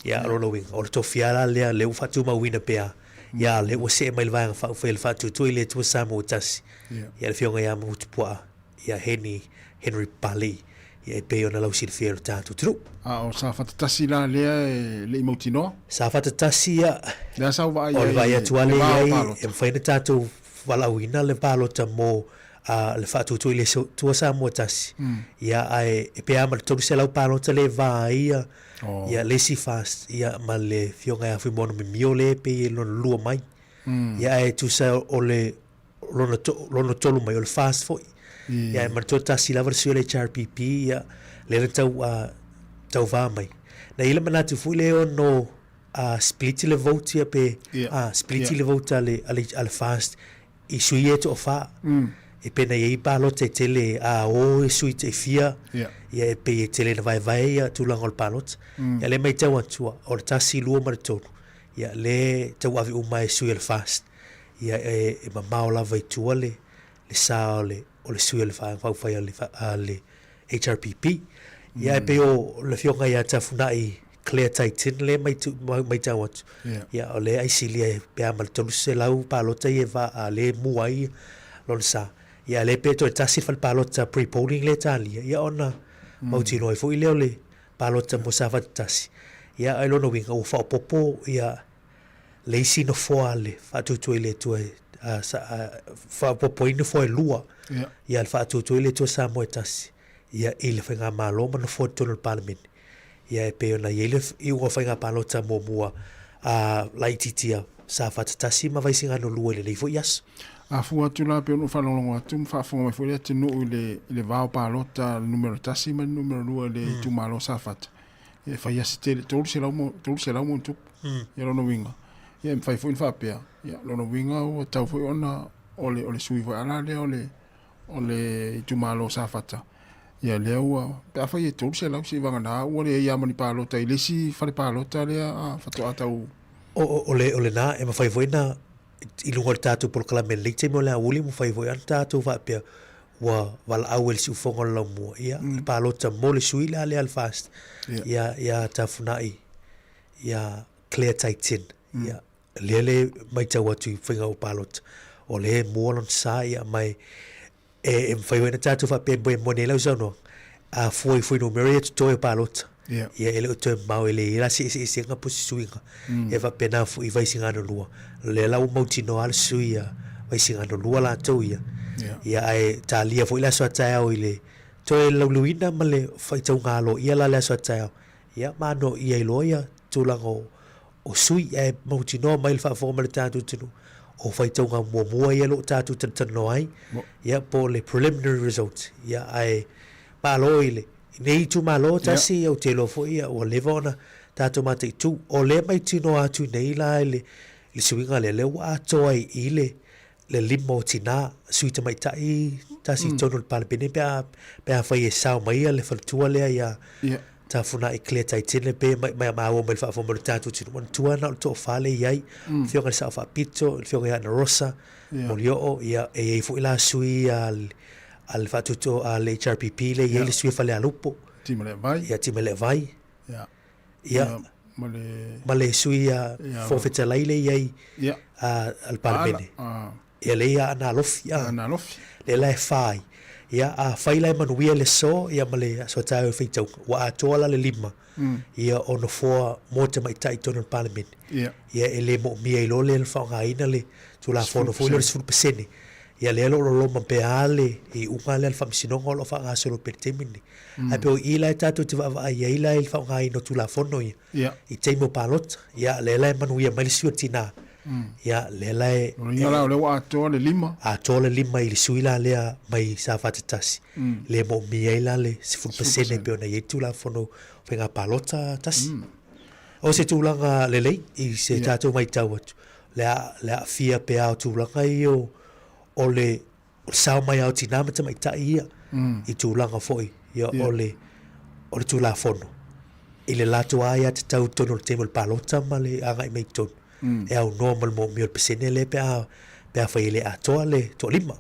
Ia, o lona uiga, o le tofia la lea, lea ua faatumauina pea, ia, lea ua see mai le Vaega Faaupufai a le Faatuatua i le Atua Samoa ua tasi, ia le Afioga ia Mahutupuaa, ia Heni Henry Papalii, ia e pei ona lausilafia e lo tatou atunuu. A o Safata 1 la lea e le i mautinoa? Safata 1 ia, Lea sa ou vaai o le ai vaai atu lava le lea va i o ai, palota. e mafai ona tatou valaauina le palota mo a le faatuatua i le Atua Samoa tasi, ia ae e pei lava ma le 300 palota le va ai ia, ia le isi FAST ia ma le Afioga ia Fuimaono Mimio le pei e lona lua mai. Ia ae tusa o le lona, to, lona tolu mai o le FAST foi. Ia ae manatua tasi lava le sui o le HRPP ia lea na tau, tauva mai. Na i ai le manatu foi lea ono split le vote ia pe, split le vote a le, a le, a le FAST i sui ia e toafa, e pei ona i ai palota e tele a o sui e fia, ia e pei e tele ina vaevae ia tulaga o le palota. Ia lea e matau atu, o le 1, 2 ma le 3, ia lea e tauave uma e sui o le FAST, ia e mamao lava i tua le sa o le o le sui o le Vaega Faaupufai a le HRPP. Ia e pei o le afioga ia Tafunai Claire Taitin lea e matau atu, ia o lea e aisilia pe a ma le 300 palota ia e va a lea e mua ai lona sa. Ia a lea pe toe tasi le fale palota pre-polling lea e talia, ia ona mautinoa ai foi lea o le palota mo Safata 1. Ia ai lona uiga ua faaopoopo ia le isi nofoa a le Faatuatua i le Atua e faaopoopo ai nofoa e lua ia le Faatuatua i le Atua Samoa e tasi ia i le Faigamalo ma nofoa i totonu o le Palemene. Ia e pei ona i ai le iuga o faiga palota muamua a laitiitia. Safata 1 ma Vaisigano 2 i lenei foi aso. A fua atu la pei ona ou faalogologo atu ma faafofoga mai foi le atunuu i le i le va o palota le numera 1 ma le numera 2 i le itumalo o Safata, ia e fai lava si tele, 300 ma 300 ma ona tupu. Ia lona uiga, ia e mafai foi ona faapea, ia lona uiga ua tatau foi ona o le o le sui foi lava lea o le o le itumalo o Safata, ia lea ua, pe afai e 300 seivagana ua leai lava ma ni palota i le isi fale palota lea faatoa tau O, o, o, le, o lena, e mafai foi na, i luga o le tatou polokalame i lenei taimi o le aoauli, e mafai foi ona tatou faapea, ua valaau e le siufofoga o le laumua, ia, le palota mo le sui le a lea a le FAST, ia, ia Tafunai, ia Claire Taitin, ia, lea le matau atu i faiga o palota, o lea e mua lona sa, ia, ma e, E, e mafai foi ona tatou faapea e moni ai lau saunoaga, a fua i fuainumera ia totoe o palota, Yeah. ia e le o toe mamao e leai ai la se eseesega po o se suiga. E faapena foi i Vaisigano 2. O lea la ua mautinoa lava le sui a Vaisigano 2 latou ia. Yeah. Ia ae talia foi le aso a taeao i le toe lauliuina ma le faitauga aloaia la le aso a taeao. Ia ma anoaia ai loa ia tulaga o o sui ae mautinoa mai le faafofoga mai le tatou atunuu o faitauga muamua ia o lo o tatou talatalanoa ai, ia po o le preliminary result. Ia ae malo i le nei itumalo tasi ia ou te iloa foi ia ua leva ona tatou mataitu. O lea mautinoa atu nei la i le suiga lea, lea ua atoa ai i le le lima o tinā, sui tamaitai tasi i totonu o le Palemene pe a, pe afai e sao mai ia le faletua lea ia yeah. Tafunai Claire Taitini pe mai, mai maua mai le faafofoga mai o le tatou atunuu. Manatua na o le toafa lea e i ai, mm. Afioga i le Sao Faapito, le Afioga ia Ana Rosa, yeah. Molioo, ia, e i ai foi la sui a, a le faatuto a le HRPP lea e i ai yeah. le sui a Falealupo. Timaleavai. Ia, Timaleavai. Yeah. Ia, ma le ma le sui a Fofoga Fetalai lea e i ai ia. a, a le Palemene. A, Ia lea ia Aana Alofi. A. Aana Alofi. Lea la e fa ai. Ia, afai la e manuia le aso, ia ma le aso a taeao e faitauga, ua atoa la le lima, mm. ia o nofoa mo tamaitai i totonu o le Palemene. Ia. Ia e le moomia ai loa lea le faaaogaina le Tulafono foi lea o le 10%. Ia lea o lo o loloma pea le iuga lea a le Faamasinoga o lo o faagasolo pea i le taimi lenei. Ae pei o i la e tatou te vaavaai ai la i le faaaogaina o Tulafono ia Ia. i taimi o palota. Ia lea la e manuia mai le sui o tinā. Ia lea la e O lona la o lea ua atoa le lima. Atoa le lima i le sui la lea mai Safata 1. Lea e moomia ai la le 10% e pei ona i ai le Tulafono o Faiga Palota tasi. O se tulaga lelei i se tatou matau atu, le le aafia pea o tulaga ia o o le o le sao mai lava o tinā ma tamaitai ia i tulaga foi ia o le o le Tulafono i le latou aiatatau i totonu o le taimi o le palota ma le agai mai i totonu e aunoa ma le moomia o le pasene lea pe a pe afai e le atoa le toalima.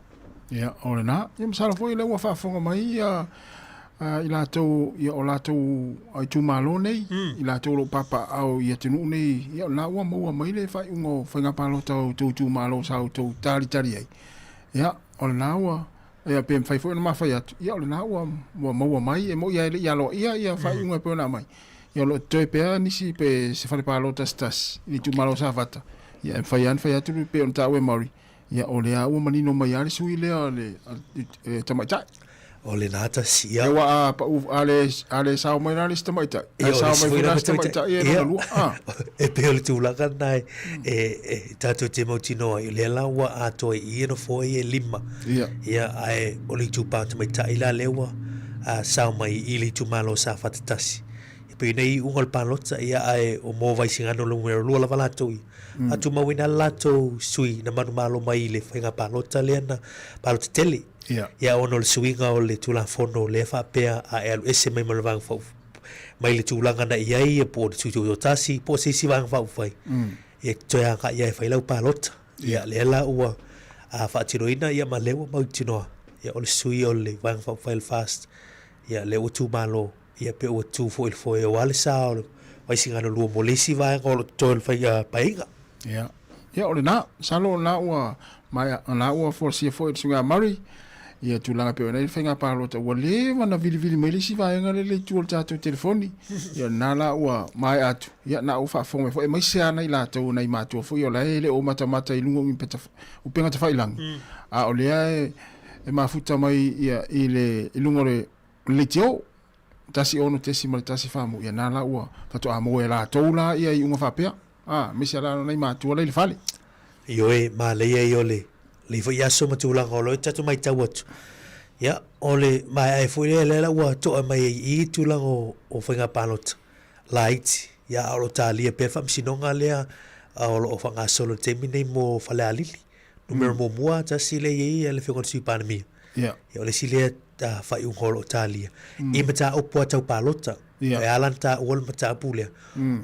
Ia, o lena. Ia, masalo foi o lea ua faafofoga mai ia i latou ia o latou itumalo nei, i latou o lo o papaaao i atunuu nei, ia o lena ua maua mai le faaiuga o faiga palota o outou itumalo sa outou talitali ai. Ia, o lena ua, ia pe mafai foi ona ma fai atu, ia o lena ua, ua maua mai, e moni lava e le i aloaia ia faaiuga e pei ona aumai. Ia o lo o totoe pea nisi pe se fale palota se tasi i le itumalo o Safata, ia e mafai lava ona fai atu pei ona taua e Murray, Ia, o lea ua manino mai lava le sui lea a le, a le tamaitai. O lena tasi, ia. Aua a pau, a le, a le sao mai la le isi tamaitai, Ia, ae o le sao isi mai foi foi la la isi tamaitai. tamaitai e Ia, lona lua. Ah. e pei o le tulaga lena e, e, e tatou te mautinoa ai, o lea la ua atoa i i nofoa ia e lima. Ia. Ia, ae o le itupa tamaitai la lea ua a, sao mai i le itumalo o Safata 1. E pei nei iuga o le palota, ia, ae o mo Vaisigano numera 2 lava latou ia. Mm. A tumauina le latou sui na manumalo mai i le faiga palota lea na palota tele. Yeah. Ia ona o le suiga o le Tulafono lea faapea a e alu ese mai ma le Vaega Faaupufai mai le tulaga na i ai po o le Sui Tutoatasi po o se isi Vaega Faaupufai. Ia e toe agai lava e fai lau palota. Ia lea la ua a faatinoina ia ma lea ua mautinoa ia o le sui o le Vaega Faaupufai o le FAST ia lea ua tumalo Ia pe ua tu foi i le foe aua le sa o le Vaisigano 2 mo le isi vaega o lo o totoe o le faiga paeaiga. Ia. Ia o lena, masalo o lena ua maea, o lena ua folasia foi e le Susuga ia Murray ia tulaga pei ona i ai le faiga palota ua leva ona vilivili mai le isi vaega lea i le itu o le tatou telefoni. Ia o lena la ua maea atu, ia na ua faafofoga mai foi aemaise lava nai latou nai matua foi o la e le o matamata i luga o ni upega tafailagi, a o lea e e mafuta mai ia i le i luga o le O le leitio, 16.1 faamu, ia na la ua faatoa maua e latou la ia iuga faapea. A, aemaise lava la o nai matua la i le fale. Ioe, manaia ia o le lenei foi aso ma tulaga o lo o tatou matau atu. Ia, o le maeaea foi lea, lea la ua to'a mai ai i i tulaga o faiga palota laiti, ia a o lo o talia pea le faamasinoga lea o lo o faagasolo i le taimi lenei mo Falealili. Numera muamua, tasi lea e i ai le Afioga i le Sui Palemia. Ia. Ia, o le isi lea faaiuga o lo o talia i mataupu lava tau palota. Ia. E ala ona taua le mataupu lea,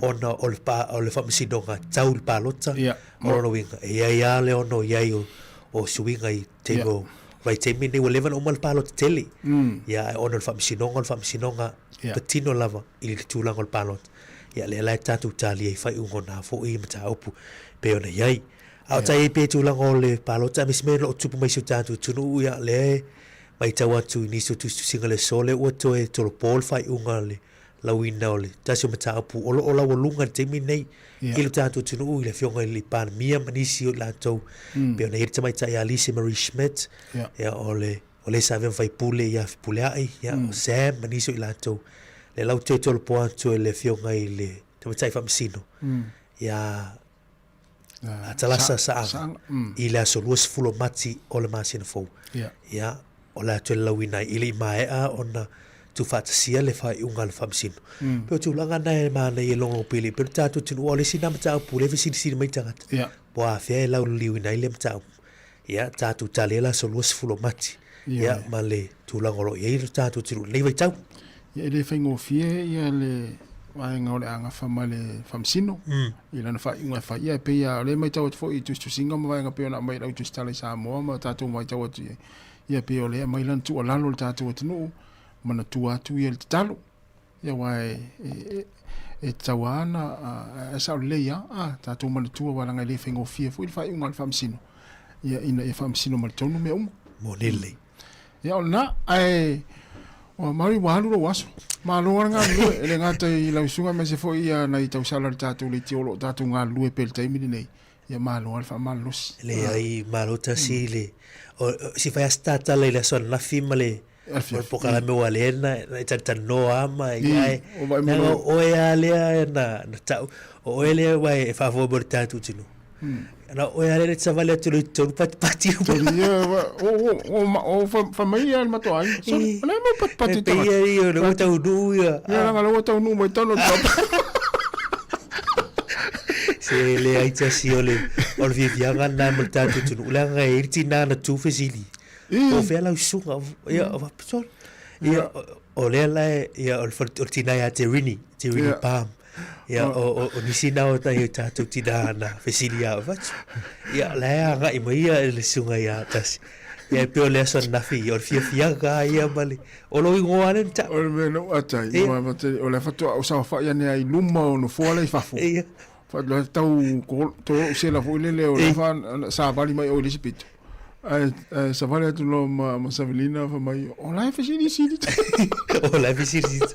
ona o le pa, o le faamasinoga tau i le palota, Ia. o lona uiga, e i ai lava le ono i ai o, o suiga i taimi o, vaitaimi lenei ua leva ona uma le palota tele. Ia, ae ona o le faamasinoga, o le faamasinoga patino lava i le tulaga o le palota. Ia, lea la e tatou talia i faaiuga o na foi mataupu pei ona i ai. A o tai ai pea i tulaga o le palota, aemaise mea o lo o tupu mai i si o tatou atunuu, ia, lea e matau atu i nisi o tusitusiga i le aso lea ua toe tolopo le faaiuga le lauina o le tasi o mataupu o lo o laualuga i le taimi lenei i lo tatou atunuu i le Afioga i le Palemia ma nisi o i latou pei ona i ai le tamaitai ia Lise Marie Schmidt, ia, o le o le sa avea ma faipule ia Fepuleai, ia, o Sam ma nisi o i latou. Lea la ua toe tolopo atu e le Afioga i le Tamaitai Faamasino ia a Talasa Saaga i le aso 20 o Mati o le masina fou. Ia, o le a toe lalauina ai i le i maea ona tuufaatasia le faaiuga a le Faamasino. Pei o tulaga na e manaia e logologo pele, pei o le tatou atunuu, aua o le isi lena mataupu o lea e fesilisili mai tagata, po o afea e lauliliuina ai lea mataupu. Ia, tatou tali ai le aso 20 o Mati, ia, ma le tulaga o lo o i ai le tatou atunuu i lenei vaitau. Ia, e le faigofie ia le vaega o le a gafa ma le Faamasino i lana faaiuga e fai. Ia, e pei lava o lea e matau atu foi i tusitusiga ma vaega pei ona aumai e le au tusitala i Samoa ma tatou matau atu i ai, ia, pei o lea e aumai lana tuualalo i le tatou atunuu, manatua atu ia le tatalo. Ia aua e, e, e tatau lava ona, e sao lelei lava, a tatou manatua aua leaga e le faigofie foi le faaiuga a le Faamasino, ia, ina ia faamasino mai totonu mea uma. Moni lelei. Ia o lena, ae ua Mary ua alu lou aso. Malo lava le galulue, e le gata i lau susuga aemaise foi ia nai tausala o le tatou leitio o lo o tatou galulue pea i le taimi lenei. Ia malo lava le faamalolosi. Leai, malo tasi le, o, si fai lava se tatala i le aso ananafi ma le O le polokalame ua lea na e talatalanoa lava ma ai, leaga o oe lava lea na tau, o oe lea aua e faafofoga mai o le tatou atunuu. Na o oe lava lea na te savali atu loa i totonu patipati uma. Ia, o fai mai ia le matou aiga, sole, o le a le mea o patipati ai tagata? E pei ia o lea ua taunuu ia. Ia, leaga o lea ua taunuu mai totonu o le papa. Se leai tasi o le fiafiaga lena mo le tatou atunuu, leaga e i ai le tina na tu fesili. Po o fea lau susuga, ia, o faapitoa. Ia, o lea la e, ia, o le, o le tina ia te Rini, te Rini yeah. Palm. Ia, o, o, o nisi na o tai o tātou tina na fesili ia o fatu. Ia, la e agai mai ia le susuga ia tasi. Ia, e pei o le aso ananafi, o le fiafiaga ia ma le, o lou ingoa lea na tau. O le mea na ou ata ai, o le faatoa ou saofai ane ai i luma o nofoa la i fafo. Ia. Faatoa tau tolou sela foi lele o la fa savali mai oi le isi pito. Ae ae savali atu loa ma ma Savelina fai mai o la e fesilisili. O la e fesilisili.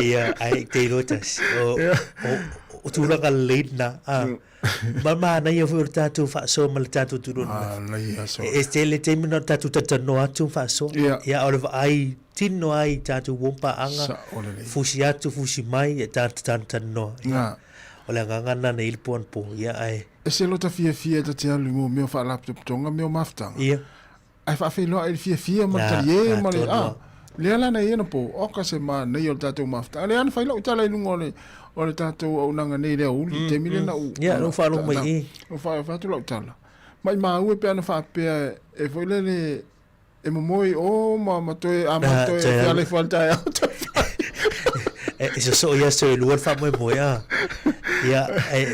Ia ae te iloa tasi. O o o tulaga lelei lena. A ma manaia foi o le tatou faasoa ma le tatou atunuu. Manaia soa. E tele taimi na o tatou talatalanoa atu ma faasoa. Ia o le vaai tino ai i tatou uo ma paaga. Fusi atu fusi mai e tatou talatalanoa. Ia. O le agaga lena na i le po anapo, ia ae. Ese lota fiafia ta te alu i mo mea o faalapotopotoga mea o mafutaga. Ia. Ae faafeiloai i le fiafia ma le talie ma le, a, lea la na i ai anapo, oka se manaia o le tatou mafutaga. Lea na fai lau tala i luga o le, o le tatou auaunaga nei i le aoauli, i le taimi lea na ou. Ia, na ou faalogo mai i. Na fai atu lau tala. Maimau e pe ana faapea e foi lele E momoe i o ma, ma toe amata toe feala ifo ai le taeao toe fai. E sosoo i aso e lua le faamoemoe a. Ia, e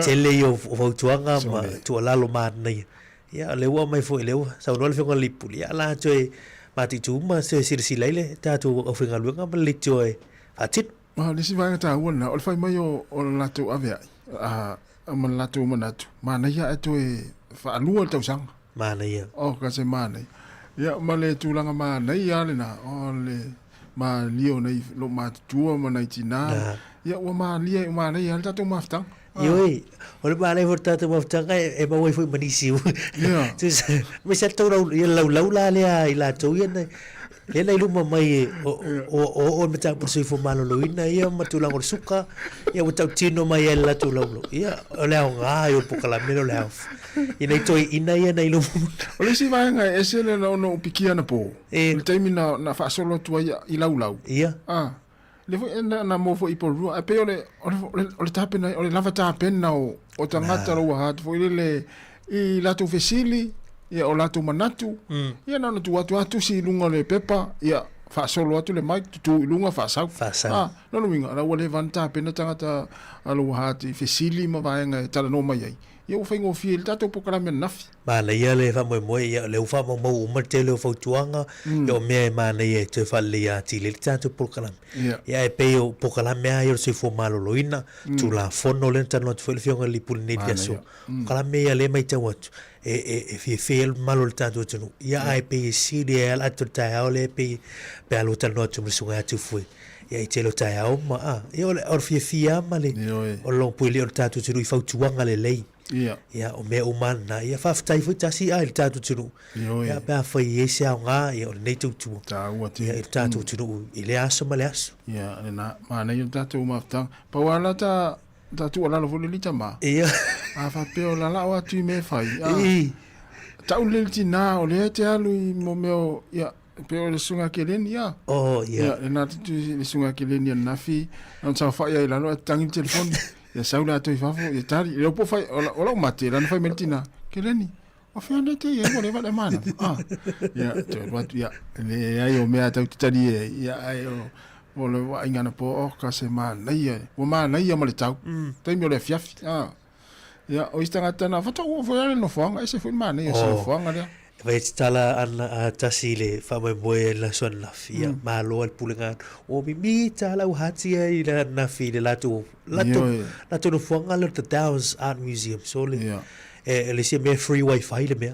tele ia o fautuaga ma tuualalo manaia. Ia, o lea ua aumai foi, o lea ua saunoa le Afioga i le Lipuli, ia o le a toe mataitu ma toe silasila ai le tatou aufaigaluega ma le leitioa e faatino. Ma le isi vaega taua lena, o le fai mai o, o le latou aveai, a, ma le latou manatu, manaia ae toe faalua le tausaga. Manaia. Oh, ka se manaia. Ia, ma le tulaga manaia lava lena, o le malie o nai loomatutua ma nai tinā. Na. Ia, ua malie, ua manaia lava le tatou mafutaga. Ioe, o le manaia foi o le tatou mafutaga e maua ai foi ma nisi. Ia. Tusa, aemaise lava le tou lau, ia le laulau la lea a i latou ia na, Lea na i luma mai e o o o o le mataupu o le soifua maloloina ia ma tulaga o le suka, ia ua tautino mai ai le latou laulau. Ia, o le aoga ia o le polokalame lea o le health. I nai toeaiina ia na i luma mai. O le isi vaega e ese lea ona ou pikia anapo, i le taimi na na faasolo atu ai i Laulau. Ia. A, lea foi na na maua foi i Porirua, ae pei o le o le o le tapena o le lava tapena o o tagata o ua atu foi lele i latou fesili, ia o latou manatu, ia na ona tuu atu lava tusi i luga o le pepa, ia faasolo atu le mic, tutu i luga faasau. Faasau. A, lona uiga, la ua leva ona tapena tagata a lou hat i fesili ma vaega e talanoa mai ai, ia ua faigofie i le tatou polokalame ananafi. Manaia le faamoemoe, ia o lea ua faamaumau uma le tele o fautuaga, ia o mea e manaia e toe faaleleia atili ai le tatou polokalame. Ia ae pei o polokalame lava ia o le soifua maloloina, Tulafono lea na talanoa atu foi le Afioga i le Lipuli nei i le aso, polokalame ia lea e matau atu e, e, e fiafia ai le mamalu o le tatou atunuu. Ia ae pei e sili ai lava le ata o le taeao lea pei pe a lua talanoa atu ma le susuga ia Tufue. Ia i tele o taeao ma, a, ia o le, o le fiafia lava ma le, o le logopui o le tatou atunuu i fautuaga lelei. Ia. Ia, o mea uma lava na. Ia, faafetai foi tasi a i le tatou atunuu. Ioe. Ia, pe afai e i ai se aoga, ia, o lenei tautua. Taua tele. Ia, i le tatou atunuu i lea aso ma le aso. Ia, lena. Manaia le tatou mafutaga. Pau lava la ta, ta tuualalo foi le tama. Ia. A faapea o lalao atu i mea e fai, a. Ii. Tau lelei le tina, o lea e te alu i mo mea o, ia, pei o le Susuga Keleni, a. Oh, ia. Ia, lena atu i le Susuga Keleni ananafi, na ona saofai lava i lalo ae tatagi le telefoni. Ia sau le atoa i fafo, ia tali. Le upu fai, o lau mate, lana fai mai le tina, Keleni, o fea nei te ia, ua leva le mana. Ah, ia, te alu atu, ia, le ai o mea tau te tali e, ia, ai o, o le vaaiga na po, o ka se manaia, ua manaia ma le tau, taimi o le afiafi, ah. Ia, o isi tagata na, faatoa ua oo foi lava le nofoaga, ese foi le manaia o se nofoaga lea. E fai atu tala ana a tasi i le faamoemoe i le aso ananafi, ia, malo lava le pulega atu. Ua mimita lava lau hati ai i le ananafi i le latou, latou, latou nofoaga lea o le The Downs Art Museum. So le, e, le isi mea free wifi le mea.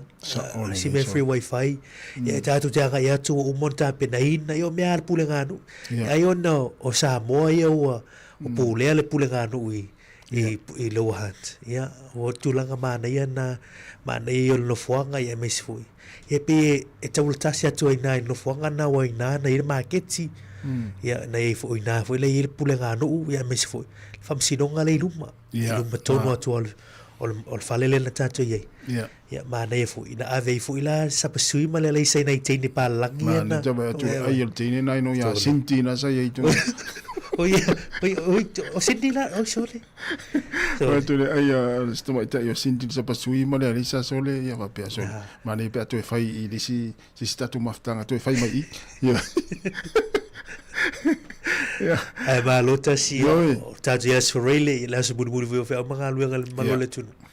O le isi mea free wifi. Ia, e tatou te agai atu ua uma ona tapenaina, ia o mea lava a le pulega nuu. Ai ona o Samoa ia ua, ua pulea le pulega nuu i, i, i Lower Hutt. Ia, o tulaga manaia na, manaia ia o le nofoaga, ia aemaise foi. Ia pei e, e taulatasi atu ai i le nofoaga na ua ina na i ai le maketi, ia na i ai foi ina foi lea i ai le pulega nuu, ia aemaise foi le faamasinoga lea i luma, i luma tonu atu o le, o le, o le fale lea na tatou i ai. Ia, manaia foi, na ave ai foi la sapasui ma le alaisa i nai teine palalagi ia na. Manaia te vaai atu, ai o le teine na ino ia Cindy na sa i ai tonu. O ia, o, o Cindy la, o sole. Vaai atu le ai a le si tamaitai o Cindy le sapasui ma le alaisa sole, ia faapea sole. Manaia pe a toe fai i le isi, se isi tatou mafutaga toe fai mai i i. Ia. Ia. Ae malo tasi, o tatou ia Aso Faraile, le aso mulimuli foi o feau ma galuega i le mamalu o le atunuu.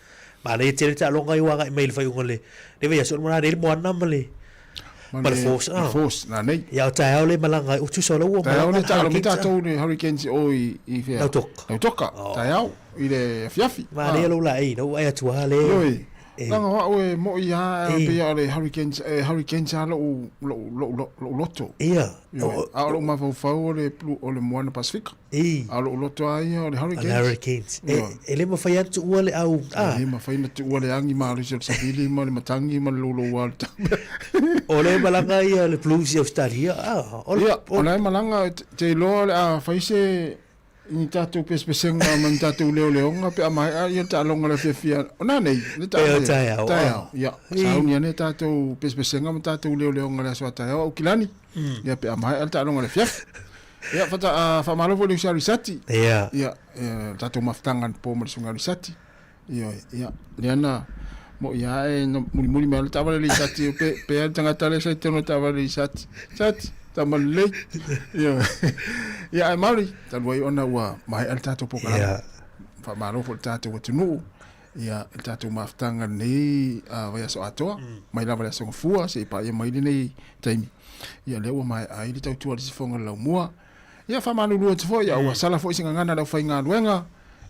Manaia tele le taaloga i ua agai mai i le faaiuga o le le vaiaso o le moana ma le ma le force ah. Force na nei. Ia o taeao le malaga ai o tusa o la ua malaga. Taeao le taalo mai tatou le Hurricanes o i i fea. Lautoka. Lautoka. Taeao i le afiafi. Manaia lou laei na ua ai atu lava le. Ioe. Leaga o au e moi lava e pei o le Hurricanes e Hurricanes lava lou lou lou loto. Ia. A o lou mafaufau o le o le Moana Pasifika. I. A o lou loto lava ia o le Hurricanes. O le Hurricanes. E, e le mafai lava ona tuua le au, a. E le mafai ona tuua le agi malosi o le savili ma le matagi ma le loulou o le tau. O lea e malaga ia le Blues i Ausetalia, a. O, ia, o la e malaga, te iloa o le a fai se ni tatou pesepesega ma ni tatou leoleoga pe a maea ia le taaloga le afiafi o nanei, le taaloga. Pe o taeao. Taeao, ia. Sauni ane tatou pesepesega ma tatou leoleoga le aso a taeao, Aukilani. Ia pe a maea le taaloga le afiafi. Ia, whata, whaamalo foi le usi a Risati. Ia. Ia, ia, tatou mafutaga na po ma le susuga a Risati. Ia, ia, lea na, mo ia e na mulimuli mai le taavale le Risati, pe, pe le tagata lea sa i totonu o le taavale le Risati. Sati, tama lelei. Ia, ia, ae maori, talu ai ona ua maea le tatou polokalame. Ia. Faamalo foi le tatou atunuu. Ia, le tatou mafutaga lenei uh, vaiaso atoa, mm. mai lava le aso gafua, seia paia mai lenei taimi. Ia, lea ua maea ai le tautua a le sifoga le laumua. Ia, faamalulu atu foi, ia, ua sala foi se gagana a le aufaigaluega,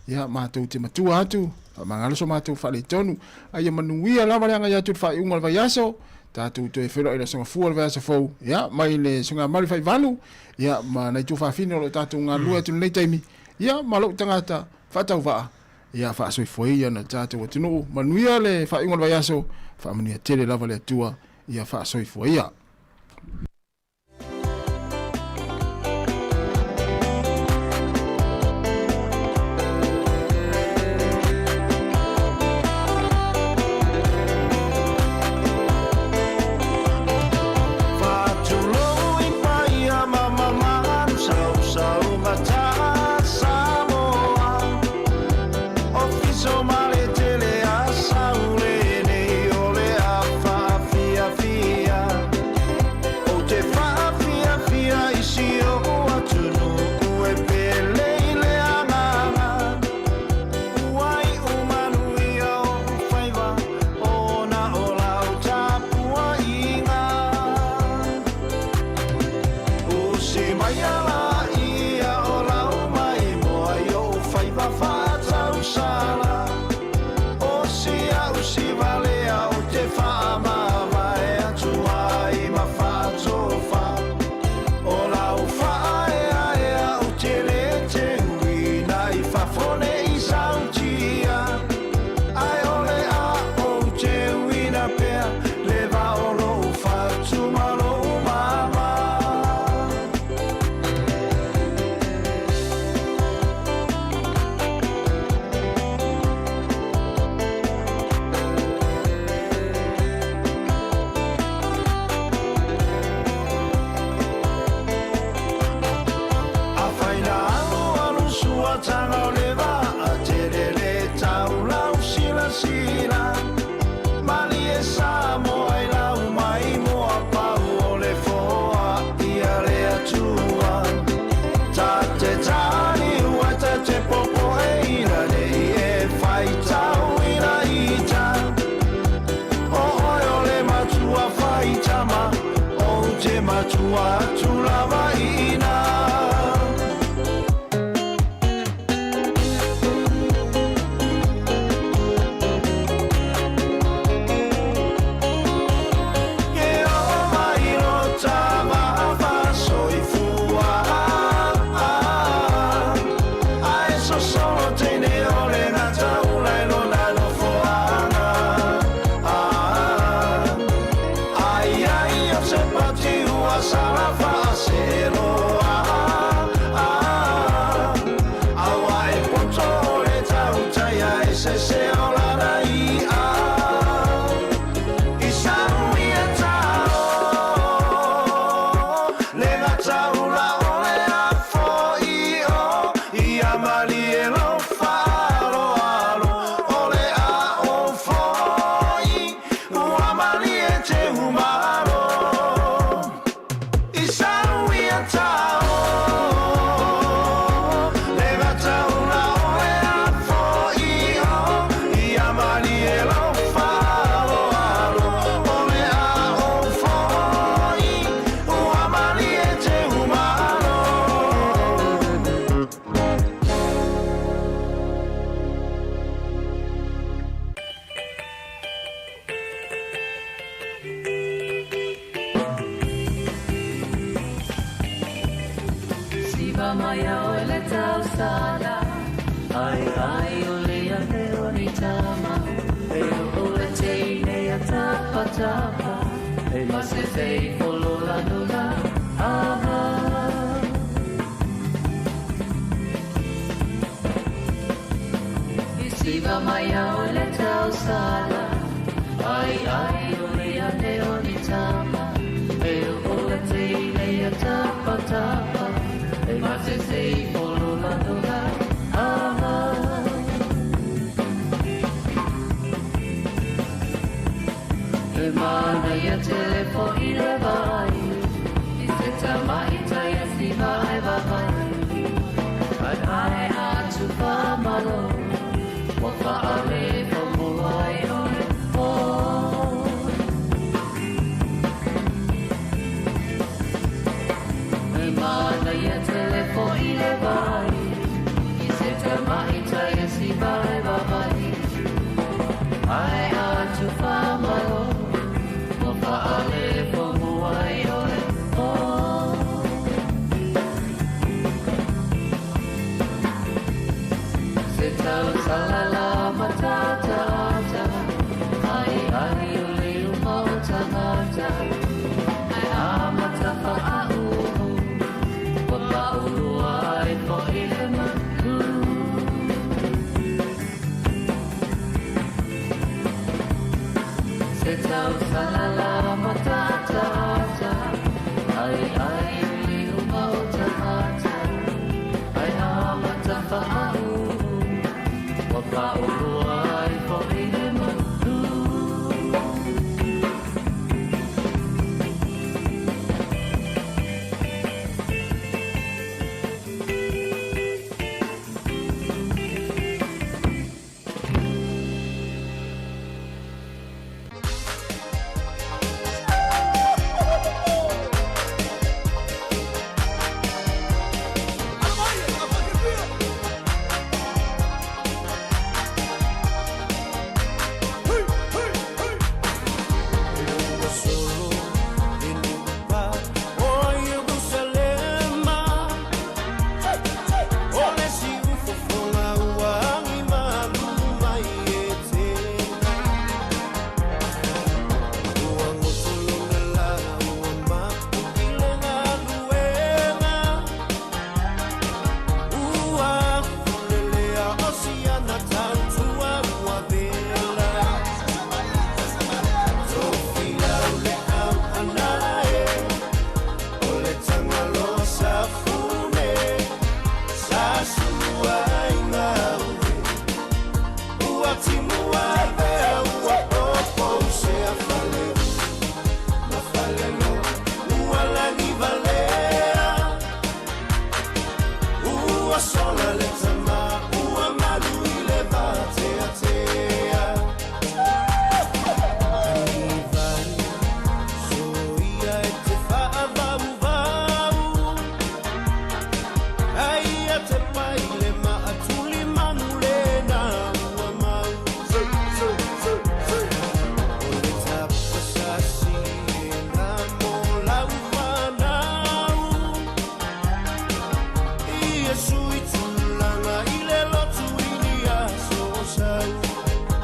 ia, matou te matua atu, faamagalo so matou faaletonu, a ia manuia lava le agai atu i le faaiuga o le vaiaso, tatou toe feiloai i le aso Gafua o le vaiaso fou, ia, mai le Sugamali Faivalu, ia, ma nai tuafafine o lo o tatou galulue atu i lenei taimi, ia, ma lou tagata faatauvaa, ia faasoifua ia na tatou atunuu, manuia le faaiuga o le vaiaso, faamanuia tele lava le Atua, ia faasoifua ia. tua atu lava i ina. Ke oo mai lo tama faasoifua, ae sosolo teine o le gataula i lona nofoaga. Ai ai o se pati ua sala faaseloa, aua e poto o le tautaia e sese o lana i'a. I sau ia tao le gataula o le afoi'o ia malie lou faaaloalo o le a'o fo'i ua malie teumalo. I sau ia tao le gataula o le afoi'o ia malie lou faaaloalo o le a'o fo'i ua malie teumalo. Siva mai oe le tausala, ai ai o le ane o ni tama, e o le teine a tapa tapa, e ma se fei folola nula, aha. I siva mai oe le tausala, ai ai o le ane o ni tama, e o le teine a tapa tapa, e ma se fei folola nula, aha. E mana ia tele fo i le vai, i se tamai tai e siva ai vavai. Ai ai atu whamalo, wa whaale fo mua ai oe oh. E mana ia tele fo i le vai, i se tamai tai e siva ai vavai. Ai atu whamalo, wa whaale fo mua ai oe oh. Se tau salala matata ata, ai ai o le uma o tangata, ai a matafa a uhu, wa paulua ai fo i le maku. Se tau salala matata